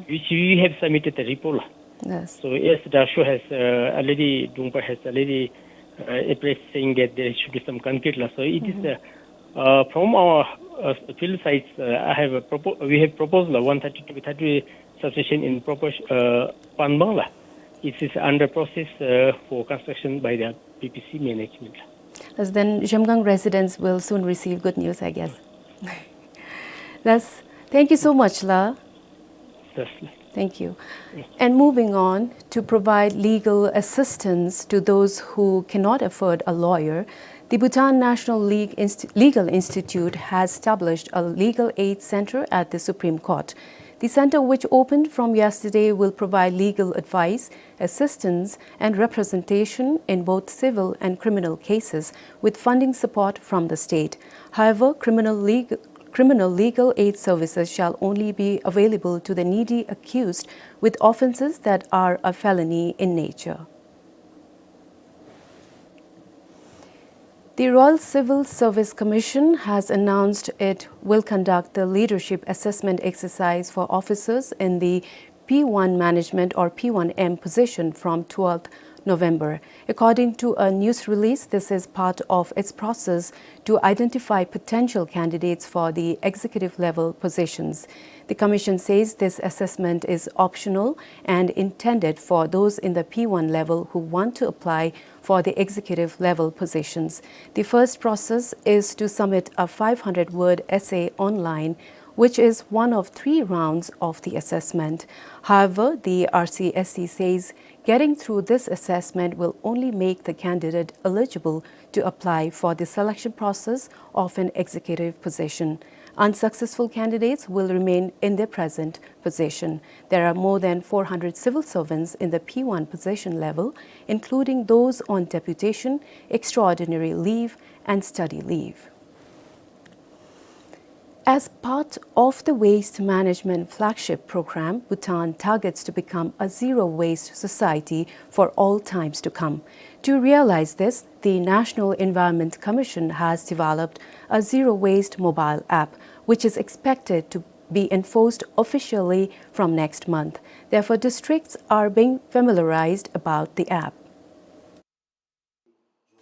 which we have submitted the report la. Yes. So as Dasho has, uh, already, Dungpa has already, uh, expressed saying that there should be some concrete la. So it is, uh, uh, from our, uh, field sites, uh, I have a propo- we have proposed la one thirty-two by thirty substation in proper, uh, Panbang la. It is under process, uh, for construction by the B P C management. Yes, then Zhemgang residents will soon receive good news, I guess. Yes, thank you so much la. Yes. Thank you. And moving on, to provide legal assistance to those who cannot afford a lawyer, the Bhutan National League Inst- Legal Institute has established a legal aid center at the Supreme Court. The center, which opened from yesterday, will provide legal advice, assistance, and representation in both civil and criminal cases, with funding support from the state. However, criminal leg- criminal legal aid services shall only be available to the needy accused with offenses that are a felony in nature. The Royal Civil Service Commission has announced it will conduct the leadership assessment exercise for officers in the P one management or P one M position from twelfth November. According to a news release, this is part of its process to identify potential candidates for the executive level positions. The commission says this assessment is optional and intended for those in the P one level who want to apply for the executive level positions. The first process is to submit a five hundred word essay online, which is one of three rounds of the assessment. However, the R C S C says getting through this assessment will only make the candidate eligible to apply for the selection process of an executive position. Unsuccessful candidates will remain in their present position. There are more than four hundred civil servants in the P one position level, including those on deputation, extraordinary leave, and study leave. As part of the waste management flagship program, Bhutan targets to become a zero waste society for all times to come. To realize this, the National Environment Commission has developed a zero waste mobile app, which is expected to be enforced officially from next month. Therefore, districts are being familiarized about the app.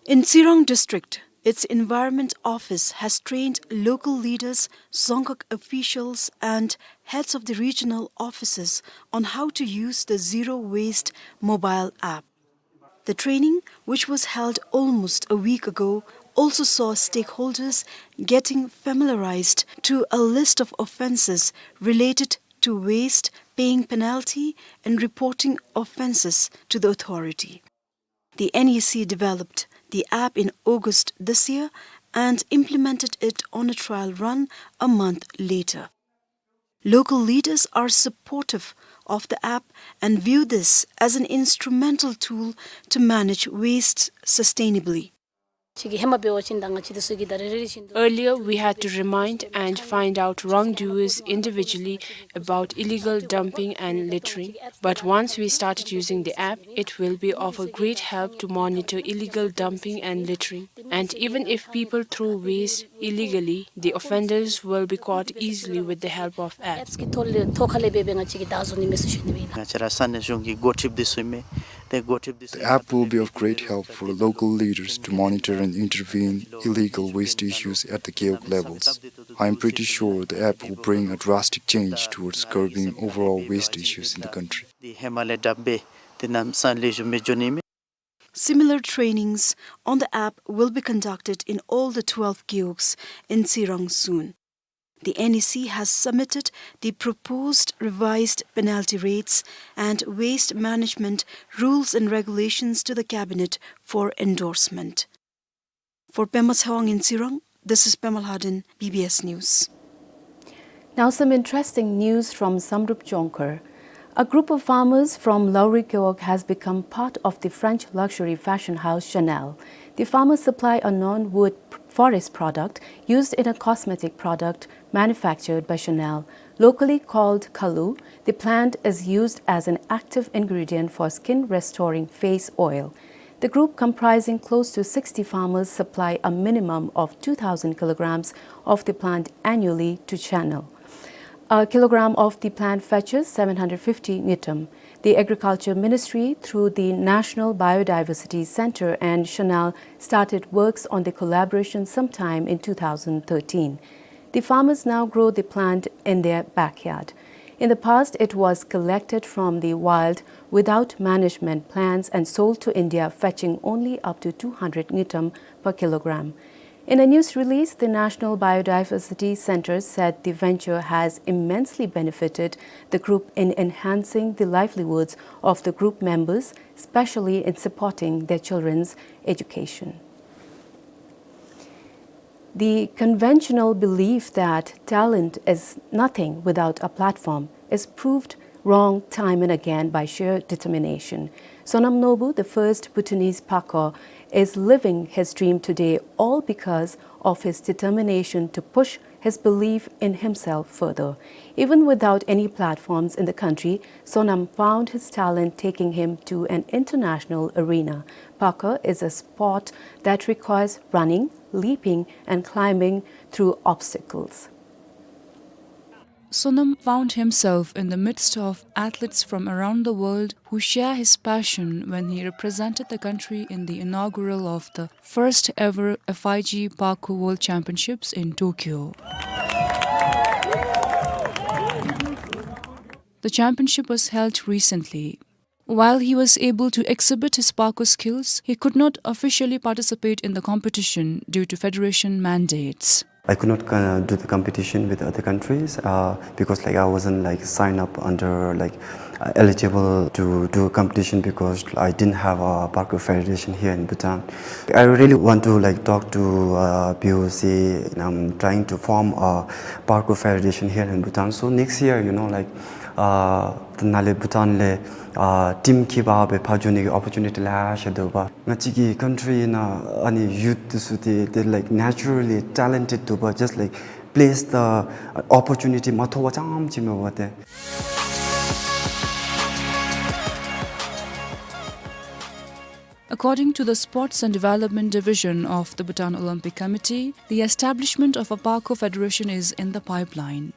In Tsirang District, its Environment Office has trained local leaders, Dzongkhag officials, and heads of the regional offices on how to use the Zero Waste mobile app. The training, which was held almost a week ago, also saw stakeholders getting familiarized to a list of offenses related to waste, paying penalty, and reporting offenses to the authority. The N E C developed the app in August this year and implemented it on a trial run a month later. Local leaders are supportive of the app and view this as an instrumental tool to manage waste sustainably. Earlier, we had to remind and find out wrongdoers individually about illegal dumping and littering. But once we started using the app, it will be of a great help to monitor illegal dumping and littering. And even if people throw waste illegally, the offenders will be caught easily with the help of app. The app will be of great help for local leaders to monitor and intervene illegal waste issues at the gewog levels. I am pretty sure the app will bring a drastic change towards curbing overall waste issues in the country. Similar trainings on the app will be conducted in all the twelve gewogs in Tsirang soon. The N E C has submitted the proposed revised penalty rates and waste management rules and regulations to the cabinet for endorsement. For Pema Tshewang in Tsirang, this is Pema Lhaden, B B S News. Now some interesting news from Samdrup Jongkhar. A group of farmers from Lauri Gewog has become part of the French luxury fashion house Chanel. The farmers supply a non-wood forest product used in a cosmetic product manufactured by Chanel. Locally called Kalu, the plant is used as an active ingredient for skin restoring face oil. The group, comprising close to sixty farmers, supply a minimum of two thousand kilograms of the plant annually to Chanel. A kilogram of the plant fetches seven hundred fifty ngultrum. The Agriculture Ministry, through the National Biodiversity Center and Chanel, started works on the collaboration sometime in two thousand thirteen. The farmers now grow the plant in their backyard. In the past, it was collected from the wild without management plans and sold to India, fetching only up to two hundred ngultrum per kilogram. In a news release, the National Biodiversity Center said the venture has immensely benefited the group in enhancing the livelihoods of the group members, especially in supporting their children's education. The conventional belief that talent is nothing without a platform is proved wrong time and again by sheer determination. Sonam Norbu, the first Bhutanese parkour, is living his dream today, all because of his determination to push his belief in himself further. Even without any platforms in the country, Sonam found his talent taking him to an international arena. Parkour is a sport that requires running, leaping, and climbing through obstacles. Sonam found himself in the midst of athletes from around the world who share his passion when he represented the country in the inaugural of the first ever F I G Parkour World Championships in Tokyo. The championship was held recently. While he was able to exhibit his parkour skills, he could not officially participate in the competition due to federation mandates. I could not, uh, do the competition with other countries, uh, because, like, I wasn't, like, signed up under, like, uh, eligible to do a competition because I didn't have a parkour federation here in Bhutan. I really want to, like, talk to, uh, B O C, and I'm trying to form a parkour federation here in Bhutan. So next year, you know, like, uh, ད་ནཱ་ལས་བྷུ་ཊཱན་ལས་ཨ་ཊིམ་ཁྱིད་པ་སྦེ་ཕར་འགྱོ་ནི་གི་ཨོ་པོར་ཅུ་ནི་ཊི་ལེ་ཤ་འདུག་པ། ང་བཅས་ཀྱི་ཀཱན་ཊི་རི་ནང་ཨ་ནི་ཡུཐ་འདི་ཚུ་འདི་they, like, naturally talented འདུག་པ། Just, like, place the opportunity མ་ཐོབ་པ་ཙམ་ཅིག་མེན་པ་ཏེ། According to the Sports and Development Division of the Bhutan Olympic Committee, the establishment of a parkour federation is in the pipeline.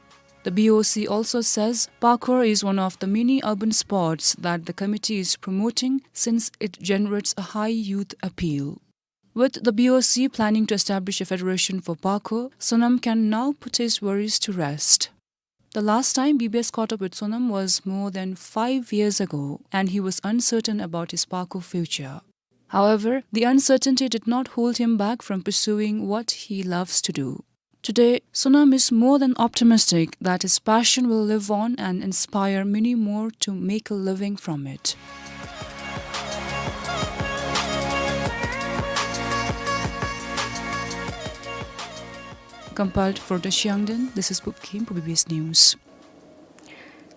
The B O C also says parkour is one of the many urban sports that the committee is promoting since it generates a high youth appeal. With the B O C planning to establish a federation for parkour, Sonam can now put his worries to rest. The last time B B S caught up with Sonam was more than five years ago, and he was uncertain about his parkour future. However, the uncertainty did not hold him back from pursuing what he loves to do. Today, Sonam is more than optimistic that his passion will live on and inspire many more to make a living from it. Compiled for Tashi Yangden, this is Pup Kim for B B S News.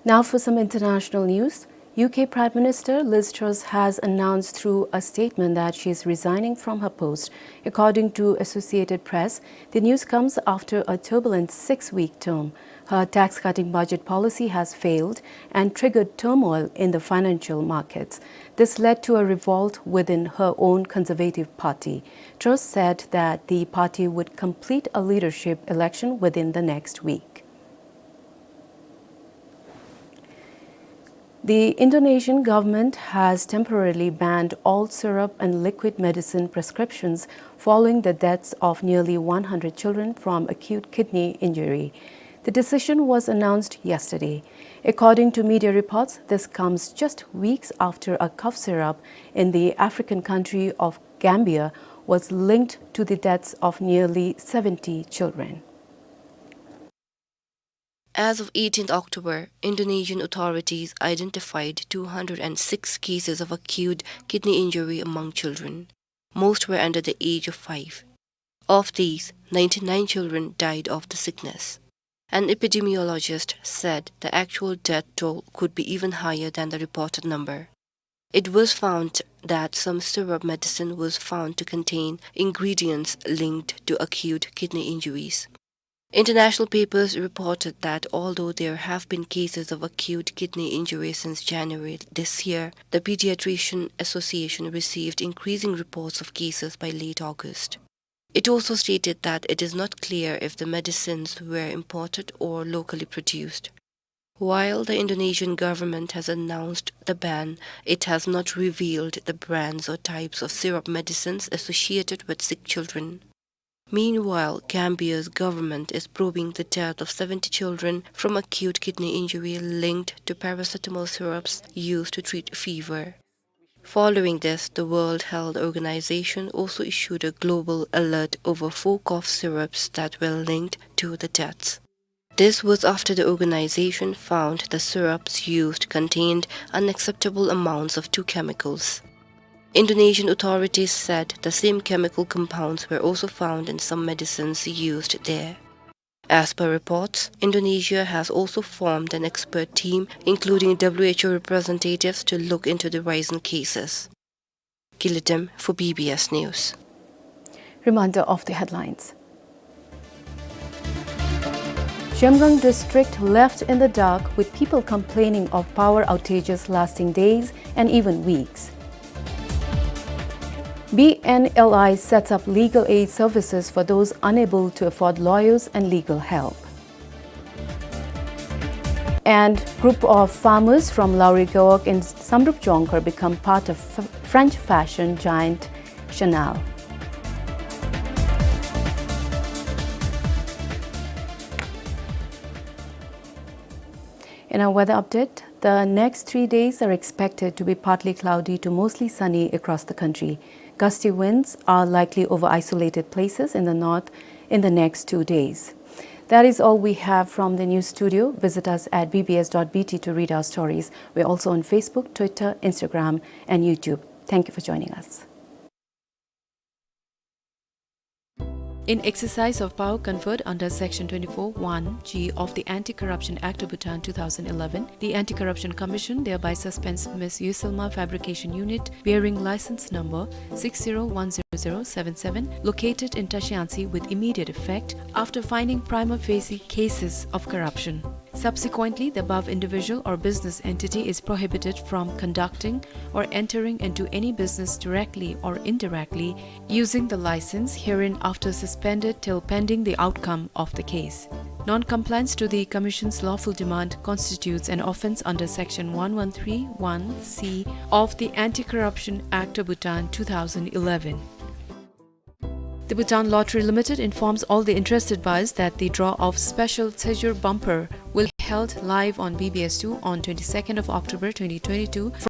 Now for some international news. U K Prime Minister Liz Truss has announced through a statement that she is resigning from her post. According to Associated Press, the news comes after a turbulent six-week term. Her tax-cutting budget policy has failed and triggered turmoil in the financial markets. This led to a revolt within her own Conservative Party. Truss said that the party would complete a leadership election within the next week. The Indonesian government has temporarily banned all syrup and liquid medicine prescriptions following the deaths of nearly one hundred children from acute kidney injury. The decision was announced yesterday. According to media reports, this comes just weeks after a cough syrup in the African country of Gambia was linked to the deaths of nearly seventy children. As of eighteenth October, Indonesian authorities identified two hundred and six cases of acute kidney injury among children. Most were under the age of five. Of these, ninety-nine children died of the sickness. An epidemiologist said the actual death toll could be even higher than the reported number. It was found that some syrup medicine was found to contain ingredients linked to acute kidney injuries. International papers reported that although there have been cases of acute kidney injury since January this year, the Pediatrician Association received increasing reports of cases by late August. It also stated that it is not clear if the medicines were imported or locally produced. While the Indonesian government has announced the ban, it has not revealed the brands or types of syrup medicines associated with sick children. Meanwhile, Gambia's government is probing the death of seventy children from acute kidney injury linked to paracetamol syrups used to treat fever. Following this, the World Health Organization also issued a global alert over four cough syrups that were linked to the deaths. This was after the organization found the syrups used contained unacceptable amounts of two chemicals. Indonesian authorities said the same chemical compounds were also found in some medicines used there. As per reports, Indonesia has also formed an expert team, including W H O representatives, to look into the rising cases. Gilidem for B B S News. Reminder of the headlines. Zhemgang district left in the dark with people complaining of power outages lasting days and even weeks. B N L I sets up legal aid services for those unable to afford lawyers and legal help. And group of farmers from Lauri Gewog in Samdrup Jongkhar become part of f-, French fashion giant Chanel. In our weather update, the next three days are expected to be partly cloudy to mostly sunny across the country. Gusty winds are likely over isolated places in the north in the next two days. That is all we have from the news studio. Visit us at B B S dot B T to read our stories. We're also on Facebook, Twitter, Instagram, and YouTube. Thank you for joining us. In exercise of power conferred under Section twenty-four one G of the Anti-Corruption Act of Bhutan two thousand eleven, the Anti-Corruption Commission thereby suspends Miss Yusilma Fabrication Unit, bearing license number six zero one zero zero seven seven, located in Tashiansi, with immediate effect after finding prima facie cases of corruption. Subsequently, the above individual or business entity is prohibited from conducting or entering into any business directly or indirectly using the license herein after suspended till pending the outcome of the case. Non-compliance to the Commission's lawful demand constitutes an offence under Section one one three one C of the Anti-Corruption Act of Bhutan two thousand eleven. The Bhutan Lottery Limited informs all the interested buyers that the draw of special Sejur bumper will be held live on B B S two on twenty-second of October twenty twenty-two